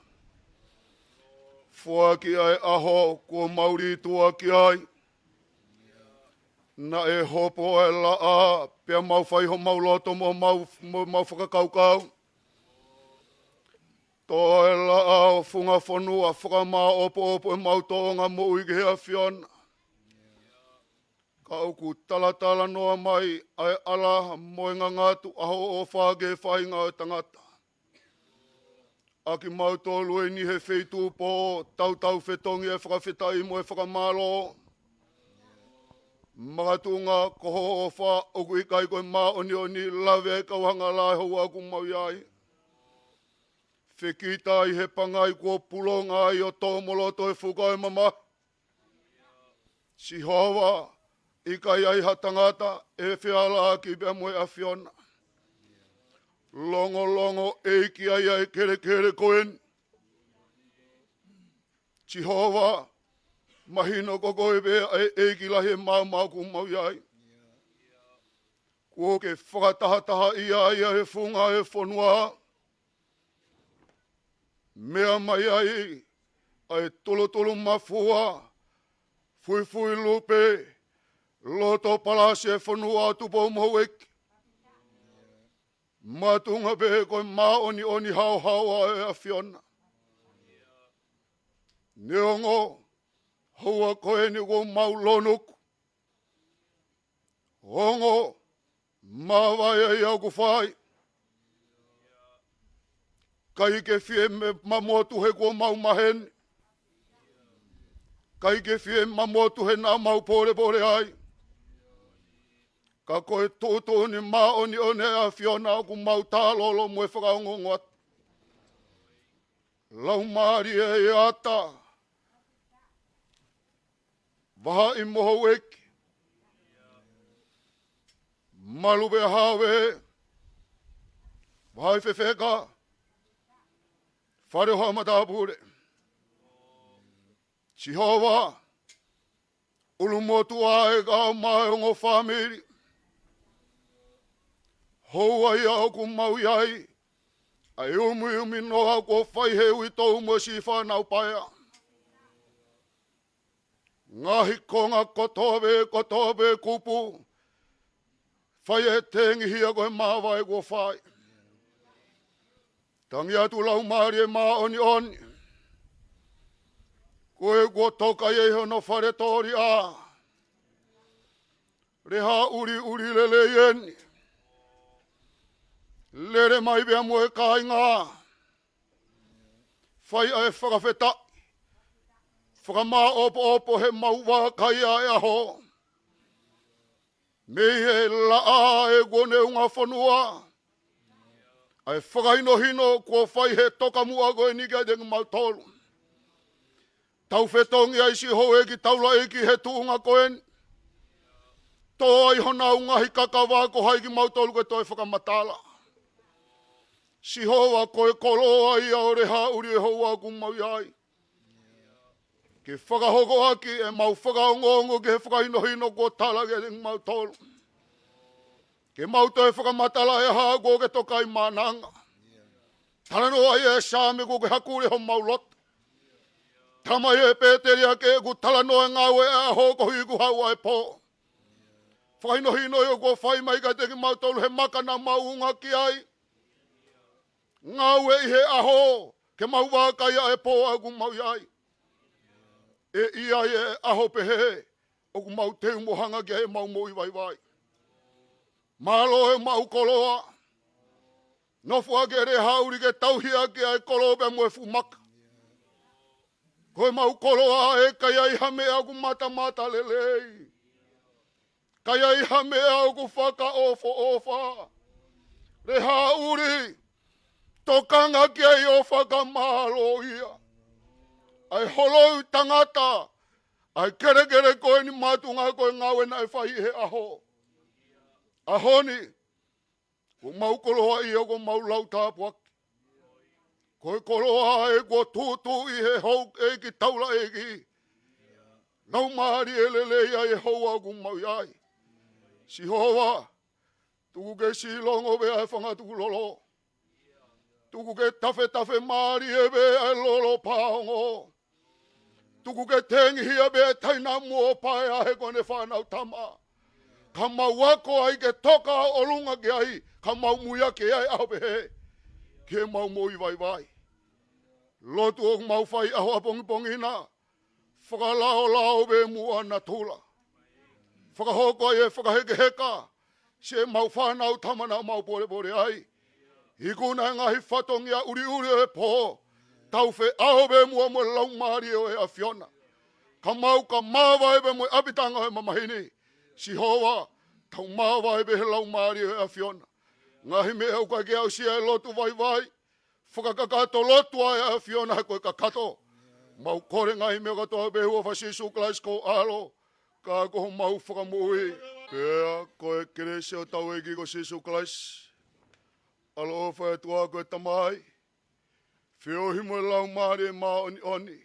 Foaki ʻa e ʻaho kuo mau lī tuʻa ki ai. Naʻe hopo ʻa e laʻā, pea mau fai homau loto mo mau, mo mau fakakaukau. Tō ʻa e laʻā ʻo funga fonua, fakamāʻopoʻopo ʻemau tōʻonga moʻui ki he ʻAfiona. Ka ʻoku talatalanoa mai ʻa e ʻala mo e ngangatu ʻa hoʻo ʻofa ki he faʻahinga ʻo e tangata. ʻA kimautolu eni he feituʻu pō, tautau fetongi e fakafetaʻi mo e fakamālō. Makatuʻunga ko hoʻo ʻofa ʻoku ʻikai ko e māʻoniʻoni, lave ai kau hanga lahi hoʻo ʻaku mau ʻi ai. Fekita ʻi he pangai kuo pulonga ai ʻo tō mo loto e fuka ʻo e mamahi. Sihova, ʻikai ai ha tangata ʻe fealaʻaki pea mo e ʻAfiona. Longolongo ʻEiki ai ʻa e kelekele ko eni. Sihova, mahino ko koe pē ʻa e ʻEiki lahi he maama ʻoku mau ʻi ai. Kuo ke fakatahatahaʻi ai ʻa e funga ʻo e fonua. Meʻa mai ai ʻa e tulutulu mafua, fuifui lupe, loto palasi e fonua ʻo Tupou mo Houʻeiki. Makatuʻunga pē ko e māʻoniʻoni haohaoa ʻo e ʻAfiona. Neongo, houa ko eni kuo mau lonuku. Ongo, māvae ai ʻoku fai. ʻIkai ke fie me mamotu he kuo mau maheni. ʻIkai ke fie mamotu he naʻa mau polepole ai. Ka ko e tuʻutuʻuni māʻoniʻoni ʻa e ʻAfiona ʻoku mau tālolo mo e fakaongoongo atu. Laumālie ʻe ata. Vahaʻi mo Houʻeiki. Malu pea Hāve. Vahaʻi fefeka. Fale ʻo Haʻa Matāpule. Sihova, ʻulumotuʻa ʻe kau mai ongo fāmili. Houa ia ʻoku mau ʻi ai, ʻa e umiumi noa kuo fai he uitou mo e siʻi fānau paea. Ngaahi konga kotoa pē, kotoa pē kupu, fai e tengihia ko e māvae kuo fai. Tangi atu Laumālie Māʻoniʻoni. Ko e kuo toka ia ʻi hono fale tōliʻa. Lehaʻuli ʻuli lelei eni. Lele mai pea mo e kāinga. Fai ʻa e fakafetaʻi. Fakamāʻopoʻopo he mau vākaia e ʻaho. Mei he laʻā ʻe kuo ne unga fonua. ʻA e fakahinohino kuo fai he tokamuʻa ko eni kiate kimautolu. Tau fetongi ai siʻi houʻeiki taulaʻeiki he tuʻunga ko eni. Tō ai honau ngaahi kakava ko hai kimautolu ke toe fakamatala. Sihova ko e koloa ia ʻo Lehaʻuli ʻe houa ʻoku mau ʻi ai. Ke fakahoko ʻaki ʻemau fakaongoongo ki he fakahinohino kuo tala kiate kimautolu. Ke mau toe fakamatala e hā kuo ke toka ʻi mānanga. Talanoa ai e Saame kuo ke hakule homau loto. Tala mai e Pēteli ake kuo talanoa e ngāue ʻa e ʻaho koeʻuhi kuo haʻu ʻa e pō. Fakahinohino ia kuo fai mai kiate kimautolu he maka naʻa mau unga ki ai. Ngāue ʻi he ʻaho, ke mau vākaia e pō ʻoku mau ʻi ai. ʻE ʻi ai e ʻaho pehē, ʻoku mau teu mo hanga ki ai ʻemau moʻui vaivai. Mālō e maʻu koloa. Nofo ʻa e Lehaʻuli ke tauhi ʻaki ʻa e kolo pea mo e fuʻu maka. Ko e maʻu koloa ʻe ʻikai ai ha meʻa ʻoku matamata lelei. ʻIkai ai ha meʻa ʻoku fakaʻofoʻofa. Lehaʻuli, tokanga ki ai ʻo fakamālō ia. ʻA e holoi tangata, ʻa e kelekele ko eni, mātuʻa, ko e ngāue naʻe fai he ʻaho. ʻAho ni, ko homau koloa ia, ko homau lau tāpuaki. Ko e koloa ē kuo tūtuuʻi he houʻeiki taulaʻeiki. Laumālie lelei ʻa Sihova ʻoku mau ʻi ai. Sihova, tuku ke silongo pē ʻa e fanga tukulolo. Tuku ke tafetafe mālie pē ʻa e lolo paongo. Tuku ke tengihia pē ʻa e taina muʻa ʻo paea he ko ʻene fānau tama. Ka mau ako ai ke toka ʻolunga ki ai, ka mau muiaki ai ʻaho pehē ki heʻemau moʻui vaivai. Lotu ʻoku mau fai ʻaho ʻapongipongi na, fakalaolao pē muʻa natula. Fakahoko ai e fakahekeheka siʻemau fānau tama naʻa mau polepole ai. Ikuna e ngaahi fatongia ʻuliʻuli ʻo e pō, tau feʻao pē muʻa mo e Laumālie ʻo e ʻAfiona. Ka mau ka māvae pē mo e ʻapitanga ʻo e mamahi ni. Sihova, tau māvae pē he Laumālie ʻo e ʻAfiona. Ngaahi meʻa ʻoku ʻikai ke aʻusia e lotu vaivai, fakakakato lotu ʻa e ʻAfiona he ko e kakato. Mau kole ngaahi meʻa kotoa pē he huafa ʻo Sīsū Kalaisi ko ho ʻAlo, ka ko homau Fakamoʻui. Pea ko e kelesi ʻa hotau ʻEiki ko Sīsū Kalaisi, ʻaloʻofa ʻa e ʻOtua ko e Tamai, feohi mo e Laumālie Māʻoniʻoni,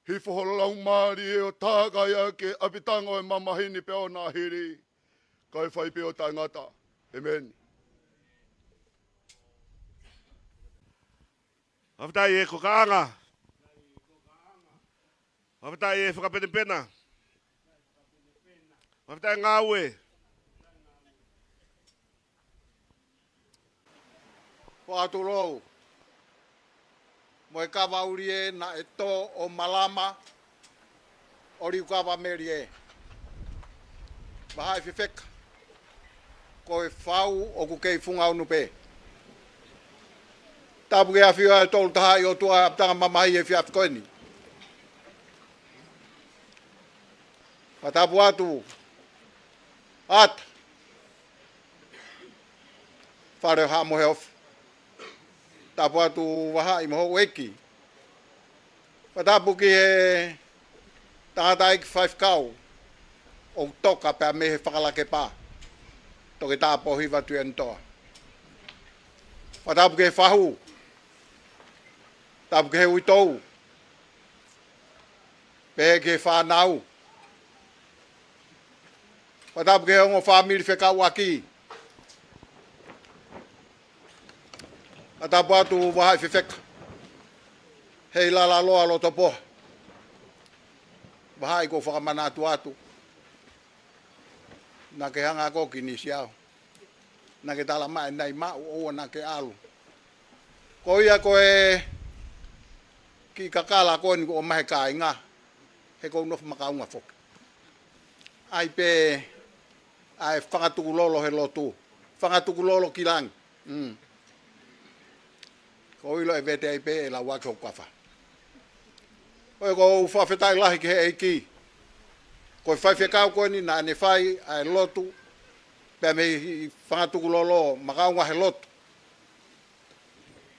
hifo ho Laumālie ʻo tākai ʻa e ʻapitanga ʻo e mamahi ni pea ʻo nāhili, kae fai pē ʻo taʻengata. ʻĒmeni. Fakafetaʻi e kokaʻanga. Fakafetaʻi e fakapenapena. Fakafetaʻi e ngāue. Ko atu lou mo e kava ʻuli ē naʻe tō ʻo malama ʻo liukava meli ē. Vahaʻi fefeka, ko e fau ʻoku kei funga unu pē. Tapu ke ʻafio ʻa e Tolu Tahaʻi ʻOtua ʻi he ʻapitanga mamahi he efiafi ko eni. Fakatapu atu ʻAta, Fale ʻo Haʻa Moheofo. Tapu atu Vahaʻi mo houʻeiki. Fakatapu ki he tangataʻeiki faifekau ʻoku toka pea mei he Fakalakepa, Toketā Pōhiva Tuianitoa. Fakatapu ki he fahu. Tapu ki he uitou pea ki he fānau. Fakatapu ki he ongo fāmili fekauʻaki. Fakatapu atu Vahaʻi fefeka, Heilala Loa Lotopoha. Vahaʻi, ʻoku ou fakamanatu atu, naʻa ke hanga ko ē ʻo kinisi au. Naʻa ke tala mai naʻe maʻu, ʻoua naʻa ke ʻalu. Ko ia ko e kiʻi kakala ko eni kuo ʻomai he kāinga, he ʻoku ou nofo makaunga foki. ʻAi pē ʻa e fanga tukulolo he lotu, fanga tukulolo ki langi. Mm. ʻOku ou ʻilo ʻe vete ai pē ʻe lau ʻaki hoku kafa. ʻOku ou fakafetaʻi lahi ki he ʻEiki. Ko e faifekau ko eni naʻa ne fai ʻa e lotu pea mei he fanga tukulolo makaunga he lotu.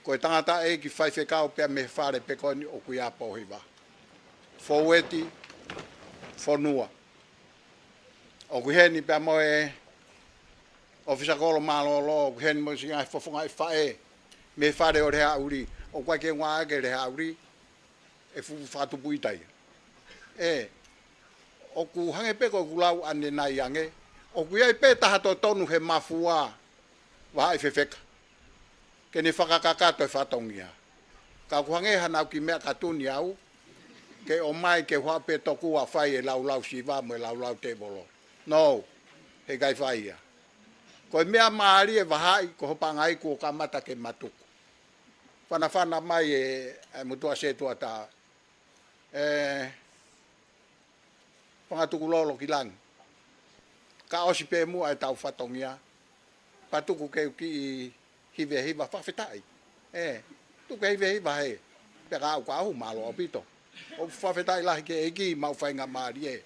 Ko e tangataʻeiki faifekau pea mei he fale pē ko eni ʻoku ʻi ai ʻa Pōhiva, Foueti, Fonua. ʻOku ʻi heni pea mo e ʻofisa kolo mālōlō, ʻoku ʻi heni mo e siʻi ngaahi fofonga ʻo e faʻē mei he fale ʻo Lehaʻuli. ʻOku ʻikai ke ngāueʻaki ʻe Lehaʻuli e fuʻu fakatupu ʻita ia. ʻE, ʻoku hangē pē ko ʻeku lau ʻanenai ange, ʻoku ʻi ai pē taha totonu he mafua, Vahaʻi fefeka, ke ne fakakakato e fatongia. Ka ʻoku hangē hanau kiʻi meʻa katuni au, ke ʻomai ke u haʻu pē tokua ʻo fai e laulau siva mo e laulau tēvolo. No, heʻikai fai ia. Ko e meʻa mālie Vahaʻi, ko hoʻo paʻanga ia kuo kamata ke matuku. Fanafana mai e, e motuʻa setuata, e, fanga tukulolo ki langi. Ka ʻosi pē muʻa ʻetau fatongia, pea tuku ke u kiʻi hivehiva, fakafetaʻi. ʻE, tuku ke hivehiva he, pea ka ʻoku ou mālō ʻaupito. ʻOku fakafetaʻi lahi ki he ʻEiki, mau faingamālie.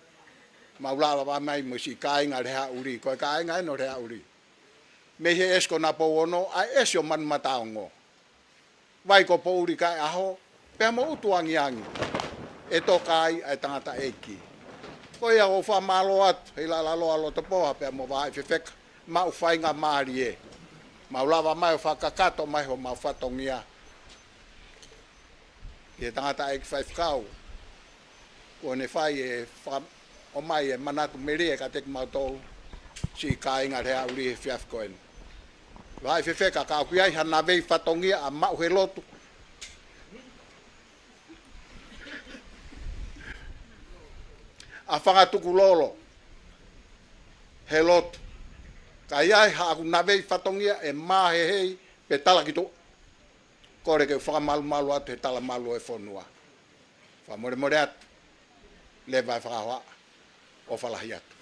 Mau lava mai mo e siʻi kāinga Lehaʻuli, ko e kāinga eni ʻo Lehaʻuli. mei he ʻesi ko Napou Ono, ʻa e ʻesi ʻo Manumataongo. Vai ko Poʻuli kae ʻaho, pea mo ʻUtuangiangi, ʻe toka ai ʻa e tangataʻeiki. Ko ia ʻoku ou fakamālō atu, he ʻi lalo ʻa Lotopoha pea mo Vahaʻi Fefeka, maʻu faingamālie. Mau lava mai ʻo fakakakato mai homau fatongia ki he tangataʻeiki faifekau, kuo ne fai e faka-, ʻomai e manatu melie kiate kimautolu siʻi kāinga Leaʻuli he efiafi ko eni. Vahaʻi Fefeka, ka ʻoku ʻi ai ha navei fatongia ʻa maʻu he lotu, ʻa fanga tukulolo he lotu, ka ʻi ai haʻaku navei fatongia ʻe māhehei pe talakituʻa, kole ke u fakamalumalu atu he talamalu ʻo e fonua. Fakamolemole atu, leva e fakahohaʻa, ʻofa lahi atu.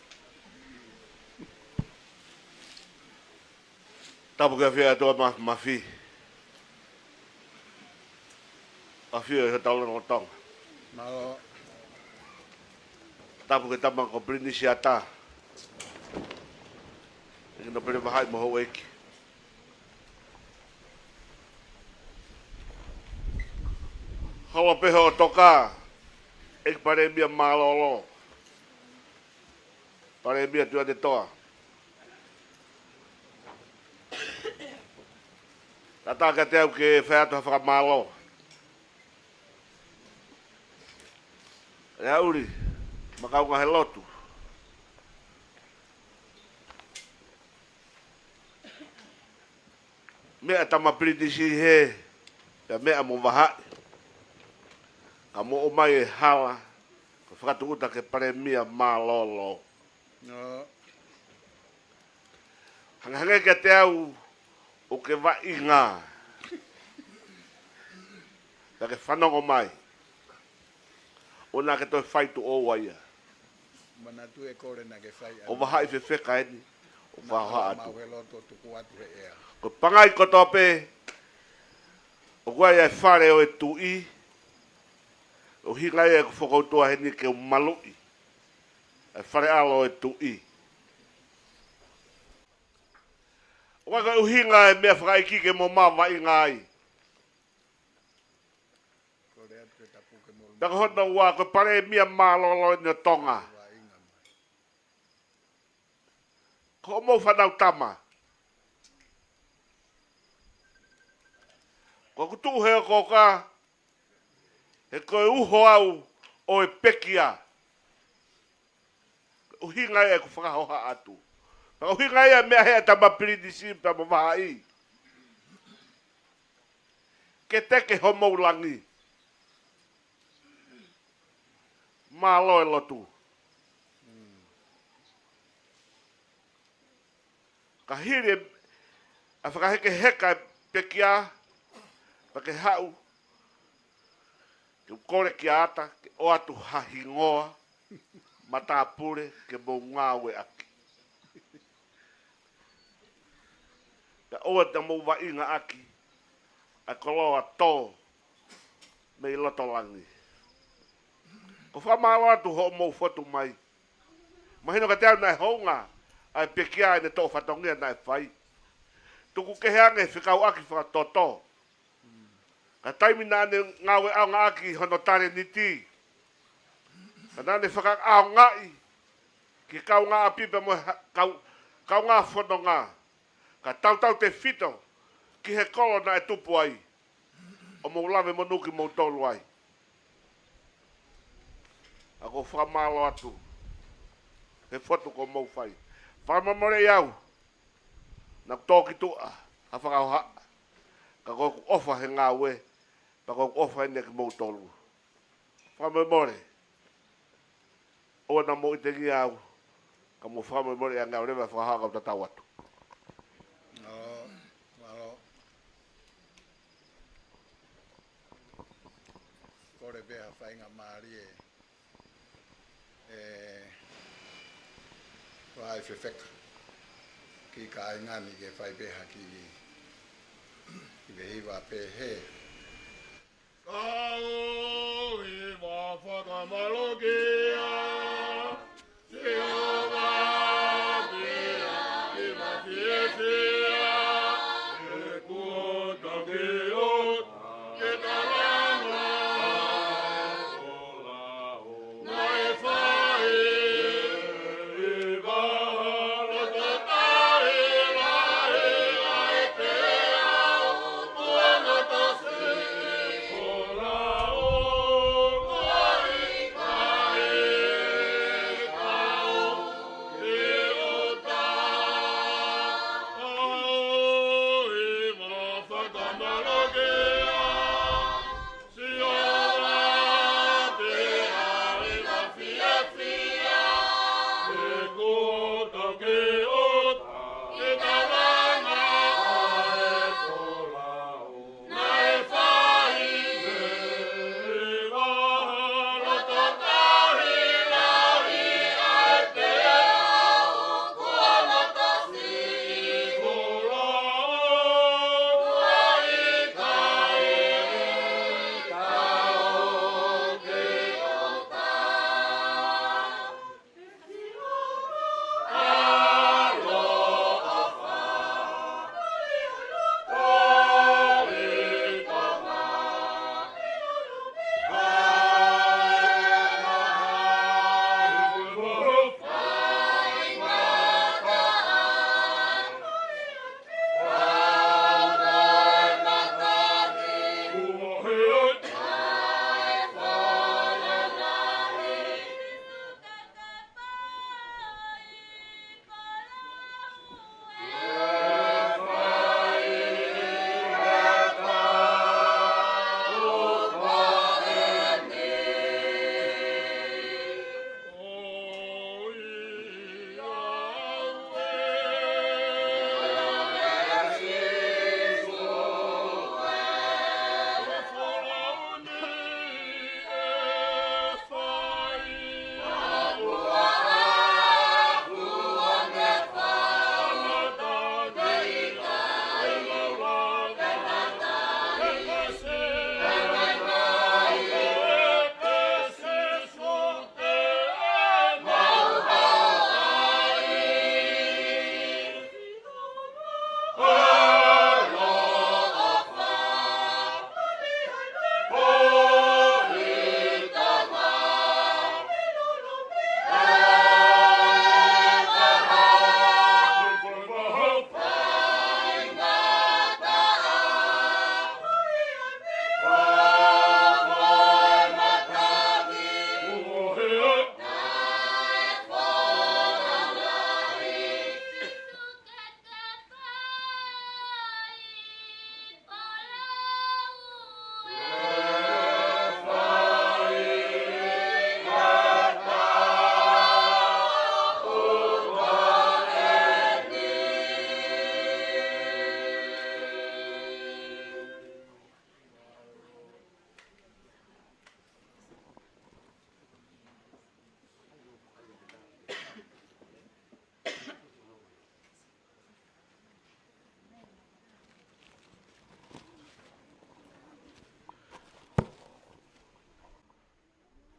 Tapu ki he ʻAfiona ʻa e ʻOtua Māfimafi. ʻAfio ʻi hotau lotolotonga. Mālō. Tapu ki he tama ko Pilinisi ʻAta, ʻEiki Nōpele Vahaʻi mo houʻeiki. Holo pē hoʻo toka, ʻEiki Palēmia mālōlō, Palēmia Tuʻiʻonetoa. Tatā kiate au ke fai atu ha fakamālō. Leaʻuli, makaunga he lotu. Meʻa tama Pilinisi hē, pea meʻa mo Vahaʻi. Ka mou ʻomai e hala, ko e fakatūʻuta ki he Palēmia mālōlō. ʻO. Hangehangē kiate au ʻoku ke vaʻinga. Ka ke fanongo mai. ʻOua naʻa ke toe fai tuʻo ua ia. Manatu e kole naʻa ke fai ʻa ʻo Vahaʻi Fefeka eni, ʻo naʻa fakahohaʻa atu. Mau he loto tuku atu he ʻea. Ko Pangai kotoa pē, ʻoku ʻi ai e fale ʻo e tuʻi, ʻuhinga ia ʻeku fokoutua heni ke u maluʻi e fale ʻalo ʻo e tuʻi. ʻOku ʻikai ko e ʻuhinga e meʻa fakaʻeiki ke mou vaʻinga ai. Pea ko hono ua, ko e Palēmia mālōlō eni ʻo Tonga. Ko hoʻomou fānau tama. Ko ʻeku tuʻu he ʻokoʻoka, he ko e uho au ʻo e pekia. ʻUhinga ia ʻeku fakahohaʻa atu. Pea ʻuhinga ia meʻa he ʻa tama Pilinisi pea mo Vahaʻi. Ke teke homou langi. Mālō e lotu. Ka hili e, ʻa e fakahekeheka e pekia, pea ke haʻu, ke u kole kia ʻAta, ke ʻoatu ha hingoa matāpule ke mou ngāueʻaki. Pea ʻoua te mou vaʻingaʻaki ʻa e koloa tō mei loto langi. ʻOku ou fakamālō atu hoʻomou fotu mai. Mahino kiate au naʻe hounga ʻa e pekia ʻene toʻo fatongia naʻe fai. Tuku kehe ange fekauʻaki fakatoto. Ka taimi naʻa ne ngāue ʻaongaʻaki hono talēniti, ka naʻa ne fakaʻaongaʻi ki he kaungāʻapi pea mo e ha-, kau-, kaungā fononga. Ka tautautefito ki he kolo naʻe tupu ai, ʻo mou lave monū kimoutolu ai. ʻOku ou fakamālō atu he fotu kuo mou fai. Fakamolemole ʻi au, naʻa ku tō ki tuʻa ha fakahohaʻa, ka ko ʻeku ʻofa he ngāue, pea ko ʻeku ʻofa eni kimoutolu. Fakamolemole. ʻOua naʻa mou ʻitengia au, ka mou fakamolemole ange au, leva e fakahohaʻa kau tatau atu. ʻO, mālō. Kole pē ha faingamālie, ʻe Vahaʻi Fefeka, ki he kāinga ni ke fai pē ha kiʻi, kiʻi vehiva pehē. Kau hiva fakamālō kia Sihova, kia hiva fiefia.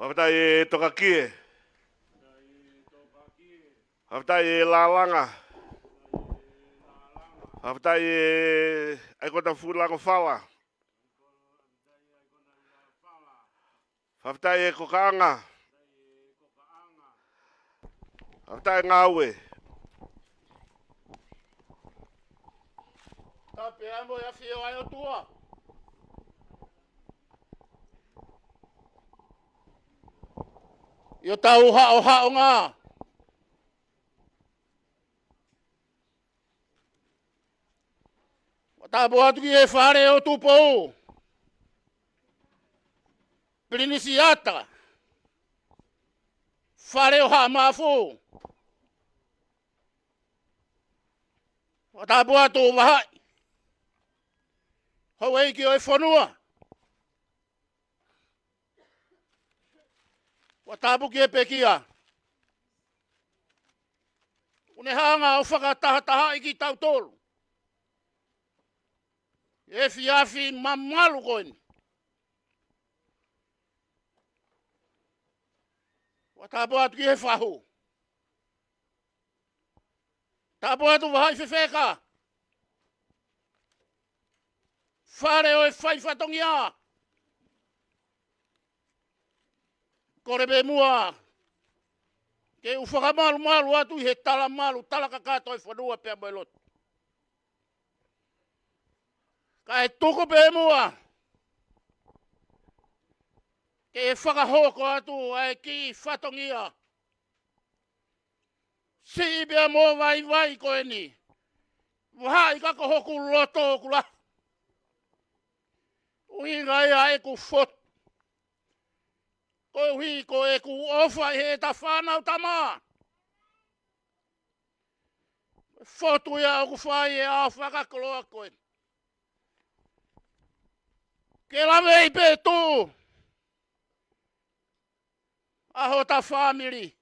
Fakafetaʻi e Tokakie. Fakafetaʻi e Lalanga. Fakafetaʻi e ʻAikona Fulango Fala. Fakafetaʻi e Kokaʻanga. Fakafetaʻi e Ngāue. Tapu mo e ʻafio ʻa e ʻOtua ʻi hotau haʻohaʻonga. Fakatapu atu ki he Fale ʻo Tupou, Pilinisi ʻAta, Fale ʻo Haʻa Maʻafu. Fakatapu atu Vahaʻi, Houʻeiki ʻo e fonua. Fakatapu ki he pekia ʻoku ne hanga ʻo fakatahatahaʻi kitautolu he efiafi mamalu ko eni. Fakatapu atu ki he fahu. Tapu atu Vahaʻi Fefeka, Fale ʻo e Faifatongia. Kole pē muʻa ke u fakamalumalu atu ʻi he talamalu, talakakato e fonua pea mo e lotu, kae tuku pē muʻa ke fakahoko atu ʻa e kiʻi fatongia siʻi pea mo vaivai ko eni. Vahaʻi, ka ko hoku loto ʻoku lahi, ʻuhinga ia ʻeku fotu, koeʻuhi ko ʻeku ʻofa ʻi heʻeta fānau tama. Fotu ia ʻoku fai he ʻaho fakakoloa ko eni. Ke lave ai pē tu ʻa hota fāmili.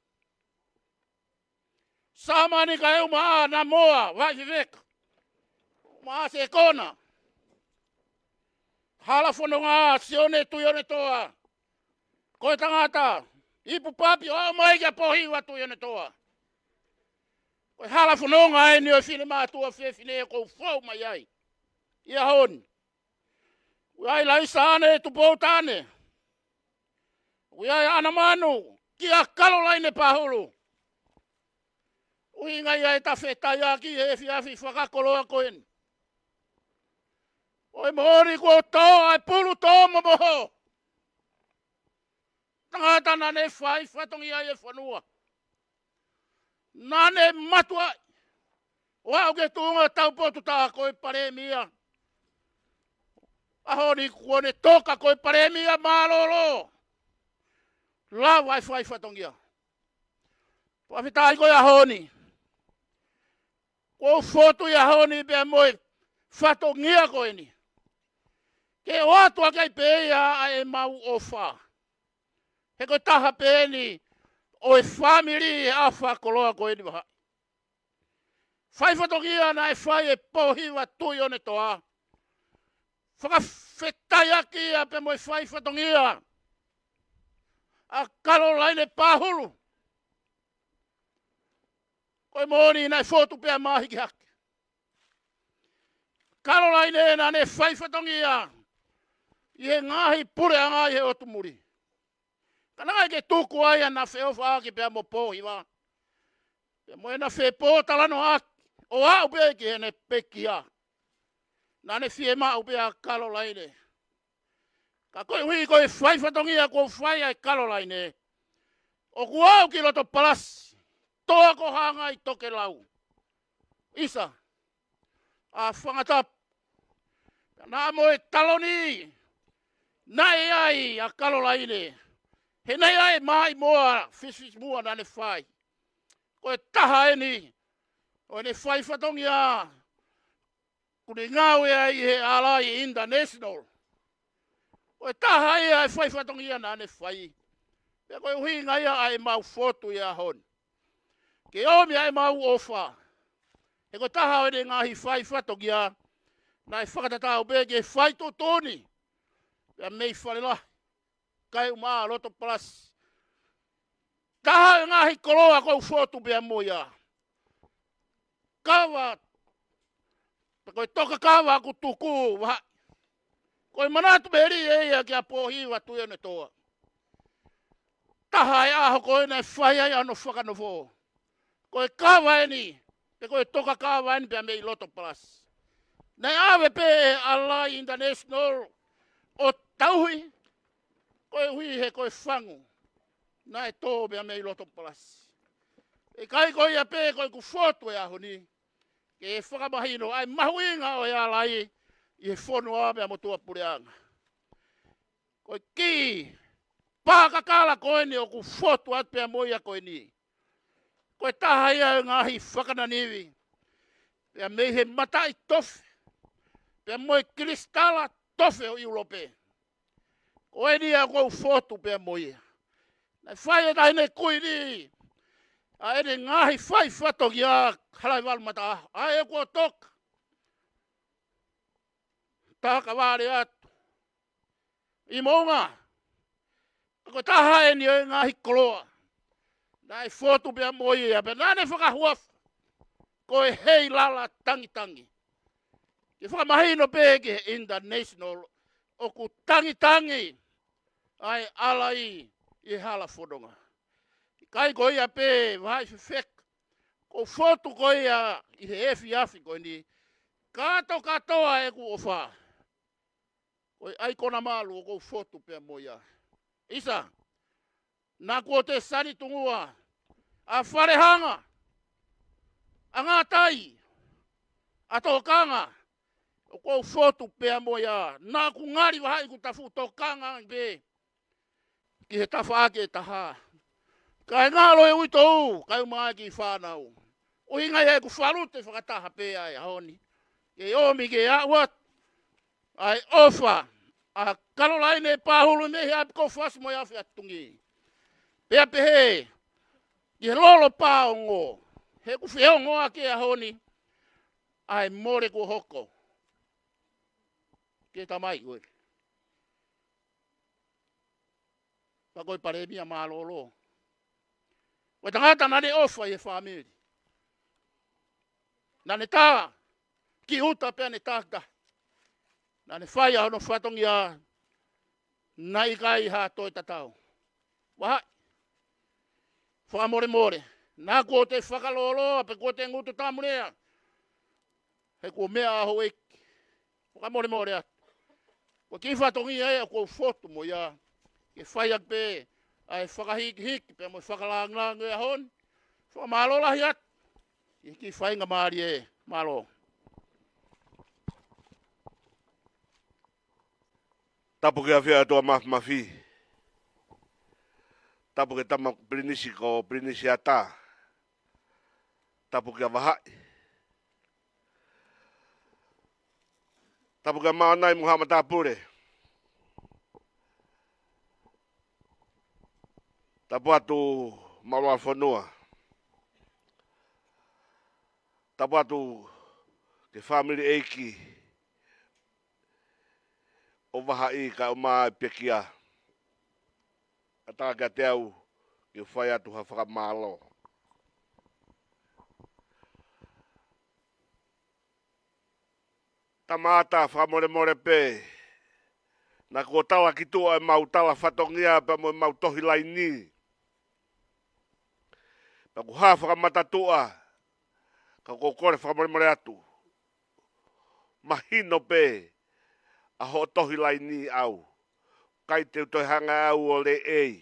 Samani kae ʻumaʻā Namoa, Vahaʻi Fefeka, ʻumaʻā Sekona, Halafononga, Sione Tuʻionetoa. Ko e tangata ipu papi ʻo aʻu mai kia Pōhiva Tuʻionetoa. Ko e halafononga eni ʻo e finemātuʻa fefine ʻoku ou fou mai ai ʻi he ʻaho ni. ʻOku ʻi ai Laisa Ane Tupou Tane. ʻOku ʻi ai ʻAna Manu, kia Kalolaine Pahulu. ʻUhinga ia ʻeta fetaiaki he efiafi fakakoloa ko eni. ʻOi, moʻoni kuo tō ʻa e pulu tō momoho. Tangata naʻa ne fai fatongia ʻi he fonua. Naʻa ne mātuʻa ʻo aʻu ki he tuʻunga taupotu tā ko e palēmia. ʻAho ni kuo ne toka ko e palēmia mālōlō. Lava e fai fatongia. Fakafetaʻi ko e ʻaho ni kuo u fotu ʻi he ʻaho ni pea mo e fatongia ko eni ke ʻoatu ʻaki ai pē ia ʻa ʻemau ʻofa. He ko e taha pē eni ʻo e fāmili he ʻaho fakakoloa ko eni, Vahaʻi. Fai fatongia naʻe fai ʻe Pōhiva Tuʻionetoa. Fakafetaiaki ia pea mo e fai fatongia ʻa Kalolaine Pahulu. Ko e moʻoni naʻe fotu pea mā hiki hake. Kalolaine naʻa ne fai fatongia ʻi he ngaahi puleʻanga ʻi he ʻotu muli. Ka naʻe ʻikai ke tuku ai ʻa ʻena feʻofaʻaki pea mo Pōhiva, pea mo ʻena fepōtalanoaʻaki ʻo aʻu pē ki heʻene pekia. Naʻa ne fiemaʻu pē ʻa Kalolaine. Ka koeʻuhi ko e fai fatongia kuo fai ʻe Kalolaine, ʻoku ou ki loto palasi, toa ko Hangai Tokelau, ʻisa, ʻa Fangatapu. Naʻa mo e taloni naʻe ʻi ai ʻa Kalolaine, he naʻe ʻi ai e maʻimoa fisifisimuʻa naʻa ne fai. Ko e taha eni ʻo ʻene fai fatongia ʻoku ne ngāue ai he Ālai International. Ko e taha ia e fai fatongia naʻa ne fai. Pea ko e ʻuhinga ia ʻa ʻemau fotu ʻi he ʻaho ni, ke ʻomi ʻa ʻemau ʻofa. He ko e taha ʻo ʻene ngaahi fai fatongia naʻe fakatatau pē ki he fai tuʻutuʻuni pea mei Falelahi, kae ʻumaʻā loto palasi, taha e ngaahi koloa ʻoku ou fotu pea mo ia. Kava, pe ko e toka kava ʻoku tuku, vahaʻi. Ko e manatu melie ia kia Pōhiva Tuʻiʻonetoa. Taha e ʻaho ko ē naʻe fai ai hono fakanofo. Ko e kava eni, pe ko e toka kava eni pea mei loto palasi. Naʻe ʻave pē ʻe Alai International ʻo tauhi, koeʻuhi he ko e fangu naʻe tō pea mei loto palasi. ʻIkai ko ia pē ko ʻeku fotu he ʻaho ni, ke fakamahino ʻa e mahuʻinga ʻo e Alai ʻi he fonua pea mo tuʻapuleʻanga. Ko e kiʻi pā kakala ko eni ʻoku fotu atu pea mo ia ko eni. Ko e taha ia e ngaahi fakananivi. Pea mei he mataʻitofe. Pea mo e kilisitala tofe ʻo ʻIulope. Ko eni ia ʻoku ou fotu pea mo ia. Naʻe fai e taʻahine kuini ʻa ʻene ngaahi fai fatongia, Halaevalu Mataʻaho. ʻA ē kuo toka. Taka vale atu. ʻI Moʻunga. Ko e taha eni ʻo e ngaahi koloa naʻe fotu pea mo ia, pea naʻa ne fakahuafa ko e Heilala Tangitangi. Ke fakamahino pē ki he international ʻoku tangitangi ʻa e Alai ʻi he hala fononga. ʻIkai ko ia pē, vahaʻi fefeka, ʻoku ou fotu ko ia ʻi he efiafi ko eni. Kātokātoa ʻeku ʻofa. Ko e ʻaikona malu ʻoku ou fotu pea mo ia. ʻIsa, naʻa kuo te sani tungua, ʻa Falehanga, ʻa Ngātai, ʻa Tokanga, ʻoku ou fotu pea mo ia. Naʻa ku ngali vahaʻi kuo ta fuʻu tokanga pē ki he tafaʻaki ʻe taha. Kae ngalo e uitou, kae ʻumaʻā e kiʻi fānau. ʻUhinga ia ʻeku falute fakataha pē ʻa e ʻaho ni. Ke ʻomi ke aʻu atu ʻa e ʻofa ʻa Kalolaine Pahulu mei he ʻapi ko Fasi mo e afi ʻa Tungi. Pea pehē ki he lolo pāongo, he ʻoku feongoʻaki e ʻaho ni ʻa e mole kuo hoko ki he tamai ko ē. Pea ko e palēmia mālōlō. Ko e tangata naʻa ne ʻofa ʻi he fāmili. Naʻa ne tā ki ʻuta pea ne tā ki tahi. Naʻa ne fai ʻa hono fatongia, naʻe ʻikai ha toe tatau. Vahaʻi. Fakamolemole. Naʻa kuo te fakalōloa pe kuo te ngutu tāmulea. He kuo meʻa ʻa houʻeiki. Fakamolemole atu. Ko e kiʻi fatongia ia ʻoku ou fotu mo ia. Ke fai ʻaki pē ʻa e fakahikihiki pea mo e fakalāngilangi ʻo e ʻaho ni. Fakamālō lahi atu. ʻI he kiʻi faingamālie, mālō. Tapu ki he ʻafio ʻa e ʻOtua Māfimafi. Tapu ki he tama Pilinisi ko Pilinisi Ata. Tapu kia Vahaʻi. Tapu kia Maʻonai mo Haʻa Matāpule. Tapu atu Maʻulalotofonua. Tapu atu ki he fāmili ʻeiki ʻo Vahaʻi kae ʻumaʻā e pekia. ʻAtā kiate au ke fai atu ha fakamālō. Tama Ata, fakamolemole pē, naʻa kuo tala ki tuʻa ʻemau tala fatongia pea mo ʻemau tohi laini. Pea ʻoku hā fakamata tuʻa, ka ʻoku ou kole fakamolemole atu. Mahino pē ʻa hoʻo tohi laini au. ʻIkai te u toe hanga au ʻo leʻei.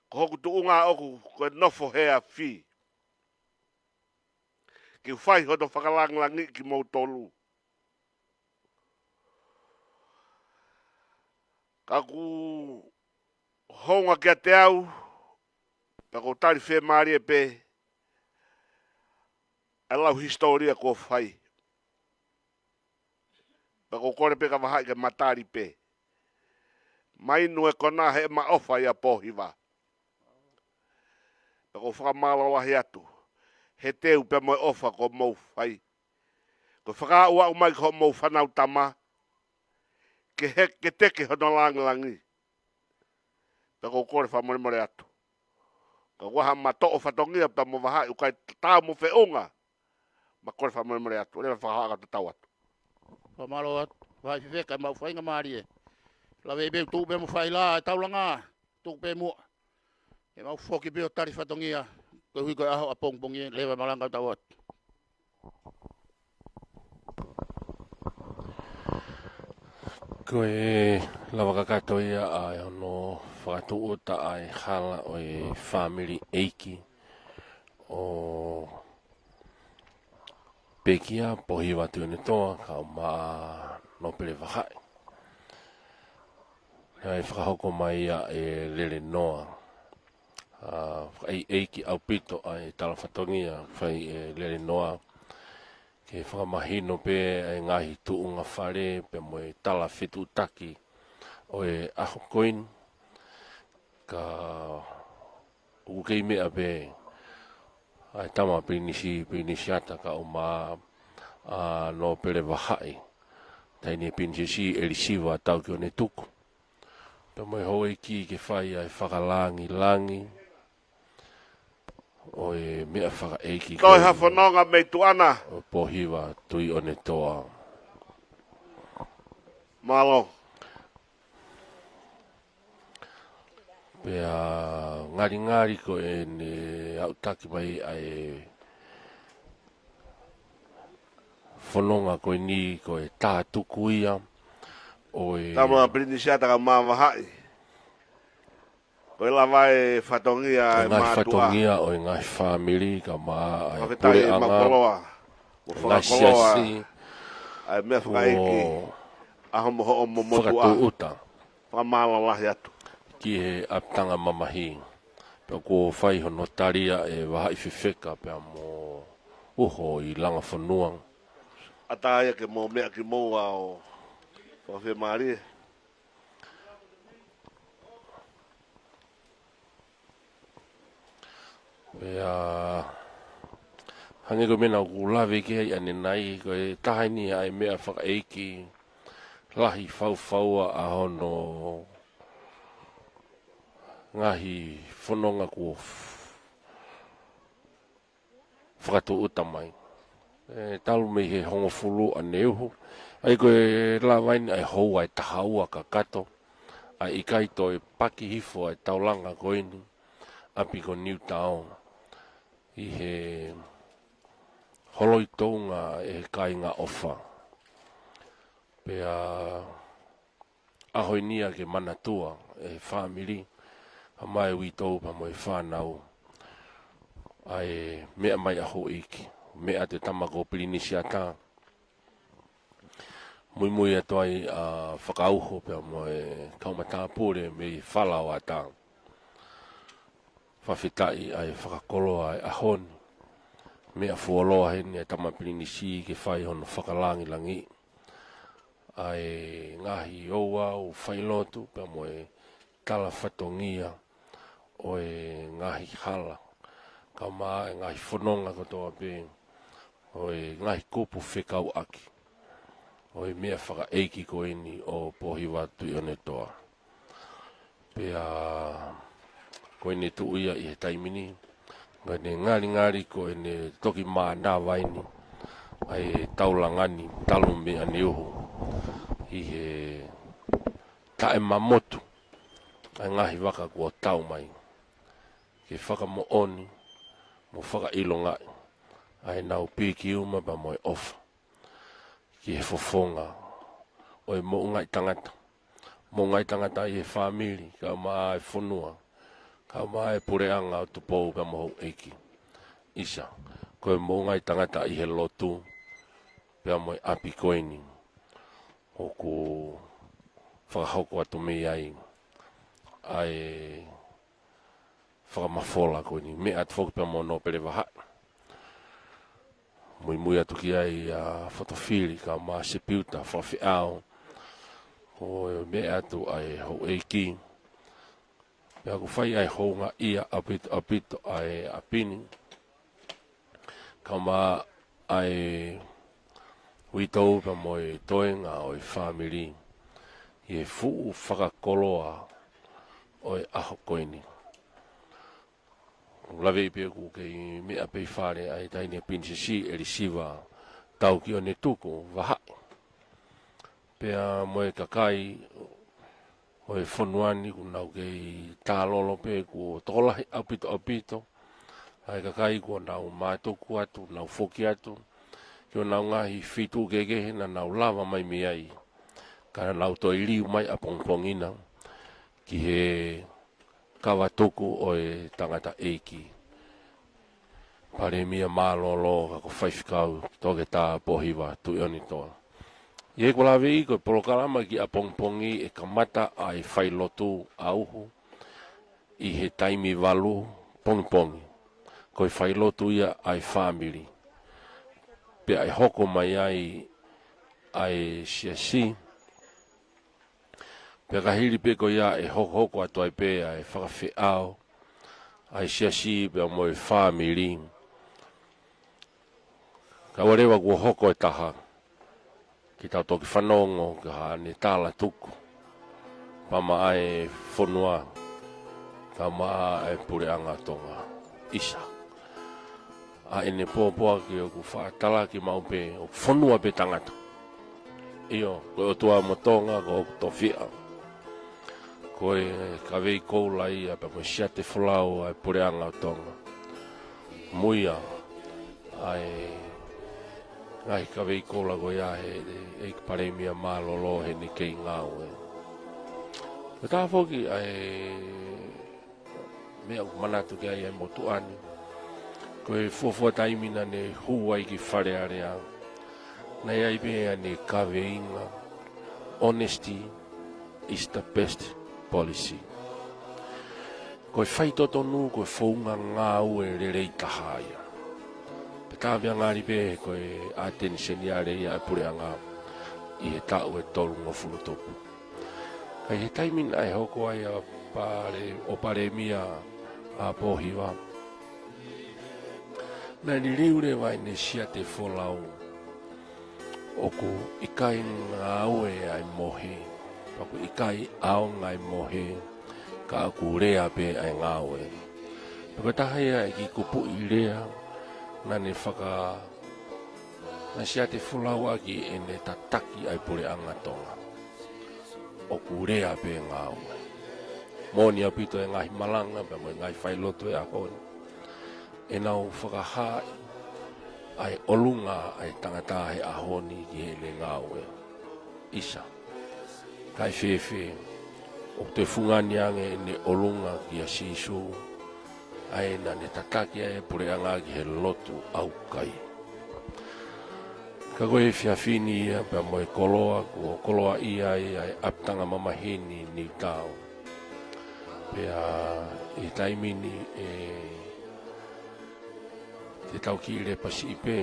Ko hoku tuʻunga ʻoku ko e nofo he afi. Ke u fai hono fakalāngilangiʻi kimoutolu. Ka ʻoku hounga kiate au, pea ʻoku ou tali fiemālie pē ʻa e lau hisitōlia kuo fai. Pea ʻoku ou kole pē kia Vahaʻi ke ma tali pē. Mai Nuʻu ʻe kona he ʻema ʻofa ʻia Pōhiva. Pea ʻoku ou fakamālō lahi atu he teu pea mo e ʻofa kuo mou fai. Ko e fakaaʻuaʻu mai ki hoʻomou fānau tama, ke he, ke teke hono lāngilangi. ʻOku ou kole fakamolemole atu. Ka ʻoku ʻi ai haʻama toʻo fatongia pea mo vahaʻi ʻoku ʻikai taau mo feʻunga. Ma kole fakamolemole atu. Leva fakahoa ka tatau atu. Fakamālō atu. Vahaʻi fefeka ʻemau faingamālie. Lave pē tuʻu pē mo fai la e taulanga. Tuʻu pē muʻa. ʻEmau foki pē ʻo tali fatongia. Koeʻuhi ko e ʻaho ʻapongipongi, leva malanga tatau atu. Ko e lava kakato ia ʻa e hono fakatūʻuta ʻa e hala ʻo e fāmili ʻeiki ʻo Pekia Pohiva Tuʻiʻonetoa kae ʻumaʻā Nōpele Vahaʻi. Naʻe fakahoko mai ia ʻe Lelenoa. ʻA, fakaʻeiʻeiki ʻaupito ʻa e tala fatongia fai ʻe Lelenoa. Ke fakamahino pē ʻa e ngaahi tuʻunga fale pea mo e tala fetuʻutaki ʻo e ʻaho ko eni. Ka ʻoku kei meʻa pē ʻa e tama Pilinisi, Pilinisiata kae ʻumaʻā ʻa Nōpele Vahaʻi. Taʻahine Pilinisesi ʻElisiva Taukionetuku. Pea mo e houʻeiki ke fai ʻa e fakalangilangi ʻo e meʻa fakaʻeiki ko eni. Toe ha fononga mei tuʻa na. ʻO Pohiva Tuʻiʻonetoa. Mālō. Pea ngalingali ko ʻene aʻutaki mai ʻa e fononga ko eni ko e tātuku ia ʻo e Tama Pilinisiata kae ʻumaʻā Vahaʻi. Ko e lava e fatongia ʻa e ngaahi mātuʻa. Fatongia ʻo e ngaahi fāmili kae ʻumaʻā ʻa e puleʻanga, makoloa, mo ngaahi fakakoloa siasi, ʻa e meʻa fakaʻeiki, ʻo ʻaho mo hoʻomo motuʻa. Fakatūʻuta. Fakamālō lahi atu. Ki he ʻapitanga mamahi. Pea kuo fai hono tali ia ʻe Vahaʻi Fefeka pea mo Uho ʻi Langafonua. ʻAtā ia ke mou meʻa kimoua ʻo fakafiemālie. Pea hangē ko e meʻa naʻa ku lave ki ai ʻanenai, ko e taha eni ʻa e meʻa fakaʻeiki lahi faufaua ʻa hono ngaahi fononga kuo f-, fakatūʻuta mai. ʻE, talu mei he hongofulu ʻaneuhu. ʻA ia ko e lava eni ʻa e houa ʻe taha ua kakato. ʻA ia ʻikai toe paki hifo ʻa e taulanga ko eni ʻapi ko Niutao. ʻI he holoi tounga ʻe he kāinga ʻofa. Pea ʻaho eni ia ke manatua ʻe he fāmili, kae ʻumaʻā e uitou pea mo e fānau. ʻA e meʻa mai ʻa houʻeiki, meʻa atu e tama ko Pilinisiata. Muimui atu ai ʻa Fakauho pea mo e kau matāpule mei Falaoata. Fakafetaʻi ʻa e fakakoloa ʻa e ʻaho ni. Meʻa fuoloa heni ʻa e tama Pilinisi ke fai hono fakalangilangi ʻa e ngaahi ouau failotu pea mo e tala fatongia ʻo e ngaahi hala, kae ʻumaʻā e ngaahi fononga kotoa pē ʻo e ngaahi kupu fekauʻaki ʻo e meʻa fakaʻeiki ko eni ʻo Pohiva Tuʻiʻonetoa. Pea ko ʻene tuʻu ia ʻi he taimi ni, ka ʻene ngalingali ko ʻene toki mānava eni ʻa e taulanga ni talu mei ʻaneuhu ʻi he taʻemamotu ʻa e ngaahi vaka kuo tau mai, ke fakamoʻoni mo fakaʻilongaʻi ʻa ʻenau pikiuma pea mo e ʻofa ki he fofonga ʻo e moʻungaʻi tangata. Moʻungaʻi tangata ʻi he fāmili, kae ʻumaʻā e fonua, kae ʻumaʻā e puleʻanga ʻo Tupou pea mo houʻeiki. ʻIsa, ko e moʻungaʻi tangata ʻi he lotu, pea mo e ʻapi ko eni. ʻOku fakahoko atu mei ai ʻa e fakamafola ko eni, meʻa atu foki pea mo Nōpele Vahaʻi. Muimui atu ki ai ʻa Fotofili kae ʻumaʻā Sepiuta Fakafeʻao. Ko e meʻa atu ʻa e houʻeiki. Pea ʻoku fai ʻa e houngaʻia ʻaupito, ʻaupito ʻa e ʻapi ni. Kae ʻumaʻā ʻa e uitou pea mo e toenga ʻo e fāmili ʻi he fuʻu fakakoloa ʻo e ʻaho ko eni. Laveʻi pē ʻoku kei meʻa pē ʻi fale ʻa e Taʻahine Pilinisesi ʻElisiva Taukionetuku Vahaʻi. Pea mo e kakai ʻo e fonua ni kuo nau kei tālolo pē kuo tokolahi ʻaupito ʻaupito ʻa e kakai kuo nau mātuku atu, nau foki atu ki honau ngaahi feituʻu kehekehe naʻa nau lava mai mei ai. Ka naʻa nau toe liliu mai ʻapongipongi na ki he kava tuku ʻo e tangataʻeiki Palēmia mālōlō ka ko Faifekau Toketā Pōhiva Tuʻiʻonetoa. ʻI heʻeku laveʻi ko e polokalama ki ʻapongipongi ʻe kamata ʻa e failotu ʻauhu ʻi he taimi valu pongipongi. Ko e failotu ia ʻa e fāmili. Pea ʻe hoko mai ai ʻa e siasi. Pea ka hili pē ko ia ʻe hokohoko atu ai pē ʻa e fakafeʻao ʻa e siasi pea mo e fāmili. Ka ʻoua leva kuo hoko e taha ke tau toki fanongo ki haʻane tala tuku pea maʻa e fonua, pea maʻa e puleʻanga Tonga. ʻIsa. ʻA ʻene pōpoaki ʻoku faʻa talaki maʻu pē ʻoku fonua pē tangata. ʻIo, ko e ʻOtua mo Tonga ko hoku tofiʻa. Ko e kavei koula ia pea mo e siate folau ʻa e puleʻanga ʻo Tonga. Mo ia ʻa e ngaahi kavei koula ko ia he ʻEiki Palēmia mālōlō heʻene kei ngāue. Ko e taha foki ʻa e meʻa ʻoku manatu ki ai ʻa e motuʻa ni. Ko e fuofua taimi naʻa ne hū ai ki Fale Alea, naʻe ʻi ai pē ʻene kaveinga, "Honesty is the best policy." Ko e faitotonu, ko e founga ngāue lelei taha ia. Pea tā pē ʻa ngali pē ko e ʻateniseni ia ʻa e puleʻanga ʻi he taʻu ʻe tolungofulu tupu. Ka ʻi he taimi naʻe hoko ai ʻa Pale-, ʻo Palēmia ʻa Pōhiva, naʻe liliu leva ʻene siate folau ʻoku ʻikai ngāue ʻa e mohe, pea ʻoku ʻikai ʻaonga ʻa e mohe, ka ʻoku lea pē ʻa e ngāue. Pea ko e taha ia ʻa e kiʻi kupuʻi lea naʻa ne faka-, naʻe siate folau ʻaki ʻene tataki ʻa e puleʻanga Tonga. ʻOku lea pē ngāue. Moʻoni ʻaupito e ngaahi malanga pea mo e ngaahi failotu he ʻaho ni, ʻenau fakahaaʻi ʻa e ʻolunga ʻa e tangata he ʻaho ni ki heʻene ngāue. ʻIsa. Kae fēfē, ʻoku toe fungani ange ʻene ʻolunga kia Sīsū, ʻa ia naʻa ne tataki ai e puleʻanga ki he lotu ʻaukai. Ka ko e efiafi ni ia pea mo e koloa, kuo koloaʻia ai ʻa e ʻapitanga mamahi ni Niutao. Pea ʻi he taimi ni ʻe te tau kiʻi lepa siʻi pē,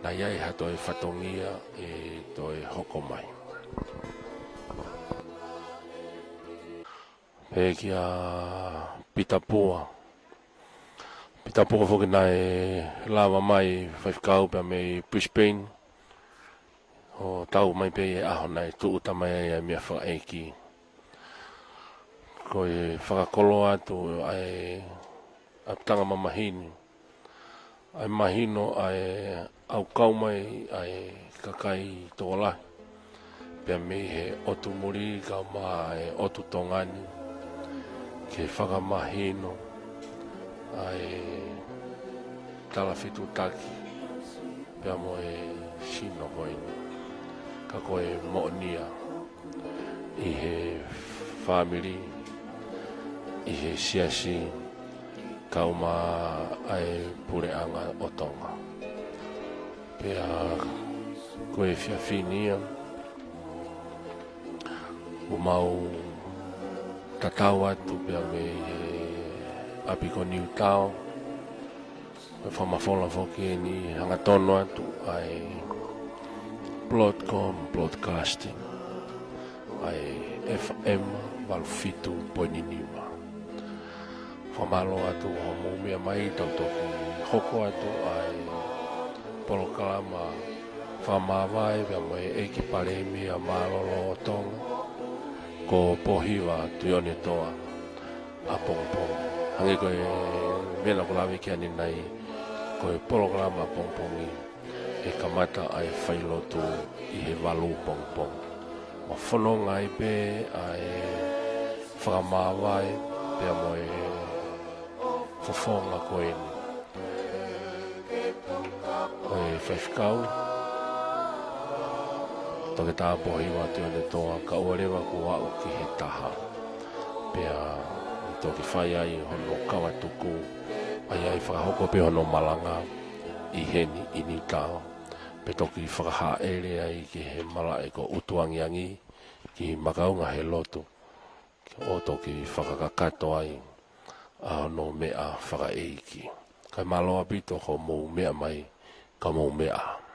naʻa ʻi ai ha toe fatongia ʻe toe hoko mai. Pea kia Pita Pua. Pita Pua foki naʻe lava mai faifekau pea mei Brisbane ʻo tau mai pē ʻi he ʻaho naʻe tūʻuta mai ai ʻa e meʻafakaʻeiki. Ko e fakakoloa atu ʻa e ʻapitanga mamahi ni, ʻa e mahino ʻa e ʻaukau mai ʻa e kakai tokolahi pea mei he ʻotu muli kae ʻumaʻā e ʻotu Tonga ni, ke fakamahino ʻa e talafetutaki pea mo e sino ko eni. Ka ko e moʻoni ia ʻi he fāmili, ʻi he siasi, kae ʻumaʻā e puleʻanga ʻo Tonga. Pea ko e efiafi ni ia, ʻoku mau tatau atu pea mei he ʻapi ko Niutao, ʻe fakamafola foki eni hangatonu atu ʻa e Broadcom Broadcasting, ʻa e F M valu fitu poini nima. Fakamālō atu hoʻomou meʻa mai, tau toki hoko atu ʻa e polokalama fakamāvae pea mo e ʻEiki Palēmia mālōlō ʻo Tonga, Ko Pōhiva Tuʻiʻonetoa ʻapongipongi. Hangē ko e meʻa naʻa ku lave ki ai ʻanenai, ko e polokalama ʻapongipongi ʻe kamata ʻa e failotu ʻi he valu pongipongi. ʻO fononga ai pē ʻa e fakamāvae pea mo e fofonga ko eni ʻo e faifekau, Toketā Pōhiva Tuʻiʻonetoa, kae ʻoua leva kuo aʻu ki he taha. Pea ʻe toki fai ai hono kavatuku, ʻa ia ʻe fakahoko pē hono malanga ʻi heni ʻi Niutao. Pea toki fakahāʻele ai ki he malaʻe ko ʻUtuangiangi, ki Makaunga he lotu, ʻo toki fakakakato ai ʻa hono meʻa fakaʻeiki. Kae mālō ʻaupito hoʻomou meʻa mai, ka mou meʻa.